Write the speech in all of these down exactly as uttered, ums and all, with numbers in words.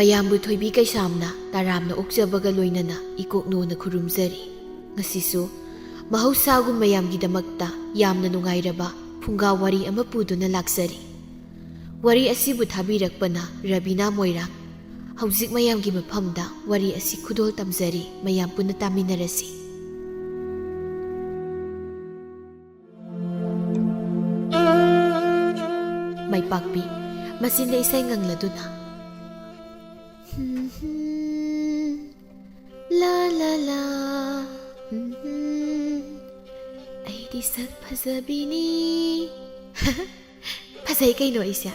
ꯃꯌꯥꯝꯕꯨ ꯊꯣꯏꯕꯤ ꯀꯩꯁꯥꯝꯅ ꯇꯔꯥꯝꯅ ꯑꯣꯛꯆꯕꯒ ꯂꯣꯏꯅꯅ ꯏꯀꯣꯛꯅꯣꯅ ꯈꯨꯔꯨꯝꯖꯔꯤ꯫ ꯉꯁꯤꯁꯨ ꯃꯍꯧꯁꯥꯒꯨꯝ ꯃꯌꯥꯝꯒꯤꯗꯃꯛꯇ ꯌꯥꯝꯅ ꯅꯨꯡꯉꯥꯏꯔꯕ ꯐꯨꯡꯒꯥ ꯋꯥꯔꯤ ꯑꯃ ꯄꯨꯗꯨꯅ ꯂꯥꯛꯆꯔꯤ꯫ ꯋꯥꯔꯤ ꯑꯁꯤꯕꯨ ꯊꯥꯕꯤꯔꯛꯄꯅ ꯔꯕꯤꯅꯥ ꯃꯣꯏꯔꯥꯡ꯫ ꯍꯧꯖꯤꯛ ꯃꯌꯥꯝꯒꯤ ꯃꯐꯝꯗ ꯋꯥꯔꯤ ꯑꯁꯤ ꯈꯨꯗꯣꯜ ꯇꯝꯖꯔꯤ, ꯃꯌꯥꯝ ꯄꯨꯟꯅ ꯇꯥꯃꯤꯟꯅꯔꯁꯤ꯫ ꯃꯥꯏꯄꯥꯛꯄꯤ, ꯃꯆꯤꯟꯗ ꯏꯁꯩ ꯉꯪꯂꯗꯨꯅ꯫ ꯂꯥ ꯂꯥ ꯂꯥ, ꯑꯩꯗꯤ ꯁꯛ ꯐꯖꯕꯤꯅꯤ꯫ ꯐꯖꯩ ꯀꯩꯅꯣ ꯑꯩꯁꯦ꯫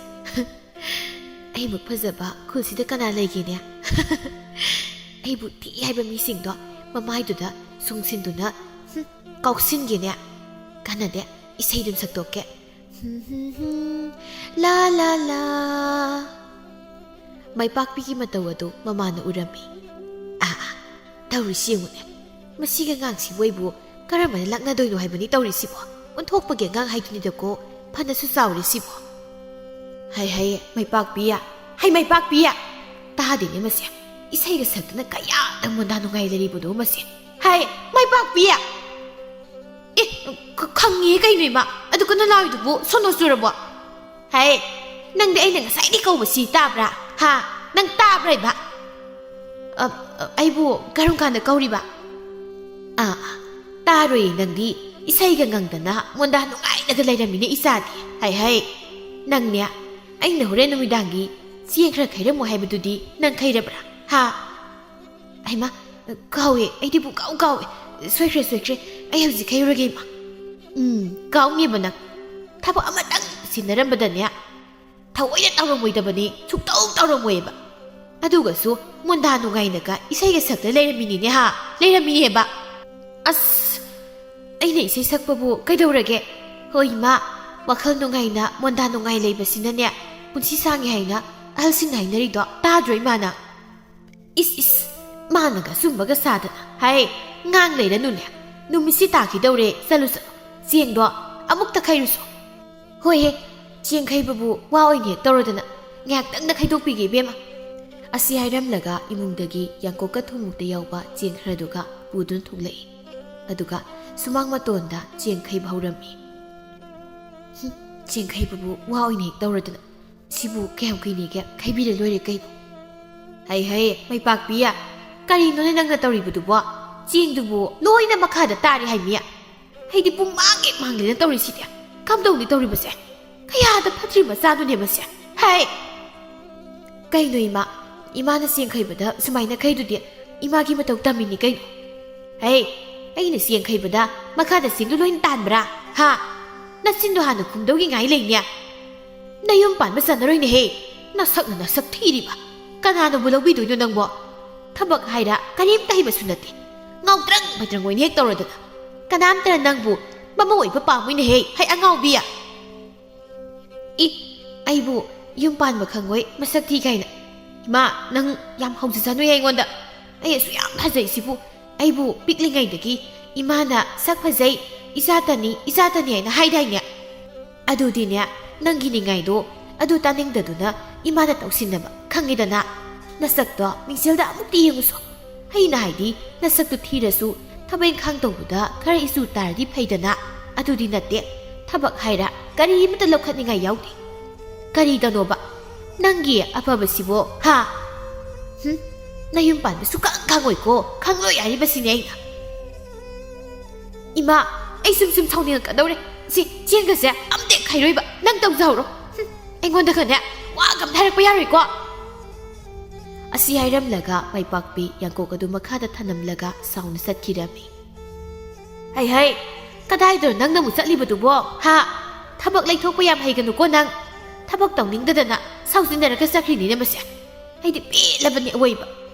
ꯑꯩꯃꯨꯛ ꯐꯖꯕ ꯈꯨꯜꯁꯤꯗ ꯀꯅꯥ ꯂꯩꯒꯦꯅꯦ? ꯑꯩꯕꯨ ꯊꯤ ꯍꯥꯏꯕ ꯃꯤꯁꯤꯡꯗꯣ ꯃꯃꯥꯏꯗꯨꯗ ꯁꯨꯡꯁꯤꯟꯗꯨꯅ, ꯍꯨꯝ, ꯀꯥꯎꯁꯤꯟꯒꯦꯅꯦ꯫ ꯀꯥꯟꯅꯗꯦ, ꯏꯁꯩꯗꯨꯝ ꯁꯛꯇꯣꯛꯀꯦ꯫ ꯂꯥ ꯂꯥ ꯂꯥ꯫ ꯃꯥꯏꯄꯥꯛꯄꯤꯒꯤ ꯃꯇꯧ ꯑꯗꯨ ꯃꯃꯥꯅ ꯎꯔꯝꯃꯤ꯫ ꯑꯥ, ꯑꯥ, ꯇꯧꯔꯤꯁꯤ ꯌꯦꯡꯉꯨꯅꯦ꯫ ꯃꯁꯤꯒꯤ ꯑꯉꯥꯡꯁꯤꯕꯨ ꯑꯩꯕꯨ ꯀꯔꯝꯕꯅ ꯂꯛꯅꯗꯣꯏꯅꯣ ꯍꯥꯏꯕꯅꯤ ꯇꯧꯔꯤꯁꯤꯕꯣ? ꯑꯣꯟꯊꯣꯛꯄꯒꯤ ꯑꯉꯥꯡ ꯍꯥꯏꯗꯨꯅꯤꯗꯀꯣ, ꯐꯅꯁꯨ ꯆꯥꯎꯔꯦ ꯁꯤꯕꯣ꯫ ꯍꯩ ꯍꯩ, ꯃꯥꯏꯄꯥꯛꯄꯤ, ꯍꯩ ꯃꯥꯏꯄꯥꯛꯄꯤ! ꯇꯥꯗꯦꯅꯦ ꯃꯁꯦ, ꯏꯁꯩꯒ ꯁꯛꯇꯅ ꯀꯌꯥꯗ ꯃꯣꯟꯗꯥ ꯅꯨꯡꯉꯥꯏ ꯂꯩꯔꯤꯕꯅꯣ ꯃꯁꯦ꯫ ꯍꯩ ꯃꯥꯏꯄꯥꯛꯄꯤ! ꯑꯦ, ꯈ-, ꯈꯪꯉꯦ ꯀꯩꯅꯣ ꯏꯃꯥ, ꯑꯗꯨ ꯀꯟꯅ ꯂꯥꯎꯔꯤꯗꯨꯕꯨ ꯁꯣꯅꯣ ꯆꯨꯔꯕꯣ? ꯍꯩ, ꯅꯪꯗꯤ ꯑꯩꯅ ꯉꯁꯥꯏꯗꯩ ꯀꯧꯕꯁꯤ ꯇꯥꯕ꯭ꯔꯥ? ꯍꯥ? ꯅꯪ ꯇꯥꯕ꯭ꯔꯥ ꯏꯃꯥ? ꯑ, ꯑ, ꯑꯩꯕꯨ ꯀꯔꯝ ꯀꯥꯟꯗ ꯀꯧꯔꯤꯕ? ꯑꯥ, ꯑꯥ, ꯇꯥꯔꯣꯏꯌꯦ ꯅꯪꯗꯤ꯫ ꯏꯁꯩꯒ ꯉꯪꯗꯅ ꯃꯣꯟꯗꯥ ꯅꯨꯡꯉꯥꯏꯅꯒ ꯂꯩꯔꯝꯃꯤꯅꯦ ꯏꯆꯥꯗꯤ꯫ ꯍꯩ ꯍꯩ, ꯅꯪꯅꯦ, ꯑꯩꯅ ꯍꯣꯔꯦꯟ ꯅꯨꯃꯤꯗꯥꯡꯒꯤ ꯆꯦꯡ ꯈꯔ ꯈꯩꯔꯝꯃꯨ ꯍꯥꯏꯕꯗꯨꯗꯤ ꯅꯪ ꯈꯩꯔꯕ꯭ꯔꯥ? ꯍꯥ? ꯍꯩꯃꯥ, ꯀꯥꯎꯋꯦ, ꯑꯩꯗꯤ ꯄꯨꯡꯀꯥꯎ ꯀꯥꯎꯋꯦ꯫ ꯁꯣꯏꯈ꯭ꯔꯦ, ꯁꯣꯏꯈ꯭ꯔꯦ꯫ ꯑꯩ ꯍꯧꯖꯤꯛ ꯈꯩꯔꯨꯔꯒꯦ, ꯏꯃꯥ꯫ ꯎꯝ, ꯀꯥꯎꯅꯦꯕ ꯅꯪ꯫ ꯊꯕꯛ ꯑꯃꯇꯪ ꯁꯤꯟꯅꯔꯝꯕꯗꯅꯦ, ꯊꯑꯣꯏꯅ ꯇꯧꯔꯝꯃꯣꯏꯗꯕꯅꯤ, ꯁꯨꯛꯇꯧ ꯇꯧꯔꯝꯃꯣꯏꯕ꯫ ꯑꯗꯨꯒꯁꯨ ꯃꯣꯟꯗꯥ ꯅꯨꯡꯉꯥꯏꯅꯒ ꯏꯁꯩꯒ ꯁꯛꯇ ꯂꯩꯔꯝꯃꯤꯅꯤꯅꯦ ꯍꯥ, ꯂꯩꯔꯝꯃꯤꯅꯦꯕ꯫ ꯑꯁ, ꯑꯩꯅ ꯏꯁꯩ ꯁꯛꯄꯕꯨ ꯀꯩꯗꯧꯔꯒꯦ? ꯍꯣꯏ ꯏꯃꯥ, ꯋꯥꯈꯜ ꯅꯨꯡꯉꯥꯏꯅ ꯃꯣꯟꯗꯥ ꯅꯨꯡꯉꯥꯏ ꯂꯩꯕꯁꯤꯅꯅꯦ ꯄꯨꯟꯁꯤ ꯁꯥꯡꯉꯤ ꯍꯥꯏꯅ ꯑꯍꯜꯁꯤꯡꯅ ꯍꯥꯏꯅꯔꯤꯗꯣ ꯇꯥꯗ꯭ꯔꯣ ꯏꯃꯥꯅ? ꯏꯁ ꯏꯁ, ꯃꯥꯅꯒ ꯑꯆꯨꯝꯕꯒ ꯁꯥꯗꯅ꯫ ꯍꯥꯏ, ꯉꯥꯡ ꯂꯩꯔꯅꯨꯅꯦ꯫ ꯅꯨꯃꯤꯠꯁꯤ ꯇꯥꯈꯤꯗꯧꯔꯦ, ꯆꯠꯂꯨ ꯆꯠꯂꯨ꯫ ꯆꯦꯡꯗꯣ ꯑꯃꯨꯛꯇ ꯈꯩꯔꯨꯁꯣ꯫ ꯍꯣꯏꯍꯦ, ꯆꯦꯡ ꯈꯩꯕꯕꯨ ꯋꯥ ꯑꯣꯏꯅ ꯍꯦꯛ ꯇꯧꯔꯗꯅ꯫ ꯉꯥꯏꯍꯥꯛꯇꯪꯗ ꯈꯩꯗꯣꯛꯄꯤꯒꯦ ꯏꯕꯦꯝꯃ꯫ ꯑꯁꯤ ꯍꯥꯏꯔꯝꯂꯒ ꯏꯃꯨꯡꯗꯒꯤ ꯌꯥꯡꯀꯣꯛꯀ ꯊꯨꯝꯃꯨꯛꯇ ꯌꯥꯎꯕ ꯆꯦꯡ ꯈꯔꯗꯨꯒ ꯄꯨꯗꯨꯅ ꯊꯣꯛꯂꯛꯏ꯫ ꯑꯗꯨꯒ ꯁꯨꯃꯥꯡ ꯃꯇꯣꯟꯗ ꯆꯦꯡ ꯈꯩꯕ ꯍꯧꯔꯝꯃꯤ꯫ "ꯍꯨꯝ, ꯆꯦꯡ ꯈꯩꯕꯕꯨ ꯋꯥ ꯑꯣꯏꯅ ꯍꯦꯛ ꯇꯧꯔꯗꯅ꯫ ꯁꯤꯕꯨ ꯀꯌꯥꯝ ꯀꯨꯏꯅꯤꯒꯦ ꯈꯩꯕꯤꯔ ꯂꯣꯏꯔꯦ ꯀꯩꯅꯣ?" "ꯍꯩ ꯍꯩ, ꯃꯩꯄꯥꯛꯄꯤ, ꯀꯔꯤꯅꯣꯅꯦ ꯅꯪꯅ ꯇꯧꯔꯤꯕꯗꯨꯕꯣ? ꯆꯦꯡꯗꯨꯕꯨ ꯂꯣꯏꯅ ꯃꯈꯥꯗ ꯇꯥꯔꯦ ꯍꯥꯏꯃꯤ꯫ ꯑꯩꯗꯤ ꯄꯨꯡ ꯃꯥꯡꯒꯦ ꯃꯥꯡꯒꯦꯅ ꯇꯧꯔꯤꯁꯤꯗꯤ꯫ ꯀꯝꯗꯧꯅꯤ ꯇꯧꯔꯤꯕꯁꯦ? ꯀꯌꯥꯗ ꯐꯠꯇ꯭ꯔꯤ ꯃꯆꯥꯗꯨꯅꯦ ꯃꯁꯦ꯫ ꯍꯩ!" "ꯀꯩꯅꯣ ꯏꯃꯥ? ꯏꯃꯥꯅ ꯆꯦꯡ ꯈꯩꯕꯗ ꯁꯨꯃꯥꯏꯅ ꯈꯩꯗꯨꯗꯤ ꯏꯃꯥꯒꯤ ꯃꯇꯧ ꯇꯝꯃꯤꯅꯤ ꯀꯩꯅꯣ?" "ꯍꯩ! ꯑꯩꯅ ꯆꯦꯡ ꯈꯩꯕꯗ ꯃꯈꯥꯗ ꯆꯦꯡꯗꯨ ꯂꯣꯏꯅ ꯇꯥꯟꯕ꯭ꯔꯥ? ꯍꯥ? ꯅꯆꯤꯟꯗꯣ ꯍꯥꯟꯅ ꯈꯨꯝꯗꯧꯒꯤ ꯉꯥꯏ ꯂꯩꯅꯦ꯫ ꯅꯌꯨꯝ ꯄꯥꯟꯕ ꯆꯟꯅꯔꯣꯏꯅꯦꯍꯦ꯫ ꯅꯁꯛꯅ ꯅꯁꯛ ꯊꯤꯔꯤꯕ꯫ ꯀꯅꯥꯅꯕꯨ ꯂꯧꯕꯤꯗꯣꯏꯅꯣ ꯅꯪꯕꯣ? ꯊꯕꯛ ꯍꯥꯏꯔ ꯀꯔꯤꯝꯇ ꯍꯩꯕꯁꯨ ꯅꯠꯇꯦ꯫ ꯉꯥꯎꯇ꯭ꯔꯪ ꯐꯩꯇ꯭ꯔꯪ ꯑꯣꯏꯅ ꯍꯦꯛ ꯇꯧꯔꯗꯅ꯫ ꯀꯅꯥꯝꯇꯅ ꯅꯪꯕꯨ ꯃꯃꯧ ꯑꯣꯏꯕ ꯄꯥꯝꯃꯣꯏꯅꯦꯍꯦ, ꯍꯩ ꯑꯉꯥꯎꯕꯤ!" "ꯏ, ꯑꯩꯕꯨ ꯌꯨꯝ ꯄꯥꯟꯕ ꯈꯪꯉꯣꯏ, ꯃꯁꯛ ꯊꯤ ꯀꯥꯏꯅ꯫ ꯏꯃꯥ, ꯅꯪ ꯌꯥꯝ ꯍꯧꯖꯁꯅꯨ ꯑꯩꯉꯣꯟꯗ꯫ ꯑꯩ ꯑꯁꯨꯛ ꯌꯥꯝ ꯐꯖꯩꯁꯤꯕꯨ, ꯑꯩꯕꯨ ꯄꯤꯛꯂꯤꯉꯩꯗꯒꯤ ꯏꯃꯥꯅ ꯁꯛ ꯐꯖꯩ, ꯏꯆꯥꯇꯅꯤ, ꯏꯆꯥꯇꯅꯤ ꯍꯥꯏꯅ ꯍꯥꯏꯗꯥꯏꯅꯦ? ꯑꯗꯨꯗꯤꯅꯦ, ꯅꯪꯒꯤ ꯅꯤꯡꯉꯥꯏꯗꯣ ꯑꯗꯨ ꯇꯥꯅꯤꯡꯗꯗꯨꯅ ꯏꯃꯥꯅ ꯇꯧꯁꯤꯟꯅꯕ ꯈꯪꯉꯤꯗꯅ꯫ ꯅꯁꯛꯇꯣ ꯃꯤꯡꯁꯦꯜꯗ ꯑꯃꯨꯛꯇꯤ ꯌꯦꯡꯉꯨꯁꯣ꯫ ꯑꯩꯅ ꯍꯥꯏꯗꯤ, ꯅꯁꯛꯇꯨ ꯊꯤꯔꯁꯨ ꯊꯕꯛ ꯏꯪꯈꯥꯡ ꯇꯧꯕꯗ ꯈꯔ ꯏꯆꯨ ꯇꯥꯔꯗꯤ ꯐꯩꯗꯅ꯫ ꯑꯗꯨꯗꯤ ꯅꯠꯇꯦ, ꯊꯕꯛ ꯍꯥꯏꯔ ꯀꯔꯤ ꯑꯃꯠꯇ ꯂꯧꯈꯠꯅꯤꯡꯉꯥꯏ ꯌꯥꯎꯗꯦ꯫ ꯀꯔꯤꯗꯅꯣꯕ ꯅꯪꯒꯤ ꯑꯐꯕꯁꯤꯕꯣ, ꯍꯥ? ꯍꯨꯝ, ꯅꯌꯨꯝ ꯄꯥꯟꯕ ꯁꯨꯛꯈꯪ ꯈꯪꯉꯣꯏꯀꯣ, ꯈꯪꯂꯣꯏ ꯍꯥꯏꯔꯤꯕꯁꯤꯅꯦ ꯑꯩꯅ꯫ ꯏꯃꯥ, ꯑꯩ ꯁꯨꯝ ꯁꯨꯝ ꯁꯥꯎꯅꯤꯡꯉꯛꯀꯗꯧꯔꯦ꯫ ꯁꯤ ꯆꯦꯡꯒꯁꯦ ꯑꯝꯇ ꯍꯦꯛ ꯈꯩꯔꯣꯏꯕ, ꯅꯪ ꯇꯧꯖꯍꯧꯔꯣ꯫ ꯍꯨꯝ, ꯑꯩꯉꯣꯟꯗꯒꯅꯦ ꯋꯥꯒ ꯑꯝꯇ ꯍꯥꯏꯔꯛꯄ ꯌꯥꯔꯣꯏꯀꯣ꯫" ꯑꯁꯤ ꯍꯥꯏꯔꯝꯂꯒ ꯃꯥꯏꯄꯥꯛꯄꯤ ꯌꯥꯡꯀꯣꯛ ꯑꯗꯨ ꯃꯈꯥꯗ ꯊꯅꯝꯂꯒ ꯁꯥꯎꯅ ꯆꯠꯈꯤꯔꯝꯃꯤ꯫ "ꯍꯩ ꯍꯩ, ꯀꯗꯥꯏꯗꯅꯣ ꯅꯪꯅ ꯑꯃꯨꯛ ꯆꯠꯂꯤꯕꯗꯨꯕꯣ? ꯍꯥ? ꯊꯕꯛ ꯂꯩꯊꯣꯛꯄ ꯌꯥꯝ ꯍꯩꯒꯅꯨꯀꯣ ꯅꯪ꯫ ꯊꯕꯛ ꯇꯧꯅꯤꯡꯗꯗꯅ ꯁꯥꯎꯖꯤꯟꯅꯔꯒ ꯆꯠꯈ꯭ꯔꯤꯅꯤꯅꯦ ꯃꯁꯦ꯫ ꯑꯩꯗꯤ ꯄꯦꯜꯂꯕꯅꯤ ꯑꯋꯣꯏꯕ꯫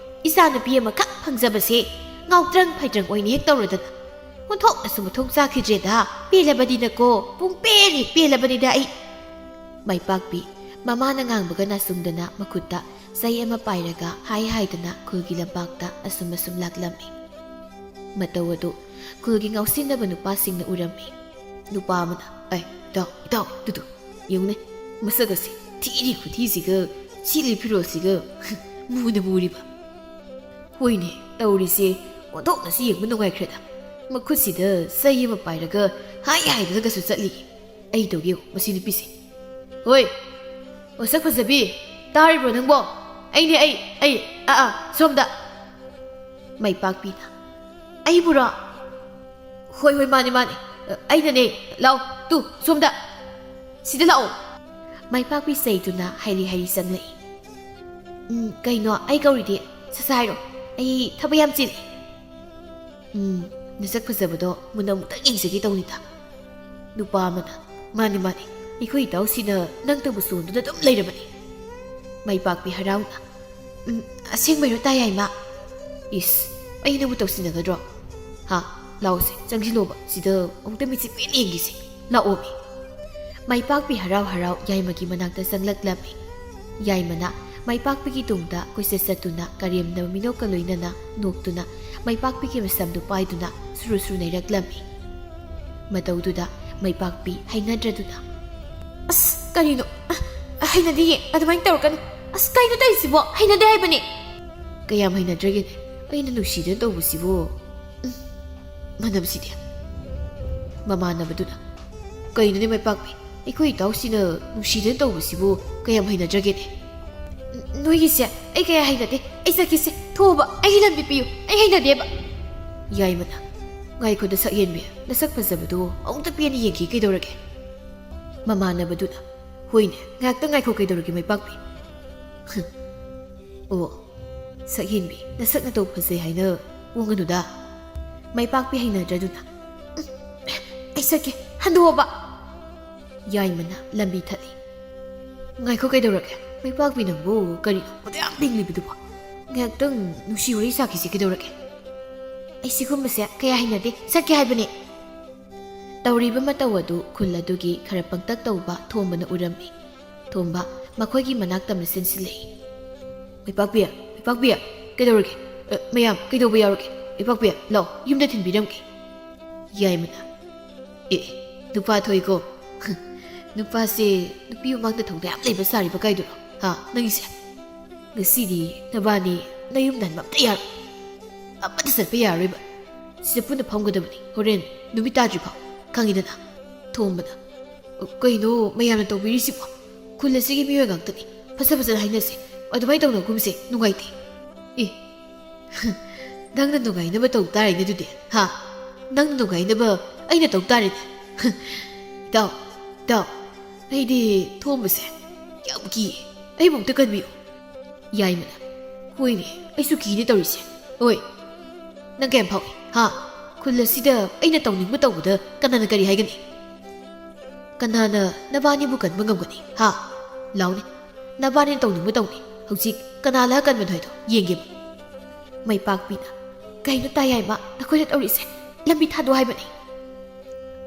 ꯏꯆꯥꯅꯨꯄꯤ ꯑꯃꯈꯛ ꯐꯪꯖꯕꯁꯦ ꯉꯥꯎꯇ꯭ꯔꯪ ꯐꯩꯇ꯭ꯔꯪ ꯑꯣꯏꯅ ꯍꯦꯛ ꯇꯧꯔꯗꯅ꯫ ꯑꯣꯟꯊꯣꯛꯅꯁꯨ ꯃꯊꯣꯡ ꯆꯥꯈꯤꯗ꯭ꯔꯦꯗ꯫ ꯄꯦꯜꯂꯕꯅꯤꯅꯀꯣ, ꯄꯨꯡ ꯄꯦꯟ ꯍꯦꯛ ꯄꯦꯜꯂꯕꯅꯤꯗ ꯑꯩ꯫" ꯃꯥꯏꯄꯥꯛꯄꯤ ꯃꯃꯥꯅ ꯉꯥꯡꯕꯒ ꯅꯥꯆꯨꯡꯗꯅ ꯃꯈꯨꯠꯇ ꯆꯩ ꯑꯃ ꯄꯥꯏꯔꯒ ꯍꯥꯏ ꯍꯥꯏꯗꯅ ꯈꯨꯜꯒꯤ ꯂꯝꯄꯥꯛꯇ ꯑꯁꯨꯝ ꯑꯁꯨꯝ ꯂꯥꯛꯂꯝꯃꯤ꯫ ꯃꯇꯧ ꯑꯗꯨ ꯈꯨꯜꯒꯤ ꯉꯥꯎꯁꯤꯟꯅꯕ ꯅꯨꯄꯥꯁꯤꯡꯅ ꯎꯔꯝꯃꯤ꯫ ꯅꯨꯄꯥ ꯑꯃꯅ, "ꯑꯩ, ꯏꯇꯥꯎ, ꯏꯇꯥꯎ, ꯇꯨꯗꯨ, ꯌꯦꯡꯉꯨꯅꯦ, ꯃꯁꯛ ꯑꯁꯤ ꯊꯤꯔꯤ ꯈꯨꯊꯤꯁꯤꯒ, ꯁꯦꯠꯂꯤ ꯐꯤꯔꯣꯜꯁꯤꯒ, ꯃꯨꯅ ꯃꯨꯔꯤꯕ꯫ ꯍꯣꯏꯅꯦ, ꯇꯧꯔꯤꯁꯦ ꯑꯣꯟꯊꯣꯛꯅꯁꯨ ꯌꯦꯡꯕ ꯅꯨꯡꯉꯥꯏꯈ꯭ꯔꯦꯗ꯫ ꯃꯈꯨꯠꯁꯤꯗ ꯆꯩ ꯑꯃ ꯄꯥꯏꯔꯒ ꯍꯥꯏ ꯍꯥꯏꯗꯅꯒꯁꯨ ꯆꯠꯂꯤ꯫ ꯑꯩ ꯇꯧꯒꯦ ꯃꯁꯤ ꯅꯨꯄꯤꯁꯦ꯫ ꯍꯣꯏ, ꯃꯁꯛ ꯐꯖꯕꯤ, ꯇꯥꯔꯤꯕ꯭ꯔꯣ ꯅꯪꯕꯣ? ꯑꯩꯅꯦ, ꯑꯩ, ꯑꯩ, ꯑꯥ, ꯑꯥ, ꯁꯣꯝꯗ꯫ ꯃꯥꯏꯄꯥꯛꯄꯤꯅ, "ꯑꯩꯕꯨꯔꯣ?" "ꯍꯣꯏ, ꯍꯣꯏ, ꯃꯥꯅꯦ, ꯃꯥꯅꯦ꯫ ꯑꯩꯅꯅꯦ꯫ ꯂꯥꯛꯑꯣ, ꯇꯨ, ꯁꯣꯝꯗ꯫ ꯁꯤꯗ ꯂꯥꯛꯑꯣ꯫" ꯃꯥꯏꯄꯥꯛꯄꯤ ꯆꯩꯗꯨꯅ ꯍꯩꯔꯤ ꯍꯩꯔꯤ ꯆꯪꯂꯛꯏ꯫ "ꯎꯝ, ꯀꯩꯅꯣ, ꯑꯩ ꯀꯧꯔꯤꯗꯤ? ꯁꯠ ꯁꯠ ꯍꯥꯏꯔꯣ꯫ ꯑꯩ ꯊꯕꯛ ꯌꯥꯝ ꯆꯤꯜꯂꯤ꯫" "ꯎꯝ, ꯅꯁꯛ ꯐꯖꯕꯗꯣ ꯃꯨꯟꯅ ꯑꯃꯨꯛꯇꯪ ꯌꯦꯡꯖꯒꯦ ꯇꯧꯅꯤꯗ꯫" ꯅꯨꯄꯥ ꯑꯃꯅ, "ꯃꯥꯅꯤ, ꯃꯥꯅꯤ, ꯑꯩꯈꯣꯏ ꯏꯇꯥꯎꯁꯤꯅ ꯅꯪꯇꯕꯨ ꯆꯣꯟꯗꯨꯅ ꯑꯗꯨꯝ ꯂꯩꯔꯕꯅꯤ꯫" ꯃꯥꯏꯄꯥꯛꯄꯤ ꯍꯔꯥꯎꯅ, "ꯎꯝ, ꯑꯁꯦꯡꯕꯩꯔꯣ ꯇꯥ ꯌꯥꯏꯃ? ꯏꯁ, ꯑꯩꯅꯕꯨ ꯇꯧꯁꯤꯟꯅꯒꯗ꯭ꯔꯣ? ꯍꯥ? ꯂꯥꯛꯑꯣꯁꯦ, ꯆꯪꯁꯤꯜꯂꯣꯕ, ꯁꯤꯗ ꯑꯃꯨꯛꯇ ꯃꯤꯠꯁꯦ ꯄꯦꯟꯅ ꯌꯦꯡꯈꯤꯁꯦ꯫ ꯂꯥꯛꯑꯣꯃꯤ꯫" ꯃꯥꯏꯄꯥꯛꯄꯤ ꯍꯔꯥꯎ ꯍꯔꯥꯎ ꯌꯥꯏꯃꯒꯤ ꯃꯅꯥꯛꯇ ꯆꯪꯂꯛꯂꯝꯃꯤ꯫ ꯌꯥꯏꯃꯅ ꯃꯥꯏꯄꯥꯛꯄꯤꯒꯤ ꯇꯨꯡꯗ ꯀꯣꯏꯆꯠ ꯆꯠꯇꯨꯅ ꯀꯔꯦꯝꯅꯕ ꯃꯤꯅꯣꯛꯀ ꯂꯣꯏꯅꯅ ꯅꯣꯛꯇꯨꯅ ꯃꯥꯏꯄꯥꯛꯄꯤꯒꯤ ꯃꯁꯝꯗꯨ ꯄꯥꯏꯗꯨꯅ ꯁꯨꯔꯨ ꯁꯨꯔꯨ ꯅꯩꯔꯛꯂꯝꯃꯤ꯫ ꯃꯇꯧꯗꯨꯗ ꯃꯥꯏꯄꯥꯛꯄꯤ ꯍꯩꯅꯗ꯭ꯔꯗꯨꯅ, "ꯑꯁ, ꯀꯔꯤꯅꯣ? ꯑ, ꯍꯩꯅꯗꯤꯌꯦ, ꯑꯗꯨꯃꯥꯏꯅ ꯇꯧꯔꯛꯀꯅꯨ꯫ ꯑꯁ, ꯀꯩꯅꯣ ꯇꯧꯔꯤꯁꯤꯕꯣ? ꯍꯩꯅꯗꯦ ꯍꯥꯏꯕꯅꯦ!" "ꯀꯌꯥꯝ ꯍꯩꯅꯗ꯭ꯔꯒꯦꯅꯦ ꯑꯩꯅ ꯅꯨꯡꯁꯤꯗꯅ ꯇꯧꯕꯁꯤꯕꯨ?" ꯎꯝ, ꯃꯅꯝꯁꯤꯗꯤ꯫ ꯃꯃꯥꯟꯅꯕꯗꯨꯅ, "ꯀꯩꯅꯣꯅꯦ ꯃꯥꯏꯄꯥꯛꯄꯤ, ꯑꯩꯈꯣꯏ ꯏꯇꯥꯎꯁꯤꯅ ꯅꯨꯡꯁꯤꯗꯅ ꯇꯧꯕꯁꯤꯕꯨ ꯀꯌꯥꯝ ꯍꯩꯅꯗ꯭ꯔꯒꯦꯅꯦ?" "ꯅꯣꯏꯒꯤꯁꯦ ꯑꯩ ꯀꯌꯥ ꯍꯩꯅꯗꯦ꯫ ꯑꯩ ꯆꯠꯈꯤꯁꯦ꯫ ꯊꯣꯛꯑꯣꯕ, ꯑꯩꯒꯤ ꯂꯝꯕꯤ ꯄꯤꯌꯨ꯫ ꯑꯩ ꯍꯩꯅꯗꯦꯕ꯫" ꯌꯥꯏꯃꯅ, "ꯉꯥꯏꯈꯣꯗ ꯁꯛꯍꯦꯟꯕꯤ, ꯅꯁꯛ ꯐꯖꯕꯗꯣ ꯑꯃꯨꯛꯇ ꯄꯦꯟꯅ ꯌꯦꯡꯈꯤ ꯀꯩꯗꯧꯔꯒꯦ?" ꯃꯃꯥꯟꯅꯕꯗꯨꯅ, "ꯍꯣꯏꯅꯦ, ꯉꯥꯏꯍꯥꯛꯇꯪ ꯉꯥꯏꯈꯣ ꯀꯩꯗꯧꯔꯒꯦ ꯃꯥꯏꯄꯥꯛꯄꯤ?" "ꯑꯣ, ꯁꯛꯍꯦꯟꯕꯤ, ꯅꯁꯛ ꯅꯇꯧ ꯐꯖꯩ ꯍꯥꯏꯅ ꯄꯣꯡꯒꯅꯨꯗ꯫" ꯃꯥꯏꯄꯥꯛꯄꯤ ꯍꯩꯅꯗ꯭ꯔꯗꯨꯅ, "ꯎꯝ, ꯑꯩ ꯆꯠꯀꯦ, ꯍꯟꯗꯣꯛꯑꯣꯕ꯫" ꯌꯥꯏꯃꯅ ꯂꯝꯕꯤ ꯊꯠꯂꯤ꯫ "ꯉꯥꯏꯈꯣ ꯀꯩꯗꯧꯔꯒꯦ? ꯃꯥꯏꯄꯥꯛꯄꯤ ꯅꯪꯕꯨ ꯀꯔꯤꯅꯣ ꯃꯗꯨ ꯌꯥꯝ ꯂꯤꯡꯂꯤꯕꯗꯨꯕꯣ? ꯉꯥꯏꯍꯥꯛꯇꯪ ꯅꯨꯡꯁꯤ ꯋꯥꯔꯤ ꯁꯥꯈꯤꯁꯤ ꯀꯩꯗꯧꯔꯒꯦ?" "ꯑꯩ ꯁꯤꯒꯨꯝꯕꯁꯦ ꯀꯌꯥ ꯍꯩꯅꯗꯦ, ꯆꯠꯀꯦ ꯍꯥꯏꯕꯅꯦ꯫" ꯇꯧꯔꯤꯕ ꯃꯇꯧ ꯑꯗꯨ ꯈꯨꯜ ꯑꯗꯨꯒꯤ ꯈꯔ ꯄꯪꯇꯛ ꯇꯧꯕ ꯊꯣꯝꯕꯅ ꯎꯔꯝꯃꯤ꯫ ꯊꯣꯝꯕ ꯃꯈꯣꯏꯒꯤ ꯃꯅꯥꯛ ꯇꯝꯅ ꯆꯦꯟꯁꯤꯜꯂꯛꯏ꯫ "ꯃꯥꯏꯄꯥꯛꯄꯤ, ꯃꯥꯏꯄꯥꯛꯄꯤ, ꯀꯩꯗꯧꯔꯒꯦ? ꯑ, ꯃꯌꯥꯝ, ꯀꯩꯗꯧꯕ ꯌꯥꯎꯔꯒꯦ? ꯃꯥꯏꯄꯥꯛꯄꯤ, ꯂꯥꯛꯑꯣ, ꯌꯨꯝꯗ ꯊꯤꯟꯕꯤꯔꯝꯒꯦ꯫" ꯌꯥꯏꯃꯅ, "ꯑꯦ, ꯅꯨꯄꯥ ꯊꯣꯛꯏꯀꯣ꯫ ꯅꯨꯄꯥꯁꯦ ꯅꯨꯄꯤ ꯃꯃꯥꯡꯗ ꯊꯧꯗꯥ ꯌꯥꯝ ꯂꯩꯕ ꯁꯥꯔꯤꯕ ꯀꯥꯏꯗꯨꯔꯣ? ꯍꯥ, ꯅꯪꯒꯤꯁꯦ?" "ꯉꯁꯤꯗꯤ ꯅꯕꯥꯅꯤ ꯅꯌꯨꯝꯗ ꯍꯟꯕ ꯑꯝꯇ ꯌꯥꯔꯣꯏ꯫ ꯑꯃꯠꯇ ꯆꯠꯄ ꯌꯥꯔꯣꯏꯕ꯫ ꯁꯤꯗ ꯄꯨꯟꯅ ꯐꯝꯒꯗꯕꯅꯤ ꯍꯣꯔꯦꯟ ꯅꯨꯃꯤꯠ ꯇꯥꯗ꯭ꯔꯤ ꯐꯥꯎ, ꯈꯪꯉꯤꯗꯅ?" ꯊꯣꯝꯕꯅ, "ꯀꯩꯅꯣ ꯃꯌꯥꯝꯅ ꯇꯧꯕꯤꯔꯤꯁꯤꯕꯣ? ꯈꯨꯜ ꯑꯁꯤꯒꯤ ꯃꯤꯑꯣꯏ ꯉꯥꯛꯇꯅꯤ꯫ ꯐꯖ ꯐꯖꯅ ꯍꯥꯏꯅꯁꯦ꯫ ꯑꯗꯨꯃꯥꯏꯅ ꯇꯧꯅꯒꯨꯝꯁꯦ, ꯅꯨꯡꯉꯥꯏꯇꯦ꯫" "ꯑꯦ, ꯅꯪꯅ ꯅꯨꯡꯉꯥꯏꯅꯕ ꯇꯧ ꯇꯥꯔꯦꯅꯦ ꯑꯗꯨꯗꯤ, ꯍꯥ? ꯅꯪꯅ ꯅꯨꯡꯉꯥꯏꯅꯕ ꯑꯩꯅ ꯇꯧ ꯇꯥꯔꯦꯅꯦ꯫" "ꯏꯇꯥꯎ, ꯏꯇꯥꯎ, ꯑꯩꯗꯤ ꯊꯣꯝꯕꯁꯦ ꯌꯥꯝ ꯀꯤꯌꯦ꯫ ꯑꯩꯕꯨ ꯑꯝꯇ ꯀꯟꯕꯤꯌꯨ꯫" ꯌꯥꯏꯃꯅ, "ꯍꯣꯏꯅꯦ, ꯑꯩꯁꯨ ꯀꯤꯅꯦ ꯇꯧꯔꯤꯁꯦ꯫ ꯍꯣꯏ, ꯅꯪ ꯀꯌꯥꯝ ꯐꯥꯎꯏ, ꯍꯥ? ꯈꯨꯜ ꯑꯁꯤꯗ ꯑꯩꯅ ꯇꯧꯅꯤꯡꯕ ꯇꯧꯕꯗ ꯀꯅꯥꯅ ꯀꯔꯤ ꯍꯥꯏꯒꯅꯤ? ꯀꯅꯥꯅ ꯅꯕꯥꯅꯤꯕꯨ ꯀꯟꯕ ꯉꯝꯒꯅꯤ, ꯍꯥ? ꯂꯥꯎꯅꯦ, ꯅꯕꯥꯅꯤꯅ ꯇꯧꯅꯤꯡꯕ ꯇꯧꯅꯤ꯫ ꯍꯧꯖꯤꯛ ꯀꯅꯥ ꯂꯥꯛꯑ ꯀꯟꯕꯅꯣ ꯍꯥꯏꯗꯣ ꯌꯦꯡꯒꯦꯕ꯫" ꯃꯩꯄꯥꯛꯄꯤꯅ, "ꯀꯩꯅꯣ ꯇꯥ ꯌꯥꯏꯃ, ꯅꯈꯣꯏꯅ ꯇꯧꯔꯤꯁꯦ? ꯂꯝꯕꯤ ꯊꯥꯗꯣꯛ ꯍꯥꯏꯕꯅꯤ꯫"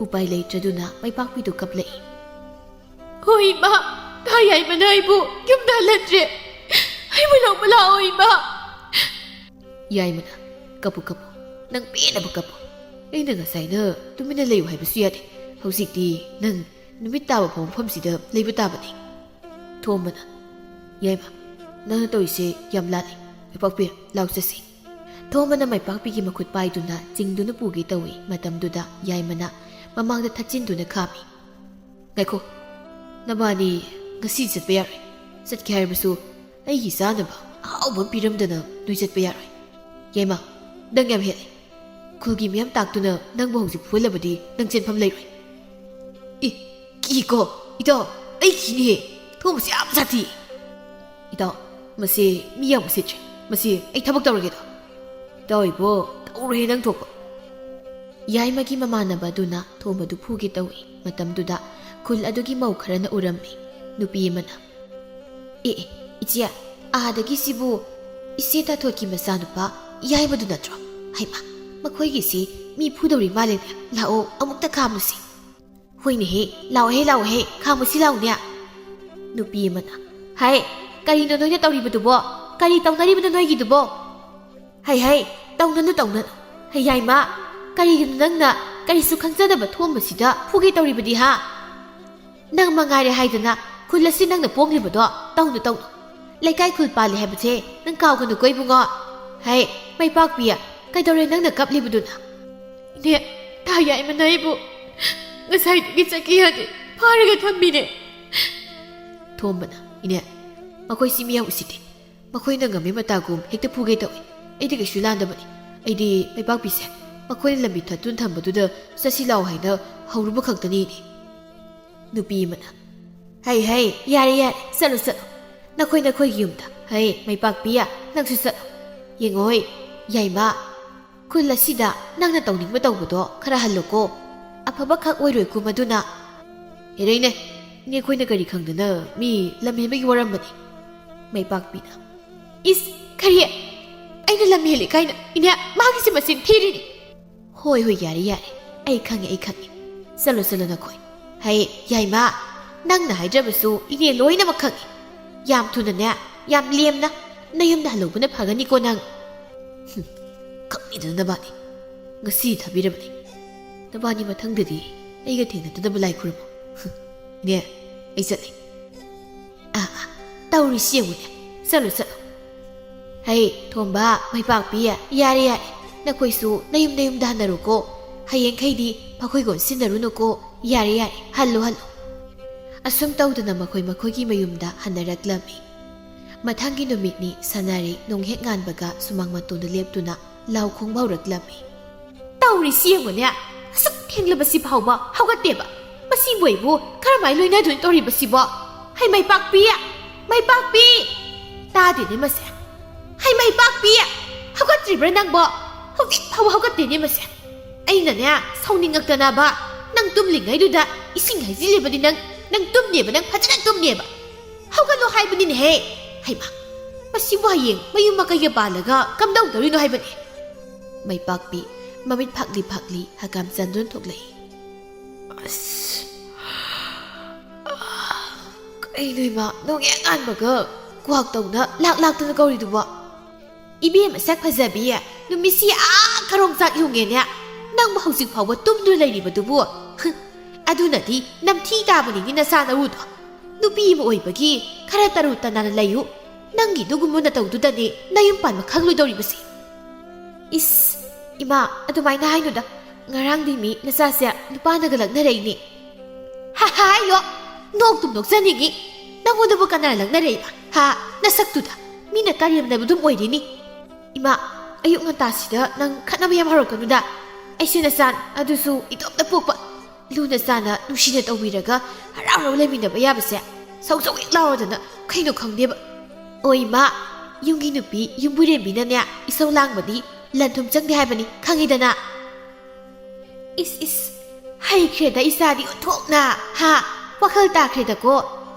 ꯎꯄꯥꯏ ꯂꯩꯇ꯭ꯔꯗꯨꯅ ꯃꯩꯄꯥꯛꯄꯤꯗꯨ ꯀꯞꯂꯛꯏ꯫ "ꯍꯣꯏ ꯏꯃꯥ, ꯇꯥ ꯌꯥꯏꯃꯅ ꯑꯩꯕꯨ ꯌꯨꯝꯗ ꯍꯜꯍꯟꯗ꯭ꯔꯦ꯫ ꯑꯩꯕꯨ ꯂꯧꯕ ꯂꯥꯛꯑꯣ ꯏꯃꯥ꯫" ꯌꯥꯏꯃꯅ, "ꯀꯞꯄꯨ ꯀꯞꯄꯨ, ꯅꯪ ꯄꯦꯟꯅꯕ ꯀꯞꯄꯨ꯫ ꯑꯩꯅ ꯉꯁꯥꯏꯅ ꯇꯨꯃꯤꯟꯅ ꯂꯩꯌꯨ ꯍꯥꯏꯕꯁꯨ ꯌꯥꯗꯦ꯫ ꯍꯧꯖꯤꯛꯇꯤ ꯅꯪ ꯅꯨꯃꯤꯠ ꯇꯥꯕ ꯐꯥꯎ ꯃꯐꯝꯁꯤꯗ ꯂꯩꯕ ꯇꯥꯕꯅꯤ꯫" ꯊꯣꯝꯕꯅ, "ꯌꯥꯏꯃ, ꯅꯪꯅ ꯇꯧꯔꯤꯁꯦ ꯌꯥꯝ ꯂꯥꯜꯂꯤ꯫ ꯃꯩꯄꯥꯛꯄꯤ, ꯂꯥꯎ ꯆꯠꯁꯤ꯫" ꯊꯣꯝꯕꯅ ꯃꯩꯄꯥꯛꯄꯤꯒꯤ ꯃꯈꯨꯠ ꯄꯥꯏꯗꯨꯅ ꯆꯤꯡꯗꯨꯅ ꯄꯨꯒꯦ ꯇꯧꯏ꯫ ꯃꯇꯝꯗꯨꯗ ꯌꯥꯏꯃꯅ ꯃꯃꯥꯡꯗ ꯊꯛꯆꯤꯟꯗꯨꯅ ꯈꯥꯝꯃꯤ꯫ "ꯉꯥꯏꯈꯣ, ꯅꯕꯥꯅꯤ ꯉꯁꯤ ꯆꯠꯄ ꯌꯥꯔꯣꯏ꯫ ꯆꯠꯀꯦ ꯍꯥꯏꯔꯕꯁꯨ ꯑꯩꯒꯤ ꯆꯥꯅꯕ ꯑꯍꯥꯎꯕ ꯑꯃ ꯄꯤꯔꯝꯗꯅ ꯅꯣꯏ ꯆꯠꯄ ꯌꯥꯔꯣꯏ꯫ ꯌꯥꯏꯃ, ꯅꯪ ꯌꯥꯝ ꯍꯦꯜꯂꯦ꯫ ꯈꯨꯜꯒꯤ ꯃꯤꯌꯥꯝ ꯇꯥꯛꯇꯨꯅ ꯅꯪꯕꯨ ꯍꯧꯖꯤꯛ ꯐꯨꯍꯜꯂꯕꯗꯤ ꯅꯪ ꯆꯦꯟꯐꯝ ꯂꯩꯔꯣꯏ꯫" "ꯏ, ꯀꯤꯀꯣ, ꯏꯇꯥꯎ, ꯑꯩ ꯀꯤꯅꯦꯍꯦ꯫ ꯊꯣꯝꯕꯁꯦ ꯌꯥꯝ ꯁꯥꯊꯤ꯫" "ꯏꯇꯥꯎ, ꯃꯁꯦ ꯃꯤ ꯌꯥꯝ ꯎꯁꯤꯠꯇ꯭ꯔꯦ꯫ ꯃꯁꯦ ꯑꯩ ꯊꯕꯛ ꯇꯧꯔꯒꯦꯗꯣ꯫" "ꯏꯇꯥꯎ ꯏꯕꯣ, ꯇꯧꯔꯣꯏꯍꯦ ꯅꯪ ꯊꯣꯛꯄ꯫" ꯌꯥꯏꯃꯒꯤ ꯃꯃꯥꯟꯅꯕ ꯑꯗꯨꯅ ꯊꯣꯝꯕꯗꯨ ꯐꯨꯒꯦ ꯇꯧꯏ꯫ ꯃꯇꯝꯗꯨꯗ ꯈꯨꯜ ꯑꯗꯨꯒꯤ ꯃꯧ ꯈꯔꯅ ꯎꯔꯝꯃꯤ꯫ ꯅꯨꯄꯤ ꯑꯃꯅ, "ꯑꯦ, ꯑꯦ, ꯏꯆꯦ, ꯑꯥꯗꯒꯤꯁꯤꯕꯨ ꯏꯆꯦ ꯇꯥꯊꯣꯠꯀꯤ ꯃꯆꯥꯅꯨꯄꯥ ꯌꯥꯏꯃꯗꯨ ꯅꯠꯇ꯭ꯔꯣ? ꯍꯩꯃꯥ, ꯃꯈꯣꯏꯒꯤꯁꯤ ꯃꯤ ꯐꯨꯗꯧꯔꯤ ꯃꯥꯜꯂꯦꯅꯦ꯫ ꯂꯥꯛꯑꯣ, ꯑꯃꯨꯛꯇ ꯈꯥꯝꯃꯨꯁꯤ꯫" "ꯍꯣꯏꯅꯦꯍꯦ, ꯂꯥꯛꯑꯣꯍꯦ, ꯂꯥꯛꯑꯣꯍꯦ, ꯈꯥꯝꯃꯨꯁꯤ ꯂꯥꯛꯑꯣꯅꯦ꯫" ꯅꯨꯄꯤ ꯑꯃꯅ, "ꯍꯥꯏ, ꯀꯔꯤꯅꯣ ꯅꯣꯏꯅ ꯇꯧꯔꯤꯕꯗꯨꯕꯣ? ꯀꯔꯤ ꯇꯧꯅꯔꯤꯕꯅꯣ ꯅꯣꯏꯒꯤꯗꯨꯕꯣ?" "ꯍꯩ, ꯍꯩ, ꯇꯧꯅꯅꯨ, ꯇꯧꯅꯅꯨ꯫ ꯍꯩ, ꯌꯥꯏꯃ, ꯀꯔꯤꯒꯤꯅꯣ ꯅꯪꯅ ꯀꯔꯤꯁꯨ ꯈꯪꯖꯗꯕ ꯊꯣꯝꯕꯁꯤꯗ ꯐꯨꯒꯦ ꯇꯧꯔꯤꯕꯗꯤ, ꯍꯥ? ꯅꯪ ꯃꯉꯥꯏꯔꯦ ꯍꯥꯏꯗꯅ ꯈꯨꯜ ꯑꯁꯤ ꯅꯪꯅ ꯄꯣꯡꯂꯤꯕꯗꯣ? ꯇꯧꯅꯨ, ꯇꯧꯅꯨ꯫ ꯂꯩꯀꯥꯏ ꯈꯨꯜ ꯄꯥꯜꯂꯤ ꯍꯥꯏꯕꯁꯦ ꯅꯪ ꯀꯥꯎꯒꯅꯨꯀꯣ ꯏꯕꯨꯡꯉꯣ꯫ ꯍꯩ, ꯃꯩꯄꯥꯛꯄꯤ, ꯀꯩꯗꯧꯔꯦ ꯅꯪꯅ ꯀꯞꯂꯤꯕꯗꯨꯅ? ꯏꯅꯦ, ꯇꯥ ꯌꯥꯏꯃꯅ ꯑꯩꯕꯨ ꯉꯁꯥꯏꯗꯒꯤ ꯆꯠꯀꯦ ꯌꯥꯗꯦ, ꯐꯥꯔꯒ ꯊꯝꯃꯤꯅꯦ꯫ ꯊꯣꯝꯕꯅ, ꯏꯅꯦ, ꯃꯈꯣꯏꯁꯤ ꯃꯤꯌꯥꯝ ꯎꯁꯤꯠꯇꯦ꯫ ꯃꯈꯣꯏꯅ ꯉꯝꯃꯤ ꯃꯇꯥꯒꯨꯝ ꯍꯦꯛꯇ ꯐꯨꯒꯦ ꯇꯧꯏ꯫ ꯑꯩꯗꯤ ꯀꯩꯁꯨ ꯂꯥꯟꯗꯕꯅꯤ꯫ ꯑꯩꯗꯤ ꯃꯩꯄꯥꯛꯄꯤꯁꯦ ꯃꯈꯣꯏꯅ ꯂꯝꯕꯤ ꯊꯠꯇꯨꯅ ꯊꯝꯕꯗꯨꯗ ꯆꯠꯁꯤ ꯂꯥꯎ ꯍꯥꯏꯅ ꯍꯧꯔꯨꯕ ꯈꯛꯇꯅꯤ, ꯏꯅꯦ꯫ ꯅꯨꯄꯤ ꯑꯃꯅ, ꯍꯩ ꯍꯩ, ꯌꯥꯔꯦ ꯌꯥꯔꯦ, ꯆꯠꯂꯨ ꯆꯠꯂꯨ, ꯅꯈꯣꯏ ꯅꯈꯣꯏꯒꯤ ꯌꯨꯝꯗ꯫ ꯍꯩ ꯃꯩꯄꯥꯛꯄꯤ, ꯅꯪꯁꯨ ꯆꯠꯂꯨ꯫ ꯌꯦꯡꯉꯣꯏ, ꯌꯥꯏꯃ, ꯈꯨꯜ ꯑꯁꯤꯗ ꯅꯪꯅ ꯇꯧꯅꯤꯡꯕ ꯇꯧꯕꯗꯣ ꯈꯔ ꯍꯜꯂꯨꯀꯣ꯫ ꯑꯐꯕ ꯈꯛ ꯑꯣꯏꯔꯣꯏꯀꯣ ꯃꯗꯨꯅ꯫ ꯍꯦꯔꯩꯅꯦ, ꯏꯅꯦ, ꯑꯩꯈꯣꯏꯅ ꯀꯔꯤ ꯈꯪꯗꯅ ꯃꯤ ꯂꯝ ꯍꯦꯟꯕꯒꯤ ꯋꯥꯔꯝꯕꯅꯤ꯫ ꯃꯩꯄꯥꯛꯄꯤꯅ, ꯏꯁ, ꯀꯔꯤ? ꯑꯩꯅ ꯂꯝ ꯍꯦꯜꯂꯤ ꯀꯥꯏꯅ? ꯏꯅꯦ, ꯃꯥꯒꯤꯁꯤ ꯃꯆꯤꯟ ꯊꯤꯔꯤꯅꯤ꯫ ꯍꯣꯏ ꯍꯣꯏ, ꯌꯥꯔꯦ ꯌꯥꯔꯦ, ꯑꯩ ꯈꯪꯉꯦ, ꯑꯩ ꯈꯪꯉꯦ꯫ ꯆꯠꯂꯣ ꯆꯠꯂꯣ ꯅꯈꯣꯏ꯫ ꯍꯩ ꯌꯥꯏꯃ, ꯅꯪꯅ ꯍꯥꯏꯗ꯭ꯔꯕꯁꯨ ꯏꯅꯦ ꯂꯣꯏꯅꯃꯛ ꯈꯪꯉꯦ꯫ ꯌꯥꯝ ꯊꯨꯅꯅꯦ, ꯌꯥꯝ ꯂꯦꯝꯅ ꯅꯌꯨꯝꯗ ꯍꯜꯍꯧꯕꯅ ꯐꯒꯅꯤꯀꯣ ꯅꯪ꯫ ꯍꯨꯝ, ꯈꯪꯉꯤꯗꯅ ꯅꯕꯥꯅꯤ꯫ ꯉꯁꯤ ꯊꯥꯕꯤꯔꯕꯅꯤ꯫ ꯅꯕꯥꯅꯤ ꯃꯊꯪꯗꯗꯤ ꯑꯩꯒ ꯊꯦꯡꯅꯗꯅꯕ ꯂꯥꯏ ꯈꯨꯔꯨꯝꯃꯨ꯫ ꯍꯨꯝ, ꯏꯅꯦ, ꯑꯩ ꯆꯠꯂꯦ꯫ ꯑꯥ ꯑꯥ, ꯇꯧꯔꯤꯁꯤ ꯌꯦꯡꯉꯨꯅꯦ꯫ ꯆꯠꯂꯣ ꯆꯠꯂꯣ꯫ ꯍꯩ ꯊꯣꯝꯕ, ꯃꯩꯄꯥꯛꯄꯤ, ꯌꯥꯔꯦ ꯌꯥꯔꯦ, ꯅꯈꯣꯏꯁꯨ ꯅꯌꯨꯝ ꯅꯌꯨꯝꯗ ꯍꯟꯅꯔꯨꯀꯣ꯫ ꯍꯌꯦꯡꯈꯩꯗꯤ ꯃꯈꯣꯏꯒ ꯑꯣꯟꯁꯤꯟꯅꯔꯨꯅꯨꯀꯣ꯫ ꯌꯥꯔꯦ ꯌꯥꯔꯦ, ꯍꯜꯂꯨ ꯍꯜꯂꯨ꯫ ꯑꯁꯨꯝ ꯇꯧꯗꯅ ꯃꯈꯣꯏ ꯃꯈꯣꯏꯒꯤ ꯃꯌꯨꯝꯗ ꯍꯟꯅꯔꯛꯂꯝꯃꯤ꯫ ꯃꯊꯪꯒꯤ ꯅꯨꯃꯤꯠꯅꯤ꯫ ꯁꯅꯥꯔꯩ ꯅꯣꯡ ꯍꯦꯛ ꯉꯥꯟꯕꯒ ꯁꯨꯃꯥꯡ ꯃꯇꯣꯟꯗ ꯂꯦꯞꯇꯨꯅ ꯂꯥꯎ ꯈꯣꯡꯕ ꯍꯧꯔꯛꯂꯝꯃꯤ꯫ ꯇꯧꯔꯤꯁꯤ ꯌꯦꯡꯉꯨꯅꯦ, ꯑꯁꯨꯛ ꯊꯦꯡꯂꯕꯁꯤ ꯐꯥꯎꯕ ꯍꯧꯒꯠꯇꯦꯕ꯫ ꯃꯁꯤꯕꯨ ꯑꯩꯕꯨ ꯀꯔꯝꯍꯥꯏ ꯂꯣꯏꯅꯗꯣꯏꯅꯣ ꯇꯧꯔꯤꯕꯁꯤꯕꯣ? ꯍꯩ ꯃꯩꯄꯥꯛꯄꯤ! ꯃꯩꯄꯥꯛꯄꯤ! ꯇꯥꯗꯦꯅꯦ ꯃꯁꯦ꯫ ꯍꯩ ꯃꯩꯄꯥꯛꯄꯤ! ꯍꯧꯒꯠꯇ꯭ꯔꯤꯕ꯭ꯔꯥ ꯅꯪꯕꯣ? ꯍꯧꯖꯤꯛ ꯐꯥꯎꯕ ꯍꯧꯒꯠꯇꯦꯅꯦ ꯃꯁꯦ꯫ ꯑꯩꯅꯅꯦ, ꯁꯥꯎꯅꯤꯡꯉꯛꯇꯅꯕ, ꯅꯪ ꯇꯨꯝꯂꯤꯉꯩꯗꯨꯗ ꯏꯁꯤꯡ ꯍꯩꯖꯤꯜꯂꯤꯕꯗꯤ ꯅꯪ, ꯅꯪ ꯇꯨꯝꯅꯦꯕ, ꯅꯪ ꯐꯖꯅ ꯇꯨꯝꯅꯦꯕ꯫ ꯍꯧꯒꯠꯂꯣ ꯍꯥꯏꯕꯅꯤꯅꯦꯍꯦ꯫ ꯍꯩꯃꯥ, ꯃꯁꯤꯕꯨ ꯍꯌꯦꯡ ꯃꯌꯨꯝ ꯃꯀꯩꯒ ꯄꯥꯜꯂꯒ ꯀꯝꯗꯧꯗꯧꯔꯤꯅꯣ ꯍꯥꯏꯕꯅꯤ꯫ ꯃꯩꯄꯥꯛꯄꯤ ꯃꯃꯤꯠ ꯐꯥꯛꯂꯤ ꯐꯥꯛꯂꯤ ꯍꯀꯥꯝ ꯆꯟꯗꯨꯅ ꯊꯣꯛꯂꯛꯏ꯫ ꯑꯁ, ꯀꯩꯅꯣ ꯏꯃꯥ, ꯅꯣꯡ ꯍꯦꯛ ꯉꯥꯟꯕꯒ ꯀ꯭ꯋꯥꯛ ꯇꯧꯅ ꯂꯥꯛ ꯂꯥꯛꯇꯅ ꯀꯧꯔꯤꯗꯨꯕꯣ? ꯏꯕꯦꯝꯃ ꯁꯛ ꯐꯖꯕꯤ, ꯅꯨꯃꯤꯠꯁꯤ ꯑꯥ ꯀꯔꯣꯡ ꯆꯥꯛ ꯌꯨꯡꯉꯦꯅꯦ꯫ ꯅꯪꯕꯨ ꯍꯧꯖꯤꯛ ꯐꯥꯎꯕ ꯇꯨꯝꯗꯨꯅ ꯂꯩꯔꯤꯕꯗꯨꯕꯨ? ꯍꯨꯝ, ꯑꯗꯨꯅꯗꯤ ꯅꯝꯊꯤ ꯇꯥꯕꯅꯤꯅꯦ ꯅꯆꯥ ꯅꯎꯗꯣ꯫ ꯅꯨꯄꯤ ꯑꯃ ꯑꯣꯏꯕꯒꯤ ꯈꯔ ꯇꯔꯨ ꯇꯅꯥꯟꯅ ꯂꯩꯌꯨ꯫ ꯅꯪꯒꯤ ꯑꯗꯨꯒꯨꯝꯕ ꯅꯇꯧꯗꯨꯗꯅꯦ ꯅꯌꯨꯝ ꯄꯥꯟꯕ ꯈꯪꯂꯣꯏꯗꯧꯔꯤꯕꯁꯦ꯫ ꯏꯁ, ꯏꯃꯥ, ꯑꯗꯨꯃꯥꯏꯅ ꯍꯥꯏꯅꯨꯗ꯫ ꯉꯔꯥꯡꯗꯤ ꯃꯤ ꯅꯆꯥꯁꯦ ꯅꯨꯄꯥꯅꯒ ꯂꯛꯅꯔꯛꯏꯅꯦ꯫ ꯍꯥ, ꯍꯥ, ꯍꯥꯏꯌꯣ꯫ ꯅꯣꯛꯇꯨꯝ ꯅꯣꯛꯆꯅꯤꯡꯉꯤ꯫ ꯅꯪꯉꯣꯟꯗꯕꯨ ꯀꯅꯥꯅ ꯂꯛꯅꯔꯛꯏꯕ? ꯍꯥ? ꯅꯁꯛꯇꯨꯗ꯫ ꯃꯤꯅ ꯀꯔꯦꯝꯅꯕꯗꯨꯝ ꯑꯣꯏꯔꯤꯅꯤ꯫ ꯏꯃꯥ, ꯑꯌꯨꯛ ꯉꯟꯇꯥꯁꯤꯗ ꯅꯪ ꯈꯠꯅꯕ ꯌꯥꯝ ꯍꯧꯔꯛꯀꯅꯨꯗ꯫ ꯑꯩꯁꯦ ꯅꯆꯥꯅꯤ, ꯑꯗꯨꯁꯨ ꯏꯇꯣꯝꯇ ꯄꯣꯛꯄ꯫ ꯂꯨꯅ ꯆꯥꯅ ꯅꯨꯡꯁꯤꯅ ꯇꯧꯕꯤꯔꯒ ꯍꯔꯥꯎ ꯍꯔꯥꯎ ꯂꯩꯃꯤꯟꯅꯕ ꯌꯥꯕꯁꯦ ꯁꯧ ꯁꯧ ꯍꯦꯛ ꯂꯥꯎꯔꯗꯅ ꯀꯩꯅꯣ ꯈꯪꯗꯦꯕ꯫ ꯑꯣ ꯏꯃꯥ, ꯌꯨꯝꯒꯤ ꯅꯨꯄꯤ ꯌꯨꯝꯕꯨꯔꯦꯝꯕꯤꯅꯅꯦ ꯏꯁꯧ ꯂꯥꯡꯕꯗꯤ ꯂꯟ ꯊꯨꯝ ꯆꯪꯗꯦ ꯍꯥꯏꯕꯅꯤ, ꯈꯪꯉꯤꯗꯅ꯫ ꯏꯁ ꯏꯁ, ꯍꯩꯈ꯭ꯔꯦꯗ ꯏꯆꯥꯗꯤ ꯑꯣꯟꯊꯣꯛꯅ꯫ ꯍꯥ? ꯋꯥꯈꯜ ꯇꯥꯈ꯭ꯔꯦꯗꯀꯣ꯫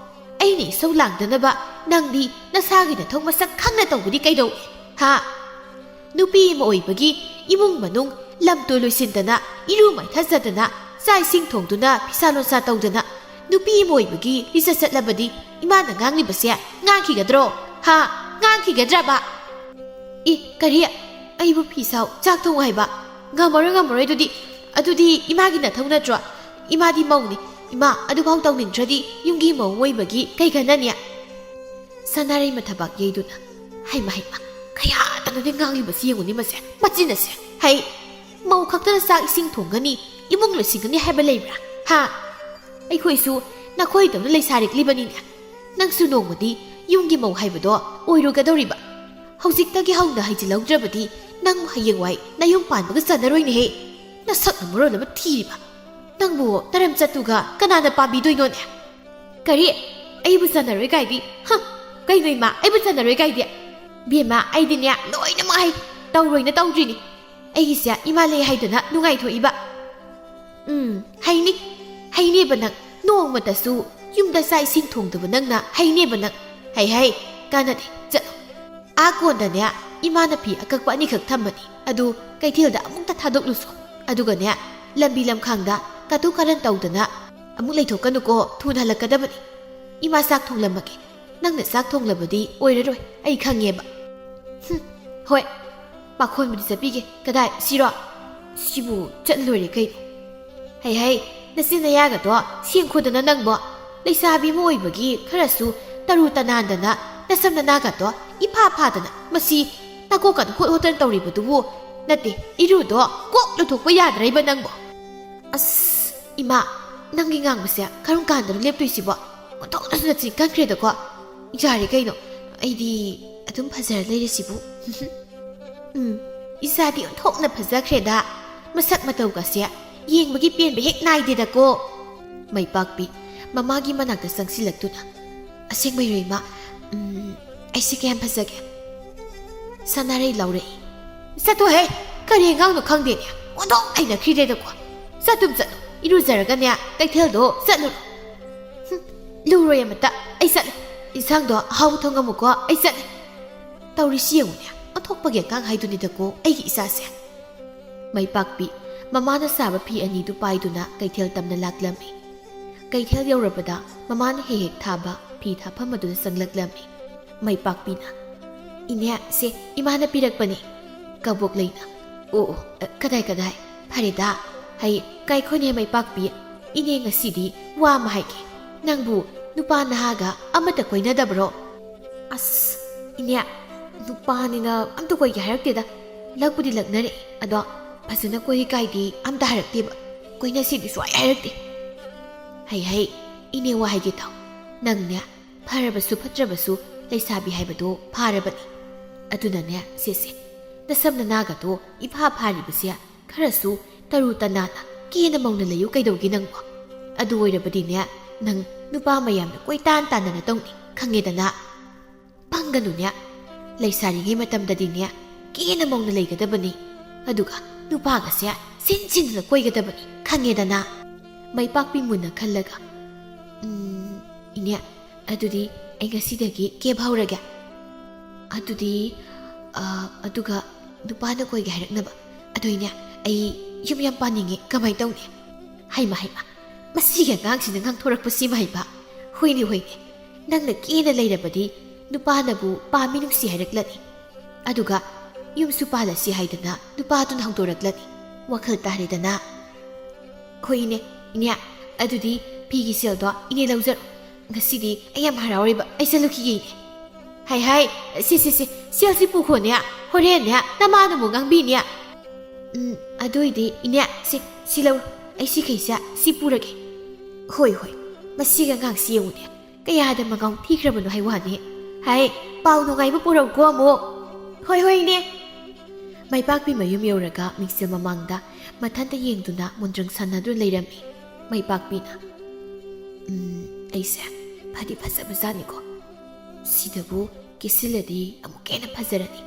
ꯑꯩꯅ ꯏꯁꯧ ꯂꯥꯡꯗꯅꯕ ꯅꯪꯗꯤ ꯅꯁꯥꯒꯤ ꯅꯊꯧ ꯃꯁꯛ ꯈꯪꯅ ꯇꯧꯕꯗꯤ ꯀꯩꯗꯧꯏ? ꯍꯥ? ꯅꯨꯄꯤ ꯑꯃ ꯑꯣꯏꯕꯒꯤ ꯏꯃꯨꯡ ꯃꯅꯨꯡ ꯂꯝ ꯇꯨ ꯂꯣꯏꯁꯤꯟꯗꯅ, ꯏꯔꯨ ꯃꯥꯏꯊꯖꯗꯅ, ꯆꯥꯛ ꯏꯁꯤꯡ ꯊꯣꯡꯗꯨꯅ, ꯐꯤꯁꯥ ꯂꯣꯟꯁꯥ ꯇꯧꯗꯅ, ꯅꯨꯄꯤ ꯑꯃ ꯑꯣꯏꯕꯒꯤ ꯂꯤꯆꯠ ꯆꯠꯂꯕꯗꯤ ꯏꯃꯥꯅ ꯉꯥꯡꯂꯤꯕꯁꯦ ꯉꯥꯡꯈꯤꯒꯗ꯭ꯔꯣ? ꯍꯥ? ꯉꯥꯡꯈꯤꯒꯗ꯭ꯔꯕ? ꯏ, ꯀꯔꯤ? ꯑꯩꯕꯨ ꯐꯤ ꯁꯥꯎ, ꯆꯥꯛ ꯊꯣꯡꯉꯨ ꯍꯥꯏꯕ? ꯉꯝꯃꯔꯣꯏ, ꯉꯝꯃꯔꯣꯏ꯫ ꯑꯗꯨꯗꯤ, ꯑꯗꯨꯗꯤ ꯏꯃꯥꯒꯤ ꯅꯊꯧ ꯅꯠꯇ꯭ꯔꯣ? ꯏꯃꯥꯗꯤ ꯃꯧꯅꯤ꯫ ꯏꯃꯥ ꯑꯗꯨꯐꯥꯎ ꯇꯧꯅꯤꯡꯗ꯭ꯔꯗꯤ ꯌꯨꯝꯒꯤ ꯃꯧ ꯑꯣꯏꯕꯒꯤ ꯀꯩ ꯀꯥꯟꯅꯅꯤ? ꯁꯅꯥꯔꯩ ꯃꯊꯕꯥꯛ ꯌꯩꯗꯨꯅ, ꯍꯩꯃ, ꯍꯩꯃ, ꯀꯌꯥꯗꯅꯣꯅꯦ ꯉꯥꯡꯂꯤꯕꯁꯤ, ꯌꯦꯡꯉꯨꯅꯦ ꯃꯁꯦ, ꯃꯆꯤꯟ ꯑꯁꯦ꯫ ꯍꯩ, ꯃꯧ ꯈꯛꯇꯅ ꯆꯥꯛ ꯏꯁꯤꯡ ꯊꯣꯡꯒꯅꯤ, ꯏꯃꯨꯡ ꯂꯣꯏꯁꯤꯟꯒꯅꯤ ꯍꯥꯏꯕ ꯂꯩꯕ꯭ꯔꯥ? ꯍꯥ? ꯑꯩꯈꯣꯏꯁꯨ ꯅꯈꯣꯏꯗꯧꯅ ꯂꯩꯁꯥꯔꯛꯂꯤꯕꯅꯤꯅꯦ꯫ ꯅꯪꯁꯨ ꯅꯣꯡꯃꯗꯤ ꯌꯨꯝꯒꯤ ꯃꯧ ꯍꯥꯏꯕꯗꯣ ꯑꯣꯏꯔꯨꯒꯗꯧꯔꯤꯕ꯫ ꯍꯧꯖꯤꯛꯇꯒꯤ ꯍꯧꯅ ꯍꯩꯖꯤꯜꯍꯧꯗ꯭ꯔꯕꯗꯤ ꯅꯪ ꯍꯌꯦꯡꯋꯥꯏ ꯅꯌꯨꯝ ꯄꯥꯟꯕꯒ ꯆꯟꯅꯔꯣꯏꯅꯦꯍꯦ꯫ ꯅꯁꯛꯅ ꯃꯔꯣꯜ ꯑꯃ ꯊꯤꯔꯤꯕ꯫ ꯅꯪꯕꯨ ꯅꯔꯝꯆꯠꯇꯨꯒ ꯀꯅꯥꯅ ꯄꯥꯝꯕꯤꯗꯣꯏꯅꯣꯅꯦ? ꯀꯔꯤ? ꯑꯩꯕꯨ ꯆꯟꯅꯔꯣꯏ ꯀꯥꯏꯗꯤ? ꯍ! ꯀꯩꯅꯣ ꯏꯃꯥ, ꯑꯩꯕꯨ ꯆꯟꯅꯔꯣꯏ ꯀꯥꯏꯗꯤ? ꯕꯦꯝꯃ, ꯑꯩꯗꯤꯅꯦ ꯂꯣꯏꯅꯃꯛ ꯍꯩ꯫ ꯇꯧꯔꯣꯏꯅ ꯇꯧꯗ꯭ꯔꯤꯅꯤ꯫ ꯑꯩꯒꯤꯁꯦ ꯏꯃꯥ ꯂꯩ ꯍꯥꯏꯗꯅ ꯅꯨꯡꯉꯥꯏꯊꯣꯛꯏꯕ꯫ ꯎꯝ, ꯍꯩꯅꯤ꯫ ꯍꯩꯅꯦꯕ ꯅꯪ꯫ ꯅꯣꯡꯃꯇꯁꯨ ꯌꯨꯝꯗ ꯆꯥꯛ ꯏꯁꯤꯡ ꯊꯣꯡꯗꯕ ꯅꯪꯅ ꯍꯩꯅꯦꯕ ꯅꯪ꯫ ꯍꯩ ꯍꯩ, ꯀꯥꯟꯅꯗꯦ꯫ ꯆꯠꯂꯣ꯫ ꯑꯥ ꯀꯣꯟꯗꯅꯦ ꯏꯃꯥꯅ ꯐꯤ ꯑꯀꯛꯄ ꯑꯅꯤꯈꯛ ꯊꯝꯕꯅꯤ꯫ ꯑꯗꯨ ꯀꯩꯊꯦꯜꯗ ꯑꯃꯨꯛꯇ ꯊꯥꯗꯣꯛꯂꯨꯁꯣ꯫ ꯑꯗꯨꯒꯅꯦ ꯂꯝꯕꯤ ꯂꯝꯈꯥꯡꯗ ꯀꯥꯇꯨ ꯀꯥꯔꯟ ꯇꯧꯗꯅ ꯑꯃꯨꯛ ꯂꯩꯊꯣꯛꯀꯅꯨꯀꯣ꯫ ꯊꯨꯅ ꯍꯜꯂꯛꯀꯗꯕꯅꯤ꯫ ꯏꯃꯥ ꯆꯥꯛ ꯊꯣꯡꯂꯝꯃꯒꯦ꯫ ꯅꯪꯅ ꯆꯥꯛ ꯊꯣꯡꯂꯕꯗꯤ ꯑꯣꯏꯔꯔꯣꯏ, ꯑꯩ ꯈꯪꯉꯦꯕ꯫ ꯍꯨꯝ, ꯍꯣꯏ, ꯄꯥꯈꯣꯟꯕꯨꯗꯤ ꯆꯠꯄꯤꯒꯦ꯫ ꯀꯗꯥꯏ, ꯁꯤꯔꯣ? ꯁꯤꯕꯨ ꯆꯠꯂꯣꯏꯔꯦ ꯀꯩꯅꯣ? ꯍꯩ ꯍꯩ, ꯅꯆꯤꯟ ꯅꯌꯥꯒꯗꯣ ꯁꯦꯡꯈꯣꯗꯅ ꯅꯪꯕꯣ꯫ ꯂꯩꯁꯥꯕꯤ ꯑꯃ ꯑꯣꯏꯕꯒꯤ ꯈꯔꯁꯨ ꯇꯔꯨ ꯇꯅꯥꯟꯗꯅ ꯅꯁꯝ ꯅꯅꯥꯒꯗꯣ ꯏꯐꯥ ꯐꯥꯗꯅ ꯃꯁꯤ ꯅꯀꯣꯛꯀꯗꯣ ꯍꯣꯠ ꯍꯣꯠꯇꯅ ꯇꯧꯔꯤꯕꯗꯨꯕꯨ? ꯅꯠꯇꯦ, ꯏꯔꯨꯗꯣ ꯀꯣꯛ ꯂꯨꯊꯣꯛꯄ ꯌꯥꯗ꯭ꯔꯩꯕ ꯅꯪꯕꯣ? ꯑꯁ, ꯏꯃꯥ, ꯅꯪꯒꯤ ꯉꯥꯡꯕꯁꯦ ꯀꯔꯝ ꯀꯥꯟꯗꯅꯣ ꯂꯦꯞꯇꯣꯏꯁꯤꯕꯣ? ꯑꯣꯟꯊꯣꯛꯅꯁꯨ ꯅꯆꯤꯟ ꯀꯟꯈ꯭ꯔꯦꯗꯀꯣ꯫ ꯌꯥꯔꯦ ꯀꯩꯅꯣ, ꯑꯩꯗꯤ ꯑꯗꯨꯝ ꯐꯖꯔ ꯂꯩꯔꯁꯤꯕꯨ꯫ ꯎꯝ, ꯏꯆꯥꯗꯤ ꯑꯣꯟꯊꯣꯛꯅ ꯐꯖꯈ꯭ꯔꯦꯗ꯫ ꯃꯁꯛ ꯃꯇꯧꯒꯁꯦ ꯌꯦꯡꯕꯒꯤ ꯄꯦꯟꯕ ꯍꯦꯛ ꯅꯥꯏꯗꯦꯗꯀꯣ꯫ ꯃꯩꯄꯥꯛꯄꯤ ꯃꯃꯥꯒꯤ ꯃꯅꯥꯛꯇ ꯆꯪꯁꯤꯜꯂꯛꯇꯨꯅ, "ꯑꯁꯦꯡꯕꯩꯔꯣ ꯏꯃꯥ? ꯎꯝ, ꯑꯩꯁꯦ ꯀꯌꯥꯝ ꯐꯖꯒꯦ?" ꯁꯅꯥꯔꯩ ꯂꯥꯎꯔꯛꯏ꯫ "ꯆꯠꯊꯣꯍꯦ! ꯀꯔꯤ ꯑꯉꯥꯡꯅꯣ ꯈꯪꯗꯦꯅꯦ, ꯑꯣꯟꯊꯣꯛ ꯍꯩꯅꯈ꯭ꯔꯤꯗꯦꯗꯀꯣ꯫ ꯆꯠꯇꯨꯝ ꯆꯠꯂꯨ, ꯏꯔꯨꯖꯔꯒꯅꯦ ꯀꯩꯊꯦꯜꯗꯣ ꯆꯠꯂꯨꯔꯣ꯫" "ꯍꯨꯝ, ꯂꯨꯔꯣꯏ ꯑꯃꯇ, ꯑꯩ ꯆꯠꯂꯦ꯫ ꯏꯟꯁꯥꯡꯗꯣ ꯑꯍꯥꯎꯕ ꯊꯣꯡꯉꯝꯃꯨꯀꯣ, ꯑꯩ ꯆꯠꯂꯦ꯫" ꯇꯧꯔꯤꯁꯤ ꯌꯦꯡꯉꯨꯅꯦ, ꯑꯣꯟꯊꯣꯛꯄꯒꯤ ꯑꯉꯥꯡ ꯍꯥꯏꯗꯨꯅꯤꯗꯀꯣ ꯑꯩꯒꯤ ꯏꯆꯥꯁꯦ꯫ ꯃꯩꯄꯥꯛꯄꯤ ꯃꯃꯥꯅ ꯁꯥꯕ ꯐꯤ ꯑꯅꯤꯗꯨ ꯄꯥꯏꯗꯨꯅ ꯀꯩꯊꯦꯜ ꯇꯝꯅ ꯂꯥꯛꯂꯝꯃꯤ꯫ ꯀꯩꯊꯦꯜ ꯌꯧꯔꯕꯗ ꯃꯃꯥꯅ ꯍꯦꯛ ꯍꯦꯛ ꯊꯥꯕ ꯐꯤ ꯊꯥꯐꯝ ꯑꯗꯨꯗ ꯆꯪꯂꯛꯂꯝꯃꯤ꯫ ꯃꯩꯄꯥꯛꯄꯤꯅ, "ꯏꯅꯦ, ꯁꯦ ꯏꯃꯥꯅ ꯄꯤꯔꯛꯄꯅꯤ꯫" ꯀꯕꯣꯛ ꯂꯩꯅ, "ꯑꯣ, ꯑꯣ, ꯑ, ꯀꯗꯥꯏ, ꯀꯗꯥꯏ? ꯐꯔꯦꯗ꯫ ꯍꯩ, ꯀꯥꯏꯈꯣꯅꯦ ꯃꯩꯄꯥꯛꯄꯤ, ꯏꯅꯦ ꯉꯁꯤꯗꯤ ꯋꯥ ꯑꯃ ꯍꯥꯏꯒꯦ꯫ ꯅꯪꯕꯨ ꯅꯨꯄꯥ ꯅꯍꯥꯒ ꯑꯃꯠꯇ ꯀꯣꯏꯅꯗꯕ꯭ꯔꯣ?" "ꯑꯁ, ꯏꯅꯦ, ꯅꯨꯄꯥꯅꯤꯅ ꯑꯝꯇ ꯀꯣꯏꯒꯦ ꯍꯥꯏꯔꯛꯇꯦꯗ꯫ ꯂꯛꯄꯨꯗꯤ ꯂꯛꯅꯔꯛꯑꯦ, ꯑꯗꯣ ꯐꯖꯅ ꯀꯣꯏ ꯀꯥꯏꯗꯤ ꯑꯝꯇ ꯍꯥꯏꯔꯛꯇꯦꯕ꯫ ꯀꯣꯏꯅꯁꯤꯗꯤ ꯁꯨꯡꯍꯥꯏ ꯍꯥꯏꯔꯛꯇꯦ꯫" "ꯍꯩ, ꯍꯩ, ꯏꯅꯦ ꯋꯥ ꯍꯥꯏꯒꯦ ꯇꯥꯎ꯫ ꯅꯪꯅꯦ, ꯐꯔꯕꯁꯨ ꯐꯠꯇ꯭ꯔꯕꯁꯨ ꯂꯩꯁꯥꯕꯤ ꯍꯥꯏꯕꯗꯣ ꯐꯥꯔꯕꯅꯤ꯫ ꯑꯗꯨꯅꯅꯦ, ꯁꯦꯁꯦ, ꯅꯁꯝ ꯅꯅꯥꯒꯗꯣ ꯏꯐꯥ ꯐꯥꯔꯤꯕꯁꯦ ꯈꯔꯁꯨ ꯇꯔꯨ ꯇꯅꯥꯟꯅ ꯀꯦꯅ ꯃꯧꯅ ꯂꯩꯌꯨ ꯀꯩꯗꯧꯒꯦ ꯅꯪꯕꯣ? ꯑꯗꯨ ꯑꯣꯏꯔꯕꯗꯤꯅꯦ, ꯅꯪ ꯅꯨꯄꯥ ꯃꯌꯥꯝꯅ ꯀꯣꯏꯇꯥꯟ ꯇꯥꯟꯗꯅ ꯇꯧꯅꯤ, ꯈꯪꯉꯦꯗꯅ?" "ꯄꯪꯒꯅꯨꯅꯦ, ꯂꯩꯁꯥꯔꯤꯉꯩ ꯃꯇꯝꯗꯗꯤꯅꯦ ꯀꯦꯅ ꯃꯧꯅ ꯂꯩꯒꯗꯕꯅꯤ, ꯑꯗꯨꯒ ꯅꯨꯄꯥꯒꯁꯦ ꯁꯤꯟ ꯁꯤꯟꯗꯅ ꯀꯣꯏꯒꯗꯕꯅꯤ, ꯈꯪꯉꯦꯗꯅ?" ꯃꯩꯄꯥꯛꯄꯤ ꯃꯨꯟꯅ ꯈꯜꯂꯒ, "ꯎꯝ, ꯏꯅꯦ, ꯑꯗꯨꯗꯤ ꯑꯩ ꯉꯁꯤꯗꯒꯤ ꯀꯦꯕ ꯍꯧꯔꯒꯦ꯫ ꯑꯗꯨꯗꯤ, ꯑ, ꯑꯗꯨꯒ ꯅꯨꯄꯥꯅ ꯀꯣꯏꯒꯦ ꯍꯥꯏꯔꯛꯅꯕ꯫ ꯑꯗꯨꯏꯅꯦ, ꯑꯩ ꯌꯨꯝ ꯌꯥꯝ ꯄꯥꯅꯤꯡꯉꯦ, ꯀꯃꯥꯏ ꯇꯧꯅꯤ?" "ꯍꯩꯃ, ꯍꯩꯃ, ꯃꯁꯤꯒꯤ ꯑꯉꯥꯡꯁꯤꯅ ꯉꯥꯡꯊꯣꯔꯛꯄꯁꯤꯃ ꯍꯩꯕ꯫ ꯍꯣꯏꯅꯦ, ꯍꯣꯏꯅꯦ, ꯅꯪꯅ ꯀꯦꯅ ꯂꯩꯔꯕꯗꯤ ꯅꯨꯄꯥꯅꯕꯨ ꯄꯥꯝꯃꯤ ꯅꯨꯡꯁꯤ ꯍꯥꯏꯔꯛꯂꯅꯤ꯫ ꯑꯗꯨꯒ ꯌꯨꯝꯁꯨ ꯄꯥꯜꯂꯁꯤ ꯍꯥꯏꯗꯅ ꯅꯨꯄꯥꯗꯨꯅ ꯍꯧꯗꯣꯔꯛꯂꯅꯤ꯫ ꯋꯥꯈꯜ ꯇꯥꯔꯦꯗꯅ?" "ꯍꯣꯏ ꯏꯅꯦ, ꯏꯅꯦ, ꯑꯗꯨꯗꯤ ꯐꯤꯒꯤ ꯁꯦꯜꯗꯣ ꯏꯅꯦ ꯂꯧꯖꯔꯣ꯫ ꯉꯁꯤꯗꯤ ꯑꯩ ꯌꯥꯝ ꯍꯔꯥꯎꯔꯦꯕ, ꯑꯩ ꯆꯠꯂꯨꯈꯤꯒꯦ ꯏꯅꯦ꯫" ꯍꯥꯏ ꯍꯥꯏ, ꯁꯤ ꯁꯤ ꯁꯤ, ꯁꯦꯜꯁꯤ ꯄꯨꯈꯣꯅꯦ꯫ ꯍꯣꯔꯦꯟꯅꯦ ꯅꯃꯥꯅ ꯑꯃꯨꯛ ꯉꯥꯡꯕꯤꯅꯦ꯫ ꯎꯝ, ꯑꯗꯨꯏꯗꯤ ꯏꯅꯦ, ꯁꯤ, ꯁꯤ ꯂꯧ꯫ ꯑꯩ ꯁꯤꯈꯩꯁꯦ ꯁꯤ ꯄꯨꯔꯒꯦ꯫ ꯍꯣꯏ ꯍꯣꯏ, ꯃꯁꯤꯒꯤ ꯑꯉꯥꯡꯁꯤ ꯌꯦꯡꯉꯨꯅꯦ, ꯀꯌꯥꯗ ꯃꯉꯥꯎ ꯊꯤꯈ꯭ꯔꯕꯅꯣ ꯍꯥꯏ ꯋꯥꯅꯤ꯫ ꯍꯥꯏ, ꯄꯥꯎ ꯅꯨꯡꯉꯥꯏꯕ ꯄꯨꯔꯛꯎꯀꯣ ꯑꯃꯨꯛ꯫ ꯍꯣꯏ ꯍꯣꯏ ꯏꯅꯦ꯫ ꯃꯩꯄꯥꯛꯄꯤ ꯃꯌꯨꯝ ꯌꯧꯔꯒ ꯃꯤꯡꯁꯦꯜ ꯃꯃꯥꯡꯗ ꯃꯊꯟꯇ ꯌꯦꯡꯗꯨꯅ ꯃꯣꯟꯗ꯭ꯔꯪ ꯁꯥꯟꯅꯗꯨꯅ ꯂꯩꯔꯝꯃꯤ꯫ ꯃꯩꯄꯥꯛꯄꯤꯅ, "ꯎꯝ, ꯑꯩꯁꯦ ꯐꯗꯤ ꯐꯖꯕꯖꯥꯠꯅꯤꯀꯣ꯫ ꯁꯤꯗꯕꯨ ꯀꯦꯁꯤꯜꯂꯗꯤ ꯑꯃꯨꯛꯀ ꯍꯦꯟꯅ ꯐꯖꯔꯅꯤ꯫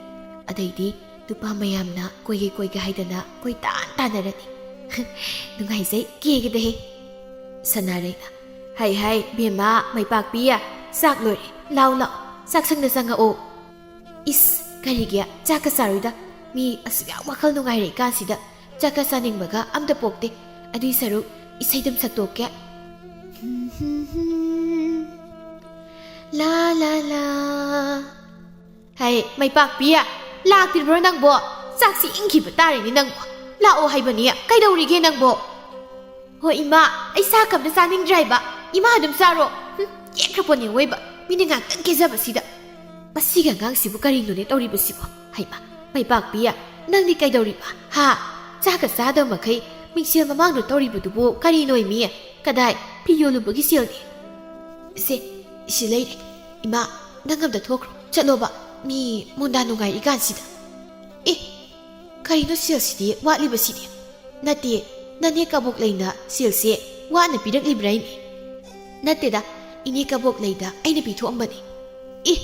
ꯑꯗꯩꯗꯤ ꯅꯨꯄꯥ ꯃꯌꯥꯝꯅ ꯀꯣꯏꯒꯦ ꯀꯣꯏꯒꯦ ꯍꯥꯏꯗꯅ ꯀꯣꯏꯇꯥꯟ ꯇꯥꯟꯅꯔꯅꯤ꯫ ꯅꯨꯡꯉꯥꯏꯖꯩ, ꯀꯦꯒꯦꯗꯍꯦ꯫" ꯁꯅꯥꯔꯩꯅ, "ꯍꯥꯏ ꯍꯥꯏ, ꯕꯦꯝꯃ ꯃꯩꯄꯥꯛꯄꯤ, ꯆꯥꯛ ꯂꯣꯏꯔꯦ꯫ ꯂꯥꯎ ꯂꯥꯎ, ꯆꯥꯛꯁꯪꯗ ꯆꯪꯉꯛꯑꯣ꯫" "ꯏꯁ, ꯀꯔꯤꯒꯤ? ꯆꯥꯛꯀ ꯆꯥꯔꯣꯏꯗ꯫ ꯃꯤ ꯑꯁꯨꯛ ꯌꯥꯝ ꯋꯥꯈꯜ ꯅꯨꯡꯉꯥꯏꯔꯛꯏ ꯀꯥꯟꯁꯤꯗ ꯆꯥꯛꯀ ꯆꯥꯅꯤꯡꯕꯒ ꯑꯝꯇ ꯄꯣꯛꯇꯦ꯫ ꯑꯗꯨꯏ ꯁꯔꯨꯛ ꯏꯁꯩꯗꯨꯝ ꯁꯛꯇꯣꯛꯀꯦ꯫" ꯂꯥ ꯂꯥ ꯂꯥ꯫ "ꯍꯩ, ꯃꯩꯄꯥꯛꯄꯤ, ꯂꯥꯛꯇ꯭ꯔꯤꯕ꯭ꯔꯣ ꯅꯪꯕꯣ? ꯆꯥꯛꯁꯤ ꯏꯪꯈꯤꯕ ꯇꯥꯔꯦꯅꯦ ꯅꯪꯕꯣ꯫ ꯂꯥꯛꯑꯣ ꯍꯥꯏꯕꯅꯤ, ꯀꯩꯗꯧꯔꯤꯒꯦ ꯅꯪꯕꯣ?" "ꯍꯣ ꯏꯃꯥ, ꯑꯩ ꯆꯥꯛꯀ ꯑꯝꯇ ꯆꯥꯅꯤꯡꯗ꯭ꯔꯦ ꯍꯥꯏꯕ꯫ ꯏꯃꯥ ꯑꯗꯨꯝ ꯆꯥꯔꯣ꯫ ꯍꯨꯝ, ꯌꯦꯛꯈ꯭ꯔꯄꯣꯠꯅꯦ ꯑꯋꯣꯏꯕ꯫ ꯃꯤꯅ ꯉꯥꯛꯇꯪ ꯀꯦꯖꯕꯁꯤꯗ꯫ ꯃꯁꯤꯒꯤ ꯑꯉꯥꯡꯁꯤꯕꯨ ꯀꯔꯤꯅꯣꯅꯦ ꯇꯧꯔꯤꯕꯁꯤꯕꯣ? ꯍꯩꯃꯥ, ꯃꯩꯄꯥꯛꯄꯤ, ꯅꯪꯗꯤ ꯀꯩꯗꯧꯔꯤꯕ? ꯍꯥ? ꯆꯥꯛꯀ ꯆꯥꯗꯕ ꯃꯈꯩ ꯃꯤꯡꯁꯦꯜ ꯃꯃꯥꯡꯗ ꯇꯧꯔꯤꯕꯗꯨꯕꯨ ꯀꯔꯤꯅꯣ ꯏꯃꯤ? ꯀꯗꯥꯏ? ꯐꯤ ꯌꯣꯜꯂꯨꯕꯒꯤ ꯁꯦꯜꯅꯤ꯫ ꯁꯦ, ꯁꯤ ꯂꯩꯔꯦ꯫ ꯏꯃꯥ, ꯅꯪ ꯑꯝꯇ ꯊꯣꯛꯈ꯭ꯔꯣ꯫ ꯆꯠꯂꯣꯕ, ꯃꯤ ꯃꯣꯟꯗꯥ ꯅꯨꯡꯉꯥꯏꯔꯤ ꯀꯥꯟꯁꯤꯗ꯫ ꯑꯦ, ꯀꯔꯤꯅꯣ ꯁꯦꯜꯁꯤꯗꯤ ꯋꯥꯠꯂꯤꯕꯁꯤꯗꯤ? ꯅꯠꯇꯦ, ꯅꯅꯦ ꯀꯕꯣꯛ ꯂꯩꯅ ꯁꯦꯜꯁꯦ ꯋꯥꯅ ꯄꯤꯔꯛꯂꯤꯕ꯭ꯔꯥ ꯍꯥꯏꯅꯦ?" "ꯅꯠꯇꯦꯗ, ꯏꯅꯦ ꯀꯕꯣꯛ ꯂꯩꯗ ꯑꯩꯅ ꯄꯤꯊꯣꯛꯑꯝꯕꯅꯦ꯫" "ꯑꯦ,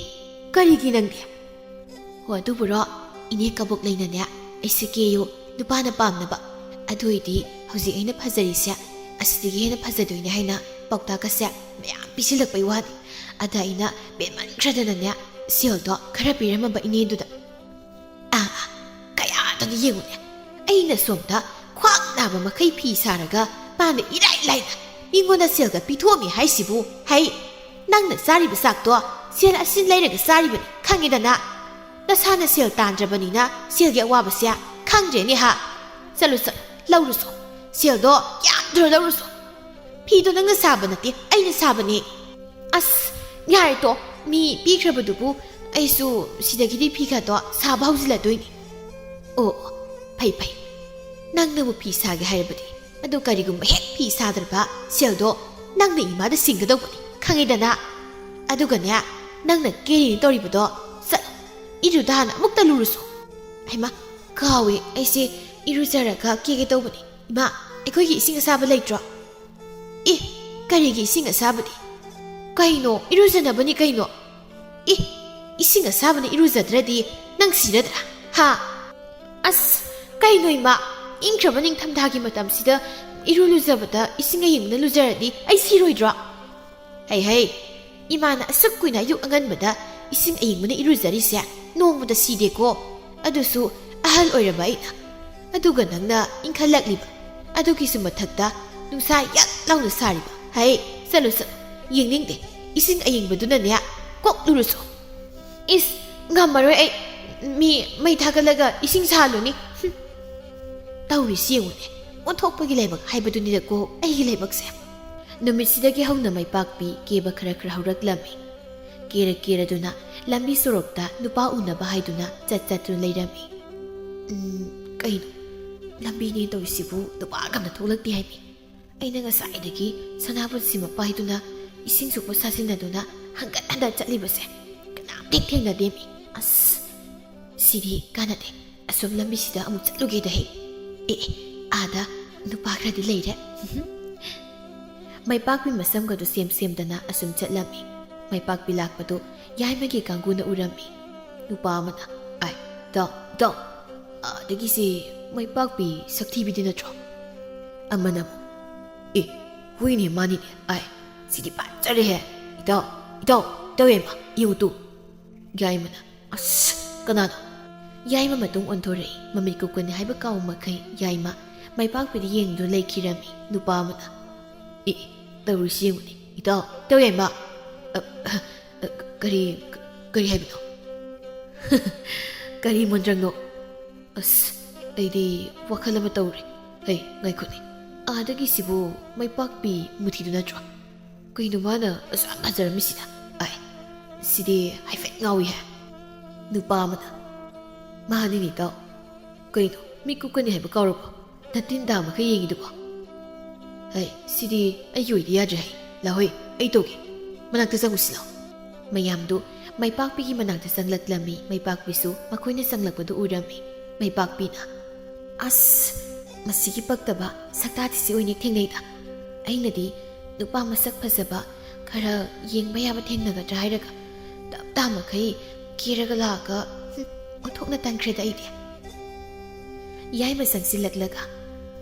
ꯀꯔꯤꯒꯤ ꯅꯪꯗꯤ?" "ꯍꯣ, ꯑꯗꯨꯕꯨꯔꯣ, ꯏꯅꯦ ꯀꯕꯣꯛ ꯂꯩꯅꯅꯦ, ꯑꯩꯁꯦ ꯀꯦꯌꯨ, ꯅꯨꯄꯥꯅ ꯄꯥꯝꯅꯕ꯫ ꯑꯗꯨ ꯑꯣꯏꯗꯤ ꯍꯧꯖꯤꯛ ꯑꯩꯅ ꯐꯖꯔꯤꯁꯦ ꯑꯁꯤꯗꯒꯤ ꯍꯦꯟꯅ ꯐꯖꯗꯣꯏꯅꯦ ꯍꯥꯏꯅ ꯄꯥꯎꯇꯥꯛꯀꯁꯦ ꯃꯌꯥꯝ ꯄꯤꯁꯤꯜꯂꯛꯄꯩ ꯋꯥꯅꯤ꯫ ꯑꯗ ꯑꯩꯅ ꯄꯦꯟꯃꯟꯈ꯭ꯔꯗꯅꯅꯦ, ꯁꯦꯜꯗꯣ ꯈꯔ ꯄꯤꯔꯝꯃꯕ ꯏꯅꯦꯗꯨꯗ꯫" ꯑꯥ, ꯑꯥ, ꯀꯌꯥꯗꯅ ꯌꯦꯡꯉꯨꯅꯦ꯫ ꯑꯩꯅ ꯁꯣꯝꯗ ꯈ꯭ꯋꯥꯡ ꯅꯥꯕ ꯃꯈꯩ ꯐꯤ ꯁꯥꯔꯒ ꯃꯥꯅ ꯏꯔꯥꯏ ꯂꯥꯏꯅ ꯃꯤꯉꯣꯟꯗ ꯁꯦꯜꯒ ꯄꯤꯊꯣꯛꯑꯝꯃꯤ ꯍꯥꯏꯁꯤꯕꯨ꯫ ꯍꯩ, ꯅꯪꯅ ꯆꯥꯔꯤꯕ ꯆꯥꯛꯇꯣ ꯁꯦꯜ ꯑꯁꯤꯟ ꯂꯩꯔꯒ ꯆꯥꯔꯤꯕꯅꯤ, ꯈꯪꯉꯤꯗꯅ꯫ ꯅꯁꯥꯅ ꯁꯦꯜ ꯇꯥꯟꯗ꯭ꯔꯕꯅꯤꯅ ꯁꯦꯜꯒꯤ ꯑꯋꯥꯕꯁꯦ ꯈꯪꯗ꯭ꯔꯦꯅꯦ ꯍꯥ? ꯆꯠꯂꯨ, ꯆꯠꯂꯨ, ꯂꯧꯔꯨꯁꯣ꯫ ꯁꯦꯜꯗꯣ ꯌꯥꯝꯗ꯭ꯔꯣ ꯂꯧꯔꯨꯁꯣ꯫ ꯐꯤꯗꯣ ꯅꯪꯅ ꯁꯥꯕ ꯅꯠꯇꯦ, ꯑꯩꯅ ꯁꯥꯕꯅꯦ꯫ ꯑꯁ, ꯌꯥꯔꯦ ꯇꯣ, ꯃꯤ ꯄꯤꯈ꯭ꯔꯕꯗꯨꯕꯨ ꯑꯩꯁꯨ ꯁꯤꯗꯒꯤꯗꯤ ꯐꯤ ꯈꯔꯗꯣ ꯁꯥꯕ ꯍꯧꯖꯤꯜꯂꯗꯣꯏꯅꯤ꯫ ꯑꯣ, ꯐꯩ ꯐꯩ꯫ ꯅꯪꯅꯕꯨ ꯐꯤ ꯁꯥꯒꯦ ꯍꯥꯏꯔꯕꯗꯤ, ꯑꯗꯨ ꯀꯔꯤꯒꯨꯝꯕ ꯍꯦꯛ ꯐꯤ ꯁꯥꯗ꯭ꯔꯕ ꯁꯦꯜꯗꯣ ꯅꯪꯅ ꯏꯃꯥꯗ ꯁꯤꯡꯒꯗꯧꯕꯅꯤ, ꯈꯪꯉꯤꯗꯅ? ꯑꯗꯨꯒꯅꯦ, ꯅꯪꯅ ꯀꯦꯔꯤꯅ ꯇꯧꯔꯤꯕꯗꯣ, ꯆꯠꯂꯣ, ꯏꯔꯨꯗ ꯍꯥꯟꯅ ꯑꯃꯨꯛꯇ ꯂꯨꯔꯨꯁꯣ꯫ ꯍꯩꯃꯥ, ꯀꯥꯎꯋꯦ, ꯑꯩꯁꯦ ꯏꯔꯨꯖꯔꯒ ꯀꯦꯒꯦ ꯇꯧꯕꯅꯤ꯫ ꯏꯃꯥ, ꯑꯩꯈꯣꯏꯒꯤ ꯏꯁꯤꯡ ꯑꯁꯥꯕ ꯂꯩꯇ꯭ꯔꯣ? ꯑꯦ, ꯀꯔꯤꯒꯤ ꯏꯁꯤꯡ ꯑꯁꯥꯕꯗꯤ? ꯀꯩꯅꯣ, ꯏꯔꯨꯖꯅꯕꯅꯤ ꯀꯩꯅꯣ꯫ ꯑꯦ, ꯏꯁꯤꯡ ꯑꯁꯥꯕꯅ ꯏꯔꯨꯖꯗ꯭ꯔꯗꯤ ꯅꯪ ꯁꯤꯔꯗ꯭ꯔꯥ? ꯍꯥ? ꯑꯁ, ꯀꯩꯅꯣ ꯏꯃꯥ, ꯏꯪꯈ꯭ꯔꯕ ꯅꯤꯡꯊꯝꯊꯥꯒꯤ ꯃꯇꯝꯁꯤꯗ ꯏꯔꯨ ꯂꯨꯖꯕꯗ ꯏꯁꯤꯡ ꯑꯏꯪꯕꯅ ꯂꯨꯖꯔꯗꯤ ꯑꯩ ꯁꯤꯔꯣꯏꯗ꯭ꯔꯣ? ꯍꯩ ꯍꯩ, ꯏꯃꯥꯅ ꯑꯁꯨꯛ ꯀꯨꯏꯅ ꯑꯌꯨꯛ ꯑꯉꯟꯕꯗ ꯏꯁꯤꯡ ꯑꯏꯪꯕꯅ ꯏꯔꯨꯖꯔꯤꯁꯦ ꯅꯣꯡꯃꯇ ꯁꯤꯗꯦꯀꯣ, ꯑꯗꯨꯁꯨ ꯑꯍꯜ ꯑꯣꯏꯔꯕ ꯑꯩꯅ꯫ ꯑꯗꯨꯒ ꯅꯪꯅ ꯏꯪꯈꯠꯂꯛꯂꯤꯕ ꯑꯗꯨꯒꯤꯁꯨ ꯃꯊꯛꯇ ꯅꯨꯡꯁꯥ ꯌꯛ ꯂꯥꯎꯅ ꯁꯥꯔꯤꯕ꯫ ꯍꯩ, ꯆꯠꯂꯨ ꯆꯠꯂꯨ, ꯌꯦꯡꯅꯤꯡꯗꯦ, ꯏꯁꯤꯡ ꯑꯏꯪꯕꯗꯨꯅꯅꯦ ꯀꯣꯛ ꯂꯨꯔꯨꯁꯨ꯫ ꯏꯁ, ꯉꯝꯃꯔꯣꯏ ꯑꯩ꯫ ꯃꯤ ꯃꯩ ꯊꯥꯒꯠꯂꯒ ꯏꯁꯤꯡ ꯁꯥꯍꯜꯂꯨꯅꯤ꯫ ꯍꯨꯝ꯫ ꯇꯧꯔꯤꯁꯤ ꯌꯦꯡꯉꯨꯅꯦ꯫ ꯑꯣꯟꯊꯣꯛꯄꯒꯤ ꯂꯥꯏꯕꯛ ꯍꯥꯏꯕꯗꯨꯅꯤꯗꯀꯣ ꯑꯩꯒꯤ ꯂꯥꯏꯕꯛꯁꯦ꯫ ꯅꯨꯃꯤꯠꯁꯤꯗꯒꯤ ꯍꯧꯅ ꯃꯩꯄꯥꯛꯄꯤ ꯀꯦꯕ ꯈꯔ ꯈꯔ ꯍꯧꯔꯛꯂꯝꯃꯤ꯫ ꯀꯦꯔ ꯀꯦꯔꯗꯨꯅ ꯂꯝꯕꯤ ꯁꯣꯔꯣꯛꯇ ꯅꯨꯄꯥ ꯎꯅꯕ ꯍꯥꯏꯗꯨꯅ ꯆꯠ ꯆꯠꯇꯨꯅ ꯂꯩꯔꯝꯃꯤ꯫ ꯎꯝ, ꯀꯩꯅꯣ? ꯂꯝꯕꯤꯅꯦ ꯇꯧꯔꯤꯁꯤꯕꯨ ꯅꯨꯄꯥꯒ ꯑꯝꯇ ꯊꯣꯛꯂꯛꯇꯦ ꯍꯥꯏꯃꯤ꯫ ꯑꯩꯅ ꯉꯁꯥꯏꯗꯒꯤ ꯁꯅꯥꯕꯨꯟꯁꯤꯃ ꯄꯥꯏꯗꯨꯅ ꯏꯁꯤꯡ ꯁꯣꯛꯄ ꯁꯥꯖꯤꯟꯅꯗꯨꯅ ꯍꯪꯒꯠ ꯍꯟꯗ ꯆꯠꯂꯤꯕꯁꯦ ꯀꯅꯥꯝꯇ ꯍꯦꯛ ꯊꯦꯡꯅꯗꯦꯃꯤ꯫ ꯑꯁ, ꯁꯤꯗꯤ ꯀꯥꯟꯅꯗꯦ꯫ ꯑꯁꯣꯝ ꯂꯝꯕꯤꯁꯤꯗ ꯑꯃꯨꯛ ꯆꯠꯂꯨꯒꯦꯗ ꯍꯦꯛ꯫ ꯑꯦ, ꯑꯦ, ꯑꯥꯗ ꯅꯨꯄꯥ ꯈꯔꯗꯤ ꯂꯩꯔꯦ꯫ ꯃꯩꯄꯥꯛꯄꯤ ꯃꯁꯝꯒꯗꯨ ꯁꯦꯝ ꯁꯦꯝꯗꯅ ꯑꯁꯨꯝ ꯆꯠꯂꯝꯃꯤ꯫ ꯃꯩꯄꯥꯛꯄꯤ ꯂꯥꯛꯄꯗꯨ ꯌꯥꯏꯃꯒꯤ ꯀꯥꯡꯕꯨꯅ ꯎꯔꯝꯃꯤ꯫ ꯅꯨꯄꯥ ꯑꯃꯅ, "ꯑꯥꯏ, ꯏꯇꯥꯎ, ꯏꯇꯥꯎ, ꯑꯥꯗꯒꯤꯁꯤ ꯃꯩꯄꯥꯛꯄꯤ ꯁꯛꯊꯤꯕꯤꯗꯤ ꯅꯠꯇ꯭ꯔꯣ?" ꯑꯃꯅ ꯑꯃꯨꯛ, "ꯑꯦ, ꯍꯣꯏꯅꯦ, ꯃꯥꯅꯤꯅꯦ꯫ ꯑꯥꯏ, ꯁꯤꯗꯤ ꯐꯖꯔꯦꯍꯦ꯫ ꯏꯇꯥꯎ, ꯏꯇꯥꯎ, ꯏꯇꯥꯎ ꯌꯥꯏꯃ, ꯌꯦꯡꯉꯨ ꯇꯨ꯫" ꯌꯥꯏꯃꯅ, "ꯑꯁ, ꯀꯅꯥꯅꯣ?" ꯌꯥꯏꯃ ꯃꯇꯨꯡ ꯑꯣꯟꯊꯣꯔꯛꯏ꯫ ꯃꯃꯤꯠ ꯀꯨꯞꯀꯅꯤ ꯍꯥꯏꯕ ꯀꯥꯎ ꯃꯈꯩ ꯌꯥꯏꯃ ꯃꯩꯄꯥꯛꯄꯤꯗ ꯌꯦꯡꯗꯨꯅ ꯂꯩꯈꯤꯔꯝꯃꯤ꯫ ꯅꯨꯄꯥ ꯑꯃꯅ, "ꯑꯦ, ꯇꯧꯔꯤꯁꯤ ꯌꯦꯡꯉꯨꯅꯦ, ꯏꯇꯥꯎ, ꯏꯇꯥꯎ ꯌꯥꯏꯃ꯫ ꯑ, ꯑ, ꯀꯔꯤ, ꯀꯔꯤ ꯍꯥꯏꯕꯅꯣ? ꯀꯔꯤ ꯃꯣꯟꯗ꯭ꯔꯪꯅꯣ? ꯑꯁ, ꯑꯩꯗꯤ ꯋꯥꯈꯜ ꯑꯃ ꯇꯧꯔꯦ꯫ ꯍꯩ, ꯉꯥꯏꯈꯣꯅꯦ꯫ ꯑꯥꯗꯒꯤꯁꯤꯕꯨ ꯃꯩꯄꯥꯛꯄꯤ ꯃꯨꯊꯤꯗꯨ ꯅꯠꯇ꯭ꯔꯣ? ꯀꯩꯅꯣ ꯃꯥꯅ ꯑꯁꯨꯛ ꯌꯥꯝ ꯐꯖꯔꯝꯃꯤꯁꯤꯅ? ꯑꯥꯏ, ꯁꯤꯗꯤ ꯍꯥꯏꯐꯦꯠ ꯉꯥꯎꯏꯍꯦ꯫" ꯅꯨꯄꯥ ꯑꯃꯅ, "ꯃꯥꯅꯤꯅꯦ ꯏꯇꯥꯎ꯫ ꯀꯩꯅꯣ, ꯃꯤꯠ ꯀꯨꯞꯀꯅꯤ ꯍꯥꯏꯕ ꯀꯥꯎꯔꯕꯣ? ꯅꯇꯤꯟ ꯇꯥ ꯃꯈꯩ ꯌꯦꯡꯉꯤꯗꯨꯕꯣ? ꯍꯩ, ꯁꯤꯗꯤ ꯑꯩꯒꯤ ꯑꯣꯏꯗꯤ ꯌꯥꯗ꯭ꯔꯦ ꯍꯩ꯫ ꯂꯥꯍꯣꯏ, ꯑꯩ ꯇꯧꯒꯦ꯫ ꯃꯅꯥꯛꯇ ꯆꯪꯉꯨꯁꯤ ꯂꯥꯎ꯫" ꯃꯌꯥꯝꯗꯨ ꯃꯩꯄꯥꯛꯄꯤꯒꯤ ꯃꯅꯥꯛꯇ ꯆꯪꯂꯛꯂꯝꯃꯤ꯫ ꯃꯩꯄꯥꯛꯄꯤꯁꯨ ꯃꯈꯣꯏꯅ ꯆꯪꯂꯛꯄꯗꯨ ꯎꯔꯝꯃꯤ꯫ ꯃꯩꯄꯥꯛꯄꯤꯅ, "ꯑꯁ, ꯃꯁꯤꯒꯤ ꯄꯛꯇꯕ ꯁꯛꯇꯥꯊꯤꯁꯤ ꯑꯣꯏꯅ ꯊꯦꯡꯅꯩꯗ꯫ ꯑꯩꯅꯗꯤ ꯅꯨꯄꯥ ꯃꯁꯛ ꯐꯖꯕ ꯈꯔ ꯌꯦꯡꯕ ꯌꯥꯕ ꯊꯦꯡꯅꯒꯗ꯭ꯔꯥ ꯍꯥꯏꯔꯒ ꯇꯞ ꯇꯥ ꯃꯈꯩ ꯀꯦꯔꯒ ꯂꯥꯛꯑꯒ, ꯍꯨꯝ, ꯑꯣꯟꯊꯣꯛꯅ ꯇꯟꯈ꯭ꯔꯦꯗ ꯑꯩꯗꯤ꯫" ꯌꯥꯏꯃ ꯆꯪꯁꯤꯜꯂꯛꯂꯒ,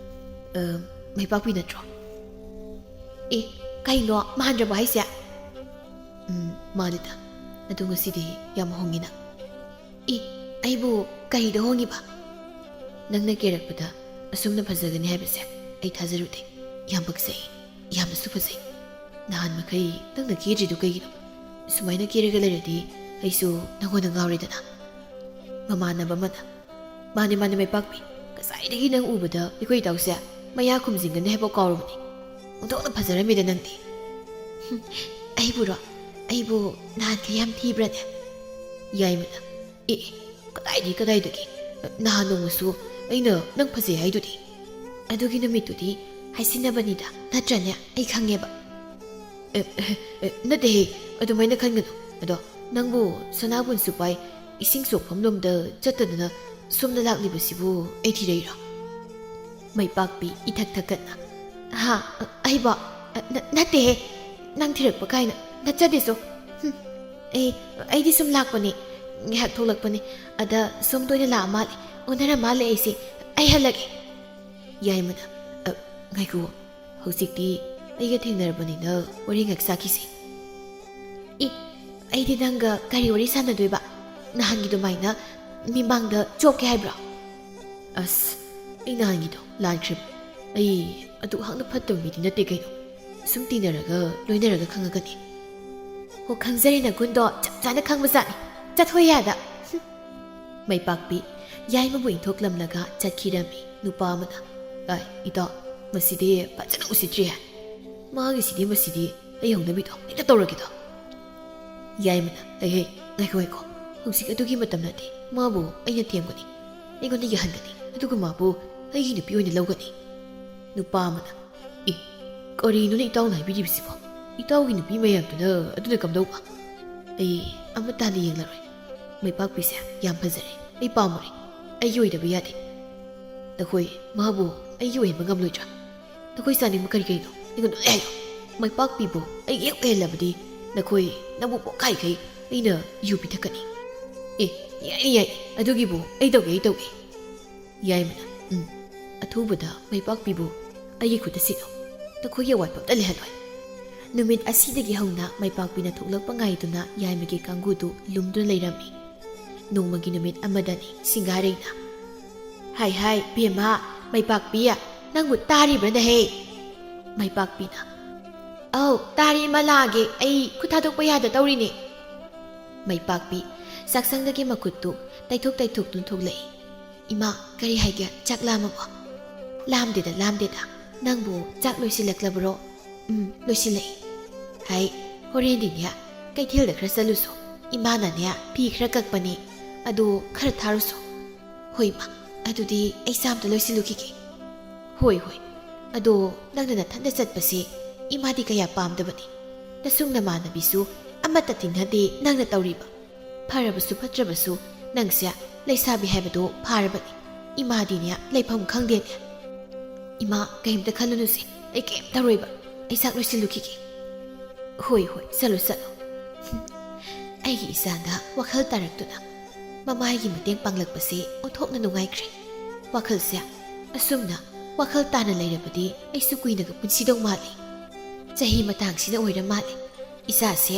"ꯑ, ꯃꯩꯄꯥꯛꯄꯤ ꯅꯠꯇ꯭ꯔꯣ?" "ꯑꯦ, ꯀꯩꯅꯣ, ꯃꯥꯟꯗ꯭ꯔꯕꯣ ꯍꯥꯏꯁꯦ?" "ꯎꯝ, ꯃꯥꯅꯤꯗ꯫ ꯑꯗꯣ ꯉꯁꯤꯗꯤ ꯌꯥꯝ ꯍꯣꯡꯉꯤꯅ꯫" "ꯑꯦ, ꯑꯩꯕꯨ ꯀꯔꯤꯗ ꯍꯣꯡꯉꯤꯕ?" "ꯅꯪꯅ ꯀꯦꯔꯛꯄꯗ ꯑꯁꯨꯝꯅ ꯐꯖꯒꯅꯤ ꯍꯥꯏꯕꯁꯦ ꯑꯩ ꯊꯥꯖꯔꯨꯗꯦ꯫ ꯌꯥꯝ ꯄꯛꯆꯩ, ꯌꯥꯝꯅꯁꯨ ꯐꯖꯩ꯫ ꯅꯍꯥꯟ ꯃꯈꯩ ꯅꯪꯅ ꯀꯦꯗ꯭ꯔꯤꯗꯨ ꯀꯩꯒꯤꯅꯣ? ꯁꯨꯃꯥꯏꯅ ꯀꯦꯔꯒ ꯂꯩꯔꯗꯤ ꯑꯩꯁꯨ ꯅꯪꯉꯣꯟꯗ ꯉꯥꯎꯔꯦꯗꯅ꯫" ꯃꯃꯥꯟꯅꯕ ꯑꯃꯅ, "ꯃꯥꯅꯦ, ꯃꯥꯅꯦ, ꯃꯩꯄꯥꯛꯄꯤ꯫ ꯉꯁꯥꯏꯗꯒꯤ ꯅꯪ ꯎꯕꯗ ꯑꯩꯈꯣꯏ ꯏꯇꯥꯎꯁꯦ ꯃꯌꯥ ꯈꯨꯝꯖꯤꯟꯒꯅꯤ ꯍꯥꯏꯕ ꯀꯥꯎꯔꯕꯅꯤ꯫ ꯑꯣꯟꯊꯣꯛꯅ ꯐꯖꯔꯝꯃꯤꯗ ꯅꯪꯗꯤ꯫" "ꯍꯨꯝ, ꯑꯩꯕꯨꯔꯣ? ꯑꯩꯕꯨ ꯅꯍꯥꯟꯈꯩ ꯌꯥꯝ ꯊꯤꯕ꯭ꯔꯅꯦ?" ꯌꯥꯏꯃꯅ, "ꯑꯦ, ꯑꯦ, ꯀꯗꯥꯏꯗꯒꯤ, ꯀꯗꯥꯏꯗꯒꯤ? ꯅꯍꯥꯟ ꯅꯣꯡꯃꯁꯨ ꯑꯩꯅ ꯅꯪ ꯐꯖꯩ ꯍꯥꯏꯗꯨꯗꯤ꯫" "ꯑꯗꯨꯒꯤ ꯅꯨꯃꯤꯠꯇꯨꯗꯤ ꯍꯥꯏꯁꯤꯟꯅꯕꯅꯤꯗ, ꯅꯠꯇ꯭ꯔꯅꯦ? ꯑꯩ ꯈꯪꯉꯦꯕ꯫" "ꯑꯦ, ꯑꯦ, ꯑꯦ, ꯅꯠꯇꯦꯍꯦ, ꯑꯗꯨꯃꯥꯏꯅ ꯈꯟꯒꯅꯨ꯫ ꯑꯗꯣ ꯅꯪꯕꯨ ꯁꯅꯥꯕꯨꯟ ꯁꯨꯄꯥꯏ ꯏꯁꯤꯡ ꯁꯣꯛꯐꯝ ꯂꯣꯝꯗ ꯆꯠꯇꯗꯅ ꯁꯣꯝꯗ ꯂꯥꯛꯂꯤꯕꯁꯤꯕꯨ ꯑꯩ ꯊꯤꯔꯛꯏꯔꯣ?" ꯃꯩꯄꯥꯛꯄꯤ ꯏꯊꯛ ꯊꯛꯀꯠꯅ, "ꯍꯥ? ꯑꯩꯕꯣ? ꯅ-, ꯅꯠꯇꯦꯍꯦ, ꯅꯪ ꯊꯤꯔꯛꯄ ꯀꯥꯏꯅ ꯅꯠꯆꯗꯦꯁꯣ꯫ ꯍꯨꯝ, ꯑꯩ, ꯑꯩꯗꯤ ꯁꯨꯝ ꯂꯥꯛꯄꯅꯦ, ꯉꯥꯏꯍꯥꯛ ꯊꯣꯛꯂꯛꯄꯅꯦ꯫ ꯑꯗ ꯁꯣꯝꯗ ꯑꯣꯏꯅ ꯂꯥꯛꯑ ꯃꯥꯜꯂꯦ, ꯑꯣꯟꯅꯔ ꯃꯥꯜꯂꯦ ꯑꯩꯁꯦ꯫ ꯑꯩ ꯍꯜꯂꯒꯦ꯫" ꯌꯥꯏꯃꯅ, "ꯑ, ꯉꯥꯏꯈꯣ, ꯍꯧꯖꯤꯛꯇꯤ ꯑꯩꯒ ꯊꯦꯡꯅꯔꯕꯅꯤꯅ ꯋꯥꯔꯤ ꯉꯥꯏꯍꯥꯛ ꯁꯥꯈꯤꯁꯤ꯫" "ꯑꯦ, ꯑꯩꯗꯤ ꯅꯪꯒ ꯀꯔꯤ ꯋꯥꯔꯤ ꯁꯥꯟꯅꯗꯣꯏꯕ? ꯅꯍꯥꯟꯒꯤ ꯑꯗꯨꯃꯥꯏꯅ ꯃꯤꯃꯥꯡꯗ ꯆꯣꯞꯀꯦ ꯍꯥꯏꯕ꯭ꯔꯣ?" "ꯑꯁ, ꯑꯩ ꯅꯍꯥꯟꯒꯤꯗꯣ ꯂꯥꯟꯈ꯭ꯔꯦ꯫ ꯑꯩ ꯑꯗꯨꯛ ꯍꯥꯛꯅ ꯐꯠꯇꯕ ꯃꯤꯗꯤ ꯅꯠꯇꯦ ꯀꯩꯅꯣ꯫ ꯁꯨꯝ ꯇꯤꯟꯅꯔꯒ ꯂꯣꯏꯅꯔꯒ ꯈꯪꯉꯒꯅꯤ꯫" "ꯍꯣ, ꯈꯪꯖꯔꯦ, ꯅꯒꯨꯟꯗꯣ ꯆꯞ ꯆꯥꯅ ꯈꯪꯕꯖꯥꯠꯅꯤ꯫ ꯆꯠꯊꯣꯛ ꯌꯥꯗ꯫" ꯍꯨꯝ꯫ ꯃꯩꯄꯥꯛꯄꯤ ꯌꯥꯏꯃꯕꯨ ꯏꯟꯊꯣꯛꯂꯝꯂꯒ ꯆꯠꯈꯤꯔꯝꯃꯤ꯫ ꯅꯨꯄꯥ ꯑꯃꯅ, "ꯑꯥꯏ, ꯏꯇꯥꯎ, ꯃꯁꯤꯗꯤ ꯐꯖꯅ ꯎꯁꯤꯠꯇ꯭ꯔꯤꯍꯦ꯫ ꯃꯥꯒꯤꯁꯤꯗꯤ, ꯃꯁꯤꯗꯤ ꯑꯩ ꯍꯧꯅꯕꯤꯗꯣ ꯍꯦꯛꯇ ꯇꯧꯔꯒꯦꯗꯣ꯫" ꯌꯥꯏꯃꯅ, "ꯍꯩ, ꯍꯩ, ꯉꯥꯏꯈꯣ, ꯉꯥꯏꯈꯣ꯫ ꯍꯧꯖꯤꯛ ꯑꯗꯨꯒꯤ ꯃꯇꯝ ꯅꯠꯇꯦ꯫ ꯃꯥꯕꯨ ꯑꯩꯅ ꯊꯦꯝꯒꯅꯤ, ꯑꯩꯉꯣꯟꯗ ꯌꯥꯍꯟꯒꯅꯤ, ꯑꯗꯨꯒ ꯃꯥꯕꯨ ꯑꯩꯒꯤ ꯅꯨꯄꯤ ꯑꯣꯏꯅ ꯂꯧꯒꯅꯤ꯫ ꯅꯨꯄꯥ ꯑꯃꯅ, "ꯑꯦ, ꯀꯔꯤꯅꯣꯅꯦ ꯏꯇꯥꯎꯅ ꯍꯥꯏꯕꯤꯔꯤꯕꯁꯤꯕꯣ? ꯏꯇꯥꯎꯒꯤ ꯅꯨꯄꯤ ꯃꯌꯥꯝꯗꯨꯅ ꯑꯗꯨꯅ ꯀꯝꯗꯧꯕ?" "ꯑꯩ ꯑꯃꯠꯇ ꯍꯟꯅ ꯌꯦꯡꯂꯔꯣꯏ꯫ ꯃꯩꯄꯥꯛꯄꯤꯁꯦ ꯌꯥꯝ ꯐꯖꯔꯦ꯫ ꯑꯩ ꯄꯥꯝꯃꯨꯔꯦ꯫ ꯑꯩꯒꯤ ꯑꯣꯏꯗꯕ ꯌꯥꯗꯦ꯫ ꯅꯈꯣꯏ ꯃꯥꯕꯨ ꯑꯩꯒꯤ ꯑꯣꯏꯍꯟꯕ ꯉꯝꯂꯣꯏꯗ꯭ꯔꯥ? ꯅꯈꯣꯏ ꯆꯥꯅꯤꯡꯕ ꯀꯔꯤ ꯀꯔꯤꯅꯣ ꯑꯩꯉꯣꯟꯗ ꯂꯣꯏ ꯍꯥꯏꯌꯨ꯫ ꯃꯩꯄꯥꯛꯄꯤꯕꯨ ꯑꯩꯒꯤ ꯍꯦꯛ ꯑꯣꯏꯍꯜꯂꯕꯗꯤ ꯅꯈꯣꯏ ꯅꯕꯨꯛ ꯄꯣꯛꯈꯥꯏꯈꯩ ꯑꯩꯅ ꯌꯨ ꯄꯤꯊꯛꯀꯅꯤ꯫" "ꯑꯦ, ꯌꯥꯏ, ꯌꯥꯏ, ꯑꯗꯨꯒꯤꯕꯨ ꯑꯩ ꯇꯧꯒꯦ, ꯑꯩ ꯇꯧꯒꯦ꯫" ꯌꯥꯏꯃꯅ, "ꯎꯝ, ꯑꯊꯨꯕꯗ ꯃꯩꯄꯥꯛꯄꯤꯕꯨ ꯑꯩꯒꯤ ꯈꯨꯠꯇ ꯁꯤꯠꯂꯣ꯫ ꯅꯈꯣꯏꯒꯤ ꯑꯋꯥꯠꯄ ꯑꯝꯇ ꯂꯩꯍꯜꯂꯣꯏ꯫" ꯅꯨꯃꯤꯠ ꯑꯁꯤꯗꯒꯤ ꯍꯧꯅ ꯃꯩꯄꯥꯛꯄꯤꯅ ꯊꯣꯛꯂꯛꯄ ꯉꯥꯏꯗꯨꯅ ꯌꯥꯏꯃꯒꯤ ꯀꯥꯡꯒꯨꯗꯨ ꯂꯨꯝꯗꯨꯅ ꯂꯩꯔꯝꯃꯤ꯫ ꯅꯣꯡꯃꯒꯤ ꯅꯨꯃꯤꯠ ꯑꯃꯗꯅꯤ ꯁꯤꯡꯒꯥꯔꯩꯅ, "ꯍꯥꯏ ꯍꯥꯏ, ꯕꯦꯝꯃ, ꯃꯩꯄꯥꯛꯄꯤ, ꯅꯪꯕꯨ ꯇꯥꯔꯤꯕ꯭ꯔꯅꯦꯍꯦ?" ꯃꯩꯄꯥꯛꯄꯤꯅ, "ꯑꯧ, ꯇꯥꯔꯤ, ꯏꯃꯥ, ꯂꯥꯛꯑꯒꯦ, ꯑꯩ ꯈꯨꯠ ꯊꯥꯗꯣꯛꯄ ꯌꯥꯗ ꯇꯧꯔꯤꯅꯦ꯫" ꯃꯩꯄꯥꯛꯄꯤ ꯆꯥꯛꯁꯪꯗꯒꯤ ꯃꯈꯨꯠꯇꯨ ꯇꯩꯊꯣꯛ ꯇꯩꯊꯣꯛꯇꯨꯅ ꯊꯣꯛꯂꯛꯏ꯫ "ꯏꯃꯥ, ꯀꯔꯤ ꯍꯥꯏꯒꯦ? ꯆꯥꯛ ꯂꯥꯝꯃꯕꯣ?" "ꯂꯥꯝꯗꯦꯗ, ꯂꯥꯝꯗꯦꯗ꯫ ꯅꯪꯕꯨ ꯆꯥꯛ ꯂꯣꯏꯁꯤꯜꯂꯛꯂꯕꯔꯣ?" "ꯎꯝ, ꯂꯣꯏꯁꯤꯜꯂꯛꯏ꯫" "ꯍꯥꯏ, ꯍꯣꯔꯦꯟꯗꯤꯅꯦ, ꯀꯩꯊꯦꯜꯗ ꯈꯔ ꯆꯠꯂꯨꯁꯣ꯫ ꯏꯃꯥꯅꯅꯦ, ꯐꯤ ꯈꯔ ꯀꯛꯄꯅꯦ, ꯑꯗꯨ ꯈꯔ ꯊꯥꯔꯨꯁꯣ꯫" "ꯍꯣꯏ, ꯏꯃꯥ, ꯑꯗꯨꯗꯤ ꯑꯩ ꯆꯥ ꯑꯝꯇ ꯂꯣꯏꯁꯤꯜꯂꯨꯈꯤꯒꯦ꯫" "ꯍꯣꯏ, ꯍꯣꯏ꯫ ꯑꯗꯣ ꯅꯪꯅ ꯅꯊꯟꯗ ꯆꯠꯄꯁꯦ ꯏꯃꯥꯗꯤ ꯀꯌꯥ ꯄꯥꯝꯗꯕꯅꯤ꯫ ꯅꯁꯨꯡ ꯅꯃꯥꯟꯅꯕꯤꯁꯨ ꯑꯃꯠꯇ ꯇꯤꯟꯅꯗꯦ ꯅꯪꯅ ꯇꯧꯔꯤꯕ꯫ ꯐꯔꯕꯁꯨ ꯐꯠꯇ꯭ꯔꯕꯁꯨ ꯅꯪꯁꯦ ꯂꯩꯁꯥꯕꯤ ꯍꯥꯏꯕꯗꯣ ꯐꯥꯔꯕꯅꯤ꯫ ꯏꯃꯥꯗꯤꯅꯦ ꯂꯩꯐꯝ ꯈꯪꯗꯦꯅꯦ꯫" "ꯏꯃꯥ, ꯀꯩꯝꯇ ꯈꯜꯂꯨꯅꯨꯁꯦ, ꯑꯩ ꯀꯩꯝ ꯇꯧꯔꯣꯏꯕ꯫ ꯑꯩ ꯆꯥꯛ ꯂꯣꯏꯁꯤꯜꯂꯨꯈꯤꯒꯦ꯫" "ꯍꯣꯏ, ꯍꯣꯏ, ꯆꯠꯂꯣ, ꯆꯠꯂꯣ꯫" ꯑꯩꯒꯤ ꯏꯆꯥꯗ ꯋꯥꯈꯜ ꯇꯥꯔꯛꯇꯨꯅ ꯃꯃꯥꯒꯤ ꯃꯇꯦꯡ ꯄꯥꯡꯂꯛꯄꯁꯦ ꯑꯣꯟꯊꯣꯛꯅ ꯅꯨꯡꯉꯥꯏꯈ꯭ꯔꯦ꯫ ꯋꯥꯈꯜꯁꯦ ꯑꯁꯨꯝꯅ ꯋꯥꯈꯜ ꯇꯥꯅ ꯂꯩꯔꯕꯗꯤ ꯑꯩꯁꯨ ꯀꯨꯏꯅꯒ ꯄꯨꯟꯁꯤꯗꯧ ꯃꯥꯜꯂꯤ꯫ ꯆꯍꯤ ꯃꯇꯥꯡꯁꯤꯅ ꯑꯣꯏꯔ ꯃꯥꯜꯂꯦ ꯏꯆꯥꯁꯦ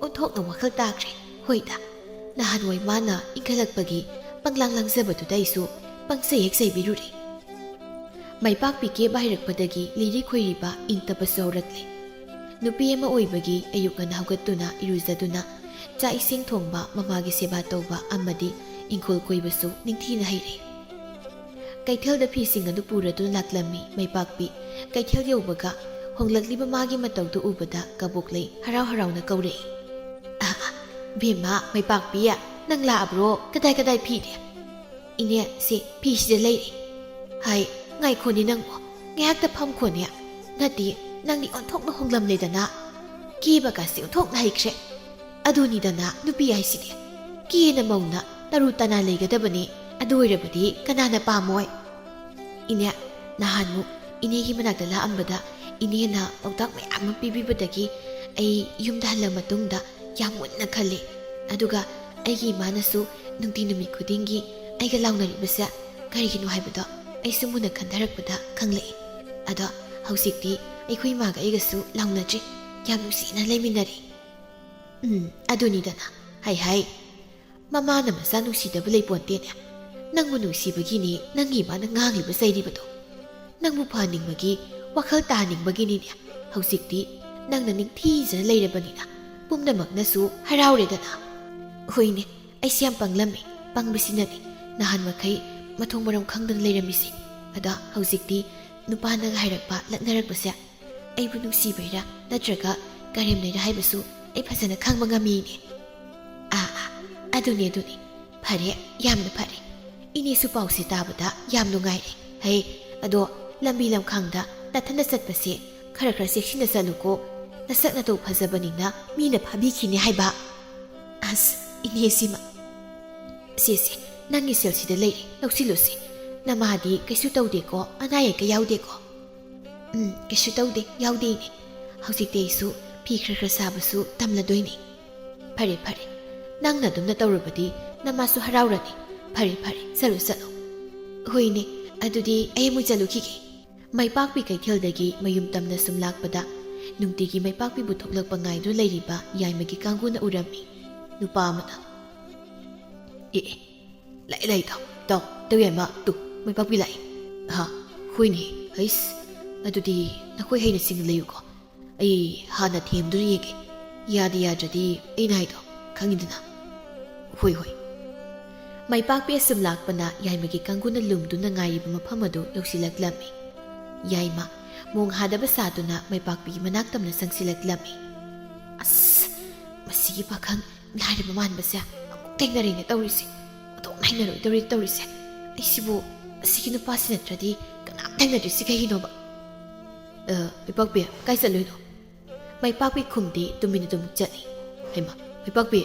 ꯑꯣꯟꯊꯣꯛꯅ ꯋꯥꯈꯜ ꯇꯥꯈ꯭ꯔꯦ꯫ ꯍꯣꯏꯗ, ꯅꯍꯥꯟꯋꯥꯏ ꯃꯥꯅ ꯏꯟꯈꯠꯂꯛꯄꯒꯤ ꯄꯪꯂꯥꯡ ꯂꯥꯡꯖꯕꯗꯨꯗ ꯑꯩꯁꯨ ꯄꯪꯆꯩ ꯍꯦꯛ ꯆꯩꯕꯤꯔꯨꯔꯦ꯫ ꯃꯩꯄꯥꯛꯄꯤ ꯀꯦꯕ ꯍꯩꯔꯛꯄꯗꯒꯤ ꯂꯤꯔꯤ ꯈꯣꯏꯔꯤꯕ ꯏꯪ ꯇꯞꯄꯁꯨ ꯍꯧꯔꯛꯂꯦ꯫ ꯅꯨꯄꯤ ꯑꯃ ꯑꯣꯏꯕꯒꯤ ꯑꯌꯨꯛ ꯉꯟꯅ ꯍꯧꯒꯠꯇꯨꯅ ꯏꯔꯨꯖꯗꯨꯅ ꯆꯥꯛ ꯏꯁꯤꯡ ꯊꯣꯡꯕ, ꯃꯃꯥꯒꯤ ꯁꯦꯕꯥ ꯇꯧꯕ ꯑꯃꯗꯤ ꯏꯪꯈꯣꯜ ꯀꯣꯏꯕꯁꯨ ꯅꯤꯡꯊꯤꯅ ꯍꯩꯔꯦ꯫ ꯀꯩꯊꯦꯜꯗ ꯐꯤꯁꯤꯡ ꯑꯗꯨ ꯄꯨꯔꯗꯨꯅ ꯂꯥꯛꯂꯝꯃꯤ ꯃꯩꯄꯥꯛꯄꯤ꯫ ꯀꯩꯊꯦꯜ ꯌꯧꯕꯒ ꯍꯣꯡꯂꯛꯂꯤꯕ ꯃꯥꯒꯤ ꯃꯇꯧꯗꯨ ꯎꯕꯗ ꯀꯕꯣꯛꯂꯩ ꯍꯔꯥꯎ ꯍꯔꯥꯎꯅ ꯀꯧꯔꯛꯏ, "ꯑꯥ, ꯑꯥ, ꯕꯦꯝꯃ, ꯃꯩꯄꯥꯛꯄꯤ, ꯅꯪ ꯂꯥꯛꯑꯕ꯭ꯔꯣ? ꯀꯗꯥꯏ ꯀꯗꯥꯏ ꯐꯤꯗꯤ? ꯏꯅꯦ, ꯁꯤ ꯐꯤꯁꯤꯗ ꯂꯩꯔꯦ꯫ ꯍꯥꯏ, ꯉꯥꯏꯈꯣꯅꯦ ꯅꯪꯕꯣ, ꯉꯥꯏꯍꯥꯛꯇ ꯐꯝꯈꯣꯅꯦ꯫ ꯅꯠꯇꯦ, ꯅꯪꯗꯤ ꯑꯣꯟꯊꯣꯛꯅ ꯍꯣꯡꯂꯝꯂꯦꯗꯅ꯫ ꯀꯦꯕꯒꯁꯤ ꯑꯣꯟꯊꯣꯛꯅ ꯍꯩꯈ꯭ꯔꯦ꯫ ꯑꯗꯨꯅꯤꯗꯅ ꯅꯨꯄꯤ ꯍꯥꯏꯁꯤꯗꯤ꯫ ꯀꯦꯅ ꯃꯧꯅ ꯇꯔꯨ ꯇꯅꯥ ꯂꯩꯒꯗꯕꯅꯤ꯫ ꯑꯗꯨ ꯑꯣꯏꯔꯕꯗꯤ ꯀꯅꯥꯅ ꯄꯥꯝꯃꯣꯏ? ꯏꯅꯦ, ꯅꯍꯥꯟꯃꯨꯛ ꯏꯅꯦꯒꯤ ꯃꯅꯥꯛꯇ ꯂꯥꯛꯑꯝꯕꯗ ꯏꯅꯦꯅ ꯄꯥꯎꯇꯥꯛ ꯃꯌꯥꯝ ꯑꯃ ꯄꯤꯕꯤꯕꯗꯒꯤ ꯑꯩ ꯌꯨꯝꯗ ꯍꯜꯂ ꯃꯇꯨꯡꯗ ꯌꯥꯝ ꯃꯨꯟꯅ ꯈꯜꯂꯦ꯫ ꯑꯗꯨꯒ ꯑꯩꯒꯤ ꯏꯃꯥꯅꯁꯨ ꯅꯨꯡꯇꯤ ꯅꯨꯃꯤꯠ ꯈꯨꯗꯤꯡꯒꯤ ꯑꯩꯒ ꯂꯥꯎꯅꯔꯤꯕꯁꯦ ꯀꯔꯤꯒꯤꯅꯣ ꯍꯥꯏꯕꯗꯣ ꯑꯩꯁꯨ ꯃꯨꯟꯅ ꯈꯟꯊꯔꯛꯄꯗ ꯈꯪꯂꯛꯑꯦ꯫ ꯑꯗꯣ ꯍꯧꯖꯤꯛꯇꯤ ꯑꯩꯈꯣꯏ ꯏꯃꯥꯒ ꯑꯩꯒꯁꯨ ꯂꯥꯎꯅꯗ꯭ꯔꯤ, ꯌꯥꯝ ꯅꯨꯡꯁꯤꯅ ꯂꯩꯃꯤꯟꯅꯔꯤ꯫ ꯎꯝ, ꯑꯗꯨꯅꯤꯗꯅ꯫ ꯍꯥꯏ ꯍꯥꯏ, ꯃꯃꯥꯅ ꯃꯆꯥ ꯅꯨꯡꯁꯤꯗꯕ ꯂꯩꯄꯣꯟꯇꯦꯅꯦ꯫ ꯅꯪꯕꯨ ꯅꯨꯡꯁꯤꯕꯒꯤꯅꯤ ꯅꯪꯒꯤ ꯏꯃꯥꯅ ꯉꯥꯡꯂꯤꯕ ꯆꯩꯔꯤꯕꯗꯣ꯫ ꯅꯪꯕꯨ ꯐꯍꯟꯅꯤꯡꯕꯒꯤ, ꯋꯥꯈꯜ ꯇꯥꯍꯟꯅꯤꯡꯕꯒꯤꯅꯤꯅꯦ꯫ ꯍꯧꯖꯤꯛꯇꯤ ꯅꯪꯅ ꯅꯤꯡꯊꯤꯖꯅ ꯂꯩꯔꯕꯅꯤꯅ ꯄꯨꯝꯅꯃꯛꯅꯁꯨ ꯍꯔꯥꯎꯔꯦꯗꯅ꯫ ꯍꯣꯏꯅꯦ, ꯑꯩꯁꯦ ꯌꯥꯝ ꯄꯪꯂꯝꯃꯦ꯫ ꯄꯪꯕꯁꯤꯅꯅꯦ ꯅꯍꯥꯟ ꯃꯈꯩ ꯃꯊꯣꯡ ꯃꯔꯝ ꯈꯪꯗꯅ ꯂꯩꯔꯝꯃꯤꯁꯦ꯫ ꯑꯗ ꯍꯧꯖꯤꯛꯇꯤ ꯅꯨꯄꯥꯅꯒ ꯍꯥꯏꯔꯛꯄ, ꯂꯛꯅꯔꯛꯄꯁꯦ ꯑꯩꯕꯨ ꯅꯨꯡꯁꯤꯕꯩꯔꯥ ꯅꯠꯇ꯭ꯔꯒ ꯀꯔꯦꯝꯅꯩꯔꯥ ꯍꯥꯏꯕꯁꯨ ꯑꯩ ꯐꯖꯅ ꯈꯪꯕ ꯉꯝꯃꯤꯅꯦ꯫ ꯑꯥ, ꯑꯥ, ꯑꯗꯨꯅꯦ, ꯑꯗꯨꯅꯦ꯫ ꯐꯔꯦ, ꯌꯥꯝꯅ ꯐꯔꯦ꯫ ꯏꯅꯦꯁꯨ ꯄꯥꯎꯁꯦ ꯇꯥꯕꯗ ꯌꯥꯝ ꯅꯨꯡꯉꯥꯏꯔꯦ꯫ ꯍꯩ, ꯑꯗꯣ ꯂꯝꯕꯤ ꯂꯝꯈꯥꯡꯗ ꯅꯊꯟꯗ ꯆꯠꯄꯁꯦ ꯈꯔ ꯈꯔ ꯆꯦꯛꯁꯤꯟꯅ ꯆꯠꯂꯨꯀꯣ꯫ ꯅꯁꯛ ꯅꯇꯧ ꯐꯖꯕꯅꯤꯅ ꯃꯤꯅ ꯐꯥꯕꯤꯈꯤꯅꯤ ꯍꯥꯏꯕ꯫ ꯑꯁ, ꯏꯅꯦꯁꯤꯃ꯫ ꯁꯦ, ꯁꯦ, ꯅꯪꯒꯤ ꯁꯦꯜꯁꯤꯗ ꯂꯩꯔꯦ, ꯂꯧꯁꯤꯜꯂꯨꯁꯤ꯫ ꯅꯃꯥꯗꯤ ꯀꯩꯁꯨ ꯇꯧꯗꯦꯀꯣ, ꯑꯅꯥ ꯑꯌꯦꯛꯀ ꯌꯥꯎꯗꯦꯀꯣ? ꯎꯝ, ꯀꯩꯁꯨ ꯇꯧꯗꯦ, ꯌꯥꯎꯗꯦ ꯏꯅꯦ꯫ ꯍꯧꯖꯤꯛꯇꯤ ꯑꯩꯁꯨ ꯐꯤ ꯈꯔ ꯈꯔ ꯁꯥꯕꯁꯨ ꯇꯝꯂꯗꯣꯏꯅꯦ꯫ ꯐꯔꯦ, ꯐꯔꯦ꯫ ꯅꯪꯅ ꯑꯗꯨꯝꯅ ꯇꯧꯔꯕꯗꯤ ꯅꯃꯥꯁꯨ ꯍꯔꯥꯎꯔꯅꯤ꯫ ꯐꯔꯦ, ꯐꯔꯦ, ꯆꯠꯂꯣ, ꯆꯠꯂꯣ꯫ ꯍꯣꯏꯅꯦ, ꯑꯗꯨꯗꯤ ꯑꯩ ꯑꯃꯨꯛ ꯆꯠꯂꯨꯈꯤꯒꯦ꯫ ꯃꯩꯄꯥꯛꯄꯤ ꯀꯩꯊꯦꯜꯗꯒꯤ ꯃꯌꯨꯝ ꯇꯝꯅ ꯁꯨꯝ ꯂꯥꯛꯄꯗ ꯅꯨꯡꯇꯤꯒꯤ ꯃꯩꯄꯥꯛꯄꯤꯕꯨ ꯊꯣꯛꯂꯛꯄ ꯉꯥꯏꯗꯨꯅ ꯂꯩꯔꯤꯕ ꯌꯥꯏꯃꯒꯤ ꯀꯥꯡꯕꯨꯅ ꯎꯔꯝꯃꯤ꯫ ꯅꯨꯄꯥ ꯑꯃꯅ, "ꯑꯦ, ꯑꯦ, ꯂꯥꯛꯑꯦ, ꯂꯥꯛꯑꯦ, ꯇꯥꯎ, ꯇꯥꯎ, ꯇꯥꯎ ꯌꯥꯏꯃ, ꯇꯨ, ꯃꯩꯄꯥꯛꯄꯤ ꯂꯥꯛꯑꯦ꯫ ꯑꯍꯥ, ꯍꯣꯏꯅꯦ, ꯍꯩꯁ, ꯑꯗꯨꯗꯤ ꯅꯈꯣꯏ ꯍꯩꯅ ꯁꯤꯡꯅ ꯂꯩꯌꯨꯀꯣ꯫ ꯑꯩ ꯍꯥꯟꯅ ꯊꯦꯝꯗꯨꯅ ꯌꯦꯡꯒꯦ꯫ ꯌꯥꯗ ꯌꯥꯗ꯭ꯔꯗꯤ ꯑꯩꯅ ꯍꯥꯏꯗꯣ ꯈꯪꯉꯤꯗꯅ꯫" "ꯍꯣꯏ, ꯍꯣꯏ꯫" ꯃꯩꯄꯥꯛꯄꯤ ꯑꯁꯨꯝ ꯂꯥꯛꯄꯅ ꯌꯥꯏꯃꯒꯤ ꯀꯥꯡꯕꯨꯅ ꯂꯨꯝꯗꯨꯅ ꯉꯥꯏꯔꯤꯕ ꯃꯐꯝ ꯑꯗꯨ ꯌꯧꯁꯤꯜꯂꯛꯂꯝꯃꯤ꯫ ꯌꯥꯏꯃ ꯃꯣꯡ ꯍꯥꯗꯕ ꯁꯥꯗꯨꯅ ꯃꯩꯄꯥꯛꯄꯤꯒꯤ ꯃꯅꯥꯛ ꯇꯝꯅ ꯆꯪꯁꯤꯜꯂꯛꯂꯝꯃꯤ꯫ "ꯑꯁ, ꯃꯁꯤꯒꯤ ꯄꯥꯈꯪ ꯂꯥꯏꯔꯕ ꯃꯥꯟꯕꯁꯦ ꯑꯃꯨꯛ ꯊꯦꯡꯅꯔꯦꯅꯦ ꯇꯧꯔꯤꯁꯦ꯫ ꯑꯗꯨꯝ ꯍꯩꯅꯔꯣꯏꯗꯧꯔꯤ ꯇꯧꯔꯤꯁꯦ꯫ ꯑꯩꯁꯤꯕꯨ ꯑꯁꯤꯒꯤ ꯅꯨꯄꯥꯁꯤ ꯅꯠꯇ꯭ꯔꯗꯤ ꯀꯅꯥꯝ ꯊꯦꯡꯅꯗ꯭ꯔꯤꯁꯤ ꯀꯩꯒꯤꯅꯣꯕ? ꯑ, ꯃꯩꯄꯥꯛꯄꯤ, ꯀꯥꯏ ꯆꯠꯂꯨꯏꯅꯣ? ꯃꯩꯄꯥꯛꯄꯤ ꯈꯨꯝꯗꯦ, ꯇꯨꯃꯤꯟꯅ ꯑꯗꯨꯝ ꯆꯠꯂꯤ꯫ ꯍꯩꯃꯥ, ꯃꯩꯄꯥꯛꯄꯤ,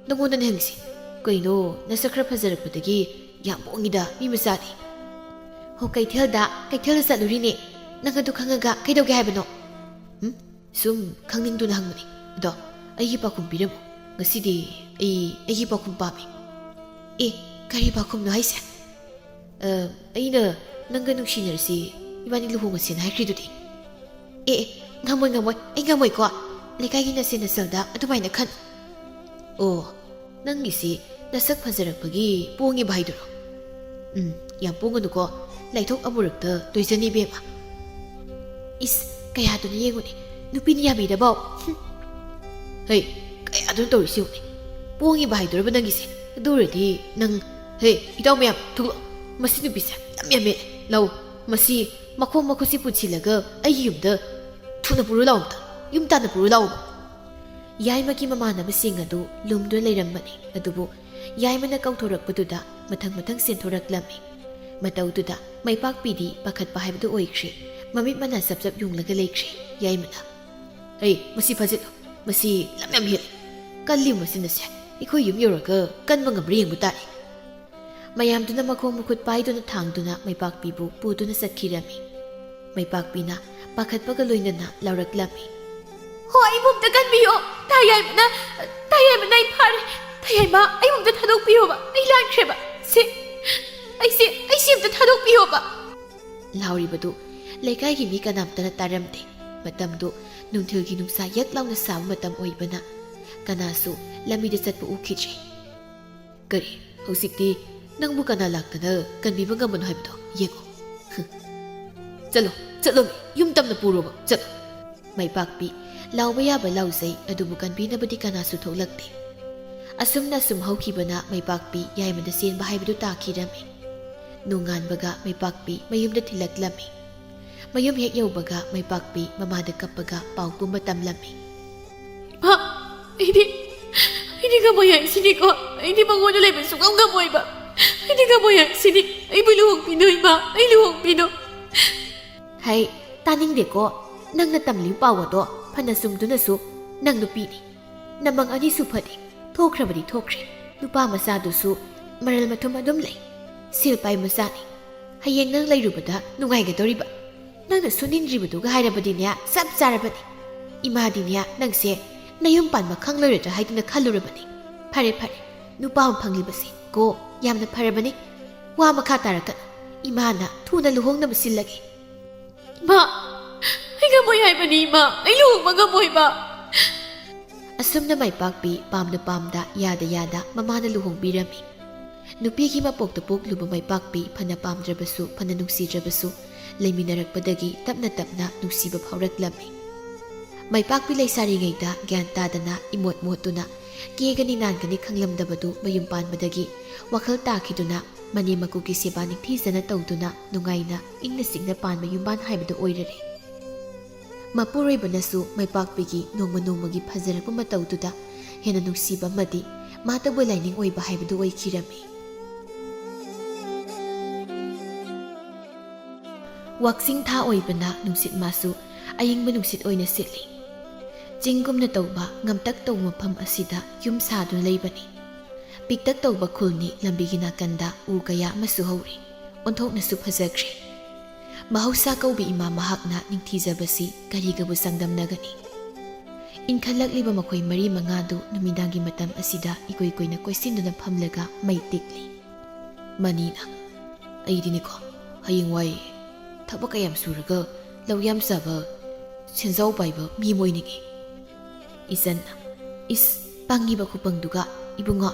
ꯅꯪꯉꯣꯟꯗꯅꯦ ꯍꯪꯉꯤꯁꯤ꯫ ꯀꯩꯅꯣ, ꯅꯁꯛ ꯈꯔ ꯐꯖꯔꯛꯄꯗꯒꯤ ꯌꯥꯝ ꯄꯣꯡꯉꯤꯗ ꯃꯤ ꯃꯆꯥꯗꯤ꯫ ꯍꯣ, ꯀꯩꯊꯦꯜꯗ, ꯀꯩꯊꯦꯜꯗ ꯆꯠꯂꯨꯔꯤꯅꯦ꯫ ꯅꯪ ꯑꯗꯨ ꯈꯪꯉꯒ ꯀꯩꯗꯧꯒꯦ ꯍꯥꯏꯕꯅꯣ? ꯎꯝ? ꯁꯨꯝ ꯈꯪꯅꯤꯡꯗꯨꯅ ꯍꯪꯕꯅꯤ꯫ ꯑꯗꯣ, ꯑꯩꯒꯤ ꯄꯥꯎꯈꯨꯝ ꯄꯤꯔꯝꯃꯨ꯫ ꯉꯁꯤꯗꯤ ꯑꯩ ꯑꯩꯒꯤ ꯄꯥꯎꯈꯨꯝ ꯄꯥꯝꯃꯤ꯫ ꯑꯦ, ꯀꯔꯤ ꯄꯥꯎꯈꯨꯝꯅꯣ ꯍꯥꯏꯁꯦ? ꯑ, ꯑꯩꯅ ꯅꯪꯒ ꯅꯨꯡꯁꯤꯅꯔꯁꯤ, ꯏꯕꯥꯅꯤ ꯂꯨꯍꯣꯡꯉꯁꯦꯅ ꯍꯥꯏꯈ꯭ꯔꯤꯗꯨꯗꯤ꯫ ꯑꯦ, ꯑꯦ, ꯉꯝꯃꯣꯏ, ꯉꯝꯃꯣꯏ, ꯑꯩ ꯉꯝꯃꯣꯏꯀꯣ꯫ ꯂꯩꯀꯥꯏꯒꯤ ꯅꯁꯦꯟ ꯅꯁꯜꯗ ꯑꯗꯨꯃꯥꯏꯅ ꯈꯟ-, ꯑꯣ, ꯅꯪꯒꯤꯁꯤ ꯅꯁꯛ ꯐꯖꯔꯛꯄꯒꯤ ꯄꯣꯡꯉꯤꯕ ꯍꯥꯏꯗꯨꯔꯣ? ꯎꯝ, ꯌꯥꯝ ꯄꯣꯡꯒꯅꯨꯀꯣ, ꯂꯥꯏꯊꯣꯛ ꯑꯃꯨꯔꯛꯇ ꯇꯣꯏꯖꯅꯤ ꯏꯕꯦꯝꯃ꯫ ꯏꯁ, ꯀꯌꯥꯗꯨꯅ ꯌꯦꯡꯉꯨꯅꯦ, ꯅꯨꯄꯤꯅ ꯌꯥꯕꯤꯗꯕꯧ꯫ ꯍꯨꯝ꯫ ꯍꯩ, ꯀꯌꯥꯗꯨꯅ ꯇꯧꯔꯤꯁꯤ ꯌꯦꯡꯉꯨꯅꯦ, ꯄꯣꯡꯉꯤꯕ ꯍꯥꯏꯗꯣꯔꯕ ꯅꯪꯒꯤꯁꯦ꯫ ꯑꯗꯨ ꯑꯣꯏꯔꯗꯤ ꯅꯪ, ꯍꯦ, ꯏꯇꯥꯎ ꯃꯌꯥꯝ, ꯊꯣꯛꯂꯛꯑꯣ꯫ ꯃꯁꯤ ꯅꯨꯄꯤꯁꯦ ꯂꯝ ꯌꯥꯝ ꯍꯦꯜꯂꯦ꯫ ꯂꯥꯎ, ꯃꯁꯤ ꯃꯈꯣꯡ ꯃꯈꯨꯠꯁꯤ ꯄꯨꯟꯁꯤꯜꯂꯒ ꯑꯩꯒꯤ ꯌꯨꯝꯗ ꯊꯨꯅ ꯄꯨꯔꯨ ꯂꯥꯎ ꯑꯝꯇ꯫ ꯌꯨꯝ ꯇꯥꯟꯅ ꯄꯨꯔꯨ ꯂꯥꯎꯕ꯫ ꯌꯥꯏꯃꯒꯤ ꯃꯃꯥꯟꯅꯕꯁꯤꯡ ꯑꯗꯨ ꯂꯨꯝꯗꯨꯅ ꯂꯩꯔꯝꯕꯅꯤ, ꯑꯗꯨꯕꯨ ꯌꯥꯏꯃꯅ ꯀꯧꯊꯣꯔꯛꯄꯗꯨꯗ ꯃꯊꯪ ꯃꯊꯪ ꯆꯦꯟꯊꯣꯔꯛꯂꯝꯃꯤ꯫ ꯃꯇꯧꯗꯨꯗ ꯃꯩꯄꯥꯛꯄꯤꯗꯤ ꯄꯥꯈꯠꯄ ꯍꯥꯏꯕꯗꯨ ꯑꯣꯏꯈ꯭ꯔꯦ꯫ ꯃꯃꯤꯠ ꯃꯅꯥ ꯆꯞ ꯆꯞ ꯌꯨꯡꯂꯒ ꯂꯩꯈ꯭ꯔꯦ ꯌꯥꯏꯃꯅ꯫ "ꯑꯩ ꯃꯁꯤ ꯐꯥꯖꯤꯜꯂꯨ, ꯃꯁꯤ ꯂꯝ ꯌꯥꯝ ꯍꯦꯜꯂꯤ꯫ ꯀꯜꯂꯤ ꯃꯁꯤ ꯅꯁꯦ, ꯑꯩꯈꯣꯏ ꯌꯨꯝ ꯌꯧꯔꯒ ꯀꯟꯕ ꯉꯝꯕ꯭ꯔꯥ ꯌꯦꯡꯕ ꯇꯥꯔꯦ"꯫ ꯃꯌꯥꯝꯗꯨꯅ ꯃꯈꯣꯡ ꯃꯈꯨꯠ ꯄꯥꯏꯗꯨꯅ ꯊꯥꯡꯗꯨꯅ ꯃꯩꯄꯥꯛꯄꯤꯕꯨ ꯄꯨꯗꯨꯅ ꯆꯠꯈꯤꯔꯝꯃꯤ꯫ ꯃꯩꯄꯥꯛꯄꯤꯅ ꯄꯥꯈꯠꯄꯒ ꯂꯣꯏꯅꯅ ꯂꯥꯎꯔꯛꯂꯝꯃꯤ꯫ "ꯍꯣ, ꯑꯩꯕꯨ ꯑꯝꯇ ꯀꯟꯕꯤꯌꯣ꯫ ꯇꯥꯌꯥꯏꯃꯅ, ꯇꯥꯌꯥꯏꯃꯅ ꯑꯩ ꯐꯥꯔꯦ꯫ ꯇꯥꯌꯥꯏꯃ, ꯑꯩꯕꯨ ꯑꯝꯇ ꯊꯥꯗꯣꯛꯄꯤꯌꯣꯕ꯫ ꯑꯩ ꯂꯥꯟꯈ꯭ꯔꯦꯕ꯫ ꯁꯦ, ꯑꯩꯁꯦ, ꯑꯩꯁꯦ ꯑꯝꯇ ꯊꯥꯗꯣꯛꯄꯤꯌꯣꯕ"꯫ ꯂꯥꯎꯔꯤꯕꯗꯨ ꯂꯩꯀꯥꯏꯒꯤ ꯃꯤ ꯀꯅꯥꯝꯇꯅ ꯇꯥꯔꯝꯗꯦ꯫ ꯃꯇꯝꯗꯨ ꯅꯨꯡꯊꯤꯜꯒꯤ ꯅꯨꯡꯁꯥ ꯌꯛ ꯂꯥꯎꯅ ꯁꯥꯕ ꯃꯇꯝ ꯑꯣꯏꯕꯅ ꯀꯅꯥꯁꯨ ꯂꯝꯕꯤꯗ ꯆꯠꯄ ꯎꯈꯤꯗ꯭ꯔꯦ꯫ "ꯀꯔꯤ, ꯍꯧꯖꯤꯛꯇꯤ ꯅꯪꯕꯨ ꯀꯅꯥ ꯂꯥꯛꯇꯅ ꯀꯟꯕꯤꯕ ꯉꯝꯕꯅꯣ ꯍꯥꯏꯕꯗꯣ ꯌꯦꯡꯉꯣ"꯫ "ꯆꯠꯂꯣ, ꯆꯠꯂꯣ, ꯌꯨꯝ ꯇꯝꯅ ꯄꯨꯔꯣꯕ, ꯆꯠꯂꯣ"꯫ ꯃꯩꯄꯥꯛꯄꯤ ꯂꯥꯎꯕ ꯌꯥꯕ ꯂꯥꯎꯖꯩ, ꯑꯗꯨꯕꯨ ꯀꯟꯕꯤꯅꯕꯗꯤ ꯀꯅꯥꯁꯨ ꯊꯣꯛꯂꯛꯇꯦ꯫ ꯑꯁꯨꯝꯅ ꯁꯨꯝ ꯍꯧꯈꯤꯕꯅ ꯃꯩꯄꯥꯛꯄꯤ ꯌꯥꯏꯃꯗ ꯆꯦꯟꯕ ꯍꯥꯏꯕꯗꯨ ꯇꯥꯈꯤꯔꯝꯃꯤ꯫ ꯅꯣꯡꯉꯥꯟꯕꯒ ꯃꯩꯄꯥꯛꯄꯤ ꯃꯌꯨꯝꯗ ꯊꯤꯜꯂꯛꯂꯝꯃꯤ꯫ ꯃꯌꯨꯝ ꯍꯦꯛ ꯌꯧꯕꯒ ꯃꯩꯄꯥꯛꯄꯤ ꯃꯃꯥꯗ ꯀꯞꯄꯒ ꯄꯥꯎ ꯄꯨꯝꯕ ꯇꯝꯂꯝꯃꯤ꯫ "ꯏꯃꯥ, ꯑꯩꯗꯤ, ꯑꯩꯗꯤ ꯉꯝꯃꯣꯏ ꯍꯥꯏꯁꯤꯅꯤꯀꯣ꯫ ꯑꯩꯗꯤ ꯃꯉꯣꯟꯗ ꯂꯩꯕ ꯁꯨꯡꯉꯝ ꯉꯝꯃꯣꯏꯕ꯫ ꯑꯩꯗꯤ ꯉꯝꯃꯣꯏ ꯍꯥꯏꯁꯤꯅꯤ꯫ ꯑꯩꯕꯨ ꯂꯨꯍꯣꯡꯕꯤꯅꯨ ꯏꯃꯥ, ꯑꯩ ꯂꯨꯍꯣꯡꯕꯤꯅꯨ꯫ ꯍꯩ, ꯇꯥꯅꯤꯡꯗꯦꯀꯣ꯫ ꯅꯪꯅ ꯇꯝꯂꯤꯕ ꯄꯥꯎ ꯑꯗꯣ ꯐꯅ ꯆꯨꯝꯗꯨꯅꯁꯨ ꯅꯪ ꯅꯨꯄꯤꯅꯤ꯫ ꯅꯃꯪ ꯑꯅꯤꯁꯨ ꯐꯗꯦ꯫ ꯊꯣꯛꯈ꯭ꯔꯕꯗꯤ ꯊꯣꯛꯈ꯭ꯔꯦ꯫ ꯅꯨꯄꯥ ꯃꯆꯥꯗꯨꯁꯨ ꯃꯔꯜ ꯃꯊꯨꯝ ꯑꯗꯨꯝ ꯂꯩ꯫ ꯁꯦꯜ ꯄꯥꯏ ꯃꯆꯥꯅꯤ꯫ ꯍꯌꯦꯡ ꯅꯪ ꯂꯩꯔꯨꯕꯗ ꯅꯨꯡꯉꯥꯏꯒꯗꯧꯔꯤꯕ꯫ ꯅꯪꯅ ꯁꯨꯅꯤꯡꯗ꯭ꯔꯤꯕꯗꯨꯒ ꯍꯥꯏꯔꯕꯗꯤꯅꯦ, ꯆꯞ ꯆꯥꯔꯕꯅꯤ꯫ ꯏꯃꯥꯗꯤꯅꯦ, ꯅꯪꯁꯦ ꯅꯌꯨꯝ ꯄꯥꯟꯕ ꯈꯪꯂꯣꯏꯔꯗ꯭ꯔꯥ ꯍꯥꯏꯗꯨꯅ ꯈꯜꯂꯨꯔꯕꯅꯤ꯫ ꯐꯔꯦ, ꯐꯔꯦ, ꯅꯨꯄꯥ ꯑꯃ ꯐꯪꯂꯤꯕꯁꯦ ꯀꯣ, ꯌꯥꯝꯅ ꯐꯔꯕꯅꯤ꯫ ꯋꯥ ꯃꯈꯥ ꯇꯥꯔꯛꯀꯅꯨ꯫ ꯏꯃꯥꯅ ꯊꯨꯅ ꯂꯨꯍꯣꯡꯅꯕ ꯁꯤꯜꯂꯒꯦ꯫ ꯃꯥ, ꯑꯩ ꯉꯝꯃꯣꯏ ꯍꯥꯏꯕꯅꯤ ꯏꯃꯥ, ꯑꯩ ꯂꯨꯍꯣꯡꯕ ꯉꯝꯃꯣꯏꯕ꯫ ꯑꯁꯨꯝꯅ ꯃꯥꯏꯄꯥꯛꯄꯤ ꯄꯥꯝꯅ ꯄꯥꯝꯗ, ꯌꯥꯗ ꯌꯥꯗ ꯃꯃꯥꯅ ꯂꯨꯍꯣꯡꯕꯤꯔꯝꯃꯤ꯫ ꯅꯨꯄꯤꯒꯤ ꯃꯄꯣꯛꯇ ꯄꯣꯛꯂꯨꯕ ꯃꯥꯏꯄꯥꯛꯄꯤ ꯐꯅ ꯄꯥꯝꯗ꯭ꯔꯕꯁꯨ, ꯐꯅ ꯅꯨꯡꯁꯤꯗ꯭ꯔꯕꯁꯨ, ꯂꯩꯃꯤꯟꯅꯔꯛꯄꯗꯒꯤ ꯇꯞꯅ ꯇꯞꯅ ꯅꯨꯡꯁꯤꯕ ꯐꯥꯎꯔꯛꯂꯝꯃꯤ꯫ ꯃꯥꯏꯄꯥꯛꯄꯤ ꯂꯩꯁꯥꯔꯤꯉꯩꯗ ꯒ꯭ꯌꯥꯟ ꯇꯥꯗꯅ, ꯏꯃꯣꯠ ꯃꯣꯠꯇꯨꯅ, ꯀꯦꯒꯅꯤ ꯅꯥꯟꯒꯅꯤ ꯈꯪꯂꯝꯗꯕꯗꯨ ꯃꯌꯨꯝ ꯄꯥꯟꯕꯗꯒꯤ ꯋꯥꯈꯜ ꯇꯥꯈꯤꯗꯨꯅ, ꯃꯅꯦꯝ ꯃꯀꯨꯒꯤ ꯁꯦꯕꯥ ꯅꯤꯡꯊꯤꯖꯅ ꯇꯧꯗꯨꯅ, ꯅꯨꯡꯉꯥꯏꯅ ꯏꯪꯅ ꯆꯤꯛꯅ ꯄꯥꯟꯕ ꯌꯨꯝꯕꯥꯟ ꯍꯥꯏꯕꯗꯨ ꯑꯣꯏꯔꯔꯦ꯫ ꯃꯄꯨꯔꯣꯏꯕꯅꯁꯨ ꯃꯥꯏꯄꯥꯛꯄꯤꯒꯤ ꯅꯣꯡꯃ ꯅꯣꯡꯃꯒꯤ ꯐꯖꯔꯛꯄ ꯃꯇꯧꯗꯨꯗ ꯍꯦꯟꯅ ꯅꯨꯡꯁꯤꯕ ꯑꯃꯗꯤ ꯃꯥꯇꯕꯨ ꯂꯥꯏꯅꯤꯡ ꯑꯣꯏꯕ ꯍꯥꯏꯕꯗꯨ ꯑꯣꯏꯈꯤꯔꯝꯃꯤ꯫ ꯋꯥꯛꯆꯤꯡ ꯊꯥ ꯑꯣꯏꯕꯅ ꯅꯨꯡꯁꯤꯠ ꯃꯥꯁꯨ ꯑꯏꯪꯕ ꯅꯨꯡꯁꯤꯠ ꯑꯣꯏꯅ ꯁꯤꯠꯂꯤ꯫ ꯆꯤꯡꯒꯨꯝꯅ ꯇꯧꯕ ꯉꯝꯇꯛ ꯇꯧꯕ ꯃꯐꯝ ꯑꯁꯤꯗ ꯌꯨꯝ ꯁꯥꯗꯨꯅ ꯂꯩꯕꯅꯤ꯫ ꯄꯤꯛꯇꯛ ꯇꯧꯕ ꯈꯨꯜꯅꯤ, ꯂꯝꯕꯤꯒꯤ ꯅꯥꯀꯟꯗ ꯎ ꯀꯌꯥ ꯑꯃꯁꯨ ꯍꯧꯔꯤ꯫ ꯑꯣꯟꯊꯣꯛꯅꯁꯨ ꯐꯖꯈ꯭ꯔꯦ꯫ ꯃꯍꯧꯁꯥ ꯀꯧꯕꯤ ꯏꯃꯥ ꯃꯍꯥꯛꯅ ꯅꯤꯡꯊꯤꯖꯕꯁꯤ ꯀꯔꯤꯒꯕꯨ ꯆꯥꯡꯗꯝꯅꯒꯅꯤ? ꯏꯟꯈꯠꯂꯛꯂꯤꯕ ꯃꯈꯣꯏ ꯃꯔꯤ ꯃꯉꯥꯗꯨ ꯅꯨꯃꯤꯗꯥꯡꯒꯤ ꯃꯇꯝ ꯑꯁꯤꯗ ꯏꯀꯨꯏ ꯀꯨꯏꯅ ꯀꯣꯏꯁꯤꯟꯗꯨꯅ ꯐꯝꯂꯒ ꯃꯩ ꯇꯤꯛꯂꯤ꯫ ꯃꯅꯤꯅ, "ꯑꯩꯗꯤꯅꯦꯀꯣ, ꯍꯌꯦꯡꯋꯥꯏ ꯊꯕꯛ ꯀꯌꯥꯝ ꯁꯨꯔꯒ ꯂꯧ ꯌꯥꯝ ꯆꯥꯕ, ꯁꯦꯟꯖꯥꯎ ꯄꯥꯏꯕ ꯃꯤ ꯑꯃ ꯑꯣꯏꯅꯤꯡꯉꯤ꯫" ꯏꯆꯟꯅ, "ꯏꯁ, ꯄꯪꯉꯤꯕ ꯈꯨꯄꯪꯗꯨꯒ, ꯏꯕꯨꯡꯉꯣ,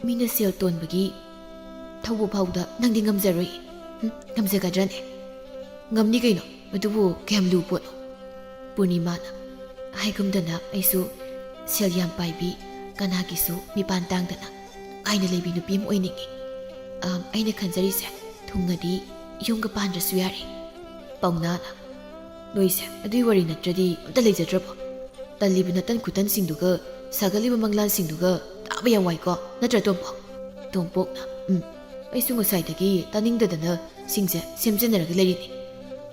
ꯃꯤꯅ ꯁꯦꯜ ꯇꯣꯟꯕꯒꯤ ꯊꯧꯕ ꯐꯥꯎꯗ ꯅꯪꯗꯤ ꯉꯝꯖꯔꯣꯏ꯫ ꯍꯨꯝ, ꯉꯝꯖꯒꯗ꯭ꯔꯅꯦ?" "ꯉꯝꯅꯤ ꯀꯩꯅꯣ, ꯑꯗꯨꯕꯨ ꯀꯌꯥꯝ ꯂꯨꯕ ꯄꯣꯠꯅꯣ?" ꯄꯨꯔꯅꯤꯃꯥꯅ, "ꯍꯥꯏꯒꯨꯝꯗꯅ ꯑꯩꯁꯨ ꯁꯦꯜ ꯌꯥꯝ ꯄꯥꯏꯕꯤ, ꯀꯅꯥꯒꯤꯁꯨ ꯃꯤꯄꯥꯟ ꯇꯥꯡꯗꯅ ꯅꯨꯡꯉꯥꯏꯅ ꯂꯩꯕꯤ ꯅꯨꯄꯤ ꯑꯃ ꯑꯣꯏꯅꯤꯡꯉꯤ꯫ ꯑꯝ, ꯑꯩꯅ ꯈꯟꯖꯔꯤꯁꯦ ꯊꯨꯡꯉꯗꯤ ꯌꯨꯝꯒ ꯄꯥꯟꯗ꯭ꯔꯁꯨ ꯌꯥꯔꯦ꯫" ꯄꯥꯎꯅꯥꯅ, "ꯅꯣꯏꯁꯦ ꯑꯗꯨꯏ ꯋꯥꯔꯤ ꯅꯠꯇ꯭ꯔꯗꯤ ꯑꯝꯇ ꯂꯩꯖꯗ꯭ꯔꯕꯣ? ꯇꯜꯂꯤꯕ ꯅꯇꯟ ꯈꯨꯇꯟꯁꯤꯡꯗꯨꯒ, ꯁꯥꯒꯠꯂꯤꯕ ꯃꯪꯂꯥꯟꯁꯤꯡꯗꯨꯒ ꯇꯥ ꯇꯥꯕ ꯌꯥꯝ ꯋꯥꯏꯀꯣ, ꯅꯠꯇ꯭ꯔꯥ ꯇꯣꯝꯄꯣꯛ? ꯇꯣꯝꯄꯣꯛꯅ, "ꯎꯝ, ꯑꯩꯁꯨ ꯉꯁꯥꯏꯗꯒꯤ ꯇꯥꯅꯤꯡꯗꯗꯅ ꯁꯤꯡꯁꯦ ꯁꯦꯝꯖꯤꯟꯅꯔꯒ ꯂꯩꯔꯤꯅꯤ꯫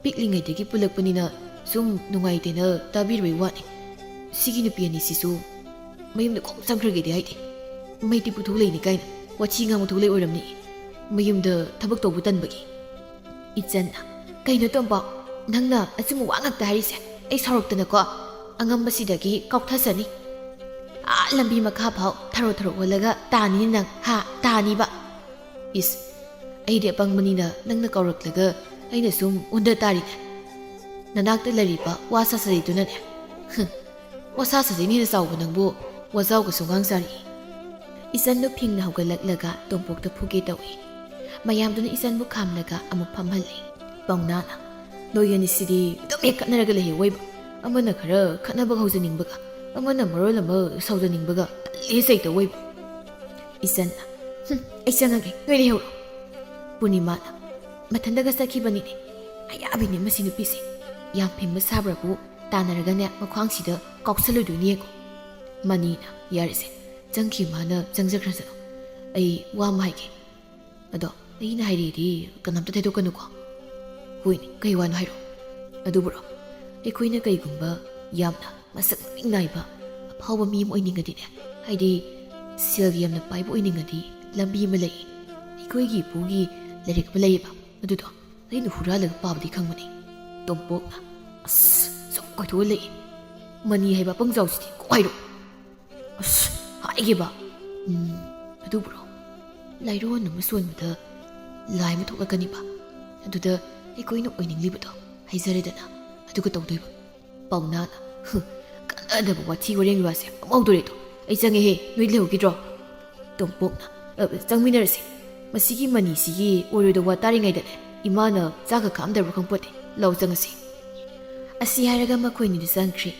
ꯄꯤꯛꯂꯤꯉꯩꯗꯒꯤ ꯄꯨꯜꯂꯛꯄꯅꯤꯅ ꯁꯨꯝ ꯅꯨꯡꯉꯥꯏꯇꯦꯅ ꯇꯥꯕꯤꯔꯨꯕꯩ ꯋꯥꯅꯤ꯫ ꯁꯤꯒꯤ ꯅꯨꯄꯤ ꯑꯅꯤꯁꯤꯁꯨ ꯃꯌꯨꯝꯗ ꯀꯣꯛ ꯆꯪꯈ꯭ꯔꯒꯦꯗꯤ ꯍꯥꯏꯗꯦ꯫ ꯃꯩ ꯇꯤꯛꯄꯨ ꯊꯣꯛ ꯂꯩꯅꯤ ꯀꯥꯏꯅ ꯋꯥꯊꯤ ꯉꯥꯡꯕ ꯊꯣꯛ ꯂꯩ ꯑꯣꯏꯔꯝꯅꯤ꯫ ꯃꯌꯨꯝꯗ ꯊꯕꯛ ꯇꯧꯕ ꯇꯟꯕꯒꯤ꯫" ꯏꯆꯟꯅ, "ꯀꯩꯅꯣ ꯇꯣꯝꯄꯣꯛ, ꯅꯪꯅ ꯑꯆꯨꯝꯕ ꯋꯥ ꯉꯥꯛꯇ ꯍꯥꯏꯔꯤꯁꯦ? ꯑꯩ ꯁꯥꯎꯔꯛꯇꯅꯀꯣ ꯑꯉꯝꯕꯁꯤꯗꯒꯤ ꯀꯥꯎꯊꯁꯅꯤ꯫ ꯑꯥ ꯂꯝꯕꯤ ꯃꯈꯥ ꯐꯥꯎ ꯊꯔꯣ ꯊꯔꯣ ꯑꯣꯜꯂꯒ ꯇꯥꯅꯤ ꯅꯪ, ꯍꯥ, ꯇꯥꯅꯤꯕ꯫ ꯏꯁ, ꯑꯩꯗꯤ ꯑꯄꯪꯕꯅꯤꯅ ꯅꯪꯅ ꯀꯧꯔꯛꯂꯒ ꯑꯩꯅ ꯁꯨꯝ ꯑꯣꯟꯊ ꯇꯥꯔꯤꯅꯦ꯫ ꯅꯅꯥꯛꯇ ꯂꯩꯔꯤꯕ ꯋꯥ ꯁꯥꯁꯥꯗꯩꯗꯨꯅꯅꯦ꯫ ꯍꯨꯝ, ꯋꯥ ꯁꯥꯁꯥꯗꯩꯅ ꯍꯦꯟꯅ ꯆꯥꯎꯕ ꯅꯪꯕꯨ ꯋꯥꯖꯥꯎꯒꯁꯨ ꯉꯥꯡ ꯆꯥꯔꯤ꯫" ꯏꯆꯟꯗꯨ ꯐꯤꯡꯅ ꯍꯧꯒꯠꯂꯛꯂꯒ ꯇꯣꯝꯄꯣꯛꯇ ꯐꯨꯒꯦ ꯇꯧꯏ꯫ ꯃꯌꯥꯝꯗꯨꯅ ꯏꯆꯟꯕꯨ ꯈꯥꯝꯂꯒ ꯑꯃꯨꯛ ꯐꯝꯍꯜꯂꯤ꯫ ꯄꯥꯎꯅꯥꯅ, "ꯅꯣꯏ ꯑꯅꯤꯁꯤꯗꯤ ꯑꯗꯨꯝ ꯍꯦꯛ ꯈꯠꯅꯔꯒ ꯂꯩꯍꯦ ꯑꯣꯏꯕ꯫ ꯑꯃꯅ ꯈꯔ ꯈꯠꯅꯕ ꯍꯧꯖꯅꯤꯡꯕꯒ, ꯑꯃꯅ ꯃꯔꯣꯜ ꯑꯃ ꯁꯥꯎꯖꯅꯤꯡꯕꯒ, ꯇꯜꯂꯦ ꯆꯩꯇ ꯑꯣꯏꯕ꯫" ꯏꯆꯟꯅ, "ꯍꯨꯝ, ꯑꯩ ꯆꯪꯉꯒꯦ, ꯅꯣꯏ ꯂꯩꯍꯧꯔꯣ꯫" ꯄꯨꯔꯅꯤꯃꯥꯅ, "ꯃꯊꯟꯇꯒ ꯆꯠꯈꯤꯕꯅꯤꯅꯦ꯫ ꯑꯌꯥꯕꯤꯅꯦ ꯃꯁꯤ ꯅꯨꯄꯤꯁꯦ꯫ ꯌꯥꯝ ꯐꯤꯡꯕ ꯁꯥꯕ꯭ꯔꯕꯨ ꯇꯥꯟꯅꯔꯒꯅꯦ ꯃꯈ꯭ꯋꯥꯡꯁꯤꯗ ꯀꯥꯎꯁꯜꯂꯨꯗꯣꯏꯅꯤ ꯌꯦꯡꯉꯣ꯫" ꯃꯅꯤꯅ, "ꯌꯥꯔꯦꯁꯦ, ꯆꯪꯈꯤ ꯃꯥꯅ ꯆꯪꯖꯈ꯭ꯔꯁꯅꯨ꯫ ꯑꯩ ꯋꯥ ꯑꯃ ꯍꯥꯏꯒꯦ꯫ ꯑꯗꯣ ꯑꯩꯅ ꯍꯥꯏꯔꯤꯗꯤ ꯀꯅꯥꯝꯇ ꯊꯩꯗꯣꯛꯀꯅꯨꯀꯣ꯫" "ꯍꯣꯏꯅꯦ, ꯀꯩ ꯋꯥꯅꯣ ꯍꯥꯏꯔꯣ꯫" "ꯑꯗꯨꯕꯨꯔꯣ, ꯑꯩꯈꯣꯏꯅ ꯀꯩꯒꯨꯝꯕ ꯌꯥꯝꯅ ꯃꯁꯛ ꯃꯃꯤꯡ ꯅꯥꯏꯕ ꯑꯐꯥꯎꯕ ꯃꯤ ꯑꯃ ꯑꯣꯏꯅꯤꯡꯉꯗꯤꯅꯦ, ꯍꯥꯏꯗꯤ ꯁꯦꯜꯒ ꯌꯥꯝꯅ ꯄꯥꯏꯕ ꯑꯣꯏꯅꯤꯡꯉꯗꯤ ꯂꯝꯕꯤ ꯑꯃ ꯂꯩ꯫ ꯑꯩꯈꯣꯏꯒꯤ ꯏꯄꯨꯒꯤ ꯂꯥꯏꯔꯤꯛ ꯑꯃ ꯂꯩꯌꯦꯕ, ꯑꯗꯨꯗꯣ ꯑꯩꯅ ꯍꯨꯔꯥꯜꯂꯒ ꯄꯥꯕꯗꯤ ꯈꯪꯕꯅꯦ꯫" ꯇꯣꯝꯄꯣꯛꯅ, "ꯑꯁ, ꯁꯨꯝ ꯀꯣꯏꯊꯣꯛꯑ ꯂꯩ꯫ ꯃꯅꯤ ꯍꯥꯏꯕ ꯑꯄꯪꯖꯥꯎꯁꯤꯗꯤ ꯀꯣꯛ ꯍꯥꯏꯔꯣ꯫" "ꯑꯁ, ꯍꯥꯏꯒꯦꯕ꯫ ꯎꯝ, ꯑꯗꯨꯕꯨꯔꯣ, ꯂꯥꯏꯔꯣꯟ ꯑꯃ ꯁꯣꯟꯕꯗ ꯂꯥꯏ ꯑꯃ ꯊꯣꯛꯂꯛꯀꯅꯤꯕ꯫ ꯑꯗꯨꯗ ꯑꯩꯈꯣꯏꯅ ꯑꯣꯏꯅꯤꯡꯂꯤꯕꯗꯣ ꯍꯥꯏꯖꯔꯦꯗꯅ, ꯑꯗꯨꯒ ꯇꯧꯗꯣꯏꯕ꯫" ꯄꯥꯎꯅꯥꯅ, "ꯍꯨ, ꯀꯥꯟꯅꯗꯕ ꯋꯥꯊꯤ ꯋꯥꯔꯦꯡꯒꯤ ꯋꯥꯁꯦ ꯑꯃꯨꯛ ꯍꯧꯗꯣꯔꯦꯗꯣ꯫ ꯑꯩ ꯆꯪꯉꯦꯍꯦ, ꯅꯣꯏ ꯂꯩꯍꯧꯈꯤꯗ꯭ꯔꯣ?" ꯇꯣꯝꯄꯣꯛꯅ, "ꯑ, ꯆꯪꯃꯤꯟꯅꯔꯁꯤ꯫ ꯃꯁꯤꯒꯤ ꯃꯅꯤꯁꯤꯒꯤ ꯑꯣꯏꯔꯣꯏꯗ ꯋꯥ ꯇꯥꯔꯤꯉꯩꯗꯅꯦ ꯏꯃꯥꯅ ꯆꯥꯒ ꯈꯥꯛꯑꯝꯗꯕ꯭ꯔꯥ ꯈꯪꯄꯣꯠꯇꯦ꯫ ꯂꯥꯎ ꯆꯪꯉꯁꯤ꯫" ꯑꯁꯤ ꯍꯥꯏꯔꯒ ꯃꯈꯣꯏꯅꯤꯗꯨ ꯆꯪꯈ꯭ꯔꯦ꯫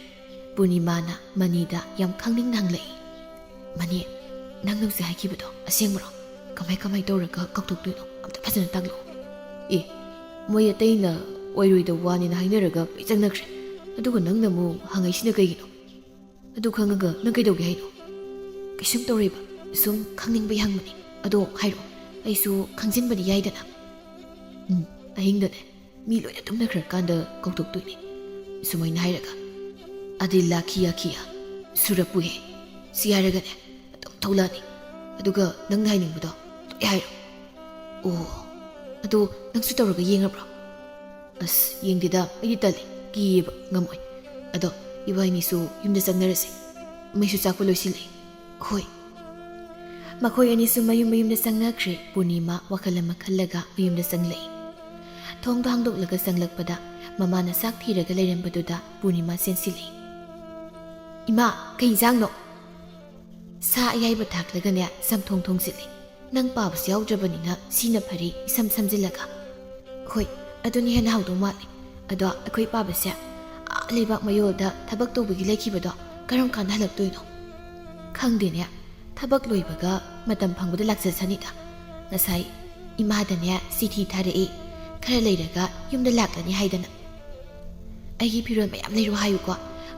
ꯄꯨꯔꯅꯤꯃꯥꯅ ꯃꯅꯤꯗ ꯌꯥꯝ ꯈꯪꯅꯤꯡꯅ ꯍꯪꯂꯛꯏ, "ꯃꯅꯤ, ꯅꯪꯅ ꯍꯧꯖꯤꯛ ꯍꯥꯏꯈꯤꯕꯗꯣ ꯑꯁꯦꯡꯕꯔꯣ? ꯀꯃꯥꯏ ꯀꯃꯥꯏ ꯇꯧꯔꯒ ꯀꯥꯎꯊꯣꯛꯇꯣꯏꯅꯣ? ꯑꯝꯇ ꯐꯖꯅ ꯇꯥꯛꯂꯛꯑꯣ꯫" "ꯑꯦ, ꯃꯣꯏ ꯑꯇꯩꯅ ꯑꯣꯏꯔꯣꯏꯗ ꯋꯥꯅꯦꯅ ꯍꯥꯏꯅꯔꯒ ꯂꯣꯏ ꯆꯪꯅꯈ꯭ꯔꯦ꯫ ꯑꯗꯨꯒ ꯅꯪꯅ ꯑꯃꯨꯛ ꯍꯪꯉꯛꯏꯁꯤꯅ ꯀꯩꯒꯤꯅꯣ? ꯑꯗꯨ ꯈꯪꯉꯒ ꯅꯪ ꯀꯩꯗꯧꯒꯦ ꯍꯥꯏꯅꯣ?" "ꯀꯩꯁꯨꯝ ꯇꯧꯔꯣꯏꯕ, ꯁꯨꯝ ꯈꯪꯅꯤꯡꯕꯩ ꯍꯪꯕꯅꯤ꯫ ꯑꯗꯣ ꯍꯥꯏꯔꯛꯑꯣ, ꯑꯩꯁꯨ ꯈꯪꯖꯤꯟꯕꯗꯤ ꯌꯥꯏꯗꯅ꯫ ꯎꯝ, ꯑꯍꯤꯡꯗꯅꯦ, ꯃꯤ ꯂꯣꯏꯅ ꯇꯨꯝꯅꯈ꯭ꯔꯀꯥꯟꯗ ꯀꯧꯊꯣꯛꯇꯣꯏꯅꯦ꯫ ꯁꯨꯃꯥꯏꯅ ꯍꯥꯏꯔꯒ, "ꯑꯗꯤꯜꯂꯥ ꯈꯤꯌꯥ ꯈꯤꯌꯥ ꯁꯨꯔꯄꯨꯍꯦ", ꯁꯤ ꯍꯥꯏꯔꯒꯅꯦ ꯑꯗꯨꯝ ꯊꯣꯛꯂꯛꯑꯅꯤ꯫ ꯑꯗꯨꯒ ꯅꯪꯅ ꯍꯥꯏꯅꯤꯡꯕꯗꯣ ꯂꯣꯏ ꯍꯥꯏꯔꯣ꯫ ꯑꯣ, ꯑꯗꯣ ꯅꯪꯁꯨ ꯇꯧꯔꯒ ꯌꯦꯡꯉꯕ꯭ꯔꯣ? ꯑꯁ, ꯌꯦꯡꯗꯦꯗ, ꯑꯩꯗꯤ ꯇꯜꯂꯤ, ꯀꯤꯌꯦꯕ, ꯉꯝꯃꯣꯏ꯫ ꯑꯗꯣ ꯏꯕꯥꯏꯅꯤꯁꯨ ꯌꯨꯝꯗ ꯆꯪꯅꯔꯁꯦ, ꯃꯩꯁꯨ ꯆꯥꯛꯄ ꯂꯣꯏꯁꯤꯜꯂꯛꯑꯦ꯫ ꯍꯣꯏ꯫ ꯃꯈꯣꯏ ꯑꯅꯤꯁꯨ ꯃꯌꯨꯝ ꯃꯌꯨꯝꯗ ꯆꯪꯅꯈ꯭ꯔꯦ꯫ ꯄꯨꯔꯅꯤꯃꯥ ꯋꯥꯈꯜ ꯑꯃ ꯈꯜꯂꯒ ꯃꯌꯨꯝꯗ ꯆꯪꯂꯛꯏ꯫ ꯊꯣꯡꯗꯣ ꯍꯥꯡꯗꯣꯛꯂꯒ ꯆꯪꯂꯛꯄꯗ ꯃꯃꯥꯅ ꯆꯥꯛ ꯊꯤꯔꯒ ꯂꯩꯔꯝꯕꯗꯨꯗ ꯄꯨꯔꯅꯤꯃꯥ ꯆꯦꯟꯁꯤꯜꯂꯛꯏ꯫ "ꯏꯃꯥ, ꯀꯩ ꯏꯟꯖꯥꯡꯅꯣ?" "ꯁꯥ ꯑꯌꯥꯏꯕ ꯊꯥꯛꯂꯒꯅꯦ ꯆꯝꯊꯣꯡ ꯊꯣꯡꯖꯤꯜꯂꯤ꯫ ꯅꯪ ꯄꯥꯕꯁꯨ ꯌꯥꯎꯗ꯭ꯔꯕꯅꯤꯅ ꯁꯤꯅ ꯐꯔꯦ, ꯏꯁꯝ ꯁꯝꯖꯤꯜꯂꯒ꯫" "ꯍꯣꯏ, ꯑꯗꯨꯅ ꯍꯦꯟꯅ ꯍꯥꯎꯗꯧ ꯃꯥꯜꯂꯦ꯫ ꯑꯗꯣ ꯑꯩꯈꯣꯏ ꯄꯥꯕꯁꯦ ꯑꯥ ꯂꯩꯕꯥꯛ ꯃꯌꯣꯜꯗ ꯊꯕꯛ ꯇꯧꯕꯒꯤ ꯂꯩꯈꯤꯕꯗꯣ ꯀꯔꯝ ꯀꯥꯟꯗ ꯍꯜꯂꯛꯇꯣꯏꯅꯣ?" "ꯈꯪꯗꯦꯅꯦ, ꯊꯕꯛ ꯂꯣꯏꯕꯒ ꯃꯇꯝ ꯐꯪꯕꯗ ꯂꯥꯛꯆꯁꯅꯤꯗ꯫ ꯉꯁꯥꯏ ꯏꯃꯥꯗꯅꯦ ꯆꯤꯊꯤ ꯊꯥꯔꯛꯏ, ꯈꯔ ꯂꯩꯔꯒ ꯌꯨꯝꯗ ꯂꯥꯛꯂꯅꯤ ꯍꯥꯏꯗꯅ꯫ ꯑꯩꯒꯤ ꯐꯤꯔꯣꯜ ꯃꯌꯥꯝ ꯂꯩꯔꯣ ꯍꯥꯏꯌꯨꯀꯣ꯫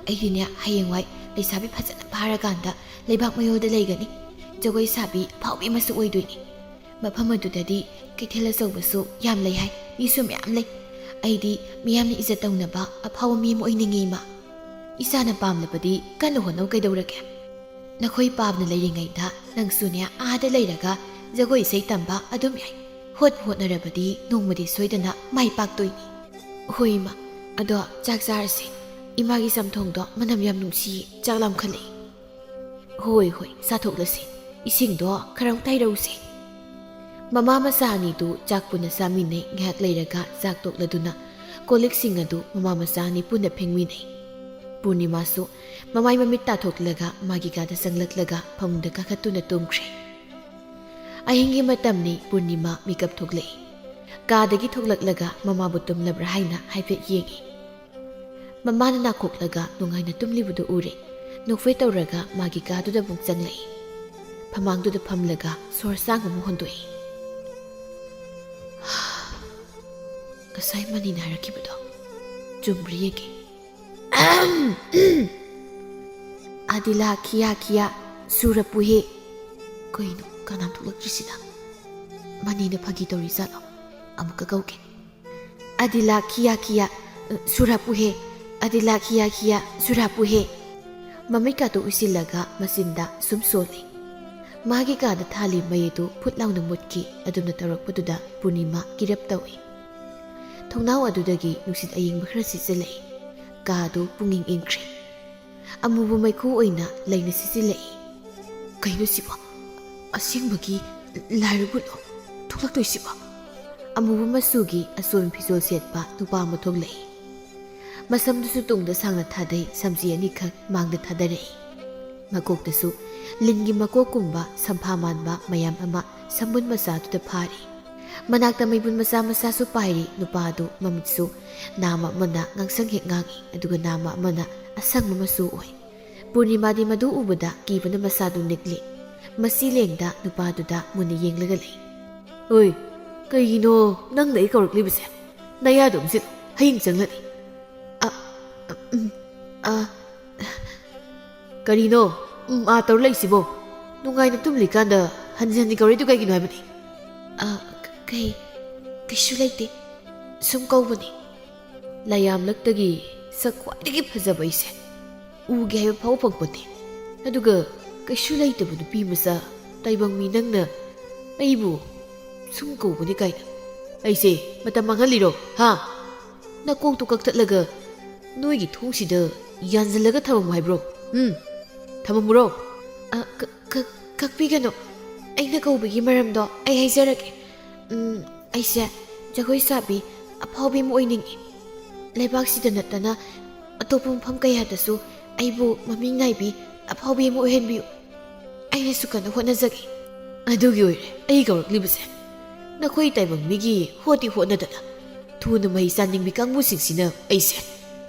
ꯑꯩꯗꯤꯅꯦ ꯍꯌꯦꯡꯋꯥꯏ ꯂꯩꯁꯥꯕꯤ ꯐꯖꯅ ꯐꯥꯔꯀꯥꯟꯗ ꯂꯩꯕꯥꯛ ꯃꯌꯣꯜꯗ ꯂꯩꯒꯅꯤ꯫ ꯖꯒꯣꯏ ꯁꯥꯕꯤ ꯑꯐꯥꯎꯕꯤ ꯑꯃꯁꯨ ꯑꯣꯏꯗꯣꯏꯅꯤ꯫ ꯃꯐꯝ ꯑꯗꯨꯗꯗꯤ ꯀꯩꯊꯦꯜ ꯑꯆꯧꯕꯁꯨ ꯌꯥꯝ ꯂꯩ ꯍꯥꯏ, ꯃꯤꯁꯨ ꯃꯌꯥꯝ ꯂꯩ꯫ ꯑꯩꯗꯤ ꯃꯤꯌꯥꯝꯅ ꯏꯖꯠ ꯇꯧꯅꯕ ꯑꯐꯥꯎꯕ ꯃꯤ ꯑꯃ ꯑꯣꯏꯅꯤꯡꯉꯤ, ꯏꯃꯥ꯫ ꯏꯁꯥꯅ ꯄꯥꯝꯂꯕꯗꯤ ꯀꯟꯅ ꯍꯣꯠꯅꯧ, ꯀꯩꯗꯧꯔꯒꯦ? ꯅꯈꯣꯏ ꯄꯥꯕꯅ ꯂꯩꯔꯤꯉꯩꯗ ꯅꯪꯁꯨꯅꯦ ꯑꯥꯗ ꯂꯩꯔꯒ ꯖꯒꯣꯏ ꯏꯁꯩ ꯇꯝꯕ ꯑꯗꯨꯝ ꯌꯥꯏ꯫ ꯍꯣꯠꯄꯨ ꯍꯣꯠꯅꯔꯕꯗꯤ ꯅꯣꯡꯃꯗꯤ ꯁꯣꯏꯗꯅ ꯃꯥꯏ ꯄꯥꯛꯇꯣꯏꯅꯤ꯫" "ꯍꯣꯏ, ꯏꯃꯥ꯫ ꯑꯗꯣ ꯆꯥꯛ ꯆꯥꯔꯁꯤ꯫ ꯏꯃꯥꯒꯤ ꯆꯝꯊꯣꯡꯗꯣ ꯃꯅꯝ ꯌꯥꯝ ꯅꯨꯡꯁꯤꯌꯦ, ꯆꯥꯛ ꯂꯥꯝꯈꯠꯂꯛꯏ꯫" "ꯍꯣꯏ, ꯍꯣꯏ, ꯆꯥꯊꯣꯛꯂꯁꯤ꯫ ꯏꯁꯤꯡꯗꯣ ꯈꯔ ꯑꯃꯨꯛ ꯇꯩꯔꯧꯁꯦ꯫" ꯃꯃꯥ ꯃꯆꯥ ꯑꯅꯤꯗꯨ ꯆꯥꯛ ꯄꯨꯟꯅ ꯆꯥꯃꯤꯟꯅꯩ꯫ ꯉꯥꯏꯍꯥꯛ ꯂꯩꯔꯒ ꯆꯥꯛ ꯇꯣꯛꯂꯗꯨꯅ ꯀꯣꯜ ꯂꯤꯛꯁꯤꯡ ꯑꯗꯨ ꯃꯃꯥ ꯃꯆꯥ ꯑꯅꯤ ꯄꯨꯟꯅ ꯐꯦꯡꯃꯤꯟꯅꯩ꯫ ꯄꯨꯔꯅꯤꯃꯥꯁꯨ ꯃꯃꯥꯏ ꯃꯃꯤꯠ ꯇꯥꯊꯣꯛꯂꯒ ꯃꯥꯒꯤ ꯀꯥꯗ ꯆꯪꯂꯛꯂꯒ ꯐꯃꯨꯡꯗ ꯀꯥꯈꯠꯇꯨꯅ ꯇꯨꯝꯈ꯭ꯔꯦ꯫ ꯑꯍꯤꯡꯒꯤ ꯃꯇꯝꯅꯤ꯫ ꯄꯨꯔꯅꯤꯃꯥ ꯃꯤꯀꯞ ꯊꯣꯛꯂꯛꯏ꯫ ꯀꯥꯗꯒꯤ ꯊꯣꯛꯂꯛꯂꯒ ꯃꯃꯥꯕꯨ ꯇꯨꯝꯂꯕ꯭ꯔꯥ ꯍꯥꯏꯅ ꯍꯥꯏꯐꯦꯠ ꯌꯦꯡꯏ꯫ ꯃꯃꯥꯅ ꯅꯥꯈꯣꯛꯂꯒ ꯅꯨꯡꯉꯥꯏꯅ ꯇꯨꯝꯂꯤꯕꯗꯨ ꯎꯔꯦ꯫ ꯅꯣꯛꯐꯦꯠ ꯇꯧꯔꯒ ꯃꯥꯒꯤ ꯀꯥꯗꯨꯗ ꯑꯃꯨꯛ ꯆꯪꯂꯛꯏ꯫ ꯐꯃꯥꯡꯗꯨꯗ ꯐꯝꯂꯒ ꯁꯣꯔ ꯁꯥꯡ ꯑꯃ ꯍꯣꯟꯗꯣꯛꯏ꯫ "ꯉꯁꯥꯏ ꯃꯅꯤꯅ ꯍꯥꯏꯔꯛꯈꯤꯕꯗꯣ ꯆꯨꯝꯕ꯭ꯔꯥ ꯌꯦꯡꯒꯦ꯫" "ꯑꯗꯤꯂꯥ, ꯈꯤꯌꯥ ꯈꯤꯌꯥ, ꯁꯨꯔꯄꯨꯍꯦ꯫ ꯀꯩꯅꯣ ꯀꯅꯥꯝ ꯊꯣꯛꯂꯛꯇ꯭ꯔꯤꯁꯤꯅ? ꯃꯅꯤꯅ ꯐꯥꯒꯤ ꯇꯧꯔꯤꯖꯥꯠꯂꯣ? ꯑꯃꯨꯛꯀ ꯀꯧꯒꯦ꯫ ꯑꯗꯤꯂꯥ ꯈꯤꯌꯥ ꯈꯤꯌꯥ, ꯁꯨꯔꯥꯄꯨꯍꯦ꯫ ꯑꯗꯤꯂꯥ ꯈꯤꯌꯥ ꯈꯤꯌꯥ, ꯁꯨꯔꯥꯄꯨꯍꯦ꯫ ꯃꯃꯤꯠꯀꯥꯗꯨ ꯎꯏꯁꯤꯜꯂꯒ ꯃꯆꯤꯟꯗ ꯁꯨꯝ ꯁꯣꯜꯂꯤ꯫ ꯃꯥꯒꯤ ꯀꯥꯗ ꯊꯥꯜꯂꯤ ꯃꯩ ꯑꯗꯨ ꯐꯨꯠ ꯂꯥꯎꯅ ꯃꯨꯠꯈꯤ꯫ ꯑꯗꯨꯝꯅ ꯇꯧꯔꯛꯄꯗꯨꯗ ꯄꯨꯔꯅꯤꯃꯥ ꯀꯤꯔꯞ ꯇꯧꯏ꯫ ꯊꯣꯡꯅꯥꯎ ꯑꯗꯨꯗꯒꯤ ꯅꯨꯡꯁꯤꯠ ꯑꯌꯤꯡꯕ ꯈꯔ ꯁꯤꯠꯆꯤꯜꯂꯛꯏ꯫ ꯀꯥ ꯑꯗꯨ ꯄꯨꯡꯏꯪ ꯏꯪꯈ꯭ꯔꯦ꯫ ꯑꯃꯨꯕ ꯃꯩꯈꯨ ꯑꯣꯏꯅ ꯂꯩꯅ ꯁꯤꯠꯆꯤꯜꯂꯛꯏ꯫ ꯀꯩꯅꯣ ꯁꯤꯕꯣ? ꯑꯁꯦꯡꯕꯒꯤ ꯂꯥꯏꯔꯨꯕꯨꯠꯂꯣ ꯊꯣꯛꯂꯛꯇꯣꯏꯁꯤꯕꯣ? ꯑꯃꯨꯕ ꯃꯆꯨꯒꯤ ꯑꯆꯣꯟ ꯐꯤꯖꯣꯜ ꯁꯦꯠꯄ ꯅꯨꯄꯥ ꯑꯃ ꯊꯣꯛꯂꯛꯏ꯫ ꯃꯁꯝꯗꯨꯁꯨ ꯇꯨꯡꯗ ꯁꯥꯡꯅ ꯊꯥꯗꯩ, ꯁꯝꯖꯤ ꯑꯅꯤꯈꯛ ꯃꯥꯡꯗ ꯊꯥꯗꯔꯛꯏ꯫ ꯃꯀꯣꯛꯇꯁꯨ ꯂꯤꯟꯒꯤ ꯃꯀꯣꯛꯀꯨꯝꯕ ꯁꯝꯐꯥ ꯃꯥꯟꯕ ꯃꯌꯥꯝ ꯑꯃ ꯁꯝꯕꯨꯟ ꯃꯆꯥꯗꯨꯗ ꯐꯥꯔꯤ꯫ ꯃꯅꯥꯛꯇ ꯃꯩꯕꯨꯟ ꯃꯆꯥ ꯃꯆꯥꯁꯨ ꯄꯥꯏꯔꯤ꯫ ꯅꯨꯄꯥ ꯑꯗꯨ ꯃꯃꯤꯠꯁꯨ ꯅꯥꯝꯃ ꯑꯃꯅ ꯉꯥꯡꯁꯪ ꯍꯦꯛ ꯉꯥꯡꯏ, ꯑꯗꯨꯒ ꯅꯥꯝꯃ ꯑꯃꯅ ꯑꯁꯪꯕ ꯃꯆꯨ ꯑꯣꯏ꯫ ꯄꯨꯔꯅꯤꯃꯥꯗꯤ ꯃꯗꯨ ꯎꯕꯗ ꯀꯤꯕꯅ ꯃꯁꯥꯗꯨ ꯅꯤꯛꯂꯤ꯫ ꯃꯁꯤ ꯂꯦꯡꯗ ꯅꯨꯄꯥꯗꯨꯗ ꯃꯨꯟꯅ ꯌꯦꯡꯂꯒ ꯂꯩ꯫ "ꯑꯣꯏ, ꯀꯩꯒꯤꯅꯣ ꯅꯪꯅ ꯑꯩ ꯀꯧꯔꯛꯂꯤꯕꯁꯦ? ꯅꯌꯥꯗꯣ ꯑꯃꯨꯛ ꯆꯤꯛꯂꯣ, ꯍꯌꯤꯡ ꯆꯪꯂꯅꯤ꯫" "ꯑ, ꯎꯝ, ꯑ, ꯀꯔꯤꯅꯣ ꯎꯝ ꯑꯥ ꯇꯧꯔ ꯂꯩꯁꯤꯕꯣ? ꯅꯨꯡꯉꯥꯏꯅ ꯇꯨꯝꯂꯤꯀꯥꯟꯗ ꯍꯟꯖꯤꯟ ꯍꯟꯖꯤꯟ ꯀꯧꯔꯛꯏꯗꯨ ꯀꯩꯒꯤꯅꯣ ꯍꯥꯏꯕꯅꯤ?" "ꯑ, ꯀꯩ, ꯀꯩꯁꯨ ꯂꯩꯇꯦ, ꯁꯨꯝ ꯀꯧꯕꯅꯤ꯫" ꯂꯥꯏꯌꯥꯝꯂꯛꯇꯒꯤ ꯁꯛ ꯈ꯭ꯋꯥꯏꯗꯒꯤ ꯐꯖꯕ ꯑꯩꯁꯦ ꯎꯒꯦ ꯍꯥꯏꯕ ꯐꯥꯎ ꯐꯪꯄꯣꯠꯇꯦ꯫ ꯑꯗꯨꯒ ꯀꯩꯁꯨ ꯂꯩꯇꯕ ꯅꯨꯄꯤ ꯃꯆꯥ ꯇꯥꯏꯕꯪ ꯃꯤ ꯅꯪꯅ ꯑꯩꯕꯨ ꯁꯨꯝ ꯀꯧꯕꯅꯤ ꯀꯥꯏꯅ꯫ ꯑꯩꯁꯦ ꯃꯇꯝ ꯃꯥꯡꯍꯜꯂꯤꯔꯣ, ꯍꯥ? ꯅꯀꯣꯛꯇꯨ ꯀꯛꯊꯠꯂꯒ ꯅꯣꯏꯒꯤ ꯊꯣꯡꯁꯤꯗ ꯌꯥꯟꯁꯤꯜꯂꯒ ꯊꯝꯃꯝꯃꯨ ꯍꯥꯏꯕ꯭ꯔꯣ? ꯎꯝ, ꯊꯝꯃꯝꯃꯨꯔꯣ? ꯑ, ꯀ-, ꯀ-, ꯀꯛꯄꯤꯒꯅꯨ꯫ ꯑꯩꯅ ꯀꯧꯕꯒꯤ ꯃꯔꯝꯗꯣ ꯑꯩ ꯍꯥꯏꯖꯔꯛꯀꯦ꯫ ꯎꯝ, ꯑꯩꯁꯦ ꯖꯒꯣꯏ ꯁꯥꯕꯤ ꯑꯐꯥꯎꯕꯤ ꯑꯃ ꯑꯣꯏꯅꯤꯡꯏ꯫ ꯂꯩꯕꯥꯛꯁꯤꯗ ꯅꯠꯇꯅ ꯑꯇꯣꯞꯄ ꯃꯐꯝ ꯀꯌꯥꯗꯁꯨ ꯑꯩꯕꯨ ꯃꯃꯤꯡ ꯅꯥꯏꯕꯤ ꯑꯐꯥꯎꯕꯤ ꯑꯃ ꯑꯣꯏꯍꯟꯕꯤꯌꯨ꯫ ꯑꯩꯅꯁꯨ ꯀꯟꯅ ꯍꯣꯠꯅꯖꯒꯦ꯫ ꯑꯗꯨꯒꯤ ꯑꯣꯏꯔꯦ ꯑꯩ ꯀꯧꯔꯛꯂꯤꯕꯁꯦ꯫ ꯅꯈꯣꯏ ꯇꯥꯏꯕꯪ ꯃꯤꯒꯤ ꯍꯣꯠꯇꯤ ꯍꯣꯠꯅꯗꯅ ꯊꯨꯅ ꯃꯍꯩ ꯆꯥꯅꯤꯡꯕꯤ ꯀꯥꯡꯕꯨꯁꯤꯡꯁꯤꯅ ꯑꯩꯁꯦ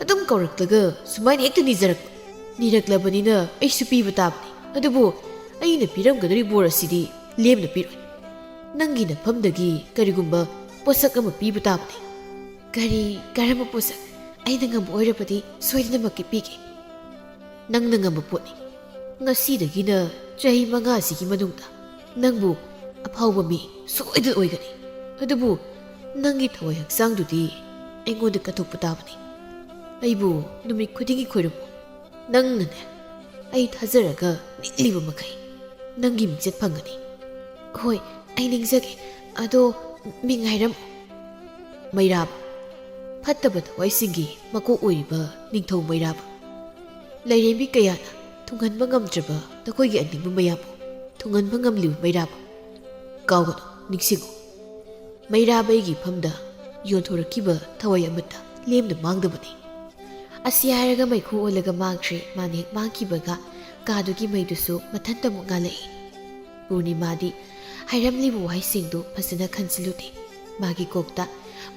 ꯑꯗꯨꯝ ꯀꯧꯔꯛꯂꯒ ꯁꯨꯃꯥꯏꯅ ꯍꯦꯛꯇ ꯅꯤꯖꯔꯛꯄ꯫ ꯅꯤꯔꯛꯂꯕꯅꯤꯅ ꯑꯩꯁꯨ ꯄꯤꯕ ꯇꯥꯕꯅꯤ꯫ ꯑꯗꯨꯕꯨ ꯑꯩꯅ ꯄꯤꯔꯝꯒꯗꯧꯔꯤ ꯕꯣꯔ ꯑꯁꯤꯗꯤ ꯂꯦꯝꯅ ꯄꯤꯔꯣꯏ꯫ ꯅꯪꯒꯤ ꯅꯐꯝꯗꯒꯤ ꯀꯔꯤꯒꯨꯝꯕ ꯄꯣꯠꯁꯛ ꯑꯃ ꯄꯤꯕ ꯇꯥꯕꯅꯤ꯫ ꯀꯔꯤ, ꯀꯔꯝꯕ ꯄꯣꯠꯁꯛ? ꯑꯩꯅ ꯉꯝꯕ ꯑꯣꯏꯔꯕꯗꯤ ꯁꯣꯏꯗꯅꯃꯛꯀꯤ ꯄꯤꯒꯦ꯫ ꯅꯪꯅ ꯉꯝꯕ ꯄꯣꯠꯅꯤ꯫ "ꯉꯁꯤꯗꯒꯤꯅ ꯆꯍꯤ ꯃꯉꯥꯁꯤꯒꯤ ꯃꯅꯨꯡꯗ ꯅꯪꯕꯨ ꯑꯐꯥꯎꯕ ꯃꯤ ꯁꯣꯏꯗꯅ ꯑꯣꯏꯒꯅꯤ꯫ ꯑꯗꯨꯕꯨ ꯅꯪꯒꯤ ꯊꯋꯥꯏ ꯍꯛꯆꯥꯡꯗꯨꯗꯤ ꯑꯩꯉꯣꯟꯗ ꯀꯠꯊꯣꯛꯄ ꯇꯥꯕꯅꯤ꯫ ꯑꯩꯕꯨ ꯅꯨꯃꯤꯠ ꯈꯨꯗꯤꯡꯒꯤ ꯈꯣꯏꯔꯝꯃꯨ꯫ ꯅꯪꯅꯅꯦ, ꯑꯩ ꯊꯥꯖꯔꯒ ꯅꯤꯛꯂꯤꯕ ꯃꯈꯩ ꯅꯪꯒꯤ ꯃꯤꯡꯆꯠ ꯐꯪꯒꯅꯤ꯫" "ꯍꯣꯏ, ꯑꯩ ꯅꯤꯡꯖꯒꯦ꯫ ꯑꯗꯣ ꯃꯤꯡ ꯍꯥꯏꯔꯝꯃꯨ꯫" "ꯃꯩꯔꯥꯕ, ꯐꯠꯇꯕ ꯊꯋꯥꯏꯁꯤꯡꯒꯤ ꯃꯀꯣꯛ ꯑꯣꯏꯔꯤꯕ ꯅꯤꯡꯊꯧ ꯃꯩꯔꯥꯕ꯫ ꯂꯥꯏꯔꯦꯝꯕꯤ ꯀꯌꯥꯅ ꯊꯨꯡꯍꯟꯕ ꯉꯝꯗ꯭ꯔꯕ ꯅꯈꯣꯏꯒꯤ ꯑꯅꯤꯡꯕ ꯃꯌꯥꯝꯕꯨ ꯊꯨꯡꯍꯟꯕ ꯉꯝꯂꯤꯕ ꯃꯩꯔꯥꯕ꯫ ꯀꯥꯎꯒꯅꯨ, ꯅꯤꯡꯁꯤꯡꯉꯨ, ꯃꯩꯔꯥꯕ ꯑꯩꯒꯤ ꯏꯐꯝꯗ ꯌꯣꯟꯊꯣꯔꯛꯈꯤꯕ ꯊꯋꯥꯏ ꯑꯃꯠꯇ ꯂꯦꯝꯅ ꯃꯥꯡꯗꯕꯅꯤ꯫" ꯑꯁꯤ ꯍꯥꯏꯔꯒ ꯃꯩꯈꯨ ꯑꯣꯜꯂꯒ ꯃꯥꯡꯈ꯭ꯔꯦ꯫ ꯃꯥꯅ ꯍꯦꯛ ꯃꯥꯡꯈꯤꯕꯒ ꯀꯥꯗꯨꯒꯤ ꯃꯩꯗꯨꯁꯨ ꯃꯊꯟꯇ ꯑꯃꯨꯛ ꯉꯥꯜꯂꯛꯏ꯫ ꯄꯨꯔꯅꯤꯃꯥꯗꯤ ꯍꯥꯏꯔꯝꯂꯤꯕ ꯋꯥꯍꯩꯁꯤꯡꯗꯨ ꯐꯖꯅ ꯈꯟꯖꯤꯜꯂꯨꯗꯦ꯫ ꯃꯥꯒꯤ ꯀꯣꯛꯇ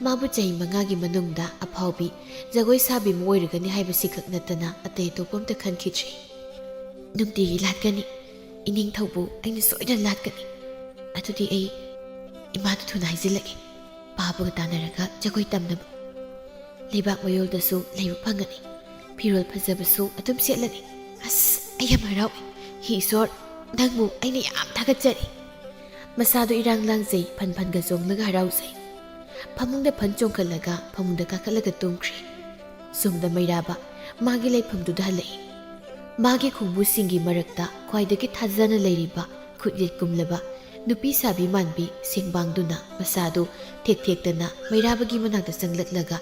ꯃꯥꯕꯨ ꯆꯍꯤ ꯃꯉꯥꯒꯤ ꯃꯅꯨꯡꯗ ꯑꯐꯥꯎꯕꯤ ꯖꯒꯣꯏ ꯁꯥꯕꯤ ꯑꯃ ꯑꯣꯏꯔꯒꯅꯤ ꯍꯥꯏꯕꯁꯤ ꯈꯛ ꯅꯠꯇꯅ ꯑꯇꯩ ꯑꯇꯣꯞꯄ ꯑꯝꯇ ꯈꯟꯈꯤꯗ꯭ꯔꯦ꯫ "ꯅꯨꯡꯇꯤꯒꯤ ꯂꯥꯠꯀꯅꯤ꯫ ꯏꯅꯤꯡꯊꯧꯕꯨ ꯑꯩꯅ ꯁꯣꯏꯗꯅ ꯂꯥꯠꯀꯅꯤ꯫ ꯑꯗꯨꯗꯤ ꯑꯩ ꯏꯃꯥꯗ ꯊꯨꯅ ꯍꯥꯏꯖꯤꯜꯂꯒꯦ, ꯄꯥꯕꯒ ꯇꯥꯟꯅꯔꯒ ꯖꯒꯣꯏ ꯇꯝꯅꯕ꯫ ꯂꯩꯕꯥꯛ ꯃꯌꯣꯜꯗꯁꯨ ꯂꯩꯕ ꯐꯪꯒꯅꯤ꯫ ꯐꯤꯔꯣꯜ ꯐꯖꯕꯁꯨ ꯑꯗꯨꯝ ꯁꯦꯠꯂꯅꯤ꯫ ꯑꯁ, ꯑꯩ ꯌꯥꯝ ꯍꯔꯥꯎꯏ꯫ ꯍꯤ ꯏꯁꯣꯔ, ꯅꯪꯕꯨ ꯑꯩꯅ ꯌꯥꯝ ꯊꯥꯒꯠꯆꯔꯤ꯫" ꯃꯁꯥꯗꯨ ꯏꯔꯥꯡ ꯂꯥꯡꯖꯩ, ꯐꯟ ꯐꯟꯒ ꯆꯣꯡꯂꯒ ꯍꯔꯥꯎꯖꯩ꯫ ꯐꯃꯨꯡꯗ ꯐꯟ ꯆꯣꯡꯈꯠꯂꯒ ꯐꯃꯨꯡꯗ ꯀꯥꯈꯠꯂꯒ ꯇꯨꯝꯈ꯭ꯔꯦ꯫ ꯁꯣꯝꯗ ꯃꯩꯔꯥꯕ ꯃꯥꯒꯤ ꯂꯩꯐꯝꯗꯨꯗ ꯍꯜꯂꯛꯏ꯫ ꯃꯥꯒꯤ ꯈꯣꯡꯕꯨꯁꯤꯡꯒꯤ ꯃꯔꯛꯇ ꯈ꯭ꯋꯥꯏꯗꯒꯤ ꯊꯥꯖꯅ ꯂꯩꯔꯤꯕ ꯈꯨꯠꯌꯦꯠ ꯀꯨꯝꯂꯕ ꯅꯨꯄꯤ ꯁꯥꯕꯤ ꯃꯥꯟꯕꯤ ꯁꯦꯡꯕꯥꯡꯗꯨꯅ ꯃꯁꯥꯗꯨ ꯊꯦꯛ ꯊꯦꯛꯇꯅ ꯃꯩꯔꯥꯕꯒꯤ ꯃꯅꯥꯛꯇ ꯆꯪꯂꯛꯂꯒ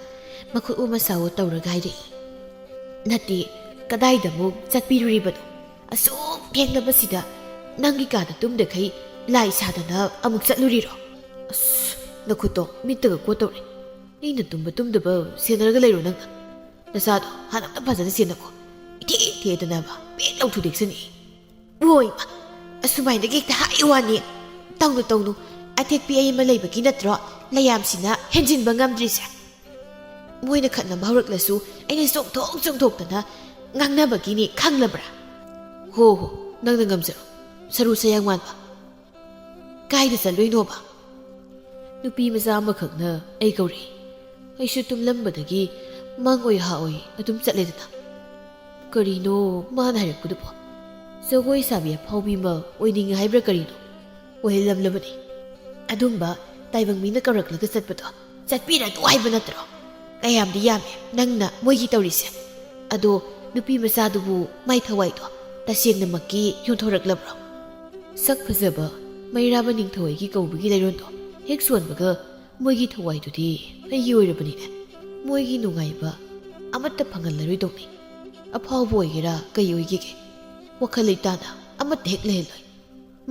ꯃꯈꯨꯠ ꯑꯣ ꯃꯁꯥ ꯑꯣ ꯇꯧꯔꯒ ꯍꯥꯏꯔꯛꯏ, "ꯅꯠꯇꯦ, ꯀꯗꯥꯏꯗ ꯑꯃꯨꯛ ꯆꯠꯄꯤꯔꯨꯔꯤꯕꯅꯣ? ꯑꯁꯨꯛ ꯊꯦꯡꯂꯕꯁꯤꯗ ꯅꯪꯒꯤ ꯀꯥꯗ ꯇꯨꯝꯗꯈꯩ ꯂꯥꯏ ꯁꯥꯗꯅ ꯑꯃꯨꯛ ꯆꯠꯂꯨꯔꯤꯔꯣ? ꯑꯁ, ꯅꯈꯨꯠꯇꯣ ꯃꯤꯠꯇꯒ ꯀꯣꯠꯇꯧꯔꯦ꯫ ꯑꯩꯅ ꯇꯨꯝꯕ ꯇꯨꯝꯗꯕ ꯁꯦꯟꯅꯔꯒ ꯂꯩꯔꯣ ꯅꯪꯅ? ꯅꯆꯥꯗꯣ ꯍꯥꯟꯅ ꯑꯝꯇ ꯐꯖꯅ ꯁꯦꯟꯅꯀꯣ꯫ ꯏꯊꯦꯛ ꯊꯦꯛꯇꯅꯕ ꯄꯦꯠ ꯂꯥꯎ ꯊꯨꯗꯦꯛꯁꯅꯤ꯫" "ꯑꯣꯏ ꯃꯥ, ꯑꯁꯨꯃꯥꯏꯅꯒ ꯍꯦꯛꯇ ꯍꯥꯏ ꯋꯥꯅꯤ꯫ ꯇꯧꯅꯨ, ꯇꯧꯅꯨ꯫ ꯑꯊꯦꯛꯄꯤ ꯑꯩ ꯑꯃ ꯂꯩꯕꯒꯤ ꯅꯠꯇ꯭ꯔꯣ ꯂꯩꯌꯥꯝꯁꯤꯅ ꯍꯦꯟꯖꯤꯟꯕ ꯉꯝꯗ꯭ꯔꯤꯁꯦ?" ꯃꯣꯏꯅ ꯈꯠꯅꯕ ꯍꯧꯔꯛꯂꯁꯨ ꯑꯩꯅ ꯆꯣꯡꯊꯣꯛ ꯆꯣꯡꯊꯣꯛꯇꯅ ꯉꯥꯡꯅꯕꯒꯤꯅꯤ, ꯈꯪꯂꯕ꯭ꯔꯥ? "ꯍꯣ ꯍꯣ, ꯅꯪꯅ ꯉꯝꯖꯔꯣ, ꯁꯔꯨ ꯁꯌꯥꯡ ꯃꯥꯟꯕ꯫ ꯀꯥꯏꯗ ꯆꯠꯂꯨꯏꯅꯣꯕ?" ꯅꯨꯄꯤ ꯃꯆꯥ ꯑꯃꯈꯛꯅ ꯑꯩ ꯀꯧꯔꯛꯏ꯫ ꯑꯩꯁꯨ ꯇꯨꯝꯂꯝꯕꯗꯒꯤ ꯃꯪ ꯑꯣꯏ ꯍꯥ ꯑꯣꯏ ꯑꯗꯨꯝ ꯆꯠꯂꯦꯗꯅ꯫ ꯀꯔꯤꯅꯣ ꯃꯥꯅ ꯍꯥꯏꯔꯛꯄꯗꯨꯕꯣ? ꯖꯒꯣꯏ ꯁꯥꯕꯤ ꯑꯐꯥꯎꯕꯤ ꯑꯃ ꯑꯣꯏꯅꯤꯡꯉꯤ ꯍꯥꯏꯕ꯭ꯔꯥ ꯀꯔꯤꯅꯣ? ꯑꯣꯏꯍꯜꯂꯝꯂꯕꯅꯤ꯫ ꯑꯗꯨꯝꯕ ꯇꯥꯏꯕꯪ ꯃꯤꯅ ꯀꯧꯔꯛꯂꯒ ꯆꯠꯄꯗꯣ ꯆꯠꯄꯤꯔꯅꯨ ꯍꯥꯏꯕ ꯅꯠꯇ꯭ꯔꯣ? ꯀꯌꯥꯝꯗꯤ ꯌꯥꯝꯃꯦ ꯅꯪꯅ ꯃꯣꯏꯒꯤ ꯇꯧꯔꯤꯁꯦ꯫ ꯑꯗꯣ ꯅꯨꯄꯤ ꯃꯆꯥꯗꯨꯕꯨ ꯃꯥꯏ ꯊꯋꯥꯏꯗꯣ ꯇꯁꯦꯡꯅꯃꯛꯀꯤ ꯌꯣꯟꯊꯣꯔꯛꯂꯕ꯭ꯔꯣ? ꯁꯛ ꯐꯖꯕ ꯃꯩꯔꯥꯕ ꯅꯤꯡꯊꯧ ꯑꯩꯒꯤ ꯀꯧꯕꯒꯤ ꯂꯩꯔꯣꯟꯗꯣ ꯍꯦꯛ ꯁꯣꯟꯕꯒ ꯃꯣꯏꯒꯤ ꯊꯋꯥꯏꯗꯨꯗꯤ ꯑꯩꯒꯤ ꯑꯣꯏꯔꯕꯅꯤꯅꯦ꯫ ꯃꯣꯏꯒꯤ ꯅꯨꯡꯉꯥꯏꯕ ꯑꯃꯠꯇ ꯐꯪꯍꯜꯂꯔꯣꯏꯗꯧꯅꯤ꯫ ꯑꯐꯥꯎꯕ ꯑꯣꯏꯒꯦꯔꯥ ꯀꯩ ꯑꯣꯏꯒꯦꯒꯦ, ꯋꯥꯈꯜ ꯂꯩꯇꯥꯅ ꯑꯃꯠꯇ ꯍꯦꯛ ꯂꯩꯍꯜꯂꯣꯏ꯫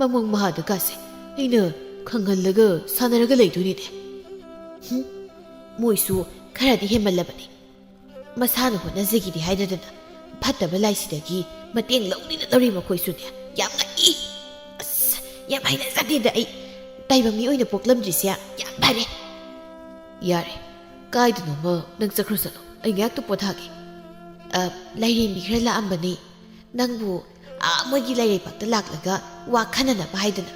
ꯃꯃꯪ ꯃꯍꯥꯗ ꯀꯥꯁꯦ ꯑꯩꯅ ꯈꯪꯍꯜꯂꯒ ꯁꯥꯟꯅꯔꯒ ꯂꯩꯗꯣꯏꯅꯤꯅꯦ꯫ ꯍꯨꯝ, ꯃꯣꯏꯁꯨ ꯈꯔꯗꯤ ꯍꯦꯟꯃꯜꯂꯕꯅꯤ꯫ ꯃꯁꯥꯅ ꯍꯣꯠꯅꯖꯈꯤꯗꯦ ꯍꯥꯏꯗꯗꯅ ꯐꯠꯇꯕ ꯂꯥꯏꯁꯤꯗꯒꯤ ꯃꯇꯦꯡ ꯂꯧꯅꯤꯅ ꯂꯧꯔꯤ ꯃꯈꯣꯏꯁꯨꯅꯦ꯫ ꯌꯥꯝ ꯉꯛꯏ꯫ ꯑꯁ, ꯌꯥꯝ ꯍꯩꯅꯖꯗꯦꯗ ꯑꯩ꯫ ꯇꯥꯏꯕꯪ ꯃꯤ ꯑꯣꯏꯅ ꯄꯣꯛꯂꯝꯗ꯭ꯔꯤꯁꯦ ꯌꯥꯝ ꯐꯔꯦ꯫ ꯌꯥꯔꯦ, ꯀꯥꯏꯗꯅꯣꯃ ꯅꯪ ꯆꯠꯈ꯭ꯔꯣ ꯆꯠꯂꯣ, ꯑꯩ ꯉꯥꯏꯍꯥꯛꯇ ꯄꯣꯊꯥꯒꯦ꯫ ꯑ, ꯂꯥꯏꯔꯦꯝꯕꯤ ꯈꯔ ꯂꯥꯛꯑꯝꯕꯅꯤ꯫ ꯅꯪꯕꯨ ꯑꯥ ꯃꯣꯏꯒꯤ ꯂꯩꯔꯩꯄꯥꯛꯇ ꯂꯥꯛꯂꯒ ꯋꯥ ꯈꯟꯅꯅꯕ ꯍꯥꯏꯗꯅ꯫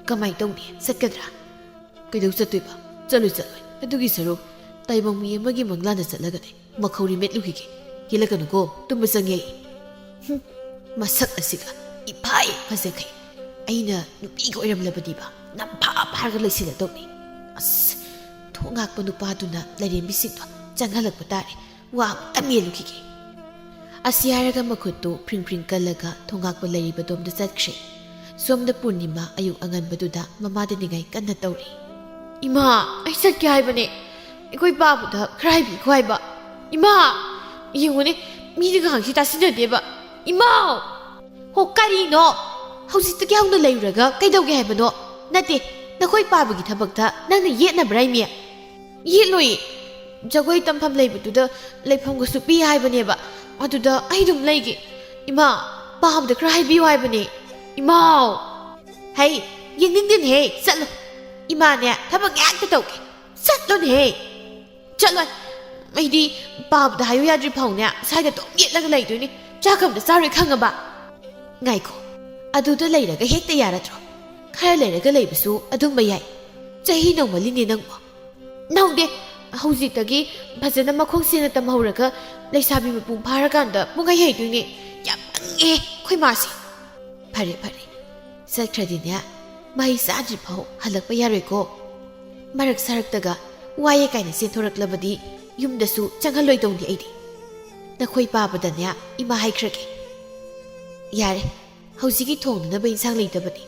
ꯀꯃꯥꯏ ꯇꯧꯅꯤ? ꯆꯠꯀꯗ꯭ꯔꯥ? ꯀꯩꯗꯧ ꯆꯠꯇꯣꯏꯕ? ꯆꯠꯂꯣꯏ, ꯆꯠꯂꯣꯏ꯫ ꯑꯗꯨꯒꯤ ꯁꯔꯨꯛ ꯇꯥꯏꯕꯪ ꯃꯤ ꯑꯃꯒꯤ ꯃꯪꯂꯥꯟꯗ ꯆꯠꯂꯒꯅꯦ ꯃꯈꯧꯔꯤ ꯃꯦꯠꯂꯨꯈꯤꯒꯦ꯫ ꯌꯦꯠꯂꯛꯀꯅꯨꯀꯣ, ꯇꯨꯝꯕ ꯆꯪꯉꯦ ꯑꯩ꯫ ꯍꯨꯝ, ꯃꯁꯛ ꯑꯁꯤꯒ ꯏꯐꯥꯏ ꯐꯖꯈꯩ꯫ ꯑꯩꯅ ꯅꯨꯄꯤꯒ ꯑꯣꯏꯔꯝꯂꯕꯗꯤꯕ ꯅꯝꯐꯥ ꯐꯥꯔꯒ ꯂꯩꯁꯤꯜꯂꯗꯧꯅꯤ꯫ ꯑꯁ, ꯊꯣꯡ ꯉꯥꯛꯄ ꯅꯨꯄꯥꯗꯨꯅ ꯂꯥꯏꯔꯦꯝꯕꯤꯁꯤꯡꯗꯣ ꯆꯪꯍꯜꯂꯛꯄ ꯇꯥꯔꯦ꯫ ꯋꯥ ꯑꯝꯇ ꯃꯦꯜꯂꯨꯈꯤꯒꯦ꯫ ꯑꯁꯤ ꯍꯥꯏꯔꯒ ꯃꯈꯨꯠꯇꯨ ꯐ꯭ꯔꯤꯡ ꯐ꯭ꯔꯤꯡ ꯀꯜꯂꯒ ꯊꯣꯡꯒꯥꯛꯄ ꯂꯩꯔꯤꯕꯗꯣꯝꯗ ꯆꯠꯈ꯭ꯔꯦ꯫ ꯁꯣꯝꯗ ꯄꯨꯔꯅꯤꯃꯥ ꯑꯌꯨꯛ ꯑꯉꯟꯕꯗꯨꯗ ꯃꯃꯥꯗ ꯅꯤꯡꯉꯥꯏ ꯀꯟꯅ ꯇꯧꯔꯤ꯫ "ꯏꯃꯥ, ꯑꯩ ꯆꯠꯀꯦ ꯍꯥꯏꯕꯅꯦ꯫ ꯑꯩꯈꯣꯏ ꯄꯥꯕꯗ ꯈꯔ ꯍꯥꯏꯕꯤꯈꯣ ꯍꯥꯏꯕ꯫ ꯏꯃꯥ! ꯌꯦꯡꯉꯨꯅꯦ, ꯃꯤꯅꯒ ꯉꯥꯡꯁꯤ ꯇꯥꯁꯤꯟꯅꯗꯦꯕ꯫ ꯏꯃꯥꯎ!" "ꯍꯣ, ꯀꯔꯤꯅꯣ? ꯍꯧꯖꯤꯛꯇꯒꯤ ꯍꯧꯅ ꯂꯩꯔꯨꯔꯒ ꯀꯩꯗꯧꯒꯦ ꯍꯥꯏꯕꯅꯣ? ꯅꯠꯇꯦ, ꯅꯈꯣꯏ ꯄꯥꯕꯒꯤ ꯊꯕꯛꯇ ꯅꯪꯅ ꯌꯦꯠꯅꯕ꯭ꯔꯥ, ꯏꯃꯤ?" "ꯌꯦꯠꯂꯣꯏꯌꯦ꯫ ꯖꯒꯣꯏ ꯇꯝꯐꯝ ꯂꯩꯕꯗꯨꯗ ꯂꯩꯐꯝꯒꯁꯨ ꯄꯤ ꯍꯥꯏꯕꯅꯦꯕ꯫ ꯑꯗꯨꯗ ꯑꯩ ꯑꯗꯨꯝ ꯂꯩꯒꯦ꯫ ꯏꯃꯥ, ꯄꯥꯕꯗ ꯈꯔ ꯍꯥꯏꯕꯤꯌꯨ ꯍꯥꯏꯕꯅꯦ꯫ ꯏꯃꯥꯎ!" "ꯍꯩ, ꯌꯦꯡꯅꯤꯡꯗꯦꯅꯦꯍꯦ, ꯆꯠꯂꯣ꯫ ꯏꯃꯥꯅꯦ, ꯊꯕꯛ ꯉꯥꯛꯇ ꯇꯧꯒꯦ꯫ ꯆꯠꯂꯣꯅꯦꯍꯦ!" "ꯆꯠꯂꯣꯏ꯫ ꯑꯩꯗꯤ ꯄꯥꯕꯗ ꯍꯥꯏꯌꯨ ꯌꯥꯗ꯭ꯔꯤ ꯐꯥꯎꯅꯦ ꯁ꯭ꯋꯥꯏꯗ ꯑꯗꯨꯝ ꯌꯦꯠꯂꯒ ꯂꯩꯗꯣꯏꯅꯦ꯫ ꯆꯥꯛ ꯑꯝꯇ ꯆꯥꯔꯣꯏ, ꯈꯪꯉꯕ?" "ꯉꯥꯏꯈꯣ, ꯑꯗꯨꯗ ꯂꯩꯔꯒ ꯍꯦꯛꯇ ꯌꯥꯔꯗ꯭ꯔꯣ? ꯈꯔ ꯂꯩꯔꯒ ꯂꯩꯕꯁꯨ ꯑꯗꯨꯝꯕ ꯌꯥꯏ꯫ ꯆꯍꯤ ꯅꯧꯃꯜꯂꯤꯅꯦ ꯅꯪꯕꯣ꯫" "ꯅꯧꯗꯦ꯫ ꯍꯧꯖꯤꯛꯇꯒꯤ ꯐꯖꯅ ꯃꯈꯣꯡ ꯁꯦꯡꯅ ꯇꯝꯍꯧꯔꯒ ꯂꯩꯁꯥꯕꯤ ꯃꯄꯨꯡ ꯐꯥꯔꯀꯥꯟꯗ ꯄꯨꯡꯍꯩ ꯍꯩꯗꯣꯏꯅꯦ꯫ ꯌꯥꯝ ꯄꯪꯉꯦ ꯑꯩꯈꯣꯏ ꯃꯥꯁꯦ꯫" "ꯐꯔꯦ, ꯐꯔꯦ, ꯆꯠꯈ꯭ꯔꯗꯤꯅꯦ, ꯃꯍꯩ ꯆꯥꯗ꯭ꯔꯤ ꯐꯥꯎ ꯍꯜꯂꯛꯄ ꯌꯥꯔꯣꯏꯀꯣ꯫ ꯃꯔꯛ ꯁꯥꯔꯛꯇꯒ ꯋꯥꯏꯌꯦ ꯀꯥꯏꯅ ꯆꯦꯟꯊꯣꯔꯛꯂꯕꯗꯤ ꯌꯨꯝꯗꯁꯨ ꯆꯪꯍꯜꯂꯣꯏꯗꯧꯅꯤ ꯑꯩꯗꯤ꯫ ꯅꯈꯣꯏ ꯄꯥꯕꯗꯅꯦ ꯏꯃꯥ ꯍꯥꯏꯈ꯭ꯔꯒꯦ꯫ ꯌꯥꯔꯦ, ꯍꯧꯖꯤꯛꯀꯤ ꯊꯣꯡꯅꯅꯕ ꯏꯟꯁꯥꯡ ꯂꯩꯇꯕꯅꯤ꯫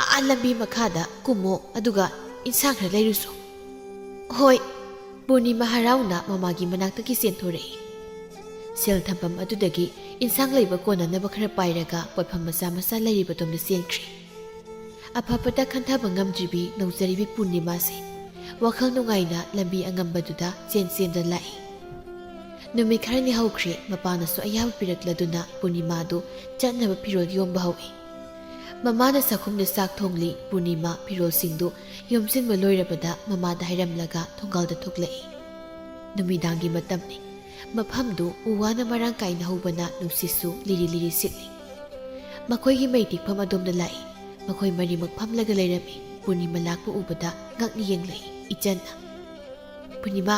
ꯑꯥ ꯂꯝꯕꯤ ꯃꯈꯥꯗ ꯀꯨꯝꯃꯣ, ꯑꯗꯨꯒ ꯏꯟꯁꯥꯡ ꯈꯔ ꯂꯩꯔꯨꯁꯣ꯫" "ꯍꯣꯏ꯫" ꯄꯨꯔꯅꯤꯃꯥ ꯍꯔꯥꯎꯅ ꯃꯃꯥꯒꯤ ꯃꯅꯥꯛꯇꯒꯤ ꯆꯦꯟꯊꯣꯔꯛꯏ꯫ ꯁꯦꯜ ꯊꯝꯐꯝ ꯑꯗꯨꯗꯒꯤ ꯏꯟꯁꯥꯡ ꯂꯩꯕ ꯀꯣꯟꯅꯅꯕ ꯈꯔ ꯄꯥꯏꯔꯒ ꯄꯣꯠꯐꯝ ꯃꯆꯥ ꯃꯆꯥ ꯂꯩꯔꯤꯕꯗꯣꯝꯗ ꯆꯦꯟꯈ꯭ꯔꯤ꯫ ꯑꯐꯕꯇ ꯈꯟꯊꯕ ꯉꯝꯗ꯭ꯔꯤꯕꯤ ꯅꯧꯖꯔꯤꯕꯤ ꯄꯨꯔꯅꯤꯃꯥꯁꯦ ꯋꯥꯈꯜ ꯅꯨꯡꯉꯥꯏꯅ ꯂꯝꯕꯤ ꯑꯉꯝꯕꯗꯨꯗ ꯆꯦꯟ ꯆꯦꯟꯗ ꯂꯥꯛꯏ꯫ ꯅꯨꯃꯤꯠ ꯈꯔꯅꯤ ꯍꯧꯈ꯭ꯔꯦ, ꯃꯄꯥꯅꯁꯨ ꯑꯌꯥꯕ ꯄꯤꯔꯛꯂꯗꯨꯅ ꯄꯨꯔꯅꯤꯃꯥꯗꯨ ꯆꯠꯅꯕ ꯐꯤꯔꯣꯜ ꯌꯣꯝꯕ ꯍꯧꯏ꯫ ꯃꯃꯥꯅ ꯆꯥꯛꯈꯨꯝꯗ ꯆꯥꯛ ꯊꯣꯡꯂꯤ꯫ ꯄꯨꯔꯅꯤꯃꯥ ꯐꯤꯔꯣꯜꯁꯤꯡꯗꯨ ꯌꯣꯝꯁꯤꯟꯕ ꯂꯣꯏꯔꯕꯗ ꯃꯃꯥꯗ ꯍꯥꯏꯔꯝꯂꯒ ꯊꯣꯡꯒꯥꯜꯗ ꯊꯣꯛꯂꯛꯏ꯫ ꯅꯨꯃꯤꯗꯥꯡꯒꯤ ꯃꯇꯝꯅꯤ꯫ ꯃꯐꯝꯗꯨ ꯎ ꯋꯥꯅ ꯃꯔꯥꯡ ꯀꯥꯏꯅ ꯍꯧꯕꯅ ꯅꯨꯡꯁꯤꯠꯁꯨ ꯂꯤꯔꯤ ꯂꯤꯔꯤ ꯁꯤꯠꯂꯤ꯫ ꯃꯈꯣꯏꯒꯤ ꯃꯩ ꯇꯤꯛꯐꯝ ꯑꯗꯣꯝꯗ ꯂꯥꯛꯏ꯫ ꯃꯈꯣꯏ ꯃꯔꯤꯃꯛ ꯐꯝꯂꯒ ꯂꯩꯔꯝꯃꯤ꯫ ꯄꯨꯔꯅꯤꯃꯥ ꯂꯥꯛꯄ ꯎꯕꯗ ꯉꯛꯅ ꯌꯦꯡꯂꯛꯏ꯫ ꯏꯆꯟꯅ, "ꯄꯨꯔꯅꯤꯃꯥ,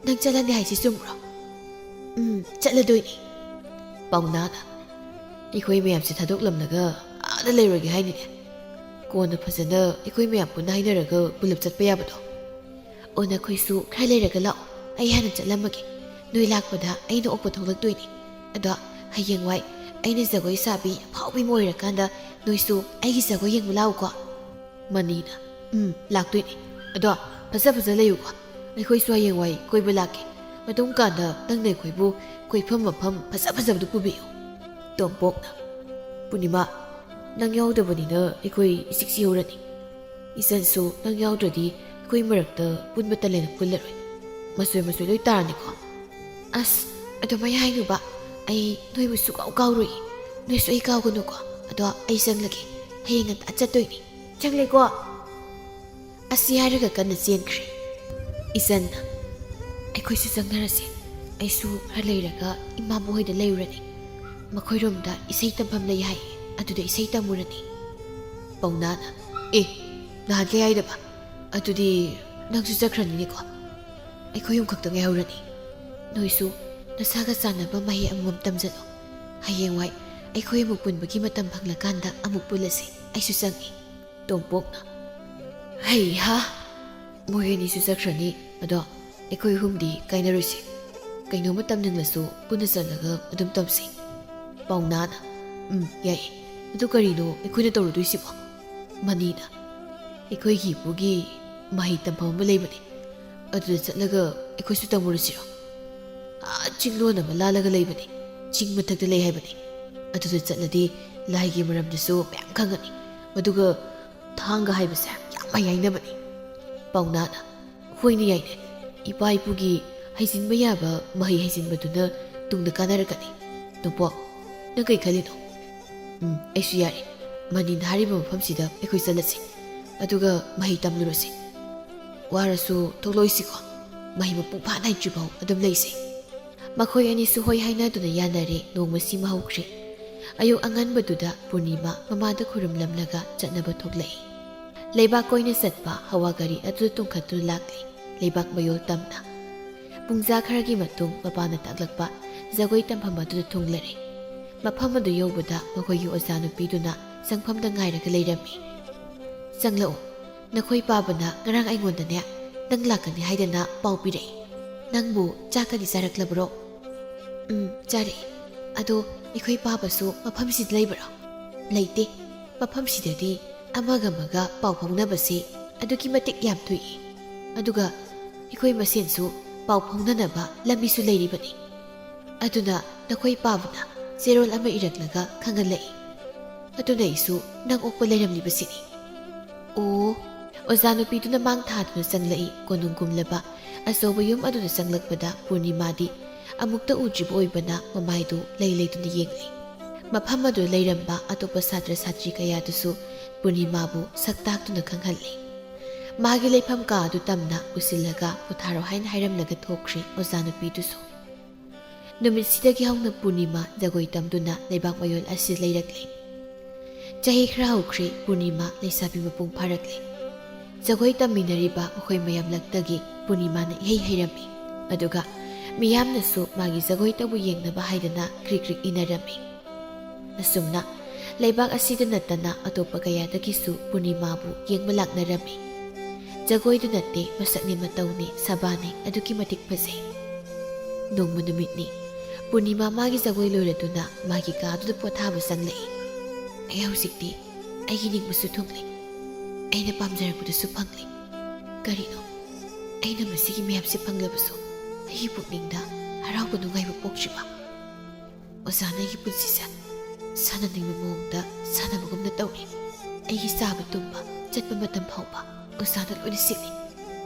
ꯅꯪ ꯆꯠꯂꯅꯤ ꯍꯥꯏꯁꯤ ꯆꯨꯝꯕ꯭ꯔꯣ?" "ꯎꯝ, ꯆꯠꯂꯗꯣꯏꯅꯤ꯫" ꯄꯥꯎꯅꯥꯅ, "ꯑꯩꯈꯣꯏ ꯃꯌꯥꯝꯁꯦ ꯊꯥꯗꯣꯛꯂꯝꯂꯒ ꯑꯥꯗ ꯂꯩꯔꯨꯔꯒꯦ ꯍꯥꯏꯅꯤꯅꯦ꯫ ꯀꯣꯟꯅ ꯐꯖꯅ ꯑꯩꯈꯣꯏ ꯃꯌꯥꯝ ꯄꯨꯟꯅ ꯍꯥꯏꯅꯔꯒ ꯄꯨꯂꯞ ꯆꯠꯄ ꯌꯥꯕꯗꯣ꯫" "ꯑꯣ, ꯅꯈꯣꯏꯁꯨ ꯈꯔ ꯂꯩꯔꯒ ꯂꯥꯛꯑꯣ, ꯑꯩ ꯍꯥꯟꯅ ꯆꯠꯂꯝꯃꯒꯦ꯫ ꯅꯣꯏ ꯂꯥꯛꯄꯗ ꯑꯩꯅ ꯑꯣꯛꯄ ꯊꯣꯛꯂꯛꯇꯣꯏꯅꯤ꯫ ꯑꯗꯣ ꯍꯌꯦꯡꯋꯥꯏ ꯑꯩꯅ ꯖꯒꯣꯏ ꯁꯥꯕꯤ ꯑꯐꯥꯎꯕꯤ ꯑꯃ ꯑꯣꯏꯔꯀꯥꯟꯗ ꯅꯣꯏꯁꯨ ꯑꯩꯒꯤ ꯖꯒꯣꯏ ꯌꯦꯡꯕ ꯂꯥꯛꯎꯀꯣ꯫" ꯃꯅꯤꯅ, "ꯎꯝ, ꯂꯥꯛꯇꯣꯏꯅꯤ꯫ ꯑꯗꯣ ꯐꯖ ꯐꯖ ꯂꯩꯌꯨꯀꯣ꯫ ꯑꯩꯈꯣꯏꯁꯨ ꯍꯌꯦꯡꯋꯥꯏ ꯀꯣꯏꯕ ꯂꯥꯛꯀꯦ꯫ ꯑꯗꯨꯝ ꯀꯥꯟꯗ ꯅꯪꯅ ꯑꯩꯈꯣꯏꯕꯨ ꯀꯣꯏꯐꯝ ꯃꯐꯝ ꯐꯖ ꯐꯖꯕꯗꯨ ꯄꯨꯕꯤꯌꯨ꯫" ꯇꯣꯝꯄꯣꯛꯅ, "ꯄꯨꯔꯅꯤꯃꯥ, ꯅꯪ ꯌꯥꯎꯗꯕꯅꯤꯅ ꯑꯩꯈꯣꯏ ꯏꯆꯤꯛ ꯆꯤꯛꯍꯧꯔꯅꯤ꯫ ꯏꯆꯟꯁꯨ ꯅꯪ ꯌꯥꯎꯗ꯭ꯔꯗꯤ ꯑꯩꯈꯣꯏ ꯃꯔꯛꯇ ꯄꯨꯟꯕ ꯇꯜꯂꯦꯅ ꯄꯨꯜꯂꯔꯣꯏ꯫ ꯃꯆꯣꯏ ꯃꯆꯣꯏ ꯂꯣꯏ ꯇꯥꯔꯅꯤꯀꯣ꯫" "ꯑꯁ, ꯑꯗꯨꯃꯥꯏ ꯍꯥꯏꯅꯨꯕ꯫ ꯑꯩ ꯅꯣꯏꯕꯨ ꯁꯨꯛꯀꯥꯎ ꯀꯥꯎꯔꯣꯏ꯫ ꯅꯣꯏꯁꯨ ꯑꯩ ꯀꯥꯎꯒꯅꯨꯀꯣ꯫ ꯑꯗꯣ ꯑꯩ ꯆꯪꯂꯒꯦ꯫ ꯍꯌꯦꯡ ꯉꯟꯇꯥ ꯆꯠꯇꯣꯏꯅꯤ꯫ ꯆꯪꯂꯦꯀꯣ꯫" ꯑꯁꯤ ꯍꯥꯏꯔꯒ ꯀꯟꯅ ꯆꯦꯟꯈ꯭ꯔꯦ꯫ ꯏꯆꯟꯅ, "ꯑꯩꯈꯣꯏꯁꯨ ꯆꯪꯅꯔꯁꯦ꯫ ꯑꯩꯁꯨ ꯈꯔ ꯂꯩꯔꯒ ꯏꯃꯥꯕꯨ ꯍꯣꯏꯗ ꯂꯩꯔꯨꯔꯅꯤ꯫ ꯃꯈꯣꯏꯔꯣꯝꯗ ꯏꯁꯩ ꯇꯝꯐꯝ ꯂꯩ ꯍꯥꯏ, ꯑꯗꯨꯗ ꯏꯁꯩ ꯇꯝꯃꯨꯔꯅꯤ꯫" ꯄꯥꯎꯅꯥꯅ, "ꯑꯦ, ꯅꯍꯥꯟꯈꯩ ꯍꯥꯏꯗꯕ? ꯑꯗꯨꯗꯤ ꯅꯪꯁꯨ ꯆꯠꯈ꯭ꯔꯅꯤꯅꯦꯀꯣ꯫ ꯑꯩꯈꯣꯏ ꯑꯍꯨꯝ ꯈꯛꯇ ꯉꯥꯏꯍꯧꯔꯅꯤ꯫ ꯅꯣꯏꯁꯨ ꯅꯁꯥꯒ ꯆꯥꯟꯅꯕ ꯃꯍꯩ ꯑꯃꯃꯝ ꯇꯝꯖꯜꯂꯣ꯫ ꯍꯌꯦꯡꯋꯥꯏ ꯑꯩꯈꯣꯏ ꯑꯃꯨꯛ ꯄꯨꯟꯕꯒꯤ ꯃꯇꯝ ꯐꯪꯂꯀꯥꯟꯗ ꯑꯃꯨꯛ ꯄꯨꯜꯂꯁꯤ꯫ ꯑꯩꯁꯨ ꯆꯪꯉꯤ꯫ ꯇꯣꯝꯄꯣꯛꯅ, "ꯍꯩꯍꯥ, ꯃꯣꯏ ꯑꯅꯤꯁꯨ ꯆꯠꯈ꯭ꯔꯅꯤ꯫ ꯑꯗꯣ ꯑꯩꯈꯣꯏ ꯑꯍꯨꯝꯗꯤ ꯀꯥꯏꯅꯔꯣꯏꯁꯤ꯫ ꯀꯩꯅꯣꯝꯃ ꯇꯝꯅꯤꯡꯂꯁꯨ ꯄꯨꯟꯅ ꯆꯠꯂꯒ ꯑꯗꯨꯝ ꯇꯝꯁꯤ꯫" ꯄꯥꯎꯅꯥꯅ, "ꯎꯝ, ꯌꯥꯏꯌꯦ꯫ ꯑꯗꯨ ꯀꯔꯤꯅꯣ ꯑꯩꯈꯣꯏꯅ ꯇꯧꯔꯨꯗꯣꯏꯁꯤꯕꯣ?" ꯃꯅꯤꯅ, "ꯑꯩꯈꯣꯏꯒꯤ ꯏꯄꯨꯒꯤ ꯃꯍꯩ ꯇꯝꯐꯝ ꯑꯃ ꯂꯩꯕꯅꯦ꯫ ꯑꯗꯨꯗ ꯆꯠꯂꯒ ꯑꯩꯈꯣꯏꯁꯨ ꯇꯝꯃꯨꯔꯁꯤꯔꯣ? ꯑꯥ, ꯆꯤꯡꯂꯣꯟ ꯑꯃ ꯂꯥꯜꯂꯒ ꯂꯩꯕꯅꯦ꯫ ꯆꯤꯡ ꯃꯊꯛꯇ ꯂꯩ ꯍꯥꯏꯕꯅꯦ꯫ ꯑꯗꯨꯗ ꯆꯠꯂꯗꯤ ꯂꯥꯏꯒꯤ ꯃꯔꯝꯗꯁꯨ ꯃꯌꯥꯝ ꯈꯪꯒꯅꯤ꯫ ꯑꯗꯨꯒ ꯊꯥꯡꯒ ꯍꯥꯏꯕꯁꯦ ꯌꯥꯝ ꯃꯌꯥꯏꯅꯕꯅꯤ꯫" ꯄꯥꯎꯅꯥꯅ, "ꯍꯣꯏꯅꯦ, ꯌꯥꯏꯅꯦ꯫ ꯏꯄꯥ ꯏꯄꯨꯒꯤ ꯍꯩꯖꯤꯟꯕ ꯌꯥꯕ ꯃꯍꯩ ꯍꯩꯖꯤꯟꯕꯗꯨꯅ ꯇꯨꯡꯗ ꯀꯥꯟꯅꯔꯛꯀꯅꯤ꯫ ꯇꯣꯝꯄꯣꯛ, ꯅꯪ ꯀꯩ ꯈꯜꯂꯤꯅꯣ?" "ꯎꯝ, ꯑꯩꯁꯨ ꯌꯥꯔꯦ꯫ ꯃꯅꯤꯅ ꯍꯥꯏꯔꯤꯕ ꯃꯐꯝꯁꯤꯗ ꯑꯩꯈꯣꯏ ꯆꯠꯂꯁꯤ꯫ ꯑꯗꯨꯒ ꯃꯍꯩ ꯇꯝꯂꯨꯔꯁꯤ꯫ ꯋꯥꯔꯁꯨ ꯊꯣꯛꯂꯛꯑꯣꯏꯁꯤꯀꯣ꯫ ꯃꯍꯩ ꯃꯄꯨꯡ ꯐꯥꯅ ꯍꯩꯇ꯭ꯔꯤꯐꯥꯎ ꯑꯗꯨꯝ ꯂꯩꯁꯤ꯫" ꯃꯈꯣꯏ ꯑꯅꯤꯁꯨ ꯍꯣꯏ ꯍꯥꯏꯅꯗꯨꯅ ꯌꯥꯅꯔꯦ꯫ ꯅꯣꯡꯃꯁꯤꯃ ꯍꯧꯈ꯭ꯔꯦ꯫ ꯑꯌꯨꯛ ꯑꯉꯟꯕꯗꯨꯗ ꯄꯨꯔꯅꯤꯃꯥ ꯃꯃꯥꯗ ꯈꯨꯔꯨꯝꯂꯝꯂꯒ ꯆꯠꯅꯕ ꯊꯣꯛꯂꯛꯏ꯫ ꯂꯩꯕꯥꯛ ꯀꯣꯏꯅ ꯆꯠꯄ ꯍꯋꯥ ꯒꯥꯔꯤ ꯑꯗꯨꯗ ꯇꯣꯡꯈꯠꯇꯨꯅ ꯂꯥꯛꯂꯤ꯫ ꯂꯩꯕꯥꯛ ꯃꯌꯣꯜ ꯇꯝꯅ꯫ ꯄꯨꯡꯖꯥ ꯈꯔꯒꯤ ꯃꯇꯨꯡ ꯃꯄꯥꯅ ꯇꯥꯛꯂꯛꯄ ꯖꯒꯣꯏ ꯇꯝꯐꯝ ꯑꯗꯨꯗ ꯊꯨꯡꯂꯔꯦ꯫ ꯃꯐꯝ ꯑꯗꯨ ꯌꯧꯕꯗ ꯃꯈꯣꯏꯒꯤ ꯑꯣꯖꯥ ꯅꯨꯄꯤꯗꯨꯅ ꯆꯪꯐꯝꯗ ꯉꯥꯏꯔꯒ ꯂꯩꯔꯝꯃꯤ꯫ "ꯆꯪꯂꯛꯎ꯫ ꯅꯈꯣꯏ ꯄꯥꯕꯅ ꯉꯔꯥꯡ ꯑꯩꯉꯣꯟꯗꯅꯦ, ꯅꯪ ꯂꯥꯛꯀꯅꯤ ꯍꯥꯏꯗꯅ ꯄꯥꯎ ꯄꯤꯔꯛꯏ꯫ ꯅꯪꯕꯨ ꯆꯥꯛꯀꯗꯤ ꯆꯥꯔꯛꯂꯕ꯭ꯔꯣ?" "ꯎꯝ, ꯆꯥꯔꯛꯏ꯫ ꯑꯗꯣ ꯑꯩꯈꯣꯏ ꯄꯥꯕꯁꯨ ꯃꯐꯝꯁꯤꯗ ꯂꯩꯕ꯭ꯔꯣ?" "ꯂꯩꯇꯦ꯫ ꯃꯐꯝꯁꯤꯗꯗꯤ ꯑꯃꯒ ꯑꯃꯒ ꯄꯥꯎ ꯐꯥꯎꯅꯕꯁꯦ ꯑꯗꯨꯛꯀꯤ ꯃꯇꯤꯛ ꯌꯥꯝ ꯊꯣꯛꯏ꯫ ꯑꯗꯨꯒ ꯑꯩꯈꯣꯏ ꯃꯁꯦꯟꯁꯨ ꯄꯥꯎ ꯐꯥꯎꯅꯅꯕ ꯂꯝꯕꯤꯁꯨ ꯂꯩꯔꯤꯕꯅꯤ꯫ ꯑꯗꯨꯅ ꯅꯈꯣꯏ ꯄꯥꯕꯅ ꯆꯦꯔꯣꯜ ꯑꯃ ꯏꯔꯛꯂꯒ ꯈꯪꯍꯜꯂꯛꯏ꯫ ꯑꯗꯨꯅ ꯑꯩꯁꯨ ꯅꯪ ꯑꯣꯛꯄ ꯂꯩꯔꯝꯂꯤꯕꯁꯤꯅꯤ꯫" ꯑꯣ꯫ ꯑꯣꯖꯥ ꯅꯨꯄꯤꯗꯨꯅ ꯃꯥꯡ ꯊꯥꯗꯨꯅ ꯆꯪꯂꯛꯏ꯫ ꯀꯣꯅꯨꯡ ꯀꯨꯝꯂꯕ ꯑꯆꯧꯕ ꯌꯨꯝ ꯑꯗꯨꯗ ꯆꯪꯂꯛꯄꯗ ꯄꯨꯔꯅꯤꯃꯥꯗꯤ ꯑꯃꯨꯛꯇ ꯎꯗ꯭ꯔꯤꯕ ꯑꯣꯏꯕꯅ ꯃꯃꯥꯏꯗꯨ ꯂꯩ ꯂꯩꯗꯨꯅ ꯌꯦꯡꯂꯤ꯫ ꯃꯐꯝ ꯑꯗꯨꯗ ꯂꯩꯔꯝꯕ ꯑꯇꯣꯞꯄ ꯁꯥꯇ꯭ꯔ ꯁꯥꯇ꯭ꯔꯤ ꯀꯌꯥꯗꯨꯁꯨ ꯄꯨꯔꯅꯤꯃꯥꯕꯨ ꯁꯛ ꯇꯥꯛꯇꯨꯅ ꯈꯪꯍꯜꯂꯤ꯫ ꯃꯥꯒꯤ ꯂꯩꯐꯝ ꯀꯥ ꯑꯗꯨ ꯇꯝꯅ ꯄꯨꯁꯤꯜꯂꯒ ꯄꯣꯊꯥꯔꯣ ꯍꯥꯏꯅ ꯍꯥꯏꯔꯝꯂꯒ ꯊꯣꯛꯈ꯭ꯔꯦ ꯑꯣꯖꯥ ꯅꯨꯄꯤꯗꯨꯁꯨ꯫ ꯅꯨꯃꯤꯠꯁꯤꯗꯒꯤ ꯍꯧꯅ ꯄꯨꯔꯅꯤꯃꯥ ꯖꯒꯣꯏ ꯇꯝꯗꯨꯅ ꯂꯩꯕꯥꯛ ꯃꯌꯣꯜ ꯑꯁꯤꯗ ꯂꯩꯔꯛꯂꯤ꯫ ꯆꯍꯤ ꯈꯔ ꯍꯧꯈ꯭ꯔꯦ, ꯄꯨꯔꯅꯤꯃꯥ ꯂꯩꯁꯥꯕꯤ ꯃꯄꯨꯡ ꯐꯥꯔꯛꯂꯦ꯫ ꯖꯒꯣꯏ ꯇꯝꯃꯤꯟꯅꯔꯤꯕ ꯃꯈꯣꯏ ꯃꯌꯥꯝꯂꯛꯇꯒꯤ ꯄꯨꯔꯅꯤꯃꯥꯅ ꯏꯍꯩ ꯍꯩꯔꯝꯃꯤ꯫ ꯑꯗꯨꯒ ꯃꯤꯌꯥꯝꯅꯁꯨ ꯃꯥꯒꯤ ꯖꯒꯣꯏꯇꯕꯨ ꯌꯦꯡꯅꯕ ꯍꯥꯏꯗꯅ ꯀ꯭ꯔꯤꯛ ꯀ꯭ꯔꯤꯛ ꯏꯟꯅꯔꯝꯃꯤ꯫ ꯑꯁꯨꯝꯅ ꯂꯩꯕꯥꯛ ꯑꯁꯤꯗ ꯅꯠꯇꯅ ꯑꯇꯣꯞꯄ ꯀꯌꯥꯗꯒꯤꯁꯨ ꯄꯨꯔꯅꯤꯃꯥꯕꯨ ꯌꯦꯡꯕ ꯂꯥꯛꯅꯔꯝꯃꯤ꯫ ꯖꯒꯣꯏꯗꯨ ꯅꯠꯇꯦ, ꯃꯁꯛꯅꯤ ꯃꯇꯧꯅꯤ ꯁꯥꯕꯥꯅꯤ ꯑꯗꯨꯛꯀꯤ ꯃꯇꯤꯛ ꯐꯖꯩ꯫ ꯅꯣꯡꯃ ꯅꯨꯃꯤꯠꯅꯤ, ꯄꯨꯔꯅꯤꯃꯥ ꯃꯥꯒꯤ ꯖꯒꯣꯏ ꯂꯣꯏꯔꯗꯨꯅ ꯃꯥꯒꯤ ꯀꯥꯗꯨꯗ ꯄꯣꯊꯥꯕ ꯆꯪꯂꯛꯏ꯫ ꯑꯩ ꯍꯧꯖꯤꯛꯇꯤ ꯑꯩꯒꯤ ꯅꯤꯡꯕꯁꯨ ꯊꯨꯡꯂꯦ꯫ ꯑꯩꯅ ꯄꯥꯝꯖꯔꯛꯄꯗꯨꯁꯨ ꯐꯪꯂꯦ꯫ ꯀꯔꯤꯅꯣ, ꯑꯩꯅ ꯃꯁꯤꯒꯤ ꯃꯌꯥꯝꯁꯦ ꯐꯪꯂꯕꯁꯨ ꯑꯩꯒꯤ ꯄꯨꯛꯅꯤꯡꯗ ꯍꯔꯥꯎꯕ ꯅꯨꯡꯉꯥꯏꯕ ꯄꯣꯛꯇ꯭ꯔꯤꯕ? ꯑꯣꯖꯥꯅ ꯑꯩꯒꯤ ꯄꯨꯟꯁꯤꯁꯦ ꯁꯥꯟꯅꯅꯤꯡꯕ ꯃꯑꯣꯡꯗ ꯁꯥꯟꯅꯕꯒꯨꯝꯅ ꯇꯧꯔꯤ꯫ ꯑꯩꯒꯤ ꯆꯥꯕ ꯇꯨꯝꯕ, ꯆꯠꯄ ꯃꯇꯝ ꯐꯥꯎꯕ ꯑꯣꯖꯥꯅ ꯂꯣꯏꯅ ꯁꯤꯜꯂꯤ꯫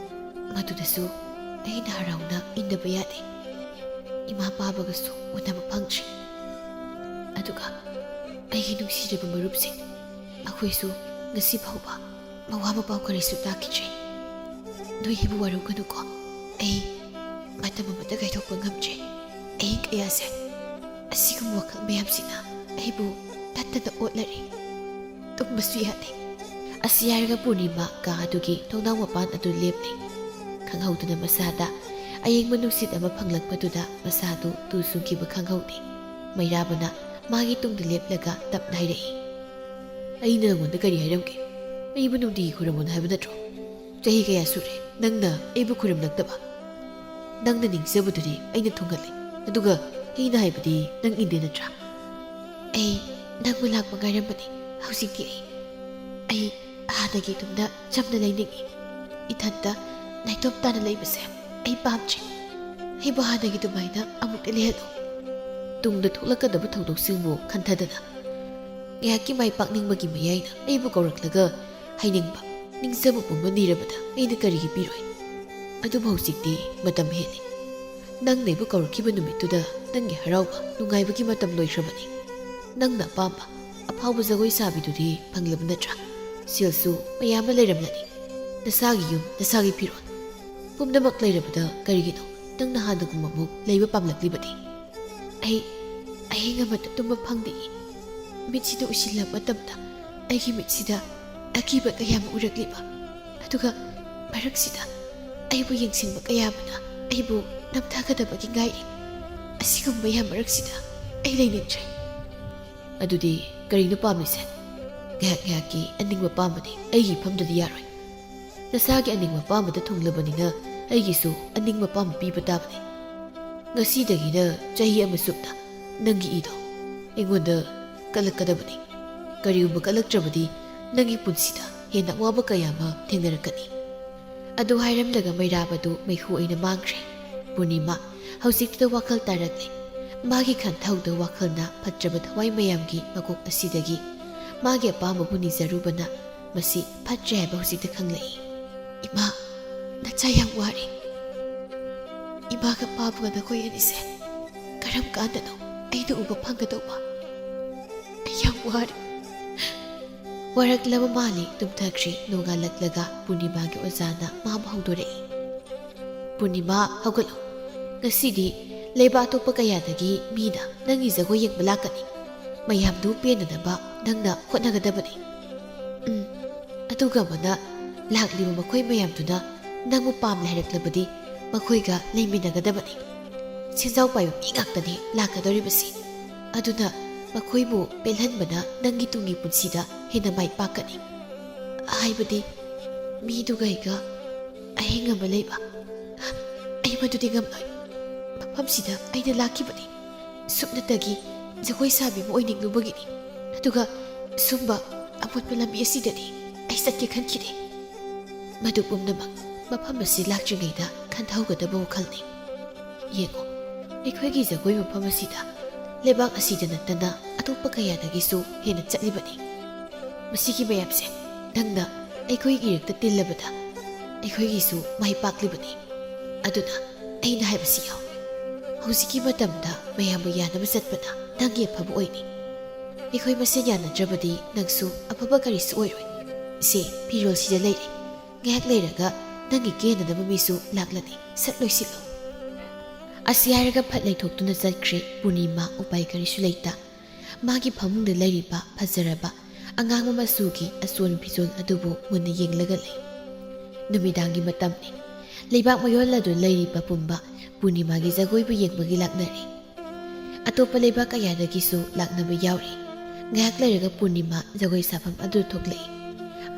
ꯃꯗꯨꯗꯁꯨ ꯑꯩꯅ ꯍꯔꯥꯎꯅ ꯏꯟꯗꯕ ꯌꯥꯗꯦ꯫ ꯏꯃꯥ ꯄꯥꯕꯒꯁꯨ ꯎꯅꯕ ꯐꯪꯗ꯭ꯔꯤ꯫ ꯑꯗꯨꯒ ꯑꯩꯒꯤ ꯅꯨꯡꯁꯤꯔꯕ ꯃꯔꯨꯞꯁꯤꯡ, ꯃꯈꯣꯏꯁꯨ ꯉꯁꯤ ꯐꯥꯎꯕ ꯃꯋꯥ ꯃꯄꯥꯎ ꯀꯔꯤꯁꯨ ꯇꯥꯈꯤꯗ꯭ꯔꯦ꯫ ꯅꯣꯏ ꯑꯩꯕꯨ ꯋꯥꯔꯧꯒꯅꯨꯀꯣ꯫ ꯑꯩ ꯃꯇꯝ ꯑꯃꯠꯇ ꯀꯥꯏꯊꯣꯛꯄ ꯉꯝꯗ꯭ꯔꯦ꯫ ꯑꯍꯤꯡ ꯀꯌꯥꯁꯦ ꯑꯁꯤꯒꯨꯝꯕ ꯋꯥꯈꯜ ꯃꯌꯥꯝꯁꯤꯅ ꯑꯩꯕꯨ ꯇꯠꯇꯅ ꯑꯣꯠꯂꯔꯤ꯫ ꯇꯨꯝꯕꯁꯨ ꯌꯥꯗꯦ꯫ ꯑꯁꯤ ꯍꯥꯏꯔꯒ ꯄꯨꯔꯅꯤꯃꯥ ꯀꯥ ꯑꯗꯨꯒꯤ ꯊꯣꯡꯅꯥꯎ ꯃꯄꯥꯟ ꯑꯗꯨ ꯂꯦꯞꯂꯤ꯫ ꯈꯪꯍꯧꯗꯅ ꯃꯁꯥꯗ ꯑꯌꯤꯡꯕ ꯅꯨꯡꯁꯤꯠ ꯑꯃ ꯐꯪꯂꯛꯄꯗꯨꯗ ꯃꯁꯥꯗꯨ ꯇꯨ ꯆꯨꯡꯈꯤꯕ ꯈꯪꯍꯧꯗꯦ꯫ ꯃꯩꯔꯥꯕꯅ ꯃꯥꯒꯤ ꯇꯨꯡꯗ ꯂꯦꯞꯂꯒ ꯇꯞꯅ ꯍꯥꯏꯔꯛꯏ, "ꯑꯩꯅ ꯅꯉꯣꯟꯗ ꯀꯔꯤ ꯍꯥꯏꯔꯝꯒꯦ? ꯑꯩꯕꯨ ꯅꯨꯡꯇꯤꯒꯤ ꯈꯨꯔꯨꯝꯃꯣꯅ ꯍꯥꯏꯕ ꯅꯠꯇ꯭ꯔꯣ? ꯆꯍꯤ ꯀꯌꯥ ꯁꯨꯔꯦ ꯅꯪꯅ ꯑꯩꯕꯨ ꯈꯨꯔꯨꯝꯂꯛꯇꯕ? ꯅꯪꯅ ꯅꯤꯡꯖꯕꯗꯨꯗꯤ ꯑꯩꯅ ꯊꯨꯡꯍꯜꯂꯦ, ꯑꯗꯨꯒ ꯑꯩꯅ ꯍꯥꯏꯕꯗꯤ ꯅꯪ ꯏꯟꯗꯦ ꯅꯠꯇ꯭ꯔꯥ?" "ꯑꯩ ꯅꯪꯕꯨ ꯂꯥꯛꯄ ꯉꯥꯏꯔꯝꯕꯅꯤ꯫ ꯍꯧꯖꯤꯛꯇꯤ ꯑꯩ, ꯑꯩ ꯍꯥꯟꯅꯒꯤ ꯑꯗꯨꯝꯅ ꯆꯝꯅ ꯂꯩꯅꯤꯡꯏ꯫ ꯏꯊꯟꯇ ꯅꯥꯏꯇꯣꯝ ꯇꯥꯅ ꯂꯩꯕꯁꯦ ꯑꯩ ꯄꯥꯝꯗ꯭ꯔꯦ꯫ ꯑꯩꯕꯨ ꯍꯥꯟꯅꯒꯤ ꯑꯗꯨꯃꯥꯏꯅ ꯑꯃꯨꯛꯇ ꯂꯩꯍꯜꯂꯨ꯫" ꯇꯨꯡꯗ ꯊꯣꯛꯂꯛꯀꯗꯕ ꯊꯧꯗꯣꯛꯁꯤꯡꯕꯨ ꯈꯟꯊꯗꯅ ꯉꯥꯏꯍꯥꯛꯀꯤ ꯃꯥꯏ ꯄꯥꯛꯅꯤꯡꯕꯒꯤ ꯃꯌꯥꯏꯅ ꯑꯩꯕꯨ ꯀꯧꯔꯛꯂꯒ ꯍꯥꯏꯅꯤꯡꯕ, ꯅꯤꯡꯖꯕ ꯄꯨꯝꯕ ꯅꯤꯔꯕꯗ ꯑꯩꯅ ꯀꯔꯤꯒꯤ ꯄꯤꯔꯣꯏ? ꯑꯗꯨꯕꯨ ꯍꯧꯖꯤꯛꯇꯤ ꯃꯇꯝ ꯍꯦꯜꯂꯤ꯫ ꯅꯪꯅ ꯑꯩꯕꯨ ꯀꯧꯔꯛꯈꯤꯕ ꯅꯨꯃꯤꯠꯇꯨꯗ ꯅꯪꯒꯤ ꯍꯔꯥꯎꯕ, ꯅꯨꯡꯉꯥꯏꯕꯒꯤ ꯃꯇꯝ ꯂꯣꯏꯈ꯭ꯔꯕꯅꯤ꯫ ꯅꯪꯅ ꯑꯄꯥꯝꯕ ꯑꯐꯥꯎꯕ ꯖꯒꯣꯏ ꯁꯥꯕꯤꯗꯨꯗꯤ ꯐꯪꯂꯕ ꯅꯠꯇ꯭ꯔꯥ? ꯁꯦꯜꯁꯨ ꯃꯌꯥꯝ ꯑꯃ ꯂꯩꯔꯝꯂꯅꯤ꯫ ꯅꯁꯥꯒꯤ ꯌꯨꯝ, ꯅꯁꯥꯒꯤ ꯐꯤꯔꯣꯜ, ꯄꯨꯝꯅꯃꯛ ꯂꯩꯔꯕꯗ ꯀꯔꯤꯒꯤꯅꯣ ꯅꯪꯅ ꯍꯥꯟꯅꯒꯨꯝꯕꯃꯨꯛ ꯂꯩꯕ ꯄꯥꯝꯂꯛꯂꯤꯕꯗꯤ? ꯑꯩ ꯑꯍꯤꯡ ꯑꯃꯗ ꯇꯨꯝꯕ ꯐꯪꯗꯦ꯫ ꯃꯤꯠꯁꯤꯗ ꯎꯏꯁꯤꯜꯂꯕ ꯃꯇꯝꯗ ꯑꯩꯒꯤ ꯃꯤꯠꯁꯤꯗ ꯑꯀꯤꯕ ꯀꯌꯥ ꯑꯃ ꯎꯔꯛꯂꯤꯕ, ꯑꯗꯨꯒ ꯃꯔꯛꯁꯤꯗ ꯑꯩꯕꯨ ꯌꯦꯡꯁꯤꯟꯕ ꯀꯌꯥ ꯑꯃꯅ ꯑꯩꯕꯨ ꯅꯝꯊꯒꯗꯕꯒꯤ ꯉꯥꯏꯔꯤ꯫ ꯑꯁꯤꯒꯨꯝꯕ ꯃꯌꯥꯝ ꯃꯔꯛꯁꯤꯗ ꯑꯩ ꯂꯩꯅꯤꯡꯗ꯭ꯔꯦ꯫ ꯑꯗꯨꯗꯤ ꯀꯔꯤꯅꯣ ꯄꯥꯝꯂꯤꯁꯦ? ꯉꯥꯏꯍꯥꯛ ꯉꯥꯏꯍꯥꯛꯀꯤ ꯑꯅꯤꯡꯕ ꯄꯥꯝꯕꯗꯤ ꯑꯩꯒꯤ ꯏꯐꯝꯗꯗꯤ ꯌꯥꯔꯣꯏ꯫ ꯅꯁꯥꯒꯤ ꯑꯅꯤꯡꯕ ꯄꯥꯝꯕꯗ ꯊꯨꯡꯂꯕꯅꯤꯅ ꯑꯩꯒꯤꯁꯨ ꯑꯅꯤꯡꯕ ꯄꯥꯝꯕ ꯄꯤꯕ ꯇꯥꯕꯅꯤ꯫ ꯉꯁꯤꯗꯒꯤꯅ ꯆꯍꯤ ꯑꯃ ꯆꯨꯞꯅ ꯅꯪꯒꯤ ꯏꯗꯣ ꯑꯩꯉꯣꯟꯗ ꯀꯠꯂꯛꯀꯗꯕꯅꯤ꯫ ꯀꯔꯤꯒꯨꯝꯕ ꯀꯠꯂꯛꯇ꯭ꯔꯕꯗꯤ ꯅꯪꯒꯤ ꯄꯨꯟꯁꯤꯗ ꯍꯦꯟꯅ ꯑꯋꯥꯕ ꯀꯌꯥ ꯑꯃ ꯊꯦꯡꯅꯔꯛꯀꯅꯤ꯫ ꯑꯗꯨ ꯍꯥꯏꯔꯝꯂꯒ ꯃꯩꯔꯥꯕꯗꯨ ꯃꯩꯈꯨ ꯑꯣꯏꯅ ꯃꯥꯡꯈ꯭ꯔꯦ꯫ ꯄꯨꯔꯅꯤꯃꯥ ꯍꯧꯖꯤꯛꯇ ꯋꯥꯈꯜ ꯇꯥꯔꯛꯂꯦ꯫ ꯃꯥꯒꯤ ꯈꯟꯊꯧꯗ ꯋꯥꯈꯜꯅ ꯐꯠꯇ꯭ꯔꯕ ꯊꯋꯥꯏ ꯃꯌꯥꯝꯒꯤ ꯃꯀꯣꯛ ꯑꯁꯤꯗꯒꯤ ꯃꯥꯒꯤ ꯑꯄꯥꯝꯕꯕꯨ ꯅꯤꯖꯔꯨꯕꯅ ꯃꯁꯤ ꯐꯠꯇ꯭ꯔꯦ ꯍꯥꯏꯕ ꯍꯧꯖꯤꯛꯇ ꯈꯪꯂꯛꯏ꯫ "ꯏꯃꯥ, ꯅꯆꯥ ꯌꯥꯝ ꯋꯥꯔꯦ꯫ ꯏꯃꯥꯒ ꯄꯥꯕꯒ ꯅꯈꯣꯏ ꯑꯅꯤꯁꯦ ꯀꯔꯝ ꯀꯥꯟꯗꯅꯣ ꯑꯩꯅ ꯎꯕ ꯐꯪꯒꯗꯧꯕ? ꯑꯩ ꯌꯥꯝ ꯋꯥꯔꯦ꯫" ꯋꯥꯔꯛꯂꯕ ꯃꯥꯜꯂꯤ ꯇꯨꯝꯊꯈ꯭ꯔꯤ꯫ ꯅꯣꯡꯉꯥꯜꯂꯛꯂꯒ ꯄꯨꯔꯅꯤꯃꯥꯒꯤ ꯑꯣꯖꯥꯅ ꯃꯥꯕꯨ ꯍꯧꯗꯣꯔꯛꯏ꯫ "ꯄꯨꯔꯅꯤꯃꯥ, ꯍꯧꯒꯠꯂꯨ꯫ ꯉꯁꯤꯗꯤ ꯂꯩꯕꯥꯛ ꯑꯇꯣꯞꯄ ꯀꯌꯥꯗꯒꯤ ꯃꯤꯅ ꯅꯪꯒꯤ ꯖꯒꯣꯏ ꯌꯦꯡꯕ ꯂꯥꯛꯀꯅꯤ꯫ ꯃꯌꯥꯝꯗꯨ ꯄꯦꯟꯅꯅꯕ ꯅꯪꯅ ꯍꯣꯠꯅꯒꯗꯕꯅꯤ꯫ ꯎꯝ, ꯑꯗꯨꯒ ꯑꯃꯅ, ꯂꯥꯛꯂꯤꯕ ꯃꯈꯣꯏ ꯃꯌꯥꯝꯗꯨꯅ ꯅꯪꯕꯨ ꯄꯥꯝꯂꯦ ꯍꯥꯏꯔꯛꯂꯕꯗꯤ ꯃꯈꯣꯏꯒ ꯂꯩꯃꯤꯟꯅꯒꯗꯕꯅꯤ꯫ ꯁꯦꯟꯖꯥꯎ ꯄꯥꯏꯕ ꯃꯤ ꯉꯥꯛꯇꯅꯤ ꯂꯥꯛꯀꯗꯧꯔꯤꯕꯁꯤ꯫ ꯑꯗꯨꯅ ꯃꯈꯣꯏꯕꯨ ꯄꯦꯜꯍꯟꯕꯅ ꯅꯪꯒꯤ ꯇꯨꯡꯒꯤ ꯄꯨꯟꯁꯤꯗ ꯍꯦꯟꯅ ꯃꯥꯏ ꯄꯥꯛꯀꯅꯤ꯫ ꯍꯥꯏꯕꯗꯤ ꯃꯤꯗꯨꯒ ꯑꯩꯒ ꯑꯍꯤꯡ ꯑꯃ ꯂꯩꯕ꯫ ꯑꯩ ꯃꯗꯨꯗꯤ ꯉꯝꯂꯣꯏ꯫ ꯃꯐꯝꯁꯤꯗ ꯑꯩꯅ ꯂꯥꯛꯈꯤꯕꯅꯤ ꯁꯨꯞꯅꯇꯒꯤ ꯖꯒꯣꯏ ꯁꯥꯕꯤ ꯑꯃ ꯑꯣꯏꯅꯤꯡꯂꯨꯕꯒꯤꯅꯤ꯫ ꯑꯗꯨꯒ ꯁꯨꯝꯕ ꯑꯃꯣꯠꯄ ꯂꯝꯕꯤ ꯑꯁꯤꯗꯗꯤ ꯑꯩ ꯆꯠꯀꯦ ꯈꯟꯈꯤꯗꯦ꯫ ꯃꯗꯨ ꯄꯨꯝꯅꯃꯛ ꯃꯐꯝ ꯑꯁꯤ ꯂꯥꯛꯇ꯭ꯔꯤꯉꯩꯗ ꯈꯟꯊꯍꯧꯒꯗꯕ ꯋꯥꯈꯜꯅꯤ꯫ ꯌꯦꯡꯉꯨ, ꯑꯩꯈꯣꯏꯒꯤ ꯖꯒꯣꯏ ꯃꯐꯝ ꯑꯁꯤꯗ ꯂꯩꯕꯥꯛ ꯑꯁꯤꯗ ꯅꯠꯇꯅ ꯑꯇꯣꯞꯄ ꯀꯌꯥꯗꯒꯤꯁꯨ ꯍꯦꯟꯅ ꯆꯠꯂꯤꯕꯅꯤ꯫ ꯃꯁꯤꯒꯤ ꯃꯌꯥꯝꯁꯦ ꯅꯪꯅ ꯑꯩꯈꯣꯏꯒꯤ ꯏꯔꯛꯇ ꯇꯤꯜꯂꯕꯗ ꯑꯩꯈꯣꯏꯒꯤꯁꯨ ꯃꯥꯏ ꯄꯥꯛꯂꯤꯕꯅꯤ꯫ ꯑꯗꯨꯅ ꯑꯩꯅ ꯍꯥꯏꯕꯁꯤ ꯌꯥꯎ꯫ ꯍꯧꯖꯤꯛꯀꯤ ꯃꯇꯝꯗ ꯃꯌꯥꯝꯕꯨ ꯌꯥꯅꯕ ꯆꯠꯄꯅ ꯅꯪꯒꯤ ꯑꯐꯕ ꯑꯣꯏꯅꯤ꯫ ꯑꯩꯈꯣꯏ ꯃꯁꯦꯟ ꯌꯥꯅꯗ꯭ꯔꯕꯗꯤ ꯅꯪꯁꯨ ꯑꯐꯕ ꯀꯔꯤꯁꯨ ꯑꯣꯏꯔꯣꯏ꯫ ꯁꯦ, ꯐꯤꯔꯣꯜꯁꯤꯗ ꯂꯩꯔꯦ꯫ ꯉꯥꯏꯍꯥꯛ ꯂꯩꯔꯒ ꯅꯪꯒꯤ ꯀꯦꯅꯅꯕ ꯃꯤꯁꯨ ꯂꯥꯛꯂꯅꯤ꯫ ꯁꯠ ꯂꯣꯏꯁꯤꯜꯂꯨ꯫" ꯑꯁꯤ ꯍꯥꯏꯔꯒ ꯐꯠ ꯂꯩꯊꯣꯛꯇꯨꯅ ꯆꯠꯈ꯭ꯔꯦ꯫ ꯄꯨꯔꯅꯤꯃꯥ ꯎꯄꯥꯏ ꯀꯔꯤꯁꯨ ꯂꯩꯇ ꯃꯥꯒꯤ ꯐꯃꯨꯡꯗ ꯂꯩꯔꯤꯕ ꯐꯖꯔꯕ ꯑꯉꯥꯡꯕ ꯃꯆꯨꯒꯤ ꯑꯆꯣꯟ ꯐꯤꯖꯣꯜ ꯑꯗꯨꯕꯨ ꯃꯨꯟꯅ ꯌꯦꯡꯂꯒ ꯂꯩ꯫ ꯅꯨꯃꯤꯗꯥꯡꯒꯤ ꯃꯇꯝꯅꯤ꯫ ꯂꯩꯕꯥꯛ ꯃꯌꯣꯜ ꯑꯗꯨ ꯂꯩꯔꯤꯕ ꯄꯨꯝꯕ ꯄꯨꯔꯅꯤꯃꯥꯒꯤ ꯖꯒꯣꯏꯕꯨ ꯌꯦꯡꯕꯒꯤ ꯂꯥꯛꯅꯔꯤ꯫ ꯑꯇꯣꯞꯄ ꯂꯩꯕꯥꯛ ꯀꯌꯥꯗꯒꯤꯁꯨ ꯂꯥꯛꯅꯕ ꯌꯥꯎꯔꯤ꯫ ꯉꯥꯏꯍꯥꯛ ꯂꯩꯔꯒ ꯄꯨꯔꯅꯤꯃꯥ ꯖꯒꯣꯏ ꯁꯥꯐꯝ ꯑꯗꯨ ꯊꯣꯛꯂꯛꯏ꯫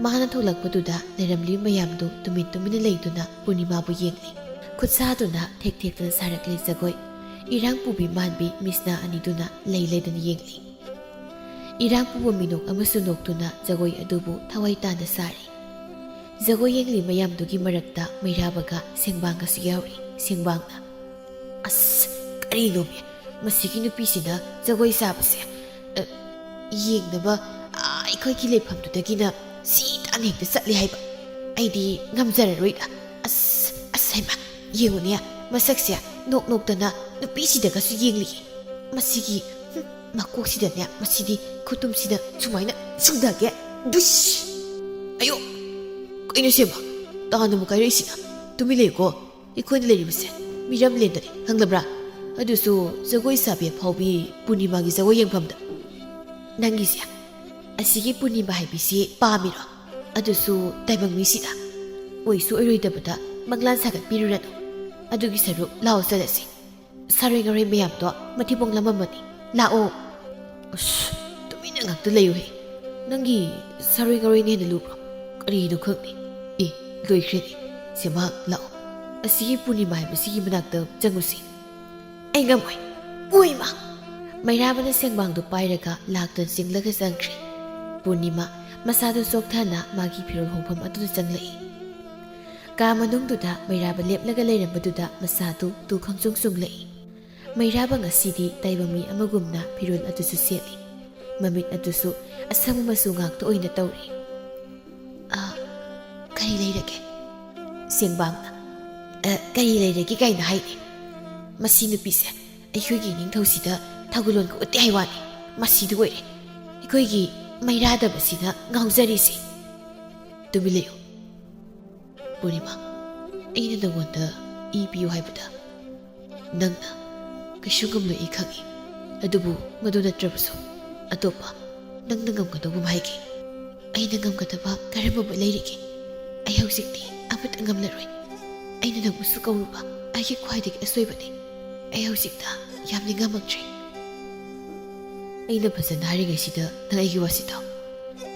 ꯃꯥꯅ ꯊꯣꯛꯂꯛꯄꯗꯨꯗ ꯂꯩꯔꯝꯂꯤꯕ ꯃꯌꯥꯝꯗꯨ ꯇꯨꯃꯤꯟ ꯇꯨꯃꯤꯟꯅ ꯂꯩꯗꯨꯅ ꯄꯨꯔꯅꯤꯃꯥꯕꯨ ꯌꯦꯡꯂꯤ꯫ ꯈꯨꯠꯁꯥꯗꯨꯅ ꯊꯦꯛ ꯊꯦꯛꯇꯅ ꯁꯥꯔꯛꯂꯤ ꯖꯒꯣꯏ꯫ ꯏꯔꯥꯡ ꯄꯨꯕꯤ ꯃꯥꯟꯕꯤ ꯃꯤꯁꯅꯥ ꯑꯅꯤꯗꯨꯅ ꯂꯩ ꯂꯩꯗꯅ ꯌꯦꯡꯂꯤ꯫ ꯏꯔꯥꯡ ꯄꯨꯕ ꯃꯤꯅꯣꯛ ꯑꯃꯁꯨ ꯅꯣꯛꯇꯨꯅ ꯖꯒꯣꯏ ꯑꯗꯨꯕꯨ ꯊꯋꯥꯏ ꯇꯥꯅ ꯁꯥꯔꯤ꯫ ꯖꯒꯣꯏ ꯌꯦꯡꯂꯤ ꯃꯌꯥꯝꯗꯨꯒꯤ ꯃꯔꯛꯇ ꯃꯩꯔꯥꯕꯒ ꯁꯦꯡꯕꯥꯡꯒꯁꯨ ꯌꯥꯎꯔꯤ꯫ ꯁꯦꯡꯕꯥꯡꯅ, "ꯑꯁ, ꯀꯔꯤꯅꯣꯃꯤ, ꯃꯁꯤꯒꯤ ꯅꯨꯄꯤꯁꯤꯅ ꯖꯒꯣꯏ ꯁꯥꯕꯁꯦ, ꯑ, ꯌꯦꯡꯅꯕ, ꯑꯥ, ꯑꯩꯈꯣꯏꯒꯤ ꯂꯩꯐꯝꯗꯨꯗꯒꯤꯅ ꯁꯤ ꯇꯥꯟꯅ ꯍꯦꯛꯇ ꯆꯠꯂꯦ ꯍꯥꯏꯕ꯫ ꯑꯩꯗꯤ ꯉꯝꯖꯔꯔꯣꯏꯗ꯫ ꯑꯁ, ꯑꯁ, ꯍꯩꯃꯥ, ꯌꯦꯡꯉꯨꯅꯦ, ꯃꯁꯛꯁꯦ ꯅꯣꯛ ꯅꯣꯛꯇꯅ ꯅꯨꯄꯤꯁꯤꯗꯒꯁꯨ ꯌꯦꯡꯂꯤꯌꯦ꯫ ꯃꯁꯤꯒꯤ, ꯍꯨꯝ, ꯃꯀꯣꯛꯁꯤꯗꯅꯦ, ꯃꯁꯤꯗꯤ ꯈꯨꯇꯨꯝꯁꯤꯗ ꯁꯨꯃꯥꯏꯅ ꯁꯨꯡꯊꯒꯦ꯫ ꯗꯨꯁ! ꯑꯌꯣ! ꯀꯩꯅꯣ ꯁꯦꯝꯕ? ꯇꯥꯟꯅꯕ ꯀꯥꯏꯔꯛꯏꯁꯤꯅ? ꯇꯨꯃꯤꯟ ꯂꯩꯌꯨꯀꯣ꯫ ꯑꯩꯈꯣꯏꯅ ꯂꯩꯔꯤꯕꯁꯦ ꯃꯤꯔꯝꯂꯦꯟꯗꯅꯤ, ꯈꯪꯂꯕ꯭ꯔꯥ? ꯑꯗꯨꯁꯨ ꯖꯒꯣꯏ ꯁꯥꯕꯤ ꯑꯐꯥꯎꯕꯤ ꯄꯨꯔꯅꯤꯃꯥꯒꯤ ꯖꯒꯣꯏ ꯌꯦꯡꯐꯝꯗ꯫ ꯅꯪꯒꯤꯁꯦ, ꯑꯁꯤꯒꯤ ꯄꯨꯔꯅꯤꯃꯥ ꯍꯥꯏꯕꯤꯁꯤ ꯄꯥꯝꯃꯤꯔꯣ? ꯑꯗꯨꯁꯨ ꯇꯥꯏꯕꯪ ꯃꯤꯁꯤꯗ? ꯑꯣꯏꯁꯨ ꯑꯣꯏꯔꯣꯏꯗꯕꯗ ꯃꯪꯂꯥꯟ ꯁꯥꯒꯠꯄꯤꯔꯨꯔꯅꯨ꯫ ꯑꯗꯨꯒꯤ ꯁꯔꯨꯛ ꯂꯥꯛꯑꯣ ꯆꯠꯂꯁꯤ꯫ ꯁꯥꯔꯣꯏ ꯉꯥꯔꯣꯏ ꯃꯌꯥꯝꯗꯣ ꯃꯊꯤꯕꯣꯡ ꯂꯝꯃꯝꯃꯅꯤ꯫ ꯂꯥꯛꯑꯣ꯫ ꯑꯁ, ꯇꯨꯃꯤꯟꯅ ꯉꯥꯛꯇ ꯂꯩꯌꯨꯍꯦ꯫ ꯅꯪꯒꯤ ꯁꯥꯔꯣꯏ ꯉꯥꯔꯣꯏꯅ ꯍꯦꯟꯅ ꯂꯨꯕ꯭ꯔꯣ? ꯀꯔꯤꯅꯣ ꯈꯪꯗꯦ꯫ ꯑꯦ, ꯂꯣꯏꯈ꯭ꯔꯦꯅꯦ꯫ ꯁꯦꯝꯕꯥꯡ, ꯂꯥꯛꯑꯣ꯫ ꯑꯁꯤꯒꯤ ꯄꯨꯔꯅꯤꯃꯥ ꯍꯥꯏꯕꯁꯤꯒꯤ ꯃꯅꯥꯛꯇ ꯆꯪꯉꯨꯁꯤ꯫ ꯑꯩ ꯉꯝꯃꯣꯏ꯫ ꯑꯣꯏꯃ! ꯃꯩꯔꯥꯕꯅ ꯁꯦꯡꯕꯥꯡꯗꯨ ꯄꯥꯏꯔꯒ ꯂꯥꯛꯇꯨꯅ ꯆꯤꯡꯂꯒ ꯆꯪꯈ꯭ꯔꯦ꯫ ꯄꯨꯔꯅꯤꯃꯥ ꯃꯁꯥꯗꯨ ꯆꯣꯛꯊꯅ ꯃꯥꯒꯤ ꯐꯤꯔꯣꯜ ꯍꯣꯡꯐꯝ ꯑꯗꯨꯗ ꯆꯪꯂꯛꯏ꯫ ꯀꯥ ꯃꯅꯨꯡꯗꯨꯗ ꯃꯩꯔꯥꯕ ꯂꯦꯞꯂꯒ ꯂꯩꯔꯝꯕꯗꯨꯗ ꯃꯁꯥꯗꯨ ꯇꯨ ꯈꯪꯆꯨꯡ ꯆꯨꯡꯂꯛꯏ꯫ ꯃꯩꯔꯥꯕ ꯉꯁꯤꯗꯤ ꯇꯥꯏꯕꯪ ꯃꯤ ꯑꯃꯒꯨꯝꯅ ꯐꯤꯔꯣꯜ ꯑꯗꯨꯁꯨ ꯁꯦꯠꯂꯤ꯫ ꯃꯃꯤꯠ ꯑꯗꯨꯁꯨ ꯑꯁꯪꯕ ꯃꯆꯨ ꯉꯥꯛꯇ ꯑꯣꯏꯅ ꯇꯧꯔꯤ꯫ "ꯑ, ꯀꯔꯤ ꯂꯩꯔꯒꯦ?" ꯁꯦꯡꯕꯥꯡꯅ, "ꯑ, ꯀꯔꯤ ꯂꯩꯔꯒꯦ ꯀꯥꯏꯅ ꯍꯥꯏꯗꯦ꯫ ꯃꯁꯤ ꯅꯨꯄꯤꯁꯦ ꯑꯩꯈꯣꯏꯒꯤ ꯅꯤꯡꯊꯧꯁꯤꯗ ꯊꯧꯒꯜꯂꯣꯟꯒ ꯎꯠꯇꯦ ꯍꯥꯏ ꯋꯥꯅꯤ꯫ ꯃꯁꯤꯗꯨ ꯑꯣꯏꯔꯦ ꯑꯩꯈꯣꯏꯒꯤ ꯃꯩꯔꯥꯗꯕꯁꯤꯅ ꯉꯥꯎꯖꯔꯤꯁꯦ꯫ ꯇꯨꯃꯤꯟ ꯂꯩꯌꯨ꯫ ꯄꯨꯔꯅꯤꯃꯥ, ꯑꯩꯅ ꯅꯉꯣꯟꯗ ꯏ ꯄꯤꯌꯨ ꯍꯥꯏꯕꯗ ꯅꯪꯅ ꯀꯩꯁꯨ ꯉꯝꯂꯣꯏ, ꯑꯩ ꯈꯪꯏ꯫ ꯑꯗꯨꯕꯨ ꯃꯗꯨ ꯅꯠꯇ꯭ꯔꯕꯁꯨ ꯑꯇꯣꯞꯄ ꯅꯪꯅ ꯉꯝꯒꯗꯧꯕ ꯑꯃ ꯍꯥꯏꯒꯦ꯫ ꯑꯩꯅ ꯉꯝꯒꯗꯕ ꯀꯔꯝꯕ ꯑꯃ ꯂꯩꯔꯤꯒꯦ? ꯑꯩ ꯍꯧꯖꯤꯛꯇꯤ ꯑꯃꯠꯇ ꯉꯝꯂꯔꯣꯏ꯫ ꯑꯩꯅ ꯅꯪꯕꯨꯁꯨ ꯀꯧꯔꯨꯕ ꯑꯩꯒꯤ ꯈ꯭ꯋꯥꯏꯗꯒꯤ ꯑꯁꯣꯏꯕꯅꯤ꯫ ꯑꯩ ꯍꯧꯖꯤꯛꯇ ꯌꯥꯝ ꯅꯤꯡꯉꯝꯃꯛꯇ꯭ꯔꯦ꯫" ꯑꯩꯅ ꯐꯖꯅ ꯍꯥꯏꯔꯤꯉꯩꯁꯤꯗ ꯅꯪ ꯑꯩꯒꯤ ꯋꯥꯁꯤ ꯇꯥꯎ꯫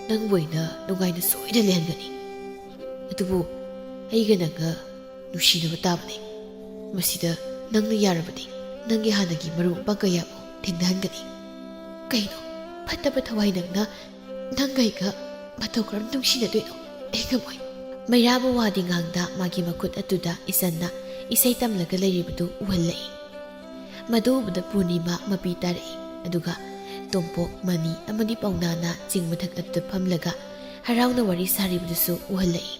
ꯅꯪꯕꯨ ꯑꯩꯅ ꯅꯨꯡꯉꯥꯏꯅ ꯁꯣꯏꯗꯅ ꯂꯩꯍꯟꯒꯅꯤ꯫ ꯑꯗꯨꯕꯨ ꯑꯩꯒ ꯅꯪꯒ ꯅꯨꯡꯁꯤꯅꯕ ꯇꯥꯕꯅꯤ꯫ ꯃꯁꯤꯗ ꯅꯪꯅ ꯌꯥꯔꯕꯗꯤ ꯅꯪꯒꯤ ꯍꯥꯟꯅꯒꯤ ꯃꯔꯨꯞ ꯃꯄꯥꯡ ꯀꯌꯥꯕꯨ ꯊꯦꯡꯅꯍꯟꯒꯅꯤ꯫ ꯀꯩꯅꯣ, ꯐꯠꯇꯕ ꯊꯋꯥꯏ ꯅꯪꯅ ꯅꯪꯒ ꯑꯩꯒ ꯃꯇꯧ ꯀꯔꯝ ꯅꯨꯡꯁꯤꯅꯗꯣꯏꯅꯣ? ꯑꯩ ꯉꯝꯃꯣꯏ꯫ ꯃꯩꯔꯥꯕ ꯋꯥꯗꯤ ꯉꯥꯡꯗ ꯃꯥꯒꯤ ꯃꯈꯨꯠ ꯑꯗꯨꯗ ꯏꯆꯟꯅ ꯏꯁꯩ ꯇꯝꯂꯒ ꯂꯩꯔꯤꯕꯗꯨ ꯎꯍꯜꯂꯛꯏ꯫ ꯃꯗꯨ ꯎꯕꯗ ꯄꯨꯔꯅꯤꯃꯥ ꯃꯄꯤ ꯇꯥꯔꯛꯏ꯫ ꯑꯗꯨꯒ ꯇꯣꯝꯄꯣꯛ, ꯃꯅꯤ ꯑꯃꯗꯤ ꯄꯥꯎꯅꯥꯅ ꯆꯤꯡ ꯃꯊꯛ ꯑꯗꯨꯗ ꯐꯝꯂꯒ ꯍꯔꯥꯎꯅ ꯋꯥꯔꯤ ꯁꯥꯔꯤꯕꯗꯨꯁꯨ ꯎꯍꯜꯂꯛꯏ꯫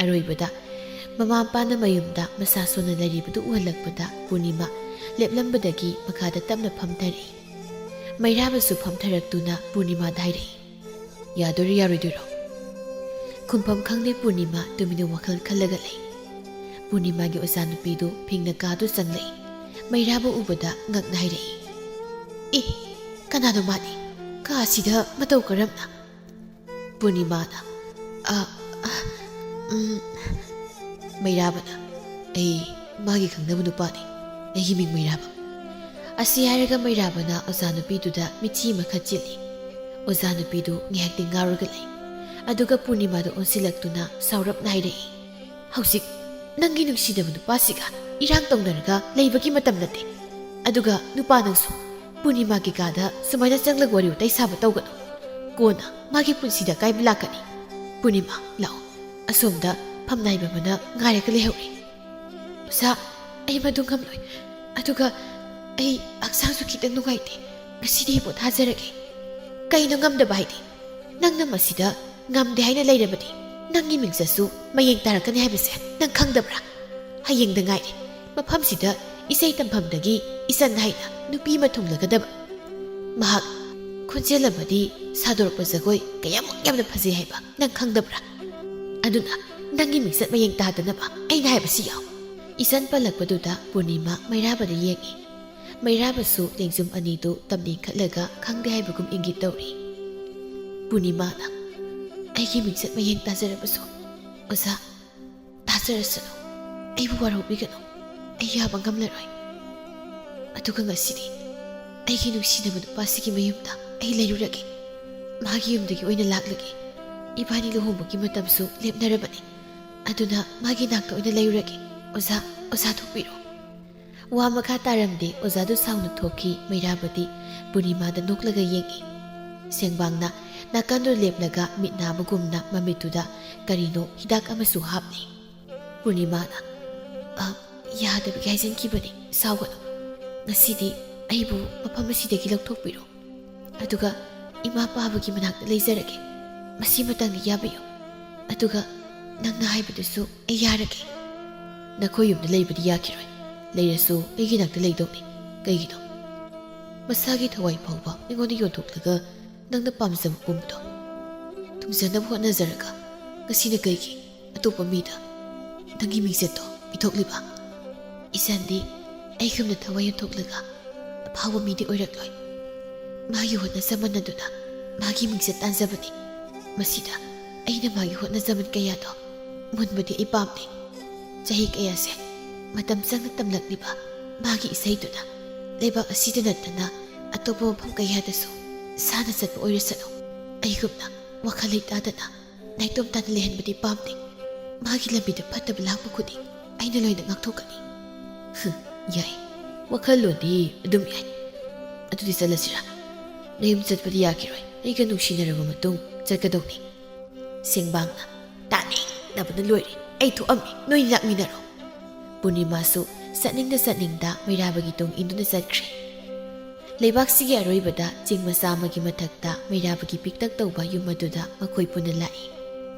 ꯑꯔꯣꯏꯕꯗ ꯃꯃꯥ ꯃꯄꯥꯅ ꯃꯌꯨꯝꯗ ꯃꯁꯥ ꯁꯣꯟꯅ ꯂꯩꯔꯤꯕꯗꯨ ꯎꯍꯜꯂꯛꯄꯗ ꯄꯨꯔꯅꯤꯃꯥ ꯂꯦꯞꯂꯝꯕꯗꯒꯤ ꯃꯈꯥꯗ ꯇꯞꯅ ꯐꯝꯊꯔꯛꯏ꯫ ꯃꯩꯔꯥꯕꯁꯨ ꯐꯝꯊꯔꯛꯇꯨꯅ ꯄꯨꯔꯅꯤꯃꯥꯗ ꯍꯥꯏꯔꯛꯏ, "ꯌꯥꯗꯣꯏꯔꯣ ꯌꯥꯔꯣꯏꯗꯣꯏꯔꯣ?" ꯈꯨꯝꯐꯝ ꯈꯪꯗꯦ ꯄꯨꯔꯅꯤꯃꯥ ꯇꯨꯃꯤꯟꯅ ꯋꯥꯈꯜ ꯈꯜꯂꯒ ꯂꯩ꯫ ꯄꯨꯔꯅꯤꯃꯥꯒꯤ ꯑꯣꯖꯥ ꯅꯨꯄꯤꯗꯨ ꯐꯤꯡꯅ ꯀꯥꯗꯨ ꯆꯪꯂꯛꯏ꯫ ꯃꯩꯔꯥꯕ ꯎꯕꯗ ꯉꯛꯅ ꯍꯥꯏꯔꯛꯏ, "ꯑꯦ, ꯀꯅꯥꯅꯣ ꯃꯥꯗꯤ? ꯀꯥ ꯑꯁꯤꯗ ꯃꯇꯧ ꯀꯔꯝꯅ?" ꯄꯨꯔꯅꯤꯃꯥꯅ, "ꯑ, ꯑ, ꯎꯝ꯫" ꯃꯩꯔꯥꯕꯅ, "ꯑꯩ ꯃꯥꯒꯤ ꯈꯪꯅꯕ ꯅꯨꯄꯥꯅꯤ꯫ ꯑꯩꯒꯤ ꯃꯤꯡ ꯃꯩꯔꯥꯕ꯫" ꯑꯁꯤ ꯍꯥꯏꯔꯒ ꯃꯩꯔꯥꯕꯅ ꯑꯣꯖꯥ ꯅꯨꯄꯤꯗꯨꯗ ꯃꯤꯠꯆꯤ ꯑꯃ ꯈꯠꯆꯤꯜꯂꯤ꯫ ꯑꯣꯖꯥ ꯅꯨꯄꯤꯗꯨ ꯉꯥꯏꯍꯥꯛꯇꯤ ꯉꯥꯎꯔꯒ ꯂꯩ꯫ ꯑꯗꯨꯒ ꯄꯨꯔꯅꯤꯃꯥꯗ ꯑꯣꯟꯁꯤꯜꯂꯛꯇꯨꯅ ꯁꯥꯎꯔꯞꯅ ꯍꯥꯏꯔꯛꯏ, "ꯍꯧꯖꯤꯛ ꯅꯪꯒꯤ ꯅꯨꯡꯁꯤꯅꯕ ꯅꯨꯄꯥꯁꯤꯒ ꯏꯔꯥꯡ ꯇꯧꯅꯔꯒ ꯂꯩꯕꯒꯤ ꯃꯇꯝ ꯅꯠꯇꯦ꯫ ꯑꯗꯨꯒ ꯅꯨꯄꯥ ꯅꯪꯁꯨ ꯄꯨꯔꯅꯤꯃꯥꯒꯤ ꯀꯥꯗ ꯁꯨꯃꯥꯏꯅ ꯆꯪꯂꯒ ꯋꯥꯔꯤ ꯋꯥꯇꯥꯏ ꯁꯥꯕ ꯇꯧꯒꯅꯨ꯫ ꯀꯣꯟꯅ ꯃꯥꯒꯤ ꯄꯨꯟꯁꯤꯗ ꯑꯀꯥꯏꯕ ꯂꯥꯛꯀꯅꯤ꯫ ꯄꯨꯔꯅꯤꯃꯥ, ꯂꯥꯛꯑꯣ꯫ ꯑꯁꯣꯝꯗ ꯐꯝꯅꯥꯏꯕ ꯑꯃꯅ ꯉꯥꯏꯔꯒ ꯂꯩꯍꯧꯔꯤ꯫ ꯑꯣꯖꯥ, ꯑꯩ ꯃꯗꯨ ꯉꯝꯂꯣꯏ꯫ ꯑꯗꯨꯒ ꯑꯩ ꯍꯛꯆꯥꯡꯁꯨ ꯈꯤꯇꯪ ꯅꯨꯡꯉꯥꯏꯇꯦ꯫ ꯉꯁꯤꯗꯤ ꯑꯩ ꯄꯣꯊꯥꯖꯔꯒꯦ꯫" "ꯀꯩꯅꯣ ꯉꯝꯗꯕ ꯍꯥꯏꯗꯤ? ꯅꯪꯅ ꯃꯁꯤꯗ ꯉꯝꯗꯦ ꯍꯥꯏꯅ ꯂꯩꯔꯕꯗꯤ ꯅꯪꯒꯤ ꯃꯤꯡꯆꯠꯁꯨ ꯃꯌꯦꯡ ꯇꯥꯔꯛꯀꯅꯤ ꯍꯥꯏꯕꯁꯦ ꯅꯪ ꯈꯪꯗꯕ꯭ꯔꯥ? ꯍꯌꯦꯡꯗ ꯉꯥꯏꯔꯦ ꯃꯐꯝꯁꯤꯗ ꯏꯁꯩ ꯇꯝꯐꯝꯗꯒꯤ ꯏꯆꯟ ꯍꯥꯏꯅ ꯅꯨꯄꯤ ꯑꯃ ꯊꯨꯡꯂꯒꯗꯕ꯫ ꯃꯍꯥꯛ ꯈꯣꯟꯖꯦꯜ ꯑꯃꯗꯤ ꯁꯥꯗꯣꯔꯛꯄ ꯖꯒꯣꯏ ꯀꯌꯥꯃꯨꯛ ꯌꯥꯝꯅ ꯐꯖꯩ ꯍꯥꯏꯕ ꯅꯪ ꯈꯪꯗꯕ꯭ꯔꯥ? ꯑꯗꯨꯅ ꯅꯪꯒꯤ ꯃꯤꯡꯆꯠ ꯃꯌꯦꯡ ꯇꯥꯗꯅꯕ ꯑꯩꯅ ꯍꯥꯏꯕꯁꯤ ꯌꯥꯎ꯫" ꯏꯆꯟ ꯄꯜꯂꯛꯄꯗꯨꯗ ꯄꯨꯔꯅꯤꯃꯥ ꯃꯩꯔꯥꯕꯗ ꯌꯦꯡꯏ꯫ ꯃꯩꯔꯥꯕꯁꯨ ꯂꯦꯡꯖꯨꯝ ꯑꯅꯤꯗꯨ ꯇꯝꯅꯤꯡꯈꯠꯂꯒ ꯈꯪꯗꯦ ꯍꯥꯏꯕꯒꯨꯝ ꯏꯪꯒꯤꯠ ꯇꯧꯔꯤ꯫ ꯄꯨꯔꯅꯤꯃꯥꯅ, "ꯑꯩꯒꯤ ꯃꯤꯡꯆꯠ ꯃꯌꯦꯡ ꯇꯥꯖꯔꯕꯁꯨ ꯑꯣꯖꯥ, ꯇꯥꯖꯔꯁꯅꯨ꯫ ꯑꯩꯕꯨ ꯋꯥꯔꯧꯕꯤꯒꯅꯨ꯫ ꯑꯩ ꯌꯥꯕ ꯉꯝꯂꯔꯣꯏ꯫ ꯑꯗꯨꯒ ꯉꯁꯤꯗꯤ ꯑꯩꯒꯤ ꯅꯨꯡꯁꯤꯅꯕ ꯅꯨꯄꯥꯁꯤꯒꯤ ꯃꯌꯨꯝꯗ ꯑꯩ ꯂꯩꯔꯨꯔꯒꯦ꯫ ꯃꯥꯒꯤ ꯌꯨꯝꯗꯒꯤ ꯑꯣꯏꯅ ꯂꯥꯛꯂꯒꯦ꯫ ꯏꯕꯥꯅꯤ ꯂꯨꯍꯣꯡꯕꯒꯤ ꯃꯇꯝꯁꯨ ꯂꯦꯞꯅꯔꯕꯅꯤ꯫ ꯑꯗꯨꯅ ꯃꯥꯒꯤ ꯅꯥꯛꯇ ꯑꯣꯏꯅ ꯂꯩꯔꯨꯔꯒꯦ꯫ ꯑꯣꯖꯥ, ꯑꯣꯖꯥ ꯊꯣꯛꯄꯤꯔꯣ꯫" ꯋꯥ ꯃꯈꯥ ꯇꯥꯔꯝꯗꯦ꯫ ꯑꯣꯖꯥꯗꯨ ꯁꯥꯎꯅ ꯊꯣꯛꯈꯤ꯫ ꯃꯩꯔꯥꯕꯗꯤ ꯄꯨꯔꯅꯤꯃꯥꯗ ꯅꯣꯛꯂꯒ ꯌꯦꯡꯉꯤ꯫ ꯁꯦꯡꯕꯥꯡꯅ ꯅꯥꯀꯟꯗꯨ ꯂꯦꯞꯂꯒ ꯃꯤꯠ ꯅꯥꯕꯒꯨꯝꯅ ꯃꯃꯤꯠꯇꯨꯗ ꯀꯔꯤꯅꯣ ꯍꯤꯗꯥꯛ ꯑꯃꯁꯨ ꯍꯥꯞꯂꯤ꯫ ꯄꯨꯔꯅꯤꯃꯥꯅ, "ꯑ, ꯌꯥꯗꯕꯒꯤ ꯍꯥꯏꯖꯟꯈꯤꯕꯅꯤ, ꯁꯥꯎꯒꯅꯨ꯫ ꯉꯁꯤꯗꯤ ꯑꯩꯕꯨ ꯃꯐꯝ ꯑꯁꯤꯗꯒꯤ ꯂꯧꯊꯣꯛꯄꯤꯔꯣ꯫ ꯑꯗꯨꯒ ꯏꯃꯥ ꯄꯥꯕꯒꯤ ꯃꯅꯥꯛꯇ ꯂꯩꯖꯔꯒꯦ꯫ ꯃꯁꯤꯃꯇꯪꯗꯤ ꯌꯥꯕꯤꯌꯨ꯫ ꯑꯗꯨꯒ ꯅꯪꯅ ꯍꯥꯏꯕꯗꯨꯁꯨ ꯑꯩ ꯌꯥꯔꯒꯦ꯫" "ꯅꯈꯣꯏ ꯌꯨꯝꯗ ꯂꯩꯕꯗꯤ ꯌꯥꯈꯤꯔꯣꯏ꯫ ꯂꯩꯔꯁꯨ ꯑꯩꯒꯤ ꯅꯥꯛꯇ ꯂꯩꯗꯧꯅꯤ꯫ ꯀꯩꯒꯤꯅꯣ? ꯃꯁꯥꯒꯤ ꯊꯋꯥꯏ ꯐꯥꯎꯕ ꯑꯩꯉꯣꯟꯗ ꯌꯣꯟꯊꯣꯛꯂꯒ ꯅꯪꯅ ꯄꯥꯝꯖꯕ ꯄꯨꯝꯕꯗꯣ ꯊꯨꯡꯖꯅꯕ ꯍꯣꯠꯅꯖꯔꯒ ꯉꯁꯤꯅ ꯀꯩꯒꯤ ꯑꯇꯣꯞꯄ ꯃꯤꯗ ꯅꯪꯒꯤ ꯃꯤꯡꯆꯠꯇꯣ ꯄꯤꯊꯣꯛꯂꯤꯕ?" "ꯏꯆꯟꯗꯤ ꯑꯩꯒꯨꯝꯅ ꯊꯋꯥꯏ ꯌꯣꯟꯊꯣꯛꯂꯒ ꯑꯐꯥꯎꯕ ꯃꯤꯗꯤ ꯑꯣꯏꯔꯛꯂꯣꯏ꯫ ꯃꯥꯒꯤ ꯍꯣꯠꯅꯖꯃꯟ ꯑꯗꯨꯅ ꯃꯥꯒꯤ ꯃꯤꯡꯆꯠ ꯇꯥꯟꯖꯕꯅꯤ꯫ ꯃꯁꯤꯗ ꯑꯩꯅ ꯃꯥꯒꯤ ꯍꯣꯠꯅꯖꯃꯟ ꯀꯌꯥꯗꯣ ꯃꯨꯟꯕꯗꯤ ꯑꯩ ꯄꯥꯝꯗꯦ꯫ ꯆꯍꯤ ꯀꯌꯥꯁꯦ ꯃꯇꯝ ꯆꯪꯅ ꯇꯝꯂꯛꯂꯤꯕ ꯃꯥꯒꯤ ꯏꯁꯩꯗꯨꯅ ꯂꯩꯕꯥꯛ ꯑꯁꯤꯗ ꯅꯠꯇꯅ ꯑꯇꯣꯞꯄ ꯃꯐꯝ ꯀꯌꯥꯗꯁꯨ ꯁꯥꯟꯅ ꯆꯠꯄ ꯑꯣꯏꯔꯁꯅꯨ꯫ ꯑꯩꯒꯨꯝꯅ ꯋꯥꯈꯜ ꯂꯩꯇꯥꯗꯅ ꯅꯥꯏꯇꯣꯝ ꯇꯥꯅ ꯂꯩꯍꯟꯕꯗꯤ ꯄꯥꯝꯗꯦ꯫ ꯃꯥꯒꯤ ꯂꯝꯕꯤꯗ ꯐꯠꯇꯕ ꯂꯥꯛꯄ ꯈꯨꯗꯤꯡ ꯑꯩꯅ ꯂꯣꯏꯅ ꯉꯥꯛꯊꯣꯛꯀꯅꯤ꯫" "ꯍꯨꯝ, ꯌꯥꯏ꯫ ꯋꯥꯈꯜꯂꯣꯟꯗꯤ ꯑꯗꯨꯝ ꯌꯥꯏ꯫ ꯑꯗꯨꯗꯤ ꯆꯠꯂꯁꯤꯔꯥ?" "ꯅꯌꯨꯝ ꯆꯠꯄꯗꯤ ꯌꯥꯈꯤꯔꯣꯏ꯫ ꯑꯩꯒ ꯅꯨꯡꯁꯤꯅꯔꯕ ꯃꯇꯨꯡ ꯆꯠꯀꯗꯧꯅꯤ꯫" ꯁꯦꯡꯕꯥꯡꯅ, "ꯇꯥꯅꯤꯡꯗꯕꯅ ꯂꯣꯏꯔꯦ꯫ ꯑꯩ ꯊꯣꯛꯑꯝꯃꯤ꯫ ꯅꯣꯏ ꯂꯥꯛꯃꯤꯟꯅꯔꯣ꯫" ꯄꯨꯔꯅꯤꯃꯥꯁꯨ ꯆꯠꯅꯤꯡꯗ ꯆꯠꯅꯤꯡꯗ ꯃꯩꯔꯥꯕꯒꯤ ꯇꯨꯡ ꯏꯟꯗꯨꯅ ꯆꯠꯈ꯭ꯔꯦ꯫ ꯂꯩꯕꯥꯛꯁꯤꯒꯤ ꯑꯔꯣꯏꯕꯗ ꯆꯤꯡ ꯃꯆꯥ ꯑꯃꯒꯤ ꯃꯊꯛꯇ ꯃꯩꯔꯥꯕꯒꯤ ꯄꯤꯛꯇꯛ ꯇꯧꯕ ꯌꯨꯝ ꯑꯗꯨꯗ ꯃꯈꯣꯏ ꯄꯨꯟꯅ ꯂꯥꯛꯏ꯫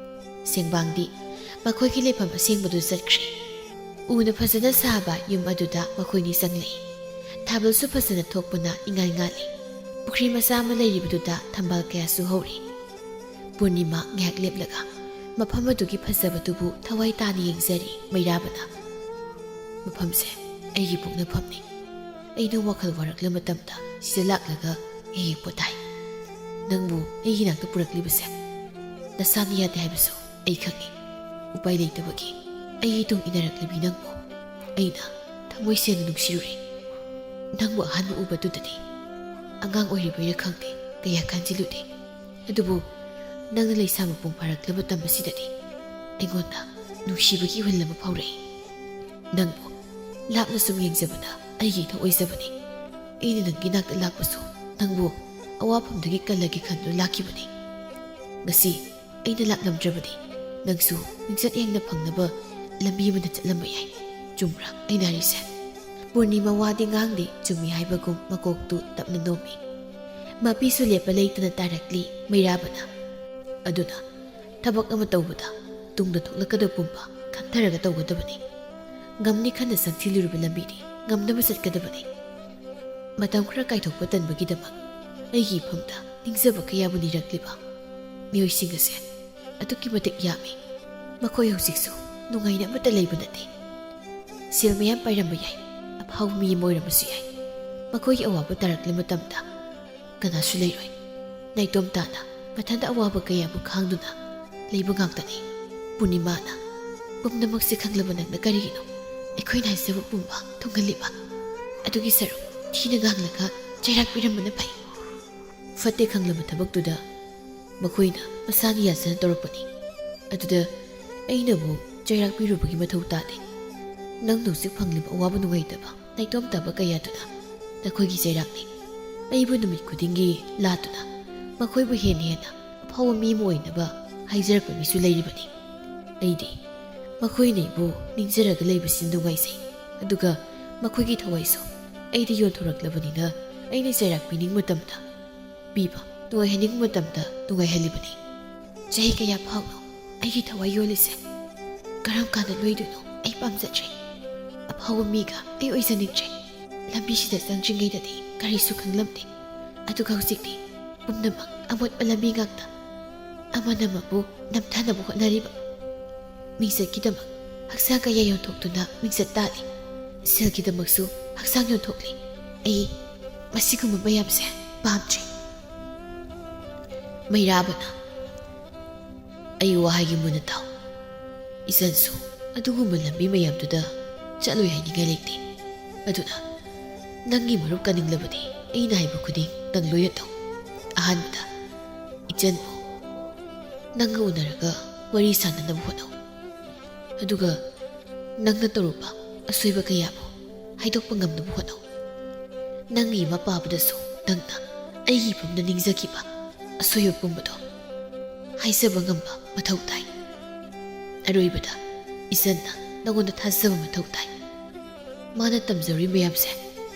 ꯁꯦꯡꯕꯥꯡꯗꯤ ꯃꯈꯣꯏꯒꯤ ꯂꯩꯐꯝ ꯑꯁꯦꯡꯕꯗꯨ ꯆꯠꯈ꯭ꯔꯦ꯫ ꯎꯅ ꯐꯖꯅ ꯁꯥꯕ ꯌꯨꯝ ꯑꯗꯨꯗ ꯃꯈꯣꯏꯅꯤ ꯆꯪꯂꯛꯏ꯫ ꯊꯥꯕꯜꯁꯨ ꯐꯖꯅ ꯊꯣꯛꯄꯅ ꯏꯉꯥꯜ ꯉꯥꯜꯂꯤ꯫ ꯄꯨꯈ꯭ꯔꯤ ꯃꯆꯥ ꯑꯃ ꯂꯩꯔꯤꯕꯗꯨꯗ ꯊꯝꯕꯥꯜ ꯀꯌꯥꯁꯨ ꯍꯧꯔꯤ꯫ ꯄꯨꯔꯅꯤꯃꯥ ꯉꯥꯏꯍꯥꯛ ꯂꯦꯞꯂꯒ ꯃꯐꯝ ꯑꯗꯨꯒꯤ ꯐꯖꯕꯗꯨꯕꯨ ꯊꯋꯥꯏ ꯇꯥꯅ ꯌꯦꯡꯖꯔꯤ꯫ ꯃꯩꯔꯥꯕꯅ, "ꯃꯐꯝꯁꯦ ꯑꯩꯒꯤ ꯄꯣꯛꯅꯐꯝꯅꯤ꯫ ꯑꯩꯅ ꯋꯥꯈꯜ ꯋꯥꯔꯛꯂ ꯃꯇꯝꯗ ꯁꯤꯗ ꯂꯥꯛꯂꯒ ꯍꯦꯛ ꯍꯦꯛ ꯄꯣꯊꯥꯏ꯫ ꯅꯪꯕꯨ ꯑꯩꯒꯤ ꯅꯥꯛꯇ ꯄꯨꯔꯛꯂꯤꯕꯁꯦ ꯅꯁꯥꯅ ꯌꯥꯗꯦ ꯍꯥꯏꯕꯁꯨ ꯑꯩ ꯈꯪꯏ꯫ ꯎꯄꯥꯏ ꯂꯩꯇꯕꯒꯤ ꯑꯩꯒꯤ ꯇꯨꯡ ꯏꯟꯅꯔꯛꯂꯤꯕꯤ ꯅꯪꯕꯨ ꯑꯩꯅ ꯊꯃꯣꯏ ꯁꯦꯡꯅ ꯅꯨꯡꯁꯤꯔꯨꯔꯦ꯫ ꯅꯪꯕꯨ ꯑꯍꯥꯟꯕ ꯎꯕꯗꯨꯗꯗꯤ ꯑꯉꯥꯡ ꯑꯣꯏꯔꯤꯕꯩꯔꯥ ꯈꯪꯗꯦ, ꯀꯌꯥ ꯈꯟꯖꯤꯜꯂꯨꯗꯦ꯫ ꯑꯗꯨꯕꯨ ꯅꯪꯅ ꯂꯩꯁꯥ ꯃꯄꯨꯡ ꯐꯥꯔꯛꯂꯕ ꯃꯇꯝ ꯑꯁꯤꯗꯗꯤ ꯑꯩꯉꯣꯟꯗ ꯅꯨꯡꯁꯤꯕꯒꯤ ꯏꯍꯨꯜ ꯑꯃ ꯐꯥꯎꯔꯛꯏ꯫ ꯅꯪꯕꯨ ꯂꯥꯞꯅ ꯁꯨꯝ ꯌꯦꯡꯖꯕꯗ ꯑꯩꯒꯤ ꯏꯊꯧ ꯑꯣꯏꯖꯕꯅꯤ꯫ ꯑꯩꯅ ꯅꯪꯒꯤ ꯅꯥꯛꯇ ꯂꯥꯛꯄꯁꯨ ꯅꯪꯕꯨ ꯑꯋꯥꯐꯝꯗꯒꯤ ꯀꯜꯂꯒꯦ ꯈꯟꯗꯨꯅ ꯂꯥꯛꯈꯤꯕꯅꯤ꯫ ꯉꯁꯤ ꯑꯩꯅ ꯂꯥꯛꯂꯝꯗ꯭ꯔꯕꯗꯤ ꯅꯪꯁꯨ ꯃꯤꯡꯆꯠ ꯌꯦꯡꯅ ꯐꯪꯅꯕ ꯂꯝꯕꯤ ꯑꯃꯗ ꯆꯠꯂꯝꯕ ꯌꯥꯏ꯫ ꯆꯨꯝꯕ꯭ꯔꯥ ꯑꯩꯅ ꯍꯥꯏꯔꯤꯁꯦ? ꯄꯨꯔꯅꯤꯃꯥ ꯋꯥꯗꯤ ꯉꯥꯡꯗꯦ, ꯆꯨꯝꯃꯤ ꯍꯥꯏꯕꯒꯨꯝ ꯃꯀꯣꯛꯇꯨ ꯇꯞꯅ ꯅꯣꯝꯃꯤ꯫ ꯃꯄꯤꯁꯨ ꯂꯦꯞꯄ ꯂꯩꯇꯅ ꯇꯥꯔꯛꯂꯤ ꯃꯩꯔꯥꯕꯅ꯫ ꯑꯗꯨꯅ ꯊꯕꯛ ꯑꯃ ꯇꯧꯕꯗ ꯇꯨꯡꯗ ꯊꯣꯛꯂꯛꯀꯗꯕ ꯄꯨꯝꯕ ꯈꯟꯊꯔꯒ ꯇꯧꯒꯗꯕꯅꯤ꯫ ꯉꯝꯅꯤ ꯈꯟꯅ ꯆꯪꯁꯤꯜꯂꯨꯔꯕ ꯂꯝꯕꯤꯗꯤ ꯉꯝꯅꯕ ꯆꯠꯀꯗꯕꯅꯤ꯫ ꯃꯇꯝ ꯈꯔ ꯀꯥꯏꯊꯣꯛꯄ ꯇꯟꯕꯒꯤꯗꯃꯛ ꯑꯩꯒꯤ ꯏꯐꯝꯗ ꯅꯤꯡꯖꯕ ꯀꯌꯥꯕꯨ ꯅꯤꯔꯛꯂꯤꯕ ꯃꯤꯑꯣꯏꯁꯤꯡ ꯑꯁꯦ ꯑꯗꯨꯛꯀꯤ ꯃꯇꯤꯛ ꯌꯥꯝꯃꯤ꯫ ꯃꯈꯣꯏ ꯍꯧꯖꯤꯛꯁꯨ ꯅꯨꯡꯉꯥꯏꯅ ꯑꯃꯠꯇ ꯂꯩꯕ ꯅꯠꯇꯦ꯫ ꯁꯦꯜ ꯃꯌꯥꯝ ꯄꯥꯏꯔꯝꯕ ꯌꯥꯏ, ꯑꯐꯥꯎꯕ ꯃꯤ ꯑꯃ ꯑꯣꯏꯔꯝꯕꯁꯨ ꯌꯥꯏ꯫ ꯃꯈꯣꯏꯒꯤ ꯑꯋꯥꯕ ꯇꯥꯔꯛꯂꯕ ꯃꯇꯝꯗ ꯀꯅꯥꯁꯨ ꯂꯩꯔꯣꯏ꯫ ꯅꯥꯏꯇꯣꯝ ꯇꯥꯅ ꯃꯊꯟꯇ ꯑꯋꯥꯕ ꯀꯌꯥꯕꯨ ꯈꯥꯡꯗꯨꯅ ꯂꯩꯕ ꯉꯥꯛꯇꯅꯤ꯫ ꯄꯨꯔꯅꯤꯃꯥꯅ, ꯄꯨꯝꯅꯃꯛꯁꯦ ꯈꯪꯂꯕ ꯅꯪꯅ ꯀꯔꯤꯒꯤꯅꯣ ꯑꯩꯈꯣꯏꯅ ꯍꯥꯏꯖꯕ ꯄꯨꯝꯕ ꯊꯨꯡꯍꯜꯂꯤꯕ? ꯑꯗꯨꯒꯤ ꯁꯔꯨꯛ ꯊꯤꯅ ꯉꯥꯡꯂꯒ ꯆꯩꯔꯥꯛ ꯄꯤꯔꯝꯕꯅ ꯐꯩ꯫ ꯐꯠꯇꯦ ꯈꯪꯂꯕ ꯊꯕꯛꯇꯨꯗ ꯃꯈꯣꯏꯅ ꯃꯁꯥꯒꯤ ꯌꯥꯖꯅ ꯇꯧꯔꯛꯄꯅꯤ꯫ ꯑꯗꯨꯗ ꯑꯩꯅꯕꯨ ꯆꯩꯔꯥꯛ ꯄꯤꯔꯨꯕꯒꯤ ꯃꯊꯧ ꯇꯥꯗꯦ꯫ ꯅꯪꯅ ꯍꯧꯖꯤꯛ ꯐꯪꯂꯤꯕ ꯑꯋꯥꯕ ꯅꯨꯡꯉꯥꯏꯇꯕ ꯅꯥꯏꯇꯣꯝ ꯇꯥꯕ ꯀꯌꯥꯗꯨꯅ ꯅꯈꯣꯏꯒꯤ ꯆꯩꯔꯥꯛꯅꯤ꯫ ꯑꯩꯕꯨ ꯅꯨꯃꯤꯠ ꯈꯨꯗꯤꯡꯒꯤ ꯂꯥꯠꯇꯨꯅ ꯃꯈꯣꯏꯕꯨ ꯍꯦꯟꯅ ꯍꯦꯟꯅ ꯑꯐꯥꯎꯕ ꯃꯤ ꯑꯃ ꯑꯣꯏꯅꯕ ꯍꯥꯏꯖꯔꯛꯄ ꯃꯤꯁꯨ ꯂꯩꯔꯤꯕꯅꯤ꯫ ꯑꯩꯗꯤ ꯃꯈꯣꯏꯅ ꯑꯩꯕꯨ ꯅꯤꯡꯖꯔꯒ ꯂꯩꯕꯁꯤ ꯅꯨꯡꯉꯥꯏꯖꯩ꯫ ꯑꯗꯨꯒ ꯃꯈꯣꯏꯒꯤ ꯊꯋꯥꯏꯁꯨ ꯑꯩꯗ ꯌꯣꯟꯊꯣꯔꯛꯂꯕꯅꯤꯅ ꯑꯩꯅ ꯆꯩꯔꯥꯛ ꯄꯤꯅꯤꯡꯕ ꯃꯇꯝꯗ ꯄꯤꯕ, ꯅꯨꯡꯉꯥꯏꯍꯟꯅꯤꯡꯕ ꯃꯇꯝꯗ ꯅꯨꯡꯉꯥꯏꯍꯜꯂꯤꯕꯅꯤ꯫ ꯆꯍꯤ ꯀꯌꯥ ꯐꯥꯎꯅꯣ ꯑꯩꯒꯤ ꯊꯋꯥꯏ ꯌꯣꯜꯂꯤꯁꯦ? ꯀꯔꯝ ꯀꯥꯟꯗ ꯂꯣꯏꯗꯣꯏꯅꯣ? ꯑꯩ ꯄꯥꯝꯖꯗ꯭ꯔꯦ꯫ ꯑꯐꯥꯎꯕ ꯃꯤꯒ ꯑꯩ ꯑꯣꯏꯖꯅꯤꯡꯗ꯭ꯔꯦ꯫ ꯂꯝꯕꯤꯁꯤꯗ ꯆꯪꯗ꯭ꯔꯤꯉꯩꯗꯗꯤ ꯀꯔꯤꯁꯨ ꯈꯪꯂꯝꯗꯦ꯫ ꯑꯗꯨꯒ ꯍꯧꯖꯤꯛꯇꯤ ꯄꯨꯝꯅꯃꯛ ꯑꯃꯣꯠꯄ ꯂꯝꯕꯤ ꯉꯥꯛꯇ꯫ ꯑꯃꯅ ꯑꯃꯕꯨ ꯅꯝꯊꯅꯕ ꯍꯣꯠꯅꯔꯤꯕ꯫ ꯃꯤꯡꯆꯠꯀꯤꯗꯃꯛ ꯍꯛꯆꯥꯡ ꯀꯌꯥ ꯌꯣꯟꯊꯣꯛꯇꯨꯅ ꯃꯤꯡꯆꯠ ꯇꯥꯜꯂꯤ꯫ ꯁꯦꯜꯒꯤꯗꯃꯛꯁꯨ ꯍꯛꯆꯥꯡ ꯌꯣꯟꯊꯣꯛꯂꯤ꯫ ꯑꯩ ꯃꯁꯤꯒꯨꯝꯕ ꯃꯌꯥꯝꯁꯦ ꯄꯥꯝꯗ꯭ꯔꯦ꯫ ꯃꯩꯔꯥꯕꯅ, ꯑꯩ ꯋꯥ ꯍꯥꯏꯒꯦ ꯃꯨꯟꯅ ꯇꯥꯎ꯫ ꯏꯆꯟꯁꯨ ꯑꯗꯨꯒꯨꯝꯕ ꯂꯝꯕꯤ ꯃꯌꯥꯝꯗꯨꯗ ꯆꯠꯂꯣꯏ ꯍꯥꯏꯅꯤꯡꯉꯥꯏ ꯂꯩꯇꯦ꯫ ꯑꯗꯨꯅ ꯅꯪꯒꯤ ꯃꯔꯨꯞ ꯀꯟꯅꯤꯡꯂꯕꯗꯤ ꯑꯩꯅ ꯍꯥꯏꯕ ꯈꯨꯗꯤꯡ ꯅꯪ ꯂꯣꯏꯅ ꯇꯧ꯫ ꯑꯍꯥꯟꯕꯗ, ꯏꯆꯟꯕꯨ ꯅꯪꯒ ꯎꯅꯔꯒ ꯋꯥꯔꯤ ꯁꯥꯟꯅꯅꯕ ꯍꯣꯠꯅꯧ꯫ ꯑꯗꯨꯒ ꯅꯪꯅ ꯇꯧꯔꯨꯕ ꯑꯁꯣꯏꯕ ꯀꯌꯥꯕꯨ ꯍꯥꯏꯗꯣꯛꯄ ꯉꯝꯅꯕ ꯍꯣꯠꯅꯧ꯫ ꯅꯪꯒꯤ ꯏꯃꯥ ꯄꯥꯕꯗꯁꯨ ꯅꯪꯅ ꯑꯩꯒꯤ ꯏꯐꯝꯗ ꯅꯤꯡꯖꯈꯤꯕ ꯑꯁꯣꯏꯕ ꯄꯨꯝꯕꯗꯣ ꯍꯥꯏꯖꯕ ꯉꯝꯕ ꯃꯊꯧ ꯇꯥꯏ꯫ ꯑꯔꯣꯏꯕꯗ, ꯏꯆꯟꯅ ꯅꯉꯣꯟꯗ ꯊꯥꯖꯕ ꯃꯊꯧ ꯇꯥꯏ꯫ ꯃꯥꯅ ꯇꯝꯖꯔꯨꯏ ꯃꯌꯥꯝꯁꯦ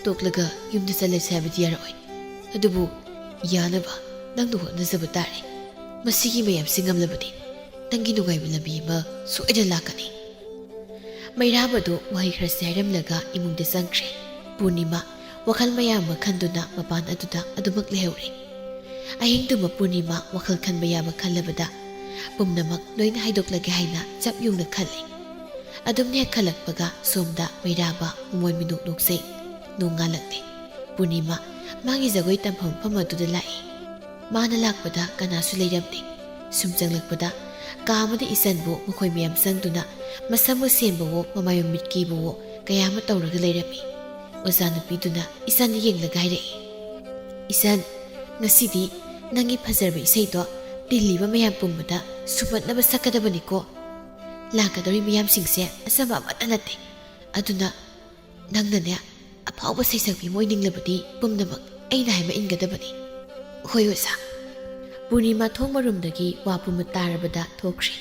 ꯇꯣꯛꯂꯒ ꯌꯨꯝꯗ ꯆꯠꯂꯁꯦ ꯍꯥꯏꯕꯗꯤ ꯌꯥꯔꯛꯑꯣꯏ꯫ ꯑꯗꯨꯕꯨ ꯌꯥꯅꯕ ꯅꯪꯅ ꯍꯣꯠꯅꯖꯕ ꯇꯥꯔꯦ꯫ ꯃꯁꯤꯒꯤ ꯃꯌꯥꯝꯁꯦ ꯉꯝꯂꯕꯗꯤ ꯅꯪꯒꯤ ꯅꯨꯡꯉꯥꯏꯕ ꯂꯝꯕꯤ ꯑꯃ ꯁꯣꯏꯗꯅ ꯂꯥꯛꯀꯅꯤ꯫ ꯃꯩꯔꯥꯕꯗꯨ ꯋꯥꯍꯩ ꯈꯔꯁꯤ ꯍꯥꯏꯔꯝꯂꯒ ꯏꯃꯨꯡꯗ ꯆꯪꯈ꯭ꯔꯦ꯫ ꯄꯨꯔꯅꯤꯃꯥ ꯋꯥꯈꯜ ꯃꯌꯥꯝ ꯑꯃ ꯈꯟꯗꯨꯅ ꯃꯄꯥꯟ ꯑꯗꯨꯗ ꯑꯗꯨꯃꯛ ꯂꯩꯍꯧꯔꯦ꯫ ꯑꯍꯤꯡꯗꯨꯃ ꯄꯨꯔꯅꯤꯃꯥ ꯋꯥꯈꯜ ꯈꯟꯕ ꯌꯥꯕ ꯈꯜꯂꯕꯗ ꯄꯨꯝꯅꯃꯛ ꯂꯣꯏꯅ ꯍꯥꯏꯗꯣꯛꯂꯒꯦ ꯍꯥꯏꯅ ꯆꯞ ꯌꯨꯡꯅ ꯈꯜꯂꯤ꯫ ꯑꯗꯨꯝ ꯍꯦꯛ ꯈꯜꯂꯛꯄꯒ ꯁꯣꯝꯗ ꯃꯩꯔꯥꯕ ꯃꯃꯣꯟ ꯃꯤꯅꯣꯛ ꯅꯣꯛꯆꯩ꯫ ꯅꯣꯡ ꯉꯥꯜꯂꯛꯂꯦ꯫ ꯄꯨꯔꯅꯤꯃꯥ ꯃꯥꯒꯤ ꯖꯒꯣꯏ ꯇꯝꯐꯝ ꯃꯐꯝ ꯑꯗꯨꯗ ꯂꯥꯛꯏ꯫ ꯃꯥꯅ ꯂꯥꯛꯄꯗ ꯀꯅꯥꯁꯨ ꯂꯩꯔꯝꯗꯦ꯫ ꯁꯨꯝ ꯆꯪꯂꯛꯄꯗ ꯀꯥ ꯑꯃꯗ ꯏꯆꯟꯕꯨ ꯃꯈꯣꯏ ꯃꯌꯥꯝ ꯆꯪꯗꯨꯅ ꯃꯁꯝꯕꯨ ꯁꯦꯝꯕꯋꯣ ꯃꯃꯥꯏ ꯃꯃꯤꯠ ꯀꯦꯕꯋꯣ ꯀꯌꯥ ꯑꯃ ꯇꯧꯔꯒ ꯂꯩꯔꯝꯃꯤ꯫ ꯑꯣꯖꯥ ꯅꯨꯄꯤꯗꯨꯅ ꯏꯆꯟꯗ ꯌꯦꯡꯂꯒ ꯍꯥꯏꯔꯛꯏ, "ꯏꯆꯟ, ꯉꯁꯤꯗꯤ ꯅꯪꯒꯤ ꯐꯖꯔꯕ ꯏꯁꯩꯗꯣ ꯇꯤꯜꯂꯤꯕ ꯃꯌꯥꯝ ꯄꯨꯝꯕꯗ ꯁꯨꯝꯍꯠꯅꯕ ꯁꯛꯀꯗꯕꯅꯤꯀꯣ꯫ ꯂꯥꯛꯀꯗꯧꯔꯤ ꯃꯤꯌꯥꯝꯁꯤꯡꯁꯦ ꯑꯆꯝꯕ ꯑꯃꯠꯇ ꯅꯠꯇꯦ꯫ ꯑꯗꯨꯅ ꯅꯪꯅꯅꯦ ꯑꯐꯥꯎꯕ ꯁꯩꯁꯛꯄꯤ ꯑꯃ ꯑꯣꯏꯅꯤꯡꯂꯕꯗꯤ ꯄꯨꯝꯅꯃꯛ ꯑꯩꯅ ꯍꯥꯏꯕ ꯏꯟꯒꯗꯕꯅꯤ꯫" "ꯍꯣꯏ ꯑꯣꯖꯥ꯫" ꯄꯨꯔꯅꯤꯃꯥ ꯊꯣꯡ ꯃꯔꯨꯝꯗꯒꯤ ꯋꯥ ꯄꯨꯝꯕ ꯇꯥꯔꯕꯗ ꯊꯣꯛꯈ꯭ꯔꯦ꯫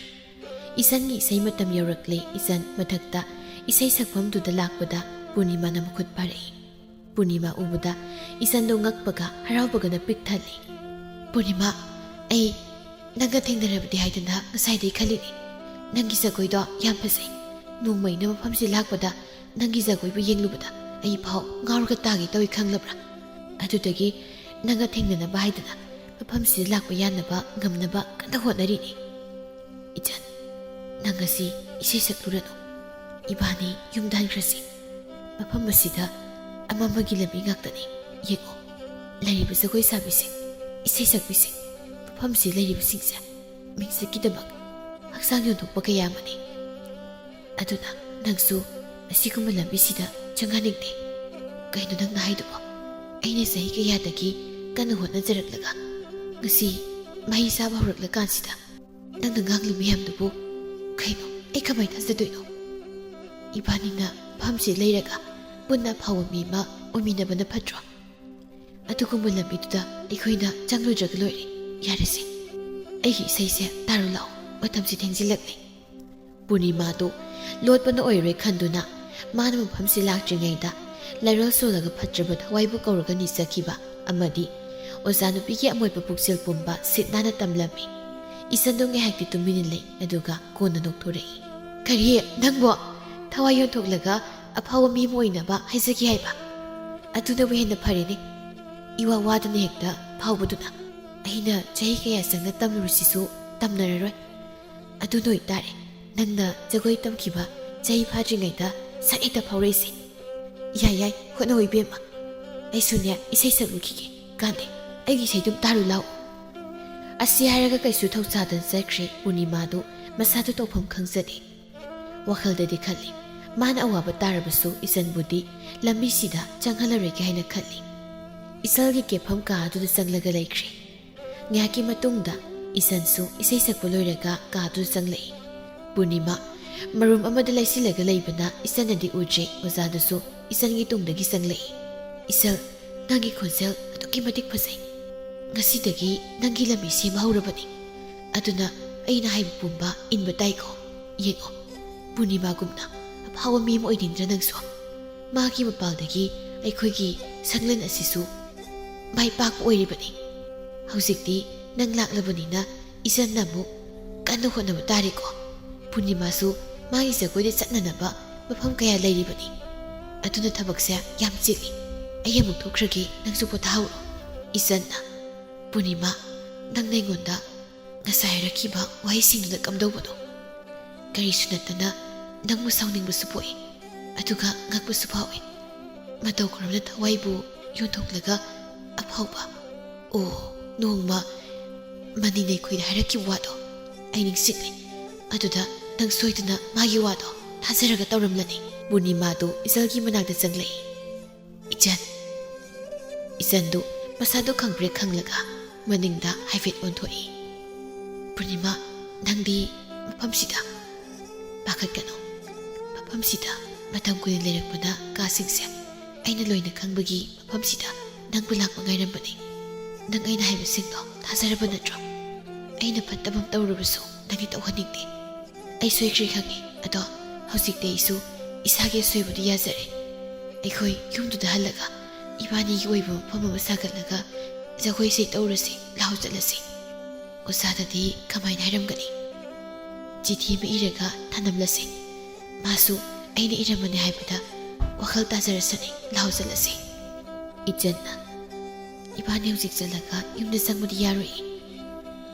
ꯏꯆꯟꯒꯤ ꯏꯁꯩ ꯃꯇꯝ ꯌꯧꯔꯛꯂꯦ꯫ ꯏꯆꯟ ꯃꯊꯛꯇ ꯏꯁꯩ ꯁꯛꯐꯝꯗꯨꯗ ꯂꯥꯛꯄꯗ ꯄꯨꯔꯅꯤꯃꯥꯅ ꯃꯈꯨꯠ ꯄꯥꯏꯔꯛꯏ꯫ ꯄꯨꯔꯅꯤꯃꯥ ꯎꯕꯗ ꯏꯆꯟꯗꯣ ꯉꯛꯄꯒ ꯍꯔꯥꯎꯕꯒꯅ ꯄꯤꯛ ꯊꯜꯂꯤ꯫ "ꯄꯨꯔꯅꯤꯃꯥ, ꯑꯩ ꯅꯪꯒ ꯊꯦꯡꯅꯔꯕꯗꯤ ꯍꯥꯏꯗꯅ ꯉꯁꯥꯏꯗꯩ ꯈꯜꯂꯤꯅꯤ꯫ ꯅꯪꯒꯤ ꯖꯒꯣꯏꯗꯣ ꯌꯥꯝ ꯐꯖꯩ꯫ ꯅꯣꯡꯃ ꯑꯩꯅ ꯃꯐꯝꯁꯤ ꯂꯥꯛꯄꯗ ꯅꯪꯒꯤ ꯖꯒꯣꯏꯕꯨ ꯌꯦꯡꯂꯨꯕꯗ ꯑꯩ ꯐꯥꯎ ꯉꯥꯎꯔꯒ ꯇꯥꯒꯦ ꯇꯧꯏ ꯈꯪꯂꯕ꯭ꯔꯥ? ꯑꯗꯨꯗꯒꯤ ꯅꯪꯒ ꯊꯦꯡꯅꯅꯕ ꯍꯥꯏꯗꯅ ꯃꯐꯝꯁꯤꯗ ꯂꯥꯛꯄ ꯌꯥꯅꯕ ꯉꯝꯅꯕ ꯀꯟꯅ ꯍꯣꯠꯅꯔꯤꯅꯤ꯫ ꯏꯆꯟ, ꯅꯪ ꯉꯁꯤ ꯏꯁꯩ ꯁꯛꯂꯨꯔꯅꯨ꯫ ꯏꯕꯥꯅꯤ ꯌꯨꯝꯗ ꯍꯟꯈ꯭ꯔꯁꯤ꯫ ꯃꯐꯝ ꯑꯁꯤꯗ ꯑꯃꯝꯕꯒꯤ ꯂꯝꯕꯤ ꯉꯥꯛꯇꯅꯤ꯫ ꯌꯦꯡꯉꯣ, ꯂꯩꯔꯤꯕ ꯖꯒꯣꯏ ꯁꯥꯕꯤꯁꯤꯡ, ꯏꯁꯩ ꯁꯛꯄꯤꯁꯤꯡ, ꯃꯐꯝꯁꯤ ꯂꯩꯔꯤꯕꯁꯤꯡꯁꯦ ꯃꯤꯡꯆꯠꯀꯤꯗꯃꯛ ꯍꯛꯆꯥꯡ ꯌꯣꯟꯊꯣꯛꯄ ꯀꯌꯥ ꯑꯃꯅꯤ꯫ ꯑꯗꯨꯅ ꯅꯪꯁꯨ ꯑꯁꯤꯒꯨꯝꯕ ꯂꯝꯕꯤꯁꯤꯗ ꯆꯪꯍꯟꯅꯤꯡꯗꯦ꯫" "ꯀꯩꯅꯣ ꯅꯪꯅ ꯍꯥꯏꯗꯨꯕꯣ? ꯑꯩꯅ ꯆꯍꯤ ꯀꯌꯥꯗꯒꯤ ꯀꯟꯅ ꯍꯣꯠꯅꯖꯔꯛꯂꯒ ꯉꯁꯤ ꯃꯍꯩ ꯆꯥꯕ ꯍꯧꯔꯛꯂꯀꯥꯟꯁꯤꯗ ꯅꯪꯅ ꯉꯥꯡꯂꯤ ꯃꯌꯥꯝꯗꯨꯕꯨ ꯀꯩꯅꯣ? ꯑꯩ ꯀꯃꯥꯏꯅ ꯊꯥꯖꯗꯣꯏꯅꯣ? ꯏꯕꯥꯅꯤꯅ ꯃꯐꯝꯁꯤ ꯂꯩꯔꯒ ꯄꯨꯟꯅ ꯑꯐꯥꯎꯕ ꯃꯤ ꯑꯃ ꯑꯣꯏꯃꯤꯟꯅꯕꯅ ꯐꯠꯇ꯭ꯔꯣ? ꯑꯗꯨꯒꯨꯝꯕ ꯂꯝꯕꯤꯗꯨꯗ ꯑꯩꯈꯣꯏꯅ ꯆꯪꯂꯨꯗ꯭ꯔꯒ ꯂꯣꯏꯔꯦ꯫ ꯌꯥꯔꯦꯁꯦ, ꯑꯩꯒꯤ ꯏꯁꯩꯁꯦ ꯇꯥꯔꯨ ꯂꯥꯛꯑꯣ, ꯃꯇꯝꯁꯤ ꯊꯦꯡꯖꯤꯜꯂꯛꯂꯦ꯫ ꯄꯨꯔꯅꯤꯃꯥꯗꯨ ꯂꯣꯠꯄꯅ ꯑꯣꯏꯔꯣꯏ ꯈꯟꯗꯨꯅ ꯃꯥꯅ ꯃꯐꯝꯁꯤ ꯂꯥꯛꯇ꯭ꯔꯤꯉꯩꯗ ꯂꯥꯏꯔꯣꯜ ꯁꯣꯜꯂꯒ ꯐꯠꯇ꯭ꯔꯕ ꯊꯋꯥꯏꯕꯨ ꯀꯧꯔꯒ ꯅꯤꯖꯈꯤꯕ ꯑꯃꯗꯤ ꯑꯣꯖꯥ ꯅꯨꯄꯤꯒꯤ ꯑꯃꯣꯠꯄ ꯄꯨꯛꯆꯦꯜ ꯄꯨꯝꯕ ꯁꯤꯠ ꯅꯥꯟꯅ ꯇꯝꯂꯝꯃꯤ꯫ ꯏꯆꯟꯗꯨ ꯉꯥꯏꯍꯥꯛꯇꯤ ꯇꯨꯃꯤꯟꯅ ꯂꯩ, ꯑꯗꯨꯒ ꯀꯣꯟꯅ ꯅꯣꯛꯊꯣꯔꯛꯏ꯫ "ꯀꯔꯤ? ꯅꯪꯕꯣ ꯊꯋꯥꯏ ꯌꯣꯟꯊꯣꯛꯂꯒ ꯑꯐꯥꯎꯕ ꯃꯤ ꯑꯃ ꯑꯣꯏꯅꯕ ꯍꯥꯏꯖꯒꯦ ꯍꯥꯏꯕ? ꯑꯗꯨꯅꯕꯨ ꯍꯦꯟꯅ ꯐꯔꯦꯅꯦ꯫ ꯏꯋꯥ ꯋꯥꯗꯅ ꯍꯦꯛꯇ ꯐꯥꯎꯕꯗꯨꯅ꯫ ꯑꯩꯅ ꯆꯍꯤ ꯀꯌꯥ ꯆꯪꯅ ꯇꯝꯂꯨꯔꯤꯁꯤꯁꯨ ꯇꯝꯅꯔꯔꯣꯏ꯫ ꯑꯗꯨ ꯅꯣꯏ ꯇꯥꯔꯦ, ꯅꯪꯅ ꯖꯒꯣꯏ ꯇꯝꯈꯤꯕ ꯆꯍꯤ ꯐꯥꯗ꯭ꯔꯤꯉꯩꯗ ꯁꯛ ꯍꯦꯛꯇ ꯐꯥꯎꯔꯛꯏꯁꯦ꯫ ꯌꯥꯏ ꯌꯥꯏ, ꯍꯣꯠꯅꯧ ꯏꯕꯦꯝꯃ꯫ ꯑꯩꯁꯨꯅꯦ ꯏꯁꯩ ꯁꯛꯂꯨꯈꯤꯒꯦ꯫ ꯀꯥꯟꯗꯦ, ꯑꯩꯒꯤ ꯏꯁꯩꯗꯨꯝ ꯇꯥꯔꯨ ꯂꯥꯎ꯫" ꯑꯁꯤ ꯍꯥꯏꯔꯒ ꯀꯩꯁꯨ ꯊꯧꯁꯥꯗꯅ ꯆꯠꯈ꯭ꯔꯦ꯫ ꯄꯨꯔꯅꯤꯃꯥꯗꯨ ꯃꯁꯥꯗꯨ ꯇꯧꯐꯝ ꯈꯪꯖꯗꯦ꯫ ꯋꯥꯈꯜꯗꯗꯤ ꯈꯜꯂꯤ, ꯃꯥꯅ ꯑꯋꯥꯕ ꯇꯥꯔꯕꯁꯨ ꯏꯆꯟꯕꯨꯗꯤ ꯂꯝꯕꯤꯁꯤꯗ ꯆꯪꯍꯜꯂꯔꯣꯏꯒꯦ ꯍꯥꯏꯅ ꯈꯜꯂꯤ꯫ ꯏꯆꯜꯒꯤ ꯀꯦꯐꯝ ꯀꯥ ꯑꯗꯨꯗ ꯆꯪꯂꯒ ꯂꯩꯈ꯭ꯔꯦ꯫ ꯉꯥꯏꯍꯥꯛꯀꯤ ꯃꯇꯨꯡꯗ ꯏꯆꯟꯁꯨ ꯏꯁꯩ ꯁꯛꯄ ꯂꯣꯏꯔꯒ ꯀꯥꯗꯨ ꯆꯪꯂꯛꯏ꯫ ꯄꯨꯔꯅꯤꯃꯥ ꯃꯔꯨꯝ ꯑꯃꯗ ꯂꯩꯁꯤꯜꯂꯒ ꯂꯩꯕꯅ ꯏꯆꯟꯅꯗꯤ ꯎꯗ꯭ꯔꯦ꯫ ꯑꯣꯖꯥꯗꯨꯁꯨ ꯏꯆꯟꯒꯤ ꯇꯨꯡꯗꯒꯤ ꯆꯪꯂꯛꯏ꯫ "ꯏꯆꯜ, ꯅꯪꯒꯤ ꯈꯣꯟꯖꯦꯜ ꯑꯗꯨꯛꯀꯤ ꯃꯇꯤꯛ ꯐꯖꯩ꯫ ꯉꯁꯤꯗꯒꯤ ꯅꯪꯒꯤ ꯂꯝꯕꯤ ꯁꯦꯝꯕ ꯍꯧꯔꯕꯅꯤ꯫ ꯑꯗꯨꯅ ꯑꯩꯅ ꯍꯥꯏꯕ ꯄꯨꯝꯕ ꯏꯟꯕ ꯇꯥꯏꯀꯣ? ꯌꯦꯡꯉꯣ, ꯄꯨꯔꯅꯤꯃꯥꯒꯨꯝꯅ ꯑꯐꯥꯎꯕ ꯃꯤ ꯑꯃ ꯑꯣꯏꯅꯤꯡꯗ꯭ꯔꯥ ꯅꯪꯁꯨ? ꯃꯥꯒꯤ ꯃꯄꯥꯜꯗꯒꯤ ꯑꯩꯈꯣꯏꯒꯤ ꯁꯪꯂꯦꯟ ꯑꯁꯤꯁꯨ ꯃꯥꯏ ꯄꯥꯛꯄ ꯑꯣꯏꯔꯤꯕꯅꯤ꯫ ꯍꯧꯖꯤꯛꯇꯤ ꯅꯪ ꯂꯥꯛꯂꯕꯅꯤꯅ ꯏꯆꯟꯅ ꯑꯃꯨꯛ ꯀꯟꯅ ꯍꯣꯠꯅꯕ ꯇꯥꯔꯦꯀꯣ꯫ ꯄꯨꯔꯅꯤꯃꯥꯁꯨ ꯃꯥꯒꯤ ꯖꯒꯣꯏꯗ ꯆꯠꯅꯅꯕ ꯃꯐꯝ ꯀꯌꯥ ꯂꯩꯔꯤꯕꯅꯤ꯫ ꯑꯗꯨꯅ ꯊꯕꯛꯁꯦ ꯌꯥꯝ ꯆꯤꯜꯂꯤ꯫ ꯑꯩ ꯑꯃꯨꯛ ꯊꯣꯛꯈ꯭ꯔꯒꯦ, ꯅꯪꯁꯨ ꯄꯣꯊꯥꯍꯧꯔꯣ꯫" ꯏꯆꯟꯅ, "ꯄꯨꯔꯅꯤꯃꯥ, ꯅꯪꯅ ꯑꯩꯉꯣꯟꯗ ꯉꯁꯥꯏ ꯍꯥꯏꯔꯛꯈꯤꯕ ꯋꯥꯍꯩꯁꯤꯡꯗꯨꯗ ꯀꯝꯗꯧꯕꯅꯣ? ꯀꯔꯤꯁꯨ ꯅꯠꯇꯅ ꯅꯪꯕꯨ ꯁꯥꯎꯅꯤꯡꯕꯁꯨ ꯄꯣꯛꯏ, ꯑꯗꯨꯒ ꯉꯛꯄꯁꯨ ꯐꯥꯎꯏ꯫ ꯃꯇꯧ ꯀꯔꯝꯅ ꯊꯋꯥꯏꯕꯨ ꯌꯣꯟꯊꯣꯛꯂꯒ ꯑꯐꯥꯎꯕ? ꯑꯣ, ꯅꯣꯡꯃ ꯃꯅꯤꯅ ꯑꯩꯈꯣꯏꯗ ꯍꯥꯏꯔꯛꯈꯤꯕ ꯋꯥꯗꯣ ꯑꯩ ꯅꯤꯡꯁꯤꯡꯂꯦ꯫ ꯑꯗꯨꯗ ꯅꯪ ꯁꯣꯏꯗꯅ ꯃꯥꯒꯤ ꯋꯥꯗꯣ ꯊꯥꯖꯔꯒ ꯇꯧꯔꯝꯂꯅꯤ꯫" ꯄꯨꯔꯅꯤꯃꯥꯗꯨ ꯏꯆꯜꯒꯤ ꯃꯅꯥꯛꯇ ꯆꯪꯂꯛꯏ꯫ "ꯏꯆꯟ, ꯏꯆꯟꯗꯨ ꯃꯁꯥꯗꯨ ꯈꯪꯄ꯭ꯔꯦꯛ ꯈꯪꯂꯒ ꯃꯅꯤꯡꯗ ꯍꯥꯏꯐꯦꯠ ꯑꯣꯟꯊꯣꯛꯏ꯫ "ꯄꯨꯔꯅꯤꯃꯥ, ꯅꯪꯗꯤ ꯃꯐꯝꯁꯤꯗ?" "ꯄꯥꯈꯠꯀꯅꯨ, ꯃꯐꯝꯁꯤꯗ ꯃꯇꯝ ꯀꯨꯏꯅ ꯂꯩꯔꯛꯄꯗ ꯀꯥꯁꯤꯡꯁꯦ ꯑꯩꯅ ꯂꯣꯏꯅ ꯈꯪꯕꯒꯤ ꯃꯐꯝꯁꯤꯗ ꯅꯪꯕꯨ ꯂꯥꯛꯄ ꯉꯥꯏꯔꯝꯕꯅꯤ꯫ ꯅꯪ ꯑꯩꯅ ꯍꯥꯏꯕꯁꯤꯡꯗꯣ ꯊꯥꯖꯔꯕ ꯅꯠꯇ꯭ꯔꯣ? ꯑꯩꯅ ꯐꯠꯇꯕ ꯑꯃ ꯇꯧꯔꯨꯔꯁꯨ ꯅꯪꯗꯤ ꯇꯧꯍꯟꯅꯤꯡꯗꯦ꯫ ꯑꯩ ꯁꯣꯏꯈ꯭ꯔꯦ ꯈꯪꯉꯤ, ꯑꯗꯣ ꯍꯧꯖꯤꯛꯇꯤ ꯑꯩꯁꯨ ꯏꯁꯥꯒꯤ ꯑꯁꯣꯏꯕꯗꯨ ꯌꯥꯖꯔꯦ꯫ ꯑꯩꯈꯣꯏ ꯌꯨꯝꯗꯨꯗ ꯍꯜꯂꯒ ꯏꯕꯥꯅꯤꯒꯤ ꯑꯣꯏꯕ ꯃꯐꯝ ꯑꯃ ꯁꯥꯒꯠꯂꯒ ꯖꯒꯣꯏ ꯏꯁꯩ ꯇꯧꯔꯁꯤ, ꯂꯥꯛꯑꯣ ꯆꯠꯂꯁꯤ꯫ ꯑꯣꯖꯥꯗꯗꯤ ꯀꯃꯥꯏꯅ ꯍꯥꯏꯔꯝꯒꯅꯤ? ꯆꯤꯊꯤ ꯑꯃ ꯏꯔꯒ ꯊꯅꯝꯂꯁꯤ꯫ ꯃꯥꯁꯨ ꯑꯩꯅ ꯏꯔꯝꯕꯅꯤ ꯍꯥꯏꯕꯗ ꯋꯥꯈꯜ ꯇꯥꯖꯔꯁꯅꯤ, ꯂꯥꯛꯑꯣ ꯆꯠꯂꯁꯤ꯫" ꯏꯆꯟꯅ, "ꯏꯕꯥꯅꯤ ꯍꯧꯖꯤꯛ ꯆꯠꯂꯒ ꯌꯨꯝꯗ ꯆꯪꯕꯗꯤ ꯌꯥꯔꯣꯏ꯫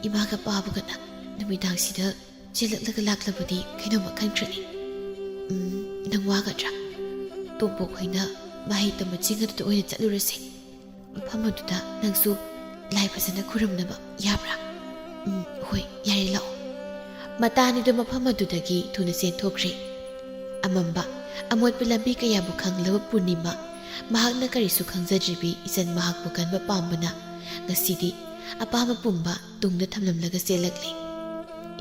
ꯏꯃꯥꯒ ꯄꯥꯕꯒꯅ ꯅꯨꯃꯤꯗꯥꯡꯁꯤꯗ ꯆꯦꯜꯂꯛꯂꯒ ꯂꯥꯛꯂꯕꯗꯤ ꯀꯩꯅꯣꯝꯃ ꯈꯟꯈ꯭ꯔꯅꯤ꯫ ꯎꯝ, ꯅꯪ ꯋꯥꯒꯗ꯭ꯔꯥ? ꯇꯣꯝꯄꯣꯛ ꯍꯣꯏꯅ ꯃꯍꯩ ꯇꯝꯕ ꯆꯤꯡ ꯑꯗꯨꯗ ꯑꯣꯏꯅ ꯆꯠꯂꯨꯔꯁꯤ꯫ ꯃꯐꯝ ꯑꯗꯨꯗ ꯅꯪꯁꯨ ꯂꯥꯏ ꯐꯖꯅ ꯈꯨꯔꯨꯝꯅꯕ ꯌꯥꯕ꯭ꯔꯥ?" "ꯎꯝ, ꯍꯣꯏ, ꯌꯥꯔꯦ, ꯂꯥꯛꯑꯣ꯫" ꯃꯇꯥ ꯑꯅꯤꯗꯨ ꯃꯐꯝ ꯑꯗꯨꯗꯒꯤ ꯊꯨꯅ ꯆꯦꯟꯊꯣꯛꯈ꯭ꯔꯦ꯫ ꯑꯃꯝꯕ, ꯑꯃꯣꯠꯄ ꯂꯝꯕꯤ ꯀꯌꯥꯕꯨ ꯈꯪꯂꯕ ꯄꯨꯔꯅꯤꯃꯥ, ꯃꯍꯥꯛꯅ ꯀꯔꯤꯁꯨ ꯈꯪꯖꯗ꯭ꯔꯤꯕꯤ ꯏꯆꯟ ꯃꯍꯥꯛꯄꯨ ꯀꯟꯕ ꯄꯥꯝꯕꯅ ꯉꯁꯤꯗꯤ ꯑꯄꯥꯝꯕ ꯄꯨꯝꯕ ꯇꯨꯡꯗ ꯊꯝꯂꯝꯂꯒ ꯆꯦꯜꯂꯛꯂꯤ꯫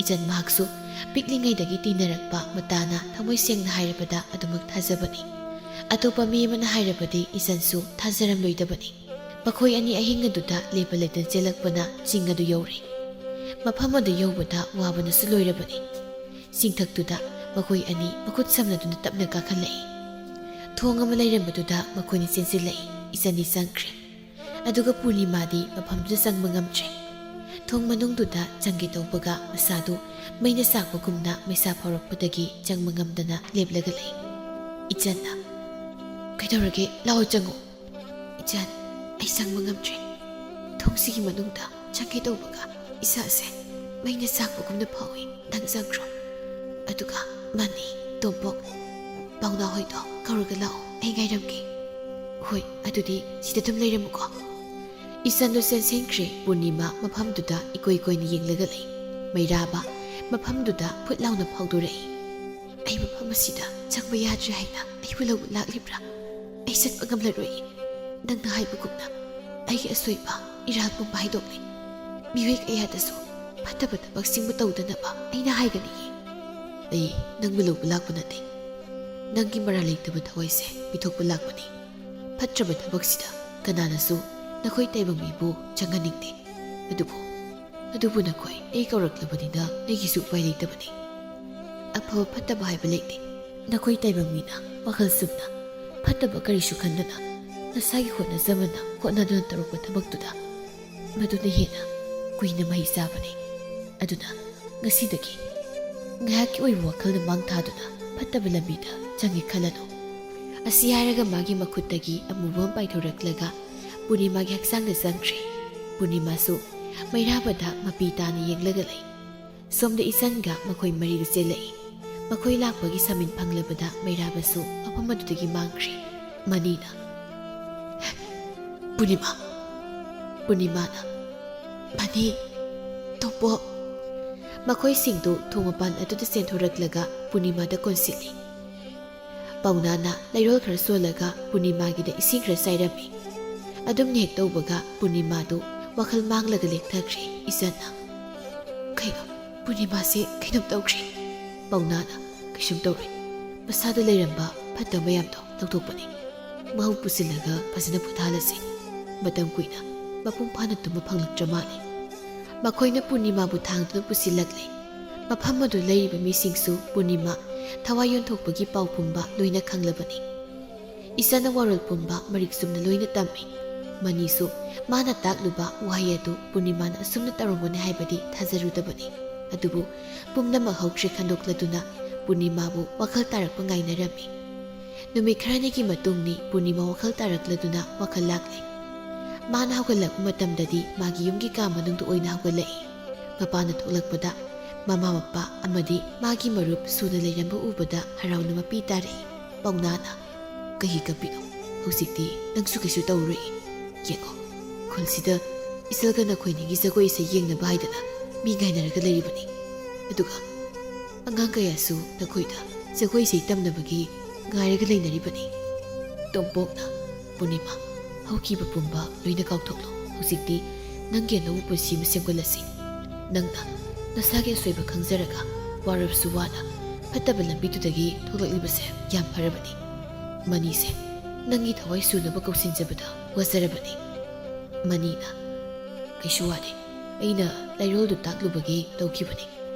ꯏꯆꯟ ꯃꯍꯥꯛꯁꯨ ꯄꯤꯛꯂꯤꯉꯩꯗꯒꯤ ꯇꯤꯟꯅꯔꯛꯄ ꯃꯇꯥꯅ ꯊꯃꯣꯏ ꯁꯦꯡꯅ ꯍꯥꯏꯔꯕꯗ ꯑꯗꯨꯃꯛ ꯊꯥꯖꯕꯅꯤ꯫ ꯑꯇꯣꯞꯄ ꯃꯤ ꯑꯃꯅ ꯍꯥꯏꯔꯕꯗꯤ ꯏꯆꯟꯁꯨ ꯊꯥꯖꯔꯝꯂꯣꯏꯗꯕꯅꯤ꯫ ꯃꯈꯣꯏ ꯑꯅꯤ ꯑꯍꯤꯡ ꯑꯗꯨꯗ ꯂꯦꯞꯄ ꯂꯩꯇꯅ ꯆꯦꯜꯂꯛꯄꯅ ꯆꯤꯡ ꯑꯗꯨ ꯌꯧꯔꯦ꯫ ꯃꯐꯝ ꯑꯗꯨ ꯌꯧꯕꯗ ꯋꯥꯕꯅꯁꯨ ꯂꯣꯏꯔꯕꯅꯤ꯫ ꯆꯤꯡꯊꯛꯇꯨꯗ ꯃꯈꯣꯏ ꯑꯅꯤ ꯃꯈꯨꯠ ꯁꯝꯅꯗꯨꯅ ꯇꯞꯅ ꯀꯥꯈꯠꯂꯛꯏ꯫ ꯊꯣꯡ ꯑꯃ ꯂꯩꯔꯝꯕꯗꯨꯗ ꯃꯈꯣꯏꯅꯤ ꯆꯦꯟꯁꯤꯜꯂꯛꯏ꯫ ꯏꯆꯟꯗꯤ ꯆꯪꯈ꯭ꯔꯦ꯫ ꯑꯗꯨꯒ ꯄꯨꯔꯅꯤꯃꯥꯗꯤ ꯃꯐꯝꯗꯨꯗ ꯆꯪꯕ ꯉꯝꯗ꯭ꯔꯦ꯫ ꯊꯣꯡ ꯃꯅꯨꯡꯗꯨꯗ ꯆꯪꯒꯦ ꯇꯧꯕꯒ ꯃꯁꯥꯗꯨ ꯃꯩꯅ ꯆꯥꯛꯄꯒꯨꯝꯅ ꯃꯩꯁꯥ ꯐꯥꯎꯔꯛꯄꯗꯒꯤ ꯆꯪꯕ ꯉꯝꯗꯅ ꯂꯦꯞꯂꯒ ꯂꯩ꯫ ꯏꯆꯟꯅ, "ꯀꯩꯗꯧꯔꯒꯦ? ꯂꯥꯛꯑꯣ, ꯆꯪꯉꯣ꯫" "ꯏꯆꯟ, ꯑꯩ ꯆꯪꯕ ꯉꯝꯗ꯭ꯔꯦ꯫ ꯊꯣꯡꯁꯤꯒꯤ ꯃꯅꯨꯡꯗ ꯆꯪꯒꯦ ꯇꯧꯕꯒ ꯏꯁꯥꯁꯦ ꯃꯩꯅ ꯆꯥꯛꯄꯒꯨꯝꯅ ꯐꯥꯎꯏ꯫ ꯅꯪ ꯆꯪꯈ꯭ꯔꯣ꯫ ꯑꯗꯨꯒ ꯃꯅꯤ, ꯇꯣꯝꯄꯣꯛ, ꯄꯥꯎꯅꯥ ꯍꯣꯏꯗꯣ ꯀꯧꯔꯒ ꯂꯥꯛꯑꯣ, ꯑꯩ ꯉꯥꯏꯔꯝꯒꯦ꯫" "ꯍꯣꯏ, ꯑꯗꯨꯗꯤ ꯁꯤꯗ ꯑꯗꯨꯝ ꯂꯩꯔꯝꯃꯨꯀꯣ꯫" ꯏꯆꯟꯗꯨ ꯆꯦꯟꯁꯤꯟꯈ꯭ꯔꯦ꯫ ꯄꯨꯔꯅꯤꯃꯥ ꯃꯐꯝꯗꯨꯗ ꯏꯀꯣꯏ ꯀꯣꯏꯅ ꯌꯦꯡꯂꯒ ꯂꯩ꯫ ꯃꯩꯔꯥꯕ ꯃꯐꯝꯗꯨꯗ ꯐꯨꯠ ꯂꯥꯎꯅ ꯐꯥꯎꯗꯣꯔꯛꯏ꯫ "ꯑꯩ ꯃꯐꯝ ꯑꯁꯤꯗ ꯆꯪꯕ ꯌꯥꯗ꯭ꯔꯦ ꯍꯥꯏꯅ ꯑꯩꯕꯨ ꯂꯧꯕ ꯂꯥꯛꯂꯤꯕ꯭ꯔꯥ? ꯑꯩ ꯆꯠꯄ ꯉꯝꯂꯔꯣꯏ꯫ ꯅꯪꯅ ꯍꯥꯏꯕꯒꯨꯝꯅ ꯑꯩꯒꯤ ꯑꯁꯣꯏꯕ ꯏꯔꯥꯜ ꯄꯨꯝꯕ ꯍꯥꯏꯗꯣꯛꯂꯦ꯫ ꯃꯤꯑꯣꯏ ꯀꯌꯥꯗꯁꯨ ꯐꯠꯇꯕ ꯊꯕꯛꯁꯤꯡꯕꯨ ꯇꯧꯗꯅꯕ ꯑꯩꯅ ꯍꯥꯏꯒꯅꯤꯌꯦ꯫ ꯑꯩ ꯅꯪꯕꯨ ꯂꯧꯕ ꯂꯥꯛꯄ ꯅꯠꯇꯦ꯫ ꯅꯪꯒꯤ ꯃꯔꯥꯜ ꯂꯩꯇꯕ ꯊꯋꯥꯏꯁꯦ ꯄꯤꯊꯣꯛꯄ ꯂꯥꯛꯄꯅꯤ꯫ ꯐꯠꯇ꯭ꯔꯕ ꯊꯕꯛꯁꯤꯗ ꯀꯅꯥꯅꯁꯨ ꯅꯈꯣꯏ ꯇꯥꯏꯕꯪ ꯃꯤꯕꯨ ꯆꯪꯍꯟꯅꯤꯡꯗꯦ꯫ ꯑꯗꯨꯕꯨ, ꯑꯗꯨꯕꯨ ꯅꯈꯣꯏ ꯑꯩ ꯀꯧꯔꯛꯂꯕꯅꯤꯅ ꯑꯩꯒꯤꯁꯨ ꯎꯄꯥꯏ ꯂꯩꯇꯕꯅꯤ꯫ ꯑꯐꯕ ꯐꯠꯇꯕ ꯍꯥꯏꯕ ꯂꯩꯇꯦ꯫ ꯅꯈꯣꯏ ꯇꯥꯏꯕꯪ ꯃꯤꯅ ꯋꯥꯈꯜ ꯆꯨꯝꯅ ꯐꯠꯇꯕ ꯀꯔꯤꯁꯨ ꯈꯟꯗꯅ ꯅꯁꯥꯒꯤ ꯍꯣꯠꯅꯖꯃꯟꯅ ꯍꯣꯠꯅꯗꯨꯅ ꯇꯧꯔꯛꯄ ꯊꯕꯛꯇꯨꯗ ꯃꯗꯨꯅ ꯍꯦꯟꯅ ꯀꯨꯏꯅ ꯃꯍꯩ ꯆꯥꯕꯅꯤ꯫ ꯑꯗꯨꯅ ꯉꯁꯤꯗꯒꯤ ꯉꯥꯏꯍꯥꯛꯀꯤ ꯑꯣꯏꯕ ꯋꯥꯈꯜꯗ ꯃꯥꯡ ꯊꯥꯗꯨꯅ ꯐꯠꯇꯕ ꯂꯝꯕꯤꯗ ꯆꯪꯒꯦ ꯈꯜꯂꯅꯨ꯫ ꯑꯁꯤ ꯍꯥꯏꯔꯒ ꯃꯥꯒꯤ ꯃꯈꯨꯠꯇꯒꯤ ꯑꯃꯨꯕ ꯑꯃ ꯄꯥꯏꯊꯣꯔꯛꯂꯒ ꯄꯨꯔꯅꯤꯃꯥꯒꯤ ꯍꯛꯆꯥꯡꯗ ꯆꯪꯈ꯭ꯔꯦ꯫ ꯄꯨꯔꯅꯤꯃꯥꯁꯨ ꯃꯩꯔꯥꯕꯗ ꯃꯄꯤ ꯇꯥꯅ ꯌꯦꯡꯂꯒ ꯂꯩ꯫ ꯁꯣꯝꯗ ꯏꯆꯟꯒ ꯃꯈꯣꯏ ꯃꯔꯤꯒ ꯆꯦꯜꯂꯛꯏ꯫ ꯃꯈꯣꯏ ꯂꯥꯛꯄꯒꯤ ꯁꯃꯤꯟ ꯐꯪꯂꯕꯗ ꯃꯩꯔꯥꯕꯁꯨ ꯃꯐꯝ ꯑꯗꯨꯗꯒꯤ ꯃꯥꯡꯈ꯭ꯔꯦ꯫ ꯃꯅꯤꯅ, "ꯄꯨꯔꯅꯤꯃꯥ!" ꯄꯨꯔꯅꯤꯃꯥꯅ, "ꯃꯅꯤ, ꯇꯣꯝꯄꯣꯛ!" ꯃꯈꯣꯏꯁꯤꯡꯗꯨ ꯊꯣꯡ ꯃꯄꯥꯟ ꯑꯗꯨꯗ ꯆꯦꯟꯊꯣꯔꯛꯂꯒ ꯄꯨꯔꯅꯤꯃꯥꯗ ꯀꯣꯟꯁꯤꯜꯂꯤ꯫ ꯄꯥꯎꯅꯥꯅ ꯂꯩꯔꯣꯜ ꯈꯔ ꯁꯣꯜꯂꯒ ꯄꯨꯔꯅꯤꯃꯥꯒꯤꯗ ꯏꯁꯤꯡ ꯈꯔ ꯆꯥꯏꯔꯝꯃꯤ꯫ ꯑꯗꯨꯝꯅ ꯍꯦꯛ ꯇꯧꯕꯒ ꯄꯨꯔꯅꯤꯃꯥꯗꯨ ꯋꯥꯈꯜ ꯃꯥꯡꯂꯒ ꯂꯦꯛꯊꯈ꯭ꯔꯦ꯫ ꯏꯆꯟꯅ, "ꯀꯩꯅꯣ, ꯄꯨꯔꯅꯤꯃꯥꯁꯦ ꯀꯩꯅꯣꯝ ꯇꯧꯈ꯭ꯔꯦ?" ꯄꯥꯎꯅꯥꯅ, "ꯀꯩꯁꯨꯝ ꯇꯧꯔꯣꯏ꯫ ꯃꯁꯥꯗ ꯂꯩꯔꯝꯕ ꯐꯠꯇꯕ ꯃꯌꯥꯝꯗꯣ ꯂꯧꯊꯣꯛꯄꯅꯤ꯫ ꯃꯍꯨ ꯄꯨꯁꯤꯜꯂꯒ ꯐꯖꯅ ꯄꯣꯊꯥꯍꯜꯂꯁꯤ꯫ ꯃꯇꯝ ꯀꯨꯏꯅ ꯃꯄꯨꯡ ꯐꯥꯅ ꯇꯨꯝꯕ ꯐꯪꯂꯛꯇ꯭ꯔ ꯃꯥꯜꯂꯦ꯫" ꯃꯈꯣꯏꯅ ꯄꯨꯔꯅꯤꯃꯥꯕꯨ ꯊꯥꯡꯗꯨꯅ ꯄꯨꯁꯤꯜꯂꯛꯂꯦ꯫ ꯃꯐꯝ ꯑꯗꯨ ꯂꯩꯔꯤꯕ ꯃꯤꯁꯤꯡꯁꯨ ꯄꯨꯔꯅꯤꯃꯥ ꯊꯋꯥꯏ ꯌꯣꯟꯊꯣꯛꯄꯒꯤ ꯄꯥꯎ ꯄꯨꯝꯕ ꯂꯣꯏꯅ ꯈꯪꯂꯕꯅꯤ꯫ ꯏꯆꯟꯅ ꯋꯥꯔꯣꯜ ꯄꯨꯝꯕ ꯃꯔꯤꯛ ꯆꯨꯝꯅ ꯂꯣꯏꯅ ꯇꯝꯃꯤ꯫ ꯃꯅꯤꯁꯨ ꯃꯥꯅ ꯇꯥꯛꯂꯨꯕ ꯋꯥꯍꯩ ꯑꯗꯨ ꯄꯨꯔꯅꯤꯃꯥꯅ ꯑꯁꯨꯝꯅ ꯇꯧꯔꯝꯒꯅꯤ ꯍꯥꯏꯕꯗꯤ ꯊꯥꯖꯔꯨꯗꯕꯅꯤ꯫ ꯑꯗꯨꯕꯨ ꯄꯨꯝꯅꯃꯛ ꯍꯧꯈ꯭ꯔꯦ ꯈꯟꯗꯣꯛꯂꯗꯨꯅ ꯄꯨꯔꯅꯤꯃꯥꯕꯨ ꯋꯥꯈꯜ ꯇꯥꯔꯛꯄ ꯉꯥꯏꯅꯔꯝꯃꯤ꯫ ꯅꯨꯃꯤꯠ ꯈꯔꯅꯤꯒꯤ ꯃꯇꯨꯡꯅꯤ ꯄꯨꯔꯅꯤꯃꯥ ꯋꯥꯈꯜ ꯇꯥꯔꯛꯂꯗꯨꯅ ꯋꯥꯈꯜ ꯂꯥꯛꯂꯦ꯫ ꯃꯥꯅ ꯍꯧꯒꯠꯂꯛꯄ ꯃꯇꯝꯗꯗꯤ ꯃꯥꯒꯤ ꯌꯨꯝꯒꯤ ꯀꯥ ꯃꯅꯨꯡꯗ ꯑꯣꯏꯅ ꯍꯧꯒꯠꯂꯛꯏ꯫ ꯃꯄꯥꯟꯗ ꯊꯣꯛꯂꯛꯄꯗ ꯃꯃꯥ ꯃꯄꯥ ꯑꯃꯗꯤ ꯃꯥꯒꯤ ꯃꯔꯨꯞ ꯁꯨꯅ ꯂꯩꯔꯝꯕ ꯎꯕꯗ ꯍꯔꯥꯎꯅ ꯃꯄꯤ ꯇꯥꯔꯛꯏ꯫ ꯄꯥꯎꯅꯥꯅ, "ꯀꯩꯒꯤ ꯀꯞꯄꯤꯅꯣ? ꯍꯧꯖꯤꯛꯇꯤ ꯅꯪꯁꯨ ꯀꯩꯁꯨ ꯇꯧꯔꯣꯏ꯫ ꯌꯦꯡꯉꯣ, ꯈꯨꯜꯁꯤꯗ ꯏꯆꯜꯒ ꯅꯈꯣꯏꯅꯤꯒꯤ ꯖꯒꯣꯏ ꯏꯁꯩ ꯌꯦꯡꯅꯕ ꯍꯥꯏꯗꯅ ꯃꯤ ꯉꯥꯏꯅꯔꯒ ꯂꯩꯔꯤꯕꯅꯤ꯫ ꯑꯗꯨꯒ ꯑꯉꯥꯡ ꯀꯌꯥꯁꯨ ꯅꯈꯣꯏꯗ ꯖꯒꯣꯏ ꯏꯁꯩ ꯇꯝꯅꯕꯒꯤ ꯉꯥꯏꯔꯒ ꯂꯩꯅꯔꯤꯕꯅꯤ꯫" ꯇꯣꯝꯄꯣꯛꯅ, "ꯄꯨꯔꯅꯤꯃꯥ, ꯍꯧꯈꯤꯕ ꯄꯨꯝꯕ ꯂꯣꯏꯅ ꯀꯥꯎꯊꯣꯛꯂꯣ꯫ ꯍꯧꯖꯤꯛꯇꯤ ꯅꯪꯒꯤ ꯑꯅꯧꯕ ꯄꯨꯟꯁꯤ ꯑꯃ ꯁꯦꯝꯒꯠꯂꯁꯤ꯫ ꯅꯪꯅ ꯅꯁꯥꯒꯤ ꯑꯁꯣꯏꯕ ꯈꯪꯖꯔꯒ ꯋꯥꯔꯕꯁꯨ ꯋꯥꯅ ꯐꯠꯇꯕ ꯂꯝꯕꯤꯗꯨꯗꯒꯤ ꯊꯣꯛꯂꯛꯂꯤꯕꯁꯦ ꯌꯥꯝ ꯐꯔꯕꯅꯤ꯫ ꯃꯅꯤꯁꯦ ꯅꯪꯒꯤ ꯊꯋꯥꯏ ꯁꯨꯅꯕ ꯀꯧꯁꯤꯟꯖꯕꯗ ꯋꯥꯖꯔꯕꯅꯤ꯫ ꯃꯅꯤꯅ, "ꯀꯩꯁꯨ ꯋꯥꯗꯦ꯫ ꯑꯩꯅ ꯂꯥꯏꯔꯣꯜꯗꯨ ꯇꯥꯛꯂꯨꯕꯒꯤ ꯇꯧꯈꯤꯕꯅꯤ꯫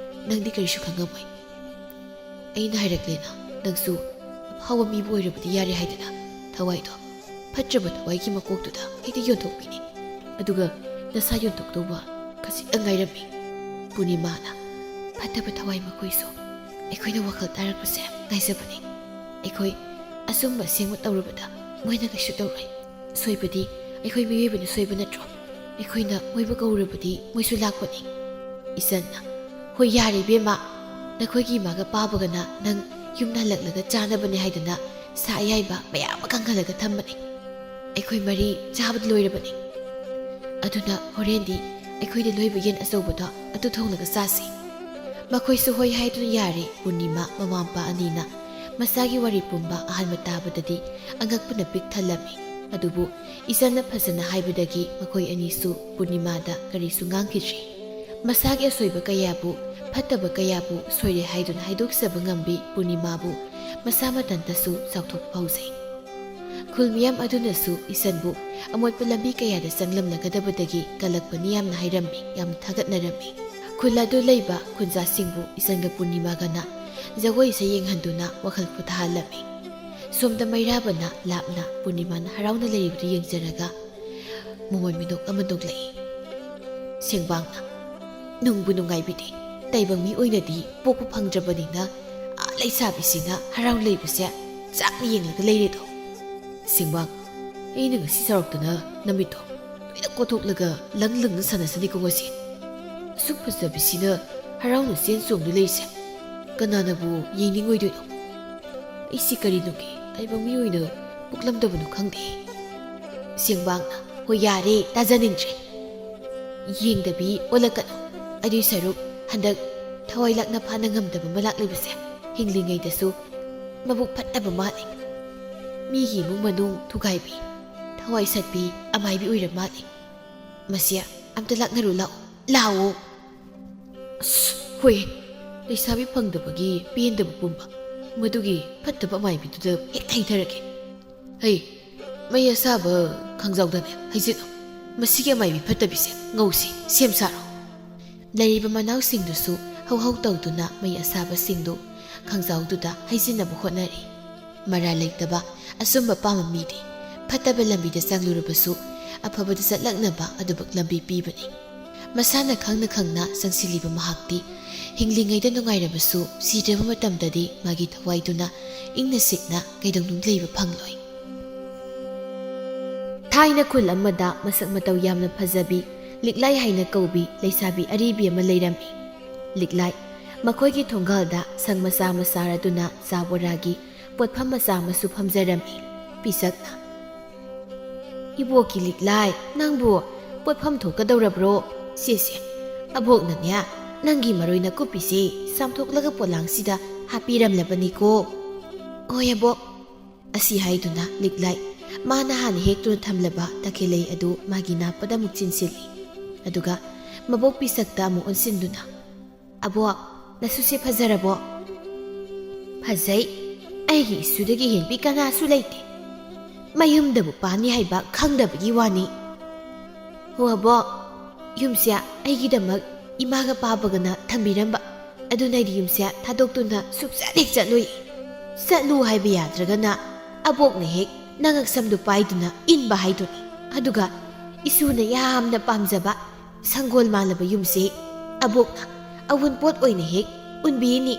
ꯅꯪꯗꯤ ꯀꯔꯤꯁꯨ ꯈꯪꯉꯝꯃꯣꯏ꯫ ꯑꯩꯅ ꯍꯥꯏꯔꯛꯂꯦꯅ ꯅꯪꯁꯨ ꯑꯐꯥꯎꯕ ꯃꯤꯕꯨ ꯑꯣꯏꯔꯕꯗꯤ ꯌꯥꯔꯦ ꯍꯥꯏꯗꯅ ꯊꯋꯥꯏꯗꯣ ꯐꯠꯇ꯭ꯔꯕ ꯊꯋꯥꯏꯒꯤ ꯃꯀꯣꯛꯇꯨꯗ ꯍꯦꯛꯇ ꯌꯣꯟꯊꯣꯛꯄꯤꯅꯤ꯫ ꯑꯗꯨꯒ ꯅꯁꯥ ꯌꯣꯟꯊꯣꯛꯇꯧꯕ ꯈꯖꯤꯛꯇꯪ ꯉꯥꯏꯔꯝꯃꯤ꯫" ꯄꯨꯔꯅꯤꯃꯥꯅ, "ꯐꯠꯇꯕ ꯊꯋꯥꯏ ꯃꯈꯣꯏꯁꯨ ꯑꯩꯈꯣꯏꯅ ꯋꯥꯈꯜ ꯇꯥꯔꯛꯄꯁꯦ ꯉꯥꯏꯖꯕꯅꯤ꯫ ꯑꯩꯈꯣꯏ ꯑꯆꯨꯝꯕ ꯑꯁꯦꯡꯕ ꯇꯧꯔꯕꯗ ꯃꯣꯏꯅ ꯀꯩꯁꯨ ꯇꯧꯔꯣꯏ꯫ ꯁꯣꯏꯕꯗꯤ ꯑꯩꯈꯣꯏ ꯃꯤꯑꯣꯏꯕꯅ ꯁꯣꯏꯕ ꯅꯠꯇ꯭ꯔꯣ? ꯑꯩꯈꯣꯏꯅ ꯃꯣꯏꯕꯨ ꯀꯧꯔꯕꯗꯤ ꯃꯣꯏꯁꯨ ꯂꯥꯛꯄꯅꯤ꯫" ꯏꯆꯟꯅ, "ꯍꯣꯏ, ꯌꯥꯔꯦ ꯏꯕꯦꯝꯃ, ꯅꯈꯣꯏꯒꯤ ꯏꯃꯥꯒ ꯄꯥꯕꯒꯅ ꯅꯪ ꯌꯨꯝꯗ ꯍꯜꯂꯛꯂꯒ ꯆꯥꯅꯕꯅꯦ ꯍꯥꯏꯗꯅ ꯁꯥ ꯑꯌꯥꯏꯕ ꯃꯌꯥꯝ ꯑꯃ ꯀꯪꯍꯜꯂꯒ ꯊꯝꯕꯅꯤ꯫ ꯑꯩꯈꯣꯏ ꯃꯔꯤ ꯆꯥꯕꯗ ꯂꯣꯏꯔꯕꯅꯤ꯫ ꯑꯗꯨꯅ ꯍꯣꯔꯦꯟꯗꯤ ꯑꯩꯈꯣꯏꯗ ꯂꯣꯏꯕ ꯌꯦꯟ ꯑꯆꯧꯕꯗꯣ ꯑꯗꯨ ꯊꯣꯡꯂꯒ ꯆꯥꯁꯤ꯫" ꯃꯈꯣꯏꯁꯨ ꯍꯣꯏ ꯍꯥꯏꯗꯨꯅ ꯌꯥꯔꯦ꯫ ꯄꯨꯔꯅꯤꯃꯥ ꯃꯃꯥ ꯃꯄꯥ ꯑꯅꯤꯅ ꯃꯆꯥꯒꯤ ꯋꯥꯔꯤ ꯄꯨꯝꯕ ꯑꯍꯥꯟꯕ ꯇꯥꯕꯗꯗꯤ ꯑꯉꯛꯄꯅ ꯄꯤꯛ ꯊꯜꯂꯝꯃꯤ꯫ ꯑꯗꯨꯕꯨ ꯏꯆꯟꯅ ꯐꯖꯅ ꯍꯥꯏꯕꯗꯒꯤ ꯃꯈꯣꯏ ꯑꯅꯤꯁꯨ ꯄꯨꯔꯅꯤꯃꯥꯗ ꯀꯔꯤꯁꯨ ꯉꯥꯡꯈꯤꯗ꯭ꯔꯤ꯫ ꯃꯁꯥꯒꯤ ꯑꯁꯣꯏꯕ ꯀꯌꯥꯕꯨ, ꯐꯠꯇꯕ ꯀꯌꯥꯕꯨ ꯁꯣꯏꯔꯦ ꯍꯥꯏꯗꯨꯅ ꯍꯥꯏꯗꯣꯛꯆꯕ ꯉꯝꯕꯤ ꯄꯨꯔꯅꯤꯃꯥꯕꯨ ꯃꯁꯥ ꯃꯊꯟꯇꯁꯨ ꯆꯥꯎꯊꯣꯛꯄ ꯍꯧꯖꯩ꯫ ꯈꯨꯜ ꯃꯤꯌꯥꯝ ꯑꯗꯨꯅꯁꯨ ꯏꯆꯟꯕꯨ ꯑꯃꯣꯠꯄ ꯂꯝꯕꯤ ꯀꯌꯥꯗ ꯆꯪꯂꯝꯂꯒꯗꯕꯗꯒꯤ ꯀꯜꯂꯛꯄꯅꯤ ꯌꯥꯝꯅ ꯍꯥꯏꯔꯝꯃꯤ, ꯌꯥꯝꯅ ꯊꯥꯒꯠꯅꯔꯝꯃꯤ꯫ ꯈꯨꯜ ꯑꯗꯨ ꯂꯩꯕ ꯈꯨꯟꯖꯥꯁꯤꯡꯕꯨ ꯏꯆꯟꯒ ꯄꯨꯔꯅꯤꯃꯥꯒꯅ ꯖꯒꯣꯏ ꯏꯁꯩ ꯌꯦꯡꯍꯟꯗꯨꯅ ꯋꯥꯈꯜ ꯄꯣꯊꯥꯍꯜꯂꯝꯃꯤ꯫ ꯁꯣꯝꯗ ꯃꯩꯔꯥꯕꯅ ꯂꯥꯞꯅ ꯄꯨꯔꯅꯤꯃꯥꯅ ꯍꯔꯥꯎꯅ ꯂꯩꯔꯤꯕꯗꯨ ꯌꯦꯡꯖꯔꯒ ꯃꯣꯃꯣꯟ ꯃꯤꯅꯣꯛ ꯑꯃ ꯅꯣꯛꯂꯛꯏ꯫ ꯁꯦꯡꯕꯥꯡꯅ, "ꯅꯨꯡꯕꯨ ꯅꯨꯡꯉꯥꯏꯕꯤꯗꯦ꯫ ꯇꯥꯏꯕꯪ ꯃꯤ ꯑꯣꯏꯅꯗꯤ ꯄꯣꯛꯄ ꯐꯪꯗ꯭ꯔꯕꯅꯤꯅ ꯑꯥ ꯂꯩꯁꯥꯕꯤꯁꯤꯅ ꯍꯔꯥꯎ ꯂꯩꯕꯁꯦ ꯆꯥꯛꯅ ꯌꯦꯡꯂꯒ ꯂꯩꯔꯦꯗꯣ꯫ ꯁꯦꯡꯕꯥꯡ, ꯑꯩꯅ ꯉꯁꯤ ꯆꯥꯎꯔꯛꯇꯅ ꯅꯃꯤꯠꯇꯣ ꯂꯣꯏꯅ ꯀꯣꯊꯣꯛꯂꯒ ꯂꯪ ꯂꯪꯅ ꯁꯥꯟꯅꯁꯅꯤꯀꯣ ꯉꯁꯤ꯫ ꯑꯁꯨꯛ ꯐꯖꯕꯤꯁꯤꯅ ꯍꯔꯥꯎꯅ ꯆꯦꯟ ꯆꯣꯡꯗꯨ ꯂꯩꯔꯤꯁꯦ ꯀꯅꯥꯅꯕꯨ ꯌꯦꯡꯅꯤꯡꯉꯣꯏꯗꯣꯏꯅꯣ? ꯑꯩꯁꯤ ꯀꯔꯤꯅꯨꯡꯒꯤ ꯇꯥꯏꯕꯪ ꯃꯤ ꯑꯣꯏꯅ ꯄꯣꯛꯂꯝꯗꯕꯅꯣ ꯈꯪꯗꯦ꯫" ꯁꯦꯡꯕꯥꯡꯅ, "ꯍꯣꯏ ꯌꯥꯔꯦ, ꯇꯥꯖꯅꯤꯡꯗ꯭ꯔꯦ꯫ ꯌꯦꯡꯗꯕꯤ ꯑꯣꯜꯂꯛꯀꯅꯨ꯫ ꯑꯗꯨꯏ ꯁꯔꯨꯛ ꯍꯟꯗꯛ ꯊꯋꯥꯏ ꯂꯥꯛꯅ ꯐꯥꯅ ꯉꯝꯗꯕ ꯑꯃ ꯂꯥꯛꯂꯤꯕꯁꯦ ꯍꯤꯡꯂꯤꯉꯩꯗꯁꯨ ꯃꯕꯨꯛ ꯐꯠꯇꯕ ꯃꯥꯜꯂꯤ꯫ ꯃꯤꯒꯤ ꯏꯃꯨꯡ ꯃꯅꯨꯡ ꯊꯨꯒꯥꯏꯕꯤ, ꯍꯋꯥꯏ ꯁꯠꯄꯤ ꯑꯃꯥꯏꯕꯤ ꯑꯣꯏꯔ ꯃꯥꯜꯂꯦ꯫ ꯃꯁꯤ ꯑꯝꯇ ꯂꯥꯛꯅꯔꯨ ꯂꯥꯛꯑꯣ, ꯂꯥꯛꯑꯣ꯫ ꯑꯁ, ꯍꯣꯏ, ꯂꯩꯁꯥꯕꯤ ꯐꯪꯗꯕꯒꯤ ꯄꯦꯟꯗꯕ ꯄꯨꯝꯕ, ꯃꯗꯨꯒꯤ ꯐꯠꯇꯕ ꯑꯃꯥꯏꯕꯤꯗꯨꯗ ꯍꯦꯛ ꯍꯩꯊꯔꯒꯦ꯫ ꯍꯩ, ꯃꯩ ꯑꯁꯥꯕ ꯈꯥꯡꯖꯥꯎꯗꯅꯦ ꯍꯩꯖꯤꯜꯂꯣ꯫ ꯃꯁꯤꯒꯤ ꯑꯃꯥꯏꯕꯤ ꯐꯠꯇꯕꯤꯁꯦ ꯉꯧꯁꯤ, ꯁꯦꯝ ꯁꯥꯔꯣ꯫ ꯂꯩꯔꯤꯕ ꯃꯅꯥꯎꯁꯤꯡꯗꯨꯁꯨ ꯍꯧ ꯍꯧ ꯇꯧꯗꯨꯅ ꯃꯩ ꯑꯁꯥꯕꯁꯤꯡꯗꯨ ꯈꯥꯡꯖꯥꯎꯗꯨꯗ ꯍꯩꯖꯤꯟꯅꯕ ꯍꯣꯠꯅꯔꯤ꯫ ꯃꯔꯥꯜ ꯂꯩꯇꯕ, ꯑꯆꯨꯝꯕ ꯄꯥꯝꯕ ꯃꯤꯗꯤ ꯐꯠꯇꯕ ꯂꯝꯕꯤꯗ ꯆꯪꯂꯨꯔꯕꯁꯨ ꯑꯐꯕꯗ ꯆꯠꯂꯛꯅꯕ ꯑꯗꯨꯃꯛ ꯂꯝꯕꯤ ꯄꯤꯕꯅꯤ꯫ ꯃꯁꯥꯅ ꯈꯪꯅ ꯈꯪꯅ ꯆꯪꯁꯤꯜꯂꯤꯕ ꯃꯍꯥꯛꯇꯤ ꯍꯤꯡꯂꯤꯉꯩꯗ ꯅꯨꯡꯉꯥꯏꯔꯕꯁꯨ ꯁꯤꯗ꯭ꯔꯕ ꯃꯇꯝꯗꯗꯤ ꯃꯥꯒꯤ ꯊꯋꯥꯏꯗꯨꯅ ꯏꯪꯅ ꯆꯤꯛꯅ ꯀꯩꯗꯧꯅꯨꯡ ꯂꯩꯕ ꯐꯪꯂꯣꯏ꯫ ꯊꯥꯏꯅ ꯈꯨꯜ ꯑꯃꯗ ꯃꯁꯛ ꯃꯇꯧ ꯌꯥꯝꯅ ꯐꯖꯕꯤ, ꯂꯤꯛꯂꯥꯏ ꯍꯥꯏꯅ ꯀꯧꯕꯤ ꯂꯩꯁꯥꯕꯤ ꯑꯔꯤꯕꯤ ꯑꯃ ꯂꯩꯔꯝꯃꯤ꯫ ꯂꯤꯛꯂꯥꯏ, ꯃꯈꯣꯏꯒꯤ ꯊꯣꯡꯒꯥꯜꯗ ꯁꯪ ꯃꯆꯥ ꯑꯃ ꯁꯥꯔꯗꯨꯅ ꯆꯥ ꯕꯣꯔꯥꯒꯤ ꯄꯣꯠꯐꯝ ꯃꯆꯥ ꯑꯃꯁꯨ ꯐꯝꯖꯔꯝꯃꯤ꯫ ꯄꯤꯁꯛꯅ, "ꯏꯕꯣꯛꯀꯤ ꯂꯤꯛꯂꯥꯏ, ꯅꯪꯕꯨ ꯄꯣꯠꯐꯝ ꯊꯣꯛꯀꯗꯧꯔꯕ꯭ꯔꯣ? ꯁꯦ ꯁꯦ, ꯑꯕꯣꯛꯅꯅꯦ, ꯅꯪꯒꯤ ꯃꯔꯣꯏ ꯅꯥꯀꯨꯞꯄꯤꯁꯦ ꯆꯥꯝꯊꯣꯛꯂꯒ ꯄꯣꯂꯥꯡꯁꯤꯗ ꯍꯥꯞꯄꯤꯔꯝꯂꯕꯅꯤꯀꯣ꯫" "ꯍꯣꯏ ꯑꯕꯣꯛ꯫" ꯑꯁꯤ ꯍꯥꯏꯗꯨꯅ ꯂꯤꯛꯂꯥꯏ ꯃꯥꯅ ꯍꯥꯟꯅ ꯍꯦꯛꯇꯨꯅ ꯊꯝꯂꯕ ꯇꯈꯦꯜꯂꯩ ꯑꯗꯨ ꯃꯥꯒꯤ ꯅꯥꯞꯄꯗ ꯑꯃꯨꯛ ꯆꯤꯟꯁꯤꯜꯂꯤ꯫ ꯑꯗꯨꯒ ꯃꯕꯣꯛ ꯄꯤꯁꯛꯇ ꯑꯃꯨꯛ ꯑꯣꯟꯁꯤꯟꯗꯨꯅ, "ꯑꯕꯣꯛ, ꯅꯁꯨꯁꯦ ꯐꯖꯔꯕꯣ?" "ꯐꯖꯩ꯫ ꯑꯩꯒꯤ ꯏꯁꯨꯗꯒꯤ ꯍꯦꯟꯕꯤ ꯀꯅꯥꯁꯨ ꯂꯩꯇꯦ꯫ ꯃꯌꯨꯝꯗꯕꯨ ꯄꯥꯟꯅꯤ ꯍꯥꯏꯕ ꯈꯪꯗꯕꯒꯤ ꯋꯥꯅꯤ꯫" "ꯍꯣ ꯑꯕꯣꯛ, ꯌꯨꯝꯁꯦ ꯑꯩꯒꯤꯗꯃꯛ ꯏꯃꯥꯒ ꯄꯥꯕꯒꯅ ꯊꯝꯕꯤꯔꯝꯕ꯫ ꯑꯗꯨꯅ ꯑꯩꯗꯤ ꯌꯨꯝꯁꯦ ꯊꯥꯗꯣꯛꯇꯨꯅ ꯁꯨꯛꯆꯠ ꯍꯦꯛ ꯆꯠꯂꯨꯏ꯫ ꯆꯠꯂꯨ ꯍꯥꯏꯕ ꯌꯥꯗ꯭ꯔꯒꯅ ꯑꯕꯣꯛꯅ ꯍꯦꯛ ꯅꯉꯛꯁꯝꯗꯨ ꯄꯥꯏꯗꯨꯅ ꯏꯟꯕ ꯍꯥꯏꯗꯨꯅꯤ꯫ ꯑꯗꯨꯒ ꯏꯁꯨꯅ ꯌꯥꯝꯅ ꯄꯥꯝꯖꯕ ꯁꯪꯒꯣꯜ ꯃꯥꯜꯂꯕ ꯌꯨꯝꯁꯦ ꯑꯕꯣꯛꯅ ꯑꯋꯨꯟꯄꯣꯠ ꯑꯣꯏꯅ ꯍꯦꯛ ꯎꯟꯕꯤꯅꯤ꯫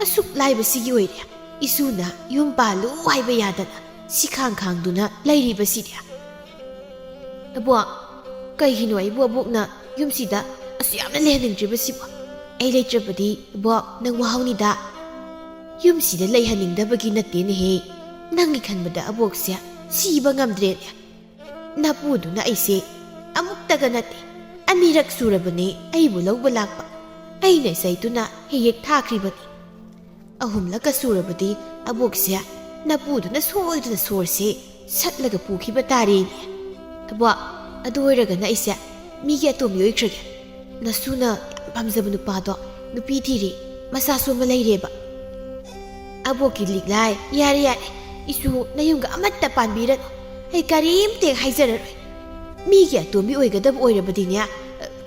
ꯑꯁꯨꯛ ꯂꯥꯏꯕꯁꯤꯒꯤ ꯑꯣꯏꯔꯦ ꯏꯁꯨꯅ ꯌꯨꯝ ꯄꯥꯜꯂꯨ ꯍꯥꯏꯕ ꯌꯥꯗꯅ ꯁꯤꯈꯥꯡ ꯈꯥꯡꯗꯨꯅ ꯂꯩꯔꯤꯕꯁꯤꯗꯤ꯫" "ꯑꯕꯣꯛ, ꯀꯩꯒꯤꯅꯣ ꯑꯩꯕꯨ ꯑꯕꯣꯛꯅ ꯌꯨꯝꯁꯤꯗ ꯑꯁꯨꯛ ꯌꯥꯝꯅ ꯂꯩꯍꯟꯅꯤꯡꯗ꯭ꯔꯤꯕꯁꯤꯕꯣ? ꯑꯩ ꯂꯩꯇ꯭ꯔꯕꯗꯤ ꯑꯕꯣꯛ, ꯅꯪ ꯋꯥꯍꯧꯅꯤꯗ꯫ ꯌꯨꯝꯁꯤꯗ ꯂꯩꯍꯟꯅꯤꯡꯗꯕꯒꯤ ꯅꯠꯇꯦꯅꯦꯍꯦ꯫ ꯅꯪꯒꯤ ꯈꯟꯕꯗ ꯑꯕꯣꯛꯁꯦ ꯁꯤꯕ ꯉꯝꯗ꯭ꯔꯦꯅꯦ꯫ ꯅꯄꯨꯗꯨꯅ ꯑꯩꯁꯦ ꯑꯃꯨꯛꯇꯒ ꯅꯠꯇꯦ, ꯑꯅꯤꯔꯛ ꯁꯨꯔꯕꯅꯦ ꯑꯩꯕꯨ ꯂꯧꯕ ꯂꯥꯛꯄ꯫ ꯑꯩꯅ ꯆꯩꯗꯨꯅ ꯍꯦꯛ ꯍꯦꯛ ꯊꯥꯈ꯭ꯔꯤꯕꯅꯤ꯫ ꯑꯍꯨꯝꯂꯛꯀ ꯁꯨꯔꯕꯗꯤ ꯑꯕꯣꯛꯁꯦ ꯅꯄꯨꯗꯨꯅ ꯁꯣꯏꯗꯅ ꯁꯣꯔꯁꯦ ꯁꯠꯂꯒ ꯄꯨꯈꯤꯕ ꯇꯥꯔꯦꯅꯦ꯫ ꯑꯕꯣꯛ, ꯑꯗꯨ ꯑꯣꯏꯔꯒꯅ ꯑꯩꯁꯦ ꯃꯤꯒꯤ ꯑꯇꯣꯝꯕꯤ ꯑꯣꯏꯈ꯭ꯔꯒꯦ꯫ ꯅꯁꯨꯅ ꯌꯥꯝ ꯄꯥꯝꯖꯕ ꯅꯨꯄꯥꯗꯣ ꯅꯨꯄꯤ ꯊꯤꯔꯦ, ꯃꯆꯥꯁꯨ ꯑꯃ ꯂꯩꯔꯦꯕ꯫ ꯑꯕꯣꯛꯀꯤ ꯂꯤꯛꯂꯥꯏ, ꯌꯥꯔꯦ ꯌꯥꯔꯦ, ꯏꯁꯨ ꯅꯌꯨꯝꯒ ꯑꯃꯠꯇ ꯄꯥꯟꯕꯤꯔꯅꯨ꯫ ꯑꯩ ꯀꯔꯤꯝꯇ ꯍꯦꯛ ꯍꯥꯏꯖꯔꯔꯣꯏ꯫ ꯃꯤꯒꯤ ꯑꯇꯣꯝꯕꯤ ꯑꯣꯏꯒꯗꯕ ꯑꯣꯏꯔꯕꯗꯤꯅꯦ,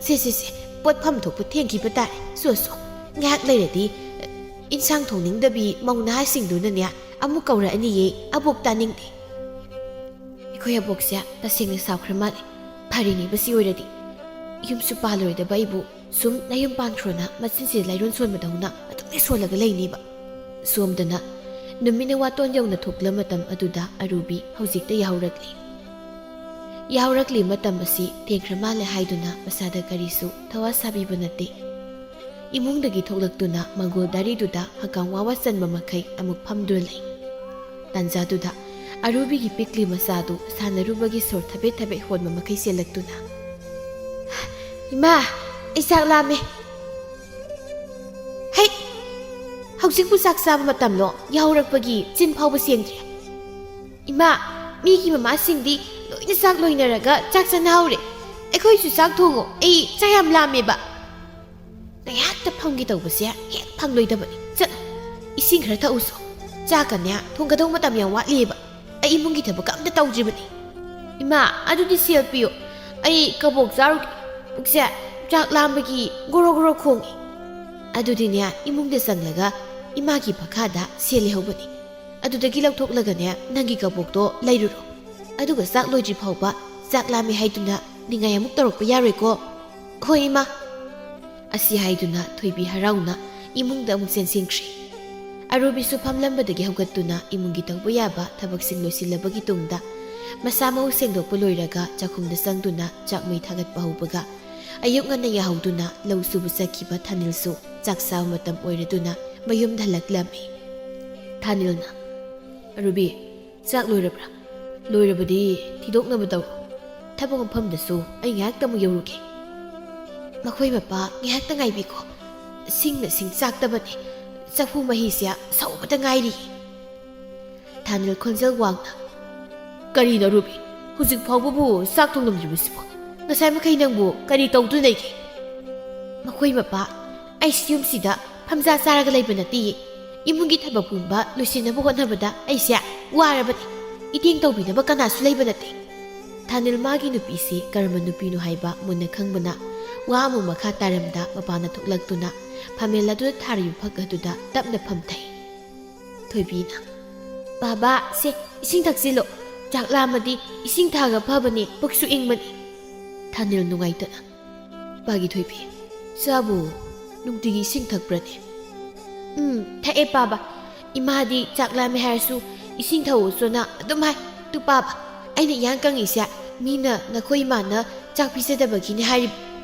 ꯁꯦ ꯁꯦ ꯁꯦ, ꯄꯣꯠꯐꯝ ꯊꯣꯛꯄ ꯊꯦꯡꯈꯤꯕ ꯇꯥꯔꯦ꯫ ꯁꯣ ꯁꯣ, ꯉꯥꯏꯍꯥꯛ ꯂꯩꯔꯗꯤ ꯏꯟꯁꯥꯡ ꯊꯣꯡꯅꯤꯡꯗꯕꯤ ꯃꯧ ꯅꯍꯥꯁꯤꯡꯗꯨꯅꯅꯦ ꯑꯃꯨꯛ ꯀꯧꯔꯛꯑꯅꯤꯌꯦ, ꯑꯕꯣꯛ ꯇꯥꯅꯤꯡꯗꯦ꯫ ꯑꯩꯈꯣꯏ ꯑꯕꯣꯛꯁꯦ ꯇꯁꯦꯡꯅ ꯁꯥꯎꯈ꯭ꯔ ꯃꯥꯜꯂꯦ꯫ ꯐꯔꯦꯅꯦ ꯃꯁꯤ ꯑꯣꯏꯔꯗꯤ꯫ ꯌꯨꯝꯁꯨ ꯄꯥꯜꯂꯔꯣꯏꯗꯕ ꯑꯩꯕꯨ ꯁꯨꯝ ꯅꯌꯨꯝ ꯄꯥꯟꯈ꯭ꯔꯣꯅ ꯃꯆꯤꯟꯁꯤꯗ ꯂꯥꯏꯔꯣꯟ ꯁꯣꯟꯕꯗꯧꯅ ꯑꯗꯨꯝ ꯍꯦꯛ ꯁꯣꯜꯂꯒ ꯂꯩꯅꯦꯕ꯫ ꯁꯣꯝꯗꯅ ꯅꯨꯃꯤꯠꯅ ꯋꯥꯇꯣꯟ ꯌꯧꯅ ꯊꯣꯛꯂ ꯃꯇꯝ ꯑꯗꯨꯗ ꯑꯔꯨꯕꯤ ꯍꯧꯖꯤꯛꯇ ꯌꯥꯍꯧꯔꯛꯂꯤ꯫ ꯌꯥꯍꯧꯔꯛꯂꯤ ꯃꯇꯝ ꯑꯁꯤ ꯊꯦꯡꯈ꯭ꯔ ꯃꯥꯜꯂꯦ ꯍꯥꯏꯗꯨꯅ ꯃꯁꯥꯗ ꯀꯔꯤꯁꯨ ꯊꯋꯥ ꯁꯥꯕꯤꯕ ꯅꯠꯇꯦ꯫ ꯏꯃꯨꯡꯗꯒꯤ ꯊꯣꯛꯂꯛꯇꯨꯅ ꯃꯪꯒꯣꯜ ꯗꯥꯔꯤꯗꯨꯗ ꯍꯀꯥꯝ ꯋꯥ ꯋꯥ ꯆꯟꯕ ꯃꯈꯩ ꯑꯃꯨꯛ ꯐꯝꯗꯨꯅ ꯂꯩ꯫ ꯇꯥꯟꯖꯥꯗꯨꯗ ꯑꯔꯨꯕꯤꯒꯤ ꯄꯤꯛꯂꯤ ꯃꯆꯥꯗꯨ ꯁꯥꯟꯅꯔꯨꯕꯒꯤ ꯁꯣꯔ ꯊꯕꯦꯠ ꯊꯕꯦꯠ ꯍꯣꯟꯕ ꯃꯈꯩ ꯆꯦꯜꯂꯛꯇꯨꯅ, "ꯏꯃꯥ, ꯑꯩ ꯆꯥꯛ ꯂꯥꯝꯃꯦ꯫" "ꯍꯩ! ꯍꯧꯖꯤꯛꯄꯨ ꯆꯥꯛ ꯆꯥꯕ ꯃꯇꯝꯂꯣ? ꯌꯥꯍꯧꯔꯛꯄꯒꯤ ꯆꯤꯟ ꯐꯥꯎꯕ ꯁꯦꯡꯗ꯭ꯔꯤ꯫ ꯏꯃꯥ, ꯃꯤꯒꯤ ꯃꯃꯥꯁꯤꯡꯗꯤ ꯂꯣꯏꯅ ꯆꯥꯛ ꯂꯣꯏꯅꯔꯒ ꯆꯥꯛ ꯆꯥꯅꯍꯧꯔꯦ꯫ ꯑꯩꯈꯣꯏꯁꯨ ꯆꯥꯛ ꯊꯣꯡꯉꯣ, ꯑꯩ ꯆꯥꯛ ꯌꯥꯝ ꯂꯥꯝꯃꯦꯕ꯫" ꯉꯥꯏꯍꯥꯛꯇ ꯐꯝꯒꯦ ꯇꯧꯕꯁꯦ ꯍꯦꯛ ꯐꯝꯂꯣꯏꯗꯕꯅꯤ꯫ "ꯆꯠ, ꯏꯁꯤꯡ ꯈꯔ ꯊꯛꯎꯁꯣ꯫ ꯆꯥꯛꯀꯅꯦ ꯊꯣꯡꯒꯗꯧ ꯃꯇꯝ ꯌꯥꯝ ꯋꯥꯠꯂꯤꯑꯕ꯫ ꯑꯩ ꯏꯃꯨꯡꯒꯤ ꯊꯕꯛ ꯑꯝꯇ ꯇꯧꯗ꯭ꯔꯤꯕꯅꯤ꯫" "ꯏꯃꯥ, ꯑꯗꯨꯗꯤ ꯁꯦꯜ ꯄꯤꯌꯨ꯫ ꯑꯩ ꯀꯕꯣꯛ ꯆꯥꯔꯨꯒꯦ꯫ ꯄꯨꯛꯁꯦ ꯆꯥꯛ ꯂꯥꯝꯕꯒꯤ ꯒꯣꯔꯣ ꯒꯣꯔꯣ ꯈꯣꯡꯉꯤ꯫" ꯑꯗꯨꯗꯤꯅꯦ ꯏꯃꯨꯡꯗ ꯆꯪꯂꯒ ꯏꯃꯥꯒꯤ ꯐꯈꯥꯗ ꯁꯦꯜ ꯂꯩꯍꯧꯕꯅꯤ꯫ "ꯑꯗꯨꯗꯒꯤ ꯂꯧꯊꯣꯛꯂꯒꯅꯦ ꯅꯪꯒꯤ ꯀꯕꯣꯛꯇꯣ ꯂꯩꯔꯨꯔꯣ꯫ ꯑꯗꯨꯒ ꯆꯥꯛ ꯂꯣꯏꯗ꯭ꯔꯤ ꯐꯥꯎꯕ ꯆꯥꯛ ꯂꯥꯝꯃꯦ ꯍꯥꯏꯗꯨꯅ ꯅꯤꯡꯉꯥꯏ ꯑꯃꯨꯛ ꯇꯧꯔꯛꯄ ꯌꯥꯔꯣꯏꯀꯣ꯫" "ꯍꯣꯏ ꯏꯃꯥ꯫" ꯑꯁꯤ ꯍꯥꯏꯗꯨꯅ ꯊꯣꯏꯕꯤ ꯍꯔꯥꯎꯅ ꯏꯃꯨꯡꯗ ꯑꯃꯨꯛ ꯆꯦꯟꯁꯤꯟꯈ꯭ꯔꯦ꯫ ꯑꯔꯨꯕꯤꯁꯨ ꯐꯝꯂꯝꯕꯗꯒꯤ ꯍꯧꯒꯠꯇꯨꯅ ꯏꯃꯨꯡꯒꯤ ꯇꯧꯕ ꯌꯥꯕ ꯊꯕꯛꯁꯤꯡ ꯂꯣꯏꯁꯤꯜꯂꯕꯒꯤ ꯇꯨꯡꯗ ꯃꯁꯥ ꯃꯎ ꯁꯦꯡꯗꯣꯛꯄ ꯂꯣꯏꯔꯒ ꯆꯥꯛꯈꯨꯝꯗ ꯆꯪꯗꯨꯅ ꯆꯥꯛ ꯃꯩ ꯊꯥꯒꯠꯄ ꯍꯧꯕꯒ ꯑꯌꯨꯛ ꯉꯟꯅ ꯌꯥꯍꯧꯗꯨꯅ ꯂꯧ ꯁꯨꯕ ꯆꯠꯈꯤꯕ ꯊꯥꯅꯤꯜꯁꯨ ꯆꯥꯛ ꯆꯥꯕ ꯃꯇꯝ ꯑꯣꯏꯔꯗꯨꯅ ꯃꯌꯨꯝꯗ ꯍꯜꯂꯛꯂꯝꯃꯤ꯫ ꯊꯥꯅꯤꯜꯅ, "ꯑꯔꯨꯕꯤ, ꯆꯥꯛ ꯂꯣꯏꯔꯕ꯭ꯔꯥ? ꯂꯣꯏꯔꯕꯗꯤ ꯊꯤꯗꯣꯛꯅꯕ ꯇꯧꯔꯣ꯫ ꯊꯕꯛ ꯃꯐꯝꯗꯁꯨ ꯑꯩ ꯉꯥꯏꯍꯥꯛꯇ ꯑꯃꯨꯛ ꯌꯧꯔꯨꯒꯦ꯫ ꯃꯈꯣꯏ ꯃꯄꯥ ꯉꯥꯏꯍꯥꯛꯇ ꯉꯥꯏꯕꯤꯈꯣ꯫ ꯁꯤꯡꯅ ꯁꯤꯡ ꯆꯥꯛꯇꯕꯅꯤ꯫ ꯆꯐꯨ ꯃꯍꯤꯁꯦ ꯁꯧꯕꯗ ꯉꯥꯏꯔꯤ꯫" ꯊꯥꯅꯤꯜ ꯈꯣꯟꯖꯦꯜ ꯋꯥꯡꯅ, ꯀꯔꯤꯅꯣ ꯔꯨꯕꯤ? ꯍꯧꯖꯤꯛ ꯐꯥꯎꯕꯕꯨ ꯆꯥꯛ ꯊꯣꯡꯂꯝꯗ꯭ꯔꯤꯕꯁꯤꯕꯣ? ꯉꯁꯥꯏ ꯃꯈꯩ ꯅꯪꯕꯨ ꯀꯔꯤ ꯇꯧꯗꯨꯅ ꯂꯩꯒꯦ? ꯃꯈꯣꯏ ꯃꯄꯥ, ꯑꯩꯁꯤ ꯌꯨꯝꯁꯤꯗ ꯐꯝꯖꯥ ꯆꯥꯔꯒ ꯂꯩꯕ ꯅꯠꯇꯦ꯫ ꯏꯃꯨꯡꯒꯤ ꯊꯕꯛ ꯄꯨꯝꯕ ꯂꯣꯏꯁꯤꯟꯅꯕ ꯍꯣꯠꯅꯕꯗ ꯑꯩꯁꯦ ꯋꯥꯔꯕꯅꯤ꯫ ꯏꯇꯦꯡ ꯇꯧꯕꯤꯅꯕ ꯀꯅꯥꯁꯨ ꯂꯩꯕ ꯅꯠꯇꯦ꯫ ꯊꯥꯅꯤꯜ ꯃꯥꯒꯤ ꯅꯨꯄꯤꯁꯤ ꯀꯔꯝꯕ ꯅꯨꯄꯤꯅꯣ ꯍꯥꯏꯕ ꯃꯨꯟꯅ ꯈꯪꯕꯅ ꯋꯥ ꯑꯃꯨꯛ ꯃꯈꯥ ꯇꯥꯔꯝꯗ ꯃꯄꯥꯟꯗ ꯊꯣꯛꯂꯛꯇꯨꯅ ꯐꯝꯃꯦꯜ ꯑꯗꯨꯗ ꯊꯥꯔꯤꯕ ꯐꯛ ꯑꯗꯨꯗ ꯇꯞꯅ ꯐꯝꯊꯩ꯫ ꯊꯣꯏꯕꯤꯅ, "ꯕꯥꯕꯥ, ꯁꯦ, ꯏꯁꯤꯡ ꯊꯛꯆꯤꯜꯂꯣ꯫ ꯆꯥꯛ ꯂꯥꯝꯃꯗꯤ ꯏꯁꯤꯡ ꯊꯛꯑꯒ ꯐꯕꯅꯦ, ꯄꯨꯛꯁꯨ ꯏꯪꯕꯅꯦ꯫" ꯊꯥꯅꯤꯜ ꯅꯨꯡꯉꯥꯏꯇꯅ, "ꯄꯥꯒꯤ ꯊꯣꯏꯕꯤ, ꯏꯆꯥꯕꯨ ꯅꯨꯡꯇꯤꯒꯤ ꯏꯁꯤꯡ ꯊꯛꯄ꯭ꯔꯅꯦ?" "ꯎꯝ, ꯊꯛꯑꯦ ꯄꯥꯕ꯫ ꯏꯃꯥꯗꯤ ꯆꯥꯛ ꯂꯥꯝꯃꯦ ꯍꯥꯏꯔꯁꯨ ꯏꯁꯤꯡ ꯊꯛꯎꯆꯣꯅ ꯑꯗꯨꯝ ꯍꯥꯏ꯫ ꯑꯗꯨ ꯄꯥꯕ, ꯑꯩꯅ ꯏꯌꯥꯡ ꯀꯪꯉꯤꯁꯦ ꯃꯤꯅ ꯅꯈꯣꯏ ꯏꯃꯥꯅ ꯆꯥꯛ ꯄꯤꯖꯗꯕꯒꯤꯅꯦ ꯍꯥꯏꯔꯤꯕ꯫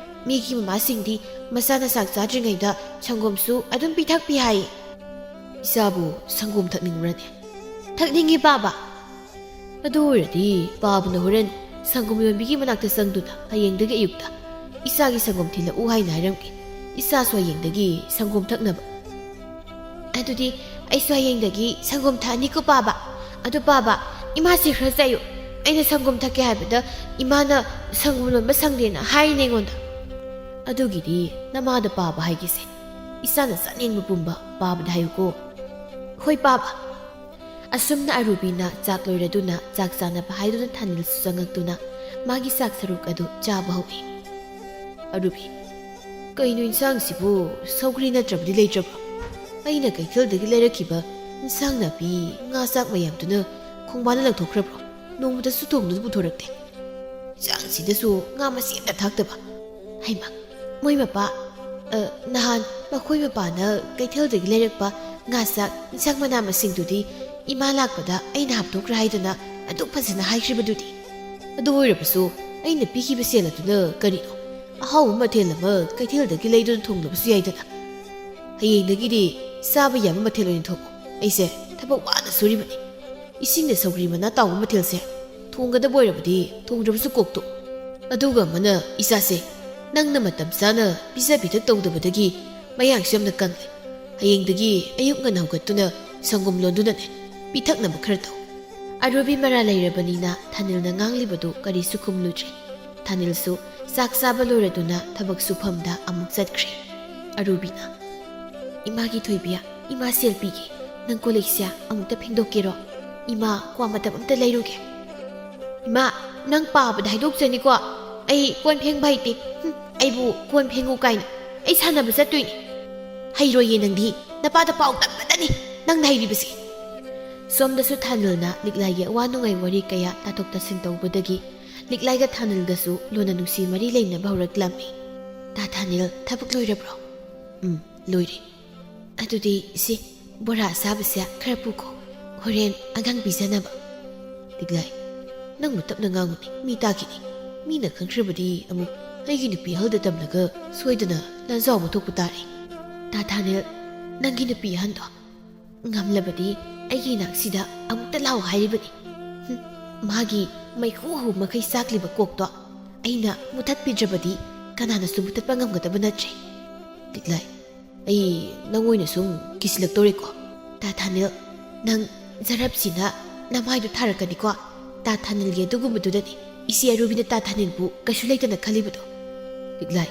ꯃꯤꯒꯤ ꯃꯃꯥꯁꯤꯡꯗꯤ ꯃꯆꯥꯅ ꯆꯥꯛ ꯆꯥꯗ꯭ꯔꯤꯉꯩꯗ ꯁꯪꯒꯣꯝꯁꯨ ꯑꯗꯨꯝ ꯄꯤꯊꯛꯄꯤ ꯍꯥꯏꯌꯦ꯫" "ꯏꯆꯥꯕꯨ ꯁꯪꯒꯣꯝ ꯊꯛꯅꯤꯡꯕ꯭ꯔꯅꯦ?" "ꯊꯛꯅꯤꯡꯉꯤ ꯄꯥꯕ꯫" "ꯑꯗꯨ ꯑꯣꯏꯔꯗꯤ ꯄꯥꯕꯅ ꯍꯣꯔꯦꯟ ꯁꯪꯒꯣꯝ ꯌꯣꯟꯕꯤꯒꯤ ꯃꯅꯥꯛꯇ ꯆꯪꯗꯨꯅ ꯍꯌꯦꯡꯗꯒꯤ ꯑꯌꯨꯛꯇ ꯏꯆꯥꯒꯤ ꯁꯪꯒꯣꯝ ꯊꯤꯜꯂꯛꯎ ꯍꯥꯏꯅ ꯍꯥꯏꯔꯝꯒꯦ꯫ ꯏꯆꯥꯁꯨ ꯍꯌꯦꯡꯗꯒꯤ ꯁꯪꯒꯣꯝ ꯊꯛꯅꯕ꯫" "ꯑꯗꯨꯗꯤ ꯑꯩꯁꯨ ꯍꯌꯦꯡꯗꯒꯤ ꯁꯪꯒꯣꯝ ꯊꯛꯑꯅꯤꯀꯣ ꯄꯥꯕ꯫ ꯑꯗꯨ ꯄꯥꯕ, ꯏꯃꯥꯁꯦ ꯈꯔ ꯆꯩꯌꯨ꯫ ꯑꯩꯅ ꯁꯪꯒꯣꯝ ꯊꯛꯀꯦ ꯍꯥꯏꯕꯗ ꯏꯃꯥꯅ ꯁꯪꯒꯣꯝ ꯂꯣꯟꯕ ꯁꯪꯗꯦꯅ ꯍꯥꯏꯔꯤꯅꯦ ꯑꯩꯉꯣꯟꯗ꯫" "ꯑꯗꯨꯒꯤꯗꯤ ꯅꯃꯥꯗ ꯄꯥꯕ ꯍꯥꯏꯒꯦꯁꯦ꯫ ꯏꯆꯥꯅ ꯆꯥꯅꯤꯡꯕ ꯄꯨꯝꯕ ꯄꯥꯕꯗ ꯍꯥꯏꯌꯨꯀꯣ꯫" "ꯍꯣꯏ ꯄꯥꯕ꯫" ꯑꯁꯨꯝꯅ ꯑꯔꯨꯕꯤꯅ ꯆꯥꯛ ꯂꯣꯏꯔꯗꯨꯅ ꯆꯥꯛ ꯆꯥꯅꯕ ꯍꯥꯏꯗꯨꯅ ꯊꯥꯅꯤꯜꯁꯨ ꯆꯪꯉꯛꯇꯨꯅ ꯃꯥꯒꯤ ꯆꯥꯛ ꯁꯔꯨꯛ ꯑꯗꯨ ꯆꯥꯕ ꯍꯧꯏ꯫ ꯑꯔꯨꯕꯤ, "ꯀꯩꯅꯣ ꯏꯟꯁꯥꯡꯁꯤꯕꯨ ꯁꯧꯒ꯭ꯔꯤ ꯅꯠꯇ꯭ꯔꯕꯗꯤ ꯂꯩꯇ꯭ꯔꯕꯣ? ꯑꯩꯅ ꯀꯩꯊꯦꯜꯗꯒꯤ ꯂꯩꯔꯛꯈꯤꯕ ꯏꯟꯁꯥꯡ ꯅꯥꯄꯤ, ꯉꯥ ꯆꯥꯛ ꯃꯌꯥꯝꯗꯨꯅ ꯈꯣꯡꯕꯥꯅ ꯂꯪꯊꯣꯛꯈ꯭ꯔꯕ꯭ꯔꯣ? ꯅꯣꯡꯃꯇꯁꯨ ꯊꯣꯡꯗꯨꯅ ꯄꯨꯊꯣꯔꯛꯇꯦ꯫ ꯏꯟꯁꯥꯡꯁꯤꯗꯁꯨ ꯉꯥ ꯃꯆꯦꯠ ꯑꯃꯇ ꯊꯥꯛꯇꯕ꯫ ꯍꯩꯃꯥ, ꯃꯣꯏ ꯃꯄꯥ, ꯑ, ꯅꯍꯥꯟ ꯃꯈꯣꯏ ꯃꯄꯥꯅ ꯀꯩꯊꯦꯜꯗꯒꯤ ꯂꯩꯔꯛꯄ ꯉꯥ ꯆꯥꯛ, ꯏꯟꯁꯥꯡ ꯃꯅꯥ ꯃꯁꯤꯡꯗꯨꯗꯤ ꯏꯃꯥ ꯂꯥꯛꯄꯗ ꯑꯩꯅ ꯍꯥꯞꯇꯣꯛꯈ꯭ꯔꯦ ꯍꯥꯏꯗꯨꯅ ꯑꯗꯨꯛ ꯐꯖꯅ ꯍꯥꯏꯈ꯭ꯔꯤꯕꯗꯨꯗꯤ꯫ ꯑꯗꯨ ꯑꯣꯏꯔꯕꯁꯨ ꯑꯩꯅ ꯄꯤꯈꯤꯕ ꯁꯦꯜ ꯑꯗꯨꯅ ꯀꯔꯤꯅꯣ? ꯑꯍꯥꯎꯕ ꯃꯊꯦꯜ ꯑꯃ ꯀꯩꯊꯦꯜꯗꯒꯤ ꯂꯩꯗꯨꯅ ꯊꯣꯡꯂꯕꯁꯨ ꯌꯥꯏꯗꯅ꯫ ꯍꯌꯦꯡꯗꯒꯤꯗꯤ ꯆꯥꯕ ꯌꯥꯕ ꯃꯊꯦꯜ ꯑꯣꯏꯅ ꯊꯣꯡꯉꯨ꯫ ꯑꯩꯁꯦ ꯊꯕꯛ ꯋꯥꯅ ꯁꯨꯔꯤꯕꯅꯤ꯫ ꯏꯁꯤꯡꯗ ꯁꯧꯒ꯭ꯔꯤ ꯃꯅꯥ ꯇꯥꯎꯕ ꯃꯊꯦꯜꯁꯦ ꯊꯣꯡꯒꯗꯕ ꯑꯣꯏꯔꯕꯗꯤ ꯊꯣꯡꯗ꯭ꯔꯕꯁꯨ ꯀꯣꯛꯇꯣꯛꯎ꯫ ꯑꯗꯨꯒ ꯑꯃꯅ, ꯏꯆꯥꯁꯦ, ꯅꯪꯅ ꯃꯇꯝ ꯆꯥꯅ ꯄꯤꯖ ꯄꯤꯊꯛ ꯇꯧꯗꯕꯗꯒꯤ ꯃꯌꯥꯡꯁꯨ ꯌꯥꯝꯅ ꯀꯪꯂꯦ꯫ ꯍꯌꯦꯡꯗꯒꯤ ꯑꯌꯨꯛ ꯉꯟꯅ ꯍꯧꯒꯠꯇꯨꯅ ꯁꯪꯒꯣꯝ ꯂꯣꯟꯗꯨꯅꯅꯦ ꯄꯤꯊꯛꯅꯕ ꯈꯔ ꯇꯧ꯫ ꯑꯔꯨꯕꯤ ꯃꯔꯥ ꯂꯩꯔꯕꯅꯤꯅ ꯊꯥꯅꯤꯜꯅ ꯉꯥꯡꯂꯤꯕꯗꯨ ꯀꯔꯤꯁꯨ ꯈꯨꯝꯂꯨꯗ꯭ꯔꯦ꯫ ꯊꯥꯅꯤꯜꯁꯨ ꯆꯥꯛ ꯆꯥꯕ ꯂꯣꯏꯔꯗꯨꯅ ꯊꯕꯛ ꯁꯨꯐꯝꯗ ꯑꯃꯨꯛ ꯆꯠꯈ꯭ꯔꯦ꯫ ꯑꯔꯨꯕꯤꯅ, "ꯏꯃꯥꯒꯤ ꯊꯣꯏꯕꯤ, ꯏꯃꯥ ꯁꯦꯜ ꯄꯤꯒꯦ, ꯅꯪ ꯀꯣꯜ ꯂꯤꯛꯁꯦ ꯑꯃꯨꯛꯇ ꯐꯦꯡꯗꯣꯛꯀꯦꯔꯣ? ꯏꯃꯥ, ꯀ꯭ꯋꯥ ꯃꯇꯞ ꯑꯝꯇ ꯂꯩꯔꯨꯒꯦ꯫ ꯏꯃꯥ, ꯅꯪ ꯄꯥꯕꯗ ꯍꯥꯏꯗꯣꯛꯆꯅꯤꯀꯣ, ꯑꯩ ꯀꯣꯟ ꯐꯦꯡꯕ ꯍꯩꯇꯦ꯫ ꯍꯨꯝ, ꯑꯩꯕꯨ ꯀꯣꯟ ꯐꯦꯡꯉꯨ ꯀꯥꯏꯅ꯫ ꯑꯩ ꯁꯥꯟꯅꯕ ꯆꯠꯇꯣꯏꯅꯤ꯫ ꯍꯩꯔꯣꯏꯌꯦ ꯅꯪꯗꯤ, ꯅꯄꯥꯗ ꯄꯥꯎ ꯇꯝꯕꯗꯅꯤ ꯅꯪꯅ ꯍꯩꯔꯤꯕꯁꯤ"꯫ ꯁꯣꯝꯗꯁꯨ ꯊꯥꯅꯤꯜꯅ ꯂꯤꯛꯂꯥꯏꯒꯤ ꯑꯋꯥ ꯅꯨꯡꯉꯥꯏ ꯋꯥꯔꯤ ꯀꯌꯥ ꯇꯥꯊꯣꯛ ꯇꯥꯁꯤꯟ ꯇꯧꯕꯗꯒꯤ ꯂꯤꯛꯂꯥꯏꯒ ꯊꯥꯅꯤꯜꯒꯁꯨ ꯂꯣꯟꯅ ꯅꯨꯡꯁꯤ ꯃꯔꯤ ꯂꯩꯅꯕ ꯍꯧꯔꯛꯂꯝꯃꯤ꯫ "ꯇꯥ ꯊꯥꯅꯤꯜ, ꯊꯕꯛ ꯂꯣꯏꯔꯕ꯭ꯔꯣ?" "ꯎꯝ, ꯂꯣꯏꯔꯦ꯫ ꯑꯗꯨꯗꯤ ꯏꯆꯦ, ꯕꯣꯔꯥ ꯑꯁꯥꯕꯁꯦ ꯈꯔ ꯄꯨꯈꯣ, ꯍꯣꯔꯦꯟ ꯑꯉꯥꯡ ꯄꯤꯖꯅꯕ"꯫ ꯂꯤꯛꯂꯥꯏ, "ꯅꯪꯕꯨ ꯇꯞꯅ ꯉꯥꯡꯉꯨꯅꯦ, ꯃꯤ ꯇꯥꯈꯤꯅꯤ꯫ ꯃꯤꯅ ꯈꯪꯈ꯭ꯔꯕꯗꯤ ꯑꯃꯨꯛ ꯑꯩꯒꯤ ꯅꯨꯄꯤ ꯑꯍꯜꯗ ꯇꯝꯂꯒ ꯁꯣꯏꯗꯅ ꯂꯥꯟꯖꯥꯎ ꯑꯃ ꯊꯣꯛꯄ ꯇꯥꯔꯦ"꯫ "ꯇꯥ ꯊꯥꯅꯤꯜ, ꯅꯪꯒꯤ ꯅꯨꯄꯤ ꯑꯍꯟꯗꯣ ꯉꯝꯂꯕꯗꯤ ꯑꯩꯒꯤ ꯏꯅꯥꯛꯁꯤꯗ ꯑꯃꯨꯛꯇ ꯂꯥꯛꯑꯣ ꯍꯥꯏꯔꯤꯕꯅꯤ꯫ ꯍꯨꯝ, ꯃꯥꯒꯤ ꯃꯩꯈꯨ ꯍꯧ ꯃꯈꯩ ꯆꯥꯛꯂꯤꯕ ꯀꯣꯛꯇꯣ ꯑꯩꯅ ꯃꯨꯊꯠꯄꯤꯗ꯭ꯔꯕꯗꯤ ꯀꯅꯥꯅꯁꯨ ꯃꯨꯊꯠꯄ ꯉꯝꯒꯗꯕ ꯅꯠꯇ꯭ꯔꯦ"꯫ ꯂꯤꯛꯂꯥꯏ, "ꯑꯩ ꯅꯪ ꯑꯣꯏꯅ ꯁꯨꯝ ꯀꯤꯁꯤꯜꯂꯛꯇꯧꯔꯦꯀꯣ"꯫ "ꯇꯥ ꯊꯥꯅꯤꯜ, ꯅꯪ ꯖꯔꯞꯁꯤꯅ ꯅꯃꯥꯏꯗꯨ ꯊꯥꯔꯛꯀꯅꯤꯀꯣ"꯫ "ꯇꯥ ꯊꯥꯅꯤꯜꯒꯤ ꯑꯗꯨꯒꯨꯝꯕꯗꯨꯗꯅꯤ ꯏꯆꯦ ꯑꯔꯨꯕꯤꯅ ꯇꯥ ꯊꯥꯅꯤꯜꯕꯨ ꯀꯩꯁꯨ ꯂꯩꯇꯅ ꯈꯜꯂꯤꯕꯗꯣ"꯫ ꯂꯤꯛꯂꯥꯏ,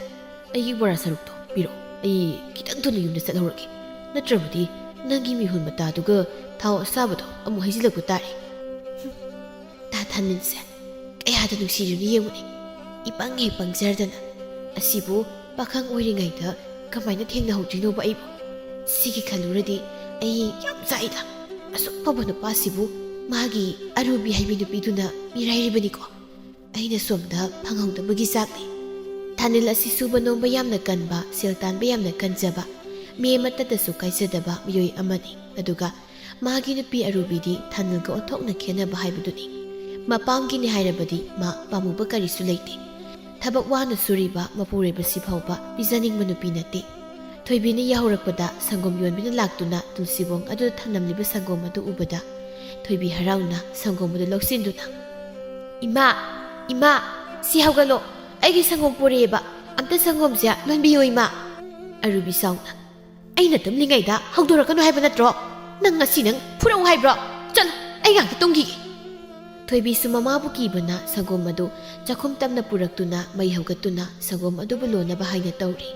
"ꯑꯩꯒꯤ ꯕꯣꯔꯥ ꯁꯔꯨꯛꯇꯣ ꯄꯤꯔꯛꯑꯣ, ꯑꯩ ꯈꯤꯇꯪ ꯊꯨꯅ ꯌꯨꯝꯗ ꯆꯠꯍꯧꯔꯒꯦ, ꯅꯠꯇ꯭ꯔꯕꯗꯤ ꯅꯪꯒꯤ ꯃꯤꯍꯨꯟ ꯃꯇꯥꯗꯨꯒ ꯊꯥꯎ ꯑꯁꯥꯕꯗꯣ ꯑꯃꯨꯛ ꯍꯩꯖꯤꯜꯂꯛꯄ ꯇꯥꯔꯦ"꯫ ꯍꯨꯝ, ꯇꯥ ꯊꯥꯅꯤꯜꯁꯦ ꯀꯌꯥꯗ ꯅꯨꯡꯁꯤꯔꯤꯕꯅꯣ ꯌꯦꯡꯉꯨꯅꯦ꯫ ꯏꯄꯪ ꯍꯦꯛ ꯄꯪꯖꯔꯗꯅ꯫ ꯑꯁꯤꯕꯨ ꯄꯥꯈꯪ ꯑꯣꯏꯔꯤꯉꯩꯗ ꯀꯃꯥꯏꯅ ꯊꯦꯡꯅꯍꯧꯗ꯭ꯔꯤꯅꯣꯕ ꯑꯩꯕꯨ? ꯁꯤꯒꯤ ꯈꯜꯂꯨꯔꯗꯤ ꯑꯩ ꯌꯥꯝ ꯆꯥꯛꯏꯗ꯫ ꯑꯁꯨꯛ ꯐꯕ ꯅꯨꯄꯥꯁꯤꯕꯨ ꯃꯥꯒꯤ ꯑꯔꯨꯕꯤ ꯍꯥꯏꯕꯤ ꯅꯨꯄꯤꯗꯨꯅ ꯃꯤꯔꯥꯏꯔꯤꯕꯅꯤꯀꯣ꯫ ꯑꯩꯅ ꯁꯣꯝꯗ ꯐꯪꯍꯧꯗꯕꯒꯤ ꯆꯥꯛꯅꯤ꯫ ꯊꯥꯅꯤꯜ ꯑꯁꯤ ꯁꯨꯕ ꯅꯣꯝꯕ ꯌꯥꯝꯅ ꯀꯟꯕ, ꯁꯦꯜ ꯇꯥꯟꯕ ꯌꯥꯝꯅ ꯀꯟꯖꯕ, ꯃꯤ ꯑꯃꯠꯇꯗꯁꯨ ꯀꯥꯏꯖꯗꯕ ꯃꯤꯑꯣꯏ ꯑꯃꯅꯤ꯫ ꯑꯗꯨꯒ ꯃꯥꯒꯤ ꯅꯨꯄꯤ ꯑꯔꯨꯕꯤꯗꯤ ꯊꯥꯅꯤꯜꯒ ꯑꯣꯟꯊꯣꯛꯅ ꯈꯦꯠꯅꯕ ꯍꯥꯏꯕꯗꯨꯅꯤ꯫ ꯃꯄꯥꯝꯒꯤꯅꯤ ꯍꯥꯏꯔꯕꯗꯤ ꯃꯥ ꯄꯥꯝꯃꯨꯕ ꯀꯔꯤꯁꯨ ꯂꯩꯇꯦ꯫ ꯊꯕꯛ ꯋꯥꯅ ꯁꯨꯔꯤꯕ ꯃꯄꯨꯔꯣꯏꯕꯁꯤ ꯐꯥꯎꯕ ꯄꯤꯖꯅꯤꯡꯕ ꯅꯨꯄꯤ ꯅꯠꯇꯦ꯫ ꯊꯣꯏꯕꯤꯅ ꯌꯥꯍꯧꯔꯛꯄꯗ ꯁꯪꯒꯣꯝ ꯌꯣꯟꯕꯤꯅ ꯂꯥꯛꯇꯨꯅ ꯇꯨꯜꯁꯤꯕꯣꯡ ꯑꯗꯨꯗ ꯊꯝꯂꯝꯂꯤꯕ ꯁꯪꯒꯣꯝ ꯑꯗꯨ ꯎꯕꯗ ꯊꯣꯏꯕꯤ ꯍꯔꯥꯎꯅ ꯁꯪꯒꯣꯝ ꯑꯗꯨ ꯂꯧꯁꯤꯟꯗꯨꯅ, "ꯏꯃꯥ, ꯏꯃꯥ, ꯁꯤ ꯍꯧꯒꯠꯂꯣ, ꯑꯩꯒꯤ ꯁꯪꯒꯣꯝ ꯄꯨꯔꯛꯑꯦꯕ, ꯑꯝꯇ ꯁꯪꯒꯣꯝꯁꯦ ꯂꯣꯟꯕꯤꯌꯣ ꯏꯃꯥ"꯫ ꯑꯔꯨꯕꯤ ꯁꯥꯎꯅ, "ꯑꯩꯅ ꯇꯨꯝꯂꯤꯉꯩꯗ ꯍꯧꯗꯣꯔꯛꯀꯅꯨ ꯍꯥꯏꯕ ꯅꯠꯇ꯭ꯔꯣ? ꯅꯪ ꯉꯁꯤ ꯅꯪ ꯐꯨꯔꯧ ꯍꯥꯏꯕ꯭ꯔꯣ? ꯆꯠꯂꯣ, ꯑꯩ ꯉꯥꯛꯇ ꯇꯨꯝꯈꯤꯒꯦ"꯫ ꯊꯣꯏꯕꯤꯁꯨ ꯃꯃꯥꯕꯨ ꯀꯤꯕꯅ ꯁꯪꯒꯣꯝ ꯑꯗꯨ ꯆꯥꯛꯈꯨꯝ ꯇꯝꯅ ꯄꯨꯔꯛꯇꯨꯅ ꯃꯩ ꯍꯧꯒꯠꯇꯨꯅ ꯁꯪꯒꯣꯝ ꯑꯗꯨꯕꯨ ꯂꯣꯟꯅꯕ ꯍꯥꯏꯅ ꯇꯧꯔꯤ꯫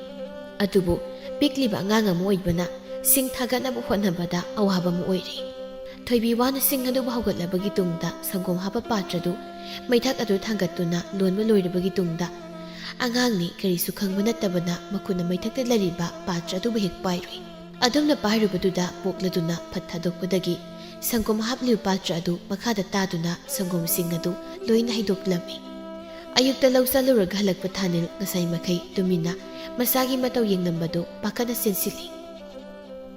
ꯑꯗꯨꯕꯨ ꯄꯤꯛꯂꯤꯕ ꯑꯉꯥꯡ ꯑꯃ ꯑꯣꯏꯕꯅ ꯁꯤꯡ ꯊꯥꯒꯠꯅꯕ ꯍꯣꯠꯅꯕꯗ ꯑꯋꯥꯕ ꯑꯃ ꯑꯣꯏꯔꯤ꯫ ꯊꯣꯏꯕꯤ ꯋꯥꯅ ꯁꯤꯡ ꯑꯗꯨꯕꯨ ꯍꯧꯒꯠꯂꯕꯒꯤ ꯇꯨꯡꯗ ꯁꯪꯒꯣꯝ ꯍꯥꯞꯄ ꯄꯥꯇ꯭ꯔꯗꯨ ꯃꯩꯊꯛ ꯑꯗꯨ ꯊꯥꯡꯒꯠꯇꯨꯅ ꯂꯣꯟꯕ ꯂꯣꯏꯔꯕꯒꯤ ꯇꯨꯡꯗ, ꯑꯉꯥꯡꯅꯤ ꯀꯔꯤꯁꯨ ꯈꯪꯕ ꯅꯠꯇꯕꯅ ꯃꯈꯨꯠꯅ ꯃꯩꯊꯛꯇ ꯂꯩꯔꯤꯕ ꯄꯥꯇ꯭ꯔ ꯑꯗꯨꯕꯨ ꯍꯦꯛ ꯄꯥꯏꯔꯨꯏ꯫ ꯑꯗꯨꯝꯅ ꯄꯥꯏꯔꯨꯕꯗꯨꯗ ꯄꯣꯛꯂꯗꯨꯅ ꯐꯠ ꯊꯥꯗꯣꯛꯄꯗꯒꯤ ꯁꯪꯒꯣꯝ ꯍꯥꯞꯂꯤꯕ ꯄꯥꯇ꯭ꯔ ꯑꯗꯨ ꯃꯈꯥꯗ ꯇꯥꯗꯨꯅ ꯁꯪꯒꯣꯝꯁꯤꯡ ꯑꯗꯨ ꯂꯣꯏꯅ ꯍꯩꯗꯣꯛꯂꯝꯃꯤ꯫ ꯑꯌꯨꯛꯇ ꯂꯧ ꯆꯠꯂꯨꯔꯒ ꯍꯜꯂꯛꯄ ꯊꯥꯅꯤꯜ ꯉꯁꯥꯏ ꯃꯈꯩ ꯇꯨꯃꯤꯟꯅ ꯃꯁꯥꯒꯤ ꯃꯇꯧ ꯌꯦꯡꯂꯝꯕꯗꯨ ꯄꯥꯈꯠꯅ ꯆꯦꯟꯁꯤꯜꯂꯤ꯫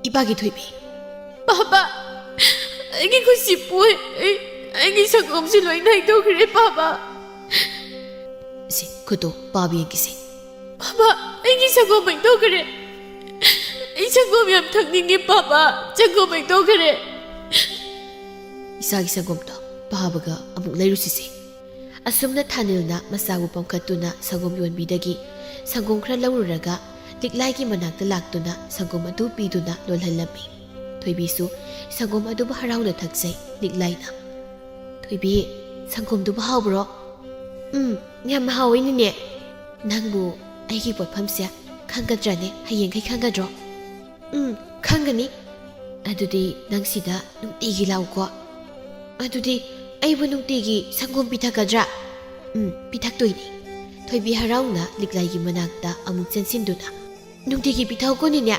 "ꯏꯄꯥꯒꯤ ꯊꯣꯏꯕꯤ!" "ꯄꯥꯕ, ꯑꯩꯒꯤ ꯈꯨꯠꯁꯤ ꯄꯣꯏ꯫ ꯑꯩ, ꯑꯩꯒꯤ ꯁꯪꯒꯣꯝꯁꯤ ꯂꯣꯏꯅ ꯍꯩꯗꯣꯛꯈ꯭ꯔꯦ, ꯄꯥꯕ꯫" "ꯁꯤ ꯈꯨꯠꯇꯣ ꯄꯥꯕ ꯌꯦꯡꯈꯤꯁꯤ꯫" "ꯄꯥꯕ, ꯑꯩꯒꯤ ꯁꯪꯒꯣꯝ ꯍꯩꯗꯣꯛꯈ꯭ꯔꯦ꯫ ꯑꯩ ꯁꯪꯒꯣꯝ ꯌꯥꯝ ꯊꯛꯅꯤꯡꯉꯦ, ꯄꯥꯕ꯫ ꯁꯪꯒꯣꯝ ꯍꯩꯗꯣꯛꯈ꯭ꯔꯦ꯫" "ꯏꯁꯥꯒꯤ ꯁꯪꯒꯣꯝꯗꯣ ꯄꯥꯕꯒ ꯑꯃꯨꯛ ꯂꯩꯔꯨꯁꯤꯁꯦ꯫" ꯑꯁꯨꯝꯅ ꯊꯥꯅꯤꯜꯅ ꯃꯆꯥꯕꯨ ꯄꯝꯈꯠꯇꯨꯅ ꯁꯪꯒꯣꯝ ꯌꯣꯟꯕꯤꯗꯒꯤ ꯁꯪꯒꯣꯝ ꯈꯔ ꯂꯧꯔꯨꯔꯒ ꯂꯤꯛꯂꯥꯏꯒꯤ ꯃꯅꯥꯛꯇ ꯂꯥꯛꯇꯨꯅ ꯁꯪꯒꯣꯝ ꯑꯗꯨ ꯄꯤꯗꯨꯅ ꯂꯣꯜꯍꯜꯂꯝꯃꯤ꯫ ꯊꯣꯏꯕꯤꯁꯨ ꯁꯪꯒꯣꯝ ꯑꯗꯨꯕꯨ ꯍꯔꯥꯎꯅ ꯊꯛꯆꯩ꯫ ꯂꯤꯛꯂꯥꯏꯅ, "ꯊꯣꯏꯕꯤ, ꯁꯪꯒꯣꯝꯗꯨꯕꯨ ꯍꯥꯎꯕ꯭ꯔꯣ?" "ꯎꯝ, ꯌꯥꯝꯅ ꯍꯥꯎꯋꯤ, ꯅꯦꯅꯦ꯫" "ꯅꯪꯕꯨ ꯑꯩꯒꯤ ꯄꯣꯠꯐꯝꯁꯦ ꯈꯪꯒꯗ꯭ꯔꯅꯦ? ꯍꯌꯦꯡꯈꯩ ꯈꯪꯒꯗ꯭ꯔꯣ?" "ꯎꯝ, ꯈꯪꯒꯅꯤ꯫" "ꯑꯗꯨꯗꯤ ꯅꯪ ꯁꯤꯗ ꯅꯨꯡꯇꯤꯒꯤ ꯂꯥꯛꯎꯀꯣ꯫" "ꯑꯗꯨꯗꯤ ꯑꯩꯕꯨ ꯅꯨꯡꯇꯤꯒꯤ ꯁꯪꯒꯣꯝ ꯄꯤꯊꯛꯀꯗ꯭ꯔꯥ?" "ꯎꯝ, ꯄꯤꯊꯛꯇꯣꯏꯅꯤ꯫" ꯊꯣꯏꯕꯤ ꯍꯔꯥꯎꯅ ꯂꯤꯛꯂꯥꯏꯒꯤ ꯃꯅꯥꯛꯇ ꯑꯃꯨꯛ ꯆꯦꯟꯁꯤꯟꯗꯨꯅ, "ꯅꯨꯡꯇꯤꯒꯤ ꯄꯤꯊꯛꯎꯀꯣ, ꯅꯦꯅꯦ꯫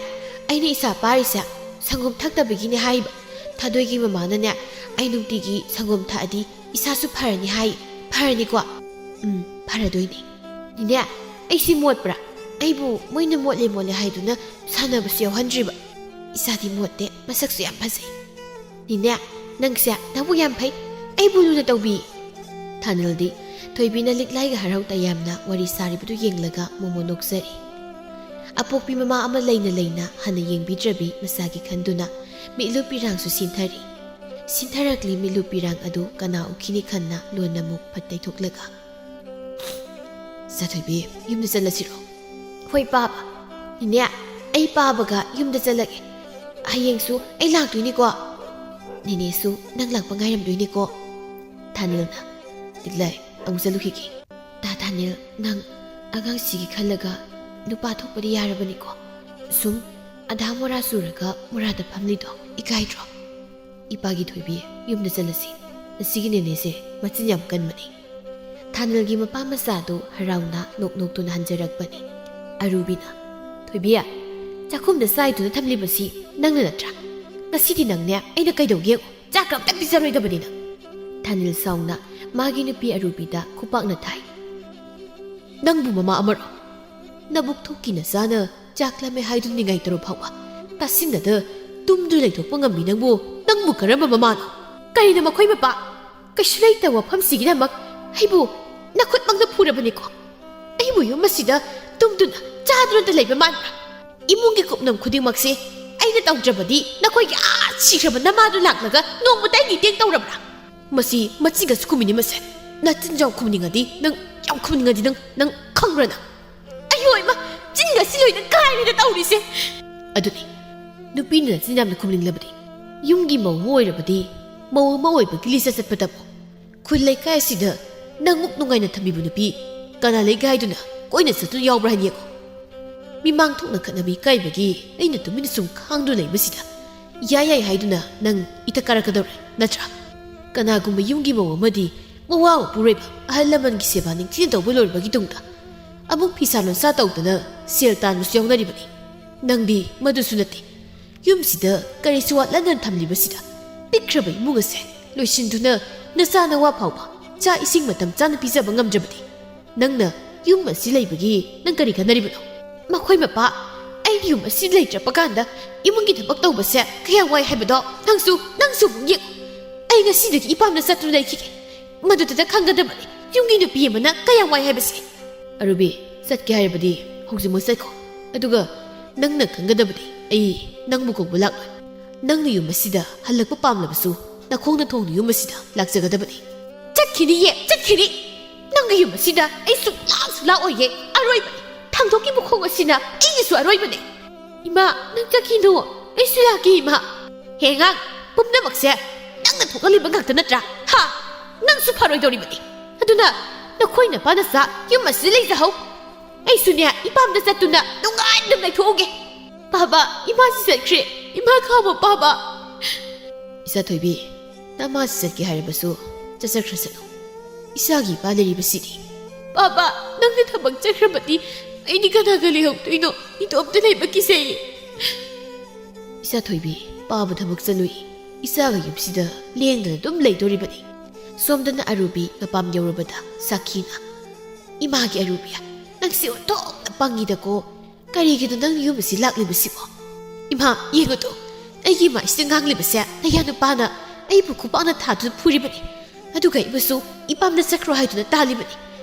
ꯑꯩꯅ ꯏꯆꯥ ꯄꯥꯔꯤꯁꯦ ꯁꯪꯒꯣꯝ ꯊꯛꯇꯕꯒꯤꯅꯦ ꯍꯥꯏꯕ꯫ ꯊꯥꯗꯣꯏꯒꯤ ꯃꯃꯥꯅꯅꯦ, ꯑꯩ ꯅꯨꯡꯇꯤꯒꯤ ꯁꯪꯒꯣꯝ ꯊꯛꯑꯗꯤ ꯏꯁꯥꯁꯨ ꯐꯔꯅꯤ ꯍꯥꯏ꯫ ꯐꯔꯅꯤꯀꯣ?" "ꯎꯝ, ꯐꯔꯗꯣꯏꯅꯦ꯫" "ꯅꯦꯅꯦ, ꯑꯩꯁꯤ ꯃꯣꯠꯄ꯭ꯔꯥ? ꯑꯩꯕꯨ ꯃꯣꯏꯅ ꯃꯣꯠꯂꯦ ꯃꯣꯠꯂꯦ ꯍꯥꯏꯗꯨꯅ ꯁꯥꯟꯅꯕꯁꯨ ꯌꯥꯎꯍꯟꯗ꯭ꯔꯤꯕ꯫ ꯏꯁꯥꯗꯤ ꯃꯣꯠꯇꯦ, ꯃꯁꯛꯁꯨ ꯌꯥꯝ ꯐꯖꯩ꯫" "ꯅꯦꯅꯦ, ꯅꯪꯁꯦ ꯅꯕꯨꯛ ꯌꯥꯝ ꯐꯩ, ꯑꯩꯕꯨ ꯂꯨꯅ ꯇꯧꯕꯤ꯫" ꯊꯥꯅꯤꯜꯗꯤ ꯊꯣꯏꯕꯤꯅ ꯂꯤꯛꯂꯥꯏꯒ ꯍꯔꯥꯎ ꯇꯌꯥꯝꯅ ꯋꯥꯔꯤ ꯁꯥꯔꯤꯕꯗꯨ ꯌꯦꯡꯂꯒ ꯃꯣꯃꯣ ꯅꯣꯛꯆꯔꯤ꯫ ꯑꯄꯣꯛꯄꯤ ꯃꯃꯥ ꯑꯃ ꯂꯩꯅ ꯂꯩꯅ ꯍꯟꯅ ꯌꯦꯡꯕꯤꯗ꯭ꯔꯕꯤ ꯃꯆꯥꯒꯤ ꯈꯟꯗꯨꯅ ꯃꯤꯠꯂꯨ ꯄꯤꯔꯥꯡꯁꯨ ꯁꯤꯟꯊꯔꯤ꯫ ꯁꯤꯟꯊꯔꯛꯂꯤ ꯃꯤꯠꯂꯨ ꯄꯤꯔꯥꯡ ꯑꯗꯨ ꯀꯅꯥ ꯎꯈꯤꯅꯤ ꯈꯟꯅ ꯂꯣꯟꯅ ꯑꯃꯨꯛ ꯐꯠ ꯇꯩꯊꯣꯛꯂꯒ, "ꯆꯥꯊꯣꯏꯕꯤ, ꯌꯨꯝꯗ ꯆꯠꯂꯁꯤꯔꯣ?" "ꯍꯣꯏ, ꯄꯥꯕ꯫" "ꯅꯦꯅꯦ, ꯑꯩ ꯄꯥꯕꯒ ꯌꯨꯝꯗ ꯆꯠꯂꯒꯦ꯫ ꯍꯌꯦꯡꯁꯨ ꯑꯩ ꯂꯥꯛꯇꯣꯏꯅꯤꯀꯣ꯫ ꯅꯦꯅꯦꯁꯨ ꯅꯪ ꯂꯥꯛꯄ ꯉꯥꯏꯔꯝꯗꯣꯏꯅꯤꯀꯣ꯫" ꯊꯥꯅꯤꯜꯅ, "ꯇꯤꯛꯂꯩ, ꯑꯃꯨꯛ ꯆꯠꯂꯨꯈꯤꯒꯦ꯫ ꯇꯥ ꯊꯥꯅꯤꯜ, ꯅꯪ ꯑꯉꯥꯡꯁꯤꯒꯤ ꯈꯜꯂꯒ ꯅꯨꯄꯥ ꯊꯣꯛꯄꯗꯤ ꯌꯥꯔꯕꯅꯤꯀꯣ? ꯁꯨꯝ ꯑꯙꯥ ꯃꯣꯔꯥ ꯆꯨꯔꯒ ꯃꯣꯔꯥꯗ ꯐꯝꯂꯤꯗꯣ ꯏꯀꯥꯏꯗ꯭ꯔꯣ? ꯏꯄꯥꯒꯤ ꯊꯣꯏꯕꯤ, ꯌꯨꯝꯗ ꯆꯠꯂꯁꯤ꯫ ꯉꯁꯤꯒꯤ ꯅꯦꯅꯦꯁꯦ ꯃꯆꯤꯟ ꯌꯥꯝ ꯀꯟꯕꯅꯤ꯫" ꯊꯥꯅꯤꯜꯒꯤ ꯃꯄꯥ ꯃꯆꯥꯗꯨ ꯍꯔꯥꯎꯅ ꯅꯣꯛ ꯅꯣꯛꯇꯨꯅ ꯍꯟꯖꯔꯛꯄꯅꯤ꯫ ꯑꯔꯨꯕꯤꯅ, "ꯊꯣꯏꯕꯤ, ꯆꯥꯛꯈꯨꯝꯗ ꯆꯥꯏꯗꯨꯅ ꯊꯝꯂꯤꯕꯁꯤ ꯅꯪꯅ ꯅꯠꯇ꯭ꯔꯥ? ꯉꯁꯤꯗꯤ ꯅꯪꯅꯦ ꯑꯩꯅ ꯀꯩꯗꯧꯒꯦ ꯌꯦꯡꯉꯨ꯫ ꯆꯥꯛꯀ ꯑꯝꯇ ꯄꯤꯖꯔꯣꯏꯗꯕꯅꯤ ꯅꯪ꯫" ꯊꯥꯅꯤꯜ ꯁꯥꯎꯅ ꯃꯥꯒꯤ ꯅꯨꯄꯤ ꯑꯔꯨꯕꯤꯗ ꯈꯨꯄꯥꯛꯅ ꯊꯥꯏ꯫ "ꯅꯪꯕꯨ ꯃꯃꯥ ꯑꯃꯔꯣ? ꯅꯕꯨꯛ ꯊꯣꯛꯀꯤ ꯅꯆꯥꯅ ꯆꯥꯛ ꯂꯥꯝꯃꯦ ꯍꯥꯏꯗꯨꯅ ꯅꯤꯡꯉꯥꯏ ꯇꯧꯔ ꯐꯥꯎꯕ ꯇꯥꯁꯤꯟꯅꯗ ꯇꯨꯝꯗꯨꯅ ꯂꯩꯊꯣꯛꯄ ꯉꯝꯃꯤ ꯅꯪꯕꯨ, ꯅꯪꯕꯨ ꯀꯔꯝꯕ ꯃꯃꯥꯅꯣ?" "ꯀꯔꯤꯅꯣ ꯃꯈꯣꯏ ꯃꯄꯥ? ꯀꯩꯁꯨ ꯂꯩꯇꯕ ꯋꯥꯐꯝꯁꯤꯒꯤꯗꯃꯛ ꯑꯩꯕꯨ ꯅꯈꯨꯠꯃꯛꯅ ꯐꯨꯔꯕꯅꯤꯀꯣ? ꯑꯩꯕꯨ ꯌꯨꯝ ꯑꯁꯤꯗ ꯇꯨꯝꯗꯨꯅ ꯆꯥꯗꯨꯅꯇ ꯂꯩꯕ ꯃꯥꯟꯕ꯭ꯔꯥ? ꯏꯃꯨꯡꯒꯤ ꯀꯨꯞꯅꯝ ꯈꯨꯗꯤꯡꯃꯛꯁꯦ ꯑꯩꯅ ꯇꯧꯗ꯭ꯔꯕꯗꯤ ꯅꯈꯣꯏꯒꯤ ꯑꯥ ꯁꯤꯈ꯭ꯔꯕ ꯅꯃꯥꯗꯨ ꯂꯥꯛꯂꯒ ꯅꯣꯡꯃꯇ ꯑꯩꯒꯤ ꯃꯇꯦꯡ ꯇꯧꯔꯕ꯭ꯔꯥ? ꯃꯁꯤ ꯃꯆꯤꯟꯒꯁꯨ ꯈꯨꯝꯃꯤꯅꯤ ꯃꯁꯦ꯫ ꯅꯆꯤꯟꯖꯥꯎ ꯈꯨꯝꯅꯤꯡꯉꯗꯤ ꯅꯪ, ꯌꯥꯝ ꯈꯨꯝꯅꯤꯡꯉꯗꯤ ꯅꯪ, ꯅꯪ ꯈꯪꯕ꯭ꯔꯥ ꯅꯪ?" "ꯑꯌꯣ ꯏꯃꯥ, ꯆꯤꯟꯒꯁꯤ ꯂꯣꯏꯅ ꯀꯥꯏꯔꯦꯗ ꯇꯧꯔꯤꯁꯦ꯫" "ꯑꯗꯨꯅꯤ, ꯅꯨꯄꯤꯅ ꯅꯆꯤꯟ ꯌꯥꯝꯅ ꯈꯨꯝꯅꯤꯡꯂꯕꯗꯤ ꯌꯨꯝꯒꯤ ꯃꯧ ꯑꯃ ꯑꯣꯏꯔꯕꯗꯤ ꯃꯧ ꯑꯃ ꯑꯣꯏꯕꯒꯤ ꯂꯤꯆꯠ ꯆꯠꯄꯗꯕꯨ ꯈꯨꯜ ꯂꯩꯀꯥꯏ ꯑꯁꯤꯗ ꯅꯪꯃꯨꯛ ꯅꯨꯡꯉꯥꯏꯅ ꯊꯝꯕꯤꯕ ꯅꯨꯄꯤ ꯀꯅꯥ ꯂꯩꯒꯦ ꯍꯥꯏꯗꯨꯅ ꯀꯣꯏꯅ ꯆꯠꯇꯨꯅ ꯌꯥꯎꯕ꯭ꯔꯥ ꯍꯥꯏꯅ ꯌꯦꯡꯉꯨ꯫ ꯃꯤꯃꯥꯡ ꯊꯣꯛꯅ ꯈꯠꯅꯕ ꯏꯀꯥꯏꯕꯒꯤ ꯑꯩꯅ ꯇꯨꯃꯤꯟꯅ ꯁꯨꯝ ꯈꯥꯡꯗꯨꯅ ꯂꯩꯕꯁꯤꯗ ꯌꯥꯏ ꯌꯥꯏ ꯍꯥꯏꯗꯨꯅ ꯅꯪ ꯏꯊꯛ ꯀꯥꯔꯛꯀꯗꯧꯔꯦ ꯅꯠꯇ꯭ꯔꯥ? ꯀꯅꯥꯒꯨꯝꯕ ꯌꯨꯝꯒꯤ ꯃꯧ ꯑꯃꯗꯤ ꯃꯋꯥ ꯃꯄꯨꯔꯣꯏꯕ ꯑꯍꯜ ꯂꯃꯟꯒꯤ ꯁꯦꯕꯥ ꯅꯤꯡꯊꯤꯅ ꯇꯧꯕ ꯂꯣꯏꯔꯕꯒꯤ ꯇꯨꯡꯗ ꯑꯃꯨꯛ ꯐꯤꯁꯥ ꯂꯣꯟꯁꯥ ꯇꯧꯗꯅ ꯁꯦꯜ ꯇꯥꯟꯕꯁꯨ ꯌꯥꯎꯅꯔꯤꯕꯅꯤ꯫ ꯅꯪꯗꯤ ꯃꯗꯨꯁꯨ ꯅꯠꯇꯦ꯫ ꯌꯨꯝꯁꯤꯗ ꯀꯔꯤꯁꯨ ꯋꯥꯠꯍꯟꯗꯅ ꯊꯝꯂꯤꯕꯁꯤꯗ ꯄꯤꯛꯈ꯭ꯔꯕ ꯏꯃꯨꯡ ꯑꯁꯦ ꯂꯣꯏꯁꯤꯟꯗꯨꯅ ꯅꯆꯥ ꯅꯋꯥ ꯐꯥꯎꯕ ꯆꯥꯛ ꯏꯁꯤꯡ ꯃꯇꯝ ꯆꯥꯅ ꯄꯤꯖꯕ ꯉꯝꯗ꯭ꯔꯕꯗꯤ ꯅꯪꯅ ꯌꯨꯝ ꯑꯁꯤ ꯂꯩꯕꯒꯤ ꯅꯪ ꯀꯔꯤ ꯈꯟꯅꯔꯤꯕꯅꯣ? ꯃꯈꯣꯏ ꯃꯄꯥ, ꯑꯩꯒꯤ ꯌꯨꯝ ꯑꯁꯤ ꯂꯩꯇ꯭ꯔꯕ ꯀꯥꯟꯗ ꯏꯃꯨꯡꯒꯤ ꯊꯕꯛ ꯇꯧꯕꯁꯦ ꯀꯌꯥ ꯋꯥꯏ ꯍꯥꯏꯕꯗꯣ ꯅꯪꯁꯨ, ꯅꯪꯁꯨ ꯑꯃꯨꯛ ꯌꯦꯡꯉꯨ꯫ ꯑꯩ ꯉꯁꯤꯗꯒꯤ ꯏꯄꯥꯝꯗ ꯆꯠꯇꯨꯅ ꯂꯩꯈꯤꯒꯦ꯫ ꯃꯗꯨꯗ ꯈꯪꯒꯗꯕꯅꯤ ꯌꯨꯝꯒꯤ ꯅꯨꯄꯤ ꯑꯃꯅ ꯀꯌꯥ ꯋꯥꯏ ꯍꯥꯏꯕꯁꯦ꯫ ꯑꯔꯨꯕꯤ, ꯆꯠꯀꯦ ꯍꯥꯏꯔꯕꯗꯤ ꯍꯧꯖꯤꯛꯃꯛ ꯆꯠꯈꯣ꯫ ꯑꯗꯨꯒ ꯅꯪꯅ ꯈꯪꯒꯗꯕꯗꯤ ꯑꯩ ꯅꯪꯕꯨ ꯀꯧꯕ ꯂꯥꯛꯂꯣꯏ꯫ ꯅꯪꯅ ꯌꯨꯝ ꯑꯁꯤꯗ ꯍꯜꯂꯛꯄ ꯄꯥꯝꯂꯕꯁꯨ ꯅꯈꯣꯡ ꯅꯊꯣꯡꯅ ꯌꯨꯝ ꯑꯁꯤꯗ ꯂꯥꯛꯆꯒꯗꯕꯅꯤ꯫ ꯆꯠꯈꯤꯅꯤꯌꯦ, ꯆꯠꯈꯤꯅꯤ꯫ ꯅꯪꯒꯤ ꯌꯨꯝ ꯑꯁꯤꯗ ꯑꯩ ꯁꯨꯡꯂꯥꯛꯁꯨ ꯂꯥꯛꯑꯣꯏꯌꯦ꯫ ꯑꯔꯣꯏꯕꯅꯤ꯫ ꯊꯥꯡꯗꯣꯛꯀꯤ ꯃꯈꯣꯡ ꯑꯁꯤꯅ ꯑꯩꯒꯤꯁꯨ ꯑꯔꯣꯏꯕꯅꯤ꯫ ꯏꯃꯥ, ꯅꯪ ꯆꯠꯈꯤꯅꯨ꯫ ꯑꯩꯁꯨ ꯂꯥꯛꯀꯦ, ꯏꯃꯥ꯫ ꯍꯦ ꯑꯉꯥꯡ, ꯄꯨꯝꯅꯃꯛꯁꯦ ꯅꯪꯅ ꯊꯣꯛꯍꯜꯂꯤꯕ ꯉꯥꯛꯇ ꯅꯠꯇ꯭ꯔꯥ? ꯍꯥ? ꯅꯪꯁꯨ ꯐꯔꯣꯏꯗꯧꯔꯤꯕꯅꯤ꯫ ꯑꯗꯨꯅ ꯅꯈꯣꯏ ꯅꯄꯥ ꯅꯆꯥ ꯌꯨꯝ ꯑꯁꯤꯗ ꯂꯩꯖꯍꯧ꯫ ꯑꯩꯁꯨꯅꯦ, ꯏꯄꯥꯝꯗ ꯆꯠꯇꯨꯅ ꯅꯨꯡꯉꯥꯏꯅ ꯑꯗꯨꯝ ꯂꯩꯊꯣꯛꯎꯒꯦ꯫ ꯄꯥꯕ, ꯏꯃꯥꯁꯤ ꯆꯠꯈ꯭ꯔꯦ꯫ ꯏꯃꯥ ꯈꯥꯝꯃꯣ, ꯄꯥꯕ꯫ ꯏꯆꯥ ꯊꯣꯏꯕꯤ, ꯅꯃꯥꯁꯤ ꯆꯠꯀꯦ ꯍꯥꯏꯔꯕꯁꯨ ꯆꯠꯆꯈ꯭ꯔꯁꯅꯨ꯫ ꯏꯆꯥꯒꯤ ꯏꯄꯥ ꯂꯩꯔꯤꯕꯁꯤꯗꯤ꯫ ꯄꯥꯕ, ꯅꯪꯅ ꯊꯕꯛ ꯆꯠꯈ꯭ꯔꯕꯗꯤ ꯑꯩꯗꯤ ꯀꯅꯥꯒ ꯂꯩꯍꯧꯗꯣꯏꯅꯣ? ꯏꯇꯣꯝꯇ ꯂꯩꯕ ꯀꯤꯖꯩꯌꯦ꯫ ꯏꯆꯥ ꯊꯣꯏꯕꯤ, ꯄꯥꯕ ꯊꯕꯛ ꯆꯠꯂꯨꯏ꯫ ꯏꯆꯥꯒ ꯌꯨꯝꯁꯤꯗ ꯂꯦꯡꯗꯅ ꯑꯗꯨꯝ ꯂꯩꯗꯣꯔꯤꯕꯅꯤ꯫ ꯁꯣꯝꯗꯅ ꯑꯔꯨꯕꯤ ꯃꯄꯥꯝ ꯌꯧꯔꯕꯗ ꯁꯥꯈꯤꯅ, "ꯏꯃꯥꯒꯤ ꯑꯔꯨꯕꯤ, ꯅꯪꯁꯤ ꯑꯣꯟꯊꯣꯛꯅ ꯄꯪꯉꯤꯗꯀꯣ꯫ ꯀꯔꯤꯒꯤꯅꯣ ꯅꯪ ꯌꯨꯝ ꯑꯁꯤ ꯂꯥꯛꯂꯤꯕꯁꯤꯕꯣ? ꯏꯃꯥ, ꯌꯦꯡꯉꯨꯗꯣ, ꯑꯩꯒꯤ ꯏꯃꯥ ꯑꯁꯤꯗ ꯉꯥꯡꯂꯤꯕꯁꯦ ꯅꯌꯥ ꯅꯨꯄꯥꯅ ꯑꯩꯕꯨ ꯈꯨꯄꯥꯛꯅ ꯊꯥꯗꯨꯅ ꯐꯨꯔꯤꯕꯅꯤ꯫ ꯑꯗꯨꯒ ꯑꯩꯕꯨꯁꯨ ꯏꯄꯥꯝꯗ ꯆꯠꯈ꯭ꯔꯣ ꯍꯥꯏꯗꯨꯅ ꯇꯥꯜꯂꯤꯕꯅꯤ꯫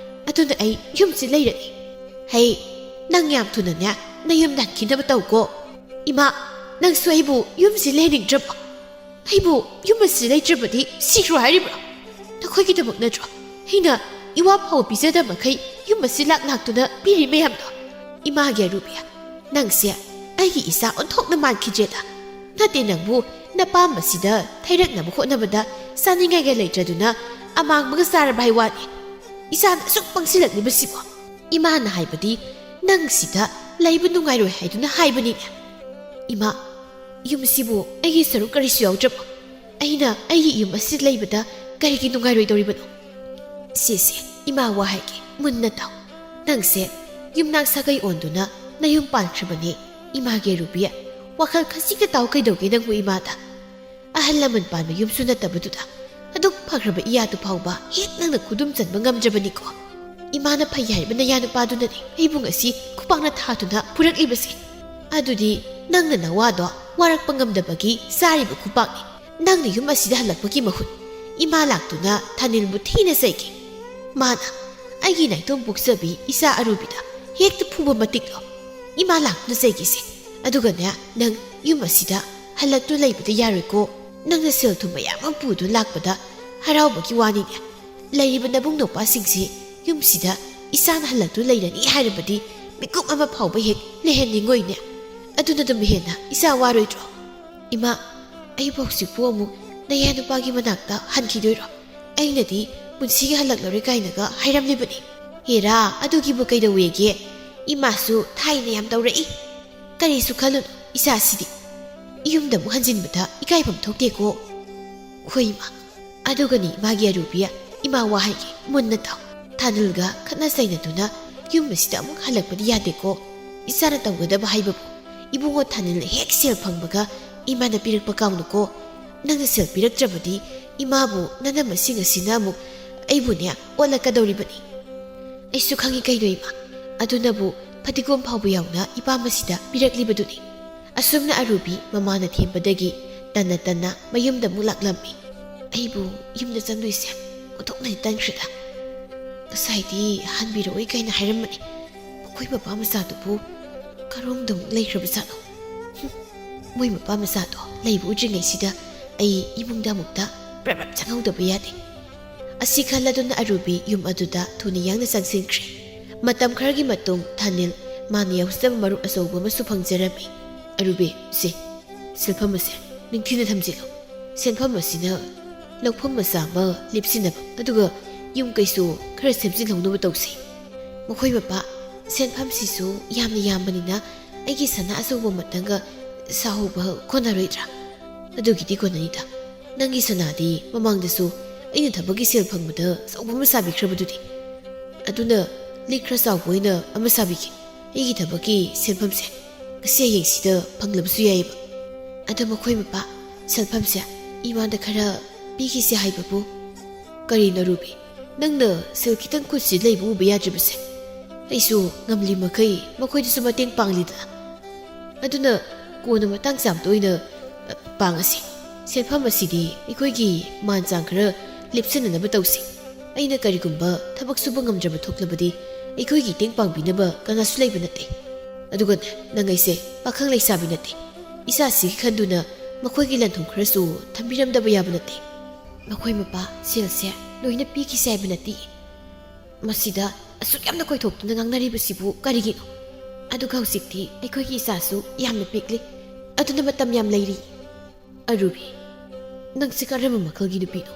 ꯑꯗꯨꯅ ꯑꯩ ꯌꯨꯝꯁꯤ ꯂꯩꯔꯅꯤ꯫ ꯍꯩ, ꯅꯪ ꯌꯥꯝ ꯊꯨꯅꯅꯦ ꯅꯌꯨꯝꯗ ꯍꯟꯈꯤꯅꯕ ꯇꯧꯀꯣ꯫ ꯏꯃꯥ, ꯅꯪꯁꯨ ꯑꯩꯕꯨ ꯌꯨꯝꯁꯤ ꯂꯩꯍꯟꯅꯤꯡꯗ꯭ꯔꯕꯣ? ꯑꯩꯕꯨ ꯌꯨꯝ ꯑꯁꯤ ꯂꯩꯇ꯭ꯔꯕꯗꯤ ꯁꯤꯈ꯭ꯔꯣ ꯍꯥꯏꯔꯤꯕ꯭ꯔꯣ? ꯅꯈꯣꯏꯒꯤꯗꯃꯛ ꯅꯠꯇ꯭ꯔꯣ ꯑꯩꯅ ꯏꯋꯥ ꯐꯥꯎꯕ ꯄꯤꯖꯗ ꯃꯈꯩ ꯌꯨꯝ ꯑꯁꯤ ꯂꯥꯛ ꯂꯥꯛꯇꯨꯅ ꯄꯤꯔꯤ ꯃꯌꯥꯝꯗꯣ? ꯏꯃꯥꯒꯤ ꯑꯔꯨꯕꯤ, ꯅꯪꯁꯦ ꯑꯩꯒꯤ ꯏꯆꯥ ꯑꯣꯟꯊꯣꯛꯅ ꯃꯥꯟꯈꯤꯗ꯭ꯔꯦꯗ꯫ ꯅꯠꯇꯦ, ꯅꯪꯕꯨ ꯅꯄꯥꯝꯕꯁꯤꯗ ꯊꯩꯔꯛꯅꯕ ꯍꯣꯠꯅꯕꯗ ꯆꯥꯅꯤꯡꯉꯥꯏꯒ ꯂꯩꯇ꯭ꯔꯗꯨꯅ ꯑꯃꯥꯡꯕꯒ ꯆꯥꯔꯕ ꯍꯥꯏ ꯋꯥꯅꯤ꯫ ꯏꯆꯥꯅ ꯑꯁꯨꯛ ꯄꯪꯁꯤꯜꯂꯛꯂꯤꯕꯁꯤꯕꯣ? ꯏꯃꯥꯅ ꯍꯥꯏꯕꯗꯤ ꯅꯪꯁꯤꯗ ꯂꯩꯕ ꯅꯨꯡꯉꯥꯏꯔꯣꯏ ꯍꯥꯏꯗꯨꯅ ꯍꯥꯏꯕꯅꯤꯅꯦ꯫ ꯏꯃꯥ, ꯌꯨꯝꯁꯤꯕꯨ ꯑꯩꯒꯤ ꯁꯔꯨꯛ ꯀꯔꯤꯁꯨ ꯌꯥꯎꯗ꯭ꯔꯕꯣ? ꯑꯩꯅ ꯑꯩꯒꯤ ꯌꯨꯝ ꯑꯁꯤꯗ ꯂꯩꯕꯗ ꯀꯔꯤꯒꯤ ꯅꯨꯡꯉꯥꯏꯔꯣꯏꯗꯧꯔꯤꯕꯅꯣ? ꯁꯦ, ꯁꯦ, ꯏꯃꯥ ꯋꯥ ꯍꯥꯏꯒꯦ, ꯃꯨꯟꯅ ꯇꯥꯎ꯫ ꯅꯪꯁꯦ ꯌꯨꯝꯅꯥꯛ ꯁꯥꯒꯩ ꯑꯣꯟꯗꯨꯅ ꯅꯌꯨꯝ ꯄꯥꯟꯈ꯭ꯔꯕꯅꯦ꯫ ꯏꯃꯥꯒꯤ ꯔꯨꯕꯤ, ꯋꯥꯈꯜ ꯈꯖꯤꯛꯇ ꯇꯥꯎ ꯀꯩꯗꯧꯒꯦ ꯅꯪꯕꯨ ꯏꯃꯥꯗ? ꯑꯍꯜ ꯂꯃꯟ ꯄꯥꯟꯕ ꯌꯨꯝꯁꯨ ꯅꯠꯇꯕꯗꯨꯗ ꯑꯗꯨꯛ ꯐꯈ꯭ꯔꯕ ꯏꯌꯥꯗꯨ ꯐꯥꯎꯕ ꯍꯦꯛ ꯅꯪꯅ ꯈꯨꯗꯨꯝ ꯆꯟꯕ ꯉꯝꯗ꯭ꯔꯕꯅꯤꯀꯣ꯫ ꯏꯃꯥꯅ ꯐꯩ ꯍꯥꯏꯔꯤꯕ ꯅꯌꯥ ꯅꯨꯄꯥꯗꯨꯅꯅꯦ ꯑꯩꯕꯨ ꯉꯁꯤ ꯈꯨꯄꯥꯛꯅ ꯊꯥꯗꯨꯅ ꯐꯨꯔꯛꯂꯤꯕꯁꯦ꯫ ꯑꯗꯨꯗꯤ ꯅꯪꯅ ꯅꯋꯥꯗꯣ ꯋꯥꯔꯛꯄ ꯉꯝꯗꯕꯒꯤ ꯆꯥꯔꯤꯕ ꯈꯨꯄꯥꯛꯅꯤ꯫ ꯅꯪꯅ ꯌꯨꯝ ꯑꯁꯤꯗ ꯍꯜꯂꯛꯄꯒꯤ ꯃꯍꯨꯠ ꯏꯃꯥ ꯂꯥꯛꯇꯨꯅ ꯊꯥꯅꯤꯜꯕꯨ ꯊꯤꯅ ꯆꯩꯒꯦ꯫ ꯃꯥꯅ ꯑꯩꯒꯤ ꯅꯥꯏꯇꯣꯝ ꯄꯣꯛꯆꯕꯤ ꯏꯆꯥ ꯑꯔꯨꯕꯤꯗ ꯍꯦꯛꯇ ꯐꯨꯕ ꯃꯇꯤꯛꯂꯣ ꯏꯃꯥ ꯂꯥꯛꯇꯨꯅ ꯆꯩꯒꯤꯁꯦ? ꯑꯗꯨꯒꯅꯦ, ꯅꯪ ꯌꯨꯝ ꯑꯁꯤꯗ ꯍꯜꯂꯛꯇꯨ ꯂꯩꯕꯗꯤ ꯌꯥꯔꯣꯏꯀꯣ꯫ ꯅꯪꯅ ꯁꯦꯜ ꯊꯨꯝ ꯃꯌꯥꯝ ꯑꯃ ꯄꯨꯗꯨꯅ ꯂꯥꯛꯄꯗ ꯍꯔꯥꯎꯕꯒꯤ ꯋꯥꯅꯤꯅꯦ꯫ ꯂꯩꯔꯤꯕ ꯅꯕꯨꯡ ꯅꯧꯄꯥꯁꯤꯡꯁꯤ ꯌꯨꯝꯁꯤꯗ ꯏꯆꯥꯅ ꯍꯜꯂꯛꯇꯨ ꯂꯩꯔꯅꯤ ꯍꯥꯏꯔꯕꯗꯤ ꯃꯤꯀꯨꯞ ꯑꯃ ꯐꯥꯎꯕ ꯍꯦꯛ ꯂꯩꯍꯟꯅꯤꯡꯉꯣꯏꯅꯦ꯫ ꯑꯗꯨꯅ ꯑꯗꯨꯝ ꯍꯦꯟꯅ ꯏꯆꯥ ꯋꯥꯔꯣꯏꯗ꯭ꯔꯣ? ꯏꯃꯥ, ꯑꯩꯕꯨ ꯍꯧꯖꯤꯛꯄꯨ ꯑꯃꯨꯛ ꯅꯌꯥ ꯅꯨꯄꯥꯒꯤ ꯃꯅꯥꯛꯇ ꯍꯟꯈꯤꯗꯣꯏꯔꯣ? ꯑꯩꯅꯗꯤ ꯄꯨꯟꯁꯤꯒꯤ ꯍꯜꯂꯛꯂꯔꯣꯏ ꯀꯥꯏꯅꯒ ꯍꯥꯏꯔꯝꯂꯤꯕꯅꯤ꯫ ꯍꯦꯔꯥ, ꯑꯗꯨꯒꯤꯕꯨ ꯀꯩꯗꯧꯋꯦꯒꯦ? ꯏꯃꯥꯁꯨ ꯊꯥꯏꯅ ꯌꯥꯝ ꯇꯧꯔꯛꯏ꯫ ꯀꯔꯤꯁꯨ ꯈꯜꯂꯨꯅꯨ, ꯏꯆꯥꯁꯤꯗꯤ ꯌꯨꯝꯗ ꯑꯃꯨꯛ ꯍꯟꯖꯤꯟꯕꯗ ꯏꯀꯥꯏꯐꯝ ꯊꯣꯛꯇꯦꯀꯣ꯫ ꯍꯣꯏ ꯏꯃꯥ, ꯑꯗꯨꯒꯅꯤ ꯏꯃꯥꯒꯤ ꯑꯔꯨꯕꯤ, ꯏꯃꯥ ꯋꯥ ꯍꯥꯏꯒꯦ, ꯃꯨꯟꯅ ꯇꯥꯎ꯫ ꯊꯥꯅꯤꯜꯒ ꯈꯠꯅ ꯆꯩꯅꯗꯨꯅ ꯌꯨꯝ ꯑꯁꯤꯗ ꯑꯃꯨꯛ ꯍꯜꯂꯛꯄꯗꯤ ꯌꯥꯗꯦꯀꯣ꯫ ꯏꯆꯥꯅ ꯇꯧꯒꯗꯕ ꯍꯥꯏꯕꯕꯨ, ꯏꯕꯨꯡꯉꯣ ꯊꯥꯅꯤꯜꯅ ꯍꯦꯛ ꯁꯦꯜ ꯐꯪꯕꯒ ꯏꯃꯥꯅ ꯄꯤꯔꯛꯄ ꯀꯥꯎꯅꯨꯀꯣ꯫ ꯅꯪꯅ ꯁꯦꯜ ꯄꯤꯔꯛꯇ꯭ꯔꯕꯗꯤ ꯏꯃꯥꯕꯨ ꯅꯅꯝ ꯑꯁꯤꯡ ꯑꯁꯤꯅ ꯑꯃꯨꯛ ꯑꯩꯕꯨꯅꯦ ꯑꯣꯠꯂꯛꯀꯗꯧꯔꯤꯕꯅꯤ꯫ ꯑꯩꯁꯨ ꯈꯪꯏ ꯀꯩꯅꯣ ꯏꯃꯥ, ꯑꯗꯨꯅꯕꯨ ꯐꯗꯤꯒꯣꯝ ꯐꯥꯎꯕ ꯌꯥꯎꯅ ꯏꯄꯥꯝ ꯑꯁꯤꯗ ꯄꯤꯔꯛꯂꯤꯕꯗꯨꯅꯤ꯫ ꯑꯁꯨꯝꯅ ꯑꯔꯨꯕꯤ ꯃꯃꯥꯅ ꯊꯦꯝꯕꯗꯒꯤ ꯇꯟꯅ ꯇꯟꯅ ꯃꯌꯨꯝꯗ ꯑꯃꯨꯛ ꯂꯥꯛꯂꯝꯃꯤ꯫ ꯑꯩꯕꯨ ꯌꯨꯝꯗ ꯆꯪꯗꯣꯏꯁꯦ ꯑꯣꯟꯊꯣꯛꯅꯗꯤ ꯇꯟꯈ꯭ꯔꯦꯗ꯫ ꯉꯁꯥꯏꯗꯤ ꯍꯟꯕꯤꯔꯛꯑꯣꯏ ꯀꯥꯏꯅ ꯍꯥꯏꯔꯝꯕꯅꯤ, ꯃꯈꯣꯏ ꯃꯄꯥ ꯃꯆꯥꯗꯨꯕꯨ ꯀꯔꯣꯝꯗ ꯑꯃꯨꯛ ꯂꯩꯈ꯭ꯔꯕꯖꯥꯠꯅꯣ? ꯍꯨꯝ, ꯃꯣꯏ ꯃꯄꯥ ꯃꯆꯥꯗꯣ ꯂꯩꯕ ꯎꯗ꯭ꯔꯤꯉꯩꯁꯤꯗ ꯑꯩ ꯏꯃꯨꯡꯗ ꯑꯃꯨꯛꯇ ꯄ꯭ꯔꯞ ꯄ꯭ꯔꯞ ꯆꯪꯍꯧꯗꯕ ꯌꯥꯗꯦ꯫ ꯑꯁꯤ ꯈꯜꯂꯗꯨꯅ ꯑꯔꯨꯕꯤ ꯌꯨꯝ ꯑꯗꯨꯗ ꯊꯨꯅ ꯌꯥꯡꯅ ꯆꯪꯁꯤꯟꯈ꯭ꯔꯦ꯫ ꯃꯇꯝ ꯈꯔꯒꯤ ꯃꯇꯨꯡ ꯊꯥꯅꯤꯜ ꯃꯥꯅ ꯌꯥꯎꯖꯕ ꯃꯔꯨꯞ ꯑꯆꯧꯕ ꯑꯃꯁꯨ ꯐꯪꯖꯔꯝꯃꯤ꯫ "ꯑꯔꯨꯕꯤ, ꯁꯦ, ꯁꯦꯜꯐꯝ ꯑꯁꯦ ꯅꯤꯡꯊꯤꯅ ꯊꯝꯖꯤꯜꯂꯨ꯫ ꯁꯦꯟꯐꯝ ꯑꯁꯤꯅ ꯂꯧꯐꯝ ꯃꯆꯥ ꯑꯃ ꯂꯦꯞꯁꯤꯟꯅꯕ, ꯑꯗꯨꯒ ꯌꯨꯝ ꯀꯩꯁꯨ ꯈꯔ ꯁꯦꯝꯖꯤꯜꯍꯧꯅꯕ ꯇꯧꯁꯤ꯫ ꯃꯈꯣꯏ ꯃꯄꯥ, ꯁꯦꯟꯐꯝꯁꯤꯁꯨ ꯌꯥꯝꯅ ꯌꯥꯝꯕꯅꯤꯅ ꯑꯩꯒꯤ ꯁꯅꯥ ꯑꯆꯧꯕ ꯑꯃꯇꯪꯒ ꯁꯥꯍꯧꯕ ꯀꯣꯟꯅꯔꯣꯏꯗ꯭ꯔꯥ?" "ꯑꯗꯨꯒꯤꯗꯤ ꯀꯣꯟꯅꯅꯤꯗ꯫ ꯅꯪꯒꯤ ꯁꯅꯥꯗꯤ ꯃꯃꯥꯡꯗꯁꯨ ꯑꯩꯅ ꯊꯕꯛꯀꯤ ꯁꯦꯜ ꯐꯪꯕꯗ ꯑꯆꯧꯕ ꯑꯃ ꯁꯥꯕꯤꯈ꯭ꯔꯕꯗꯨꯗꯤ꯫ ꯑꯗꯨꯅ ꯂꯤꯛ ꯈꯔ ꯆꯥꯎꯕ ꯑꯣꯏꯅ ꯑꯃ ꯁꯥꯕꯤꯒꯦ꯫ ꯑꯩꯒꯤ ꯊꯕꯛꯀꯤ ꯁꯦꯟꯐꯝꯁꯦ ꯉꯁꯤ ꯍꯌꯦꯡꯁꯤꯗ ꯐꯪꯂꯕꯁꯨ ꯌꯥꯏꯌꯦꯕ꯫ ꯑꯗꯣ ꯃꯈꯣꯏ ꯃꯄꯥ, ꯁꯦꯜꯐꯝꯁꯦ ꯏꯃꯥꯗ ꯈꯔ ꯄꯤꯈꯤꯁꯦ ꯍꯥꯏꯕꯕꯨ?" "ꯀꯔꯤꯅꯣ ꯔꯨꯕꯤ, ꯅꯪꯅ ꯁꯦꯜ ꯈꯤꯇꯪ ꯈꯨꯠꯁꯤ ꯂꯩꯕ ꯎꯕ ꯌꯥꯗ꯭ꯔꯤꯕꯁꯦ? ꯑꯩꯁꯨ ꯉꯝꯂꯤ ꯃꯈꯩ ꯃꯈꯣꯏꯗꯁꯨ ꯃꯇꯦꯡ ꯄꯥꯡꯂꯤꯗꯅ꯫ ꯑꯗꯨꯅ ꯀꯣꯟꯅ ꯃꯇꯥꯡ ꯆꯥꯕꯗ ꯑꯣꯏꯅ, ꯑ, ꯄꯥꯡꯉꯁꯤ꯫ ꯁꯦꯟꯐꯝ ꯑꯁꯤꯗꯤ ꯑꯩꯈꯣꯏꯒꯤ ꯃꯥꯟ ꯆꯥꯡ ꯈꯔ ꯂꯦꯞꯁꯤꯟꯅꯅꯕ ꯇꯧꯁꯤ꯫ ꯑꯩꯅ ꯀꯔꯤꯒꯨꯝꯕ ꯊꯕꯛ ꯁꯨꯕ ꯉꯝꯗ꯭ꯔꯕ ꯊꯣꯛꯂꯕꯗꯤ ꯑꯩꯈꯣꯏꯒꯤ ꯃꯇꯦꯡ ꯄꯥꯡꯕꯤꯅꯕ ꯀꯅꯥꯁꯨ ꯂꯩꯕ ꯅꯠꯇꯦ꯫ ꯑꯗꯨꯒꯅꯦ, ꯅꯪ ꯑꯩꯁꯦ ꯄꯥꯈꯪ ꯂꯩꯁꯥꯕꯤ ꯅꯠꯇꯦ꯫ ꯏꯆꯥꯁꯤꯒꯤ ꯈꯟꯗꯨꯅ ꯃꯈꯣꯏꯒꯤ ꯂꯟ-ꯊꯨꯝ ꯈꯔꯁꯨ ꯊꯝꯕꯤꯔꯝꯗꯕ ꯌꯥꯕ ꯅꯠꯇꯦ꯫ ꯃꯈꯣꯏ ꯃꯄꯥ ꯁꯦꯜꯁꯦ ꯂꯣꯏꯅ ꯄꯤꯈꯤꯁꯦ ꯍꯥꯏꯕ ꯅꯠꯇꯦ꯫ ꯃꯁꯤꯗ ꯑꯁꯨꯛ ꯌꯥꯝꯅ ꯀꯣꯏꯊꯣꯛꯇꯨꯅ ꯉꯥꯡꯅꯔꯤꯕꯁꯤꯕꯨ ꯀꯔꯤꯒꯤꯅꯣ? ꯑꯗꯨꯒ ꯍꯧꯖꯤꯛꯇꯤ ꯑꯩꯈꯣꯏꯒꯤ ꯏꯆꯥꯁꯨ ꯌꯥꯝꯅ ꯄꯤꯛꯂꯤ, ꯑꯗꯨꯅ ꯃꯇꯝ ꯌꯥꯝ ꯂꯩꯔꯤ꯫ ꯑꯔꯨꯕꯤ, ꯅꯪꯁꯦ ꯀꯔꯝꯕ ꯃꯈꯜꯒꯤ ꯅꯨꯄꯤꯅꯣ?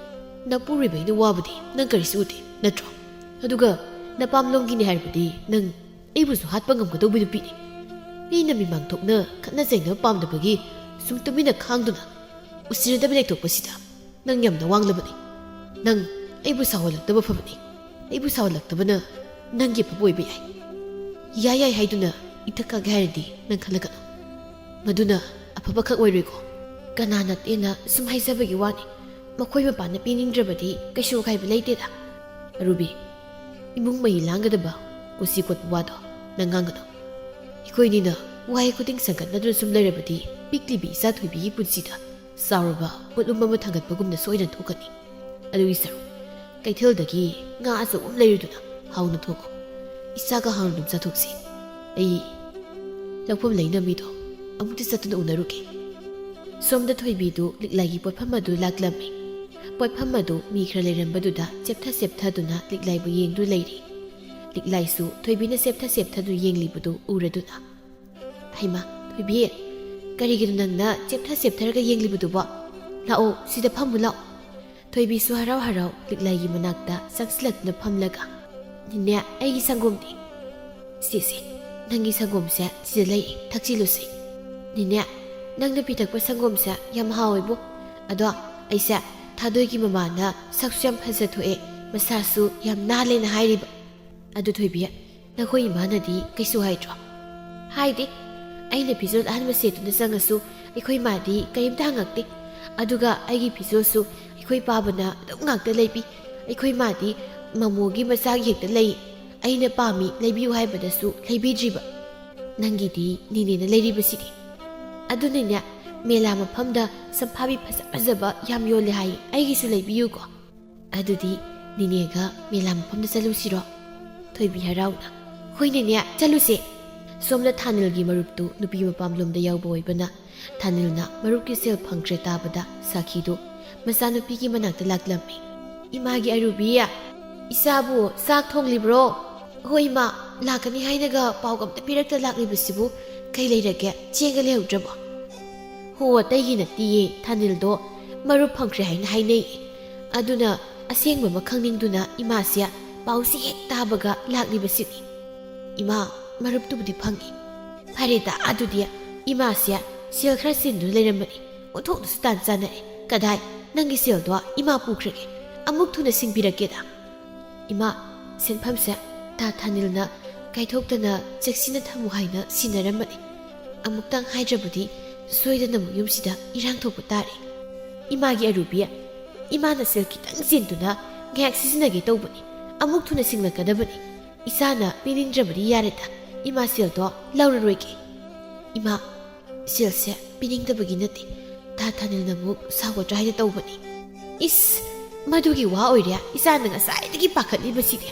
ꯅꯄꯨꯔꯣꯏꯕ ꯑꯩꯅ ꯋꯥꯕꯗꯤ ꯅꯪ ꯀꯔꯤꯁꯨ ꯎꯗꯦ, ꯅꯠꯇ꯭ꯔꯣ? ꯑꯗꯨꯒ ꯅꯄꯥꯝꯂꯣꯝꯒꯤꯅꯤ ꯍꯥꯏꯔꯕꯗꯤ ꯅꯪ ꯑꯩꯕꯨꯁꯨ ꯍꯥꯠꯄ ꯉꯝꯒꯗꯧꯕ ꯅꯨꯄꯤꯅꯤ꯫ ꯃꯤꯅ ꯃꯤꯃꯥꯡ ꯊꯣꯛꯅ ꯈꯠꯅ ꯆꯩꯅꯕ ꯄꯥꯝꯗꯕꯒꯤ ꯁꯨꯝ ꯇꯨꯃꯤꯟꯅ ꯈꯥꯡꯗꯨꯅ ꯎꯁꯤꯟꯅꯗꯕ ꯂꯩꯊꯣꯛꯄꯁꯤꯗ ꯅꯪ ꯌꯥꯝꯅ ꯋꯥꯡꯂꯕꯅꯤ꯫ ꯅꯪ ꯑꯩꯕꯨ ꯁꯥꯎꯍꯜꯂꯛꯇꯕ ꯐꯕꯅꯤ꯫ ꯑꯩꯕꯨ ꯁꯥꯎꯍꯜꯂꯛꯇꯕꯅ ꯅꯪꯒꯤ ꯑꯐꯕ ꯑꯣꯏꯕ ꯌꯥꯏ꯫ ꯌꯥꯏ ꯌꯥꯏ ꯍꯥꯏꯗꯨꯅ ꯏꯊꯛ ꯀꯥꯒꯦ ꯍꯥꯏꯔꯗꯤ ꯅꯪ ꯈꯜꯂꯒꯅꯨ꯫ ꯃꯗꯨꯅ ꯑꯐꯕꯈꯛ ꯑꯣꯏꯔꯣꯏꯀꯣ꯫ ꯀꯅꯥ ꯅꯠꯇꯦꯅ ꯁꯨꯝ ꯍꯥꯏꯖꯕꯒꯤ ꯋꯥꯅꯤ꯫ ꯃꯈꯣꯏ ꯃꯄꯥꯟꯗ ꯄꯤꯅꯤꯡꯗ꯭ꯔꯕꯗꯤ ꯀꯩꯁꯨ ꯑꯀꯥꯏꯕ ꯂꯩꯇꯦꯗ꯫ ꯑꯔꯨꯕꯤ, ꯏꯃꯨꯡ ꯃꯍꯤ ꯂꯥꯡꯒꯗꯕ ꯀꯨꯁꯤ ꯀꯣꯠꯄ ꯋꯥꯗꯣ ꯅꯪ ꯉꯥꯡꯒꯅꯨ꯫ ꯑꯩꯈꯣꯏꯅꯤꯅ ꯋꯥꯍꯩ ꯈꯨꯗꯤꯡ ꯁꯟꯒꯠꯅꯗꯨꯅ ꯁꯨꯝ ꯂꯩꯔꯕꯗꯤ ꯄꯤꯛꯂꯤꯕꯤ ꯏꯆꯥ ꯊꯣꯏꯕꯤꯒꯤ ꯄꯨꯟꯁꯤꯗ ꯆꯥꯎꯔꯕ ꯄꯣꯠꯂꯨꯝ ꯑꯃ ꯊꯥꯡꯒꯠꯄꯒꯨꯝꯅ ꯁꯣꯏꯗꯅ ꯊꯣꯛꯀꯅꯤ꯫ ꯑꯗꯨꯒꯤ ꯁꯔꯨꯛ ꯀꯩꯊꯦꯜꯗꯒꯤ ꯉꯥ ꯑꯆꯧꯕ ꯑꯃ ꯂꯩꯔꯨꯗꯨꯅ ꯍꯥꯎꯅ ꯊꯣꯡꯉꯨ꯫ ꯏꯆꯥꯒ ꯍꯥꯎꯅ ꯑꯗꯨꯝ ꯆꯥꯊꯣꯛꯁꯤ꯫ ꯑꯩ ꯂꯧꯐꯝ ꯂꯩꯅ ꯃꯤꯗꯣ ꯑꯃꯨꯛꯇ ꯆꯠꯇꯨꯅ ꯎꯅꯔꯨꯒꯦ꯫ ꯁꯣꯝꯗ ꯊꯣꯏꯕꯤꯗꯨ ꯂꯤꯛꯂꯥꯏꯒꯤ ꯄꯣꯠꯐꯝ ꯑꯗꯨ ꯂꯥꯛꯂꯝꯃꯤ꯫ ꯄꯣꯠꯐꯝ ꯑꯗꯨ ꯃꯤ ꯈꯔ ꯂꯩꯔꯝꯕꯗꯨꯗ ꯆꯦꯞꯊ ꯆꯦꯞꯊꯗꯨꯅ ꯂꯤꯛꯂꯥꯏꯕꯨ ꯌꯦꯡꯗꯨ ꯂꯩꯔꯤ꯫ ꯂꯤꯛꯂꯥꯏꯁꯨ ꯊꯣꯏꯕꯤꯅ ꯆꯦꯞꯊ ꯆꯦꯞꯊꯗꯨ ꯌꯦꯡꯂꯤꯕꯗꯨ ꯎꯔꯗꯨꯅ, "ꯍꯩꯃꯥ, ꯊꯣꯏꯕꯤ, ꯀꯔꯤꯒꯤꯅꯣ ꯅꯪꯅ ꯆꯦꯞꯊ ꯆꯦꯞꯊꯔꯒ ꯌꯦꯡꯂꯤꯕꯗꯨꯕꯣ? ꯂꯥꯛꯑꯣ, ꯁꯤꯗ ꯐꯝꯃꯨ ꯂꯥꯛꯑꯣ꯫" ꯊꯣꯏꯕꯤꯁꯨ ꯍꯔꯥꯎ ꯍꯔꯥꯎ ꯂꯤꯛꯂꯥꯏꯒꯤ ꯃꯅꯥꯛꯇ ꯆꯪꯁꯤꯜꯂꯛꯇꯨꯅ ꯐꯝꯂꯒ, "ꯅꯦꯅꯦ, ꯑꯩꯒꯤ ꯁꯪꯒꯣꯝꯗꯤ?" "ꯁꯦ, ꯁꯦ, ꯅꯪꯒꯤ ꯁꯪꯒꯣꯝꯁꯦ ꯁꯤꯗ ꯂꯩ, ꯊꯛꯆꯤꯜꯂꯨꯁꯦ꯫" "ꯅꯦꯅꯦ, ꯅꯪꯅ ꯄꯤꯊꯛꯄ ꯁꯪꯒꯣꯝꯁꯦ ꯌꯥꯝ ꯍꯥꯎꯋꯦꯕꯨ꯫ ꯑꯗꯣ ꯑꯩꯁꯦ ꯊꯥꯗꯣꯏꯒꯤ ꯃꯃꯥꯅ ꯁꯛꯁꯨ ꯌꯥꯝ ꯐꯖꯊꯣꯛꯑꯦ, ꯃꯁꯥꯁꯨ ꯌꯥꯝ ꯅꯥꯜꯂꯦꯅ ꯍꯥꯏꯔꯤꯕ꯫ ꯑꯗꯨ ꯊꯣꯏꯕꯤ, ꯅꯈꯣꯏ ꯏꯃꯥꯅꯗꯤ ꯀꯩꯁꯨ ꯍꯥꯏꯗ꯭ꯔꯣ?" "ꯍꯥꯏꯗꯦ꯫ ꯑꯩꯅ ꯐꯤꯖꯣꯜ ꯑꯍꯟꯕ ꯁꯦꯠꯇꯨꯅ ꯆꯪꯉꯁꯨ ꯑꯩꯈꯣꯏ ꯃꯥꯗꯤ ꯀꯔꯤꯝꯇ ꯍꯪꯉꯛꯇꯦ꯫ ꯑꯗꯨꯒ ꯑꯩꯒꯤ ꯐꯤꯖꯣꯜꯁꯨ ꯑꯩꯈꯣꯏ ꯄꯥꯕꯅ ꯑꯗꯨꯝ ꯉꯥꯛꯇ ꯂꯩꯕꯤ꯫ ꯑꯩꯈꯣꯏ ꯃꯥꯗꯤ ꯃꯃꯣꯒꯤ ꯃꯆꯥꯒꯤ ꯍꯦꯛꯇ ꯂꯩ꯫ ꯑꯩꯅ ꯄꯥꯝꯃꯤ ꯂꯩꯕꯤꯌꯨ ꯍꯥꯏꯕꯗꯁꯨ ꯂꯩꯕꯤꯗ꯭ꯔꯤꯕ꯫ ꯅꯪꯒꯤꯗꯤ ꯅꯦꯅꯦꯅ ꯂꯩꯔꯤꯕꯁꯤꯗꯤ꯫ ꯑꯗꯨꯅꯅꯦ, ꯃꯦꯂꯥ ꯃꯐꯝꯗ ꯁꯝꯐꯥꯕꯤ ꯐꯖ ꯐꯖꯕ ꯌꯥꯝ ꯌꯣꯜꯂꯦ ꯍꯥꯏ, ꯑꯩꯒꯤꯁꯨ ꯂꯩꯕꯤꯌꯨꯀꯣ꯫" "ꯑꯗꯨꯗꯤ ꯅꯦꯅꯦꯒ ꯃꯦꯂꯥ ꯃꯐꯝꯗ ꯆꯠꯂꯨꯁꯤꯔꯣ?" ꯊꯣꯏꯕꯤ ꯍꯔꯥꯎꯅ, "ꯍꯣꯏ ꯅꯦꯅꯦ, ꯆꯠꯂꯨꯁꯦ꯫" ꯁꯣꯝꯗ ꯊꯥꯅꯤꯜꯒꯤ ꯃꯔꯨꯞꯇꯨ ꯅꯨꯄꯤ ꯃꯄꯥꯝꯂꯣꯝꯗ ꯌꯥꯎꯕ ꯑꯣꯏꯕꯅ, ꯊꯥꯅꯤꯜꯅ ꯃꯔꯨꯞꯀꯤ ꯁꯦꯜ ꯐꯪꯈ꯭ꯔꯦ ꯇꯥꯕꯗ ꯁꯥꯈꯤꯗꯨ ꯃꯆꯥꯅꯨꯄꯤꯒꯤ ꯃꯅꯥꯛꯇ ꯂꯥꯛꯂꯝꯃꯤ꯫ "ꯏꯃꯥꯒꯤ ꯑꯔꯨꯕꯤ, ꯏꯆꯥꯕꯨ ꯆꯥꯛ ꯊꯣꯡꯂꯤꯕ꯭ꯔꯣ?" "ꯍꯣꯏ ꯏꯃꯥ, ꯂꯥꯛꯀꯅꯤ ꯍꯥꯏꯅꯒ ꯄꯥꯎꯒ ꯑꯝꯇ ꯄꯤꯔꯛꯇ ꯂꯥꯛꯂꯤꯕꯁꯤꯕꯨ ꯀꯩ ꯂꯩꯔꯒꯦ? ꯆꯦꯡꯒ ꯂꯩꯍꯧꯗ꯭ꯔꯕꯣ?" "ꯍꯣ, ꯑꯇꯩꯒꯤ ꯅꯠꯇꯤꯌꯦ, ꯊꯥꯅꯤꯜꯗꯣ ꯃꯔꯨꯞ ꯐꯪꯈ꯭ꯔꯦ ꯍꯥꯏꯅ ꯍꯥꯏꯅꯩ꯫ ꯑꯗꯨꯅ ꯑꯁꯦꯡꯕ ꯑꯃ ꯈꯪꯅꯤꯡꯗꯨꯅ ꯏꯃꯥꯁꯦ ꯄꯥꯎꯁꯤ ꯍꯦꯛ ꯇꯥꯕꯒ ꯂꯥꯛꯂꯤꯕꯁꯤꯅꯤ꯫ "ꯏꯃꯥ, ꯃꯔꯨꯞꯇꯨꯕꯨꯗꯤ ꯐꯪꯉꯤ꯫ ꯐꯔꯦꯗ, ꯑꯗꯨꯗꯤ ꯏꯃꯥꯁꯦ ꯁꯦꯜ ꯈꯔ ꯆꯤꯟꯗꯨꯅ ꯂꯩꯔꯝꯕꯅꯤ꯫ ꯑꯣꯟꯊꯣꯛꯅꯁꯨ ꯇꯥꯟ ꯆꯥꯟꯅꯔꯦ꯫ ꯀꯗꯥꯏ, ꯅꯪꯒꯤ ꯁꯦꯜꯗꯣ ꯏꯃꯥ ꯄꯨꯈ꯭ꯔꯒꯦ꯫ ꯑꯃꯨꯛ ꯊꯨꯅ ꯁꯤꯡꯕꯤꯔꯛꯀꯦꯗ꯫ ꯏꯃꯥ, ꯁꯦꯟꯐꯝꯁꯦ ꯇꯥ ꯊꯥꯅꯤꯜꯅ ꯀꯥꯏꯊꯣꯛꯇꯅ ꯆꯦꯛꯁꯤꯟꯅ ꯊꯝꯃꯨ ꯍꯥꯏꯅ ꯁꯤꯟꯅꯔꯝꯕꯅꯤ꯫ ꯑꯃꯨꯛꯇꯪ ꯍꯥꯏꯗ꯭ꯔꯕꯗꯤ ꯁꯣꯏꯗꯅ ꯑꯃꯨꯛ ꯌꯨꯝꯁꯤꯗ ꯏꯔꯥꯡ ꯊꯣꯛꯄ ꯇꯥꯔꯦ꯫ ꯏꯃꯥꯒꯤ ꯑꯔꯨꯕꯤ, ꯏꯃꯥꯅ ꯁꯦꯜ ꯈꯤꯇꯪ ꯆꯤꯟꯗꯨꯅ ꯉꯥꯏꯍꯥꯛ ꯁꯤꯖꯤꯟꯅꯒꯦ ꯇꯧꯕꯅꯤ꯫ ꯑꯃꯨꯛ ꯊꯨꯅ ꯁꯤꯡꯂꯛꯀꯗꯕꯅꯤ꯫ ꯏꯆꯥꯅ ꯄꯤꯅꯤꯡꯗ꯭ꯔꯕꯗꯤ ꯌꯥꯔꯦꯗ꯫ ꯏꯃꯥ, ꯁꯦꯜꯗꯣ ꯂꯧꯔꯔꯣꯏꯒꯦ꯫ ꯏꯃꯥ, ꯁꯦꯜꯁꯦ ꯄꯤꯅꯤꯡꯗꯕꯒꯤ ꯅꯠꯇꯦ꯫ ꯇꯥ ꯊꯥꯅꯤꯜꯅ ꯑꯃꯨꯛ ꯁꯥꯎꯒꯗ꯭ꯔꯥ ꯍꯥꯏꯅ ꯇꯧꯕꯅꯤ꯫ ꯏꯁ, ꯃꯗꯨꯒꯤ ꯋꯥ ꯑꯣꯏꯔꯦ ꯏꯆꯥꯅ ꯉꯁꯥꯏꯗꯒꯤ ꯄꯥꯈꯠꯂꯤꯕꯁꯤꯗꯤ꯫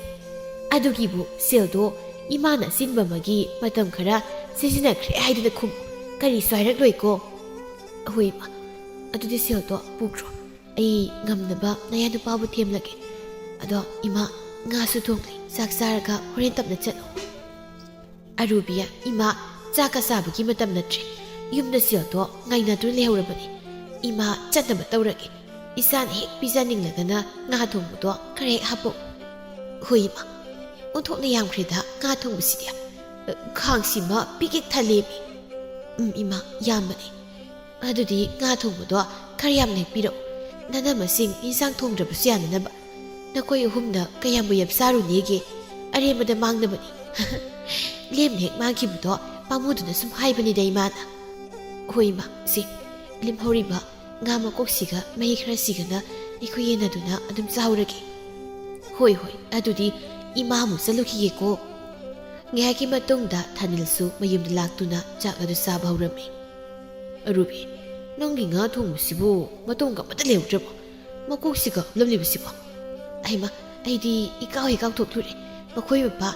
ꯑꯗꯨꯒꯤꯕꯨ ꯁꯦꯜꯗꯣ ꯏꯃꯥꯅ ꯑꯆꯤꯟꯕ ꯑꯃꯒꯤ ꯃꯇꯝ ꯈꯔ ꯁꯤꯖꯤꯟꯅꯈ꯭ꯔꯦ ꯍꯥꯏꯗꯨꯅ ꯈꯨꯝꯃꯨ꯫ ꯀꯔꯤꯁꯨ ꯍꯥꯏꯔꯛꯂꯣꯏꯀꯣ꯫ ꯍꯣꯏ, ꯏꯃꯥ꯫ ꯑꯗꯨꯗꯤ ꯁꯦꯜꯗꯣ ꯄꯨꯈ꯭ꯔꯣ꯫ ꯑꯩ ꯉꯝꯅꯕ ꯅꯌꯥ ꯅꯨꯄꯥꯕꯨ ꯊꯦꯝꯂꯒꯦ꯫ ꯑꯗꯣ ꯏꯃꯥ, ꯉꯥꯁꯨ ꯊꯣꯡꯂꯤ꯫ ꯆꯥꯛ ꯆꯥꯔꯒ ꯍꯣꯔꯦꯟ ꯇꯞꯅ ꯆꯠꯂꯣ꯫ ꯑꯔꯨꯕꯤ, ꯏꯃꯥ, ꯆꯥꯛꯀ ꯆꯥꯕꯒꯤ ꯃꯇꯝ ꯅꯠꯇ꯭ꯔꯦ꯫ ꯌꯨꯝꯗ ꯁꯦꯜꯗꯣ ꯉꯥꯏꯅꯗꯨꯅ ꯂꯩꯍꯧꯔꯕꯅꯤ꯫ ꯏꯃꯥ, ꯆꯠꯅꯕ ꯇꯧꯔꯒꯦ꯫ ꯏꯆꯥꯅ ꯍꯦꯛ ꯄꯤꯖꯅꯤꯡꯂꯒꯅ ꯉꯥ ꯊꯣꯡꯕꯗꯣ ꯈꯔ ꯍꯦꯛ ꯍꯥꯞꯄꯛꯎ꯫ ꯍꯣꯏ, ꯏꯃꯥ꯫ ꯑꯣꯟꯊꯣꯛꯅ ꯌꯥꯝꯈ꯭ꯔꯦꯗ ꯉꯥ ꯊꯣꯡꯕꯁꯤꯗꯤ꯫ ꯈꯥꯡꯁꯤꯃ ꯄꯤꯛ ꯍꯦꯛ ꯊꯜꯂꯦꯃꯤ꯫ ꯎꯝ, ꯏꯃꯥ, ꯌꯥꯝꯕꯅꯦ꯫ ꯑꯗꯨꯗꯤ ꯉꯥ ꯊꯣꯡꯕꯗꯣ ꯈꯔ ꯌꯥꯝꯅ ꯍꯦꯛ ꯄꯤꯔꯛꯎ꯫ ꯅꯅꯝꯃꯁꯤꯡ ꯏꯟꯁꯥꯡ ꯊꯣꯡꯗ꯭ꯔꯕꯁꯨ ꯌꯥꯅꯅꯕ꯫ ꯅꯈꯣꯏ ꯑꯍꯨꯝꯅ ꯀꯌꯥꯝꯕꯨ ꯌꯥꯝ ꯆꯥꯔꯨꯅꯦꯒꯦ? ꯑꯔꯦꯝꯕꯗ ꯃꯥꯡꯅꯕꯅꯤ꯫ ꯂꯦꯝꯅ ꯍꯦꯛ ꯃꯥꯡꯈꯤꯕꯗꯣ ꯄꯥꯝꯃꯨꯗꯨꯅ ꯁꯨꯝ ꯍꯥꯏꯕꯅꯤꯗ, ꯏꯃꯥꯅ꯫ ꯍꯣꯏ, ꯏꯃꯥ, ꯁꯤ ꯂꯦꯝꯍꯧꯔꯤꯕ ꯉꯥ ꯃꯀꯣꯛꯁꯤꯒ ꯃꯍꯤ ꯈꯔꯁꯤꯒꯅ ꯑꯩꯈꯣꯏ ꯌꯦꯟꯅꯗꯨꯅ ꯑꯗꯨꯝ ꯆꯥꯍꯧꯔꯒꯦ꯫ ꯍꯣꯏ, ꯍꯣꯏ, ꯑꯗꯨꯗꯤ ꯏꯃꯥ ꯑꯃꯨꯛ ꯆꯠꯂꯨꯈꯤꯒꯦꯀꯣ꯫ ꯉꯥꯏꯍꯥꯛꯀꯤ ꯃꯇꯨꯡꯗ ꯊꯥꯅꯤꯜꯁꯨ ꯃꯌꯨꯝꯗ ꯂꯥꯛꯇꯨꯅ ꯆꯥꯛ ꯑꯗꯨ ꯆꯥꯕ ꯍꯧꯔꯝꯃꯤ꯫ ꯑꯔꯨꯕꯤ, ꯅꯪꯒꯤ ꯉꯥ ꯊꯣꯡꯕꯁꯤꯕꯨ ꯃꯇꯣꯡꯒ ꯑꯃꯠꯇ ꯂꯩꯍꯧꯗ꯭ꯔꯕꯣ? ꯃꯀꯣꯛꯁꯤꯒ ꯍꯨꯠꯂꯝꯂꯤꯕꯁꯤꯕꯣ? ꯑꯩꯃ, ꯑꯩꯗꯤ ꯏꯀꯥꯎ ꯍꯦꯛ ꯀꯥꯎꯊꯣꯛꯂꯨꯔꯦ꯫ ꯃꯈꯣꯏ ꯃꯄꯥ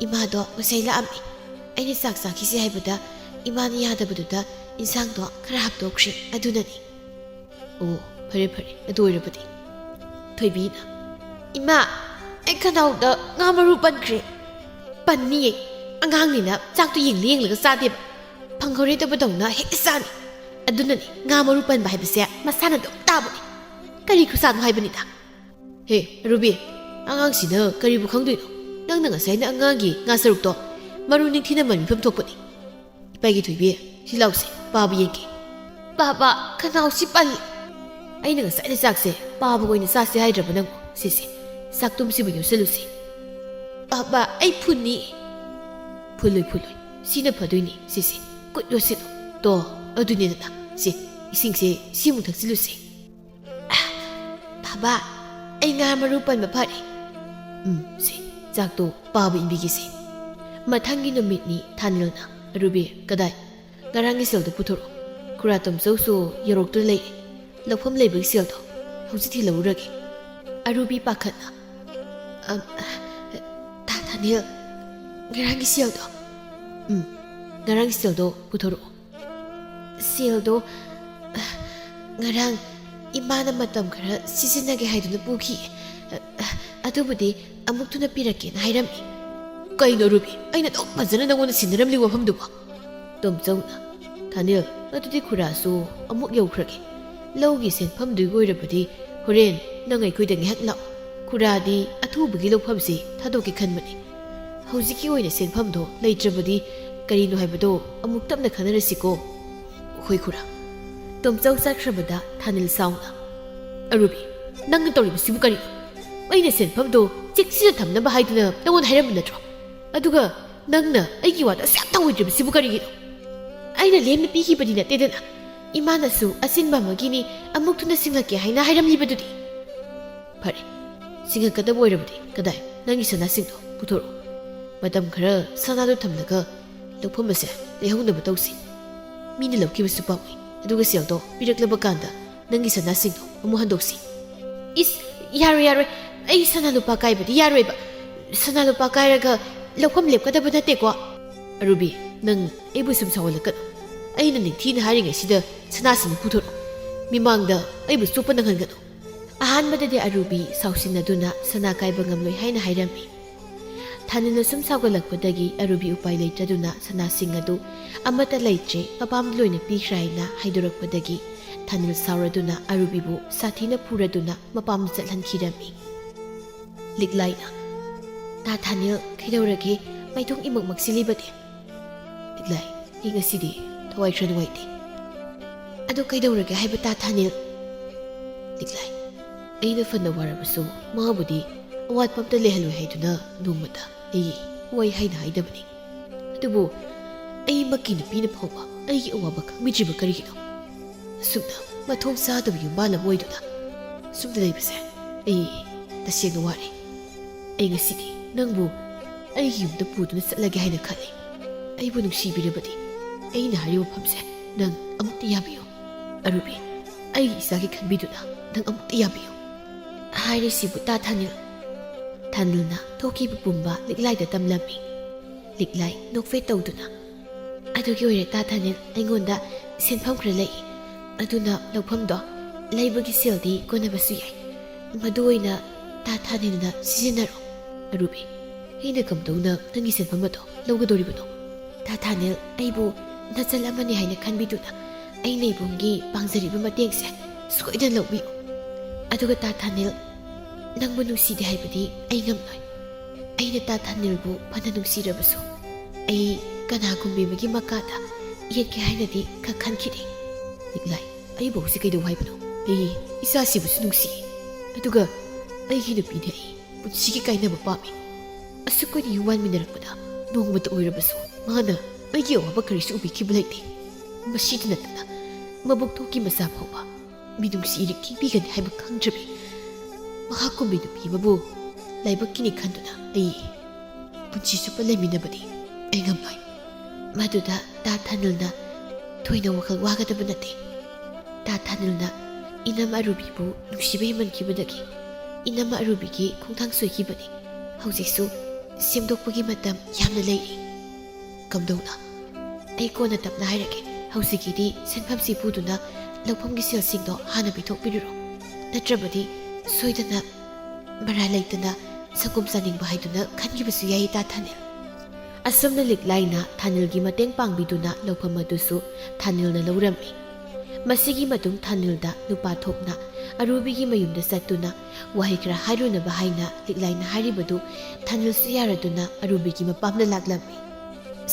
ꯏꯃꯥꯗꯣ ꯉꯁꯥꯏ ꯂꯥꯛꯑꯝꯃꯤ꯫ ꯑꯩꯅ ꯆꯥꯛ ꯆꯥꯈꯤꯁꯤ ꯍꯥꯏꯕꯗ ꯏꯃꯥꯅ ꯌꯥꯗꯕꯗꯨꯗ ꯏꯟꯁꯥꯡꯗꯣ ꯈꯔ ꯍꯥꯞꯇꯣꯛꯈ꯭ꯔꯦ, ꯑꯗꯨꯅꯅꯤ꯫ ꯑꯣ, ꯐꯔꯦ ꯐꯔꯦ, ꯑꯗꯨ ꯑꯣꯏꯔꯕꯗꯤ꯫ ꯊꯣꯏꯕꯤꯅ, "ꯏꯃꯥ, ꯑꯩ ꯈꯅꯥꯎꯗ ꯉꯥ ꯃꯔꯨ ꯄꯟꯈ꯭ꯔꯦ"꯫ "ꯄꯟꯅꯤꯌꯦ, ꯑꯉꯥꯡꯅꯤꯅ ꯆꯥꯛꯇꯨ ꯌꯦꯡꯂ ꯌꯦꯡꯂꯒ ꯆꯥꯗꯦꯕ꯫ ꯐꯪꯍꯧꯔꯦ ꯇꯧꯕꯗꯧꯅ ꯍꯦꯛꯇ ꯆꯥꯅꯤ꯫ ꯑꯗꯨꯅꯅꯤ ꯉꯥ ꯃꯔꯨ ꯄꯟꯕ ꯍꯥꯏꯕꯁꯦ ꯃꯁꯥꯅ ꯑꯗꯨꯝ ꯇꯥꯕꯅꯤ꯫ ꯀꯔꯤ ꯈꯨꯆꯥꯅꯣ ꯍꯥꯏꯕꯅꯤꯗ"꯫ ꯍꯦ, ꯔꯨꯕꯤ, ꯑꯉꯥꯡꯁꯤꯅ ꯀꯔꯤꯕꯨ ꯈꯪꯗꯣꯏꯅꯣ? ꯅꯪꯅ ꯉꯁꯥꯏꯅ ꯑꯉꯥꯡꯒꯤ ꯉꯥ ꯁꯔꯨꯛꯇꯣ ꯃꯔꯨ ꯅꯤꯡꯊꯤꯅ ꯃꯟꯕꯤꯐꯝ ꯊꯣꯛꯄꯅꯤ꯫ ꯏꯄꯥꯒꯤ ꯊꯣꯏꯕꯤ, ꯁꯤ ꯂꯥꯎꯁꯦ, ꯄꯥꯕ ꯌꯦꯡꯒꯦ꯫ ꯄꯥꯕ, ꯈꯅꯥꯎꯁꯤ ꯄꯜꯂꯤ꯫ ꯑꯩꯅ ꯉꯁꯥꯏꯅ ꯆꯥꯛꯁꯦ ꯄꯥꯕꯒ ꯑꯣꯏꯅ ꯆꯥꯁꯦ ꯍꯥꯏꯗ꯭ꯔꯕ ꯅꯪꯕꯨ? ꯁꯤꯁꯦ, ꯆꯥꯛꯇꯨꯝꯁꯤꯕꯨ ꯌꯣꯠꯁꯜꯂꯨꯁꯦ꯫ ꯄꯥꯕ, ꯑꯩ ꯐꯨꯟꯅꯤ꯫ ꯐꯨꯜꯂꯣꯏ, ꯐꯨꯜꯂꯣꯏ꯫ ꯁꯤꯅ ꯐꯗꯣꯏꯅꯤ, ꯁꯤꯁꯦ꯫ ꯈꯨꯠ ꯌꯣꯠꯁꯤꯜꯂꯨ꯫ ꯇꯣ, ꯑꯗꯨꯅꯤꯗꯅ꯫ ꯁꯤ, ꯏꯁꯤꯡꯁꯦ ꯁꯤꯃꯨꯛ ꯊꯛꯆꯤꯜꯂꯨꯁꯦ꯫ ꯕꯥꯕꯥ, ꯑꯩ ꯉꯥ ꯃꯔꯨ ꯄꯟꯕ ꯐꯔꯦ꯫ ꯎꯝ, ꯁꯦ, ꯆꯥꯛꯇꯣ ꯄꯥꯕ ꯏꯟꯕꯤꯒꯦꯁꯦ꯫ ꯃꯊꯪꯒꯤ ꯅꯨꯃꯤꯠꯅꯤ ꯊꯥꯅꯤꯜꯅ, "ꯔꯨꯕꯤ, ꯀꯗꯥꯏ? ꯉꯔꯥꯡꯒꯤ ꯁꯦꯜꯗꯣ ꯄꯨꯊꯣꯔꯛꯑꯣ꯫ ꯈꯨꯔꯥ ꯇꯣꯝꯆꯧꯁꯨ ꯌꯧꯔꯛꯇꯨꯅ ꯂꯩꯔꯦ꯫ ꯂꯧꯐꯝ ꯂꯩꯕꯒꯤ ꯁꯦꯜꯗꯣ ꯍꯧꯖꯤꯛ ꯊꯤꯜꯂꯛꯎꯔꯒꯦ?" ꯑꯔꯨꯕꯤ ꯄꯥꯈꯠꯅ, "ꯑꯝ, ꯊꯥ-, ꯊꯥꯅꯤꯜ, ꯉꯔꯥꯡꯒꯤ ꯁꯦꯜꯗꯣ?" "ꯎꯝ, ꯉꯔꯥꯡꯒꯤ ꯁꯦꯜꯗꯣ ꯄꯨꯊꯣꯔꯛꯑꯣ꯫" ꯁꯦꯜꯗꯣ, ꯑ, ꯉꯔꯥꯡ ꯏꯃꯥꯅ ꯃꯇꯝ ꯈꯔ ꯁꯤꯖꯤꯟꯅꯒꯦ ꯍꯥꯏꯗꯨꯅ ꯄꯨꯈꯤ꯫ ꯑ, ꯑ, ꯑꯗꯨꯕꯨꯗꯤ ꯑꯃꯨꯛ ꯊꯨꯅ ꯄꯤꯔꯛꯀꯦꯅ ꯍꯥꯏꯔꯝꯃꯤ꯫ ꯀꯩꯅꯣ ꯔꯨꯕꯤ, ꯑꯩꯅ ꯑꯗꯨꯛ ꯐꯖꯅ ꯅꯪꯉꯣꯟꯗ ꯁꯤꯟꯅꯔꯝꯂꯤ ꯋꯥꯐꯝꯗꯨꯕꯣ? ꯇꯣꯝꯆꯧꯅ, "ꯊꯥꯅꯤꯜ, ꯑꯗꯨꯗꯤ ꯈꯨꯔꯥꯁꯨ ꯑꯃꯨꯛ ꯌꯧꯈ꯭ꯔꯒꯦ꯫ ꯂꯧꯒꯤ ꯁꯦꯟꯐꯝꯗꯨꯒꯤ ꯑꯣꯏꯔꯕꯗꯤ ꯍꯣꯔꯦꯟ ꯅꯪ ꯑꯩꯈꯣꯏꯗ ꯉꯥꯏꯍꯥꯛ ꯂꯥꯛꯑꯣ꯫ ꯈꯨꯔꯥꯗꯤ ꯑꯊꯨꯕꯒꯤ ꯂꯧꯐꯝꯁꯤ ꯊꯥꯗꯣꯛꯀꯦ ꯈꯟꯕꯅꯤ꯫ ꯍꯧꯖꯤꯛꯀꯤ ꯑꯣꯏꯅ ꯁꯦꯟꯐꯝꯗꯣ ꯂꯩꯇ꯭ꯔꯕꯗꯤ ꯀꯔꯤꯅꯣ ꯍꯥꯏꯕꯗꯣ ꯑꯃꯨꯛ ꯇꯞꯅ ꯈꯟꯅꯔꯁꯤꯀꯣ꯫" "ꯍꯣꯏ ꯈꯨꯔꯥ꯫" ꯇꯣꯝꯆꯧ ꯆꯠꯈ꯭ꯔꯕꯗ ꯊꯥꯅꯤꯜ ꯁꯥꯎꯅ, "ꯑꯔꯨꯕꯤ, ꯅꯪꯅ ꯇꯧꯔꯤꯕꯁꯤꯕꯨ ꯀꯔꯤꯅꯣ? ꯑꯩꯅ ꯁꯦꯟꯐꯝꯗꯣ ꯆꯦꯛꯁꯤꯟꯅ ꯊꯝꯅꯕ ꯍꯥꯏꯗꯨꯅ ꯅꯪꯉꯣꯟꯗ ꯍꯥꯏꯔꯝꯕ ꯅꯠꯇ꯭ꯔꯣ? ꯑꯗꯨꯒ ꯅꯪꯅ ꯑꯩꯒꯤ ꯋꯥꯗ ꯑꯁꯨꯛ ꯌꯥꯝ ꯊꯧꯑꯣꯏꯗ꯭ꯔꯤꯕꯁꯤꯕꯨ ꯀꯔꯤꯒꯤꯅꯣ? ꯑꯩꯅ ꯂꯦꯝꯅ ꯄꯤꯈꯤꯕꯗꯤ ꯅꯠꯇꯦꯗꯅ꯫ ꯏꯃꯥꯅꯁꯨ ꯑꯆꯤꯟꯕ ꯑꯃꯒꯤꯅꯤ, ꯑꯃꯨꯛ ꯊꯨꯅ ꯁꯤꯡꯉꯛꯀꯦ ꯍꯥꯏꯅ ꯍꯥꯏꯔꯝꯂꯤꯕꯗꯨꯗꯤ꯫" "ꯐꯔꯦ, ꯁꯤꯡꯉꯛꯀꯗꯕ ꯑꯣꯏꯔꯕꯗꯤ ꯀꯗꯥꯏ? ꯅꯪꯒꯤ ꯁꯅꯥꯁꯤꯡꯗꯣ ꯄꯨꯊꯣꯔꯛꯑꯣ꯫ ꯃꯇꯝ ꯈꯔ ꯁꯅꯥꯗꯣ ꯊꯝꯂꯒ ꯂꯧꯐꯝ ꯑꯁꯦ ꯂꯩꯍꯧꯅꯕ ꯇꯧꯁꯤ꯫ ꯃꯤꯅ ꯂꯧꯈꯤꯕꯁꯨ ꯄꯥꯝꯃꯨꯏ꯫ ꯑꯗꯨꯒ ꯁꯦꯜꯗꯣ ꯄꯤꯔꯛꯂꯕ ꯀꯥꯟꯗ ꯅꯪꯒꯤ ꯁꯅꯥꯁꯤꯡꯗꯣ ꯑꯃꯨꯛ ꯍꯟꯗꯣꯛꯁꯤ꯫" "ꯏꯁ, ꯌꯥꯔꯣꯏ, ꯌꯥꯔꯣꯏ꯫ ꯑꯩ ꯁꯅꯥ ꯂꯨꯄꯥ ꯀꯥꯏꯕꯗꯤ ꯌꯥꯔꯣꯏꯕ꯫ ꯁꯅꯥ ꯂꯨꯄꯥ ꯀꯥꯏꯔꯒ ꯂꯧꯐꯝ ꯂꯦꯞꯀꯗꯕ ꯅꯠꯇꯦꯀꯣ꯫" "ꯑꯔꯨꯕꯤ, ꯅꯪ ꯑꯩꯕꯨ ꯁꯨꯝ ꯁꯥꯎꯍꯜꯂꯛꯀꯅꯨ꯫ ꯑꯩꯅ ꯅꯤꯡꯊꯤꯅ ꯍꯥꯏꯔꯤꯉꯩꯁꯤꯗ ꯁꯅꯥꯁꯤꯡꯗꯨ ꯄꯨꯊꯣꯔꯛꯑꯣ꯫ ꯃꯤꯃꯥꯡꯗ ꯑꯩꯕꯨ ꯆꯣꯞꯄ ꯅꯪꯍꯟꯒꯅꯨ꯫" ꯑꯍꯥꯟꯕꯗꯗꯤ ꯑꯔꯨꯕꯤ ꯁꯥꯎꯁꯤꯟꯅꯗꯨꯅ ꯁꯅꯥ ꯀꯥꯏꯕ ꯉꯝꯂꯣꯏ ꯍꯥꯏꯅ ꯍꯥꯏꯔꯝꯃꯤ꯫ ꯊꯥꯅꯤꯜꯅ ꯁꯨꯝ ꯁꯥꯎꯒꯠꯂꯛꯄꯗꯒꯤ ꯑꯔꯨꯕꯤ ꯎꯄꯥꯏ ꯂꯩꯇꯗꯨꯅ ꯁꯅꯥꯁꯤꯡ ꯑꯗꯨ ꯑꯃꯠꯇ ꯂꯩꯇ꯭ꯔꯦ, ꯑꯄꯥꯝꯕ ꯂꯣꯏꯅ ꯄꯤꯈ꯭ꯔꯦ ꯍꯥꯏꯅ ꯍꯥꯏꯗꯣꯔꯛꯄꯗꯒꯤ ꯊꯥꯅꯤꯜ ꯁꯥꯎꯔꯗꯨꯅ ꯑꯔꯨꯕꯤꯕꯨ ꯁꯥꯊꯤꯅ ꯐꯨꯔꯗꯨꯅ ꯃꯄꯥꯝꯗ ꯆꯠꯍꯟꯈꯤꯔꯝꯃꯤ꯫ ꯂꯤꯛꯂꯥꯏꯅ, "ꯇꯥ ꯊꯥꯅꯤꯜ, ꯀꯩꯗꯧꯔꯒꯦ? ꯃꯥꯏꯊꯣꯡ ꯏꯃꯛ ꯃꯛꯁꯤꯜꯂꯤꯕꯗꯤ?" ꯂꯤꯛꯂꯥꯏ, "ꯑꯩ ꯉꯁꯤꯗꯤ ꯊꯋꯥꯏ ꯈꯔ ꯅꯨꯡꯉꯥꯏꯇꯦ꯫" "ꯑꯗꯨ ꯀꯩꯗꯧꯔꯒꯦ ꯍꯥꯏꯕ, ꯇꯥ ꯊꯥꯅꯤꯜ?" ꯂꯤꯛꯂꯥꯏ, "ꯑꯩꯅ ꯐꯅ ꯋꯥꯔꯕꯁꯨ ꯃꯥꯕꯨꯗꯤ ꯑꯋꯥꯠꯄ ꯑꯝꯇ ꯂꯩꯍꯜꯂꯣꯏ ꯍꯥꯏꯗꯨꯅ ꯅꯣꯡꯃꯇ ꯑꯩ ꯋꯥꯏ ꯍꯥꯏꯅ ꯍꯥꯏꯗꯕꯅꯤ꯫ ꯑꯗꯨꯕꯨ ꯑꯩꯃꯛꯀꯤ ꯅꯨꯄꯤꯅ ꯐꯥꯎꯕ ꯑꯩꯒꯤ ꯑꯋꯥꯕ ꯈꯪꯕꯤꯗ꯭ꯔꯤꯕ ꯀꯔꯤꯒꯤꯅꯣ? ꯑꯁꯨꯝꯅ ꯃꯊꯣꯡ ꯆꯥꯗꯕ ꯌꯨꯝꯕꯥꯜ ꯑꯃ ꯑꯣꯏꯗꯨꯅ ꯁꯨꯝꯅ ꯂꯩꯕꯁꯦ ꯑꯩ ꯇꯁꯦꯡꯅ ꯋꯥꯔꯦ꯫ ꯑꯩ ꯉꯁꯤꯗꯤ ꯅꯪꯕꯨ ꯑꯩꯒꯤ ꯌꯨꯝꯗ ꯄꯨꯗꯨꯅ ꯆꯠꯂꯒꯦ ꯍꯥꯏꯅ ꯈꯜꯂꯤ꯫ ꯑꯩꯕꯨ ꯅꯨꯡꯁꯤꯕꯤꯔꯕꯗꯤ ꯑꯩꯅ ꯍꯥꯏꯔꯤꯕ ꯃꯐꯝꯁꯦ ꯅꯪ ꯑꯃꯨꯛꯇ ꯌꯥꯕꯤꯌꯨ꯫ ꯑꯔꯨꯕꯤ, ꯑꯩꯒꯤ ꯏꯆꯥꯒꯤ ꯈꯟꯕꯤꯗꯨꯅ ꯅꯪ ꯑꯃꯨꯛꯇ ꯌꯥꯕꯤꯌꯨ꯫" ꯍꯥꯏꯔꯤꯁꯤꯕꯨ ꯇꯥ ꯊꯥꯅꯤꯜ꯫ ꯊꯥꯅꯤꯜꯅ ꯊꯣꯛꯈꯤꯕ ꯄꯨꯝꯕ ꯂꯤꯛꯂꯥꯏꯗ ꯇꯝꯂꯝꯃꯤ꯫ ꯂꯤꯛꯂꯥꯏ ꯅꯣꯛꯐꯦꯠ ꯇꯧꯗꯨꯅ, "ꯑꯗꯨꯒꯤ ꯑꯣꯏꯔꯦ ꯇꯥ ꯊꯥꯅꯤꯜ, ꯑꯩꯉꯣꯟꯗ ꯁꯦꯟꯐꯝ ꯈꯔ ꯂꯩ, ꯑꯗꯨꯅ ꯂꯧꯐꯝꯗꯣ ꯂꯩꯕꯒꯤ ꯁꯦꯜꯗꯤ ꯀꯣꯟꯅꯕꯁꯨ ꯌꯥꯏ꯫ ꯃꯗꯨ ꯑꯣꯏꯅ ꯇꯥ ꯊꯥꯅꯤꯜꯅ ꯁꯤꯖꯤꯟꯅꯔꯣ꯫" ꯑꯔꯨꯕꯤ, "ꯑꯩꯅ ꯀꯝꯗꯧꯅ ꯅꯪꯒꯤ ꯁꯦꯟꯐꯝ ꯑꯗꯣ ꯂꯧꯒꯗꯧꯔꯤꯕꯅꯣ? ꯇꯥ ꯊꯥꯅꯤꯜ, ꯑꯩꯕꯨ ꯅꯆꯜ ꯑꯃꯅꯤ ꯍꯥꯏꯅ ꯈꯟꯕꯤꯗꯨꯅ ꯑꯩꯅ ꯏꯕꯨꯡꯒꯤ ꯄꯥꯡꯖꯔꯤꯕ ꯃꯇꯦꯡꯁꯦ ꯁꯣꯏꯗꯅ ꯂꯧꯕꯤꯌꯨ꯫ ꯑꯗꯨꯒ ꯇꯥ ꯊꯥꯅꯤꯜ, ꯅꯪꯕꯨ ꯅꯨꯡꯁꯤꯗꯦ ꯍꯥꯏꯕꯗꯤ ꯑꯩ ꯉꯝꯂꯣꯏ꯫ ꯑꯩꯅ ꯇꯥ ꯊꯥꯅꯤꯜꯕꯨ ꯐꯅ ꯅꯨꯡꯁꯤꯔꯕꯁꯨ ꯑꯩ ꯀꯅꯥꯒꯨꯝꯕꯤ ꯑꯃꯒꯤ ꯃꯀꯥꯗ ꯌꯦꯠꯀꯦ ꯍꯥꯏꯅꯗꯤ ꯈ-, ꯈꯟꯈꯤꯗꯦ꯫" ꯂꯤꯛꯂꯥꯏ, "ꯑꯩꯕꯨ ꯍꯧꯖꯤꯛ ꯀꯩꯗꯧ ꯍꯥꯏꯕꯅꯣ? ꯑꯩ ꯏꯆꯥꯁꯤꯕꯨꯁꯨ ꯅꯨꯡꯁꯤ, ꯑꯗꯨꯒ ꯑꯩꯒꯤ ꯅꯨꯄꯤꯅꯦ ꯑꯩ ꯄꯨꯟꯁꯤꯒꯤ ꯀꯥꯏꯅꯕ ꯄꯥꯝꯃꯤ꯫ ꯑꯁꯨꯛ ꯀꯨꯏꯅ ꯌꯨꯝ ꯋꯥꯟꯃꯤꯟꯅꯔꯛꯄꯗ ꯅꯣꯡꯃꯇ ꯑꯣꯏꯔꯕꯁꯨ ꯃꯥꯅ ꯑꯩꯒꯤ ꯑꯋꯥꯕ ꯀꯔꯤꯁꯨ ꯎꯕꯤꯈꯤꯕ ꯂꯩꯇꯦ꯫ ꯃꯁꯤꯗ ꯅꯠꯇꯅ ꯃꯕꯨꯛ ꯊꯣꯛꯀꯤ ꯃꯆꯥ ꯐꯥꯎꯕ ꯃꯤꯅꯨꯡꯁꯤ ꯏꯔꯤꯛ ꯈꯤꯛꯄꯤꯒꯅꯤ ꯍꯥꯏꯕ ꯈꯪꯗ꯭ꯔꯕꯤ ꯃꯍꯥꯛꯀꯨꯝꯕꯤ ꯅꯨꯄꯤ ꯑꯃꯕꯨ ꯂꯥꯏꯕꯛꯀꯤꯅꯤ ꯈꯟꯗꯨꯅ ꯑꯩ ꯄꯨꯟꯁꯤ ꯆꯨꯞꯄ ꯂꯩꯃꯤꯟꯅꯕꯗꯤ ꯑꯩ ꯉꯝꯂꯣꯏ꯫" ꯃꯗꯨꯗ ꯇꯥ ꯊꯥꯅꯤꯜꯅ ꯊꯣꯏꯅ ꯋꯥꯈꯜ ꯋꯥꯒꯗꯕ ꯅꯠꯇꯦ꯫ ꯇꯥ ꯊꯥꯅꯤꯜꯅ ꯏꯅꯝ ꯑꯔꯨꯕꯤꯕꯨ ꯅꯨꯡꯁꯤꯕ ꯍꯦꯟꯃꯟꯈꯤꯕꯗꯒꯤ ꯏꯅꯝ ꯑꯔꯨꯕꯤꯒꯤ ꯈꯣꯡꯊꯥꯡ ꯁꯣꯏꯈꯤꯕꯅꯤ꯫ ꯍꯧꯖꯤꯛꯁꯨ ꯁꯦꯝꯗꯣꯛꯄꯒꯤ ꯃꯇꯝ ꯌꯥꯝꯅ ꯂꯩꯔꯤ꯫ ꯀꯝꯗꯧꯅ? ꯑꯩ ꯀꯣꯟꯅ ꯇꯞꯅ ꯍꯥꯏꯔꯒꯦ꯫ ꯍꯧꯖꯤꯛꯀꯤꯗꯤ ꯁꯦꯟꯐꯝꯁꯤ ꯄꯨꯗꯨꯅ ꯂꯧꯐꯝꯒꯤ ꯁꯦꯜꯁꯤꯡꯗꯣ ꯍꯥꯟꯅ ꯄꯤꯊꯣꯛꯄꯤꯔꯨꯔꯣ꯫ ꯅꯠꯇ꯭ꯔꯕꯗꯤ ꯁꯣꯏꯗꯅ ꯃꯔꯥꯜ ꯂꯩꯇꯅ ꯁꯪꯒꯣꯝ ꯆꯥꯅꯤꯡꯕ ꯍꯥꯏꯗꯨꯅ ꯈꯟꯈꯤꯕꯁꯨ ꯌꯥꯏ, ꯇꯥ ꯊꯥꯅꯤꯜ꯫ ꯑꯁꯨꯝꯅ ꯂꯤꯛꯂꯥꯏꯅ ꯊꯥꯅꯤꯜꯒꯤ ꯃꯇꯦꯡ ꯄꯥꯡꯕꯤꯗꯨꯅ ꯂꯧꯐꯝ ꯑꯗꯨꯁꯨ ꯊꯥꯅꯤꯜꯅ ꯂꯧꯔꯝꯃꯤ꯫ ꯃꯁꯤꯒꯤ ꯃꯇꯨꯡ ꯊꯥꯅꯤꯜꯗ ꯅꯨꯄꯥ ꯊꯣꯛꯅ ꯑꯔꯨꯕꯤꯒꯤ ꯃꯌꯨꯝꯗ ꯆꯠꯇꯨꯅ ꯋꯥꯍꯩ ꯈꯔ ꯍꯥꯏꯔꯨꯅꯕ ꯍꯥꯏꯅ ꯂꯤꯛꯂꯥꯏꯅ ꯍꯥꯏꯔꯤꯕꯗꯨ ꯊꯥꯅꯤꯜꯁꯨ ꯌꯥꯔꯗꯨꯅ ꯑꯔꯨꯕꯤꯒꯤ ꯃꯄꯥꯝꯗ ꯂꯥꯛꯂꯝꯃꯤ꯫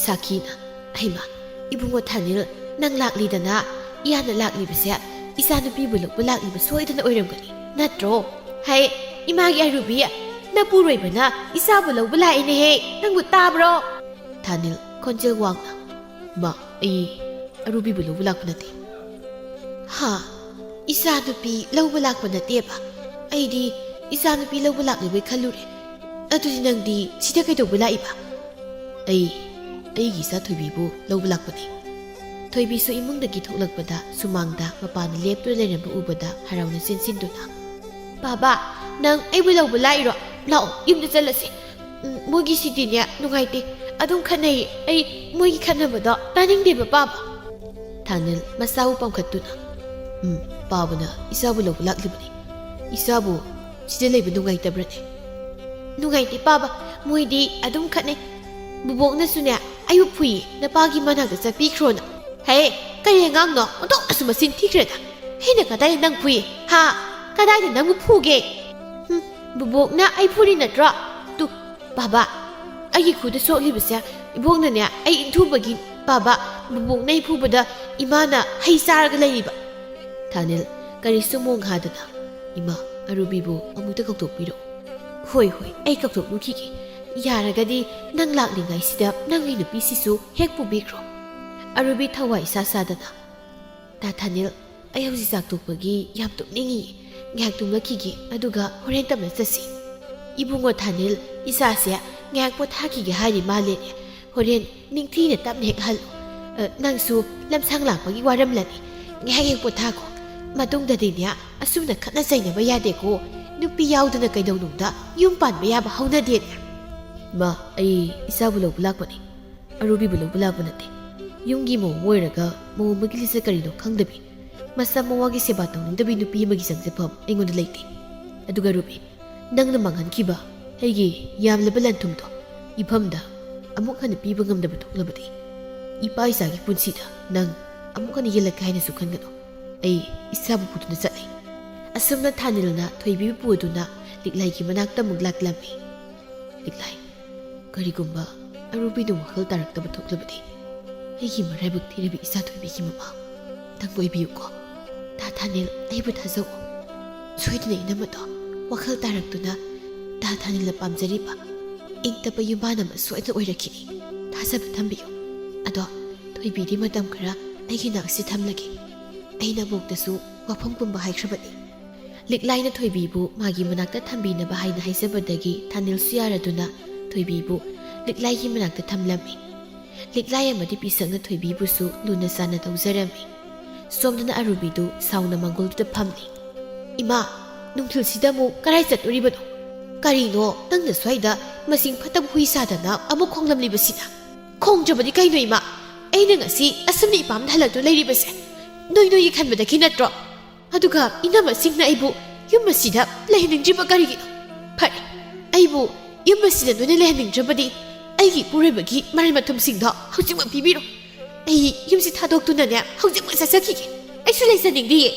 ꯁꯥꯈꯤꯅ, "ꯍꯩꯃꯥ, ꯏꯕꯨꯡꯉꯣ ꯊꯥꯅꯤꯜ, ꯅꯪ ꯂꯥꯛꯂꯤꯗꯅ? ꯏꯌꯥꯅ ꯂꯥꯛꯂꯤꯕꯁꯦ ꯏꯆꯥꯅꯨꯄꯤꯕꯨ ꯂꯧꯕ ꯂꯥꯛꯂꯤꯕ ꯁꯣꯏꯗꯅ ꯑꯣꯏꯔꯝꯒꯅꯤ, ꯅꯠꯇ꯭ꯔꯣ? ꯍꯥꯏ, ꯏꯃꯥꯒꯤ ꯑꯔꯨꯕꯤ, ꯅꯄꯨꯔꯣꯏꯕꯅ ꯏꯆꯥꯕꯨ ꯂꯧꯕ ꯂꯥꯛꯏꯅꯦꯍꯦ, ꯅꯪꯕꯨ ꯇꯥꯕ꯭ꯔꯣ?" ꯊꯥꯅꯤꯜ ꯈꯣꯟꯖꯦꯜ ꯋꯥꯡꯅ, "ꯃꯥ, ꯑꯩ ꯑꯔꯨꯕꯤꯕꯨ ꯂꯧꯕ ꯂꯥꯛꯄ ꯅꯠꯇꯦ꯫" "ꯍꯥ? ꯏꯆꯥꯅꯨꯄꯤ ꯂꯧꯕ ꯂꯥꯛꯄ ꯅꯠꯇꯦꯕ? ꯑꯩꯗꯤ ꯏꯆꯥꯅꯨꯄꯤ ꯂꯧꯕ ꯂꯥꯛꯂꯤꯕꯣꯏ ꯈꯜꯂꯨꯔꯦ꯫ ꯑꯗꯨꯗꯤ ꯅꯪꯗꯤ ꯁꯤꯗ ꯀꯩꯗꯧꯕ ꯂꯥꯛꯏꯕ?" "ꯑꯩ, ꯑꯩꯒꯤ ꯏꯆꯥ ꯊꯣꯏꯕꯤꯕꯨ ꯂꯧꯕ ꯂꯥꯛꯄꯅꯤ꯫" ꯊꯣꯏꯕꯤꯁꯨ ꯏꯃꯨꯡꯗꯒꯤ ꯊꯣꯛꯂꯛꯄꯗ ꯁꯨꯃꯥꯡꯗ ꯃꯄꯥꯅ ꯂꯦꯞꯇꯨꯅ ꯂꯩꯔꯝꯕ ꯎꯕꯗ ꯍꯔꯥꯎꯅ ꯆꯦꯟꯁꯤꯟꯗꯨꯅ, "ꯕꯥꯕꯥ, ꯅꯪ ꯑꯩꯕꯨ ꯂꯧꯕ ꯂꯥꯛꯏꯔꯣ? ꯂꯥꯛꯑꯣ, ꯌꯨꯝꯗ ꯆꯠꯂꯁꯤ꯫ ꯎꯝ, ꯃꯣꯏꯒꯤꯁꯤꯗꯤꯅꯦ ꯅꯨꯡꯉꯥꯏꯇꯦ, ꯑꯗꯨꯝ ꯈꯠꯅꯩ꯫ ꯑꯩ ꯃꯣꯏꯒꯤ ꯈꯠꯅꯕꯗꯣ ꯇꯥꯅꯤꯡꯗꯦꯕ, ꯄꯥꯕ꯫" ꯊꯥꯅꯤꯜ ꯃꯁꯥꯕꯨ ꯄꯥꯝꯈꯠꯇꯨꯅ, "ꯎꯝ, ꯄꯥꯕꯅ ꯏꯆꯥꯕꯨ ꯂꯧꯕ ꯂꯥꯛꯂꯤꯕꯅꯤ꯫ ꯏꯆꯥꯕꯨ ꯁꯤꯗ ꯂꯩꯕ ꯅꯨꯡꯉꯥꯏꯇꯕ꯭ꯔꯅꯦ?" "ꯅꯨꯡꯉꯥꯏꯇꯦ, ꯄꯥꯕ, ꯃꯣꯏꯗꯤ ꯑꯗꯨꯝ ꯈꯠꯅꯩ꯫ ꯕꯨꯕꯣꯛꯅꯁꯨꯅꯦ ꯑꯩꯕꯨ ꯐꯨꯏꯌꯦ, ꯅꯄꯥꯒꯤ ꯃꯅꯥꯛꯇ ꯆꯠꯄꯤꯈ꯭ꯔꯣꯅ꯫ ꯍꯦ, ꯀꯔꯤ ꯑꯉꯥꯡꯅꯣ? ꯑꯣꯟꯊꯣꯛꯅꯁꯨ ꯃꯆꯤꯟ ꯊꯤꯈ꯭ꯔꯦꯗ꯫ ꯑꯩꯅ ꯀꯗꯥꯏꯗ ꯅꯪ ꯐꯨꯏ? ꯍꯥ? ꯀꯗꯥꯏꯗ ꯅꯪꯕꯨ ꯐꯨꯒꯦ? ꯍꯨꯝ, ꯕꯨꯕꯣꯛꯅ ꯑꯩ ꯐꯨꯔꯤ ꯅꯠꯇ꯭ꯔꯣ? ꯇꯨ, ꯕꯥꯕꯥ, ꯑꯩꯒꯤ ꯈꯨꯗ ꯁꯣꯛꯂꯤꯕꯁꯦ ꯏꯕꯣꯛꯅꯅꯦ ꯑꯩ ꯏꯟꯊꯨꯕꯒꯤ꯫ ꯕꯥꯕꯥ, ꯕꯨꯕꯣꯛꯅ ꯑꯩ ꯐꯨꯕꯗ ꯏꯃꯥꯅ ꯍꯩ ꯆꯥꯔꯒ ꯂꯩꯔꯤꯕ꯫" ꯊꯥꯅꯤꯜ ꯀꯔꯤꯁꯨ ꯃꯣꯡ ꯍꯥꯗꯅ, "ꯏꯃꯥ, ꯑꯔꯨꯕꯤꯕꯨ ꯑꯃꯨꯛꯇ ꯀꯧꯊꯣꯛꯄꯤꯔꯛꯎ꯫" "ꯍꯣꯏ, ꯍꯣꯏ, ꯑꯩ ꯀꯧꯊꯣꯛꯂꯨꯈꯤꯒꯦ꯫ ꯌꯥꯔꯒꯗꯤ ꯅꯪ ꯂꯥꯛꯂꯤꯉꯩꯁꯤꯗ ꯅꯪꯒꯤ ꯅꯨꯄꯤꯁꯤꯁꯨ ꯍꯦꯛ ꯄꯨꯕꯤꯈ꯭ꯔꯣ꯫" ꯑꯔꯨꯕꯤ ꯊꯋꯥꯏ ꯏꯁꯥ ꯁꯥꯗꯅ, "ꯇꯥ ꯊꯥꯅꯤꯜ, ꯑꯩ ꯍꯧꯖꯤꯛ ꯆꯥꯛ ꯇꯣꯛꯄꯒꯤ ꯌꯥꯝ ꯇꯨꯝꯅꯤꯡꯉꯤ꯫ ꯉꯥꯏꯍꯥꯛ ꯇꯨꯝꯂꯛꯈꯤꯒꯦ, ꯑꯗꯨꯒ ꯍꯣꯔꯦꯟ ꯇꯞꯅ ꯆꯠꯁꯤ꯫" "ꯏꯕꯨꯡꯉꯣ ꯊꯥꯅꯤꯜ, ꯏꯆꯥꯁꯦ ꯉꯥꯏꯍꯥꯛ ꯄꯣꯊꯥꯈꯤꯒꯦ ꯍꯥꯏꯔꯤ ꯃꯥꯜꯂꯦꯅꯦ꯫ ꯍꯣꯔꯦꯟ ꯅꯤꯡꯊꯤꯅ ꯇꯞꯅ ꯍꯦꯛ ꯍꯜꯂꯨ꯫ ꯑ, ꯅꯪꯁꯨ ꯂꯝꯁꯥꯡ ꯂꯥꯛꯄꯒꯤ ꯋꯥꯔꯝꯂꯅꯤ꯫ ꯉꯥꯏꯍꯥꯛ ꯍꯦꯛ ꯄꯣꯊꯥꯈꯣ꯫ ꯃꯇꯨꯡꯗꯗꯤꯅꯦ ꯑꯁꯨꯝꯅ ꯈꯠꯅ ꯆꯩꯅꯕ ꯌꯥꯗꯦꯀꯣ꯫ ꯅꯨꯄꯤ ꯌꯥꯎꯗꯅ ꯀꯩꯗꯧꯅꯨꯡꯗ ꯌꯨꯝ ꯄꯥꯟꯕ ꯌꯥꯕ ꯍꯧꯅꯗꯦꯅꯦ꯫" "ꯃꯥ, ꯑꯩ ꯏꯆꯥꯕꯨ ꯂꯧꯕ ꯂꯥꯛꯄꯅꯤ꯫ ꯑꯔꯨꯕꯤꯕꯨ ꯂꯧꯕ ꯂꯥꯛꯄ ꯅꯠꯇꯦ꯫ ꯌꯨꯝꯒꯤ ꯃꯧ ꯑꯃ ꯑꯣꯏꯔꯒ ꯃꯧ ꯑꯃꯒꯤ ꯂꯤꯆꯠ ꯀꯔꯤꯅꯣ ꯈꯪꯗꯕꯤ, ꯃꯆꯥ ꯃꯋꯥꯒꯤ ꯁꯦꯕꯥ ꯇꯧꯅꯤꯡꯗꯕꯤ ꯅꯨꯄꯤ ꯑꯃꯒꯤ ꯆꯪꯖꯐꯝ ꯑꯩꯉꯣꯟꯗ ꯂꯩꯇꯦ꯫ ꯑꯗꯨꯒ ꯔꯨꯕꯤ, ꯅꯪꯅ ꯃꯥꯡꯍꯟꯈꯤꯕ ꯑꯩꯒꯤ ꯌꯥꯝꯂꯕ ꯂꯟ ꯊꯨꯝꯗꯣ ꯏꯐꯝꯗ ꯑꯃꯨꯛ ꯍꯟꯅ ꯄꯤꯕ ꯉꯝꯗꯕ ꯊꯣꯛꯂꯕꯗꯤ, ꯏꯄꯥ ꯏꯆꯥꯒꯤ ꯄꯨꯟꯁꯤꯗ ꯅꯪ ꯑꯃꯨꯛ ꯍꯟꯅ ꯌꯦꯜꯂꯛꯀꯦ ꯍꯥꯏꯅꯁꯨ ꯈꯟꯒꯅꯨ꯫ ꯑꯩ ꯏꯁꯥꯕꯨ ꯄꯨꯗꯨꯅ ꯆꯠꯂꯤ꯫ ꯑꯁꯨꯝꯅ ꯊꯥꯅꯤꯜꯅ ꯊꯣꯏꯕꯤꯕꯨ ꯄꯨꯗꯨꯅ ꯂꯤꯛꯂꯥꯏꯒꯤ ꯃꯅꯥꯛꯇ ꯑꯃꯨꯛ ꯂꯥꯛꯂꯝꯃꯤ꯫ "ꯂꯤꯛꯂꯥꯏ, ꯀꯔꯤꯒꯨꯝꯕ ꯑꯔꯨꯕꯤꯗꯨ ꯋꯥꯈꯜ ꯇꯥꯔꯛꯇꯕ ꯊꯣꯛꯂꯕꯗꯤ, ꯑꯩꯒꯤ ꯃꯔꯥꯏꯕꯛ ꯊꯤꯔꯕꯤ ꯏꯆꯥ ꯊꯣꯏꯕꯤꯒꯤ ꯃꯃꯥ ꯅꯪ ꯑꯣꯏꯕꯤꯌꯨꯀꯣ꯫ ꯇꯥ ꯊꯥꯅꯤꯜ, ꯑꯩꯕꯨ ꯊꯥꯖꯧ꯫ ꯁꯣꯏꯗꯅ ꯏꯅꯝꯃꯗꯣ ꯋꯥꯈꯜ ꯇꯥꯔꯛꯇꯨꯅ ꯇꯥ ꯊꯥꯅꯤꯜꯅ ꯄꯥꯝꯖꯔꯤꯕ ꯏꯪ ꯇꯞꯄ ꯌꯨꯝꯕꯥꯟ ꯑꯃ ꯁꯣꯏꯗꯅ ꯑꯣꯏꯔꯛꯈꯤꯅꯤ꯫ ꯊꯥꯖꯕ ꯊꯝꯕꯤꯌꯨ꯫ ꯑꯗꯣ ꯊꯣꯏꯕꯤꯗꯤ ꯃꯇꯝ ꯈꯔ ꯑꯩꯒꯤ ꯅꯥꯛꯁꯤ ꯊꯝꯂꯒꯦ꯫ ꯑꯩ ꯅꯕꯣꯛꯇꯁꯨ ꯋꯥꯐꯝ ꯄꯨꯝꯕ ꯍꯥꯏꯈ꯭ꯔꯕꯅꯤ꯫" ꯂꯤꯛꯂꯥꯏꯅ ꯊꯣꯏꯕꯤꯕꯨ ꯃꯥꯒꯤ ꯃꯅꯥꯛꯇ ꯊꯝꯕꯤꯅꯕ ꯍꯥꯏꯅ ꯍꯥꯏꯖꯕꯗꯒꯤ ꯊꯥꯅꯤꯜꯁꯨ ꯌꯥꯔꯗꯨꯅ ꯊꯣꯏꯕꯤꯕꯨ ꯂꯤꯛꯂꯥꯏꯒꯤ ꯃꯅꯥꯛꯇ ꯊꯝꯂꯝꯃꯤ꯫ ꯂꯤꯛꯂꯥꯏ ꯑꯃꯗꯤ ꯄꯤꯁꯛꯅ ꯊꯣꯏꯕꯤꯕꯨꯁꯨ ꯂꯨꯅ ꯆꯥꯟꯅ ꯇꯧꯖꯔꯝꯃꯤ꯫ ꯁꯣꯝꯗꯅ ꯑꯔꯨꯕꯤꯗꯨ ꯁꯥꯎꯅ ꯃꯥꯡꯒꯣꯜꯗꯨꯗ ꯐꯝꯂꯤ꯫ "ꯏꯃꯥ, ꯅꯨꯡꯊꯤꯜꯁꯤꯗ ꯑꯃꯨꯛ ꯀꯗꯥꯏ ꯆꯠꯂꯨꯔꯤꯕꯅꯣ? ꯀꯔꯤꯅꯣ ꯅꯪꯅ ꯁ꯭ꯋꯥꯏꯗ ꯃꯁꯤꯡ ꯐꯠꯇꯕ ꯍꯨꯏ ꯁꯥꯗꯅ ꯑꯃꯨꯛ ꯈꯣꯡꯂꯝꯂꯤꯕꯁꯤꯅ?" "ꯈꯣꯡꯗ꯭ꯔꯕꯗꯤ ꯀꯩꯅꯣ ꯏꯃꯥ? ꯑꯩꯅ ꯉꯁꯤ ꯑꯁꯨꯝꯅ ꯏꯄꯥꯝꯗ ꯍꯜꯂꯛꯇꯨꯅ ꯂꯩꯔꯤꯕꯁꯦ ꯅꯣꯏ ꯅꯣꯏꯒꯤ ꯈꯟꯕꯗꯒꯤ ꯅꯠꯇ꯭ꯔꯣ? ꯑꯗꯨꯒ ꯏꯅꯝꯃꯁꯤꯡꯅ ꯑꯩꯕꯨ ꯌꯨꯝ ꯑꯁꯤꯗ ꯂꯩꯍꯟꯅꯤꯡꯗ꯭ꯔꯤꯕ ꯀꯔꯤꯒꯤꯅꯣ? ꯐꯔꯦ, ꯑꯩꯕꯨ ꯌꯨꯝ ꯑꯁꯤꯗ ꯅꯣꯏꯅ ꯂꯩꯍꯟꯅꯤꯡꯗ꯭ꯔꯕꯗꯤ ꯑꯩꯒꯤ ꯏꯄꯨꯔꯣꯏꯕꯒꯤ ꯃꯔꯜ ꯃꯊꯨꯝꯁꯤꯡꯗꯣ ꯍꯧꯖꯤꯛꯃꯛ ꯄꯤꯕꯤꯔꯣ꯫ ꯑꯩ ꯌꯨꯝꯁꯤ ꯊꯥꯗꯣꯛꯇꯨꯅꯅꯦ ꯍꯧꯖꯤꯛꯃꯛ ꯆꯠꯆꯈꯤꯒꯦ꯫ ꯑꯩꯁꯨ ꯂꯩꯖꯅꯤꯡꯗꯦꯌꯦ꯫"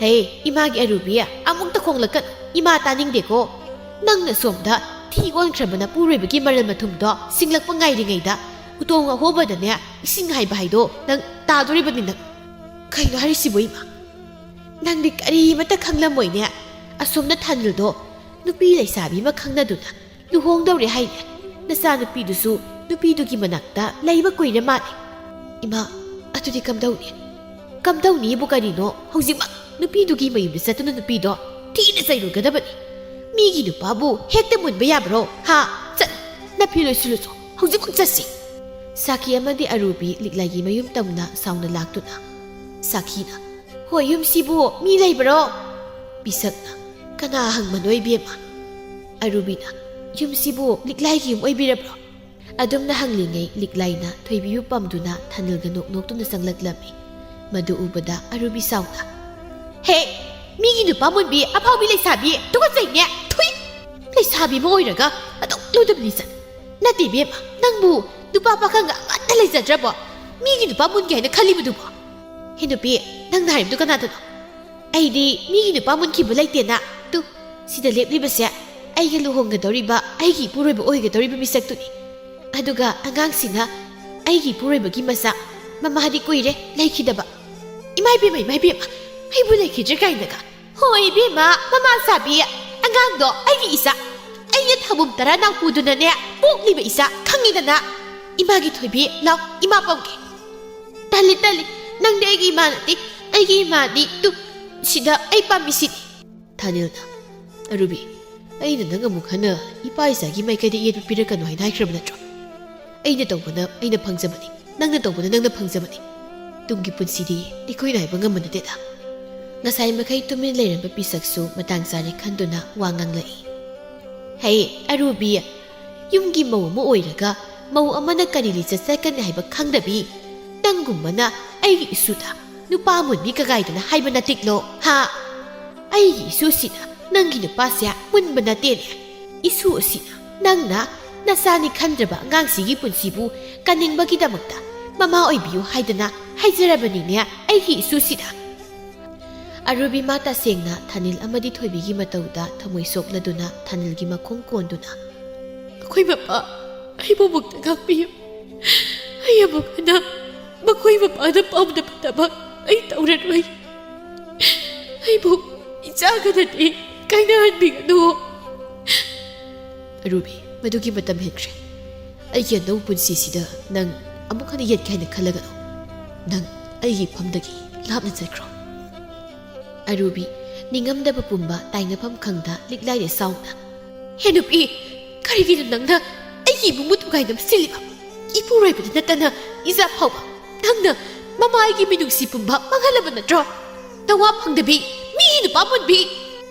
"ꯍꯦ, ꯏꯃꯥꯒꯤ ꯑꯔꯨꯕꯤ, ꯑꯃꯨꯛꯇ ꯈꯣꯡꯂꯛꯀꯅꯨ꯫ ꯏꯃꯥ ꯇꯥꯅꯤꯡꯗꯦꯀꯣ꯫ ꯅꯪꯅ ꯁꯣꯝꯗ ꯊꯤ ꯑꯣꯟꯈ꯭ꯔꯕ ꯅꯄꯨꯔꯣꯏꯕꯒꯤ ꯃꯔꯜ ꯃꯊꯨꯝꯗꯣ ꯁꯤꯡꯂꯛꯄ ꯉꯥꯏꯔꯤꯉꯩꯗ ꯎꯇꯣꯡ ꯑꯍꯣꯕꯗꯅꯦ ꯏꯁꯤꯡ ꯍꯥꯏꯕ ꯍꯥꯏꯗꯣ ꯅꯪ ꯇꯥꯗꯣꯔꯤꯕꯅꯤ ꯅꯪ꯫" "ꯀꯩꯅꯣ ꯍꯥꯏꯔꯤꯁꯤꯕꯨ ꯏꯃꯥ? ꯅꯪꯗꯤ ꯀꯔꯤꯃꯠꯇ ꯈꯪꯂꯝꯃꯣꯏꯅꯦ꯫ ꯑꯁꯣꯝꯗ ꯊꯥꯅꯤꯜꯗꯣ ꯅꯨꯄꯤ ꯂꯩꯁꯥꯕꯤ ꯑꯃ ꯈꯪꯅꯗꯨꯅ ꯂꯨꯍꯣꯡꯗꯧꯔꯦ ꯍꯥꯏꯅꯦ꯫ ꯅꯆꯥꯅꯨꯄꯤꯗꯨꯁꯨ ꯅꯨꯄꯤꯗꯨꯒꯤ ꯃꯅꯥꯛꯇ ꯂꯩꯕ ꯀꯨꯏꯔ ꯃꯥꯜꯂꯦ꯫" "ꯏꯃꯥ, ꯑꯗꯨꯗꯤ ꯀꯝꯗꯧꯅꯤ?" "ꯀꯝꯗꯧꯅꯤꯕꯨ ꯀꯔꯤꯅꯣ? ꯍꯧꯖꯤꯛꯃꯛ ꯅꯨꯄꯤꯗꯨꯒꯤ ꯃꯌꯨꯝꯗ ꯆꯠꯇꯨꯅ ꯅꯨꯄꯤꯗꯣ ꯊꯤꯅ ꯆꯩꯔꯨꯒꯗꯕꯅꯤ꯫ ꯃꯤꯒꯤ ꯅꯨꯄꯥꯕꯨ ꯍꯦꯛꯇ ꯃꯨꯟꯕ ꯌꯥꯕ꯭ꯔꯣ? ꯍꯥ? ꯆꯠ, ꯅꯐꯤ ꯂꯣꯏꯁꯤꯜꯂꯨꯆꯣ꯫ ꯍꯧꯖꯤꯛꯃꯛ ꯆꯠꯁꯤ꯫" ꯁꯥꯈꯤ ꯑꯃꯗꯤ ꯑꯔꯨꯕꯤ ꯂꯤꯛꯂꯥꯏꯒꯤ ꯃꯌꯨꯝ ꯇꯝꯅ ꯁꯥꯎꯅ ꯂꯥꯛꯇꯨꯅ ꯁꯥꯈꯤꯅ, "ꯍꯣꯏ, ꯌꯨꯝꯁꯤꯕꯨ ꯃꯤ ꯂꯩꯕ꯭ꯔꯣ?" ꯄꯤꯁꯛꯅ, "ꯀꯅꯥ ꯍꯪꯕꯅꯣ ꯏꯕꯦꯝꯃ?" ꯑꯔꯨꯕꯤꯅ, "ꯌꯨꯝꯁꯤꯕꯨ ꯂꯤꯛꯂꯥꯏꯒꯤ ꯌꯨꯝ ꯑꯣꯏꯕꯤꯔꯕ꯭ꯔꯣ?" ꯑꯗꯨꯝꯅ ꯍꯪꯂꯤꯉꯩ ꯂꯤꯛꯂꯥꯏꯅ ꯊꯣꯏꯕꯤꯕꯨ ꯄꯝꯗꯨꯅ ꯊꯥꯅꯤꯜꯒ ꯅꯣꯛ ꯅꯣꯛꯇꯨꯅ ꯆꯪꯂꯛꯂꯝꯃꯤ꯫ ꯃꯗꯨ ꯎꯕꯗ ꯑꯔꯨꯕꯤ ꯁꯥꯎꯅ, "ꯍꯦ, ꯃꯤꯒꯤ ꯅꯨꯄꯥ ꯃꯨꯟꯕꯤ, ꯑꯐꯥꯎꯕꯤ ꯂꯩꯁꯥꯕꯤ, ꯇꯨꯀꯠꯆꯩꯅꯦ, ꯊꯨꯏ! ꯂꯩꯁꯥꯕꯤ ꯑꯃ ꯑꯣꯏꯔꯒ ꯑꯗꯨꯛ ꯂꯨꯗꯕ ꯂꯤꯆꯠ! ꯅꯠꯇꯦ ꯏꯕꯦꯝꯃ, ꯅꯪꯕꯨ ꯅꯨꯄꯥ ꯄꯥꯈꯪꯒ ꯑꯃꯠꯇ ꯂꯩꯖꯗ꯭ꯔꯕꯣ? ꯃꯤꯒꯤ ꯅꯨꯄꯥ ꯃꯨꯟꯒꯦ ꯍꯥꯏꯅ ꯈꯜꯂꯤꯕꯗꯨꯕꯣ?" ꯍꯦ ꯅꯨꯄꯤ, ꯅꯪꯅ ꯍꯥꯏꯕꯗꯨ ꯀꯅꯥꯗꯅꯣ? ꯑꯩꯗꯤ ꯃꯤꯒꯤ ꯅꯨꯄꯥ ꯃꯨꯟꯈꯤꯕ ꯂꯩꯇꯦꯅ꯫ ꯇꯨ, ꯁꯤꯗ ꯂꯦꯞꯂꯤꯕꯁꯦ ꯑꯩꯒ ꯂꯨꯍꯣꯡꯒꯗꯧꯔꯤꯕ, ꯑꯩꯒꯤ ꯏꯄꯨꯔꯣꯏꯕ ꯑꯣꯏꯒꯗꯧꯔꯤꯕ ꯃꯤꯁꯛꯇꯨꯅꯤ꯫ ꯑꯗꯨꯒ ꯑꯉꯥꯡꯁꯤꯅ ꯑꯩꯒꯤ ꯏꯄꯨꯔꯣꯏꯕꯒꯤ ꯃꯆꯥ, ꯃꯃꯥꯗꯤ ꯀꯨꯏꯔꯦ ꯂꯩꯈꯤꯗꯕ꯫ ꯏꯃꯥ ꯏꯕꯦꯝꯃ, ꯏꯃꯥ ꯏꯕꯦꯝꯃ, ꯑꯩꯕꯨ ꯂꯩꯈꯤꯗ꯭ꯔꯦ ꯀꯥꯏꯅꯒ꯫ ꯍꯣꯏ ꯏꯕꯦꯝꯃ, ꯃꯃꯥ ꯁꯥꯕꯤ, ꯑꯉꯥꯡꯗꯣ ꯑꯩꯒꯤ ꯏꯆꯥ꯫ ꯑꯩꯅ ꯊꯥꯕꯨꯝ ꯇꯔꯥ ꯅꯥꯎꯄꯨꯗꯨꯅꯅꯦ ꯄꯣꯛꯂꯤꯕ ꯏꯆꯥ, ꯈꯪꯉꯤꯗꯅ? ꯏꯃꯥꯒꯤ ꯊꯣꯏꯕꯤ, ꯂꯥꯎ, ꯏꯃꯥ ꯄꯝꯒꯦ꯫ ꯇꯜꯂꯤ, ꯇꯜꯂꯤ, ꯅꯪꯗꯤ ꯑꯩꯒꯤ ꯏꯃꯥ ꯅꯠꯇꯦ꯫ ꯑꯩꯒꯤ ꯏꯃꯥꯗꯤ ꯇꯨ, ꯁꯤꯗ ꯑꯩ ꯄꯥꯝꯃꯤꯁꯤꯅꯤ꯫ ꯊꯥꯅꯤꯜꯅ, ꯑꯔꯨꯕꯤ, ꯑꯩꯅ ꯅꯪ ꯑꯃꯨꯛ ꯍꯟꯅ ꯏꯄꯥ ꯏꯆꯥꯒꯤ ꯃꯥꯏꯀꯩꯗ ꯌꯦꯠꯄ ꯄꯤꯔꯛꯀꯅꯨ ꯍꯥꯏꯅ ꯍꯥꯏꯈ꯭ꯔꯕ ꯅꯠꯇ꯭ꯔꯣ? ꯑꯩꯅ ꯇꯧꯕꯅ ꯑꯩꯅ ꯐꯪꯖꯕꯅꯤ, ꯅꯪꯅ ꯇꯧꯕꯅ ꯅꯪꯅ ꯐꯪꯖꯕꯅꯤ꯫ ꯇꯨꯡꯒꯤ ꯄꯨꯟꯁꯤꯗꯤ ꯑꯩꯈꯣꯏꯅ ꯍꯥꯏꯕ ꯉꯝꯕ ꯅꯠꯇꯦꯗ꯫ ꯉꯁꯥꯏ ꯃꯈꯩ ꯇꯨꯃꯤꯟ ꯂꯩꯔꯝꯕ ꯄꯤꯁꯛꯁꯨ ꯃꯇꯥꯡ ꯆꯥꯔꯦ ꯈꯟꯗꯨꯅ ꯋꯥ ꯉꯥꯡꯂꯛꯏ꯫ ꯍꯩ, ꯑꯔꯨꯕꯤ, ꯌꯨꯝꯒꯤ ꯃꯧ ꯑꯃ ꯑꯣꯏꯔꯒ ꯃꯧ ꯑꯃꯅ ꯀꯔꯤ ꯂꯤꯆꯠ ꯆꯠꯀꯅꯤ ꯍꯥꯏꯕ ꯈꯪꯗꯕꯤ ꯅꯪꯒꯨꯝꯕꯅ ꯑꯩꯒꯤ ꯏꯁꯨꯗ ꯅꯨꯄꯥ ꯃꯨꯟꯕꯤ ꯀꯒꯥꯏꯗꯅ ꯍꯥꯏꯕ ꯅꯠꯇꯤꯛꯂꯣ, ꯍꯥ? ꯑꯩꯒꯤ ꯏꯁꯨꯁꯤꯅ ꯅꯪꯒꯤ ꯅꯨꯄꯥꯁꯦ ꯃꯨꯟꯕ ꯅꯠꯇꯦꯅꯦ꯫ ꯏꯁꯨ ꯑꯁꯤꯅ ꯅꯪꯅ ꯅꯆꯥꯅꯤ ꯈꯟꯗ꯭ꯔꯕ ꯑꯉꯥꯡꯁꯤꯒꯤ ꯄꯨꯟꯁꯤꯕꯨ ꯀꯟꯅꯤꯡꯕꯒꯤꯗꯃꯛꯇ ꯃꯃꯥ ꯑꯣꯏꯕꯤꯌꯨ ꯍꯥꯏꯗꯅ ꯍꯥꯏꯖꯔꯕꯅꯤꯅꯦ ꯑꯩꯒꯤ ꯏꯁꯨꯁꯤꯗ꯫ ꯑꯔꯨꯕꯤꯃ ꯇꯁꯦꯡꯅ ꯊꯥꯅꯤꯜ ꯑꯃꯗꯤ ꯊꯣꯏꯕꯤꯒꯤ ꯃꯇꯧꯗ ꯊꯃꯣꯏ ꯁꯣꯛꯂꯗꯨꯅ ꯊꯥꯅꯤꯜꯒꯤ ꯃꯈꯣꯡ ꯀꯣꯟꯗꯨꯅ, "ꯑꯩꯈꯣꯏ ꯃꯄꯥ, ꯑꯩꯕꯨ ꯑꯃꯨꯛꯇ ꯉꯥꯛꯄꯤꯌꯨ꯫ ꯑꯩ ꯑꯃꯨꯛ ꯍꯟꯅ ꯃꯈꯣꯏ ꯃꯄꯥꯅ ꯄꯥꯝꯗꯕ ꯊꯕꯛ ꯑꯩ ꯇꯧꯔꯔꯣꯏ꯫ ꯑꯩꯕꯨ ꯏꯆꯥꯒꯗꯗꯤ ꯀꯥꯏꯅꯍꯟꯕꯤꯒꯅꯨ꯫" ꯑꯔꯨꯕꯤ, ꯃꯗꯨꯒꯤ ꯃꯇꯝ ꯍꯦꯟꯈ꯭ꯔꯦ꯫ ꯑꯩꯒꯤ ꯑꯅꯧꯕ ꯄꯨꯟꯁꯤꯁꯤꯗ ꯅꯪ ꯑꯃꯨꯛ ꯍꯟꯅ ꯌꯦꯠꯀꯦ ꯍꯥꯏꯅ ꯈꯜꯂꯒꯅꯨ꯫ ꯅꯪ ꯑꯩꯒꯤ ꯏꯐꯝꯗꯒꯤ ꯂꯥꯞꯅ ꯆꯠꯈ꯭ꯔꯣ꯫ ꯑꯔꯨꯕꯤ, ꯅꯤꯡꯉꯝꯗꯕ ꯄꯨꯝꯕ ꯇꯥꯏꯅꯐꯝ ꯈꯪꯗ ꯂꯤꯛꯂꯥꯏꯅ ꯁꯥꯎꯅ, "ꯍꯦ ꯅꯨꯄꯤ, ꯀꯔꯤꯒꯤꯅꯣ ꯅꯪꯅ ꯑꯩꯒꯤ ꯏꯃꯨꯡꯕꯨ ꯊꯨꯒꯥꯏꯅꯕ ꯁꯤꯜꯂꯤꯕ? ꯏꯄꯨꯔꯣꯏꯕꯗ ꯅꯠꯇꯅ ꯏꯆꯥ ꯐꯥꯎꯕ ꯅꯪꯅ ꯃꯃꯥ ꯑꯩꯒꯤ ꯃꯤꯅꯨꯡꯁꯤ ꯄꯨꯝꯕ ꯃꯥꯡꯍꯜꯂꯕ ꯅꯠꯇ꯭ꯔꯣ? ꯅꯋꯥ ꯐꯪꯗꯕꯤ, ꯃꯤꯒꯤ ꯅꯨꯄꯥ ꯃꯨꯟꯕꯤ!"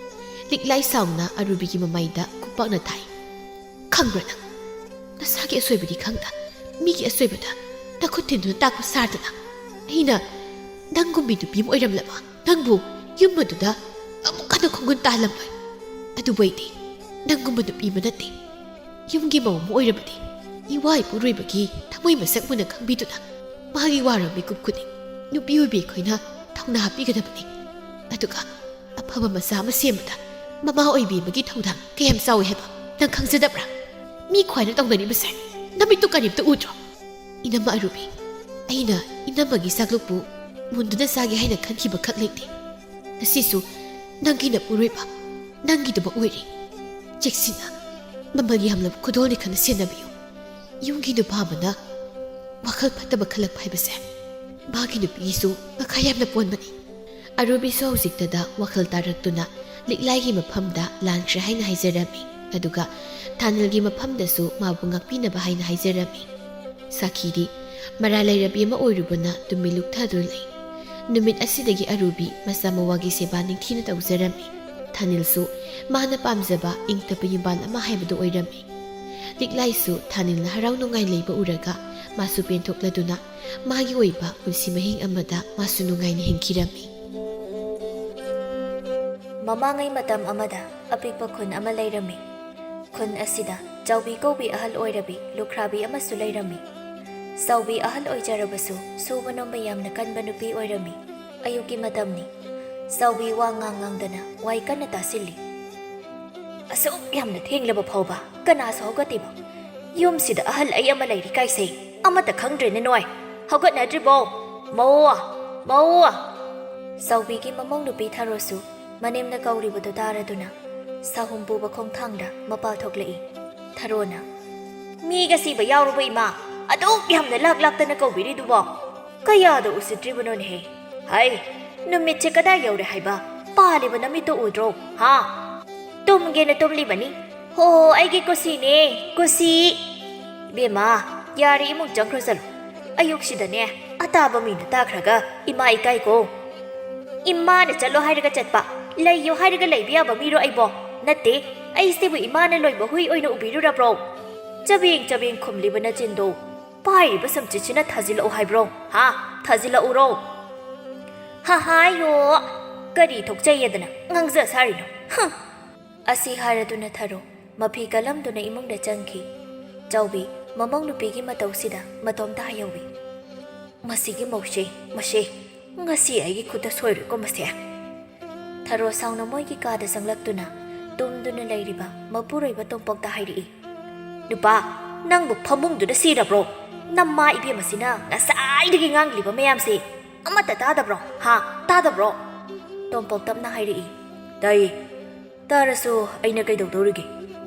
ꯂꯤꯛꯂꯥꯏ ꯁꯥꯎꯅ ꯑꯔꯨꯕꯤꯒꯤ ꯃꯃꯥꯏꯗ ꯈꯨꯄꯥꯛꯅ ꯊꯥꯏ꯫ "ꯈꯪꯕ꯭ꯔꯥ ꯅꯪ? ꯅꯁꯥꯒꯤ ꯑꯁꯣꯏꯕꯗꯤ ꯈꯪꯗ, ꯃꯤꯒꯤ ꯑꯁꯣꯏꯕꯗ ꯅꯈꯨꯠ ꯊꯤꯟꯗꯨꯅ ꯇꯥꯛꯄ ꯁꯥꯗꯅ ꯑꯩꯅ ꯅꯪꯒꯨꯝꯕꯤ ꯅꯨꯄꯤ ꯑꯃ ꯑꯣꯏꯔꯝꯂꯕ ꯅꯪꯕꯨ ꯌꯨꯝ ꯑꯗꯨꯗ ꯑꯃꯨꯛ ꯍꯟꯅ ꯈꯣꯡꯒꯨꯟ ꯇꯥꯍꯜꯂꯝꯂꯣꯏ꯫ ꯑꯗꯨꯕꯨ ꯑꯩꯗꯤ ꯅꯪꯒꯨꯝꯕ ꯅꯨꯄꯤ ꯑꯃ ꯅꯠꯇꯦ꯫ ꯌꯨꯝꯒꯤ ꯃꯧ ꯑꯃ ꯑꯣꯏꯔꯕꯗꯤ ꯏꯋꯥ ꯏꯄꯨꯔꯣꯏꯕꯒꯤ ꯊꯃꯣꯏ ꯃꯁꯛ ꯃꯨꯟꯅ ꯈꯪꯕꯤꯗꯨꯅ ꯃꯥꯒꯤ ꯋꯥꯔꯝ ꯃꯤꯀꯨꯞ ꯈꯨꯗꯤꯡ ꯅꯨꯄꯤ ꯑꯣꯏꯕꯤ ꯑꯩꯈꯣꯏꯅ ꯊꯧꯅꯥ ꯍꯥꯞꯄꯤꯒꯗꯕꯅꯤ꯫ ꯑꯗꯨꯒ ꯑꯐꯕ ꯃꯆꯥ ꯑꯃ ꯁꯦꯝꯕꯗ ꯃꯃꯥ ꯑꯣꯏꯕꯤ ꯑꯃꯒꯤ ꯊꯧꯗꯥꯡ ꯀꯌꯥꯝ ꯆꯥꯎꯏ ꯍꯥꯏꯕ ꯅꯪ ꯈꯪꯖꯗꯕ꯭ꯔꯥ? ꯃꯤ ꯈ꯭ꯋꯥꯏꯅ ꯇꯧꯅꯔꯤꯕꯁꯦ ꯅꯃꯤꯠꯇꯨ ꯀꯔꯤꯝꯇ ꯎꯗ꯭ꯔꯣ? ꯏꯅꯝꯃ ꯑꯔꯨꯕꯤ, ꯑꯩꯅ ꯏꯅꯝꯃꯒꯤ ꯆꯥꯛꯂꯨꯛꯄꯨ ꯃꯨꯟꯗꯨꯅ ꯆꯥꯒꯦ ꯍꯥꯏꯅ ꯈꯟꯈꯤꯕ ꯈꯛ ꯂꯩꯇꯦ꯫ ꯉꯁꯤꯁꯨ ꯅꯪꯒꯤ ꯅꯄꯨꯔꯣꯏꯕ ꯅꯪꯒꯤꯗꯃꯛ ꯑꯣꯏꯔꯤ꯫ ꯆꯦꯛꯁꯤꯟꯅ ꯃꯃꯜ ꯌꯥꯝꯂꯕ ꯈꯨꯗꯣꯜꯅꯤ ꯈꯟꯅ ꯁꯦꯟꯅꯕꯤꯌꯨ꯫ ꯌꯨꯝꯒꯤ ꯅꯨꯄꯥ ꯑꯃꯅ ꯋꯥꯈꯜ ꯐꯠꯇꯕ ꯈꯜꯂꯛꯄ ꯍꯥꯏꯕꯁꯦ ꯃꯥꯒꯤ ꯅꯨꯄꯤꯒꯤꯁꯨ ꯃꯈꯥ ꯌꯥꯝꯅ ꯄꯣꯟꯕꯅꯤ꯫ ꯑꯔꯨꯕꯤꯁꯨ ꯍꯧꯖꯤꯛꯇꯗ ꯋꯥꯈꯜ ꯇꯥꯔꯛꯇꯨꯅ ꯂꯤꯛꯂꯥꯏꯒꯤ ꯃꯐꯝꯗ ꯂꯥꯟꯈ꯭ꯔꯦ ꯍꯥꯏꯅ ꯍꯥꯏꯖꯔꯝꯃꯤ꯫ ꯑꯗꯨꯒ ꯊꯥꯅꯤꯜꯒꯤ ꯃꯐꯝꯗꯁꯨ ꯃꯥꯕꯨ ꯉꯥꯛꯄꯤꯅꯕ ꯍꯥꯏꯅ ꯍꯥꯏꯖꯔꯝꯃꯤ꯫ ꯁꯥꯈꯤꯗꯤ ꯃꯔꯥ ꯂꯩꯔꯕꯤ ꯑꯃ ꯑꯣꯏꯔꯨꯕꯅ ꯇꯨꯝꯃꯤ ꯂꯨꯛꯊꯗꯨꯅ ꯂꯩ꯫ ꯅꯨꯃꯤꯠ ꯑꯁꯤꯗꯒꯤ ꯑꯔꯨꯕꯤ ꯃꯆꯥ ꯃꯋꯥꯒꯤ ꯁꯦꯕꯥ ꯅꯤꯡꯊꯤꯅ ꯇꯧꯖꯔꯝꯃꯤ꯫ ꯊꯥꯅꯤꯜꯁꯨ ꯃꯥꯅ ꯄꯥꯝꯖꯕ ꯏꯪ ꯇꯞꯄ ꯌꯨꯝꯕꯥꯜ ꯑꯃ ꯍꯥꯏꯕꯗꯨ ꯑꯣꯏꯔꯝꯃꯤ꯫ ꯂꯤꯛꯂꯥꯏꯁꯨ ꯊꯥꯅꯤꯜꯅ ꯍꯔꯥꯎ ꯅꯨꯡꯉꯥꯏ ꯂꯩꯕ ꯎꯔꯒ ꯃꯥꯁꯨ ꯄꯦꯟꯊꯣꯛꯂꯗꯨꯅ ꯃꯥꯒꯤ ꯑꯣꯏꯕ ꯄꯨꯟꯁꯤ ꯃꯍꯤꯡ ꯑꯃꯗ ꯃꯥꯁꯨ ꯅꯨꯡꯉꯥꯏꯅ ꯍꯤꯡꯈꯤꯔꯝꯃꯤ꯫ ꯃꯃꯥꯡꯉꯩ ꯃꯇꯝ ꯑꯃꯗ ꯑꯄꯤꯛꯄ ꯈꯨꯟ ꯑꯃ ꯂꯩꯔꯝꯃꯤ꯫ ꯈꯨꯟ ꯑꯁꯤꯗ ꯆꯥꯎꯕꯤ ꯀꯧꯕꯤ ꯑꯍꯜ ꯑꯣꯏꯔꯕꯤ ꯂꯨꯈ꯭ꯔꯥꯕꯤ ꯑꯃꯁꯨ ꯂꯩꯔꯝꯃꯤ꯫ ꯆꯥꯎꯕꯤ ꯑꯍꯜ ꯑꯣꯏꯖꯔꯕꯁꯨ ꯁꯨꯕ ꯅꯣꯝꯕ ꯌꯥꯝꯅ ꯀꯟꯕ ꯅꯨꯄꯤ ꯑꯣꯏꯔꯝꯃꯤ꯫ ꯑꯌꯨꯛꯀꯤ ꯃꯇꯝꯅꯤ꯫ ꯆꯥꯎꯕꯤ ꯋꯥ ꯉꯥꯡ ꯉꯥꯡꯗꯅ ꯋꯥꯏ ꯀꯟꯅ ꯇꯥꯁꯤꯜꯂꯤ꯫ "ꯑꯁꯨꯛ ꯌꯥꯝꯅ ꯊꯦꯡꯂꯕ ꯐꯥꯎꯕ ꯀꯅꯥꯁꯨ ꯍꯧꯒꯠꯇꯦꯕ? ꯌꯨꯝꯁꯤꯗ ꯑꯍꯜ ꯑꯩ ꯑꯃ ꯂꯩꯔꯤ ꯀꯥꯏꯁꯦ ꯑꯃꯠꯇ ꯈꯪꯗ꯭ꯔꯦꯅꯦ ꯅꯣꯏ꯫ ꯍꯧꯒꯠꯅꯗ꯭ꯔꯤꯕꯣ? ꯃꯧ! ꯃꯧ!" ꯆꯥꯎꯕꯤꯒꯤ ꯃꯃꯧ ꯅꯨꯄꯤ ꯊꯔꯣꯁꯨ ꯃꯅꯦꯝꯅ ꯀꯧꯔꯤꯕꯗꯨ ꯇꯥꯔꯗꯨꯅ ꯁꯥꯍꯨꯝ ꯄꯨꯕ ꯈꯣꯡꯊꯥꯡꯗ ꯃꯄꯥꯜ ꯊꯣꯛꯂꯛꯏ꯫ ꯊꯔꯣꯅ, "ꯃꯤꯒ ꯁꯤꯕ ꯌꯥꯎꯔꯕꯣ ꯏꯃꯥ? ꯑꯗꯨꯛ ꯌꯥꯝꯅ ꯂꯥꯛ ꯂꯥꯛꯇꯅ ꯀꯧꯕꯤꯔꯤꯗꯨꯕꯣ? ꯀꯌꯥꯗ ꯎꯁꯤꯠꯇ꯭ꯔꯤꯕꯅꯣꯅꯦꯍꯦ? ꯍꯩ, ꯅꯨꯃꯤꯠꯁꯦ ꯀꯗꯥꯏ ꯌꯧꯔꯦ ꯍꯥꯏꯕ? ꯄꯥꯜꯂꯤꯕ ꯅꯃꯤꯠꯇꯣ ꯎꯗ꯭ꯔꯣ? ꯍꯥ? ꯇꯨꯝꯒꯦꯅ ꯇꯨꯝꯂꯤꯕꯅꯤ꯫ ꯍꯣ, ꯑꯩꯒꯤ ꯀꯨꯁꯤꯅꯦ, ꯀꯨꯁꯤ!" "ꯏꯕꯦꯝꯃ, ꯌꯥꯔꯦ, ꯏꯃꯨꯡ ꯆꯪꯈ꯭ꯔꯣ ꯆꯠꯂꯣ꯫ ꯑꯌꯨꯛꯁꯤꯗꯅꯦ ꯑꯇꯥꯕ ꯃꯤꯅ ꯇꯥꯈ꯭ꯔꯒ ꯏꯃꯥ ꯏꯀꯥꯏꯀꯣ꯫" "ꯏꯃꯥꯅ ꯆꯠꯂꯣ ꯍꯥꯏꯔꯒ ꯆꯠꯄ, ꯂꯩꯌꯣ ꯍꯥꯏꯔꯒ ꯂꯩꯕ ꯌꯥꯕ ꯃꯤꯔꯣ ꯑꯩꯕꯣ? ꯅꯠꯇꯦ, ꯑꯩꯁꯤꯕꯨ ꯏꯃꯥꯅ ꯂꯣꯏꯕ ꯍꯨꯏ ꯑꯣꯏꯅ ꯎꯕꯤꯔꯨꯔꯕ꯭ꯔꯣ? ꯆꯕꯦꯡ ꯆꯕꯦꯡ ꯈꯨꯝꯂꯤꯕ ꯅꯆꯤꯟꯗꯣ ꯄꯥꯏꯔꯤꯕ ꯁꯝꯆꯤꯠꯁꯤꯅ ꯊꯥꯖꯤꯜꯂꯛꯎ ꯍꯥꯏꯕ꯭ꯔꯣ? ꯍꯥ? ꯊꯥꯖꯤꯜꯂꯛꯎꯔꯣ?" "ꯍꯥ ꯍꯥꯏꯌꯣ, ꯀꯔꯤ ꯊꯣꯛꯆꯩꯌꯦꯗꯅ ꯉꯥꯡꯖ ꯁꯥꯔꯤꯅꯣ? ꯍꯨꯝ!" ꯑꯁꯤ ꯍꯥꯏꯔꯗꯨꯅ ꯊꯔꯣ ꯃꯐꯤ ꯀꯜꯂꯝꯗꯨꯅ ꯏꯃꯨꯡꯗ ꯆꯪꯈꯤ꯫ ꯆꯥꯎꯕꯤ ꯃꯃꯧ ꯅꯨꯄꯤꯒꯤ ꯃꯇꯧꯁꯤꯗ ꯃꯇꯣꯝꯇ ꯍꯥꯏꯍꯧꯏ꯫ "ꯃꯁꯤꯒꯤ ꯃꯧꯁꯦ, ꯃꯁꯦ, ꯉꯁꯤ ꯑꯩꯒꯤ ꯈꯨꯠꯇ ꯁꯣꯏꯔꯣꯏꯀꯣ ꯃꯁꯦ"꯫ ꯊꯔꯣ ꯁꯥꯎꯅ ꯃꯣꯏꯒꯤ ꯀꯥꯗ ꯆꯪꯂꯛꯇꯨꯅ ꯇꯨꯝꯗꯨꯅ ꯂꯩꯔꯤꯕ ꯃꯄꯨꯔꯣꯏꯕ ꯇꯣꯝꯄꯣꯛꯇ ꯍꯥꯏꯔꯛꯏ꯫ "ꯅꯨꯄꯥ, ꯅꯪꯕꯨ ꯐꯃꯨꯡꯗꯨꯗ ꯁꯤꯔꯕ꯭ꯔꯣ? ꯅꯃꯥ ꯏꯕꯦꯝꯃꯁꯤꯅ ꯉꯁꯥꯏꯗꯒꯤ ꯉꯥꯡꯂꯤꯕ ꯃꯌꯥꯝꯁꯦ ꯑꯃꯠꯇ ꯇꯥꯗꯕ꯭ꯔꯣ? ꯍꯥ? ꯇꯥꯗꯕ꯭ꯔꯣ?" ꯇꯣꯝꯄꯣꯛ ꯇꯞꯅ ꯍꯥꯏꯔꯛꯏ꯫ "ꯇꯥꯏꯌꯦ꯫ ꯇꯥꯔꯁꯨ ꯑꯩꯅ ꯀꯩꯗꯧꯗꯧꯔꯤꯒꯦ?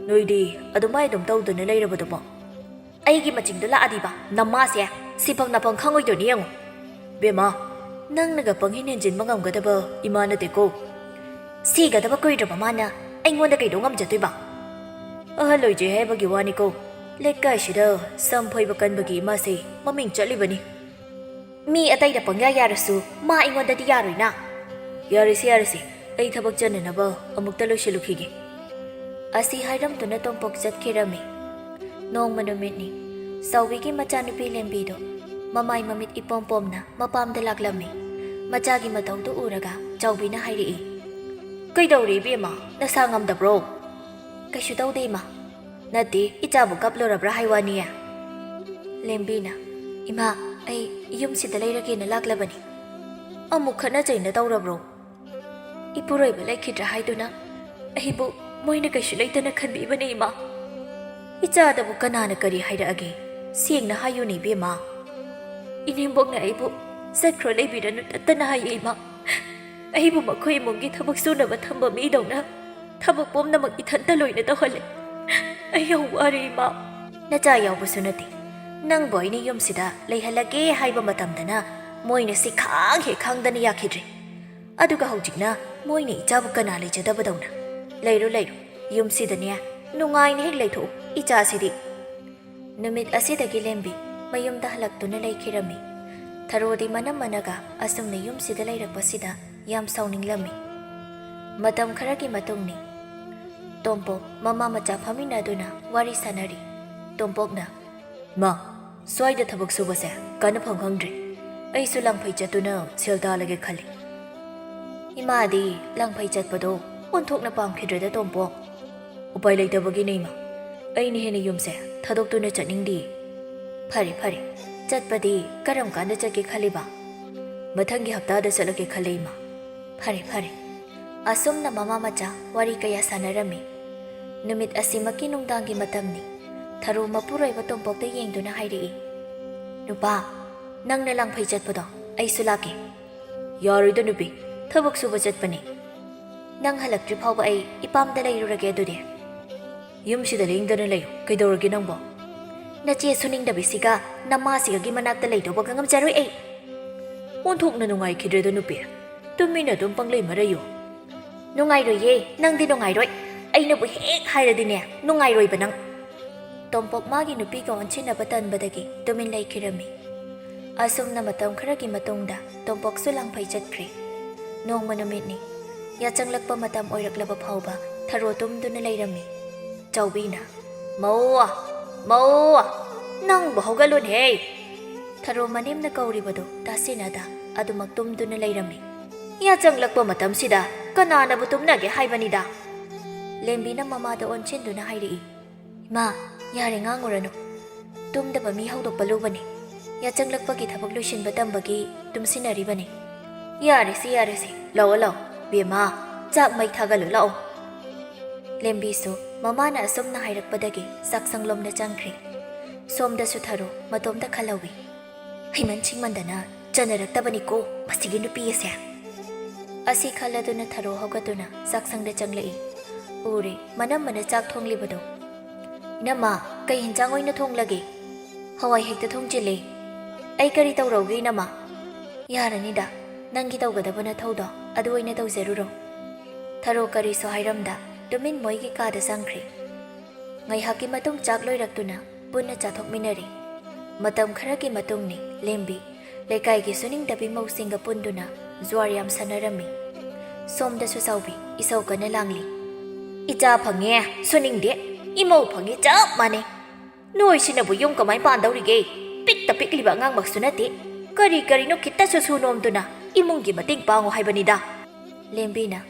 ꯅꯣꯏꯗꯤ ꯑꯗꯨꯃꯥꯏ ꯑꯗꯨꯝ ꯇꯧꯗꯨꯅ ꯂꯩꯔꯕꯗꯨꯕꯣ?" "ꯑꯩꯒꯤ ꯃꯆꯤꯡꯗꯣ ꯂꯥꯛꯑꯗꯤꯕ ꯅꯃꯥꯁꯦ ꯁꯤꯐꯝ ꯅꯥꯐꯝ ꯈꯪꯉꯣꯏꯗꯣꯏꯅꯤ ꯌꯦꯡꯉꯣ꯫" "ꯕꯦꯝꯃ, ꯅꯪꯅꯒ ꯄꯪꯍꯦꯟ ꯍꯦꯟꯖꯤꯟꯕ ꯉꯝꯒꯗꯕ ꯏꯃꯥ ꯅꯠꯇꯦꯀꯣ꯫ ꯁꯤꯒꯗꯕ ꯀꯨꯏꯗ꯭ꯔꯕ ꯃꯥꯅ ꯑꯩꯉꯣꯟꯗ ꯀꯩꯗꯧ ꯉꯝꯖꯗꯣꯏꯕ?" "ꯑꯍꯜ ꯑꯣꯏꯖꯩ ꯍꯥꯏꯕꯒꯤ ꯋꯥꯅꯤꯀꯣ꯫ ꯂꯩꯀꯥꯏꯁꯤꯗ ꯁꯝ ꯐꯣꯏꯕ ꯀꯟꯕꯒꯤ ꯏꯃꯥꯁꯦ ꯃꯃꯤꯡ ꯆꯠꯂꯤꯕꯅꯤ꯫ ꯃꯤ ꯑꯇꯩꯗ ꯄꯪꯌꯥ ꯌꯥꯔꯁꯨ ꯃꯥ ꯑꯩꯉꯣꯟꯗꯗꯤ ꯌꯥꯔꯣꯏꯅ꯫" "ꯌꯥꯔꯦꯁꯦ, ꯌꯥꯔꯦꯁꯦ, ꯑꯩ ꯊꯕꯛ ꯆꯠꯅꯅꯕ ꯑꯃꯨꯛꯇ ꯂꯣꯏꯁꯤꯜꯂꯨꯈꯤꯒꯦ꯫" ꯑꯁꯤ ꯍꯥꯏꯔꯝꯗꯨꯅ ꯇꯣꯝꯄꯣꯛ ꯆꯠꯈꯤꯔꯝꯃꯤ꯫ ꯅꯣꯡꯃ ꯅꯨꯃꯤꯠꯅꯤ꯫ ꯆꯥꯎꯕꯤꯒꯤ ꯃꯆꯥꯅꯨꯄꯤ ꯂꯦꯝꯕꯤꯗꯣ ꯃꯃꯥꯏ ꯃꯃꯤꯠ ꯏꯄꯣꯝ ꯄꯣꯝꯅ ꯃꯄꯥꯝꯗ ꯂꯥꯛꯂꯝꯃꯤ꯫ ꯃꯆꯥꯒꯤ ꯃꯇꯧꯗꯨ ꯎꯔꯒ ꯆꯥꯎꯕꯤꯅ ꯍꯥꯏꯔꯛꯏ꯫ "ꯀꯩꯗꯧꯔꯦ ꯏꯕꯦꯝꯃ, ꯅꯁꯥ ꯉꯝꯗꯕ꯭ꯔꯣ?" "ꯀꯩꯁꯨ ꯇꯧꯗꯦ ꯏꯃꯥ꯫" "ꯅꯠꯇꯦ, ꯏꯆꯥꯕꯨ ꯀꯞꯂꯨꯔꯕ꯭ꯔꯥ ꯍꯥꯏ ꯋꯥꯅꯤ?" ꯂꯦꯝꯕꯤꯅ, "ꯏꯃꯥ, ꯑꯩ ꯌꯨꯝꯁꯤꯗ ꯂꯩꯔꯒꯦꯅ ꯂꯥꯛꯂꯕꯅꯤ꯫" "ꯑꯃꯨꯛ ꯈꯠꯅ ꯆꯩꯅ ꯇꯧꯔꯕ꯭ꯔꯣ?" "ꯏꯄꯨꯔꯣꯏꯕ ꯂꯩꯈꯤꯗ꯭ꯔꯥ ꯍꯥꯏꯗꯨꯅ ꯑꯩꯕꯨ ꯃꯣꯏꯅ ꯀꯩꯁꯨ ꯂꯩꯇꯅ ꯈꯟꯕꯤꯕꯅꯦ ꯏꯃꯥ꯫" "ꯏꯆꯥꯗꯕꯨ ꯀꯅꯥꯅ ꯀꯔꯤ ꯍꯥꯏꯔꯛꯑꯒꯦ? ꯁꯦꯡꯅ ꯍꯥꯏꯌꯨꯅꯦ ꯏꯕꯦꯝꯃ꯫" "ꯏꯅꯦꯝꯕꯣꯛꯅ ꯑꯩꯕꯨ ꯆꯠꯈ꯭ꯔꯣ, ꯂꯩꯕꯤꯔꯅꯨ ꯇꯠꯇꯅ ꯍꯥꯏꯌꯦ ꯏꯃꯥ꯫ ꯑꯩꯕꯨ ꯃꯈꯣꯏ ꯏꯃꯨꯡꯒꯤ ꯊꯕꯛ ꯁꯨꯅꯕ ꯊꯝꯕ ꯃꯤꯗꯧꯅ ꯊꯕꯛ ꯄꯨꯝꯅꯃꯛ ꯏꯊꯟꯇ ꯂꯣꯏꯅ ꯇꯧꯍꯜꯂꯦ꯫ ꯑꯩ ꯌꯥꯝ ꯋꯥꯔꯦ ꯏꯃꯥ꯫" "ꯅꯆꯥ ꯌꯥꯎꯕꯁꯨ ꯅꯠꯇꯦ꯫ ꯅꯪꯕꯨ ꯑꯩꯅ ꯌꯨꯝꯁꯤꯗ ꯂꯩꯍꯜꯂꯒꯦ ꯍꯥꯏꯕ ꯃꯇꯝꯗꯅ ꯃꯣꯏꯅ ꯁꯤ ꯈꯥꯡ ꯍꯦꯛ ꯈꯥꯡꯗꯅ ꯌꯥꯈꯤꯗ꯭ꯔꯦ꯫ ꯑꯗꯨꯒ ꯍꯧꯖꯤꯛꯅ ꯃꯣꯏꯅ ꯏꯆꯥꯕꯨ ꯀꯅꯥ ꯂꯩꯖꯗꯕꯗꯧꯅ꯫ ꯂꯩꯔꯣ, ꯂꯩꯔꯣ꯫ ꯌꯨꯝꯁꯤꯗꯅꯦ ꯅꯨꯡꯉꯥꯏꯅ ꯍꯦꯛ ꯂꯩꯊꯣꯛꯎ, ꯏꯆꯥꯁꯤꯗꯤ꯫" ꯅꯨꯃꯤꯠ ꯑꯁꯤꯗꯒꯤ ꯂꯦꯝꯕꯤ ꯃꯌꯨꯝꯗ ꯍꯜꯂꯛꯇꯨꯅ ꯂꯩꯈꯤꯔꯝꯃꯤ꯫ ꯊꯔꯣꯗꯤ ꯃꯅꯝ ꯃꯅꯒ ꯑꯁꯨꯝꯅ ꯌꯨꯝꯁꯤꯗ ꯂꯩꯔꯛꯄꯁꯤꯗ ꯌꯥꯝ ꯁꯥꯎꯅꯤꯡꯂꯝꯃꯤ꯫ ꯃꯇꯝ ꯈꯔꯒꯤ ꯃꯇꯨꯡꯅꯤ꯫ ꯇꯣꯝꯄꯣꯛ ꯃꯃꯥ ꯃꯆꯥ ꯐꯝꯃꯤꯟꯅꯗꯨꯅ ꯋꯥꯔꯤ ꯁꯥꯟꯅꯔꯤ꯫ ꯇꯣꯝꯄꯣꯛꯅ, "ꯏꯃꯥ, ꯁ꯭ꯋꯥꯏꯗ ꯊꯕꯛ ꯁꯨꯕꯁꯦ ꯀꯥꯟꯅꯐꯝ ꯈꯪꯗ꯭ꯔꯦ꯫ ꯑꯩꯁꯨ ꯂꯥꯡꯐꯩ ꯆꯠꯇꯨꯅ ꯁꯦꯜ ꯇꯥꯜꯂꯒꯦ ꯈꯜꯂꯤ꯫" ꯏꯃꯥꯗꯤ ꯂꯥꯡꯐꯩ ꯆꯠꯄꯗꯣ ꯑꯣꯟꯊꯣꯛꯅ ꯄꯥꯝꯈꯤꯗ꯭ꯔꯦꯗ ꯇꯣꯝꯄꯣꯛ꯫ "ꯎꯄꯥꯏ ꯂꯩꯇꯕꯒꯤꯅꯦ ꯏꯃꯥ꯫ ꯑꯩꯅ ꯍꯦꯟꯅ ꯌꯨꯝꯁꯦ ꯊꯥꯗꯣꯛꯇꯨꯅ ꯆꯠꯅꯤꯡꯗꯦ꯫" "ꯐꯔꯦ, ꯐꯔꯦ꯫ "ꯆꯠꯄꯗꯤ ꯀꯔꯝ ꯀꯥꯟꯗ ꯆꯠꯀꯦ ꯈꯜꯂꯤꯕ?" "ꯃꯊꯪꯒꯤ ꯍꯞꯇꯥꯗ ꯆꯠꯂꯒꯦ ꯈꯜꯂꯦ, ꯏꯃꯥ꯫" "ꯐꯔꯦ, ꯐꯔꯦ꯫" ꯑꯁꯨꯝꯅ ꯃꯃꯥ ꯃꯆꯥ ꯋꯥꯔꯤ ꯀꯌꯥ ꯁꯥꯟꯅꯔꯝꯃꯤ꯫ ꯅꯨꯃꯤꯠ ꯑꯁꯤꯃꯛꯀꯤ ꯅꯨꯡꯗꯥꯡꯒꯤ ꯃꯇꯝꯅꯤ꯫ ꯊꯔꯣ ꯃꯄꯨꯔꯣꯏꯕ ꯇꯣꯝꯄꯣꯛꯇ ꯌꯦꯡꯗꯨꯅ ꯍꯥꯏꯔꯛꯏ, "ꯅꯨꯄꯥ, ꯅꯪꯅ ꯂꯥꯡꯐꯩ ꯆꯠꯄꯗꯣ ꯑꯩꯁꯨ ꯂꯥꯛꯀꯦ꯫" "ꯌꯥꯔꯣꯏꯗ ꯅꯨꯄꯤ, ꯊꯕꯛ ꯁꯨꯕ ꯆꯠꯄꯅꯤ꯫" "ꯅꯪ ꯍꯜꯂꯛꯇ꯭ꯔꯤ ꯐꯥꯎꯕ ꯑꯩ ꯏꯄꯥꯝꯗ ꯂꯩꯔꯨꯔꯒꯦ ꯑꯗꯨꯗꯤ꯫" "ꯌꯨꯝꯁꯤꯗ ꯂꯦꯡꯗꯅ ꯂꯩꯌꯨ꯫ ꯀꯩꯗꯧꯔꯒꯦ ꯅꯪꯕꯣ?" "ꯅꯆꯦ ꯁꯨꯅꯤꯡꯗꯕꯤꯁꯤꯒ ꯅꯃꯥꯁꯤꯒꯒꯤ ꯃꯅꯥꯛꯇ ꯂꯩꯗꯧꯕꯒ ꯉꯝꯖꯔꯣꯏ ꯑꯩ꯫" "ꯑꯣꯟꯊꯣꯛꯅ ꯅꯨꯡꯉꯥꯏꯈꯤꯗ꯭ꯔꯦꯗ ꯅꯨꯄꯤ, ꯇꯨꯃꯤꯟꯅ ꯑꯗꯨꯝ ꯄꯪꯂꯩ ꯃꯔꯩꯌꯨ꯫" "ꯅꯨꯡꯉꯥꯏꯔꯣꯏꯌꯦ, ꯅꯪꯗꯤ ꯅꯨꯡꯉꯥꯏꯔꯣꯏ꯫ ꯑꯩꯅꯕꯨ ꯍꯦꯛ ꯍꯥꯏꯔꯗꯤꯅꯦ, ꯅꯨꯡꯉꯥꯏꯔꯣꯏꯕ ꯅꯪ꯫" ꯇꯣꯝꯄꯣꯛ ꯃꯥꯒꯤ ꯅꯨꯄꯤꯒ ꯑꯣꯟꯁꯤꯟꯅꯕ ꯇꯟꯕꯗꯒꯤ ꯇꯨꯃꯤꯟ ꯂꯩꯈꯤꯔꯝꯃꯤ꯫ ꯑꯁꯨꯝꯅ ꯃꯇꯝ ꯈꯔꯒꯤ ꯃꯇꯨꯡꯗ ꯇꯣꯝꯄꯣꯛꯁꯨ ꯂꯥꯡꯐꯩ ꯆꯠꯈ꯭ꯔꯦ꯫ ꯅꯣꯡꯃ ꯅꯨꯃꯤꯠꯅꯤ꯫ ꯌꯥꯆꯪꯂꯛꯄ ꯃꯇꯝ ꯑꯣꯏꯔꯛꯂꯕ ꯐꯥꯎꯕ ꯊꯔꯣ ꯇꯨꯝꯗꯨꯅ ꯂꯩꯔꯝꯃꯤ꯫ ꯆꯥꯎꯕꯤꯅ, "ꯃꯧ, ꯃꯧ, ꯅꯪꯕꯨ ꯍꯧꯒꯠꯂꯨꯅꯦꯍꯦ!" ꯊꯔꯣ ꯃꯅꯦꯝꯅ ꯀꯧꯔꯤꯕꯗꯨ ꯇꯥꯁꯤꯟꯅꯗ ꯑꯗꯨꯃꯛ ꯇꯨꯝꯗꯨꯅ ꯂꯩꯔꯝꯃꯤ꯫ "ꯌꯥꯆꯪꯂꯛꯄ ꯃꯇꯝꯁꯤꯗ ꯀꯅꯥꯅꯕꯨ ꯇꯨꯝꯅꯒꯦ ꯍꯥꯏꯕꯅꯤꯗ?" ꯂꯦꯝꯕꯤꯅ ꯃꯃꯥꯗ ꯑꯣꯟꯁꯤꯟꯗꯨꯅ ꯍꯥꯏꯔꯛꯏ, "ꯏꯃꯥ, ꯌꯥꯔꯦ, ꯉꯥꯡꯉꯨꯔꯅꯨ꯫ ꯇꯨꯝꯗꯕ ꯃꯤ ꯍꯧꯗꯣꯛꯄ ꯂꯨꯕꯅꯤ꯫ ꯌꯥꯆꯪꯂꯛꯄꯒꯤ ꯊꯕꯛ ꯂꯣꯏꯁꯤꯟꯕ ꯇꯝꯕꯒꯤ ꯇꯨꯝꯁꯤꯟꯅꯔꯤꯕꯅꯤ꯫" "ꯌꯥꯔꯦꯁꯦ, ꯌꯥꯔꯦꯁꯦ, ꯂꯥꯛꯑꯣ, ꯂꯥꯛꯑꯣ꯫ ꯕꯦꯝꯃ, ꯆꯥꯛ ꯃꯩ ꯊꯥꯒꯠꯂꯨ ꯂꯥꯛꯑꯣ꯫" ꯂꯦꯝꯕꯤꯁꯨ ꯃꯃꯥꯅ ꯑꯁꯨꯝꯅ ꯍꯥꯏꯔꯛꯄꯗꯒꯤ ꯆꯥꯛꯁꯪꯂꯣꯝꯗ ꯆꯪꯈ꯭ꯔꯦ꯫ ꯁꯣꯝꯗꯁꯨ ꯊꯔꯣ ꯃꯇꯣꯝꯇ ꯈꯜꯍꯧꯏ꯫ "ꯍꯩꯃꯟ ꯁꯤꯡꯃꯟꯗꯅ ꯆꯟꯅꯔꯛꯇꯕꯅꯤꯀꯣ ꯃꯁꯤꯒꯤ ꯅꯨꯄꯤ ꯑꯁꯦ꯫" ꯑꯁꯤ ꯈꯜꯂꯗꯨꯅ ꯊꯔꯣ ꯍꯧꯒꯠꯇꯨꯅ ꯆꯥꯛꯁꯪꯗ ꯆꯪꯂꯛꯏ꯫ ꯎꯔꯦ, ꯃꯅꯝꯃꯅ ꯆꯥꯛ ꯊꯣꯡꯂꯤꯕꯗꯣ꯫ "ꯏꯅꯝꯃ, ꯀꯩ ꯍꯤꯟꯖꯥꯡ ꯑꯣꯏꯅ ꯊꯣꯡꯂꯒꯦ?" "ꯍꯋꯥꯏ ꯍꯦꯛꯇ ꯊꯣꯡꯖꯤꯜꯂꯦ꯫" "ꯑꯩ ꯀꯔꯤ ꯇꯧꯔꯛꯎꯒꯦ, ꯏꯅꯝꯃ?" "ꯌꯥꯔꯅꯤꯗ, ꯅꯪꯒꯤ ꯇꯧꯒꯗꯕ ꯅꯊꯧꯗꯣ ꯑꯗꯨ ꯑꯣꯏꯅ ꯇꯧꯖꯔꯨꯔꯣ꯫" ꯊꯔꯣ ꯀꯔꯤꯁꯨ ꯍꯥꯏꯔꯝꯗ ꯇꯨꯃꯤꯟ ꯃꯣꯏꯒꯤ ꯀꯥꯗ ꯆꯪꯈ꯭ꯔꯦ꯫ ꯉꯥꯏꯍꯥꯛꯀꯤ ꯃꯇꯨꯡ ꯆꯥꯛ ꯂꯣꯏꯔꯛꯇꯨꯅ ꯄꯨꯟꯅ ꯆꯥꯊꯣꯛꯃꯤꯟꯅꯔꯦ꯫ ꯃꯇꯝ ꯈꯔꯒꯤ ꯃꯇꯨꯡꯅꯤ, ꯂꯦꯝꯕꯤ ꯂꯩꯀꯥꯏꯒꯤ ꯁꯨꯅꯤꯡꯗꯕꯤ ꯃꯧꯁꯤꯡꯒ ꯄꯨꯟꯗꯨꯅ ꯖꯨꯋꯥꯔ ꯌꯥꯝ ꯁꯥꯟꯅꯔꯝꯃꯤ꯫ ꯁꯣꯝꯗꯁꯨ ꯆꯥꯎꯕꯤ ꯏꯁꯧ ꯀꯟꯅ ꯂꯥꯡꯂꯤ꯫ "ꯏꯆꯥ ꯐꯪꯉꯦ, ꯁꯨꯅꯤꯡꯗꯦ, ꯏꯃꯧ ꯐꯪꯉꯦ, ꯆꯞ ꯃꯥꯟꯅꯩ꯫ ꯅꯣꯏꯁꯤꯅꯕꯨ ꯌꯨꯝ ꯀꯃꯥꯏ ꯄꯥꯟꯗꯧꯔꯤꯒꯦ? ꯄꯤꯛꯇ ꯄꯤꯛꯂꯤꯕ ꯑꯉꯥꯡꯃꯛꯁꯨ ꯅꯠꯇꯦ꯫ ꯀꯔꯤ ꯀꯔꯤꯅꯣ ꯈꯤꯇꯁꯨ ꯁꯨ ꯅꯣꯝꯗꯨꯅ ꯏꯃꯨꯡꯒꯤ ꯃꯇꯦꯡ ꯄꯥꯡꯉꯨ ꯍꯥꯏꯕꯅꯤꯗ꯫" ꯂꯦꯝꯕꯤꯅ,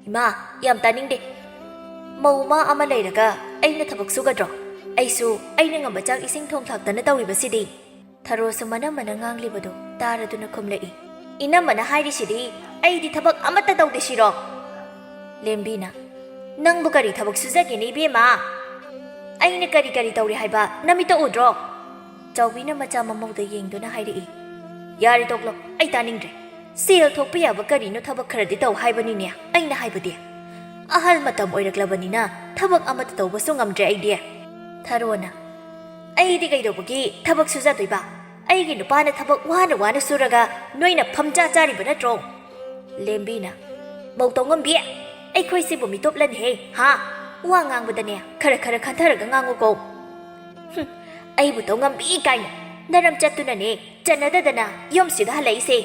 "ꯏꯃꯥ, ꯌꯥꯝ ꯇꯥꯅꯤꯡꯗꯦ꯫ ꯃꯧ ꯃꯥ ꯑꯃ ꯂꯩꯔꯒ ꯑꯩꯅ ꯊꯕꯛ ꯁꯨꯒꯗ꯭ꯔꯣ? ꯑꯩꯁꯨ ꯑꯩꯅ ꯉꯝꯕ ꯆꯥꯛ ꯏꯁꯤꯡ ꯊꯣꯡ ꯊꯥꯛꯇꯅ ꯇꯧꯔꯤꯕꯁꯤꯗꯤ꯫" ꯊꯔꯣꯁꯨ ꯃꯅꯝꯃꯅ ꯉꯥꯡꯂꯤꯕꯗꯨ ꯇꯥꯔꯗꯨꯅ ꯈꯨꯝꯂꯛꯏ, "ꯏꯅꯝꯃꯅ ꯍꯥꯏꯔꯤꯁꯤꯗꯤ ꯑꯩꯗꯤ ꯊꯕꯛ ꯑꯃꯠꯇ ꯇꯧꯗꯦ ꯁꯤꯔꯣ?" ꯂꯦꯝꯕꯤꯅ, "ꯅꯪꯕꯨ ꯀꯔꯤ ꯊꯕꯛ ꯁꯨꯖꯒꯦꯅꯦ ꯏꯕꯦꯝꯃ? ꯑꯩꯅ ꯀꯔꯤ ꯀꯔꯤ ꯇꯧꯔꯤ ꯍꯥꯏꯕ ꯅꯃꯤꯠꯇ ꯎꯗ꯭ꯔꯣ?" ꯆꯥꯎꯕꯤꯅ ꯃꯆꯥ ꯃꯃꯧꯗ ꯌꯦꯡꯗꯨꯅ ꯍꯥꯏꯔꯛꯏ, "ꯌꯥꯔꯦ ꯇꯣꯛꯂꯣ, ꯑꯩ ꯇꯥꯅꯤꯡꯗ꯭ꯔꯦ꯫ ꯁꯦꯜ ꯊꯣꯛꯄ ꯌꯥꯕ ꯀꯔꯤꯅꯣ ꯊꯕꯛ ꯈꯔꯗꯤ ꯇꯧ ꯍꯥꯏꯕꯅꯤꯅꯦ ꯑꯩꯅ ꯍꯥꯏꯕꯗꯤ꯫ ꯑꯍꯜ ꯃꯇꯝ ꯑꯣꯏꯔꯛꯂꯕꯅꯤꯅ ꯊꯕꯛ ꯑꯃꯠꯇ ꯇꯧꯕꯁꯨ ꯉꯝꯗ꯭ꯔꯦ ꯑꯩꯗꯤ꯫" ꯊꯔꯣꯅ, "ꯑꯩꯗꯤ ꯀꯩꯗꯧꯕꯒꯤ ꯊꯕꯛ ꯁꯨꯖꯗꯣꯏꯕ? ꯑꯩꯒꯤ ꯅꯨꯄꯥꯅ ꯊꯕꯛ ꯋꯥꯅ ꯋꯥꯅ ꯁꯨꯔꯒ ꯅꯣꯏꯅ ꯐꯝꯖꯥ ꯆꯥꯔꯤꯕ ꯅꯠꯇ꯭ꯔꯣ?" ꯂꯦꯝꯕꯤꯅ, "ꯃꯧ ꯇꯧꯉꯝꯕꯤ, ꯑꯩꯈꯣꯏꯁꯤꯕꯨ ꯃꯤꯇꯣꯞꯂꯅꯦꯍꯦ, ꯍꯥ? ꯋꯥ ꯉꯥꯡꯕꯗꯅꯦ ꯈꯔ ꯈꯔ ꯈꯟꯊꯔꯒ ꯉꯥꯡꯉꯨꯀꯣ꯫ ꯍꯨꯝ, ꯑꯩꯕꯨ ꯇꯧꯉꯝꯕꯤ ꯀꯥꯏꯅ ꯅꯔꯝ ꯆꯠꯇꯨꯅꯅꯦ ꯆꯟꯅꯗꯗꯅ ꯌꯨꯝꯁꯤꯗ ꯍꯜꯂꯛꯏꯁꯦ꯫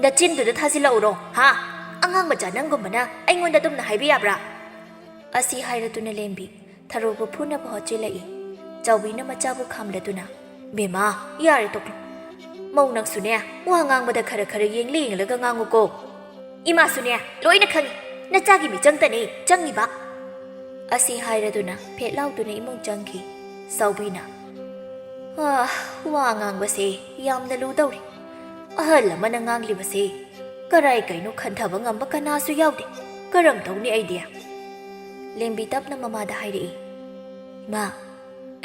ꯅꯆꯤꯟꯗꯨꯗ ꯊꯥꯖꯤꯜꯂꯛꯎꯔꯣ, ꯍꯥ? ꯑꯉꯥꯡ ꯃꯆꯥ ꯅꯪꯒꯨꯝꯕꯅ ꯑꯩꯉꯣꯟꯗ ꯑꯗꯨꯝꯅ ꯍꯥꯏꯕ ꯌꯥꯕ꯭ꯔꯥ?" ꯑꯁꯤ ꯍꯥꯏꯔꯗꯨꯅ ꯂꯦꯝꯕꯤ ꯊꯔꯣꯕꯨ ꯐꯨꯅꯕ ꯍꯣꯠꯆꯤꯜꯂꯛꯏ꯫ ꯆꯥꯎꯕꯤꯅ ꯃꯆꯥꯕꯨ ꯈꯥꯝꯂꯗꯨꯅ, "ꯕꯦꯝꯃ, ꯌꯥꯔꯦ ꯇꯣꯛꯂꯣ꯫ ꯃꯧ ꯅꯪꯁꯨꯅꯦ, ꯋꯥ ꯉꯥꯡꯕꯗ ꯈꯔ ꯈꯔ ꯌꯦꯡꯂ ꯌꯦꯡꯂꯒ ꯉꯥꯡꯉꯨꯀꯣ꯫ ꯏꯃꯥꯁꯨꯅꯦ, ꯂꯣꯏꯅ ꯈꯪꯉꯤ, ꯅꯆꯥꯒꯤ ꯃꯤꯆꯪꯇꯅꯦ ꯆꯪꯉꯤꯕ꯫" ꯑꯁꯤ ꯍꯥꯏꯔꯗꯨꯅ ꯐꯦꯠ ꯂꯥꯎꯗꯨꯅ ꯏꯃꯨꯡ ꯆꯪꯈꯤ꯫ ꯆꯥꯎꯕꯤꯅ, "ꯑꯥ, ꯋꯥ ꯉꯥꯡꯕꯁꯦ ꯌꯥꯝꯅ ꯂꯨꯗꯧꯔꯤ꯫ ꯑꯍꯜ ꯑꯃꯅ ꯉꯥꯡꯂꯤꯕꯁꯦ ꯀꯔꯥꯏ ꯀꯩꯅꯣ ꯈꯟꯊꯕ ꯉꯝꯕ ꯀꯅꯥꯁꯨ ꯌꯥꯎꯗꯦ꯫ ꯀꯔꯝ ꯇꯧꯅꯤ ꯑꯩꯗꯤ?" ꯂꯦꯝꯕꯤ ꯇꯞꯅ ꯃꯃꯥꯗ ꯍꯥꯏꯔꯛꯏ, "ꯏꯃꯥ,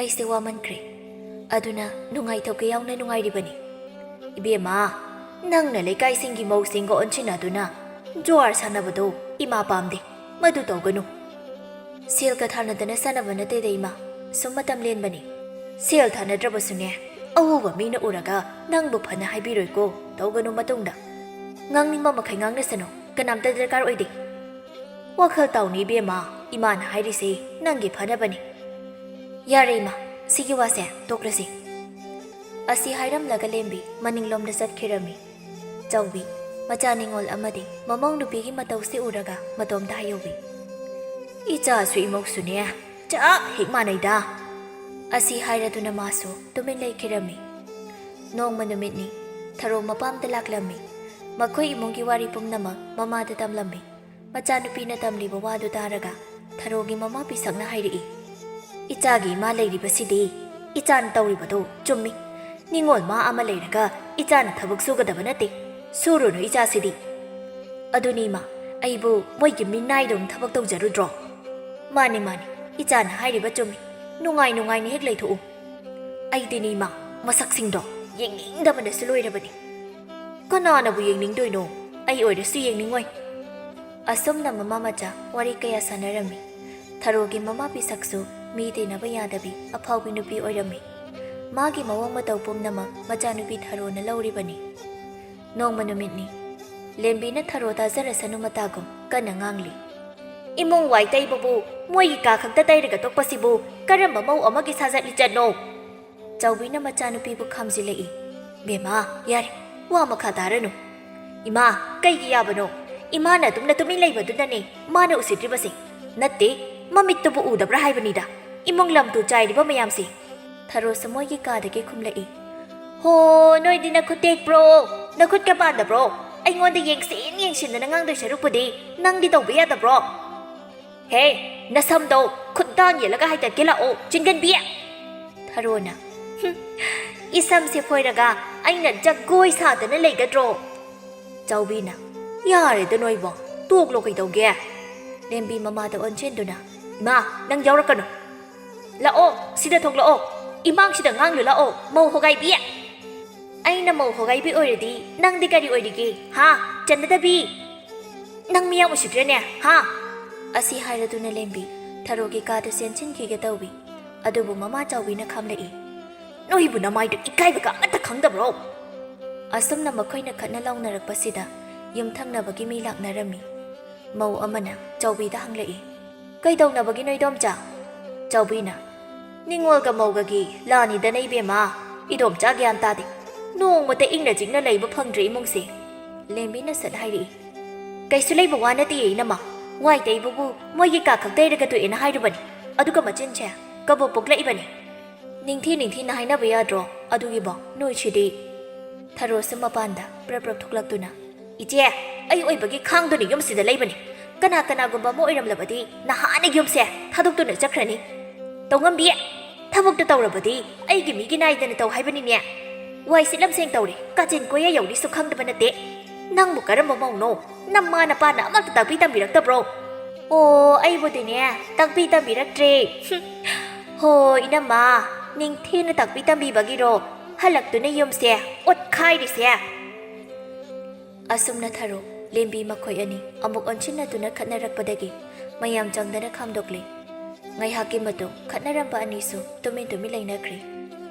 ꯑꯩꯁꯦ ꯋꯥꯃꯟꯈ꯭ꯔꯦ꯫ ꯑꯗꯨꯅ ꯅꯨꯡꯉꯥꯏꯊꯣꯛꯀꯦ ꯌꯥꯎꯅ ꯅꯨꯡꯉꯥꯏꯔꯤꯕꯅꯤ꯫" "ꯏꯕꯦꯝꯃ, ꯅꯪꯅ ꯂꯩꯀꯥꯏꯁꯤꯡꯒꯤ ꯃꯧꯁꯤꯡꯒ ꯑꯣꯟꯁꯤꯟꯅꯗꯨꯅ ꯖꯨꯋꯥꯔ ꯁꯥꯟꯅꯕꯗꯣ ꯏꯃꯥ ꯄꯥꯝꯗꯦ꯫ ꯃꯗꯨ ꯇꯧꯒꯅꯨ꯫ ꯁꯦꯜꯒ ꯊꯥꯅꯗꯅ ꯁꯥꯟꯅꯕ ꯅꯠꯇꯦꯗ ꯏꯃꯥ, ꯁꯨꯝ ꯃꯇꯝ ꯂꯦꯟꯕꯅꯤ꯫ ꯁꯦꯜ ꯊꯥꯅꯗ꯭ꯔꯕꯁꯨꯅꯦ, ꯑꯎꯕ ꯃꯤꯅ ꯎꯔꯒ ꯅꯪꯕꯨ ꯐꯅ ꯍꯥꯏꯕꯤꯔꯣꯏꯀꯣ, ꯇꯧꯒꯅꯨ ꯃꯇꯨꯡꯗ꯫ ꯉꯥꯡꯅꯤꯡꯕ ꯃꯈꯩ ꯉꯥꯡꯅꯁꯅꯨ, ꯀꯅꯥꯝꯇ ꯗꯔꯀꯥꯔ ꯑꯣꯏꯗꯦ꯫" "ꯋꯥꯈꯜ ꯇꯥꯎꯅꯤ ꯏꯕꯦꯝꯃ, ꯏꯃꯥꯅ ꯍꯥꯏꯔꯤꯁꯦ ꯅꯪꯒꯤ ꯐꯅꯕꯅꯤ꯫" "ꯌꯥꯔꯦ ꯏꯃꯥ, ꯁꯤꯒꯤ ꯋꯥꯁꯦ ꯇꯣꯛꯂꯁꯤ꯫" ꯑꯁꯤ ꯍꯥꯏꯔꯝꯂꯒ ꯂꯦꯝꯕꯤ ꯃꯅꯤꯡꯂꯣꯝꯗ ꯆꯠꯈꯤꯔꯝꯃꯤ꯫ ꯆꯥꯎꯕꯤ, ꯃꯆꯥ ꯅꯤꯉꯣꯜ ꯑꯃꯗꯤ ꯃꯃꯧ ꯅꯨꯄꯤꯒꯤ ꯃꯇꯧꯁꯤ ꯎꯔꯒ ꯃꯇꯣꯝꯇ ꯍꯥꯏꯍꯧꯏ, "ꯏꯆꯥꯁꯨ ꯏꯃꯧꯁꯨꯅꯦ, ꯆꯞ ꯍꯦꯛ ꯃꯥꯟꯅꯩꯗ꯫" ꯑꯁꯤ ꯍꯥꯏꯔꯗꯨꯅ ꯃꯥꯁꯨ ꯇꯨꯃꯤꯟ ꯂꯩꯈꯤꯔꯝꯃꯤ꯫ ꯅꯣꯡꯃ ꯅꯨꯃꯤꯠꯅꯤ, ꯊꯔꯣ ꯃꯄꯥꯝꯗ ꯂꯥꯛꯂꯝꯃꯤ꯫ ꯃꯈꯣꯏ ꯏꯃꯨꯡꯒꯤ ꯋꯥꯔꯤ ꯄꯨꯝꯅꯃꯛ ꯃꯃꯥꯗ ꯇꯝꯂꯝꯃꯤ꯫ ꯃꯆꯥꯅꯨꯄꯤꯅ ꯇꯝꯂꯤꯕ ꯋꯥꯗꯨ ꯇꯥꯔꯒ ꯊꯔꯣꯒꯤ ꯃꯃꯥ ꯄꯤꯁꯛꯅ ꯍꯥꯏꯔꯛꯏ, "ꯏꯆꯥꯒꯤ ꯏꯃꯥ ꯂꯩꯔꯤꯕꯁꯤꯗꯤ ꯏꯆꯥꯅ ꯇꯧꯔꯤꯕꯗꯨ ꯆꯨꯝꯃꯤ꯫ ꯅꯤꯡꯉꯣꯜ ꯃꯥ ꯑꯃ ꯂꯩꯔꯒ ꯏꯆꯥꯅ ꯊꯕꯛ ꯁꯨꯒꯗꯕ ꯅꯠꯇꯦ꯫ ꯁꯨꯔꯨꯅꯨ ꯏꯆꯥꯁꯤꯗꯤ꯫ ꯑꯗꯨꯅꯤ ꯏꯃꯥ, ꯑꯩꯕꯨ ꯃꯣꯏꯒꯤ ꯃꯤꯅꯥꯏꯗꯧꯅ ꯊꯕꯛ ꯇꯧꯖꯔꯨꯗ꯭ꯔꯣ? ꯃꯥꯅꯤ ꯃꯥꯅꯤ, ꯏꯆꯥꯅ ꯍꯥꯏꯔꯤꯕ ꯆꯨꯝꯃꯤ꯫ ꯅꯨꯡꯉꯥꯏ ꯅꯨꯡꯉꯥꯏꯅ ꯍꯦꯛ ꯂꯩꯊꯣꯛꯎ꯫ ꯑꯩꯗꯤꯅꯦ ꯏꯃꯥ, ꯃꯁꯛꯁꯤꯡꯗꯣ ꯌꯦꯡꯅꯤꯡꯗꯕꯅꯁꯨ ꯂꯣꯏꯔꯕꯅꯤ꯫ ꯀꯅꯥꯅꯕꯨ ꯌꯦꯡꯅꯤꯡꯗꯣꯏꯅꯣ? ꯑꯩ ꯑꯣꯏꯔꯁꯨ ꯌꯦꯡꯅꯤꯡꯉꯣꯏ꯫ ꯑꯁꯨꯝꯅ ꯃꯃꯥ ꯃꯆꯥ ꯋꯥꯔꯤ ꯀꯌꯥ ꯁꯥꯟꯅꯔꯝꯃꯤ꯫ ꯊꯔꯣꯒꯤ ꯃꯃꯥ ꯄꯤꯁꯛꯁꯨ ꯃꯤ ꯇꯤꯟꯅꯕ ꯌꯥꯗꯕꯤ ꯑꯐꯥꯎꯕꯤ ꯅꯨꯄꯤ ꯑꯣꯏꯔꯝꯃꯤ꯫ ꯃꯥꯒꯤ ꯃꯑꯣꯡ ꯃꯇꯧ ꯄꯨꯝꯅꯃꯛ ꯃꯆꯥꯅꯨꯄꯤ ꯊꯔꯣꯅ ꯂꯧꯔꯤꯕꯅꯤ꯫ ꯅꯣꯡꯃ ꯅꯨꯃꯤꯠꯅꯤ꯫ ꯂꯦꯝꯕꯤꯅ ꯊꯔꯣ ꯇꯥꯖꯔꯁꯅꯨ ꯃꯇꯥꯒꯨꯝ ꯀꯟꯅ ꯉꯥꯡꯂꯤ꯫ "ꯏꯃꯨꯡ ꯋꯥꯏ ꯇꯩꯕꯕꯨ ꯃꯣꯏꯒꯤ ꯀꯥ ꯈꯛꯇ ꯇꯩꯔꯒ ꯇꯣꯛꯄꯁꯤꯕꯨ ꯀꯔꯝꯕ ꯃꯧ ꯑꯃꯒꯤ ꯁꯥꯖꯠ ꯂꯤꯆꯠꯅꯣ?" ꯆꯥꯎꯕꯤꯅ ꯃꯆꯥꯅꯨꯄꯤꯕꯨ ꯈꯥꯝꯖꯤꯜꯂꯛꯏ꯫ "ꯕꯦꯝꯃ, ꯌꯥꯔꯦ, ꯋꯥ ꯃꯈꯥ ꯇꯥꯔꯅꯨ꯫ ꯏꯃꯥ, ꯀꯩꯒꯤ ꯌꯥꯕꯅꯣ? ꯏꯃꯥꯅ ꯑꯗꯨꯝꯅ ꯇꯨꯃꯤꯟ ꯂꯩꯕꯗꯨꯅꯅꯦ ꯃꯥꯅ ꯎꯁꯤꯠꯇ꯭ꯔꯤꯕꯁꯦ꯫ ꯅꯠꯇꯦ, ꯃꯃꯤꯠꯇꯨꯕꯨ ꯎꯗꯕ꯭ꯔꯥ ꯍꯥꯏꯕꯅꯤꯗ, ꯏꯃꯨꯡ ꯂꯝ ꯇꯨ ꯆꯥꯏꯔꯤꯕ ꯃꯌꯥꯝꯁꯦ?" ꯊꯔꯣꯁꯨ ꯃꯣꯏꯒꯤ ꯀꯥꯗꯒꯤ ꯈꯨꯝꯂꯛꯏ꯫ "ꯍꯣ, ꯅꯣꯏꯗꯤ ꯅꯈꯨꯠ ꯇꯦꯛꯄ꯭ꯔꯣ? ꯅꯈꯨꯠꯀ ꯄꯥꯟꯗꯕ꯭ꯔꯣ? ꯑꯩꯉꯣꯟꯗ ꯌꯦꯡꯁꯤꯟ ꯌꯦꯡꯁꯤꯟꯗꯅ ꯉꯥꯡꯗꯣꯏ ꯁꯔꯨꯛꯄꯨꯗꯤ ꯅꯪꯗꯤ ꯇꯧꯕ ꯌꯥꯗꯕ꯭ꯔꯣ? ꯍꯦ, ꯅꯁꯝꯗꯣ ꯈꯨꯠ ꯇꯥꯡ ꯌꯦꯜꯂꯒ ꯍꯥꯏꯗꯠꯀꯦ ꯂꯥꯛꯑꯣ, ꯆꯤꯡꯒꯟꯕꯤ!" ꯊꯔꯣꯅ, "ꯍꯨꯝ, ꯏꯁꯝꯁꯦ ꯐꯣꯏꯔꯒ ꯑꯩꯅ ꯖꯒꯣꯏ ꯁꯥꯗꯅ ꯂꯩꯒꯗ꯭ꯔꯣ?" ꯆꯥꯎꯕꯤꯅ, "ꯌꯥꯔꯦꯗ ꯅꯣꯏꯕꯣ, ꯇꯣꯛꯂꯣ ꯀꯩꯗꯧꯒꯦ?" ꯂꯦꯝꯕꯤ ꯃꯃꯥꯗ ꯑꯣꯟꯁꯤꯟꯗꯨꯅ, "ꯏꯃꯥ, ꯅꯪ ꯌꯥꯎꯔꯛꯀꯅꯨ꯫ ꯂꯥꯛꯑꯣ, ꯁꯤꯗ ꯊꯣꯛꯂꯛꯑꯣ, ꯏꯃꯥꯡꯁꯤꯗ ꯉꯥꯡꯂꯨ ꯂꯥꯛꯑꯣ, ꯃꯧ ꯍꯣꯒꯥꯏꯕꯤ!" "ꯑꯩꯅ ꯃꯧ ꯍꯣꯒꯥꯏꯕꯤ ꯑꯣꯏꯔꯗꯤ ꯅꯪꯗꯤ ꯀꯔꯤ ꯑꯣꯏꯔꯤꯒꯦ, ꯍꯥ? ꯆꯟꯅꯗꯕꯤ! ꯅꯪ ꯃꯤꯌꯥꯝ ꯎꯁꯤꯠꯇ꯭ꯔꯦꯅꯦ, ꯍꯥ?" ꯑꯁꯤ ꯍꯥꯏꯔꯗꯨꯅ ꯂꯦꯝꯕꯤ ꯊꯔꯣꯒꯤ ꯀꯥꯗ ꯆꯦꯟꯁꯤꯟꯈꯤꯒꯦ ꯇꯧꯏ꯫ ꯑꯗꯨꯕꯨ ꯃꯃꯥ ꯆꯥꯎꯕꯤꯅ ꯈꯥꯝꯂꯛꯏ꯫ "ꯅꯣꯏꯕꯨ ꯅꯃꯥꯏꯗꯨ ꯏꯀꯥꯏꯕꯒ ꯑꯃꯠꯇ ꯈꯪꯗꯕ꯭ꯔꯣ?" ꯑꯁꯨꯝꯅ ꯃꯈꯣꯏꯅ ꯈꯠꯅ ꯂꯥꯎꯅꯔꯛꯄꯁꯤꯗ ꯌꯨꯝꯊꯪꯅꯕꯒꯤ ꯃꯤ ꯂꯥꯛꯅꯔꯝꯃꯤ꯫ ꯃꯧ ꯑꯃꯅ ꯆꯥꯎꯕꯤꯗ ꯍꯪꯂꯛꯏ, "ꯀꯩꯗꯧꯅꯕꯒꯤꯅꯣ ꯏꯗꯣꯝꯆꯥ?" ꯆꯥꯎꯕꯤꯅ, "ꯅꯤꯡꯉꯣꯜꯒ ꯃꯧꯒꯒꯤ ꯂꯥꯟꯅꯤꯗꯅ ꯏꯕꯦꯝꯃ, ꯏꯗꯣꯝꯆꯥ ꯒ꯭ꯌꯥꯟ ꯇꯥꯗꯦ꯫ ꯅꯣꯡꯃꯇ ꯏꯪꯅ ꯆꯤꯛꯅ ꯂꯩꯕ ꯐꯪꯗ꯭ꯔꯦ ꯏꯃꯨꯡꯁꯦ꯫" ꯂꯦꯝꯕꯤꯅ ꯁꯠ ꯍꯥꯏꯔꯛꯏ, "ꯀꯩꯁꯨ ꯂꯩꯕ ꯋꯥ ꯅꯠꯇꯦ ꯏꯅꯝꯃ, ꯋꯥꯏ ꯇꯩꯕꯕꯨ ꯃꯣꯏꯒꯤ ꯀꯥ ꯈꯛ ꯇꯩꯔꯒ ꯇꯣꯛꯑꯦꯅ ꯍꯥꯏꯔꯨꯕꯅꯤ, ꯑꯗꯨꯒ ꯃꯆꯤꯟꯁꯦ ꯀꯕꯣꯛ ꯄꯣꯛꯂꯛꯏꯕꯅꯤ꯫ ꯅꯤꯡꯊꯤ ꯅꯤꯡꯊꯤꯅ ꯍꯥꯏꯅꯕ ꯌꯥꯗ꯭ꯔꯣ? ꯑꯗꯨꯒꯤꯕꯣ ꯅꯣꯏꯁꯤꯗꯤ꯫" ꯊꯔꯣꯁꯨ ꯃꯄꯥꯟꯗ ꯄ꯭ꯔꯞ ꯄ꯭ꯔꯞ ꯊꯣꯛꯂꯛꯇꯨꯅ, "ꯏꯆꯦ, ꯑꯩ ꯑꯣꯏꯕꯒꯤ ꯈꯥꯡꯗꯨꯅ ꯌꯨꯝꯁꯤꯗ ꯂꯩꯕꯅꯤ꯫ ꯀꯅꯥ ꯀꯅꯥꯒꯨꯝꯕ ꯑꯃ ꯑꯣꯏꯔꯝꯂꯕꯗꯤ ꯅꯍꯥꯟꯅ ꯌꯨꯝꯁꯦ ꯊꯥꯗꯣꯛꯇꯨꯅ ꯆꯠꯈ꯭ꯔꯅꯤ꯫ ꯇꯧꯉꯝꯕꯤ, ꯊꯕꯛꯇ ꯇꯧꯔꯕꯗꯤ ꯑꯩꯒꯤ ꯃꯤꯒꯤ ꯅꯥꯏꯗꯅ ꯇꯧ ꯍꯥꯏꯕꯅꯤꯅꯦ꯫ ꯋꯥꯏ ꯁꯤꯠꯂꯝ ꯁꯦꯡ ꯇꯧꯔꯦ, ꯀꯥꯆꯤꯟ ꯀꯣꯏꯌꯥ ꯌꯧꯔꯤꯁꯨ ꯈꯪꯗꯕ ꯅꯠꯇꯦ꯫ ꯅꯪꯕꯨ ꯀꯔꯝꯕ ꯃꯧꯅꯣ? ꯅꯃꯥ ꯅꯄꯥꯅ ꯑꯃꯠꯇ ꯇꯥꯛꯄꯤ ꯇꯝꯕꯤꯔꯛꯇꯕ꯭ꯔꯣ? ꯑꯣ, ꯑꯩꯕꯨꯗꯤꯅꯦ, ꯇꯥꯛꯄꯤ ꯇꯝꯕꯤꯔꯛꯇ꯭ꯔꯦ꯫ ꯍꯨꯝ꯫ ꯍꯣ, ꯏꯅꯝꯃ, ꯅꯤꯡꯊꯤꯅ ꯇꯥꯛꯄꯤ ꯇꯝꯕꯤꯕꯒꯤꯔꯣ ꯍꯜꯂꯛꯇꯨꯅ ꯌꯨꯝꯁꯦ ꯑꯣꯠꯈꯥꯏꯔꯤꯁꯦ? ꯑꯁꯨꯝꯅ ꯊꯔꯣ ꯂꯦꯝꯕꯤ ꯃꯈꯣꯏ ꯑꯅꯤ ꯑꯃꯨꯛ ꯑꯣꯟꯁꯤꯟꯅꯗꯨꯅ ꯈꯠꯅꯔꯛꯄꯗꯒꯤ ꯃꯌꯥꯝ ꯆꯪꯗꯅ ꯈꯥꯝꯗꯣꯛꯂꯦ꯫ ꯉꯥꯏꯍꯥꯛꯀꯤ ꯃꯇꯨꯡ ꯈꯠꯅꯔꯝꯕ ꯑꯅꯤꯁꯨ ꯇꯨꯃꯤꯟ ꯇꯨꯃꯤꯟ ꯂꯩꯅꯈ꯭ꯔꯦ꯫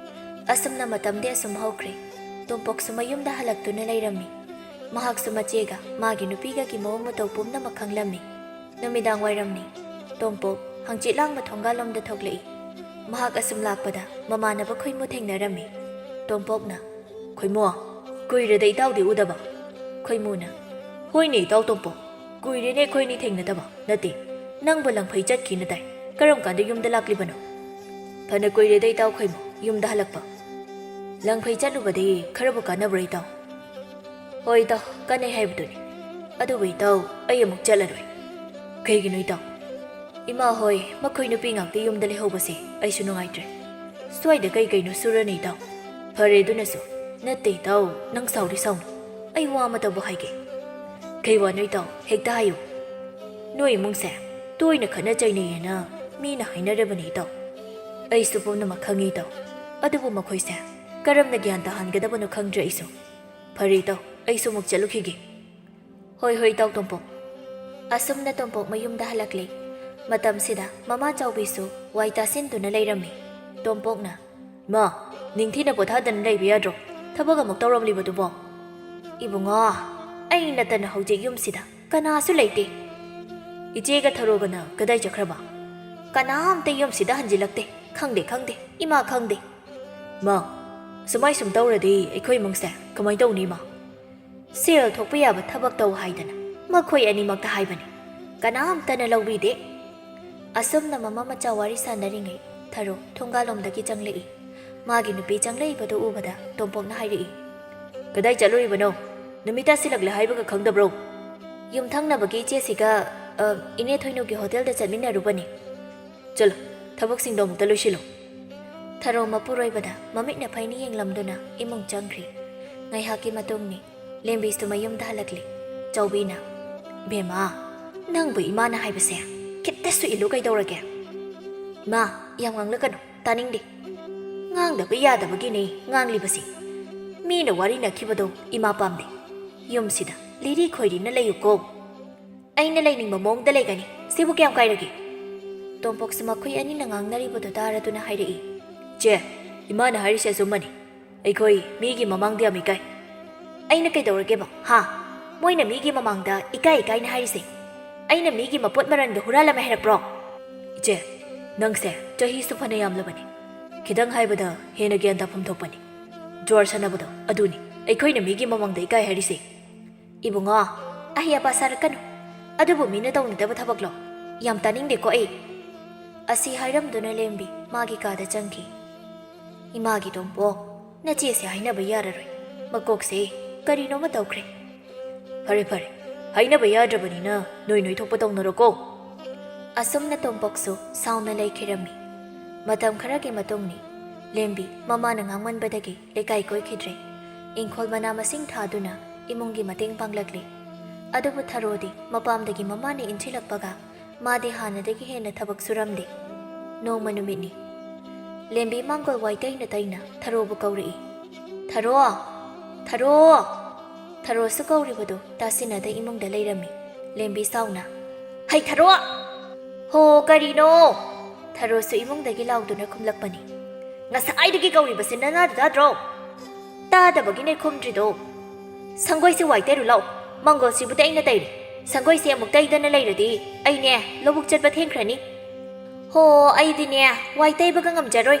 ꯑꯁꯨꯝꯅ ꯃꯇꯝꯗꯤ ꯑꯁꯨꯝ ꯍꯧꯈ꯭ꯔꯦ꯫ ꯇꯣꯝꯄꯣꯛꯁꯨ ꯃꯌꯨꯝꯗ ꯍꯜꯂꯛꯇꯨꯅ ꯂꯩꯔꯝꯃꯤ꯫ ꯃꯍꯥꯛꯁꯨ ꯃꯆꯦꯒ ꯃꯥꯒꯤ ꯅꯨꯄꯤꯒꯒꯤ ꯃꯑꯣꯡ ꯃꯇꯧ ꯄꯨꯝꯅꯃꯛ ꯈꯪꯂꯝꯃꯤ꯫ ꯅꯨꯃꯤꯗꯥꯡ ꯋꯥꯏꯔꯝꯅꯤ꯫ ꯇꯣꯝꯄꯣꯛ ꯍꯪꯆꯤꯠ ꯂꯥꯡꯕ ꯊꯣꯡꯒꯥꯜꯂꯣꯝꯗ ꯊꯣꯛꯂꯛꯏ꯫ ꯃꯍꯥꯛ ꯑꯁꯨꯝ ꯂꯥꯛꯄꯗ ꯃꯃꯥꯟꯅꯕ ꯈꯣꯏꯃꯨ ꯊꯦꯡꯅꯔꯝꯃꯤ꯫ ꯇꯣꯝꯄꯣꯛꯅ, "ꯈꯣꯏꯃꯨ, ꯀꯨꯏꯔꯦꯗ ꯏꯇꯥꯎꯗꯤ ꯎꯗꯕ?" ꯈꯣꯏꯃꯨꯅ, "ꯍꯣꯏꯅꯦ ꯏꯇꯥꯎ ꯇꯣꯝꯄꯣꯛ, ꯀꯨꯏꯔꯦꯅꯦ ꯑꯩꯈꯣꯏꯅꯤ ꯊꯦꯡꯅꯗꯕ꯫ ꯅꯠꯇꯦ, ꯅꯪꯕꯨ ꯂꯪꯐꯩ ꯆꯠꯈꯤꯅ ꯇꯥꯏ, ꯀꯔꯝ ꯀꯥꯟꯗ ꯌꯨꯝꯗ ꯂꯥꯛꯂꯤꯕꯅꯣ?" "ꯐꯅ ꯀꯨꯏꯔꯦꯗ ꯏꯇꯥꯎ ꯈꯣꯏꯃꯨ ꯌꯨꯝꯗ ꯍꯜꯂꯛꯄ꯫ ꯂꯪꯐꯩ ꯆꯠꯂꯨꯕꯗꯤ ꯈꯔꯕꯨ ꯀꯥꯟꯅꯕ꯭ꯔꯥ ꯏꯇꯥꯎ?" "ꯍꯣꯏ ꯏꯇꯥꯎ, ꯀꯥꯟꯅꯩ ꯍꯥꯏꯕꯗꯨꯅꯤ꯫ ꯑꯗꯨꯕꯨ ꯏꯇꯥꯎ, ꯑꯩ ꯑꯃꯨꯛ ꯆꯠꯂꯔꯣꯏ꯫" "ꯀꯩꯒꯤꯅꯣ ꯏꯇꯥꯎ?" "ꯏꯃꯥ ꯍꯣꯏ ꯃꯈꯣꯏ ꯅꯨꯄꯤ ꯉꯥꯛꯇ ꯌꯨꯝꯗ ꯂꯩꯍꯧꯕꯁꯦ ꯑꯩꯁꯨ ꯅꯨꯡꯉꯥꯏꯇ꯭ꯔꯦ꯫ ꯁ꯭ꯋꯥꯏꯗ ꯀꯩ ꯀꯩꯅꯣ ꯁꯨꯔꯅꯤ ꯏꯇꯥꯎ?" "ꯐꯔꯦ ꯑꯗꯨꯅꯁꯨ꯫ ꯅꯠꯇꯦ ꯏꯇꯥꯎ, ꯅꯪ ꯁꯥꯎꯗꯤ ꯁꯥꯎꯅꯨ꯫ ꯑꯩ ꯋꯥ ꯑꯃꯇꯕꯨ ꯍꯥꯏꯒꯦ꯫" "ꯀꯩ ꯋꯥꯅꯣ ꯏꯇꯥꯎ? ꯍꯦꯛꯇ ꯍꯥꯏꯌꯨ꯫" "ꯅꯣꯏ ꯏꯃꯨꯡꯁꯦ ꯇꯣꯏꯅ ꯈꯠꯅ ꯆꯩꯅꯩꯌꯦꯅ ꯃꯤꯅ ꯍꯥꯏꯅꯔꯕꯅꯤ ꯏꯇꯥꯎ꯫ ꯑꯩꯁꯨ ꯄꯨꯝꯅꯃꯛ ꯈꯪꯉꯤ ꯏꯇꯥꯎ꯫ ꯑꯗꯨꯕꯨ ꯃꯈꯣꯏꯁꯦ ꯀꯔꯝꯅ ꯒ꯭ꯌꯥꯟ ꯇꯥꯍꯟꯒꯗꯕꯅꯣ ꯈꯪꯗ꯭ꯔꯦ ꯑꯩꯁꯨ꯫ ꯐꯔꯦ ꯏꯇꯥꯎ, ꯑꯩꯁꯨ ꯑꯃꯨꯛ ꯆꯠꯂꯨꯈꯤꯒꯦ꯫" "ꯍꯣꯏ ꯍꯣꯏ ꯏꯇꯥꯎ ꯇꯣꯝꯄꯣꯛ꯫" ꯑꯁꯨꯝꯅ ꯇꯣꯝꯄꯣꯛ ꯃꯌꯨꯝꯗ ꯍꯜꯂꯛꯂꯦ꯫ ꯃꯇꯝꯁꯤꯗ ꯃꯃꯥ ꯆꯥꯎꯕꯤꯁꯨ ꯋꯥꯏ ꯇꯥꯁꯤꯟꯗꯨꯅ ꯂꯩꯔꯝꯃꯤ꯫ ꯇꯣꯝꯄꯣꯛꯅ, "ꯏꯃꯥ, ꯅꯤꯡꯊꯤꯅ ꯄꯣꯊꯥꯗꯅ ꯂꯩꯕ ꯌꯥꯗ꯭ꯔꯣ? ꯊꯕꯛ ꯑꯃꯨꯛ ꯇꯧꯔꯝꯂꯤꯕꯗꯨꯕꯣ?" "ꯏꯕꯨꯡꯉꯣ, ꯑꯩ ꯅꯠꯇꯅ ꯍꯧꯖꯤꯛ ꯌꯨꯝꯁꯤꯗ ꯀꯅꯥꯁꯨ ꯂꯩꯇꯦ꯫" "ꯏꯆꯦꯒ ꯊꯔꯣꯒꯅ ꯀꯗꯥꯏ ꯆꯠꯈ꯭ꯔꯕ?" "ꯀꯅꯥꯝꯇ ꯌꯨꯝꯁꯤꯗ ꯍꯟꯖꯤꯜꯂꯛꯇꯦ꯫ ꯈꯪꯗꯦ, ꯈꯪꯗꯦ, ꯏꯃꯥ ꯈꯪꯗꯦ꯫" "ꯃꯥ, ꯁꯨꯃꯥꯏ ꯁꯨꯝ ꯇꯧꯔꯗꯤ ꯑꯩꯈꯣꯏ ꯏꯃꯨꯡꯁꯦ ꯀꯃꯥꯏ ꯇꯧꯅꯤ ꯏꯃꯥ?" "ꯁꯦꯜ ꯊꯣꯛꯄ ꯌꯥꯕ ꯊꯕꯛ ꯇꯧ ꯍꯥꯏꯗꯅ ꯃꯈꯣꯏ ꯑꯅꯤꯃꯛꯇ ꯍꯥꯏꯕꯅꯤ, ꯀꯅꯥꯝꯇꯅ ꯂꯧꯕꯤꯗꯦ꯫" ꯑꯁꯨꯝꯅ ꯃꯃꯥ ꯃꯆꯥ ꯋꯥꯔꯤ ꯁꯥꯟꯅꯔꯤꯉꯩ ꯊꯔꯣ ꯊꯣꯡꯒꯥꯜꯂꯣꯝꯗꯒꯤ ꯆꯪꯂꯛꯏ꯫ ꯃꯥꯒꯤ ꯅꯨꯄꯤ ꯆꯪꯂꯛꯏꯕꯗꯨ ꯎꯕꯗ ꯇꯣꯝꯄꯣꯛꯅ ꯍꯥꯏꯔꯛꯏ, "ꯀꯗꯥꯏ ꯆꯠꯂꯨꯔꯤꯕꯅꯣ? ꯅꯨꯃꯤꯠ ꯇꯥꯁꯤꯜꯂꯛꯂꯦ ꯍꯥꯏꯕꯒ ꯈꯪꯗꯕ꯭ꯔꯣ?" "ꯌꯨꯝꯊꯪꯅꯕꯒꯤ ꯏꯆꯦꯁꯤꯒ, ꯑ, ꯏꯅꯦ ꯊꯣꯏꯅꯨꯒꯤ ꯍꯣꯇꯦꯜꯗ ꯆꯠꯃꯤꯟꯅꯔꯨꯕꯅꯤ꯫" "ꯆꯠꯂꯣ, ꯊꯕꯛꯁꯤꯡꯗꯣ ꯑꯃꯨꯛꯇ ꯂꯣꯏꯁꯤꯜꯂꯣ꯫" ꯊꯔꯣ ꯃꯄꯨꯔꯣꯏꯕꯗ ꯃꯃꯤꯠꯅ ꯐꯩꯅ ꯌꯦꯡꯂꯝꯗꯨꯅ ꯏꯃꯨꯡ ꯆꯪꯈ꯭ꯔꯤ꯫ ꯉꯥꯏꯍꯥꯛꯀꯤ ꯃꯇꯨꯡꯅꯤ꯫ ꯂꯦꯝꯕꯤꯁꯨ ꯃꯌꯨꯝꯗ ꯍꯜꯂꯛꯂꯤ꯫ ꯆꯥꯎꯕꯤꯅ, "ꯕꯦꯝꯃ, ꯅꯪꯕꯨ ꯏꯃꯥꯅ ꯍꯥꯏꯕꯁꯦ ꯈꯤꯠꯇꯁꯨ ꯏꯜꯂꯨ ꯀꯩꯗꯧꯔꯒꯦ?" "ꯏꯃꯥ, ꯌꯥꯝ ꯉꯥꯡꯂꯛꯀꯅꯨ, ꯇꯥꯅꯤꯡꯗꯦ꯫ ꯉꯥꯡꯗꯕ ꯌꯥꯗꯕꯒꯤꯅꯦ ꯉꯥꯡꯂꯤꯕꯁꯦ꯫ ꯃꯤꯅ ꯋꯥꯔꯤ ꯅꯈꯤꯕꯗꯣ ꯏꯃꯥ ꯄꯥꯝꯗꯦ꯫ ꯌꯨꯝꯁꯤꯗ ꯂꯤꯔꯤ ꯈꯣꯏꯔꯤꯅ ꯂꯩꯌꯨꯀꯣ꯫ ꯑꯩꯅ ꯂꯩꯅꯤꯡꯕ ꯃꯑꯣꯡꯗ ꯂꯩꯒꯅꯤ꯫ ꯁꯤꯕꯨ ꯀꯌꯥꯝ ꯀꯥꯏꯔꯒꯦ?" ꯇꯣꯝꯄꯣꯛꯁꯨ ꯃꯈꯣꯏ ꯑꯅꯤꯅ ꯉꯥꯡꯅꯔꯤꯕꯗꯨ ꯇꯥꯔꯗꯨꯅ ꯍꯥꯏꯔꯛꯏ꯫ "ꯆꯦ, ꯏꯃꯥꯅ ꯍꯥꯏꯔꯤꯁꯦ ꯑꯆꯨꯝꯕꯅꯤ꯫ ꯑꯩꯈꯣꯏ ꯃꯤꯒꯤ ꯃꯃꯥꯡꯗ ꯌꯥꯝ ꯏꯀꯥꯏ꯫ ꯑꯩꯅ ꯀꯩꯗꯧꯔꯒꯦꯕ, ꯍꯥ? ꯃꯣꯏꯅ ꯃꯤꯒꯤ ꯃꯃꯥꯡꯗ ꯏꯀꯥꯏ ꯏꯀꯥꯏꯅ ꯍꯥꯏꯔꯤꯁꯦ꯫ ꯑꯩꯅ ꯃꯤꯒꯤ ꯃꯄꯣꯠ ꯃꯔꯟꯗꯣ ꯍꯨꯔꯥꯜꯂꯝꯃꯦ ꯍꯥꯏꯔꯛꯄ꯭ꯔꯣ?" "ꯏꯆꯦ, ꯅꯪꯁꯦ ꯆꯍꯤꯁꯨ ꯐꯅ ꯌꯥꯝꯂꯕꯅꯤ꯫ ꯈꯤꯇꯪ ꯍꯥꯏꯕꯗ ꯍꯦꯟꯅ ꯒ꯭ꯌꯥꯟ ꯇꯥꯐꯝ ꯊꯣꯛꯄꯅꯤ꯫ ꯖ꯭ꯋꯥꯔ ꯁꯥꯟꯅꯕꯗꯣ ꯑꯗꯨꯅꯤ ꯑꯩꯈꯣꯏꯅ ꯃꯤꯒꯤ ꯃꯃꯥꯡꯗ ꯏꯀꯥꯏ ꯍꯥꯏꯔꯤꯁꯦ꯫" "ꯏꯕꯨꯡꯉꯣ, ꯑꯍꯩ ꯑꯄꯥ ꯁꯥꯔꯛꯀꯅꯨ꯫ ꯑꯗꯨꯕꯨ ꯃꯤꯅ ꯇꯧꯅꯗꯕ ꯊꯕꯛꯂꯣ? ꯌꯥꯝ ꯇꯥꯅꯤꯡꯗꯦꯀꯣ ꯑꯩ꯫" ꯑꯁꯤ ꯍꯥꯏꯔꯝꯗꯨꯅ ꯂꯦꯝꯕꯤ ꯃꯥꯒꯤ ꯀꯥꯗ ꯆꯪꯈꯤ꯫ "ꯏꯃꯥꯒꯤ ꯇꯣꯝꯄꯣꯛ, ꯅꯆꯦꯁꯦ ꯍꯥꯏꯅꯕ ꯌꯥꯔꯔꯣꯏ꯫ ꯃꯀꯣꯛꯁꯦ ꯀꯔꯤꯅꯣꯃ ꯇꯧꯈ꯭ꯔꯦ꯫" "ꯐꯔꯦ, ꯐꯔꯦ꯫ ꯍꯥꯏꯅꯕ ꯌꯥꯗ꯭ꯔꯕꯅꯤꯅ ꯅꯣꯏ ꯅꯣꯏ ꯊꯣꯛꯄ ꯇꯧꯅꯔꯣꯀꯣ꯫" ꯑꯁꯨꯝꯅ ꯇꯣꯝꯄꯣꯛꯁꯨ ꯁꯥꯎꯅ ꯂꯩꯈꯤꯔꯝꯃꯤ꯫ ꯃꯇꯝ ꯈꯔꯒꯤ ꯃꯇꯨꯡꯅꯤ꯫ ꯂꯦꯝꯕꯤ ꯃꯃꯥꯅ ꯉꯥꯡꯃꯟꯕꯗꯒꯤ ꯂꯩꯀꯥꯏ ꯀꯣꯏꯈꯤꯗ꯭ꯔꯦ꯫ ꯏꯪꯈꯣꯜ ꯃꯅꯥ ꯃꯁꯤꯡ ꯊꯥꯗꯨꯅ ꯏꯃꯨꯡꯒꯤ ꯃꯇꯦꯡ ꯄꯥꯡꯂꯛꯂꯤ꯫ ꯑꯗꯨꯕꯨ ꯊꯔꯣꯗꯤ ꯃꯄꯥꯝꯗꯒꯤ ꯃꯃꯥꯅ ꯏꯟꯁꯤꯜꯂꯛꯄꯒ ꯃꯥꯗꯤ ꯍꯥꯟꯅꯗꯒꯤ ꯍꯦꯟꯅ ꯊꯕꯛ ꯁꯨꯔꯝꯗꯦ꯫ ꯅꯣꯡꯃ ꯅꯨꯃꯤꯠꯅꯤ꯫ ꯂꯦꯝꯕꯤ ꯃꯥꯡꯒꯣꯜ ꯋꯥꯏ ꯇꯩꯅ ꯇꯩꯅ ꯊꯔꯣꯕꯨ ꯀꯧꯔꯛꯏ꯫ "ꯊꯔꯣ! ꯊꯔꯣ!" ꯊꯔꯣꯁꯨ ꯀꯧꯔꯤꯕꯗꯨ ꯇꯥꯁꯤꯟꯅꯗ ꯏꯃꯨꯡꯗ ꯂꯩꯔꯝꯃꯤ꯫ ꯂꯦꯝꯕꯤ ꯁꯥꯎꯅ, "ꯍꯩ ꯊꯔꯣ!" "ꯍꯣ, ꯀꯔꯤꯅꯣ?" ꯊꯔꯣꯁꯨ ꯏꯃꯨꯡꯗꯒꯤ ꯂꯥꯎꯗꯨꯅ ꯈꯨꯝꯂꯛꯄꯅꯤ꯫ "ꯉꯁꯥꯏꯗꯒꯤ ꯀꯧꯔꯤꯕꯁꯤ ꯅꯅꯥꯗ ꯇꯥꯗ꯭ꯔꯣ? ꯇꯥꯗꯕꯒꯤꯅꯦ ꯈꯨꯝꯗ꯭ꯔꯤꯗꯣ꯫ ꯁꯪꯒꯣꯏꯁꯦ ꯋꯥꯏ ꯇꯩꯔꯨ ꯂꯥꯎ꯫ ꯃꯪꯒꯣꯜꯁꯤꯕꯨꯗꯤ ꯑꯩꯅ ꯇꯩꯔꯦ꯫ ꯁꯪꯒꯣꯏꯁꯦ ꯑꯃꯨꯛ ꯇꯩꯗꯅ ꯂꯩꯔꯗꯤ ꯑꯩꯅꯦ ꯂꯧꯕꯨꯛ ꯆꯠꯄ ꯊꯦꯡꯈ꯭ꯔꯅꯤ꯫" "ꯍꯣ, ꯑꯩꯗꯤꯅꯦ ꯋꯥꯏ ꯇꯩꯕꯒ ꯉꯝꯖꯔꯣꯏ꯫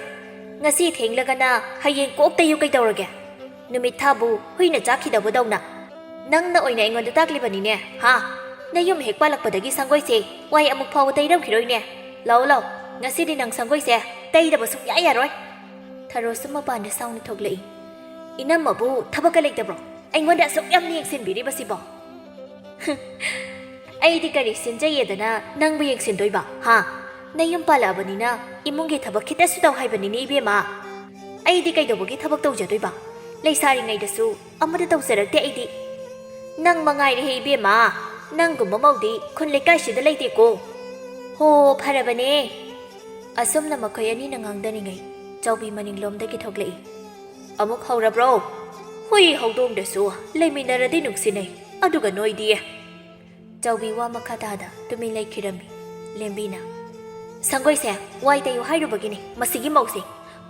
ꯉꯁꯤ ꯊꯦꯡꯂꯒꯅ ꯍꯌꯦꯡ ꯀꯣꯛ ꯇꯩꯌꯨ ꯀꯩꯗꯧꯔꯒꯦ? ꯅꯨꯃꯤꯠ ꯊꯥꯕꯨ ꯍꯨꯏꯅ ꯆꯥꯈꯤꯗꯧꯕꯗꯧꯅ꯫ ꯅꯪꯅ ꯑꯣꯏꯅ ꯑꯩꯉꯣꯟꯗ ꯇꯥꯛꯂꯤꯕꯅꯤꯅꯦ, ꯍꯥ? ꯅꯌꯨꯝ ꯍꯦꯛ ꯄꯥꯜꯂꯛꯄꯗꯒꯤ ꯁꯪꯒꯣꯏꯁꯦ ꯋꯥꯏ ꯑꯃꯨꯛ ꯐꯥꯎꯕ ꯇꯩꯔꯝꯈꯤꯔꯣꯏꯅꯦ꯫ ꯂꯥꯛꯑꯣ, ꯂꯥꯛꯑꯣ, ꯉꯁꯤꯗꯤ ꯅꯪ ꯁꯪꯒꯣꯏꯁꯦ ꯇꯩꯗꯕ ꯁꯨꯡꯌꯥ ꯌꯥꯔꯣꯏ꯫" ꯊꯔꯣꯁꯨ ꯃꯄꯥꯟꯗ ꯁꯥꯎꯅ ꯊꯣꯛꯂꯛꯏ꯫ "ꯏꯅꯝꯃꯕꯨ ꯊꯕꯛꯀ ꯂꯩꯇꯕ꯭ꯔꯣ? ꯑꯩꯉꯣꯟꯗ ꯑꯁꯨꯛ ꯌꯥꯝꯅ ꯌꯦꯡꯁꯤꯟꯕꯤꯔꯤꯕꯁꯤꯕꯣ?" "ꯑꯩꯗꯤ ꯀꯔꯤ ꯁꯤꯟꯖꯩꯌꯦꯗꯅ ꯅꯪꯕꯨ ꯌꯦꯡꯁꯤꯟꯗꯣꯏꯕ, ꯍꯥ? ꯅꯌꯨꯝ ꯄꯥꯜꯂꯛꯑꯕꯅꯤꯅ ꯏꯃꯨꯡꯒꯤ ꯊꯕꯛ ꯈꯤꯇꯁꯨ ꯇꯧ ꯍꯥꯏꯕꯅꯤꯅꯦ ꯏꯕꯦꯝꯃ꯫ ꯑꯩꯗꯤ ꯀꯩꯗꯧꯕꯒꯤ ꯊꯕꯛ ꯇꯧꯖꯗꯣꯏꯕ? ꯂꯩꯁꯥꯔꯤꯉꯩꯗꯁꯨ ꯑꯃꯠꯇ ꯇꯧꯖꯔꯛꯇꯦ ꯑꯩꯗꯤ꯫ ꯅꯪ ꯃꯉꯥꯏꯔꯦꯍꯦ ꯏꯕꯦꯝꯃ, ꯅꯪꯒꯨꯝꯕ ꯃꯧꯗꯤ ꯈꯨꯟ ꯂꯩꯀꯥꯏꯁꯤꯗ ꯂꯩꯇꯦꯀꯣ꯫ ꯍꯣ, ꯐꯔꯕꯅꯦ꯫ ꯑꯁꯨꯝꯅ ꯃꯈꯣꯏ ꯑꯅꯤꯅ ꯉꯥꯡꯗꯔꯤꯉꯩ ꯆꯥꯎꯕꯤ ꯃꯅꯤꯡꯂꯣꯝꯗꯒꯤ ꯊꯣꯛꯂꯛꯏ꯫ "ꯑꯃꯨꯛ ꯍꯧꯔꯕ꯭ꯔꯣ? ꯍꯨꯏ ꯍꯧꯗꯣꯡꯗꯁꯨ ꯂꯩꯃꯤꯟꯅꯔꯗꯤ ꯅꯨꯡꯁꯤꯅꯩ, ꯑꯗꯨꯒ ꯅꯣꯏꯗꯤ?" ꯆꯥꯎꯕꯤ ꯋꯥ ꯃꯈꯥ ꯇꯥꯗ ꯇꯨꯃꯤꯟ ꯂꯩꯈꯤꯔꯝꯃꯤ꯫ ꯂꯦꯝꯕꯤꯅ, "ꯁꯪꯒꯣꯏꯁꯦ, ꯋꯥꯏ ꯇꯩꯌꯨ ꯍꯥꯏꯔꯨꯕꯒꯤꯅꯤ ꯃꯁꯤꯒꯤ ꯃꯧꯁꯦ꯫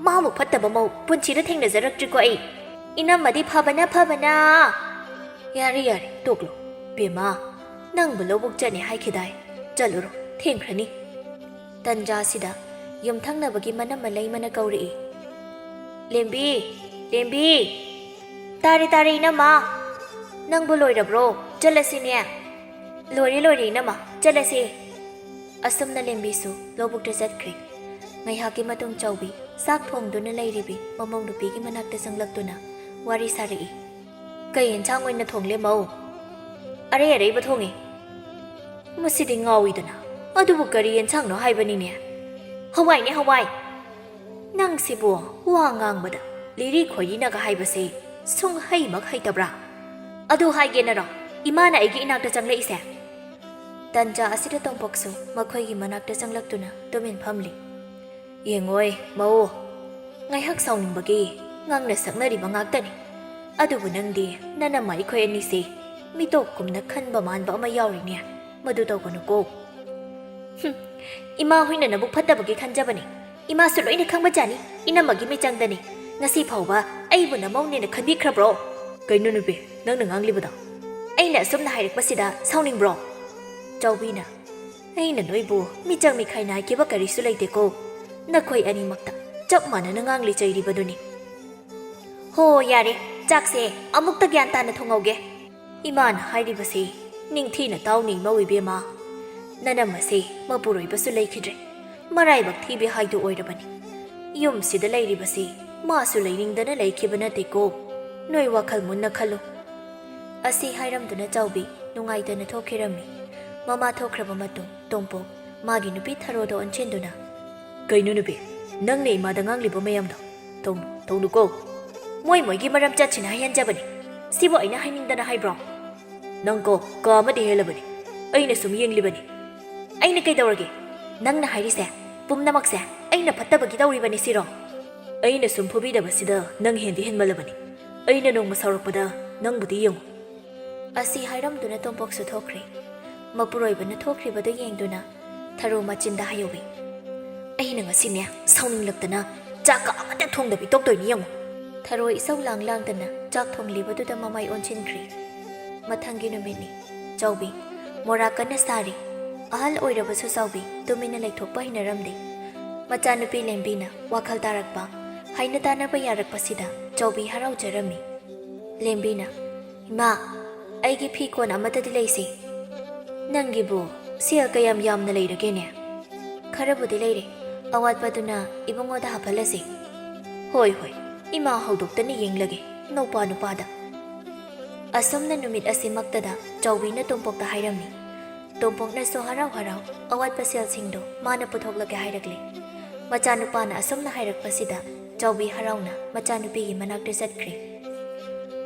ꯃꯥꯃꯨꯛ ꯐꯠꯇꯕ ꯃꯧ ꯄꯨꯟꯁꯤꯗ ꯊꯦꯡꯅꯖꯔꯛꯇ꯭ꯔꯤꯀꯣ ꯑꯩ꯫ ꯏꯅꯝꯃꯗꯤ ꯐꯕꯅ ꯐꯕꯅ!" "ꯌꯥꯔꯦ, ꯌꯥꯔꯦ, ꯇꯣꯛꯂꯣ꯫ ꯕꯦꯝꯃ, ꯅꯪꯕꯨ ꯂꯧꯕꯨꯛ ꯆꯠꯅꯤ ꯍꯥꯏꯈꯤꯗꯥꯏ? ꯆꯠꯂꯨꯔꯣ, ꯊꯦꯡꯈ꯭ꯔꯅꯤ꯫" ꯇꯟꯖꯥꯁꯤꯗ ꯌꯨꯝꯊꯪꯅꯕꯒꯤ ꯃꯅꯝꯃ ꯂꯩꯃꯅ ꯀꯧꯔꯛꯏ꯫ "ꯂꯦꯝꯕꯤ, ꯂꯦꯝꯕꯤ!" "ꯇꯥꯔꯦ, ꯇꯥꯔꯦ, ꯏꯅꯝꯃ꯫ ꯅꯪꯕꯨ ꯂꯣꯏꯔꯕ꯭ꯔꯣ? ꯆꯠꯂꯁꯤꯅꯦ꯫" "ꯂꯣꯏꯔꯦ, ꯂꯣꯏꯔꯦ, ꯏꯅꯝꯃ, ꯆꯠꯂꯁꯦ꯫" ꯑꯁꯨꯝꯅ ꯂꯦꯝꯕꯤꯁꯨ ꯂꯧꯕꯨꯛꯇ ꯆꯠꯈ꯭ꯔꯦ꯫ ꯉꯥꯏꯍꯥꯛꯀꯤ ꯃꯇꯨꯡ ꯆꯥꯎꯕꯤ ꯆꯥꯛ ꯊꯣꯡꯗꯨꯅ ꯂꯩꯔꯤꯕꯤ ꯃꯃꯧ ꯅꯨꯄꯤꯒꯤ ꯃꯅꯥꯛꯇ ꯆꯪꯂꯛꯇꯨꯅ ꯋꯥꯔꯤ ꯁꯥꯔꯛꯏ꯫ "ꯀꯩ ꯌꯦꯟꯁꯥꯡ ꯑꯣꯏꯅ ꯊꯣꯡꯂꯦ, ꯃꯧ?" "ꯑꯔꯩ ꯑꯔꯩꯕ ꯊꯣꯡꯉꯦ꯫" "ꯃꯁꯤꯗꯤ ꯉꯥꯎꯏꯗꯅ꯫ ꯑꯗꯨꯕꯨ ꯀꯔꯤ ꯌꯦꯟꯁꯥꯡꯅꯣ ꯍꯥꯏꯕꯅꯤꯅꯦ?" "ꯍꯋꯥꯏꯅꯦ, ꯍꯋꯥꯏ꯫" "ꯅꯪꯁꯤꯕꯨ ꯋꯥ ꯉꯥꯡꯕꯗ ꯂꯤꯔꯤ ꯈꯣꯏꯔꯤꯅꯒ ꯍꯥꯏꯕꯁꯦ ꯁꯨꯡꯍꯩꯃꯛ ꯍꯩꯇꯕ꯭ꯔꯥ? ꯑꯗꯨ ꯍꯥꯏꯒꯦꯅꯔꯣ ꯏꯃꯥꯅ ꯑꯩꯒꯤ ꯏꯅꯥꯛꯇ ꯆꯪꯂꯛꯏꯁꯦ?" ꯇꯟꯖꯥ ꯑꯁꯤꯗ ꯇꯣꯝꯄꯣꯛꯁꯨ ꯃꯈꯣꯏꯒꯤ ꯃꯅꯥꯛꯇ ꯆꯪꯂꯛꯇꯨꯅ ꯇꯨꯃꯤꯟ ꯐꯝꯂꯤ꯫ "ꯌꯦꯡꯉꯣꯏ, ꯃꯧ, ꯉꯥꯏꯍꯥꯛ ꯁꯥꯎꯅꯤꯡꯕꯒꯤ ꯉꯥꯡꯅ ꯁꯛꯅꯔꯤꯕ ꯉꯥꯛꯇꯅꯤ꯫ ꯑꯗꯨꯕꯨ ꯅꯪꯗꯤ ꯅꯅꯝꯃ ꯑꯩꯈꯣꯏ ꯑꯅꯤꯁꯦ ꯃꯤꯇꯣꯞ ꯀꯨꯝꯅ ꯈꯟꯕ ꯃꯥꯟꯕ ꯑꯃ ꯌꯥꯎꯔꯤꯅꯦ꯫ ꯃꯗꯨ ꯇꯧꯒꯅꯨꯀꯣ꯫" "ꯍꯨꯝ, ꯏꯃꯥ ꯍꯣꯏꯅ ꯅꯕꯨꯛ ꯐꯠꯇꯕꯒꯤ ꯈꯟꯖꯕꯅꯤ꯫ ꯏꯃꯥꯁꯨ ꯂꯣꯏꯅ ꯈꯪꯕꯖꯥꯠꯅꯤ, ꯏꯅꯝꯃꯒꯤ ꯃꯤꯆꯪꯗꯅꯤ꯫ ꯉꯁꯤ ꯐꯥꯎꯕ ꯑꯩꯕꯨ ꯅꯃꯧꯅꯦꯅ ꯈꯟꯕꯤꯈ꯭ꯔꯕ꯭ꯔꯣ?" "ꯀꯩꯅꯣ ꯅꯨꯄꯤ, ꯅꯪꯅ ꯉꯥꯡꯂꯤꯕꯗꯣ?" "ꯑꯩꯅ ꯑꯁꯨꯝꯅ ꯍꯥꯏꯔꯛꯄꯁꯤꯗ ꯁꯥꯎꯅꯤꯡꯕ꯭ꯔꯣ?" ꯆꯥꯎꯕꯤꯅ, "ꯑꯩꯅ ꯅꯣꯏꯕꯨ ꯃꯤꯆꯪ ꯃꯤꯈꯥꯏ ꯅꯥꯏꯈꯤꯕ ꯀꯔꯤꯁꯨ ꯂꯩꯇꯦꯀꯣ꯫ ꯅꯈꯣꯏ ꯑꯅꯤꯃꯛꯇ ꯆꯞ ꯃꯥꯟꯅꯅ ꯉꯥꯡꯂꯤ ꯆꯩꯔꯤꯕꯗꯨꯅꯤ꯫" "ꯍꯣ, ꯌꯥꯔꯦ, ꯆꯥꯛꯁꯦ ꯑꯃꯨꯛꯇ ꯒ꯭ꯌꯥꯟ ꯇꯥꯅ ꯊꯣꯡꯍꯧꯒꯦ꯫ ꯏꯃꯥꯅ ꯍꯥꯏꯔꯤꯕꯁꯤ ꯅꯤꯡꯊꯤꯅ ꯇꯥꯎꯅꯦ ꯏꯃꯧ ꯏꯕꯦꯝꯃ꯫ ꯅꯅꯝꯃꯁꯦ ꯃꯄꯨꯔꯣꯏꯕꯁꯨ ꯂꯩꯈꯤꯗ꯭ꯔꯦ꯫ ꯃꯔꯥꯏꯕꯛ ꯊꯤꯕꯤ ꯍꯥꯏꯗꯨ ꯑꯣꯏꯔꯕꯅꯤ꯫ ꯌꯨꯝꯁꯤꯗ ꯂꯩꯔꯤꯕꯁꯤ ꯃꯥꯁꯨ ꯂꯩꯅꯤꯡꯗꯅ ꯂꯩꯈꯤꯕ ꯅꯠꯇꯦꯀꯣ꯫ ꯅꯣꯏ ꯋꯥꯈꯜ ꯃꯨꯟꯅ ꯈꯜꯂꯨ꯫" ꯑꯁꯤ ꯍꯥꯏꯔꯝꯗꯨꯅ ꯆꯥꯎꯕꯤ ꯅꯨꯡꯉꯥꯏꯇꯅ ꯊꯣꯛꯈꯤꯔꯝꯃꯤ꯫ ꯃꯃꯥ ꯊꯣꯛꯈ꯭ꯔꯕ ꯃꯇꯨꯡ ꯇꯣꯝꯄꯣꯛ ꯃꯥꯒꯤ ꯅꯨꯄꯤ ꯊꯔꯣꯗ ꯑꯣꯟꯁꯤꯟꯗꯨꯅ, "ꯀꯩꯅꯣ ꯅꯨꯄꯤ, ꯅꯪꯅ ꯏꯃꯥꯗ ꯉꯥꯡꯂꯤꯕ ꯃꯌꯥꯝꯗꯣ? ꯇꯧꯅꯨ, ꯇꯧꯅꯨꯀꯣ꯫ ꯃꯣꯏ ꯃꯣꯏꯒꯤ ꯃꯔꯝ ꯆꯠꯁꯤꯅ ꯍꯥꯏꯍꯟꯖꯕꯅꯤ꯫ ꯁꯤꯕꯨ ꯑꯩꯅ ꯍꯥꯏꯅꯤꯡꯗꯅ ꯍꯥꯏꯕ꯭ꯔꯣ? ꯅꯪ ꯀꯣ ꯀꯥ ꯑꯃꯗꯤ ꯍꯦꯜꯂꯕꯅꯤ꯫ ꯑꯩꯅ ꯁꯨꯝ ꯌꯦꯡꯂꯤꯕꯅꯤ꯫" "ꯑꯩꯅ ꯀꯩꯗꯧꯔꯒꯦ? ꯅꯪꯅ ꯍꯥꯏꯔꯤꯁꯦ ꯄꯨꯝꯅꯃꯛꯁꯦ ꯑꯩꯅ ꯐꯠꯇꯕꯒꯤ ꯇꯧꯔꯤꯕꯅꯤ ꯁꯤꯔꯣ?" "ꯑꯩꯅ ꯁꯨꯝ ꯐꯨꯕꯤꯗꯕꯁꯤꯗ ꯅꯪ ꯍꯦꯟꯗꯤ ꯍꯦꯟꯃꯜꯂꯕꯅꯤ꯫ ꯑꯩꯅ ꯅꯣꯡꯃ ꯁꯥꯎꯔꯛꯄꯗ ꯅꯪꯕꯨꯗꯤ ꯌꯦꯡꯉꯨ꯫" ꯑꯁꯤ ꯍꯥꯏꯔꯝꯗꯨꯅ ꯇꯣꯝꯄꯣꯛꯁꯨ ꯊꯣꯛꯈ꯭ꯔꯦ꯫ ꯃꯄꯨꯔꯣꯏꯕꯅ ꯊꯣꯛꯈ꯭ꯔꯤꯕꯗꯨ ꯌꯦꯡꯗꯨꯅ ꯊꯔꯣ ꯃꯆꯤꯟꯗ ꯍꯥꯏꯍꯧꯏ, "ꯑꯩꯅ ꯉꯁꯤꯅꯦ ꯁꯥꯎꯅꯤꯡꯂꯛꯇꯅ ꯆꯥꯛꯀ ꯑꯃꯠꯇ ꯊꯣꯡꯗꯕꯤ ꯇꯣꯛꯇꯣꯏꯅꯤ ꯌꯦꯡꯉꯨ꯫" ꯊꯔꯣ ꯏꯁꯧ ꯂꯥꯡ ꯂꯥꯡꯗꯅ ꯆꯥꯛ ꯊꯣꯡꯂꯤꯕꯗꯨꯗ ꯃꯃꯥꯏ ꯑꯣꯟꯁꯤꯟꯈ꯭ꯔꯦ꯫ ꯃꯊꯪꯒꯤ ꯅꯨꯃꯤꯠꯅꯤ꯫ ꯆꯥꯎꯕꯤ ꯃꯣꯔꯥ ꯀꯟꯅ ꯁꯥꯔꯤ꯫ ꯑꯍꯜ ꯑꯣꯏꯔꯕꯁꯨ ꯆꯥꯎꯕꯤ ꯇꯨꯃꯤꯟꯅ ꯂꯩꯊꯣꯛꯄ ꯍꯩꯅꯔꯝꯗꯦ꯫ ꯃꯆꯥꯅꯨꯄꯤ ꯂꯦꯝꯕꯤꯅ ꯋꯥꯈꯜ ꯇꯥꯔꯛꯄ, ꯍꯥꯏꯅ ꯇꯥꯅꯕ ꯌꯥꯔꯛꯄꯁꯤꯗ ꯆꯥꯎꯕꯤ ꯍꯔꯥꯎꯖꯔꯝꯃꯤ꯫ ꯂꯦꯝꯕꯤꯅ, "ꯏꯃꯥ, ꯑꯩꯒꯤ ꯐꯤ ꯀꯣꯟ ꯑꯃꯠꯇꯗꯤ ꯂꯩꯁꯦ꯫" "ꯅꯪꯒꯤꯕꯨ ꯁꯦꯜ ꯀꯌꯥꯝ ꯌꯥꯝꯅ ꯂꯩꯔꯒꯦꯅꯦ?" "ꯈꯔꯕꯨꯗꯤ ꯂꯩꯔꯦ꯫ ꯑꯋꯥꯠꯄꯗꯨꯅ ꯏꯕꯨꯡꯉꯣꯗ ꯍꯥꯞꯍꯜꯂꯁꯤ꯫" "ꯍꯣꯏ, ꯍꯣꯏ, ꯏꯃꯥ ꯍꯧꯗꯣꯛꯇꯅ ꯌꯦꯡꯂꯒꯦ, ꯅꯧꯄꯥ ꯅꯨꯄꯥꯗ꯫" ꯑꯁꯨꯝꯅ ꯅꯨꯃꯤꯠ ꯑꯁꯤꯃꯛꯇꯗ ꯆꯥꯎꯕꯤꯅ ꯇꯣꯝꯄꯣꯛꯇ ꯍꯥꯏꯔꯝꯃꯤ꯫ ꯇꯣꯝꯄꯣꯛꯅꯁꯨ ꯍꯔꯥꯎ ꯍꯔꯥꯎ ꯑꯋꯥꯠꯄ ꯁꯦꯜꯁꯤꯡꯗꯣ ꯃꯥꯅ ꯄꯨꯊꯣꯛꯂꯒꯦ ꯍꯥꯏꯔꯛꯂꯦ꯫ ꯃꯆꯥꯅꯨꯄꯥꯅ ꯑꯁꯨꯝꯅ ꯍꯥꯏꯔꯛꯄꯁꯤꯗ ꯆꯥꯎꯕꯤ ꯍꯔꯥꯎꯅ ꯃꯆꯥꯅꯨꯄꯤꯒꯤ ꯃꯅꯥꯛꯇ ꯆꯠꯈ꯭ꯔꯦ꯫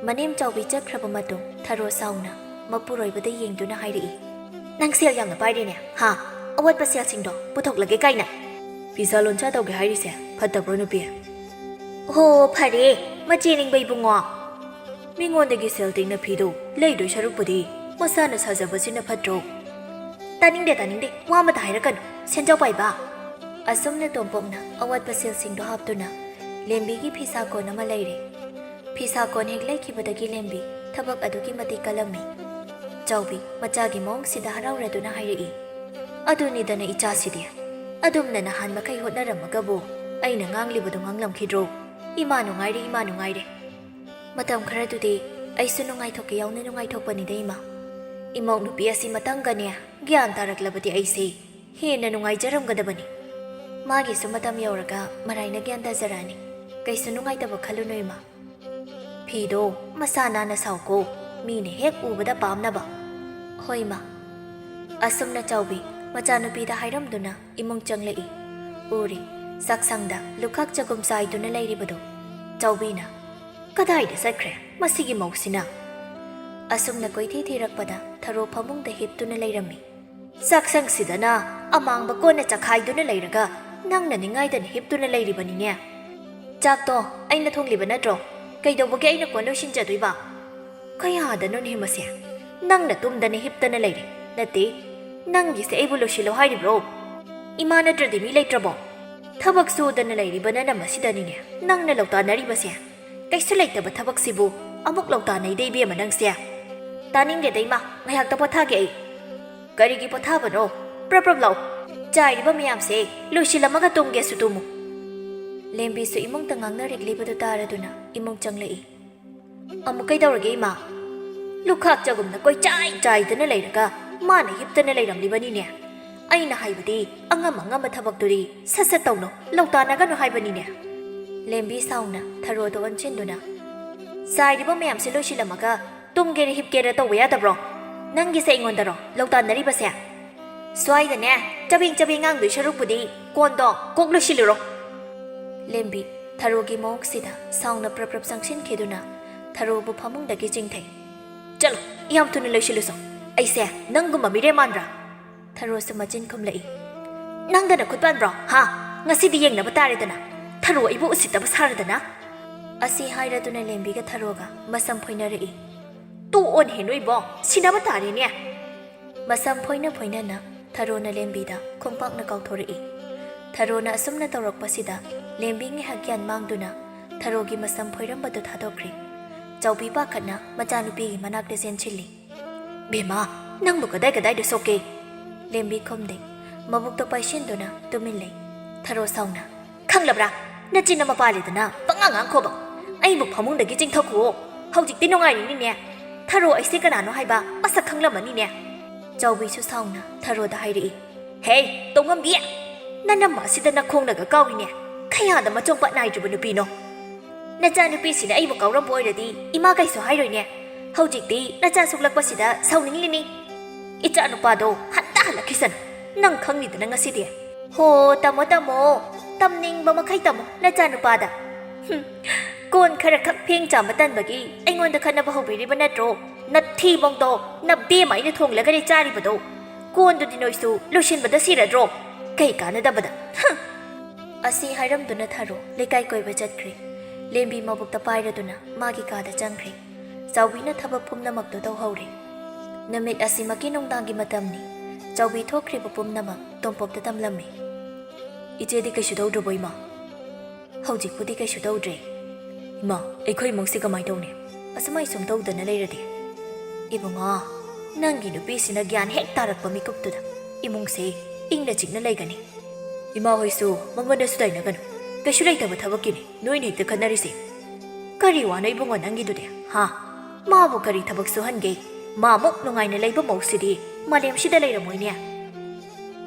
ꯃꯅꯦꯝ ꯆꯥꯎꯕꯤ ꯆꯠꯈ꯭ꯔꯕ ꯃꯇꯨꯡ ꯊꯔꯣ ꯁꯥꯎꯅ ꯃꯄꯨꯔꯣꯏꯕꯗ ꯌꯦꯡꯗꯨꯅ ꯍꯥꯏꯔꯛꯏ, "ꯅꯪ ꯁꯦꯜ ꯌꯥꯝꯅ ꯄꯥꯏꯔꯦꯅꯦ, ꯍꯥ? ꯑꯋꯥꯠꯄ ꯁꯦꯜꯁꯤꯡꯗꯣ ꯄꯨꯊꯣꯛꯂꯒꯦ ꯀꯥꯏꯅ꯫ ꯐꯤꯁꯥ ꯂꯣꯟꯁꯥ ꯇꯧꯒꯦ ꯍꯥꯏꯔꯤꯁꯦ ꯐꯠꯇꯕ꯭ꯔꯣ ꯅꯨꯄꯤ?" "ꯍꯣ, ꯐꯔꯦ, ꯃꯆꯦ ꯅꯤꯡꯕ ꯏꯕꯨꯡꯉꯣ꯫ ꯃꯤꯉꯣꯟꯗꯒꯤ ꯁꯦꯜ ꯇꯤꯡꯅ ꯐꯤꯗꯣ ꯂꯩꯗꯣꯏ ꯁꯔꯨꯛꯄꯨꯗꯤ ꯃꯁꯥꯅ ꯁꯥꯖꯕꯁꯤꯅ ꯐꯠꯇ꯭ꯔꯣ?" "ꯇꯥꯅꯤꯡꯗꯦ, ꯇꯥꯅꯤꯡꯗꯦ, ꯋꯥ ꯑꯃꯇ ꯍꯥꯏꯔꯛꯀꯅꯨ, ꯁꯦꯟꯖꯥꯎ ꯄꯥꯏꯕ!" ꯑꯁꯨꯝꯅ ꯇꯣꯝꯄꯣꯛꯅ ꯑꯋꯥꯠꯄ ꯁꯦꯜꯁꯤꯡꯗꯣ ꯍꯥꯞꯇꯨꯅ ꯂꯦꯝꯕꯤꯒꯤ ꯐꯤꯁꯥ ꯀꯣꯟ ꯑꯃ ꯂꯩꯔꯦ꯫ ꯐꯤꯁꯥ ꯀꯣꯟ ꯍꯦꯛ ꯂꯩꯈꯤꯕꯗꯒꯤ ꯂꯦꯝꯕꯤ ꯊꯕꯛ ꯑꯗꯨꯛꯀꯤ ꯃꯇꯤꯛ ꯀꯜꯂꯝꯃꯤ꯫ ꯆꯥꯎꯕꯤ ꯃꯆꯥꯒꯤ ꯃꯑꯣꯡꯁꯤꯗ ꯍꯔꯥꯎꯔꯗꯨꯅ ꯍꯥꯏꯔꯛꯏ, "ꯑꯗꯨꯅꯤꯗꯅ ꯏꯆꯥꯁꯤꯗꯤ꯫ ꯑꯗꯨꯝꯅ ꯅꯍꯥꯟ ꯃꯈꯩ ꯍꯣꯠꯅꯔꯝꯃꯒꯕꯨ ꯑꯩꯅ ꯉꯥꯡꯂꯤꯕꯗꯨ ꯉꯥꯡꯂꯝꯈꯤꯗ꯭ꯔꯣ? ꯏꯃꯥ ꯅꯨꯡꯉꯥꯏꯔꯦ, ꯏꯃꯥ ꯅꯨꯡꯉꯥꯏꯔꯦ꯫ ꯃꯇꯝ ꯈꯔꯗꯨꯗꯤ ꯑꯩꯁꯨ ꯅꯨꯡꯉꯥꯏꯊꯣꯛꯀꯦ ꯌꯥꯎꯅ ꯅꯨꯡꯉꯥꯏꯊꯣꯛꯄꯅꯤꯗ ꯏꯃꯥ꯫ ꯏꯃꯧ ꯅꯨꯄꯤ ꯑꯁꯤ ꯃꯇꯝꯒꯅꯦ ꯒ꯭ꯌꯥꯟ ꯇꯥꯔꯛꯂꯕꯗꯤ ꯑꯩꯁꯦ ꯍꯦꯟꯅ ꯅꯨꯡꯉꯥꯏꯖꯔꯝꯒꯗꯕꯅꯤ꯫ ꯃꯥꯒꯤꯁꯨ ꯃꯇꯝ ꯌꯧꯔꯒ ꯃꯔꯥꯏꯅ ꯒ꯭ꯌꯥꯟ ꯇꯥꯖꯔꯛꯑꯅꯤ꯫ ꯀꯩꯁꯨ ꯅꯨꯡꯉꯥꯏꯇꯕ ꯈꯜꯂꯨꯅꯨ ꯏꯃꯥ꯫ ꯐꯤꯗꯣ ꯃꯁꯥ ꯅꯥꯟꯅ ꯁꯥꯎꯀꯣ, ꯃꯤꯅ ꯍꯦꯛ ꯎꯕꯗ ꯄꯥꯝꯅꯕ꯫" "ꯍꯣꯏ ꯏꯃꯥ꯫" ꯑꯁꯨꯝꯅ ꯆꯥꯎꯕꯤ ꯃꯆꯥꯅꯨꯄꯤꯗ ꯍꯥꯏꯔꯝꯗꯨꯅ ꯏꯃꯨꯡ ꯆꯪꯂꯛꯏ꯫ ꯎꯔꯤ, ꯆꯥꯛꯁꯪꯗ ꯂꯨꯈꯥꯛ ꯆꯒꯨꯝ ꯆꯥꯏꯗꯨꯅ ꯂꯩꯔꯤꯕꯗꯨ꯫ ꯆꯥꯎꯕꯤꯅ, "ꯀꯗꯥꯏꯗ ꯆꯠꯈ꯭ꯔꯦ ꯃꯁꯤꯒꯤ ꯃꯧꯁꯤꯅ?" ꯑꯁꯨꯝꯅ ꯀꯣꯏꯊꯤ ꯊꯤꯔꯛꯄꯗ ꯊꯔꯣ ꯐꯃꯨꯡꯗ ꯍꯤꯞꯇꯨꯅ ꯂꯩꯔꯝꯃꯤ꯫ "ꯆꯥꯛꯁꯪꯁꯤꯗꯅ ꯑꯃꯥꯡꯕ ꯀꯣꯟꯅ ꯆꯈꯥꯏꯗꯨꯅ ꯂꯩꯔꯒ ꯅꯪꯅ ꯅꯤꯡꯉꯥꯏꯗꯅ ꯍꯤꯞꯇꯨꯅ ꯂꯩꯔꯤꯕꯅꯤꯅꯦ꯫ ꯆꯥꯛꯇꯣ ꯑꯩꯅ ꯊꯣꯡꯂꯤꯕ ꯅꯠꯇ꯭ꯔꯣ? ꯀꯩꯗꯧꯕꯒꯤ ꯑꯩꯅ ꯀꯣꯟ ꯂꯣꯏꯁꯤꯟꯖꯗꯣꯏꯕ? ꯀꯌꯥꯗꯅꯣꯅꯦ ꯃꯁꯦ? ꯅꯪꯅ ꯇꯨꯝꯗꯅ ꯍꯤꯞꯇꯅ ꯂꯩꯔꯦ꯫ ꯅꯠꯇꯦ, ꯅꯪꯒꯤꯁꯦ ꯑꯩꯕꯨ ꯂꯣꯏꯁꯤꯜꯂꯣ ꯍꯥꯏꯔꯤꯕ꯭ꯔꯣ? ꯏꯃꯥ ꯅꯠꯇ꯭ꯔꯗꯤ ꯃꯤ ꯂꯩꯇ꯭ꯔꯕꯣ? ꯊꯕꯛ ꯁꯨꯗꯅ ꯂꯩꯔꯤꯕ ꯅꯅꯝ ꯑꯁꯤꯗꯅꯤꯅꯦ ꯅꯪꯅ ꯂꯧꯇꯥꯟꯅꯔꯤꯕꯁꯦ꯫ ꯀꯩꯁꯨ ꯂꯩꯇꯕ ꯊꯕꯛꯁꯤꯕꯨ ꯑꯃꯨꯛ ꯂꯧꯇꯥꯟꯅꯩꯗ ꯏꯕꯦꯝꯃ ꯅꯪꯁꯦ꯫ ꯇꯥꯅꯤꯡꯗꯦꯗ ꯏꯃꯥ, ꯉꯥꯏꯍꯥꯛꯇ ꯄꯣꯊꯥꯒꯦ ꯑꯩ꯫" "ꯀꯔꯤꯒꯤ ꯄꯣꯊꯥꯕꯅꯣ? ꯄ꯭ꯔꯞ ꯄ꯭ꯔꯞ ꯂꯥꯎ꯫ ꯆꯥꯏꯔꯤꯕ ꯃꯌꯥꯝꯁꯦ ꯂꯣꯏꯁꯤꯜꯂꯝꯃꯒ ꯇꯨꯝꯒꯦꯁꯨ ꯇꯨꯝꯃꯨ꯫" ꯂꯦꯝꯕꯤꯁꯨ ꯏꯃꯨꯡꯗ ꯉꯥꯡꯅꯔꯛꯂꯤꯕꯗꯨ ꯇꯥꯔꯗꯨꯅ ꯏꯃꯨꯡ ꯆꯪꯂꯛꯏ꯫ "ꯑꯃꯨꯛ ꯀꯩꯗꯧꯔꯒꯦ ꯏꯃꯥ? ꯂꯨꯈꯥꯛ ꯆꯒꯨꯝꯅ ꯀꯣꯏꯆꯥꯏ ꯆꯥꯏꯗꯅ ꯂꯩꯔꯒ ꯃꯥꯅ ꯍꯤꯞꯇꯅ ꯂꯩꯔꯝꯂꯤꯕꯅꯤꯅꯦ꯫ ꯑꯩꯅ ꯍꯥꯏꯕꯗꯤ ꯑꯉꯝ ꯑꯉꯝꯕ ꯊꯕꯛꯇꯨꯗꯤ ꯁꯠ ꯁꯠ ꯇꯧꯅꯧ, ꯂꯧꯇꯥꯟꯅꯒꯅꯨ ꯍꯥꯏꯕꯅꯤꯅꯦ꯫" ꯂꯦꯝꯕꯤ ꯁꯥꯎꯅ ꯊꯔꯣꯗ ꯑꯣꯟꯁꯤꯟꯗꯨꯅ, "ꯆꯥꯏꯔꯤꯕ ꯃꯌꯥꯝꯁꯦ ꯂꯣꯏꯁꯤꯜꯂꯝꯃꯒ ꯇꯨꯝꯒꯦꯔ ꯍꯤꯞꯀꯦꯔ ꯇꯧꯕ ꯌꯥꯗꯕ꯭ꯔꯣ? ꯅꯪꯒꯤꯁꯦ ꯑꯩꯉꯣꯟꯗꯔꯣ ꯂꯧꯇꯥꯟꯅꯔꯤꯕꯁꯦ? ꯁ꯭ꯋꯥꯏꯗꯅꯦ ꯆꯕꯦꯡ ꯆꯕꯦꯡ ꯉꯥꯡꯗꯣꯏ ꯁꯔꯨꯛꯄꯨꯗꯤ ꯀꯣꯟꯗꯣ ꯀꯣꯛ ꯂꯣꯏꯁꯤꯜꯂꯨꯔꯣ꯫" ꯂꯦꯝꯕꯤ ꯊꯔꯣꯒꯤ ꯃꯑꯣꯡꯁꯤꯗ ꯁꯥꯎꯅ ꯄ꯭ꯔꯞ ꯄ꯭ꯔꯞ ꯆꯪꯁꯤꯟꯈꯤꯗꯨꯅ ꯊꯔꯣꯕꯨ ꯐꯃꯨꯡꯗꯒꯤ ꯆꯤꯡꯊꯩ꯫ "ꯆꯠꯂꯣ, ꯌꯥꯝ ꯊꯨꯅ ꯂꯣꯏꯁꯤꯜꯂꯨꯁꯣ꯫ ꯑꯩꯁꯦ ꯅꯪꯒꯨꯝꯕ ꯃꯤꯔꯦꯝ ꯃꯥꯟꯕ꯭ꯔꯥ?" ꯊꯔꯣꯁꯨ ꯃꯆꯤꯟ ꯈꯨꯝꯂꯛꯏ꯫ "ꯅꯪꯗꯅ ꯈꯨꯠ ꯄꯥꯟꯕ꯭ꯔꯣ? ꯍꯥ? ꯉꯁꯤꯗꯤ ꯌꯦꯡꯅꯕ ꯇꯥꯔꯦꯗꯅ꯫ ꯊꯔꯣ ꯑꯩꯕꯨ ꯎꯁꯤꯠꯇꯕ ꯁꯥꯔꯗꯅ꯫" ꯑꯁꯤ ꯍꯥꯏꯔꯗꯨꯅ ꯂꯦꯝꯕꯤꯒ ꯊꯔꯣꯒ ꯃꯁꯝ ꯐꯣꯏꯅꯔꯛꯏ꯫ "ꯇꯣꯛꯑꯣꯅꯦ ꯅꯣꯏꯕꯣ, ꯁꯤꯟꯅꯕ ꯇꯥꯔꯦꯅꯦ꯫" ꯃꯁꯝ ꯐꯣꯏꯅ ꯐꯣꯏꯅꯅ ꯊꯔꯣꯅ ꯂꯦꯝꯕꯤꯗ ꯈꯣꯡꯄꯥꯛꯅ ꯀꯥꯎꯊꯣꯔꯛꯏ꯫ ꯊꯔꯣꯅ ꯑꯁꯨꯝꯅ ꯇꯧꯔꯛꯄꯁꯤꯗ ꯂꯦꯝꯕꯤ ꯉꯥꯏꯍꯥꯛ ꯒ꯭ꯌꯥꯟ ꯃꯥꯡꯗꯨꯅ ꯊꯔꯣꯒꯤ ꯃꯁꯝ ꯐꯣꯏꯔꯝꯕꯗꯨ ꯊꯥꯗꯣꯛꯈ꯭ꯔꯦ꯫ ꯆꯥꯎꯕꯤ ꯄꯥꯈꯠꯅ ꯃꯆꯥꯅꯨꯄꯤꯒꯤ ꯃꯅꯥꯛꯇ ꯆꯦꯟꯁꯤꯜꯂꯤ꯫ "ꯕꯦꯝꯃ, ꯅꯪꯕꯨ ꯀꯗꯥꯏ ꯀꯗꯥꯏꯗ ꯁꯣꯛꯀꯦ?" ꯂꯦꯝꯕꯤ ꯈꯨꯝꯗꯦ꯫ ꯃꯕꯨꯛꯇꯣ ꯄꯥꯏꯁꯤꯟꯗꯨꯅ ꯇꯨꯃꯤꯟ ꯂꯩ꯫ ꯊꯔꯣ ꯁꯥꯎꯅ, "ꯈꯪꯂꯕ꯭ꯔꯥ? ꯅꯆꯤꯟ ꯑꯃ ꯄꯥꯜꯂꯦꯗꯅ ꯄꯉꯥꯡ ꯉꯥꯡꯈꯣꯕ꯫ ꯑꯩꯕꯨ ꯐꯃꯨꯡꯗꯒꯤ ꯆꯤꯡꯊꯈꯣꯑꯣ꯫ ꯍꯧꯖꯤꯛꯇꯤ ꯅꯨꯡꯉꯥꯏꯔꯤꯅꯤꯅꯦ꯫ ꯊꯔꯣ ꯑꯩꯁꯦ ꯀꯅꯥꯅꯣ ꯍꯥꯏꯕ ꯃꯁꯛ ꯈꯪꯂꯝꯃꯅꯤꯅꯦ꯫" ꯆꯥꯎꯕꯤꯁꯨ ꯁꯥꯎꯅ ꯊꯔꯣꯗ ꯍꯥꯏꯔꯛꯏ꯫ "ꯍꯦ, ꯇꯣꯡꯉꯝꯕꯤ! ꯅꯅꯝꯃ ꯑꯁꯤꯗ ꯅꯈꯣꯡꯅꯒ ꯀꯥꯎꯏꯅꯦ꯫ ꯈꯌꯥꯗ ꯃꯆꯣꯡ ꯄꯥꯠ ꯅꯥꯏꯗ꯭ꯔꯕ ꯅꯨꯄꯤꯅꯣ꯫ ꯅꯆꯥꯅꯨꯄꯤꯁꯤꯅ ꯑꯩꯕꯨ ꯀꯥꯎꯔꯝꯕ ꯑꯣꯏꯔꯗꯤ ꯏꯃꯥ ꯀꯩꯁꯨ ꯍꯥꯏꯔꯣꯏꯅꯦ꯫ ꯍꯧꯖꯤꯛꯇꯤ ꯅꯆꯥ ꯁꯣꯛꯂꯛꯄꯁꯤꯗ ꯁꯥꯎꯅꯤꯡꯂꯤꯅꯤ꯫ ꯏꯆꯥ ꯅꯨꯄꯥꯗꯣ ꯍꯟꯇ ꯍꯜꯂꯛꯈꯤꯁꯅꯨ꯫ ꯅꯪ ꯈꯪꯅꯤꯗꯅ ꯉꯁꯤꯗꯤ꯫ ꯍꯣ, ꯇꯝꯃꯣ, ꯇꯝꯃꯣ꯫ ꯇꯝꯅꯤꯡꯕ ꯃꯈꯩ ꯇꯝꯃꯣ, ꯅꯆꯥꯅꯨꯄꯥꯗ꯫ ꯍꯨꯝ, ꯀꯣꯟ ꯈꯔ ꯈꯛ ꯐꯦꯡ ꯆꯥꯝꯕ ꯇꯟꯕꯒꯤ ꯑꯩꯉꯣꯟꯗ ꯈꯠꯅꯕ ꯍꯧꯕꯤꯔꯤꯕ ꯅꯠꯇ꯭ꯔꯣ? ꯅꯊꯤꯕꯣꯡꯗꯣ ꯅꯕꯦꯝꯃ ꯑꯩꯅ ꯊꯣꯡꯂꯒꯅꯦ ꯆꯥꯔꯤꯕꯗꯣ꯫ ꯀꯣꯟꯗꯨꯗꯤ ꯅꯣꯏꯁꯨ ꯂꯣꯏꯁꯤꯟꯕꯗ ꯁꯤꯔꯗ꯭ꯔꯣ? ꯀꯩ ꯀꯥꯟꯅꯗꯕꯗ꯫ ꯍꯨꯝ꯫ ꯑꯁꯤ ꯍꯥꯏꯔꯝꯗꯨꯅ ꯊꯔꯣ ꯂꯩꯀꯥꯏ ꯀꯣꯏꯕ ꯆꯠꯈ꯭ꯔꯦ꯫ ꯂꯦꯝꯕꯤ ꯃꯕꯨꯛꯇ ꯄꯥꯏꯔꯗꯨꯅ ꯃꯥꯒꯤ ꯀꯥꯗ ꯆꯪꯈ꯭ꯔꯦ꯫ ꯆꯥꯎꯕꯤꯅ ꯊꯕꯛ ꯄꯨꯝꯅꯃꯛꯇꯨ ꯇꯧꯍꯧꯔꯦ꯫ ꯅꯨꯃꯤꯠ ꯑꯁꯤꯃꯛꯀꯤ ꯅꯨꯡꯗꯥꯡꯒꯤ ꯃꯇꯝꯅꯤ꯫ ꯆꯥꯎꯕꯤ ꯊꯣꯛꯈ꯭ꯔꯤꯕ ꯄꯨꯝꯅꯃꯛ ꯇꯣꯝꯄꯣꯛꯇ ꯇꯝꯂꯝꯃꯤ꯫ "ꯏꯆꯦꯗꯤ ꯀꯩꯁꯨ ꯇꯧꯗ꯭ꯔꯕꯣ, ꯏꯃꯥ?" "ꯍꯧꯖꯤꯛꯄꯨꯗꯤ ꯀꯩꯁꯨ ꯇꯧꯗ꯭ꯔꯦ꯫" "ꯏꯃꯥ, ꯑꯩꯈꯣꯏ ꯏꯃꯨꯡꯁꯤ ꯀꯃꯥꯏꯅ ꯇꯧꯅꯤ? ꯑꯁꯨꯃꯥꯏ ꯁꯨꯝ ꯇꯧꯗꯅ ꯂꯩꯔꯗꯤ?" "ꯏꯕꯨꯡꯉꯣ, ꯅꯪꯒꯤ ꯅꯨꯄꯤꯁꯤꯅ ꯒ꯭ꯌꯥꯟ ꯍꯦꯛ ꯇꯥꯔꯛꯄ ꯃꯤꯀꯨꯞꯇꯨꯗ ꯏꯃꯨꯡꯁꯦ ꯏꯪꯅ ꯆꯤꯛꯅ ꯂꯩꯒꯅꯤ꯫ ꯏꯃꯥ ꯍꯣꯏꯁꯨ ꯃꯉꯣꯟꯗꯁꯨ ꯇꯥꯏꯅꯒꯅꯨ꯫ ꯀꯩꯁꯨ ꯂꯩꯇꯕ ꯊꯕꯛꯀꯤꯅꯤ ꯅꯣꯏꯅ ꯍꯦꯛꯇ ꯈꯠꯅꯔꯤꯁꯦ꯫ ꯀꯔꯤ ꯋꯥꯅꯣ ꯏꯕꯨꯡꯉꯣ ꯅꯪꯒꯤꯗꯨꯗꯤ, ꯍꯥ? ꯃꯥꯕꯨ ꯀꯔꯤ ꯊꯕꯛ ꯁꯨꯍꯟꯒꯦ? ꯃꯥꯃꯨꯛ ꯅꯨꯡꯉꯥꯏꯅ ꯂꯩꯕ ꯃꯧꯁꯤꯗꯤ ꯃꯥꯂꯦꯝꯁꯤꯗ ꯂꯩꯔꯝꯃꯣꯏꯅꯦ꯫"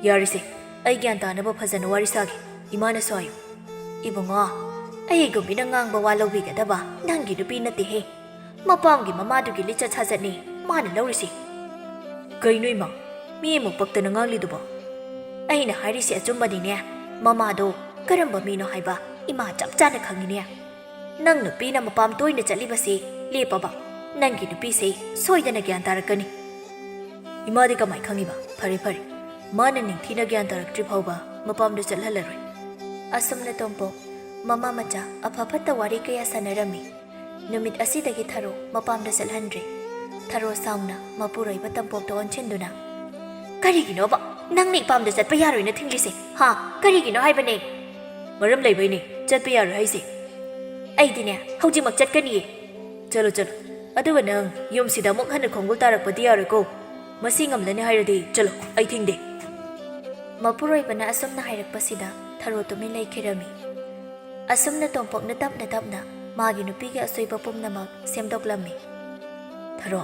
"ꯌꯥꯔꯤꯁꯦ, ꯑꯩ ꯒ꯭ꯌꯥꯟ ꯇꯥꯅꯕ ꯐꯖꯅ ꯋꯥꯔꯤ ꯁꯥꯒꯦ꯫ ꯏꯃꯥꯅꯁꯨ ꯍꯥꯏꯌꯨ꯫" "ꯏꯕꯨꯡꯉꯣ, ꯑꯩꯒꯨꯝꯕꯤꯅ ꯉꯥꯡꯕ ꯋꯥ ꯂꯧꯕꯤꯒꯗꯕ ꯅꯪꯒꯤ ꯅꯨꯄꯤ ꯅꯠꯇꯦꯍꯦ꯫ ꯃꯄꯥꯝꯒꯤ ꯃꯃꯥꯗꯨꯒꯤ ꯂꯤꯆꯠ ꯁꯥꯖꯠꯅꯤ ꯃꯥꯅ ꯂꯧꯔꯤꯁꯤ꯫" "ꯀꯩꯅꯣ ꯏꯃꯥ, ꯃꯤ ꯑꯃꯨꯛ ꯄꯛꯇꯅ ꯉꯥꯡꯂꯤꯗꯨꯕꯣ?" "ꯑꯩꯅ ꯍꯥꯏꯔꯤꯁꯤ ꯑꯆꯨꯝꯕꯅꯤꯅꯦ꯫ ꯃꯃꯥꯗꯣ ꯀꯔꯝꯕ ꯃꯤꯅꯣ ꯍꯥꯏꯕ ꯏꯃꯥ ꯆꯞ ꯆꯥꯅ ꯈꯪꯉꯤꯅꯦ꯫ ꯅꯪ ꯅꯨꯄꯤꯅ ꯃꯄꯥꯝ ꯇꯣꯏꯅ ꯆꯠꯂꯤꯕꯁꯤ ꯂꯦꯞꯄꯕ, ꯅꯪꯒꯤ ꯅꯨꯄꯤꯁꯤ ꯁꯣꯏꯗꯅ ꯒ꯭ꯌꯥꯟ ꯇꯥꯔꯛꯀꯅꯤ꯫" "ꯏꯃꯥꯗꯤ ꯀꯃꯥꯏ ꯈꯪꯉꯤꯕ? ꯐꯔꯦ, ꯐꯔꯦ, ꯃꯥꯅ ꯅꯤꯡꯊꯤꯅ ꯒ꯭ꯌꯥꯟ ꯇꯥꯔꯛꯇ꯭ꯔꯤ ꯐꯥꯎꯕ ꯃꯄꯥꯝꯗ ꯆꯠꯍꯜꯂꯔꯣꯏ꯫" ꯑꯁꯨꯝꯅ ꯇꯣꯝꯄꯣꯛ ꯃꯃꯥ ꯃꯆꯥ ꯑꯐ ꯐꯠꯇ ꯋꯥꯔꯤ ꯀꯌꯥ ꯁꯥꯟꯅꯔꯝꯃꯤ꯫ ꯅꯨꯃꯤꯠ ꯑꯁꯤꯗꯒꯤ ꯊꯔꯣ ꯃꯄꯥꯝꯗ ꯆꯠꯍꯟꯗ꯭ꯔꯦ꯫ ꯊꯔꯣ ꯁꯥꯎꯅ ꯃꯄꯨꯔꯣꯏꯕ ꯇꯣꯝꯄꯣꯛꯇ ꯑꯣꯟꯁꯤꯟꯗꯨꯅ, "ꯀꯔꯤꯒꯤꯅꯣꯕ ꯅꯪꯅ ꯏꯄꯥꯝꯗ ꯆꯠꯄ ꯌꯥꯔꯣꯏꯅ ꯊꯤꯡꯂꯤꯁꯦ? ꯍꯥ? ꯀꯔꯤꯒꯤꯅꯣ ꯍꯥꯏꯕꯅꯦ?" "ꯃꯔꯝ ꯂꯩꯕꯩꯅꯦ ꯆꯠꯄ ꯌꯥꯔꯣꯏ ꯍꯥꯏꯁꯦ꯫" "ꯑꯩꯗꯤꯅꯦ ꯍꯧꯖꯤꯛꯃꯛ ꯆꯠꯀꯅꯤꯌꯦ꯫" "ꯆꯠꯂꯣ, ꯆꯠꯂꯣ꯫ ꯑꯗꯨꯒ ꯅꯪ ꯌꯨꯝꯁꯤꯗ ꯑꯃꯨꯛ ꯍꯟꯅ ꯈꯣꯡꯒꯨꯜ ꯇꯥꯔꯛꯄꯗꯤ ꯌꯥꯔꯣꯏꯀꯣ꯫ ꯃꯁꯤ ꯉꯝꯂꯅꯤ ꯍꯥꯏꯔꯗꯤ ꯆꯠꯂꯣ, ꯑꯩ ꯊꯤꯡꯗꯦ꯫" ꯃꯄꯨꯔꯣꯏꯕꯅ ꯑꯁꯨꯝꯅ ꯍꯥꯏꯔꯛꯄꯁꯤꯗ ꯊꯔꯣ ꯇꯨꯃꯤꯟ ꯂꯩꯈꯤꯔꯝꯃꯤ꯫ ꯑꯁꯨꯝꯅ ꯇꯣꯝꯄꯣꯛꯅ ꯇꯞꯅ ꯇꯞꯅ ꯃꯥꯒꯤ ꯅꯨꯄꯤꯒꯤ ꯑꯁꯣꯏꯕ ꯄꯨꯝꯅꯃꯛ ꯁꯦꯝꯗꯣꯛꯂꯝꯃꯤ꯫ "ꯊꯔꯣ,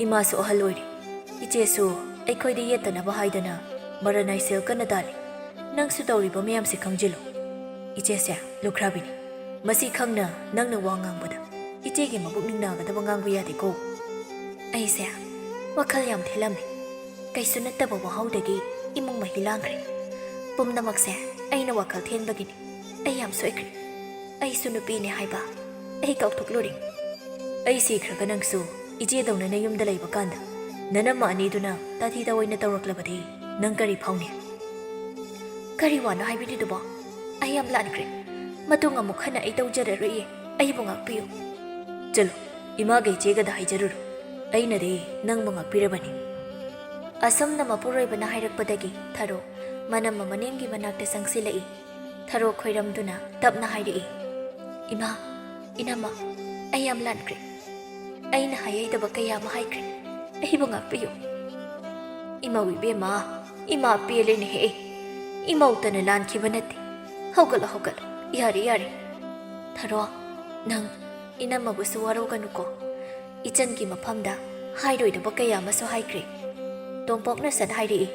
ꯏꯃꯥꯁꯨ ꯑꯍꯜ ꯑꯣꯏꯔꯦ, ꯏꯆꯦꯁꯨ ꯑꯩꯈꯣꯏꯗ ꯌꯦꯠꯇꯅꯕ ꯍꯥꯏꯗꯅ ꯃꯔꯅꯥꯏ ꯁꯦꯜ ꯀꯟꯅ ꯇꯥꯜꯂꯤ꯫ ꯅꯪꯁꯨ ꯇꯧꯔꯤꯕ ꯃꯌꯥꯝꯁꯦ ꯈꯪꯖꯤꯜꯂꯨ꯫ ꯏꯆꯦꯁꯦ ꯂꯨꯈ꯭ꯔꯥꯕꯤꯅꯤ꯫ ꯃꯁꯤ ꯈꯪꯅ ꯅꯪꯅ ꯋꯥ ꯉꯥꯡꯕꯗ ꯏꯆꯦꯒꯤ ꯃꯕꯨꯛꯅꯤꯡ ꯅꯥꯒꯗꯕ ꯉꯥꯡꯕ ꯌꯥꯗꯦꯀꯣ꯫" ꯑꯩꯁꯦ ꯋꯥꯈꯜ ꯌꯥꯝ ꯊꯤꯜꯂꯝꯃꯤ꯫ ꯀꯩꯁꯨ ꯅꯠꯇꯕ ꯋꯥꯍꯧꯗꯒꯤ ꯏꯃꯨꯡ ꯃꯍꯤ ꯂꯥꯡꯈ꯭ꯔꯦ꯫ ꯄꯨꯝꯅꯃꯛꯁꯦ ꯑꯩꯅ ꯋꯥꯈꯜ ꯊꯦꯟꯕꯒꯤꯅꯤ꯫ ꯑꯩ ꯌꯥꯝ ꯁꯣꯏꯈ꯭ꯔꯦ꯫ ꯑꯩꯁꯨ ꯅꯨꯄꯤꯅꯦ ꯍꯥꯏꯕ ꯑꯩ ꯀꯥꯎꯊꯣꯛꯂꯨꯔꯦ꯫ ꯑꯩ ꯁꯤꯈ꯭ꯔꯒ ꯅꯪꯁꯨ ꯏꯆꯦꯗꯧꯅ ꯅꯌꯨꯝꯗ ꯂꯩꯕ ꯀꯥꯟꯗ ꯅꯅꯝꯃ ꯑꯅꯤꯗꯨꯅ ꯇꯥꯊꯤ ꯇꯥꯑꯣꯏꯅ ꯇꯧꯔꯛꯂꯕꯗꯤ ꯅꯪ ꯀꯔꯤ ꯐꯥꯎꯅꯤ? ꯀꯔꯤ ꯋꯥꯅꯣ ꯍꯥꯏꯕꯤꯔꯤꯗꯨꯕꯣ? ꯑꯩ ꯌꯥꯝ ꯂꯥꯟꯈ꯭ꯔꯦ꯫ ꯃꯇꯨꯡ ꯑꯃꯨꯛ ꯍꯟꯅ ꯑꯩ ꯇꯧꯖꯔꯔꯣꯏꯌꯦ꯫ ꯑꯩꯕꯨ ꯉꯥꯛꯄꯤꯌꯨ꯫ ꯆꯠꯂꯣ, ꯏꯃꯥꯒ ꯏꯆꯦꯒꯗ ꯍꯥꯏꯖꯔꯨꯔꯣ꯫ ꯑꯩꯅꯗꯤ ꯅꯪꯕꯨ ꯉꯥꯛꯄꯤꯔꯕꯅꯤ꯫ ꯑꯁꯨꯝꯅ ꯃꯄꯨꯔꯣꯏꯕꯅ ꯍꯥꯏꯔꯛꯄꯗꯒꯤ ꯊꯔꯣ ꯃꯅꯝꯃ ꯃꯅꯦꯝꯒꯤ ꯃꯅꯥꯛꯇ ꯆꯪꯁꯤꯜꯂꯛꯏ꯫ ꯊꯔꯣ ꯈꯣꯏꯔꯝꯗꯨꯅ ꯇꯞꯅ ꯍꯥꯏꯔꯛꯏ, "ꯏꯃꯥ, ꯏꯅꯝꯃ, ꯑꯩ ꯌꯥꯝ ꯂꯥꯟꯈ꯭ꯔꯦ꯫ ꯑꯩꯅ ꯍꯥꯏꯍꯩꯗꯕ ꯀꯌꯥ ꯑꯃ ꯍꯥꯏꯈ꯭ꯔꯦ꯫ ꯑꯩꯕꯨ ꯉꯥꯛꯄꯤꯌꯨ꯫" "ꯏꯃꯧ ꯏꯕꯦꯝꯃ, ꯏꯃꯥ ꯄꯦꯜꯂꯦꯅꯦꯍꯦ꯫ ꯏꯃꯧꯇꯅ ꯂꯥꯟꯈꯤꯕ ꯅꯠꯇꯦ꯫ ꯍꯧꯒꯠꯂꯣ, ꯍꯧꯒꯠꯂꯣ꯫ ꯌꯥꯔꯦ, ꯌꯥꯔꯦ꯫ ꯊꯔꯣ, ꯅꯪ ꯏꯅꯝꯃꯕꯨꯁꯨ ꯋꯥꯔꯧꯒꯅꯨꯀꯣ꯫ ꯏꯆꯟꯒꯤ ꯃꯐꯝꯗ ꯍꯥꯏꯔꯣꯏꯗꯕ ꯀꯌꯥ ꯑꯃꯁꯨ ꯍꯥꯏꯈ꯭ꯔꯦ꯫" ꯇꯣꯝꯄꯣꯛꯅ ꯁꯠ ꯍꯥꯏꯔꯛꯏ,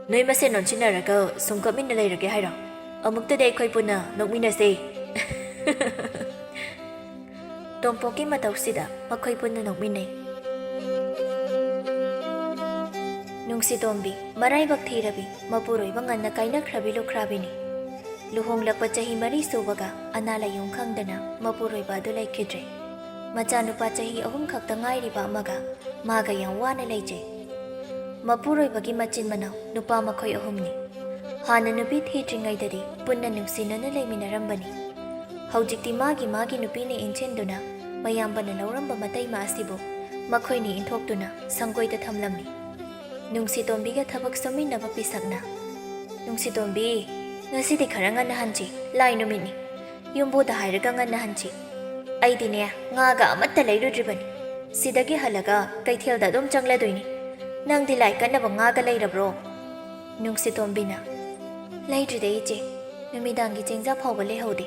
"ꯅꯣꯏ ꯃꯁꯦꯟ ꯅꯣꯟꯁꯤꯟꯅꯔꯒ ꯁꯨꯝ ꯀꯞꯃꯤꯟꯅ ꯂꯩꯔꯒꯦ ꯍꯥꯏꯔꯣ? ꯑꯃꯨꯛꯇꯗꯤ ꯑꯩꯈꯣꯏ ꯄꯨꯟꯅ ꯅꯣꯛꯃꯤꯟꯅꯁꯦ꯫" ꯇꯣꯝꯄꯣꯛꯀꯤ ꯃꯇꯧꯁꯤꯗ ꯃꯈꯣꯏ ꯄꯨꯟꯅ ꯅꯣꯛꯃꯤꯟꯅꯩ꯫ ꯅꯨꯡꯁꯤꯇꯣꯝꯕꯤ, ꯃꯔꯥꯏꯕꯛ ꯊꯤꯔꯕꯤ, ꯃꯄꯨꯔꯣꯏꯕ ꯉꯟꯅ ꯀꯥꯏꯅꯈ꯭ꯔꯕꯤ ꯂꯨꯈ꯭ꯔꯥꯕꯤꯅꯤ꯫ ꯂꯨꯍꯣꯡꯂꯛꯄ ꯆꯍꯤ ꯃꯔꯤ ꯁꯨꯕꯒ ꯑꯅꯥ ꯂꯥꯏꯌꯣꯡ ꯈꯪꯗꯅ ꯃꯄꯨꯔꯣꯏꯕ ꯑꯗꯨ ꯂꯩꯈꯤꯗ꯭ꯔꯦ꯫ ꯃꯆꯥꯅꯨꯄꯥ ꯆꯍꯤ ꯑꯍꯨꯝ ꯈꯛꯇ ꯉꯥꯏꯔꯤꯕ ꯑꯃꯒ ꯃꯥꯒ ꯌꯥꯝ ꯋꯥꯅ ꯂꯩꯖꯩ꯫ ꯃꯄꯨꯔꯣꯏꯕꯒꯤ ꯃꯆꯤꯟ ꯃꯅꯥꯎ ꯅꯨꯄꯥ ꯃꯈꯣꯏ ꯑꯍꯨꯝꯅꯤ꯫ ꯍꯥꯟꯅ ꯅꯨꯄꯤ ꯊꯤꯗ꯭ꯔꯤꯉꯩꯗꯗꯤ ꯄꯨꯟꯅ ꯅꯨꯡꯁꯤꯅꯅ ꯂꯩꯃꯤꯟꯅꯔꯝꯕꯅꯤ꯫ ꯍꯧꯖꯤꯛꯇꯤ ꯃꯥꯒꯤ ꯃꯥꯒꯤ ꯅꯨꯄꯤꯅ ꯏꯟꯁꯤꯟꯗꯨꯅ ꯃꯌꯥꯝꯕꯅ ꯂꯧꯔꯝꯕ ꯃꯇꯩꯃ ꯑꯁꯤꯕꯨ ꯃꯈꯣꯏꯅꯤ ꯏꯟꯊꯣꯛꯇꯨꯅ ꯁꯪꯒꯣꯏꯗ ꯊꯝꯂꯝꯃꯤ꯫ ꯅꯨꯡꯁꯤꯇꯣꯝꯕꯤꯒ ꯊꯕꯛ ꯁꯨꯃꯤꯟꯅꯕ ꯄꯤꯁꯛꯅ, "ꯅꯨꯡꯁꯤꯇꯣꯝꯕꯤ, ꯉꯁꯤꯗꯤ ꯈꯔ ꯉꯟꯅ ꯍꯟꯁꯤ, ꯂꯥꯏ ꯅꯨꯃꯤꯠꯅꯤ꯫ ꯌꯨꯝꯕꯨꯗ ꯍꯥꯏꯔꯒ ꯉꯟꯅ ꯍꯟꯁꯤ꯫ ꯑꯩꯗꯤꯅꯦ, ꯉꯥꯒ ꯑꯃꯠꯇ ꯂꯩꯔꯨꯗ꯭ꯔꯤꯕꯅꯤ꯫ ꯁꯤꯗꯒꯤ ꯍꯜꯂꯒ ꯀꯩꯊꯦꯜꯗ ꯑꯗꯨꯝ ꯆꯪꯂꯗꯣꯏꯅꯤ꯫ ꯅꯪꯗꯤ ꯂꯥꯏ ꯀꯠꯅꯕ ꯉꯥꯒ ꯂꯩꯔꯕ꯭ꯔꯣ?" ꯅꯨꯡꯁꯤꯇꯣꯝꯕꯤꯅ, "ꯂꯩꯗ꯭ꯔꯤꯗ ꯏꯆꯦ, ꯅꯨꯃꯤꯗꯥꯡꯒꯤ ꯆꯦꯡꯖꯥ ꯐꯥꯎꯕ ꯂꯩꯍꯧꯗꯦ꯫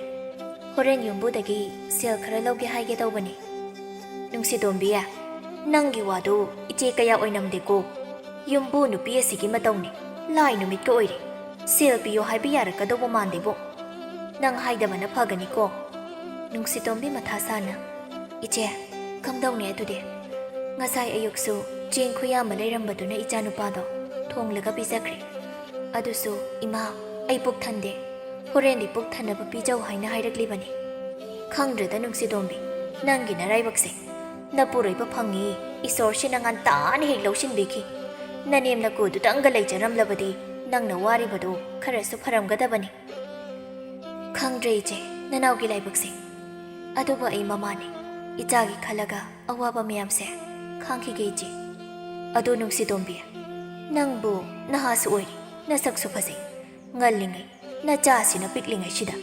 ꯍꯣꯔꯦꯟ ꯌꯨꯝꯕꯨꯗꯒꯤ ꯁꯦꯜ ꯈꯔ ꯂꯧꯒꯦ ꯍꯥꯏꯒꯦ ꯇꯧꯕꯅꯤ꯫" "ꯅꯨꯡꯁꯤꯇꯣꯝꯕꯤ, ꯅꯪꯒꯤ ꯋꯥꯗꯨ ꯏꯆꯦ ꯀꯌꯥ ꯑꯣꯏꯅꯝꯗꯦꯀꯣ꯫ ꯌꯨꯝꯕꯨ ꯅꯨꯄꯤ ꯑꯁꯤꯒꯤ ꯃꯇꯧꯅꯤ꯫ ꯂꯥꯏ ꯅꯨꯃꯤꯠꯀ ꯑꯣꯏꯔꯦ꯫ ꯁꯦꯜ ꯄꯤꯌꯣ ꯍꯥꯏꯕ ꯌꯥꯔꯛꯀꯗꯧꯕ ꯃꯥꯟꯗꯦꯕꯣ꯫ ꯅꯪ ꯍꯥꯏꯗꯕꯅ ꯐꯒꯅꯤꯀꯣ꯫" ꯅꯨꯡꯁꯤꯇꯣꯝꯕꯤ ꯃꯊꯥ ꯁꯥꯅ, "ꯏꯆꯦ, ꯀꯝꯗꯧꯅꯤ ꯑꯗꯨꯗꯤ? ꯉꯁꯥꯏ ꯑꯌꯨꯛꯁꯨ ꯆꯦꯡ ꯈꯨꯌꯥꯝ ꯑꯃ ꯂꯩꯔꯝꯕꯗꯨꯅ ꯏꯆꯥꯅꯨꯄꯥꯗꯣ ꯊꯣꯡꯂꯒ ꯄꯤꯖꯈ꯭ꯔꯦ꯫ ꯑꯗꯨꯁꯨ, "ꯏꯃꯥ, ꯑꯩ ꯄꯨꯛ ꯊꯟꯗꯦ, ꯍꯣꯔꯦꯟꯗꯤ ꯄꯨꯛ ꯊꯟꯅꯕ ꯄꯤꯖꯧ" ꯍꯥꯏꯅ ꯍꯥꯏꯔꯛꯂꯤꯕꯅꯤ꯫ ꯈꯪꯗ꯭ꯔꯦꯗ ꯅꯨꯡꯁꯤꯇꯣꯝꯕꯤ, ꯅꯪꯒꯤ ꯅꯔꯥꯏꯕꯛꯁꯦ꯫ ꯅꯄꯨꯔꯣꯏꯕ ꯐꯪꯉꯤ, ꯏꯁꯣꯔꯁꯤꯅ ꯉꯟꯇꯥꯅ ꯍꯦꯛ ꯂꯧꯁꯤꯟꯕꯤꯈꯤ꯫ ꯅꯅꯦꯝ ꯅꯀꯨꯗꯨꯇꯪꯒ ꯂꯩꯖꯔꯝꯂꯕꯗꯤ ꯅꯪꯅ ꯋꯥꯔꯤꯕꯗꯨ ꯈꯔꯁꯨ ꯐꯔꯝꯒꯗꯕꯅꯤ꯫ ꯈꯪꯗ꯭ꯔꯦ ꯏꯆꯦ, ꯅꯅꯥꯎꯒꯤ ꯂꯥꯏꯕꯛꯁꯦ꯫ ꯑꯗꯨꯕꯨ ꯑꯩ ꯃꯃꯥꯅꯤ, ꯏꯆꯥꯒꯤ ꯈꯜꯂꯒ ꯑꯋꯥꯕ ꯃꯌꯥꯝꯁꯦ ꯈꯥꯡꯈꯤꯒꯦ ꯏꯆꯦ꯫ ꯑꯗꯣ ꯅꯨꯡꯁꯤꯇꯣꯝꯕꯤ, ꯅꯪꯕꯨ ꯅꯍꯥꯁꯨ ꯑꯣꯏꯔꯤ, ꯅꯁꯛꯁꯨ ꯐꯖꯩ, ꯉꯜꯂꯤꯉꯩ, ꯅꯆꯥꯁꯤꯅ ꯄꯤꯛꯂꯤꯉꯩꯁꯤꯗ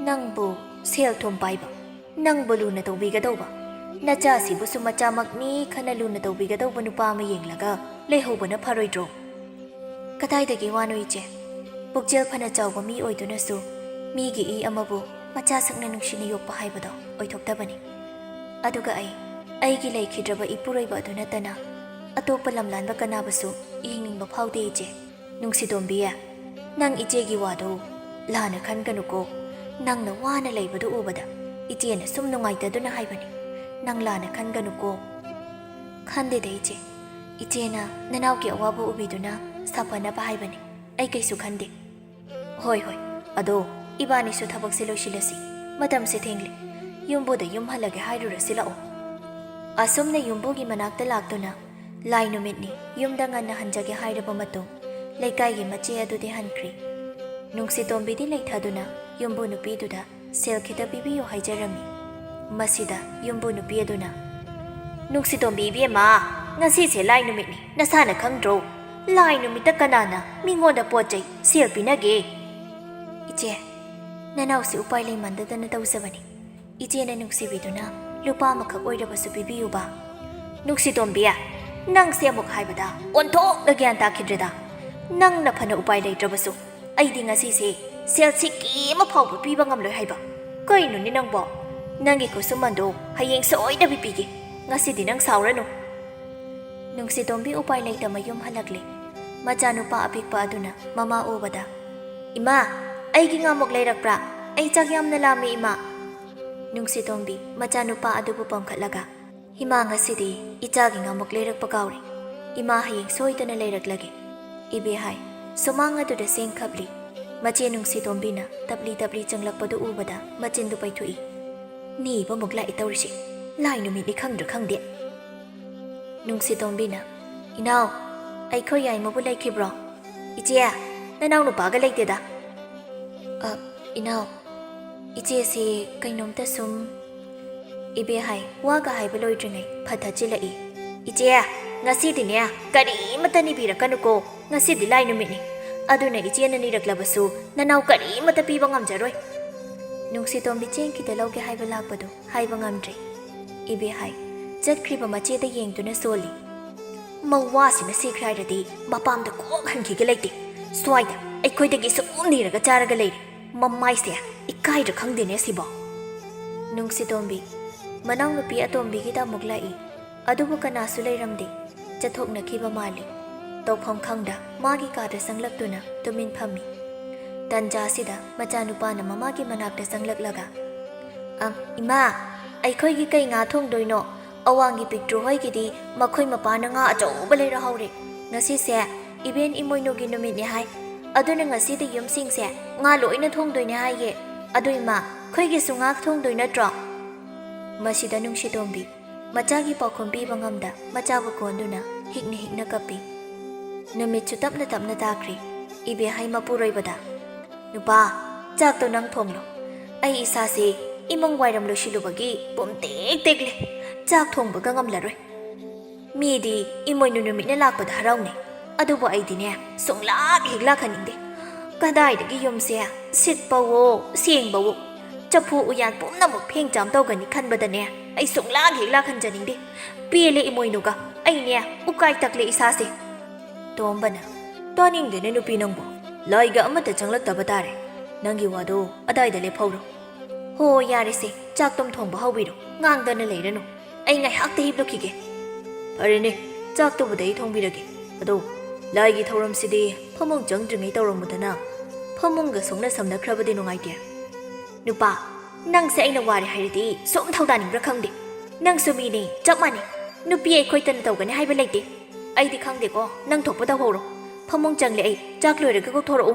ꯅꯪꯕꯨ ꯁꯦꯜ ꯊꯨꯝ ꯄꯥꯏꯕ, ꯅꯪꯕꯨ ꯂꯨꯅ ꯇꯧꯕꯤꯒꯗꯧꯕ, ꯅꯆꯥꯁꯤꯕꯨꯁꯨ ꯃꯆꯥꯃꯛꯅꯤ ꯈꯟꯅ ꯂꯨꯅ ꯇꯧꯕꯤꯒꯗꯧꯕ ꯅꯨꯄꯥ ꯑꯃ ꯌꯦꯡꯂꯒ ꯂꯩꯍꯧꯕꯅ ꯐꯔꯣꯏꯗ꯭ꯔꯣ? ꯀꯗꯥꯏꯗꯒꯤ ꯋꯥꯅꯣ ꯏꯆꯦ? ꯄꯨꯛꯆꯦꯜ ꯐꯅ ꯆꯥꯎꯕ ꯃꯤ ꯑꯣꯏꯗꯨꯅꯁꯨ ꯃꯤꯒꯤ ꯏ ꯑꯃꯕꯨ ꯃꯆꯥꯁꯛꯅ ꯅꯨꯡꯁꯤꯅ ꯌꯣꯛꯄ ꯍꯥꯏꯕꯗꯣ ꯑꯣꯏꯊꯣꯛꯇꯕꯅꯤ꯫ ꯑꯗꯨꯒ ꯑꯩ, ꯑꯩꯒꯤ ꯂꯩꯈꯤꯗ꯭ꯔꯕ ꯏꯄꯨꯔꯣꯏꯕ ꯑꯗꯨ ꯅꯠꯇꯅ ꯑꯇꯣꯞꯄ ꯂꯝꯂꯥꯟꯕ ꯀꯅꯥꯕꯨꯁꯨ ꯌꯦꯡꯅꯤꯡꯕ ꯐꯥꯎꯗꯦ ꯏꯆꯦ꯫ ꯅꯨꯡꯁꯤꯇꯣꯝꯕꯤ, ꯅꯪ ꯏꯆꯦꯒꯤ ꯋꯥꯗꯨ ꯂꯥꯟꯅ ꯈꯟꯒꯅꯨꯀꯣ꯫ ꯅꯪꯅ ꯋꯥꯅ ꯂꯩꯕꯗꯨ ꯎꯕꯗ ꯏꯆꯦꯅ ꯁꯨꯝ ꯅꯨꯡꯉꯥꯏꯇꯗꯨꯅ ꯍꯥꯏꯕꯅꯤ꯫ ꯅꯪ ꯂꯥꯟꯅ ꯈꯟꯒꯅꯨꯀꯣ꯫ ꯈꯟꯗꯦꯗ ꯏꯆꯦ, ꯏꯆꯦꯅ ꯅꯅꯥꯎꯒꯤ ꯑꯋꯥꯕ ꯎꯕꯤꯗꯨꯅ ꯁꯥꯐꯅꯕ ꯍꯥꯏꯕꯅꯤ꯫ ꯑꯩ ꯀꯩꯁꯨ ꯈꯟꯗꯦ꯫ ꯍꯣꯏ, ꯍꯣꯏ꯫ ꯑꯗꯣ, ꯏꯕꯥꯅꯤꯁꯨ ꯊꯕꯛꯁꯦ ꯂꯣꯏꯁꯤꯜꯂꯁꯤ꯫ ꯃꯇꯝꯁꯦ ꯊꯦꯡꯂꯦ꯫ ꯌꯨꯝꯕꯨꯗ ꯌꯨꯝ ꯍꯜꯂꯒꯦ ꯍꯥꯏꯔꯨꯔꯁꯤ ꯂꯥꯛꯑꯣ꯫ ꯑꯁꯨꯝꯅ ꯌꯨꯝꯕꯨꯒꯤ ꯃꯅꯥꯛꯇ ꯂꯥꯛꯇꯨꯅ, ꯂꯥꯏ ꯅꯨꯃꯤꯠꯅꯤ, ꯌꯨꯝꯗ ꯉꯟꯅ ꯍꯟꯖꯒꯦ ꯍꯥꯏꯔꯕ ꯃꯇꯨꯡ, ꯂꯩꯀꯥꯏꯒꯤ ꯃꯆꯦ ꯑꯗꯨꯗꯤ ꯍꯟꯈ꯭ꯔꯦ꯫ ꯅꯨꯡꯁꯤꯇꯣꯝꯕꯤꯗꯤ ꯂꯩꯊꯗꯨꯅ ꯌꯨꯝꯕꯨ ꯅꯨꯄꯤꯗꯨꯗ ꯁꯦꯜ ꯈꯤꯇ ꯄꯤꯕꯤꯌꯨ ꯍꯥꯏꯖꯔꯝꯃꯤ꯫ ꯃꯁꯤꯗ ꯌꯨꯝꯕꯨ ꯅꯨꯄꯤ ꯑꯗꯨꯅ, "ꯅꯨꯡꯁꯤꯇꯣꯝꯕꯤ ꯏꯕꯦꯝꯃ, ꯉꯁꯤꯁꯦ ꯂꯥꯏ ꯅꯨꯃꯤꯠꯅꯤ, ꯅꯁꯥꯅ ꯈꯪꯗ꯭ꯔꯣ? ꯂꯥꯏ ꯅꯨꯃꯤꯠꯇ ꯀꯅꯥꯅ ꯃꯤꯉꯣꯟꯗ ꯄꯣꯠ ꯆꯩ, ꯁꯦꯜ ꯄꯤꯅꯒꯦ?" "ꯏꯆꯦ, ꯅꯅꯥꯎꯁꯤ ꯎꯄꯥꯏ ꯂꯩꯃꯟꯗꯗꯅ ꯇꯧꯖꯕꯅꯤ꯫ ꯏꯆꯦꯅ ꯅꯨꯡꯁꯤꯕꯤꯗꯨꯅ ꯂꯨꯄꯥ ꯑꯃꯈꯛ ꯑꯣꯏꯔꯕꯁꯨ ꯄꯤꯕꯤꯌꯨꯕ꯫" "ꯅꯨꯡꯁꯤꯇꯣꯝꯕꯤ, ꯅꯪꯁꯦ ꯑꯃꯨꯛ ꯍꯥꯏꯕꯗ ꯑꯣꯟꯊꯣꯛꯅ ꯒ꯭ꯌꯥꯟ ꯇꯥꯈꯤꯗ꯭ꯔꯦꯗ꯫ ꯅꯪꯅ ꯐꯅ ꯎꯄꯥꯏ ꯂꯩꯇ꯭ꯔꯕꯁꯨ ꯑꯩꯗꯤ ꯉꯁꯤꯁꯦ ꯁꯦꯜ ꯁꯤꯀꯤ ꯑꯃ ꯐꯥꯎꯕ ꯄꯤꯕ ꯉꯝꯂꯣꯏ ꯍꯥꯏꯕ꯫ ꯀꯩꯅꯣꯅꯦ ꯅꯪꯕꯣ? ꯅꯪꯒꯤ ꯈꯨꯠꯁꯨꯃꯟꯗꯣ ꯍꯌꯦꯡ ꯁꯣꯏꯗꯕꯤ ꯄꯤꯒꯦ꯫ ꯉꯁꯤꯗꯤ ꯅꯪ ꯁꯥꯎꯔꯅꯨ꯫" ꯅꯨꯡꯁꯤꯇꯣꯝꯕꯤ ꯎꯄꯥꯏ ꯂꯩꯇ ꯃꯌꯨꯝ ꯍꯜꯂꯛꯂꯦ꯫ ꯃꯆꯥꯅꯨꯄꯥ ꯑꯄꯤꯛꯄ ꯑꯗꯨꯅ ꯃꯃꯥ ꯎꯕꯗ, "ꯏꯃꯥ, ꯑꯩꯒꯤ ꯉꯥꯃꯨꯛ ꯂꯩꯔꯛꯄ꯭ꯔꯥ? ꯑꯩ ꯆꯥꯛ ꯌꯥꯝꯅ ꯂꯥꯝꯃꯦ, ꯏꯃꯥ꯫" ꯅꯨꯡꯁꯤꯇꯣꯝꯕꯤ ꯃꯆꯥꯅꯨꯄꯥ ꯑꯗꯨꯕꯨ ꯄꯝꯈꯠꯂꯒ, "ꯏꯃꯥ, ꯉꯁꯤꯗꯤ ꯏꯆꯥꯒꯤ ꯉꯥꯃꯨꯛ ꯂꯩꯔꯛꯄ ꯀꯥꯎꯔꯦ꯫ ꯏꯃꯥ, ꯍꯌꯦꯡ ꯁꯣꯏꯗꯅ ꯂꯩꯔꯛꯂꯒꯦ", ꯏꯕꯦꯍꯥꯏ ꯁꯨꯃꯥꯡ ꯑꯗꯨꯗ ꯆꯦꯟꯈꯞꯂꯤ꯫ ꯃꯆꯦ ꯅꯨꯡꯁꯤꯇꯣꯝꯕꯤꯅ ꯇꯞꯂꯤ ꯇꯞꯂꯤ ꯆꯪꯂꯛꯄꯗꯨ ꯎꯕꯗ ꯃꯆꯤꯟꯗꯨ ꯄꯩꯊꯣꯛꯏ꯫ "ꯅꯤꯕꯃꯨꯛ ꯂꯥꯛꯏ ꯇꯧꯔꯤꯁꯤ꯫ ꯂꯥꯏ ꯅꯨꯃꯤꯠꯅꯤ ꯈꯪꯗ꯭ꯔꯥ ꯈꯪꯗꯦ"꯫ ꯅꯨꯡꯁꯤꯇꯣꯝꯕꯤꯅ, "ꯏꯅꯥꯎ, ꯑꯩꯈꯣꯏ ꯌꯥꯏꯃꯕꯨ ꯂꯩꯈꯤꯕ꯭ꯔꯣ?" "ꯏꯆꯦ, ꯅꯅꯥꯎ ꯅꯨꯄꯥꯒ ꯂꯩꯇꯦꯗ"꯫ "ꯑ, ꯏꯅꯥꯎ, ꯏꯆꯦꯁꯤ ꯀꯩꯅꯣꯝꯇ ꯁꯨꯝ"꯫ ꯏꯕꯦꯍꯥꯏ ꯋꯥꯒ ꯍꯥꯏꯕ ꯂꯣꯏꯗ꯭ꯔꯤꯉꯩ ꯐꯠ ꯊꯠꯆꯤꯜꯂꯛꯏ꯫ "ꯏꯆꯦ, ꯉꯁꯤꯗꯤꯅꯦ ꯀꯔꯤꯃꯠꯇ ꯅꯤꯕꯤꯔꯛꯀꯅꯨꯀꯣ꯫ ꯉꯁꯤꯗꯤ ꯂꯥꯏ ꯅꯨꯃꯤꯠꯅꯤ꯫ ꯑꯗꯨꯅ ꯏꯆꯦꯅ ꯅꯤꯔꯛꯂꯕꯁꯨ ꯅꯅꯥꯎ ꯀꯔꯤꯃꯠꯇ ꯄꯤꯕ ꯉꯝꯖꯔꯣꯏ"꯫ ꯅꯨꯡꯁꯤꯇꯣꯝꯕꯤ ꯆꯦꯡ ꯈꯤꯇ ꯂꯧꯒꯦ ꯍꯥꯏꯕ ꯂꯥꯛꯄꯗꯨ ꯍꯥꯏꯕ ꯉꯝꯗ꯭ꯔꯦ꯫ ꯏꯕꯦꯍꯥꯏ ꯆꯠꯈ꯭ꯔꯤꯕ ꯃꯆꯦꯗ ꯌꯦꯡꯗꯨꯅ ꯁꯣꯜꯂꯤ꯫ "ꯃꯋꯥꯁꯤꯅ ꯁꯤꯈ꯭ꯔꯦ ꯍꯥꯏꯔꯗꯤ ꯃꯄꯥꯝꯗ ꯀꯣꯛ ꯍꯟꯈꯤꯒꯦ ꯂꯩꯇꯦ꯫ ꯁ꯭ꯋꯥꯏꯗ ꯑꯩꯈꯣꯏꯗꯒꯤ ꯁꯨꯝ ꯅꯤꯔꯒ ꯆꯥꯔꯒ ꯂꯩꯔꯦ꯫ ꯃꯃꯥꯏꯁꯦ ꯏꯀꯥꯏꯗ꯭ꯔꯥ ꯈꯪꯗꯦꯅꯦ ꯁꯤꯕꯣ"꯫ ꯅꯨꯡꯁꯤꯇꯣꯝꯕꯤ ꯃꯅꯥꯎꯅꯨꯄꯤ ꯑꯇꯣꯝꯕꯤꯒꯤꯗ ꯑꯃꯨꯛ ꯂꯥꯛꯏ꯫ ꯑꯗꯨꯕꯨ ꯀꯅꯥꯁꯨ ꯂꯩꯔꯝꯗꯦ꯫ ꯆꯠꯊꯣꯛꯅꯈꯤꯕ ꯃꯥꯜꯂꯤ꯫ ꯇꯧꯐꯝ ꯈꯪꯗ ꯃꯥꯒꯤ ꯀꯥꯗ ꯆꯪꯂꯛꯇꯨꯅ ꯇꯨꯃꯤꯟ ꯐꯝꯃꯤ꯫ ꯇꯟꯖꯥꯁꯤꯗ ꯃꯆꯥꯅꯨꯄꯥꯅ ꯃꯃꯥꯒꯤ ꯃꯅꯥꯛꯇ ꯆꯪꯂꯛꯂꯒ, "ꯑ, ꯏꯃꯥ, ꯑꯩꯈꯣꯏꯒꯤ ꯀꯩ ꯉꯥ ꯊꯣꯡꯗꯣꯏꯅꯣ? ꯑꯋꯥꯡꯒꯤ ꯄꯤꯛꯇ꯭ꯔꯨ ꯍꯣꯏꯒꯤꯗꯤ ꯃꯈꯣꯏ ꯃꯄꯥꯅ ꯉꯥ ꯑꯆꯧꯕ ꯂꯩꯔꯍꯧꯔꯦ꯫ ꯉꯁꯤꯁꯦ ꯏꯕꯦꯟ ꯏꯃꯣꯏꯅꯨꯒꯤ ꯅꯨꯃꯤꯠꯅꯦ ꯍꯥꯏ꯫ ꯑꯗꯨꯅ ꯉꯁꯤꯗꯤ ꯌꯨꯝꯁꯤꯡꯁꯦ ꯉꯥ ꯂꯣꯏꯅ ꯊꯣꯡꯗꯣꯏꯅꯦ ꯍꯥꯏꯌꯦ꯫ ꯑꯗꯨ ꯏꯃꯥ, ꯑꯩꯈꯣꯏꯒꯤꯁꯨ ꯉꯥ ꯊꯣꯡꯗꯣꯏ ꯅꯠꯇ꯭ꯔꯣ?" ꯃꯁꯤꯗ ꯅꯨꯡꯁꯤꯇꯣꯝꯕꯤ ꯃꯆꯥꯒꯤ ꯄꯥꯎꯈꯨꯝ ꯄꯤꯕ ꯉꯝꯗ ꯃꯆꯥꯕꯨ ꯀꯣꯟꯗꯨꯅ ꯍꯤꯛꯅ ꯍꯤꯛꯅ ꯀꯞꯄꯤ꯫ ꯅꯨꯃꯤꯠꯁꯨ ꯇꯞꯅ ꯇꯞꯅ ꯇꯥꯈ꯭ꯔꯦ꯫ ꯏꯕꯦꯍꯩ ꯃꯄꯨꯔꯣꯏꯕꯗ, "ꯅꯨꯄꯥ, ꯆꯥꯛꯇꯣ ꯅꯪ ꯊꯣꯡꯂꯣ꯫ ꯑꯩ ꯏꯁꯥꯁꯦ ꯏꯃꯨꯡ ꯋꯥꯏꯔꯝ ꯂꯣꯏꯁꯤꯜꯂꯨꯕꯒꯤ ꯄꯨꯝ ꯇꯦꯛ ꯇꯦꯛꯂꯦ꯫ ꯆꯥꯛ ꯊꯣꯡꯕꯒ ꯉꯝꯂꯔꯣꯏ꯫ ꯃꯤꯗꯤ ꯏꯃꯣꯏꯅꯨ ꯅꯨꯃꯤꯠꯅ ꯂꯥꯛꯄꯗ ꯍꯔꯥꯎꯅꯩ, ꯑꯗꯨꯕꯨ ꯑꯩꯗꯤꯅꯦ ꯁꯨꯡꯂꯥꯛ ꯍꯦꯛ ꯂꯥꯛꯍꯟꯅꯤꯡꯗꯦ꯫ ꯀꯗꯥꯏꯗꯒꯤ ꯌꯨꯝꯁꯦ ꯁꯤꯠꯄꯋꯣ ꯁꯦꯡꯕꯋꯣ, ꯆꯐꯨ ꯎꯌꯥꯟ ꯄꯨꯝꯅꯃꯛ ꯐꯦꯡ ꯆꯥꯝ ꯇꯧꯒꯅꯤ ꯈꯟꯕꯗꯅꯦ ꯑꯩ ꯁꯨꯡꯂꯥꯛ ꯍꯦꯛ ꯂꯥꯛꯍꯟꯖꯅꯤꯡꯗꯦ꯫ ꯄꯦꯜꯂꯦ ꯏꯃꯣꯏꯅꯨꯒ, ꯑꯩꯅꯦ ꯎꯀꯥꯏ ꯇꯛꯂꯦ ꯏꯁꯥꯁꯦ"꯫ ꯇꯣꯝꯕꯅ, "ꯇꯥꯅꯤꯡꯗꯦꯅꯦ ꯅꯨꯄꯤ ꯅꯪꯕꯨ, ꯂꯥꯏꯒ ꯑꯃꯠꯇ ꯆꯪꯂꯛꯇꯕ ꯇꯥꯔꯦ꯫ ꯅꯪꯒꯤ ꯋꯥꯗꯣ ꯑꯗꯥꯏꯗ ꯂꯦꯞꯍꯧꯔꯣ꯫ ꯍꯣ, ꯌꯥꯔꯦꯁꯦ, ꯆꯥꯛꯇꯨꯝ ꯊꯣꯡꯕ ꯍꯧꯕꯤꯔꯣ, ꯉꯥꯡꯗꯅ ꯂꯩꯔꯅꯨ꯫ ꯑꯩ ꯉꯥꯏꯍꯥꯛꯇ ꯍꯤꯞꯂꯨꯈꯤꯒꯦ"꯫ "ꯐꯔꯦꯅꯦ, ꯆꯥꯛꯇꯨꯕꯨꯗꯤ ꯑꯩ ꯊꯣꯡꯕꯤꯔꯒꯦ꯫ ꯑꯗꯣ ꯂꯥꯏꯒꯤ ꯊꯧꯔꯝꯁꯤꯗꯤ ꯐꯃꯨꯡ ꯆꯪꯗ꯭ꯔꯤꯉꯩ ꯇꯧꯔꯝꯃꯨꯗꯅ꯫ ꯐꯃꯨꯡꯒ ꯁꯣꯛꯅ ꯁꯝꯅꯈ꯭ꯔꯕꯗꯤ ꯅꯨꯡꯉꯥꯏꯇꯦ"꯫ "ꯅꯨꯄꯥ, ꯅꯪꯁꯦ ꯑꯩꯅ ꯋꯥꯔꯦ ꯍꯥꯏꯔꯗꯤ ꯁꯨꯝ ꯊꯧꯗꯥꯅꯤꯡꯕ꯭ꯔꯥ ꯈꯪꯗꯦ꯫ ꯅꯪꯁꯨ ꯃꯤꯅꯤ, ꯆꯞ ꯃꯥꯟꯅꯩ꯫ ꯅꯨꯄꯤ ꯑꯩꯈꯣꯏꯇꯅ ꯇꯧꯒꯅꯤ ꯍꯥꯏꯕ ꯂꯩꯇꯦ꯫ ꯑꯩꯗꯤ ꯈꯪꯗꯦꯀꯣ, ꯅꯪ ꯊꯣꯛꯄ ꯇꯧꯍꯧꯔꯣ꯫ ꯐꯃꯨꯡ ꯆꯪꯂꯦ ꯑꯩ, ꯆꯥꯛ ꯂꯣꯏꯔꯒ ꯀꯧꯊꯣꯔꯛꯎ꯫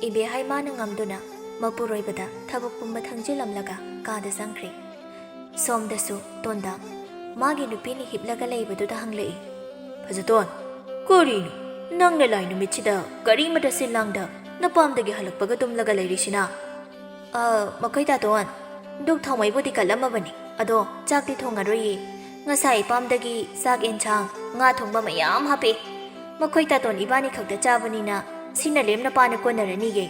ꯏꯕꯦꯍꯥꯏ ꯃꯥꯅ ꯉꯝꯗꯨꯅ ꯃꯄꯨꯔꯣꯏꯕꯗ ꯊꯕꯛ ꯄꯨꯝꯕ ꯊꯪꯖꯤꯜꯂꯝꯂꯒ ꯀꯥꯗ ꯆꯪꯈ꯭ꯔꯦ꯫ ꯁꯣꯝꯗꯁꯨ ꯇꯣꯟꯗꯥ ꯃꯥꯒꯤ ꯅꯨꯄꯤꯅ ꯍꯤꯞꯂꯒ ꯂꯩꯕꯗꯨꯗ ꯍꯪꯂꯛꯏ꯫ "ꯐꯖꯇꯣꯟ, ꯀꯔꯤꯅꯣ? ꯅꯪꯅ ꯂꯥꯏ ꯅꯨꯃꯤꯠꯁꯤꯗ ꯀꯔꯤꯃꯇ ꯁꯤꯜ ꯂꯥꯡꯗ ꯅꯄꯥꯝꯗꯒꯤ ꯍꯜꯂꯛꯄꯒ ꯇꯨꯝꯂꯒ ꯂꯩꯔꯤꯁꯤꯅ?" "ꯑ, ꯃꯈꯣꯏ ꯇꯥꯇꯣꯟ, ꯙꯨꯛ ꯊꯥꯎꯃꯩꯕꯨꯗꯤ ꯀꯠꯂꯝꯃꯕꯅꯤ, ꯑꯗꯣ ꯆꯥꯛꯇꯤ ꯊꯣꯡꯉꯔꯣꯏꯌꯦ꯫ ꯉꯁꯥꯏ ꯏꯄꯥꯝꯗꯒꯤ ꯆꯥꯛ ꯑꯦꯟꯁꯥꯡ, ꯉꯥ ꯊꯣꯡꯕ ꯃꯌꯥꯝ ꯍꯥꯞꯄꯦ꯫ ꯃꯈꯣꯏ ꯇꯥꯇꯣꯟ ꯏꯕꯥꯅꯤ ꯈꯛꯇ ꯆꯥꯕꯅꯤꯅ ꯁꯤꯅ ꯂꯦꯝꯅ ꯄꯥꯅ ꯀꯣꯟꯅꯔꯅꯤꯌꯦ꯫"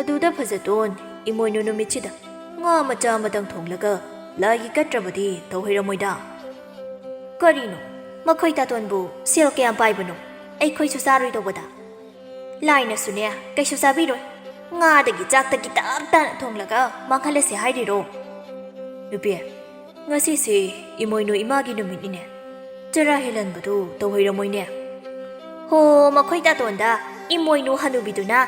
"ꯑꯗꯨꯗ ꯐꯖꯇꯣꯟ, ꯏꯃꯣꯏꯅꯨ ꯅꯨꯃꯤꯠꯁꯤꯗ ꯉꯥ ꯃꯆꯥ ꯑꯃꯇꯪ ꯊꯣꯡꯂꯒ ꯂꯥꯏꯒꯤ ꯀꯠꯇ꯭ꯔꯕꯗꯤ ꯇꯧꯍꯩꯔꯝꯃꯣꯏꯗ꯫" "ꯀꯔꯤꯅꯣ? ꯃꯈꯣꯏ ꯇꯥꯇꯣꯟꯕꯨ ꯁꯦꯜ ꯀꯌꯥꯝ ꯄꯥꯏꯕꯅꯣ? ꯑꯩꯈꯣꯏꯁꯨ ꯆꯥꯔꯣꯏꯗꯧꯕꯗ?" "ꯂꯥꯏꯅꯁꯨꯅꯦ, ꯀꯩꯁꯨ ꯆꯥꯕꯤꯔꯣꯏ꯫ ꯉꯥꯗꯒꯤ ꯆꯥꯛꯇꯒꯤ ꯇꯞ ꯇꯥꯅ ꯊꯣꯡꯂꯒ ꯃꯥꯡꯍꯜꯂꯁꯦ ꯍꯥꯏꯔꯤꯔꯣ?" "ꯅꯨꯄꯤ, ꯉꯁꯤꯁꯦ ꯏꯃꯣꯏꯅꯨ ꯏꯃꯥꯒꯤ ꯅꯨꯃꯤꯠꯅꯤꯅꯦ꯫ ꯆꯔꯥ ꯍꯦꯜꯍꯟꯕꯗꯨ ꯇꯧꯍꯩꯔꯝꯃꯣꯏꯅꯦ꯫" "ꯍꯣ, ꯃꯈꯣꯏ ꯇꯥꯇꯣꯟꯗ ꯏꯃꯣꯏꯅꯨ ꯍꯅꯨꯕꯤꯗꯨꯅ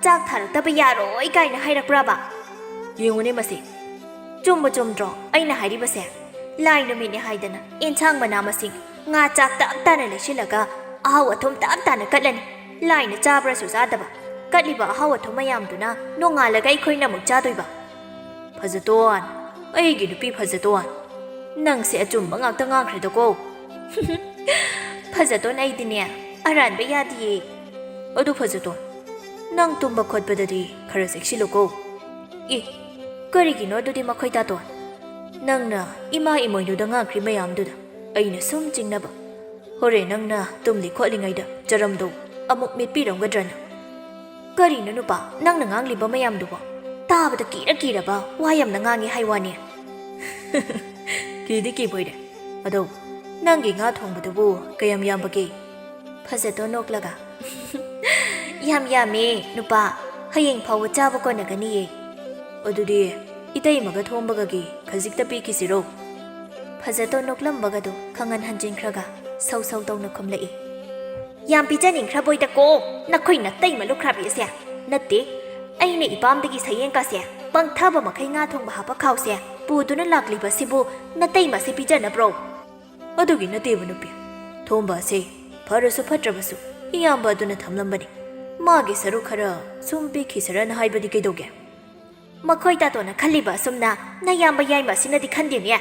ꯆꯥꯛ ꯊꯥꯔꯛꯇꯕ ꯌꯥꯔꯣꯏ ꯀꯥꯏꯅ ꯍꯥꯏꯔꯛꯄ꯭ꯔꯕ? ꯌꯦꯡꯉꯨꯅꯦ ꯃꯁꯤ꯫ ꯆꯨꯝꯕ ꯆꯨꯝꯗ꯭ꯔꯣ ꯑꯩꯅ ꯍꯥꯏꯔꯤꯕꯁꯦ? ꯂꯥꯏ ꯅꯨꯃꯤꯠꯅꯤ ꯍꯥꯏꯗꯅ ꯑꯦꯟꯁꯥꯡ ꯃꯅꯥ ꯃꯁꯤꯡ, ꯉꯥ ꯆꯥꯛ ꯇꯞ ꯇꯥꯅ ꯂꯩꯁꯤꯜꯂꯒ ꯑꯍꯥꯎ ꯑꯊꯨꯝ ꯇꯞ ꯇꯥꯅ ꯀꯠꯂꯅꯤ꯫ ꯂꯥꯏꯅ ꯆꯥꯕ꯭ꯔꯁꯨ ꯆꯥꯗꯕ, ꯀꯠꯂꯤꯕ ꯑꯍꯥꯎ ꯑꯊꯨꯝ ꯃꯌꯥꯝꯗꯨꯅ ꯅꯣꯡꯉꯥꯜꯂꯒ ꯑꯩꯈꯣꯏꯅ ꯑꯃꯨꯛ ꯆꯥꯗꯣꯏꯕ꯫" "ꯐꯖꯇꯣꯟ, ꯑꯩꯒꯤ ꯅꯨꯄꯤ ꯐꯖꯇꯣꯟ, ꯅꯪꯁꯦ ꯑꯆꯨꯝꯕ ꯉꯥꯛꯇ ꯉꯥꯡꯈ꯭ꯔꯦꯗꯀꯣ꯫" "ꯐꯖꯇꯣꯟ, ꯑꯩꯗꯤꯅꯦ ꯑꯔꯥꯟꯕ ꯌꯥꯗꯤꯌꯦ꯫" "ꯑꯗꯨ ꯐꯖꯇꯣꯟ, ꯅꯪ ꯇꯨꯝꯕ ꯈꯣꯠꯄꯗꯗꯤ ꯈꯔ ꯆꯦꯛꯁꯤꯜꯂꯨꯀꯣ꯫" "ꯑꯦ, ꯀꯔꯤꯒꯤꯅꯣ ꯑꯗꯨꯗꯤ ꯃꯈꯣꯏ ꯇꯥꯇꯣꯟ? ꯅꯪꯅ ꯏꯃꯥ ꯏꯃꯣꯏꯅꯨꯗ ꯉꯥꯡꯈ꯭ꯔꯤ ꯃꯌꯥꯝꯗꯨꯗ ꯑꯩꯅ ꯁꯨꯝ ꯆꯤꯡꯅꯕ꯫ ꯍꯣꯔꯦꯟ ꯅꯪꯅ ꯇꯨꯝꯂꯤ ꯈꯣꯠꯂꯤꯉꯩꯗ ꯆꯔꯝꯗꯣ ꯑꯃꯨꯛ ꯃꯤꯠꯄꯤꯔꯝꯒꯗ꯭ꯔꯅ?" "ꯀꯔꯤꯅꯣ ꯅꯨꯄꯥ, ꯅꯪꯅ ꯉꯥꯡꯂꯤꯕ ꯃꯌꯥꯝꯗꯨꯕꯣ? ꯇꯥꯕꯗ ꯀꯤꯔ ꯀꯤꯔꯕ ꯋꯥ ꯌꯥꯝꯅ ꯉꯥꯡꯉꯤ ꯍꯥꯏ ꯋꯥꯅꯤ꯫" "ꯀꯤꯗꯤ ꯀꯤꯕꯣꯏꯔꯦ꯫ ꯑꯗꯣ ꯅꯪꯒꯤ ꯉꯥ ꯊꯣꯡꯕꯗꯨꯕꯨ ꯀꯌꯥꯝ ꯌꯥꯝꯕꯒꯦ?" ꯐꯖꯇꯣꯟ ꯅꯣꯛꯂꯒ, "ꯌꯥꯝ ꯌꯥꯝꯃꯦ ꯅꯨꯄꯥ, ꯍꯌꯦꯡ ꯐꯥꯎꯕ ꯆꯥꯕ ꯀꯣꯟꯅꯒꯅꯤꯌꯦ꯫" "ꯑꯗꯨꯗꯤ ꯏꯇꯩꯃꯒ ꯊꯣꯝꯕꯒꯒꯤ ꯈꯖꯤꯛꯇ ꯄꯤꯈꯤꯁꯤꯔꯣ?" ꯐꯖꯇꯣꯟ ꯅꯣꯛꯂꯝꯕꯒꯗꯨ ꯈꯪꯍꯟ ꯍꯟꯖꯤꯟꯈ꯭ꯔꯒ ꯁꯧ ꯁꯧ ꯇꯧꯅ ꯈꯨꯝꯂꯛꯏ꯫ "ꯌꯥꯝ ꯄꯤꯖꯅꯤꯡꯈ꯭ꯔꯕꯣꯏꯗꯀꯣ ꯅꯈꯣꯏ ꯅꯇꯩꯃ ꯂꯨꯈ꯭ꯔꯥꯕꯤ ꯑꯁꯦ꯫ ꯅꯠꯇꯦ, ꯑꯩꯅ ꯏꯄꯥꯝꯗꯒꯤ ꯁꯌꯦꯡꯀꯥꯁꯦ ꯄꯪꯊꯕ ꯃꯈꯩ ꯉꯥ ꯊꯣꯡꯕ ꯍꯥꯞꯄ ꯈꯥꯎꯁꯦ ꯄꯨꯗꯨꯅ ꯂꯥꯛꯂꯤꯕ ꯑꯁꯤꯕꯨ ꯅꯇꯩꯃꯁꯦ ꯄꯤꯖꯅꯕ꯭ꯔꯣ? ꯑꯗꯨꯒꯤ ꯅꯠꯇꯦꯕ ꯅꯨꯄꯤ, ꯊꯣꯝꯕ ꯑꯁꯦ ꯐꯔꯁꯨ ꯐꯠꯇ꯭ꯔꯕꯁꯨ ꯏꯌꯥꯝꯕ ꯑꯗꯨꯅ ꯊꯝꯂꯝꯕꯅꯤ꯫ ꯃꯥꯒꯤ ꯁꯔꯨꯛ ꯈꯔ ꯁꯨꯝ ꯄꯤꯈꯤꯁꯤꯔꯅ ꯍꯥꯏꯕꯗꯤ ꯀꯩꯗꯧꯒꯦ? ꯃꯈꯣꯏ ꯇꯥꯇꯣꯟꯅ ꯈꯜꯂꯤꯕ ꯑꯁꯨꯝꯅ ꯅꯌꯥꯝꯕ ꯌꯥꯏꯃ ꯑꯁꯤꯅꯗꯤ ꯈꯟꯗꯦꯅꯦ꯫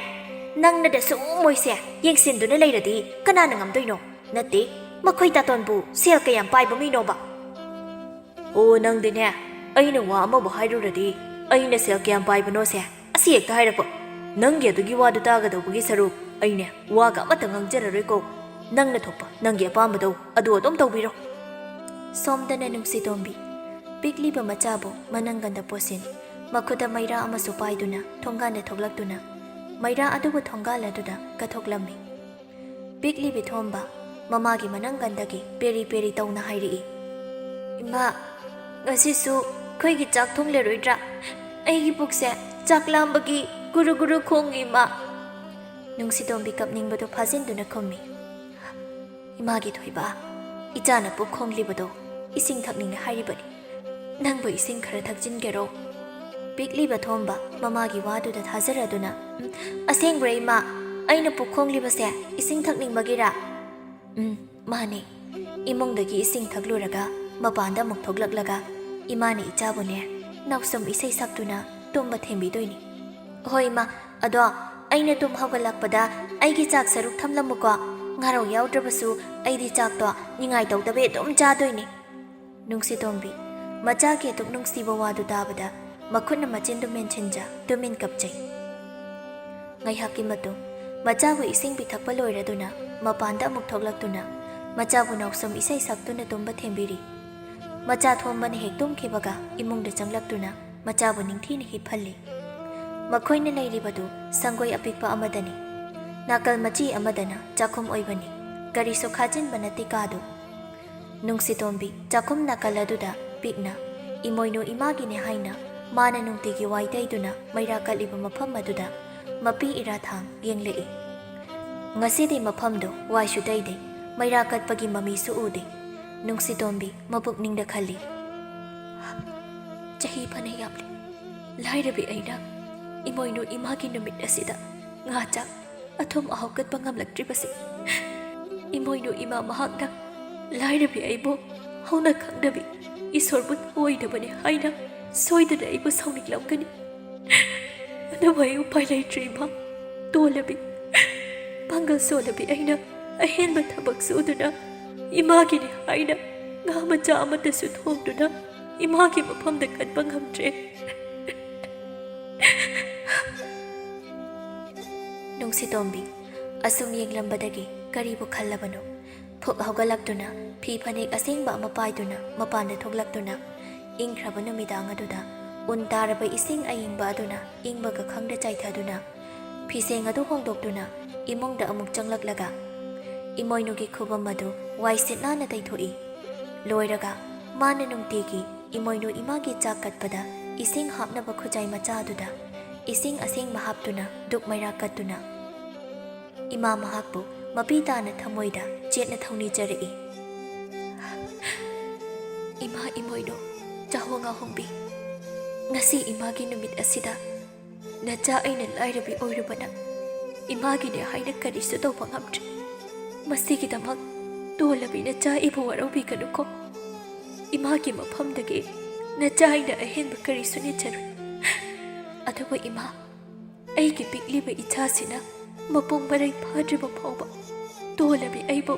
ꯅꯪꯅꯗ ꯁꯨꯝ ꯃꯣꯏꯁꯦ ꯌꯦꯡꯁꯤꯟꯗꯨꯅ ꯂꯩꯔꯗꯤ ꯀꯅꯥꯅ ꯉꯝꯗꯣꯏꯅꯣ? ꯅꯠꯇꯦ, ꯃꯈꯣꯏ ꯇꯥꯇꯣꯟꯕꯨ ꯁꯦꯜ ꯀꯌꯥꯝ ꯄꯥꯏꯕ ꯃꯤꯅꯣꯕ? ꯑꯣ, ꯅꯪꯗꯤꯅꯦ, ꯑꯩꯅ ꯋꯥ ꯑꯃꯕꯨ ꯍꯥꯏꯔꯨꯔꯗꯤ ꯑꯩꯅ ꯁꯦꯜ ꯀꯌꯥꯝ ꯄꯥꯏꯕꯅꯣꯁꯦ ꯑꯁꯤ ꯍꯦꯛꯇ ꯍꯥꯏꯔꯛꯄ꯫ ꯅꯪꯒꯤ ꯑꯗꯨꯒꯤ ꯋꯥꯗꯨ ꯇꯥꯒꯗꯧꯕꯒꯤ ꯁꯔꯨꯛ ꯑꯩꯅꯦ ꯋꯥꯒ ꯑꯃꯠꯇ ꯉꯥꯡꯖꯔꯔꯣꯏꯀꯣ꯫ ꯅꯪꯅ ꯊꯣꯛꯄ ꯅꯪꯒꯤ ꯑꯄꯥꯝꯕꯗꯧ ꯑꯗꯨ ꯑꯗꯨꯝ ꯇꯧꯕꯤꯔꯣ꯫ ꯁꯣꯝꯗꯅ ꯅꯨꯡꯁꯤꯇꯣꯝꯕꯤ ꯄꯤꯛꯂꯤꯕ ꯃꯆꯥꯕꯨ ꯃꯅꯪꯒꯟꯗ ꯄꯣꯠꯁꯤꯟ, ꯃꯈꯨꯠꯇ ꯃꯩꯔꯥ ꯑꯃꯁꯨ ꯄꯥꯏꯗꯨꯅ ꯊꯣꯡꯒꯥꯟꯗ ꯊꯣꯛꯂꯛꯇꯨꯅ ꯃꯩꯔꯥ ꯑꯗꯨꯕꯨ ꯊꯣꯡꯒꯥꯜ ꯑꯗꯨꯗ ꯀꯠꯊꯣꯛꯂꯝꯃꯤ꯫ ꯄꯤꯛꯂꯤꯕꯤ ꯊꯣꯝꯕ ꯃꯃꯥꯒꯤ ꯃꯅꯪꯒꯟꯗꯒꯤ ꯄꯦꯔꯤ ꯄꯦꯔꯤ ꯇꯧꯅ ꯍꯥꯏꯔꯛꯏ, "ꯏꯃꯥ, ꯉꯁꯤꯁꯨ ꯑꯩꯈꯣꯏꯒꯤ ꯆꯥꯛ ꯊꯣꯡꯂꯔꯣꯏꯗ꯭ꯔꯥ? ꯑꯩꯒꯤ ꯄꯨꯛꯁꯦ ꯆꯥꯛ ꯂꯥꯝꯕꯒꯤ ꯒꯨꯔꯨ ꯒꯨꯔꯨ ꯈꯣꯡꯉꯤ, ꯏꯃꯥ꯫" ꯅꯨꯡꯁꯤꯇꯣꯝꯕꯤ ꯀꯞꯅꯤꯡꯕꯗꯨ ꯐꯥꯖꯤꯟꯗꯨꯅ ꯈꯨꯝꯃꯤ, "ꯏꯃꯥꯒꯤ ꯊꯣꯏꯕ, ꯏꯆꯥꯅ ꯄꯨꯛ ꯈꯣꯡꯂꯤꯕꯗꯣ ꯏꯁꯤꯡ ꯊꯛꯅꯤꯡꯉꯦ ꯍꯥꯏꯔꯤꯕꯅꯤ꯫ ꯅꯪꯕꯨ ꯏꯁꯤꯡ ꯈꯔ ꯊꯛꯆꯤꯟꯒꯦꯔꯣ?" ꯄꯤꯛꯂꯤꯕ ꯊꯣꯝꯕ ꯃꯃꯥꯒꯤ ꯋꯥꯗꯨꯗ ꯊꯥꯖꯔꯗꯨꯅ, "ꯎꯝ, ꯑꯁꯦꯡꯕ꯭ꯔꯥ ꯏꯃꯥ? ꯑꯩꯅ ꯄꯨꯛ ꯈꯣꯡꯂꯤꯕꯁꯦ ꯏꯁꯤꯡ ꯊꯛꯅꯤꯡꯕꯒꯤꯔꯥ?" "ꯎꯝ, ꯃꯥꯅꯦ꯫ ꯏꯃꯨꯡꯗꯒꯤ ꯏꯁꯤꯡ ꯊꯛꯂꯨꯔꯒ ꯃꯄꯥꯟꯗ ꯑꯃꯨꯛ ꯊꯣꯛꯂꯛꯂꯒ ꯏꯃꯥꯅ ꯏꯆꯥꯕꯨꯅꯦ ꯅꯥꯎꯁꯨꯝ ꯏꯁꯩ ꯁꯛꯇꯨꯅ ꯇꯨꯝꯕ ꯊꯦꯝꯕꯤꯗꯣꯏꯅꯤ꯫" "ꯍꯣꯏ ꯏꯃꯥ, ꯑꯗꯣ ꯑꯩꯅ ꯇꯨꯝ ꯍꯧꯒꯠꯂꯛꯄꯗ ꯑꯩꯒꯤ ꯆꯥꯛ ꯁꯔꯨꯛ ꯊꯝꯂꯝꯃꯨꯀꯣ꯫ ꯉꯥꯔꯧ ꯌꯥꯎꯗ꯭ꯔꯕꯁꯨ ꯑꯩꯗꯤ ꯆꯥꯛꯇꯣ ꯅꯤꯡꯉꯥꯏ ꯇꯧꯗꯕꯤ ꯑꯗꯨꯝ ꯆꯥꯗꯣꯏꯅꯤ꯫" ꯅꯨꯡꯁꯤꯇꯣꯝꯕꯤ ꯃꯆꯥꯒꯤ ꯑꯗꯨꯛ ꯅꯨꯡꯁꯤꯕ ꯋꯥꯗꯨ ꯇꯥꯕꯗ ꯃꯈꯨꯠꯅ ꯃꯆꯤꯟꯗꯨ ꯃꯦꯟꯁꯤꯟꯖ ꯇꯨꯃꯤꯟ ꯀꯞꯆꯩ꯫ ꯉꯥꯏꯍꯥꯛꯀꯤ ꯃꯇꯨꯡ ꯃꯆꯥꯕꯨ ꯏꯁꯤꯡ ꯄꯤꯊꯛꯄ ꯂꯣꯏꯔꯗꯨꯅ ꯃꯄꯥꯟꯗ ꯑꯃꯨꯛ ꯊꯣꯛꯂꯛꯇꯨꯅ ꯃꯆꯥꯕꯨ ꯅꯥꯎꯁꯨꯝ ꯏꯁꯩ ꯁꯛꯇꯨꯅ ꯇꯨꯝꯕ ꯊꯦꯝꯕꯤꯔꯤ꯫ ꯃꯆꯥ ꯊꯣꯝꯕꯅ ꯍꯦꯛ ꯇꯨꯝꯈꯤꯕꯒ ꯏꯃꯨꯡꯗ ꯆꯪꯂꯛꯇꯨꯅ ꯃꯆꯥꯕꯨ ꯅꯤꯡꯊꯤꯅ ꯍꯤꯞꯍꯜꯂꯤ꯫ ꯃꯈꯣꯏꯅ ꯂꯩꯔꯤꯕꯗꯨ ꯁꯪꯒꯣꯏ ꯑꯄꯤꯛꯄ ꯑꯃꯗꯅꯤ꯫ ꯅꯥꯀꯜ ꯃꯆꯤ ꯑꯃꯗꯅ ꯆꯥꯛꯈꯨꯝ ꯑꯣꯏꯕꯅꯤ꯫ ꯀꯔꯤꯁꯨ ꯈꯥꯖꯤꯟꯕ ꯅꯠꯇꯦ ꯀꯥꯗꯨ꯫ ꯅꯨꯡꯁꯤꯇꯣꯝꯕꯤ ꯆꯥꯛꯈꯨꯝ ꯅꯥꯀꯜ ꯑꯗꯨꯗ ꯄꯤꯛꯅ ꯏꯃꯣꯏꯅꯨ ꯏꯃꯥꯒꯤꯅꯦ ꯍꯥꯏꯅ ꯃꯥꯅ ꯅꯨꯡꯇꯤꯒꯤ ꯋꯥꯏ ꯇꯩꯗꯨꯅ ꯃꯩꯔꯥ ꯀꯠꯂꯤꯕ ꯃꯐꯝ ꯑꯗꯨꯗ ꯃꯄꯤ ꯏꯔꯥꯊꯥꯡ ꯌꯦꯡꯂꯛꯏ꯫ ꯉꯁꯤꯗꯤ ꯃꯐꯝꯗꯨ ꯋꯥꯏꯁꯨ ꯇꯩꯗꯦ, ꯃꯩꯔꯥ ꯀꯠꯄꯒꯤ ꯃꯃꯤꯁꯨ ꯎꯗꯦ꯫ ꯅꯨꯡꯁꯤꯇꯣꯝꯕꯤ ꯃꯄꯨꯛꯅꯤꯡꯗ ꯈꯜꯂꯤ, "ꯆꯍꯤ ꯐꯅ ꯌꯥꯝꯂꯦ, ꯂꯥꯏꯔꯕꯤ ꯑꯩꯅ ꯏꯃꯣꯏꯅꯨ ꯏꯃꯥꯒꯤ ꯅꯨꯃꯤꯠ ꯑꯁꯤꯗ ꯉꯥ ꯆꯥꯛ ꯑꯊꯨꯝ ꯑꯍꯥꯎ ꯀꯠꯄ ꯉꯝꯂꯛꯇ꯭ꯔꯤꯕꯁꯦ꯫ ꯏꯃꯣꯏꯅꯨ ꯏꯃꯥ ꯃꯍꯥꯛꯅ ꯂꯥꯏꯔꯕꯤ ꯑꯩꯕꯨ ꯍꯧꯅ ꯈꯪꯗꯕꯤ ꯏꯁꯣꯔꯕꯨ ꯊꯧꯑꯣꯏꯗꯕꯅꯤ ꯍꯥꯏꯅ ꯁꯣꯏꯗꯅ ꯑꯩꯕꯨ ꯁꯥꯎꯅꯤꯡꯂꯝꯒꯅꯤ꯫ ꯑꯗꯨꯕꯨ ꯑꯩ ꯎꯄꯥꯏ ꯂꯩꯇ꯭ꯔꯦ ꯏꯃꯥ꯫ ꯇꯣꯜꯂꯕꯤ, ꯄꯥꯡꯒꯜ ꯁꯣꯜꯂꯕꯤ ꯑꯩꯅ ꯑꯍꯦꯟꯕ ꯊꯕꯛ ꯁꯨꯗꯨꯅ ꯏꯃꯥꯒꯤꯅꯤ ꯍꯥꯏꯅ ꯉꯥ ꯃꯆꯥ ꯑꯃꯠꯇꯁꯨ ꯊꯣꯡꯗꯨꯅ ꯏꯃꯥꯒꯤ ꯃꯐꯝꯗ ꯀꯠꯄ ꯉꯝꯗ꯭ꯔꯦ꯫ ꯅꯨꯡꯁꯤꯇꯣꯝꯕꯤ, ꯑꯁꯨꯝ ꯌꯦꯡꯂꯝꯕꯗꯒꯤ ꯀꯔꯤꯕꯨ ꯈꯜꯂꯕꯅꯣ? ꯐꯨꯛ ꯍꯧꯒꯠꯂꯛꯇꯨꯅ ꯐꯤ ꯐꯅꯦꯛ ꯑꯁꯦꯡꯕ ꯑꯃ ꯄꯥꯏꯗꯨꯅ ꯃꯄꯥꯟꯗ ꯊꯣꯛꯂꯛꯇꯨꯅ ꯏꯪꯈ꯭ꯔꯕ ꯅꯨꯃꯤꯗꯥꯡ ꯑꯗꯨꯗ ꯎꯟ ꯇꯥꯔꯕ ꯏꯁꯤꯡ ꯑꯏꯪꯕ ꯑꯗꯨꯅ ꯏꯪꯕꯒ ꯈꯪꯗ ꯆꯥꯏꯊꯗꯨꯅ ꯐꯤꯁꯦꯡ ꯑꯗꯨ ꯍꯣꯡꯗꯣꯛꯇꯨꯅ ꯏꯃꯨꯡꯗ ꯑꯃꯨꯛ ꯆꯪꯂꯛꯂꯒ ꯏꯃꯣꯏꯅꯨꯒꯤ ꯈꯨꯕꯝ ꯑꯗꯨ ꯋꯥꯏ ꯁꯤꯠ ꯅꯥꯟꯅ ꯇꯩꯊꯣꯛꯏ꯫ ꯂꯣꯏꯔꯒ ꯃꯥꯅ ꯅꯨꯡꯇꯤꯒꯤ ꯏꯃꯣꯏꯅꯨ ꯏꯃꯥꯒꯤ ꯆꯥꯛ ꯀꯠꯄꯗ ꯏꯁꯤꯡ ꯍꯥꯞꯅꯕ ꯈꯨꯖꯥꯏ ꯃꯆꯥ ꯑꯗꯨꯗ ꯏꯁꯤꯡ ꯑꯁꯦꯡꯕ ꯍꯥꯞꯇꯨꯅ ꯙꯨꯞ ꯃꯩꯔꯥ ꯀꯠꯇꯨꯅ ꯏꯃꯥ ꯃꯍꯥꯛꯄꯨ ꯃꯄꯤ ꯇꯥꯅ ꯊꯃꯣꯏꯗ ꯆꯦꯠꯅ ꯊꯧꯅꯤꯖꯔꯛꯏ꯫ ꯏꯃꯥ ꯏꯃꯣꯏꯅꯨ, ꯆꯥꯍꯣ ꯉꯥꯍꯣꯡꯕꯤ, ꯉꯁꯤ ꯏꯃꯥꯒꯤ ꯅꯨꯃꯤꯠ ꯑꯁꯤꯗ ꯅꯆꯥ ꯑꯩꯅ ꯂꯥꯏꯔꯕꯤ ꯑꯣꯏꯔꯨꯕꯅ ꯏꯃꯥꯒꯤꯅꯦ ꯍꯥꯏꯅ ꯀꯔꯤꯁꯨ ꯇꯧꯕ ꯉꯝꯗ꯭ꯔꯦ꯫ ꯃꯁꯤꯒꯤꯗꯃꯛ ꯇꯣꯜꯂꯕꯤ ꯅꯆꯥ ꯑꯩꯕꯨ ꯋꯥꯔꯧꯕꯤꯒꯅꯨꯀꯣ꯫ ꯏꯃꯥꯒꯤ ꯃꯐꯝꯗꯒꯤ ꯅꯆꯥ ꯑꯩꯅ ꯑꯍꯦꯟꯕ ꯀꯔꯤꯁꯨ ꯅꯤꯖꯔꯨꯏ꯫ ꯑꯗꯨꯕꯨ ꯏꯃꯥ, ꯑꯩꯒꯤ ꯄꯤꯛꯂꯤꯕ ꯏꯆꯥꯁꯤꯅ ꯃꯄꯨꯡ ꯃꯔꯩ ꯐꯥꯗ꯭ꯔꯤꯕ ꯐꯥꯎꯕ ꯇꯣꯜꯂꯕꯤ ꯑꯩꯕꯨ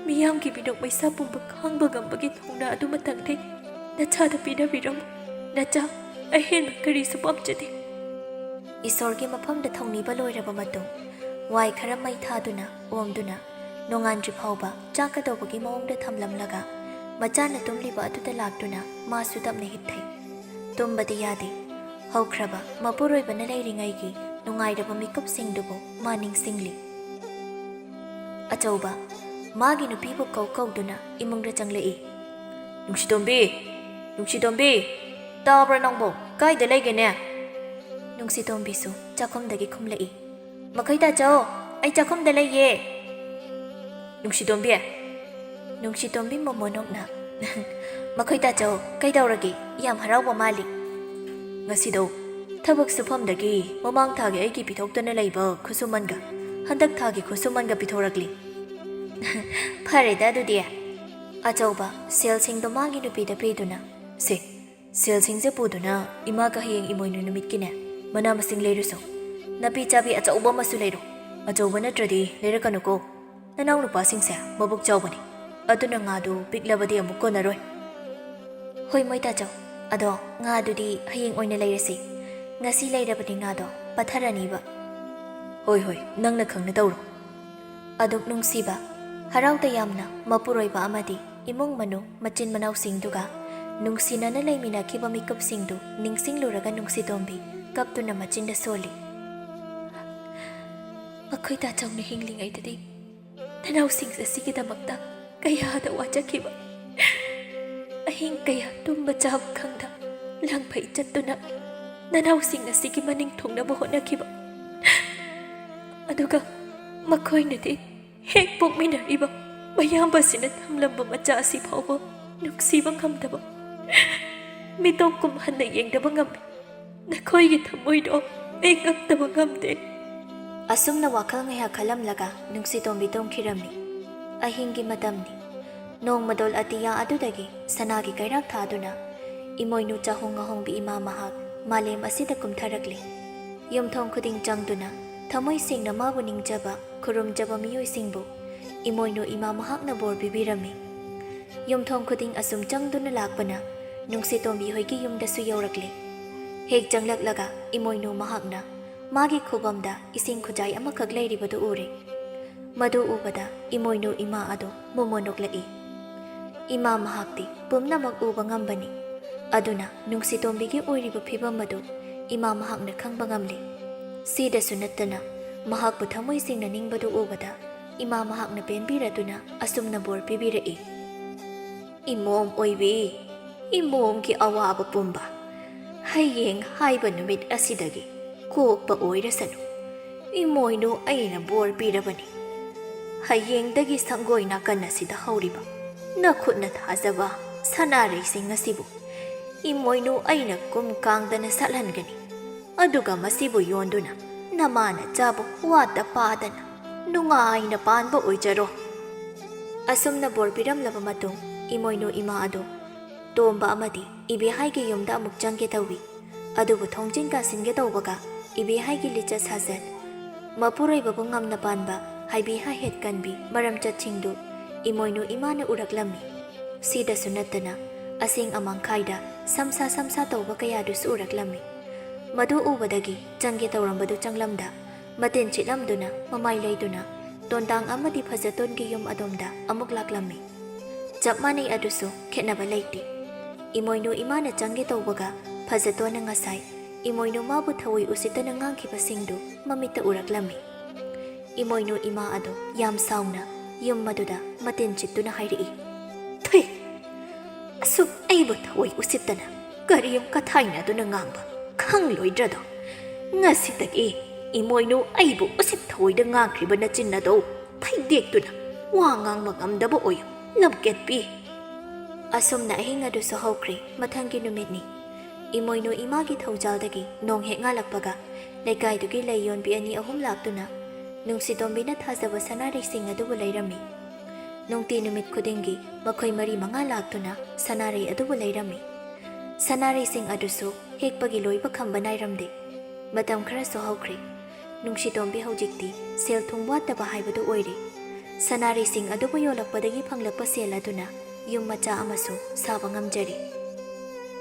ꯃꯤꯌꯥꯝꯒꯤ ꯃꯤꯅꯣꯛ ꯃꯩꯁꯥ ꯄꯨꯝꯕ ꯈꯥꯡꯕ ꯉꯝꯕꯒꯤ ꯊꯧꯅꯥ ꯑꯗꯨꯃꯇꯪꯗꯤ ꯅꯆꯥꯗ ꯄꯤꯅꯕꯤꯔꯝꯃꯨ꯫ ꯅꯆꯥ ꯑꯍꯦꯟꯕ ꯀꯔꯤꯁꯨ ꯄꯥꯝꯖꯗꯦ꯫ ꯏꯁꯣꯔꯒꯤ ꯃꯐꯝꯗ ꯊꯧꯅꯤꯕ ꯂꯣꯏꯔꯕ ꯃꯇꯨꯡ, ꯋꯥꯏ ꯈꯔ ꯃꯩ ꯊꯥꯗꯨꯅ ꯑꯣꯝꯗꯨꯅ ꯅꯣꯡꯉꯥꯟꯗ꯭ꯔꯤ ꯐꯥꯎꯕ ꯆꯥꯛꯀꯗꯧꯕꯒꯤ ꯃꯑꯣꯡꯗ ꯊꯝꯂꯝꯂꯒ, ꯃꯆꯥꯅ ꯇꯨꯝꯂꯤꯕ ꯑꯗꯨꯗ ꯂꯥꯛꯇꯨꯅ ꯃꯥꯁꯨ ꯇꯞꯅ ꯍꯤꯞꯊꯩ꯫ ꯇꯨꯝꯕꯗꯤ ꯌꯥꯗꯦ꯫ ꯍꯧꯈ꯭ꯔꯕ ꯃꯄꯨꯔꯣꯏꯕꯅ ꯂꯩꯔꯤꯉꯩꯒꯤ ꯅꯨꯡꯉꯥꯏꯔꯕ ꯃꯤꯀꯨꯞꯁꯤꯡꯗꯨꯕꯨ ꯃꯥ ꯅꯤꯡꯁꯤꯡꯂꯤ꯫ ꯑꯆꯧꯕ ꯃꯥꯒꯤ ꯅꯨꯄꯤꯕꯨ ꯀꯧ ꯀꯧꯗꯨꯅ ꯏꯃꯨꯡꯗ ꯆꯪꯂꯛꯏ꯫ "ꯅꯨꯡꯁꯤꯇꯣꯝꯕꯤ, ꯅꯨꯡꯁꯤꯇꯣꯝꯕꯤ, ꯇꯥꯕ꯭ꯔꯥ ꯅꯪꯕꯣ? ꯀꯥꯏꯗ ꯂꯩꯒꯦꯅꯦ?" ꯅꯨꯡꯁꯤꯇꯣꯝꯕꯤꯁꯨ ꯆꯥꯛꯈꯨꯝꯗꯒꯤ ꯈꯨꯝꯂꯛꯏ꯫ "ꯃꯈꯣꯏ ꯇꯥꯆꯧ, ꯑꯩ ꯆꯥꯛꯈꯨꯝꯗ ꯂꯩꯌꯦ꯫" "ꯅꯨꯡꯁꯤꯇꯣꯝꯕꯤ?" ꯅꯨꯡꯁꯤꯇꯣꯝꯕꯤ ꯃꯣꯃꯣꯅꯣꯛꯅ, "ꯃꯈꯣꯏ ꯇꯥꯆꯧ, ꯀꯩꯗꯧꯔꯒꯦ? ꯌꯥꯝ ꯍꯔꯥꯎꯕ ꯃꯥꯜꯂꯤ꯫" "ꯉꯁꯤꯗꯣ ꯊꯕꯛ ꯁꯨꯐꯝꯗꯒꯤ ꯃꯃꯥꯡ ꯊꯥꯒꯤ ꯑꯩꯒꯤ ꯄꯤꯊꯣꯛꯇꯅ ꯂꯩꯕ ꯈꯨꯠꯁꯨꯃꯟꯒ ꯍꯟꯗꯛ ꯊꯥꯒꯤ ꯈꯨꯠꯁꯨꯃꯟꯒ ꯄꯤꯊꯣꯔꯛꯂꯤ꯫ ꯐꯔꯦꯗ ꯑꯗꯨꯗꯤ꯫ ꯑꯆꯧꯕ, ꯁꯦꯜꯁꯤꯡꯗꯣ ꯃꯥꯒꯤ ꯅꯨꯄꯤꯗ ꯄꯤꯗꯨꯅ, "ꯁꯦ, ꯁꯦꯜꯁꯤꯡꯁꯦ ꯄꯨꯗꯨꯅ ꯏꯃꯥꯒ ꯍꯌꯦꯡ ꯏꯃꯣꯏꯅꯨ ꯅꯨꯃꯤꯠꯀꯤꯅꯦ, ꯃꯅꯥ ꯃꯁꯤꯡ ꯂꯩꯔꯨꯁꯣ꯫ ꯅꯥꯄꯤ ꯆꯥꯕꯤ ꯑꯆꯧꯕ ꯑꯃꯁꯨ ꯂꯩꯔꯣ꯫ ꯑꯆꯧꯕ ꯅꯠꯇ꯭ꯔꯗꯤ ꯂꯩꯔꯛꯀꯅꯨꯀꯣ꯫ ꯅꯅꯥꯎ ꯅꯨꯄꯥꯁꯤꯡꯁꯦ ꯃꯕꯨꯛ ꯆꯥꯎꯕꯅꯤ, ꯑꯗꯨꯅ ꯉꯥꯗꯨ ꯄꯤꯛꯂꯕꯗꯤ ꯑꯃꯨꯛ ꯀꯣꯟꯅꯔꯣꯏ꯫" "ꯍꯣꯏ ꯃꯣꯏ ꯇꯥꯆꯧ, ꯑꯗꯣ ꯉꯥꯗꯨꯗꯤ ꯍꯌꯦꯡ ꯑꯣꯏꯅ ꯂꯩꯔꯁꯤ꯫ ꯉꯁꯤ ꯂꯩꯔꯕꯗꯤ ꯉꯥꯗꯣ ꯄꯠꯊꯔꯅꯤꯕ꯫" "ꯍꯣꯏ ꯍꯣꯏ, ꯅꯪꯅ ꯈꯪꯅ ꯇꯧꯔꯣ꯫" ꯑꯗꯨꯛ ꯅꯨꯡꯁꯤꯕ, ꯍꯔꯥꯎ ꯇꯌꯥꯝꯅ ꯃꯄꯨꯔꯣꯏꯕ ꯑꯃꯗꯤ ꯏꯃꯨꯡ ꯃꯅꯨꯡ ꯃꯆꯤꯟ ꯃꯅꯥꯎꯁꯤꯡꯗꯨꯒ ꯅꯨꯡꯁꯤꯅꯅ ꯂꯩꯃꯤꯟꯅꯈꯤꯕ ꯃꯤꯀꯨꯞꯁꯤꯡꯗꯨ ꯅꯤꯡꯁꯤꯡꯂꯨꯔꯒ ꯅꯨꯡꯁꯤꯇꯣꯝꯕꯤ ꯀꯞꯇꯨꯅ ꯃꯆꯤꯟꯗ ꯁꯣꯜꯂꯤ꯫ "ꯃꯈꯣꯏ ꯇꯥꯆꯧꯅ ꯍꯤꯡꯂꯤꯉꯩꯗꯗꯤ ꯅꯅꯥꯎꯁꯤꯡ ꯑꯁꯤꯒꯤꯗꯃꯛꯇ ꯀꯌꯥꯗ ꯋꯥꯖꯈꯤꯕ, ꯑꯍꯤꯡ ꯀꯌꯥ ꯇꯨꯝꯕ ꯆꯥꯕ ꯈꯪꯗ ꯂꯪꯐꯩ ꯆꯠꯇꯨꯅ ꯅꯅꯥꯎꯁꯤꯡ ꯑꯁꯤꯒꯤ ꯃꯅꯤꯡ ꯊꯨꯡꯅꯕ ꯍꯣꯠꯅꯈꯤꯕ, ꯑꯗꯨꯒ ꯃꯈꯣꯏꯅꯗꯤ ꯍꯦꯛ ꯄꯣꯛꯃꯤꯟꯅꯔꯤꯕ ꯃꯌꯥꯝꯕꯁꯤꯅ ꯊꯝꯂꯝꯕ ꯃꯆꯥ ꯑꯁꯤ ꯐꯥꯎꯕ ꯅꯨꯡꯁꯤꯕ ꯉꯝꯗꯕ, ꯃꯤꯇꯣꯞ ꯀꯨꯝ ꯍꯟꯅ ꯌꯦꯡꯗꯕ ꯉꯝꯃꯤ꯫ ꯅꯈꯣꯏꯒꯤ ꯊꯃꯣꯏꯗꯣ ꯑꯩ ꯉꯛꯇꯕ ꯉꯝꯗꯦ꯫" ꯑꯁꯨꯝꯅ ꯋꯥꯈꯜ ꯉꯥꯏꯍꯥꯛ ꯈꯜꯂꯝꯂꯒ ꯅꯨꯡꯁꯤꯇꯣꯝꯕꯤ ꯇꯨꯝꯈꯤꯔꯝꯃꯤ꯫ ꯑꯍꯤꯡꯒꯤ ꯃꯇꯝꯅꯤ꯫ ꯅꯣꯡꯃꯗꯣꯜ ꯑꯇꯤꯌꯥ ꯑꯗꯨꯗꯒꯤ ꯁꯅꯥꯒꯤ ꯀꯩꯔꯥꯛ ꯊꯥꯗꯨꯅ ꯏꯃꯣꯏꯅꯨ ꯆꯥꯍꯣꯡ ꯉꯥꯍꯣꯡꯕꯤ ꯏꯃꯥ ꯃꯍꯥꯛ ꯃꯥꯂꯦꯝ ꯑꯁꯤꯗ ꯀꯨꯝꯊꯔꯛꯂꯤ꯫ ꯌꯨꯝꯊꯣꯡ ꯈꯨꯗꯤꯡ ꯆꯪꯗꯨꯅ ꯊꯃꯣꯏ ꯁꯦꯡꯅ ꯃꯥꯕꯨ ꯅꯤꯡꯖꯕ, ꯈꯨꯔꯨꯝꯖꯕ ꯃꯤꯑꯣꯏꯁꯤꯡꯕꯨ ꯏꯃꯣꯏꯅꯨ ꯏꯃꯥ ꯃꯍꯥꯛꯅ ꯕꯣꯔ ꯄꯤꯕꯤꯔꯝꯃꯤ꯫ ꯌꯨꯝꯊꯣꯡ ꯈꯨꯗꯤꯡ ꯑꯁꯨꯝ ꯆꯪꯗꯨꯅ ꯂꯥꯛꯄꯅ ꯅꯨꯡꯁꯤꯇꯣꯝꯕꯤ ꯍꯣꯏꯒꯤ ꯌꯨꯝꯗꯁꯨ ꯌꯧꯔꯛꯂꯦ꯫ ꯍꯦꯛ ꯆꯪꯂꯛꯂꯒ ꯏꯃꯣꯏꯅꯨ ꯃꯍꯥꯛꯅ ꯃꯥꯒꯤ ꯈꯨꯕꯝꯗ ꯏꯁꯤꯡ ꯈꯨꯖꯥꯏ ꯑꯃꯈꯛ ꯂꯩꯔꯤꯕꯗꯨ ꯎꯔꯦ꯫ ꯃꯗꯨ ꯎꯕꯗ ꯏꯃꯣꯏꯅꯨ ꯏꯃꯥ ꯑꯗꯨ ꯃꯣꯃꯣꯟ ꯅꯣꯛꯂꯛꯏ꯫ ꯏꯃꯥ ꯃꯍꯥꯛꯇꯤ ꯄꯨꯝꯅꯃꯛ ꯎꯕ ꯉꯝꯕꯅꯤ꯫ ꯑꯗꯨꯅ ꯅꯨꯡꯁꯤꯇꯣꯝꯕꯤꯒꯤ ꯑꯣꯏꯔꯤꯕ ꯐꯤꯕꯝ ꯑꯗꯨ ꯏꯃꯥ ꯃꯍꯥꯛꯅ ꯈꯪꯕ ꯉꯝꯂꯦ꯫ ꯁꯤꯗꯁꯨ ꯅꯠꯇꯅ ꯃꯍꯥꯛꯄꯨ ꯊꯃꯣꯏ ꯁꯦꯡꯅ ꯅꯤꯡꯕꯗꯨ ꯎꯕꯗ ꯏꯃꯥ ꯃꯍꯥꯛꯅ ꯄꯦꯟꯕꯤꯔꯗꯨꯅ ꯑꯁꯨꯝꯅ ꯕꯣꯔ ꯄꯤꯕꯤꯔꯛꯏ꯫ "ꯏꯃꯣꯝ ꯑꯣꯏꯕꯤ, ꯏꯃꯣꯝꯒꯤ ꯑꯋꯥꯕ ꯄꯨꯝꯕ ꯍꯌꯦꯡ ꯍꯥꯏꯕ ꯅꯨꯃꯤꯠ ꯑꯁꯤꯗꯒꯤ ꯀꯣꯛꯄ ꯑꯣꯏꯔꯁꯅꯨ꯫ ꯏꯃꯣꯏꯅꯨ ꯑꯩꯅ ꯕꯣꯔ ꯄꯤꯔꯕꯅꯤ꯫ ꯍꯌꯦꯡꯗꯒꯤ ꯁꯪꯒꯣꯏ ꯅꯥꯀꯟ ꯑꯁꯤꯗ ꯍꯧꯔꯤꯕ ꯅꯈꯨꯠꯅ ꯊꯥꯖꯕ ꯁꯅꯥꯔꯩꯁꯤꯡ ꯑꯁꯤꯕꯨ ꯏꯃꯣꯏꯅꯨ ꯑꯩꯅ ꯀꯨꯝ ꯀꯥꯡꯗꯅ ꯁꯥꯠꯍꯟꯒꯅꯤ꯫ ꯑꯗꯨꯒ ꯃꯁꯤꯕꯨ ꯌꯣꯟꯗꯨꯅ ꯅꯃꯥꯅ ꯆꯥꯕ ꯋꯥꯠꯇ ꯄꯥꯗꯅ ꯅꯨꯡꯉꯥꯏꯅ ꯄꯥꯟꯕ ꯑꯣꯏꯖꯔꯣ꯫ ꯑꯁꯨꯝꯅ ꯕꯣꯔ ꯄꯤꯔꯝꯂꯕ ꯃꯇꯨꯡ, ꯏꯃꯣꯏꯅꯨ ꯏꯃꯥ ꯑꯗꯨ ꯇꯣꯝꯕ ꯑꯃꯗꯤ ꯏꯕꯦꯍꯥꯏꯒꯤ ꯌꯨꯝꯗ ꯑꯃꯨꯛ ꯆꯪꯒꯦ ꯇꯧꯏ꯫ ꯑꯗꯨꯕꯨ ꯊꯣꯡꯖꯤꯟ ꯀꯥꯁꯤꯟꯒꯦ ꯇꯧꯕꯒ ꯏꯕꯦꯍꯥꯏꯒꯤ ꯂꯤꯆꯠ ꯁꯥꯖꯠ, ꯃꯄꯨꯔꯣꯏꯕꯕꯨ ꯉꯝꯅ ꯄꯥꯟꯕ ꯍꯩꯕꯤ ꯍꯥꯍꯦꯠ ꯀꯟꯕꯤ ꯃꯔꯝꯆꯠꯁꯤꯡꯗꯨ ꯏꯃꯣꯏꯅꯨ ꯏꯃꯥꯅ ꯎꯔꯛꯂꯝꯃꯤ꯫ ꯁꯤꯗꯁꯨ ꯅꯠꯇꯅ ꯑꯁꯦꯡ ꯑꯃꯥꯡꯈꯥꯏꯗ ꯁꯝꯁꯥ ꯁꯝꯁꯥ ꯇꯧꯕ ꯀꯌꯥꯗꯨꯁꯨ ꯎꯔꯛꯂꯝꯃꯤ꯫ ꯃꯗꯨ ꯎꯕꯗꯒꯤ ꯆꯪꯒꯦ ꯇꯧꯔꯝꯕꯗꯨ ꯆꯪꯂꯝꯗ, ꯃꯇꯤꯟ ꯆꯤꯠꯂꯝꯗꯨꯅ ꯃꯃꯥꯏ ꯂꯩꯗꯨꯅ ꯇꯣꯟꯗꯥꯡ ꯑꯃꯗꯤ ꯐꯖꯇꯣꯟꯒꯤ ꯌꯨꯝ ꯑꯗꯣꯝꯗ ꯑꯃꯨꯛ ꯂꯥꯛꯂꯝꯃꯤ꯫ ꯆꯞ ꯃꯥꯟꯅꯩ, ꯑꯗꯨꯁꯨ ꯈꯦꯠꯅꯕ ꯂꯩꯇꯦ꯫ ꯏꯃꯣꯏꯅꯨ ꯏꯃꯥꯅ ꯆꯪꯒꯦ ꯇꯧꯕꯒ ꯐꯖꯇꯣꯟꯅ ꯉꯁꯥꯏ ꯏꯃꯣꯏꯅꯨ ꯃꯥꯕꯨ ꯊꯑꯣꯏ ꯎꯁꯤꯠꯇꯅ ꯉꯥꯡꯈꯤꯕꯁꯤꯡꯗꯨ ꯃꯃꯤꯠꯇ ꯎꯔꯛꯂꯝꯃꯤ꯫ ꯏꯃꯣꯏꯅꯨ ꯏꯃꯥ ꯑꯗꯨ ꯌꯥꯝ ꯁꯥꯎꯅ ꯌꯨꯝ ꯑꯗꯨꯗ ꯃꯇꯤꯟ ꯆꯤꯠꯇꯨꯅ ꯍꯥꯏꯔꯛꯏ, "ꯊꯨꯏ! ꯑꯁꯨꯛ ꯑꯩꯕꯨ ꯊꯑꯣꯏ ꯎꯁꯤꯠꯇꯅ ꯀꯔꯤ ꯑꯃꯨꯛ ꯀꯊꯥꯏꯅꯗꯨꯅ ꯉꯥꯡꯕ ꯈꯪꯂꯣꯏꯗ꯭ꯔꯗꯣ? ꯉꯁꯤꯗꯒꯤ ꯏꯃꯣꯏꯅꯨ ꯑꯩꯕꯨ ꯎꯁꯤꯠ ꯊꯑꯣꯏꯗ ꯉꯥꯡꯈ꯭ꯔꯤꯕ ꯅꯆꯤꯟ ꯑꯗꯣ ꯐꯩꯗꯦꯛꯇꯨꯅ ꯋꯥ ꯉꯥꯡꯕ ꯉꯝꯗꯕ ꯑꯣꯏꯌꯨ, ꯂꯝꯀꯦꯠꯄꯤ!" ꯑꯁꯨꯝꯅ ꯑꯍꯤꯡ ꯑꯗꯨꯁꯨ ꯍꯧꯈ꯭ꯔꯦ꯫ ꯃꯊꯪꯒꯤ ꯅꯨꯃꯤꯠꯅꯤ꯫ ꯏꯃꯣꯏꯅꯨ ꯏꯃꯥꯒꯤ ꯊꯧꯖꯥꯜꯗꯒꯤ ꯅꯣꯡ ꯍꯦꯛ ꯉꯥꯜꯂꯛꯄꯒ ꯂꯩꯀꯥꯏꯗꯨꯒꯤ ꯂꯩ ꯌꯣꯟꯕꯤ ꯑꯅꯤ ꯑꯍꯨꯝ ꯂꯥꯛꯇꯨꯅ ꯅꯨꯡꯁꯤꯇꯣꯝꯕꯤꯅ ꯊꯥꯖꯕ ꯁꯅꯥꯔꯩꯁꯤꯡ ꯑꯗꯨꯕꯨ ꯂꯩꯔꯝꯃꯤ꯫ ꯅꯨꯡꯇꯤ ꯅꯨꯃꯤꯠ ꯈꯨꯗꯤꯡꯒꯤ ꯃꯈꯣꯏ ꯃꯔꯤ ꯃꯉꯥ ꯂꯥꯛꯇꯨꯅ ꯁꯅꯥꯔꯩ ꯑꯗꯨꯕꯨ ꯂꯩꯔꯝꯃꯤ꯫ ꯁꯅꯥꯔꯩꯁꯤꯡ ꯑꯗꯨꯁꯨ ꯍꯦꯛꯄꯒꯤ ꯂꯣꯏꯕ ꯈꯝꯕ ꯅꯥꯏꯔꯝꯗꯦ꯫ ꯃꯇꯝ ꯈꯔꯁꯨ ꯍꯧꯈ꯭ꯔꯦ꯫ ꯅꯨꯡꯁꯤꯇꯣꯝꯕꯤ ꯍꯧꯖꯤꯛꯇꯤ ꯁꯦꯜ ꯊꯨꯝ ꯋꯥꯠꯇꯕ ꯍꯥꯏꯕꯗꯨ ꯑꯣꯏꯔꯦ꯫ ꯁꯅꯥꯔꯩꯁꯤꯡ ꯑꯗꯨꯕꯨ ꯌꯣꯜꯂꯛꯄꯗꯒꯤ ꯐꯪꯂꯛꯄ ꯁꯦꯜ ꯑꯗꯨꯅ ꯌꯨꯝ ꯃꯆꯥ ꯑꯃꯁꯨ ꯁꯥꯕ ꯉꯝꯖꯔꯦ꯫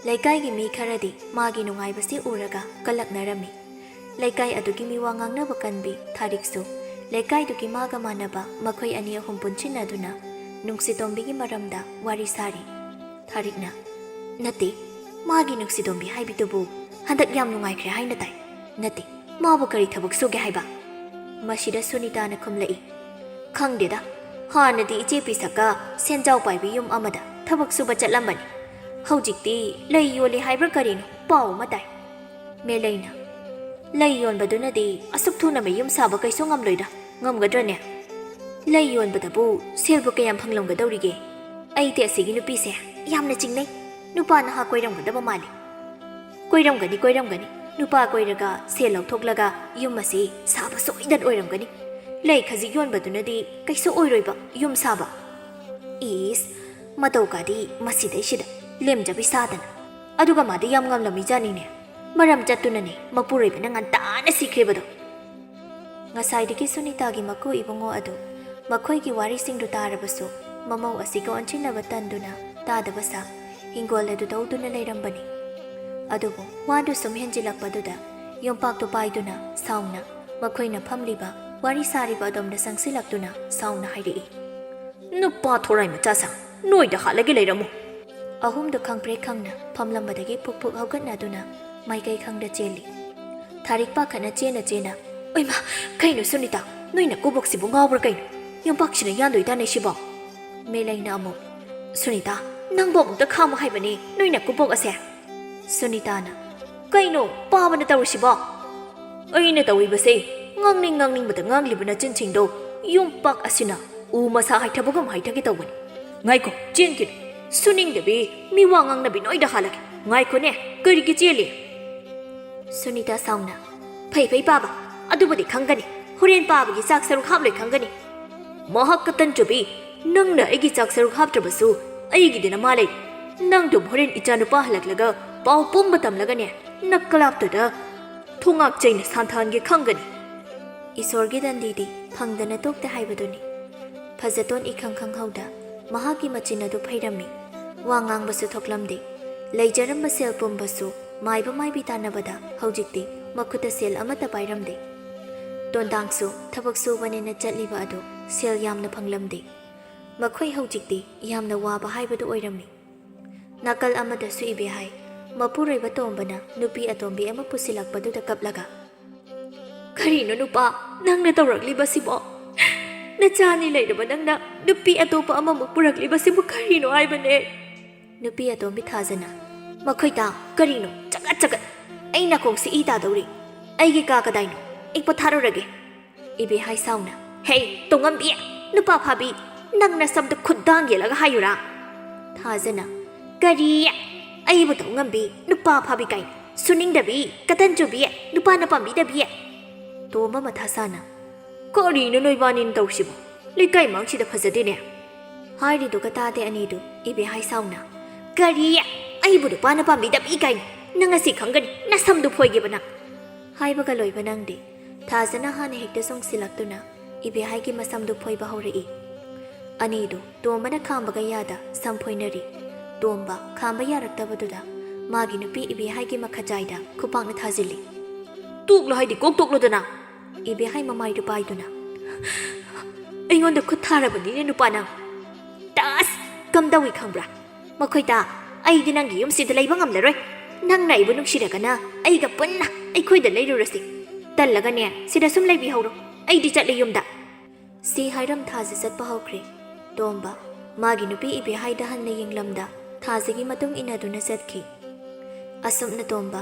ꯂꯩꯀꯥꯏꯒꯤ ꯃꯤ ꯈꯔꯗꯤ ꯃꯥꯒꯤ ꯅꯨꯡꯉꯥꯏꯕꯁꯤ ꯎꯔꯒ ꯀꯜꯂꯛꯅꯔꯝꯃꯤ꯫ ꯂꯩꯀꯥꯏ ꯑꯗꯨꯒꯤ ꯃꯤꯋꯥ ꯉꯥꯡꯅꯕ ꯀꯟꯕꯤ ꯊꯥꯔꯤꯛꯁꯨ ꯂꯩꯀꯥꯏꯗꯨꯒꯤ ꯃꯥꯒ ꯃꯥꯟꯅꯕ ꯃꯈꯣꯏ ꯑꯅꯤ ꯑꯍꯨꯝ ꯄꯨꯟꯁꯤꯟꯅꯗꯨꯅ ꯅꯨꯡꯁꯤꯇꯣꯝꯕꯤꯒꯤ ꯃꯔꯝꯗ ꯋꯥꯔꯤ ꯁꯥꯔꯤ꯫ ꯊꯥꯔꯤꯛꯅ, "ꯅꯠꯇꯦ, ꯃꯥꯒꯤ ꯅꯨꯡꯁꯤꯇꯣꯝꯕꯤ ꯍꯥꯏꯕꯤꯗꯨꯕꯨ ꯍꯟꯗꯛ ꯌꯥꯝ ꯅꯨꯡꯉꯥꯏꯈ꯭ꯔꯦ ꯍꯥꯏꯅ ꯇꯥꯏ꯫ ꯅꯠꯇꯦ, ꯃꯥꯕꯨ ꯀꯔꯤ ꯊꯕꯛ ꯁꯨꯒꯦ ꯍꯥꯏꯕ?" ꯃꯁꯤꯗ ꯁꯨꯅꯤꯇꯥꯅ ꯈꯨꯝꯂꯛꯏ, "ꯈꯪꯗꯦꯗ, ꯍꯥꯟꯅꯗꯤ ꯏꯆꯦ ꯄꯤꯁꯛꯀ ꯁꯦꯟꯖꯥꯎ ꯄꯥꯏꯕꯤ ꯌꯨꯝ ꯑꯃꯗ ꯊꯕꯛ ꯁꯨꯕ ꯆꯠꯂꯝꯕꯅꯤ꯫ ꯍꯧꯖꯤꯛꯇꯤ ꯂꯩ ꯌꯣꯜꯂꯤ ꯍꯥꯏꯕ꯭ꯔꯥ ꯀꯔꯤꯅꯣ ꯄꯥꯎ ꯑꯃ ꯇꯥꯏ꯫" ꯃꯦꯂꯩꯅ, "ꯂꯩ ꯌꯣꯟꯕꯗꯨꯅꯗꯤ ꯑꯁꯨꯛ ꯊꯨꯅ ꯃꯌꯨꯝ ꯁꯥꯕ ꯀꯩꯁꯨ ꯉꯝꯂꯣꯏꯗ, ꯉꯝꯒꯗ꯭ꯔꯅꯦ? ꯂꯩ ꯌꯣꯟꯕꯗꯕꯨ ꯁꯦꯜꯕꯨ ꯀꯌꯥꯝ ꯐꯪꯂꯝꯒꯗꯧꯔꯤꯒꯦ? ꯑꯩꯗꯤ ꯑꯁꯤꯒꯤ ꯅꯨꯄꯤꯁꯦ ꯌꯥꯝꯅ ꯆꯤꯡꯅꯩ꯫ ꯅꯨꯄꯥ ꯅꯍꯥ ꯀꯣꯏꯔꯝꯒꯗꯕ ꯃꯥꯜꯂꯤ꯫" "ꯀꯣꯏꯔꯝꯒꯅꯤ, ꯀꯣꯏꯔꯝꯒꯅꯤ꯫ ꯅꯨꯄꯥ ꯀꯣꯏꯔꯒ ꯁꯦꯜ ꯂꯧꯊꯣꯛꯂꯒ ꯌꯨꯝ ꯑꯁꯤ ꯁꯥꯕ ꯁꯣꯏꯗꯅ ꯑꯣꯏꯔꯝꯒꯅꯤ꯫ ꯂꯩ ꯈꯖꯤꯛ ꯌꯣꯟꯕꯗꯨꯅꯗꯤ ꯀꯩꯁꯨ ꯑꯣꯏꯔꯣꯏꯕ ꯌꯨꯝ ꯁꯥꯕ꯫ ꯏꯁ, ꯃꯇꯧ ꯀꯥꯗꯤ ꯃꯁꯤꯗꯩꯁꯤꯗ ꯂꯦꯝꯖꯕꯤ ꯁꯥꯗꯅ꯫ ꯑꯗꯨꯒ ꯃꯥꯗꯤ ꯌꯥꯝ ꯉꯝꯂꯝꯃꯤꯖꯥꯠꯅꯤꯅꯦ꯫ ꯃꯔꯝ ꯆꯠꯇꯨꯅꯅꯦ ꯃꯄꯨꯔꯣꯏꯕꯅ ꯉꯟꯇꯥꯅ ꯁꯤꯈ꯭ꯔꯤꯕꯗꯣ꯫ ꯉꯁꯥꯏꯗꯒꯤ ꯁꯨꯅꯤꯇꯥꯒꯤ ꯃꯀꯨ ꯏꯕꯨꯡꯉꯣ ꯑꯗꯨ ꯃꯈꯣꯏꯒꯤ ꯋꯥꯔꯤꯁꯤꯡꯗꯨ ꯇꯥꯔꯕꯁꯨ ꯃꯃꯧ ꯑꯁꯤꯒ ꯑꯣꯟꯁꯤꯟꯅꯕ ꯇꯟꯗꯨꯅ ꯇꯥꯗꯕ ꯁꯥ ꯍꯤꯡꯒꯣꯜ ꯑꯗꯨ ꯇꯧꯗꯨꯅ ꯂꯩꯔꯝꯕꯅꯤ꯫ ꯑꯗꯨꯕꯨ ꯋꯥꯗꯨ ꯁꯨꯝ ꯍꯦꯟꯖꯤꯜꯂꯛꯄꯗꯨꯗ ꯌꯣꯝꯄꯥꯛꯇꯨ ꯄꯥꯏꯗꯨꯅ ꯁꯥꯎꯅ ꯃꯈꯣꯏꯅ ꯐꯝꯂꯤꯕ ꯋꯥꯔꯤ ꯁꯥꯔꯤꯕ ꯑꯗꯣꯝꯗ ꯆꯪꯁꯤꯜꯂꯛꯇꯨꯅ ꯁꯥꯎꯅ ꯍꯥꯏꯔꯛꯏ, "ꯅꯨꯄꯥ ꯊꯣꯔꯥꯏ ꯃꯆꯥ ꯁꯥ, ꯅꯣꯏꯗ ꯍꯥꯠꯂꯒꯦ ꯂꯩꯔꯝꯃꯨ!" ꯑꯍꯨꯝꯗꯨ ꯈꯪꯄ꯭ꯔꯦꯛ ꯈꯪꯅ ꯐꯝꯂꯝꯕꯗꯒꯤ ꯐꯨꯛ ꯐꯨꯛ ꯍꯧꯒꯠꯅꯗꯨꯅ ꯃꯥꯏꯀꯩ ꯈꯪꯗ ꯆꯦꯜꯂꯤ꯫ ꯊꯥꯔꯤꯛ ꯄꯥꯈꯠꯅ ꯆꯦꯟꯅ ꯆꯦꯟꯅ, "ꯑꯣꯏꯃꯥ, ꯀꯩꯅꯣ ꯁꯨꯅꯤꯇꯥ, ꯅꯣꯏ ꯅꯀꯨꯕꯣꯛꯁꯤꯕꯨ ꯉꯥꯎꯕ꯭ꯔꯥ ꯀꯩꯅꯣ? ꯌꯣꯝꯄꯥꯛꯁꯤꯅ ꯌꯥꯟꯗꯣꯏ ꯇꯥꯅꯩ ꯁꯤꯕꯣ?" ꯃꯦꯂꯩꯅ ꯑꯃꯨꯛ, "ꯁꯨꯅꯤꯇꯥ, ꯅꯪꯕꯨ ꯑꯃꯨꯛꯇ ꯈꯥꯝꯃꯨ ꯍꯥꯏꯕꯅꯦ ꯅꯣꯏ ꯅꯀꯨꯕꯣꯛ ꯑꯁꯦ!" ꯁꯨꯅꯤꯇꯥꯅ, "ꯀꯩꯅꯣ ꯄꯥꯕꯅ ꯇꯧꯔꯤꯁꯤꯕꯣ?" "ꯑꯩꯅ ꯇꯧꯔꯤꯕꯁꯦ ꯉꯥꯡꯅꯤꯡ ꯉꯥꯡꯅꯤꯡꯕꯗ ꯉꯥꯡꯂꯤꯕ ꯅꯆꯤꯟꯁꯤꯡꯗꯣ ꯌꯣꯝꯄꯥꯛ ꯑꯁꯤꯅ ꯎ ꯃꯁꯥ ꯍꯥꯏꯊꯕꯒꯨꯝ ꯍꯥꯏꯊꯒꯦ ꯇꯧꯕꯅꯤ꯫ ꯉꯥꯏꯈꯣ, ꯆꯦꯟꯈꯤꯅꯨ꯫ ꯁꯨꯅꯤꯡꯗꯕꯤ, ꯃꯤ ꯋꯥ ꯉꯥꯡꯅꯕꯤ ꯅꯣꯏꯗ ꯍꯥꯜꯂꯒꯦ꯫ ꯉꯥꯏꯈꯣꯅꯦ, ꯀꯔꯤꯒꯤ ꯆꯦꯜꯂꯤ?" ꯁꯨꯅꯤꯇꯥ ꯁꯥꯎꯅ, "ꯐꯩ ꯐꯩ ꯄꯥꯕ, ꯑꯗꯨꯕꯨꯗꯤ ꯈꯪꯒꯅꯤ꯫ ꯍꯣꯔꯦꯟ ꯄꯥꯕꯒꯤ ꯆꯥꯛ ꯁꯔꯨꯛ ꯍꯥꯞꯂꯣꯏ ꯈꯪꯒꯅꯤ꯫" "ꯃꯍꯥꯛ ꯀꯇꯟ ꯆꯨꯕꯤ, ꯅꯪꯅ ꯑꯩꯒꯤ ꯆꯥꯛ ꯁꯔꯨꯛ ꯍꯥꯞꯇ꯭ꯔꯕꯁꯨ ꯑꯩꯒꯤꯗꯤ ꯅꯃꯥ ꯂꯩ꯫ ꯅꯪꯗꯨꯝ ꯍꯣꯔꯦꯟ ꯏꯆꯥꯅꯨꯄꯥ ꯍꯜꯂꯛꯂꯒ ꯄꯥꯎ ꯄꯨꯝꯕ ꯇꯝꯂꯒꯅꯦ, ꯅꯛꯀꯂꯥꯞꯇꯨꯗ ꯊꯣꯉꯥꯛ ꯆꯩꯅ ꯁꯥꯟꯊꯍꯟꯒꯦ ꯈꯪꯒꯅꯤ꯫" ꯏꯁꯣꯔꯒꯤ ꯗꯟꯗꯤꯗꯤ ꯐꯪꯗꯅ ꯇꯣꯛꯇꯦ ꯍꯥꯏꯕꯗꯨꯅꯤ꯫ ꯐꯖꯇꯣꯟ ꯏꯈꯪ ꯈꯪꯍꯧꯗ ꯃꯍꯥꯛꯀꯤ ꯃꯆꯤꯟ ꯑꯗꯨ ꯐꯩꯔꯝꯃꯤ꯫ ꯋꯥ ꯉꯥꯡꯕꯁꯨ ꯊꯣꯛꯂꯝꯗꯦ꯫ ꯂꯩꯖꯔꯝꯕ ꯁꯦꯜ ꯄꯨꯝꯕꯁꯨ ꯃꯥꯏꯕ ꯃꯥꯏꯕꯤ ꯇꯥꯟꯅꯕꯗ ꯍꯧꯖꯤꯛꯇꯤ ꯃꯈꯨꯠꯇ ꯁꯦꯜ ꯑꯃꯠꯇ ꯄꯥꯏꯔꯝꯗꯦ꯫ ꯇꯣꯟꯗꯥꯡꯁꯨ ꯊꯕꯛ ꯁꯨꯕꯅꯦꯅ ꯆꯠꯂꯤꯕ ꯑꯗꯨ ꯁꯦꯜ ꯌꯥꯝꯅ ꯐꯪꯂꯝꯗꯦ꯫ ꯃꯈꯣꯏ ꯍꯧꯖꯤꯛꯇꯤ ꯌꯥꯝꯅ ꯋꯥꯕ ꯍꯥꯏꯕꯗꯨ ꯑꯣꯏꯔꯝꯃꯤ꯫ ꯅꯥꯀꯜ ꯑꯃꯗꯁꯨ ꯏꯕꯦꯍꯥꯏ ꯃꯄꯨꯔꯣꯏꯕ ꯇꯣꯝꯕꯅ ꯅꯨꯄꯤ ꯑꯇꯣꯝꯕꯤ ꯑꯃ ꯄꯨꯁꯤꯜꯂꯛꯄꯗꯨꯗ ꯀꯞꯂꯒ, "ꯀꯔꯤꯅꯣ ꯅꯨꯄꯥ, ꯅꯪꯅ ꯇꯧꯔꯛꯂꯤꯕꯁꯤꯕꯣ? ꯅꯆꯥ ꯑꯅꯤ ꯂꯩꯔꯕ ꯅꯪꯅ ꯅꯨꯄꯤ ꯑꯇꯣꯞꯄ ꯑꯃꯃꯨꯛ ꯄꯨꯔꯛꯂꯤꯕꯁꯤꯕꯨ ꯀꯔꯤꯅꯣ ꯍꯥꯏꯕꯅꯦ?" ꯅꯨꯄꯤ ꯑꯇꯣꯝꯕꯤ ꯊꯥꯖꯅ, "ꯃꯈꯣꯏ ꯇꯥ, ꯀꯔꯤꯅꯣ ꯆꯒꯠ ꯆꯒꯠ? ꯑꯩ ꯅꯥꯀꯣꯡꯁꯤ ꯏ ꯇꯥꯗꯧꯔꯤ꯫ ꯑꯩꯒꯤ ꯀꯥ ꯀꯗꯥꯏꯅꯣ? ꯑꯩ ꯄꯣꯊꯥꯔꯨꯔꯒꯦ꯫" ꯏꯕꯦꯍꯥꯏ ꯁꯥꯎꯅ, "ꯍꯦ, ꯇꯣꯡꯉꯝꯕꯤ, ꯅꯨꯄꯥ ꯐꯥꯕꯤ, ꯅꯪ ꯅꯁꯝꯗ ꯈꯨꯠꯗꯥꯡ ꯌꯦꯜꯂꯒ ꯍꯥꯏꯌꯨꯔꯥ?" ꯊꯥꯖꯅ, "ꯀꯔꯤ? ꯑꯩꯕꯨ ꯇꯣꯡꯉꯝꯕꯤ, ꯅꯨꯄꯥ ꯐꯥꯕꯤ ꯀꯥꯏꯅ? ꯁꯨꯅꯤꯡꯗꯕꯤ, ꯀꯇꯟ ꯆꯨꯕꯤ, ꯅꯨꯄꯥꯅ ꯄꯥꯝꯕꯤꯗꯕꯤ꯫ ꯇꯣꯝꯕ ꯃꯊꯥ ꯁꯥꯅ, "ꯀꯔꯤꯅꯣ ꯅꯣꯏꯕꯥꯅꯤꯅ ꯇꯧꯔꯤꯁꯤꯕꯣ? ꯂꯩꯀꯥꯏ ꯃꯥꯡꯁꯤꯗ ꯐꯖꯗꯦꯅꯦ꯫" ꯍꯥꯏꯔꯤꯗꯨꯒ ꯇꯥꯗꯦ ꯑꯅꯤꯗꯨ ꯏꯕꯦꯍꯥꯏ ꯁꯥꯎꯅ, "ꯀꯔꯤ? ꯑꯩꯕꯨ ꯅꯨꯄꯥꯅ ꯄꯥꯝꯕꯤꯗꯕꯤ ꯀꯥꯏꯅ? ꯅꯪ ꯉꯁꯤ ꯈꯪꯒꯅꯤ, ꯅꯁꯝꯗꯨ ꯐꯣꯏꯒꯦꯕ ꯅꯪ!" ꯍꯥꯏꯕꯒ ꯂꯣꯏꯕ ꯅꯪꯗꯦ꯫ ꯊꯥꯖꯅ ꯍꯥꯟꯅ ꯍꯦꯛꯇ ꯆꯣꯡꯁꯤꯜꯂꯛꯇꯨꯅ ꯏꯕꯦꯍꯥꯏꯒꯤ ꯃꯁꯝꯗꯨ ꯐꯣꯏꯕ ꯍꯧꯔꯛꯏ꯫ ꯑꯅꯤꯗꯨ ꯇꯣꯝꯕꯅ ꯈꯥꯝꯕꯒ ꯌꯥꯗ ꯁꯝ ꯐꯣꯏꯅꯔꯤ꯫ ꯇꯣꯝꯕ ꯈꯥꯝꯕ ꯌꯥꯔꯛꯇꯕꯗꯨꯗ ꯃꯥꯒꯤ ꯅꯨꯄꯤ ꯏꯕꯦꯍꯥꯏꯒꯤ ꯃꯈꯖꯥꯏꯗ ꯈꯨꯄꯥꯛꯅ ꯊꯥꯖꯤꯜꯂꯤ꯫ "ꯇꯣꯛꯂꯣ ꯍꯥꯏꯗꯤ ꯀꯣꯛ ꯇꯣꯛꯂꯣꯗꯅ!" ꯏꯕꯦꯍꯥꯏ ꯃꯃꯥꯏꯗꯨ ꯄꯥꯏꯗꯨꯅ, "ꯑꯩꯉꯣꯟꯗ ꯈꯨꯠ ꯊꯥꯔꯕꯅꯤꯅꯦ ꯅꯨꯄꯥ ꯅꯪ!" "ꯇꯥꯁ! ꯀꯝꯗꯧꯏ ꯈꯪꯕ꯭ꯔꯥ? ꯃꯈꯣꯏꯗ ꯑꯩꯗꯤ ꯅꯪꯒꯤ ꯌꯨꯝꯁꯤꯗ ꯂꯩꯕ ꯉꯝꯂꯔꯣꯏ꯫ ꯅꯪꯅ ꯑꯩꯕꯨ ꯅꯨꯡꯁꯤꯔꯒꯅ ꯑꯩꯒ ꯄꯨꯟꯅ ꯑꯩꯈꯣꯏꯗ ꯂꯩꯔꯨꯔꯁꯤ꯫ ꯇꯜꯂꯒꯅꯦ ꯁꯤꯗ ꯁꯨꯝ ꯂꯩꯕꯤꯍꯧꯔꯣ꯫ ꯑꯩꯗꯤ ꯆꯠꯂꯦ ꯌꯨꯝꯗ꯫" ꯁꯤ ꯍꯥꯏꯔꯝ ꯊꯥꯖ ꯆꯠꯄ ꯍꯧꯈ꯭ꯔꯦ꯫ ꯇꯣꯝꯕ ꯃꯥꯒꯤ ꯅꯨꯄꯤ ꯏꯕꯦꯍꯥꯏꯗ ꯍꯟꯅ ꯌꯦꯡꯂꯝꯗ ꯊꯥꯖꯒꯤ ꯃꯇꯨꯡ ꯏꯟꯅꯗꯨꯅ ꯆꯠꯈꯤ꯫ ꯑꯁꯨꯝꯅ ꯇꯣꯝꯕ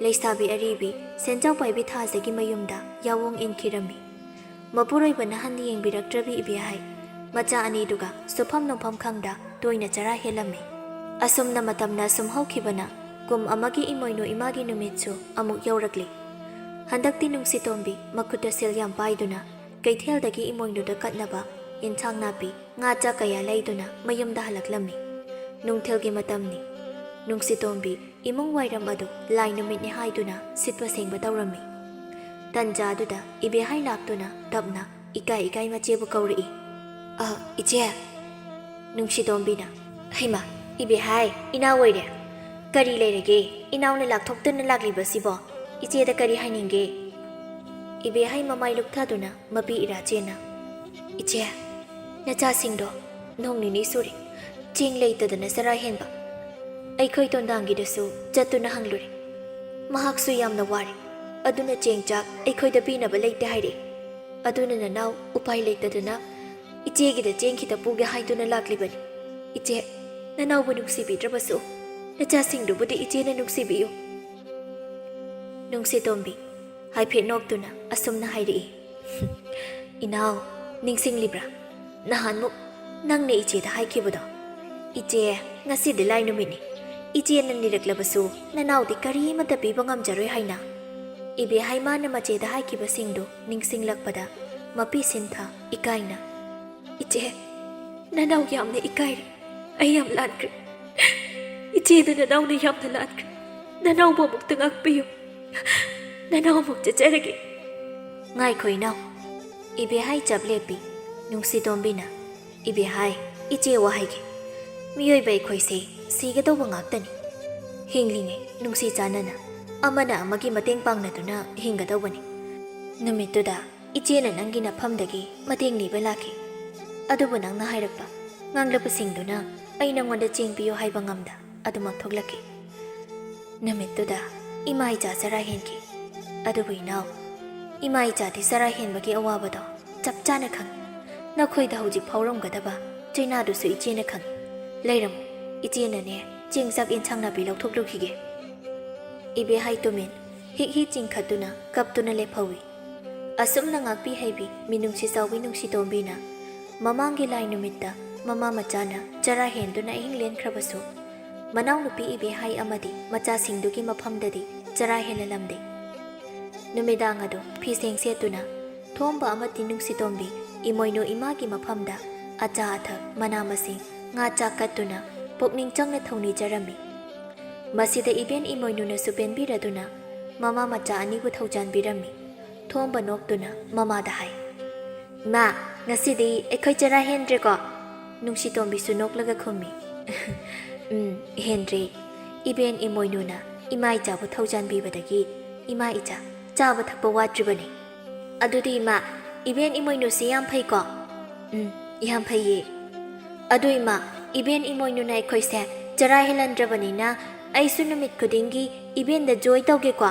ꯂꯩꯁꯥꯕꯤ ꯑꯔꯤꯕꯤ ꯁꯦꯟꯖꯥꯎ ꯄꯥꯏꯕꯤ ꯊꯥꯖꯒꯤ ꯃꯌꯨꯝꯗ ꯌꯥꯑꯣꯡ ꯏꯟꯈꯤꯔꯝꯃꯤ꯫ ꯃꯄꯨꯔꯣꯏꯕꯅ ꯍꯟꯅ ꯌꯦꯡꯕꯤꯔꯛꯇ꯭ꯔꯕꯤ ꯏꯕꯦꯍꯥꯏ ꯃꯆꯥ ꯑꯅꯤꯗꯨꯒ ꯁꯨꯐꯝ ꯅꯣꯝꯐꯝ ꯈꯪꯗ ꯇꯣꯏꯅ ꯆꯔꯥ ꯍꯦꯜꯂꯝꯃꯤ꯫ ꯑꯁꯨꯝꯅ ꯃꯇꯝꯅ ꯁꯨꯝ ꯍꯧꯈꯤꯕꯅ ꯀꯨꯝ ꯑꯃꯒꯤ ꯏꯃꯣꯏꯅꯨ ꯏꯃꯥꯒꯤ ꯅꯨꯃꯤꯠꯁꯨ ꯑꯃꯨꯛ ꯌꯧꯔꯛꯂꯤ꯫ ꯍꯟꯗꯛꯇꯤ ꯅꯨꯡꯁꯤꯇꯣꯝꯕꯤ ꯃꯈꯨꯠꯇ ꯁꯦꯜ ꯌꯥꯝ ꯄꯥꯏꯗꯨꯅ ꯀꯩꯊꯦꯜꯗꯒꯤ ꯏꯃꯣꯏꯅꯨꯗ ꯀꯠꯅꯕ ꯏꯟꯁꯥꯡ ꯅꯥꯄꯤ, ꯉꯥ ꯆꯥꯛ ꯀꯌꯥ ꯂꯩꯗꯨꯅ ꯃꯌꯨꯝꯗ ꯍꯜꯂꯛꯂꯝꯃꯤ꯫ ꯅꯨꯡꯊꯤꯜꯒꯤ ꯃꯇꯝꯅꯤ꯫ ꯅꯨꯡꯁꯤꯇꯣꯝꯕꯤ ꯏꯃꯨꯡ ꯋꯥꯏꯔꯝ ꯑꯗꯨ ꯂꯥꯏ ꯅꯨꯃꯤꯠꯅꯤ ꯍꯥꯏꯗꯨꯅ ꯁꯤꯠꯄ ꯁꯦꯡꯕ ꯇꯧꯔꯝꯃꯤ꯫ ꯇꯟꯖꯥꯗꯨꯗ ꯏꯕꯦꯍꯥꯏ ꯂꯥꯛꯇꯨꯅ ꯇꯞꯅ ꯏꯀꯥꯏ ꯏꯀꯥꯏ ꯃꯆꯦꯕꯨ ꯀꯧꯔꯛꯏ꯫ "ꯑ, ꯏꯆꯦ!" ꯅꯨꯡꯁꯤꯇꯣꯝꯕꯤꯅ, "ꯍꯩꯃꯥ, ꯏꯕꯦꯍꯥꯏ, ꯏꯅꯥꯎ ꯑꯣꯏꯔꯦ꯫ ꯀꯔꯤ ꯂꯩꯔꯒꯦ? ꯏꯅꯥꯎꯅ ꯂꯥꯛꯊꯣꯛꯇꯨꯅ ꯂꯥꯛꯂꯤꯕꯁꯤꯕꯣ? ꯏꯆꯦꯗ ꯀꯔꯤ ꯍꯥꯏꯅꯤꯡꯒꯦ?" ꯏꯕꯦꯍꯥꯏ ꯃꯃꯥꯏ ꯂꯨꯞꯊꯗꯨꯅ ꯃꯄꯤ ꯏꯔꯥ ꯆꯦꯟꯅ, "ꯏꯆꯦ, ꯅꯆꯥꯁꯤꯡꯗꯣ ꯅꯣꯡ ꯅꯤꯅꯤ ꯁꯨꯔꯦ ꯆꯦꯡ ꯂꯩꯇꯗꯅ ꯆꯔꯥ ꯍꯦꯟꯕ꯫ ꯑꯩꯈꯣꯏ ꯇꯣꯟꯗꯥꯡꯒꯤꯗꯁꯨ ꯆꯠꯇꯨꯅ ꯍꯪꯂꯨꯔꯦ꯫ ꯃꯍꯥꯛꯁꯨ ꯌꯥꯝꯅ ꯋꯥꯔꯦ꯫ ꯑꯗꯨꯅ ꯆꯦꯡ ꯆꯥꯛ ꯑꯩꯈꯣꯏꯗ ꯄꯤꯅꯕ ꯂꯩꯇꯦ ꯍꯥꯏꯔꯛꯏ꯫ ꯑꯗꯨꯅ ꯅꯅꯥꯎ ꯎꯄꯥꯏ ꯂꯩꯇꯗꯨꯅ ꯏꯆꯦꯒꯤꯗ ꯆꯦꯡ ꯈꯤꯇ ꯄꯨꯒꯦ ꯍꯥꯏꯗꯨꯅ ꯂꯥꯛꯂꯤꯕꯅꯤ꯫ ꯏꯆꯦ, ꯅꯅꯥꯎꯕꯨ ꯅꯨꯡꯁꯤꯕꯤꯗ꯭ꯔꯕꯁꯨ ꯅꯆꯥꯁꯤꯡꯗꯨꯕꯨꯗꯤ ꯏꯆꯦꯅ ꯅꯨꯡꯁꯤꯕꯤꯌꯨ꯫" ꯅꯨꯡꯁꯤꯇꯣꯝꯕꯤ ꯍꯥꯏꯐꯦꯠ ꯅꯣꯛꯇꯨꯅ ꯑꯁꯨꯝꯅ ꯍꯥꯏꯔꯛꯏ, "ꯏꯅꯥꯎ, ꯅꯤꯡꯁꯤꯡꯂꯤꯕ꯭ꯔꯥ? ꯅꯍꯥꯟꯃꯨꯛ ꯅꯪꯅ ꯏꯆꯦꯗ ꯍꯥꯏꯈꯤꯕꯗꯣ, 'ꯏꯆꯦ, ꯉꯁꯤꯗꯤ ꯂꯥꯏ ꯅꯨꯃꯤꯠꯅꯤ, "ꯏꯆꯦꯅ ꯅꯤꯔꯛꯂꯕꯁꯨ ꯅꯅꯥꯎꯗꯤ ꯀꯔꯤꯃꯠꯇ ꯄꯤꯕ ꯉꯝꯖꯔꯣꯏ" ꯍꯥꯏꯅ꯫ ꯏꯕꯦꯍꯥꯏ ꯃꯥꯅ ꯃꯆꯦꯗ ꯍꯥꯏꯈꯤꯕꯁꯤꯡꯗꯨ ꯅꯤꯡꯁꯤꯡꯂꯛꯄꯗ ꯃꯄꯤ ꯁꯤꯟꯊ ꯏꯀꯥꯏꯅ, "ꯏꯆꯦ, ꯅꯅꯥꯎ ꯌꯥꯝꯅ ꯏꯀꯥꯏꯔꯦ꯫ ꯑꯩ ꯌꯥꯝ ꯂꯥꯟꯈ꯭ꯔꯦ꯫ ꯏꯆꯦꯗ ꯅꯅꯥꯎꯅ ꯌꯥꯝꯅ ꯂꯥꯟꯈ꯭ꯔꯦ꯫ ꯅꯅꯥꯎꯕꯨ ꯑꯃꯨꯛꯇ ꯉꯥꯛꯄꯤꯌꯨ꯫ ꯅꯅꯥꯎ ꯑꯃꯨꯛ ꯆꯠꯆꯔꯒꯦ꯫" "ꯉꯥꯏꯈꯣ ꯏꯅꯥꯎ꯫" ꯏꯕꯦꯍꯥꯏ ꯆꯞ ꯂꯦꯞꯄꯤ꯫ ꯅꯨꯡꯁꯤꯇꯣꯝꯕꯤꯅ, "ꯏꯕꯦꯍꯥꯏ, ꯏꯆꯦ ꯋꯥ ꯍꯥꯏꯒꯦ꯫ ꯃꯤꯑꯣꯏꯕ ꯑꯩꯈꯣꯏꯁꯦ ꯁꯤꯒꯗꯧꯕ ꯉꯥꯛꯇꯅꯤ꯫ ꯍꯤꯡꯂꯤꯉꯩ ꯅꯨꯡꯁꯤ ꯆꯥꯟꯅꯅ ꯑꯃꯅ ꯑꯃꯒꯤ ꯃꯇꯦꯡ ꯄꯥꯡꯅꯗꯨꯅ ꯍꯤꯡꯒꯗꯧꯕꯅꯤ꯫ ꯅꯨꯃꯤꯠꯇꯨꯗ ꯏꯆꯦꯅ ꯅꯪꯒꯤ ꯅꯐꯝꯗꯒꯤ ꯃꯇꯦꯡ ꯅꯤꯕ ꯂꯥꯛꯈꯤ꯫ ꯑꯗꯨꯕꯨ ꯅꯪꯅ ꯍꯥꯏꯔꯛꯄ, ꯉꯥꯡꯂꯛꯄꯁꯤꯡꯗꯨꯅ ꯑꯩ ꯅꯉꯣꯟꯗ ꯆꯦꯡ ꯄꯤꯌꯨ ꯍꯥꯏꯕ ꯉꯝꯗ ꯑꯗꯨꯃꯛ ꯊꯣꯛꯂꯛꯈꯤ꯫ ꯅꯨꯃꯤꯠꯇꯨꯗ ꯏꯃꯥ ꯏꯆꯥ ꯆꯔꯥ ꯍꯦꯟꯈꯤ꯫ ꯑꯗꯨꯕꯨ ꯏꯅꯥꯎ, ꯏꯃꯥ ꯏꯆꯥꯗꯤ ꯆꯔꯥ ꯍꯦꯟꯕꯒꯤ ꯑꯋꯥꯕꯗꯣ ꯆꯞ ꯆꯥꯅ ꯈꯪꯏ꯫ ꯅꯈꯣꯏꯗ ꯍꯧꯖꯤꯛ ꯐꯥꯎꯔꯝꯒꯗꯕ ꯆꯩꯅꯥꯗꯨꯁꯨ ꯏꯆꯦꯅ ꯈꯪꯏ꯫ ꯂꯩꯔꯝꯃꯨ, ꯏꯆꯦꯅꯅꯦ ꯆꯦꯡ ꯆꯥꯛ ꯌꯦꯟꯁꯥꯡ ꯅꯥꯄꯤ ꯂꯧꯊꯣꯛꯂꯨꯈꯤꯒꯦ꯫" ꯏꯕꯦꯍꯥꯏ ꯇꯨꯃꯤꯟ ꯍꯤꯛ ꯍꯤꯛ ꯆꯤꯡꯈꯠꯇꯨꯅ ꯀꯞꯇꯨꯅ ꯂꯦꯞꯍꯧꯏ꯫ ꯑꯁꯨꯝꯅ ꯉꯥꯛꯄꯤ ꯍꯩꯕꯤ ꯃꯤꯅꯨꯡꯁꯤ ꯆꯥꯎꯕꯤ ꯅꯨꯡꯁꯤꯇꯣꯝꯕꯤꯅ ꯃꯃꯥꯡꯒꯤ ꯂꯥꯏ ꯅꯨꯃꯤꯠꯇ ꯃꯃꯥ ꯃꯆꯥꯅ ꯆꯔꯥ ꯍꯦꯟꯗꯨꯅ ꯑꯍꯤꯡ ꯂꯦꯟꯈ꯭ꯔꯕꯁꯨ, ꯃꯅꯥꯎꯅꯨꯄꯤ ꯏꯕꯦꯍꯥꯏ ꯑꯃꯗꯤ ꯃꯆꯥꯁꯤꯡꯗꯨꯒꯤ ꯃꯐꯝꯗꯗꯤ ꯆꯔꯥ ꯍꯦꯜꯂꯂꯝꯗꯦ꯫ ꯅꯨꯃꯤꯗꯥꯡ ꯑꯗꯨ ꯐꯤꯁꯦꯡ ꯁꯦꯠꯇꯨꯅ ꯊꯣꯝꯕ ꯑꯃꯗꯤ ꯅꯨꯡꯁꯤꯇꯣꯝꯕꯤ ꯏꯃꯣꯏꯅꯨ ꯏꯃꯥꯒꯤ ꯃꯐꯝꯗ ꯑꯆꯥ ꯑꯊꯛ, ꯃꯅꯥ ꯃꯁꯤꯡ, ꯉꯥ ꯆꯥꯛ ꯀꯠꯇꯨꯅ ꯄꯨꯛꯅꯤꯡ ꯆꯪꯅ ꯊꯧꯅꯤꯖꯔꯝꯃꯤ꯫ ꯃꯁꯤꯗ ꯏꯕꯦꯟ ꯏꯃꯣꯏꯅꯨꯅꯁꯨ ꯄꯦꯟꯕꯤꯔꯗꯨꯅ ꯃꯃꯥ ꯃꯆꯥ ꯑꯅꯤꯕꯨ ꯊꯧꯖꯥꯟꯕꯤꯔꯝꯃꯤ꯫ ꯊꯣꯝꯕ ꯅꯣꯛꯇꯨꯅ ꯃꯃꯥꯗ ꯍꯥꯏ, "ꯏꯃꯥ, ꯉꯁꯤꯗꯤ ꯑꯩꯈꯣꯏ ꯆꯔꯥ ꯍꯦꯟꯗ꯭ꯔꯦꯀꯣ?" ꯅꯨꯡꯁꯤꯇꯣꯝꯕꯤꯁꯨ ꯅꯣꯛꯂꯒ ꯈꯨꯝꯃꯤ, "ꯎꯝ, ꯍꯦꯟꯗ꯭ꯔꯦ꯫ ꯏꯕꯦꯟ ꯏꯃꯣꯏꯅꯨꯅ ꯏꯃꯥ ꯏꯆꯥꯕꯨ ꯊꯧꯖꯥꯟꯕꯤꯕꯗꯒꯤ ꯏꯃꯥ ꯏꯆꯥ ꯆꯥꯕ ꯊꯛꯄ ꯋꯥꯠꯇ꯭ꯔꯤꯕꯅꯤ꯫" "ꯑꯗꯨꯗꯤ ꯏꯃꯥ, ꯏꯕꯦꯟ ꯏꯃꯣꯏꯅꯨꯁꯤ ꯌꯥꯝ ꯐꯩꯀꯣ?" "ꯎꯝ, ꯌꯥꯝ ꯐꯩꯌꯦ꯫ ꯑꯗꯨ ꯏꯃꯥ, ꯏꯕꯦꯟ ꯏꯃꯣꯏꯅꯨꯅ ꯑꯩꯈꯣꯏꯁꯦ ꯆꯔꯥ ꯍꯦꯜꯍꯟꯗ꯭ꯔꯕꯅꯤꯅ ꯑꯩꯁꯨ ꯅꯨꯃꯤꯠ ꯈꯨꯗꯤꯡꯒꯤ ꯏꯕꯦꯟꯗ ꯖꯣꯏ ꯇꯧꯒꯦꯀꯣ?"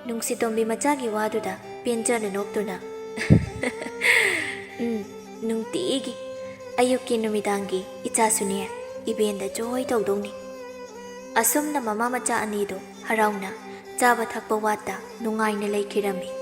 ꯅꯨꯡꯁꯤꯇꯣꯝꯕꯤ ꯃꯆꯥꯒꯤ ꯋꯥꯗꯨꯗ ꯄꯦꯟꯖꯅ ꯅꯣꯛꯇꯨꯅ, "ꯎꯝ, ꯅꯨꯡꯇꯤꯒꯤ ꯑꯌꯨꯛꯀꯤ ꯅꯨꯃꯤꯗꯥꯡꯒꯤ ꯏꯆꯥꯁꯨꯅꯦ ꯏꯕꯦꯟꯗ ꯖꯣꯏ ꯇꯧꯗꯧꯅꯤ꯫" ꯑꯁꯨꯝꯅ ꯃꯃꯥ ꯃꯆꯥ ꯑꯅꯤꯗꯨ ꯍꯔꯥꯎꯅ ꯆꯥꯕ ꯊꯛꯄ ꯋꯥꯠꯇ ꯅꯨꯡꯉꯥꯏꯅ ꯂꯩꯈꯤꯔꯝꯃꯤ꯫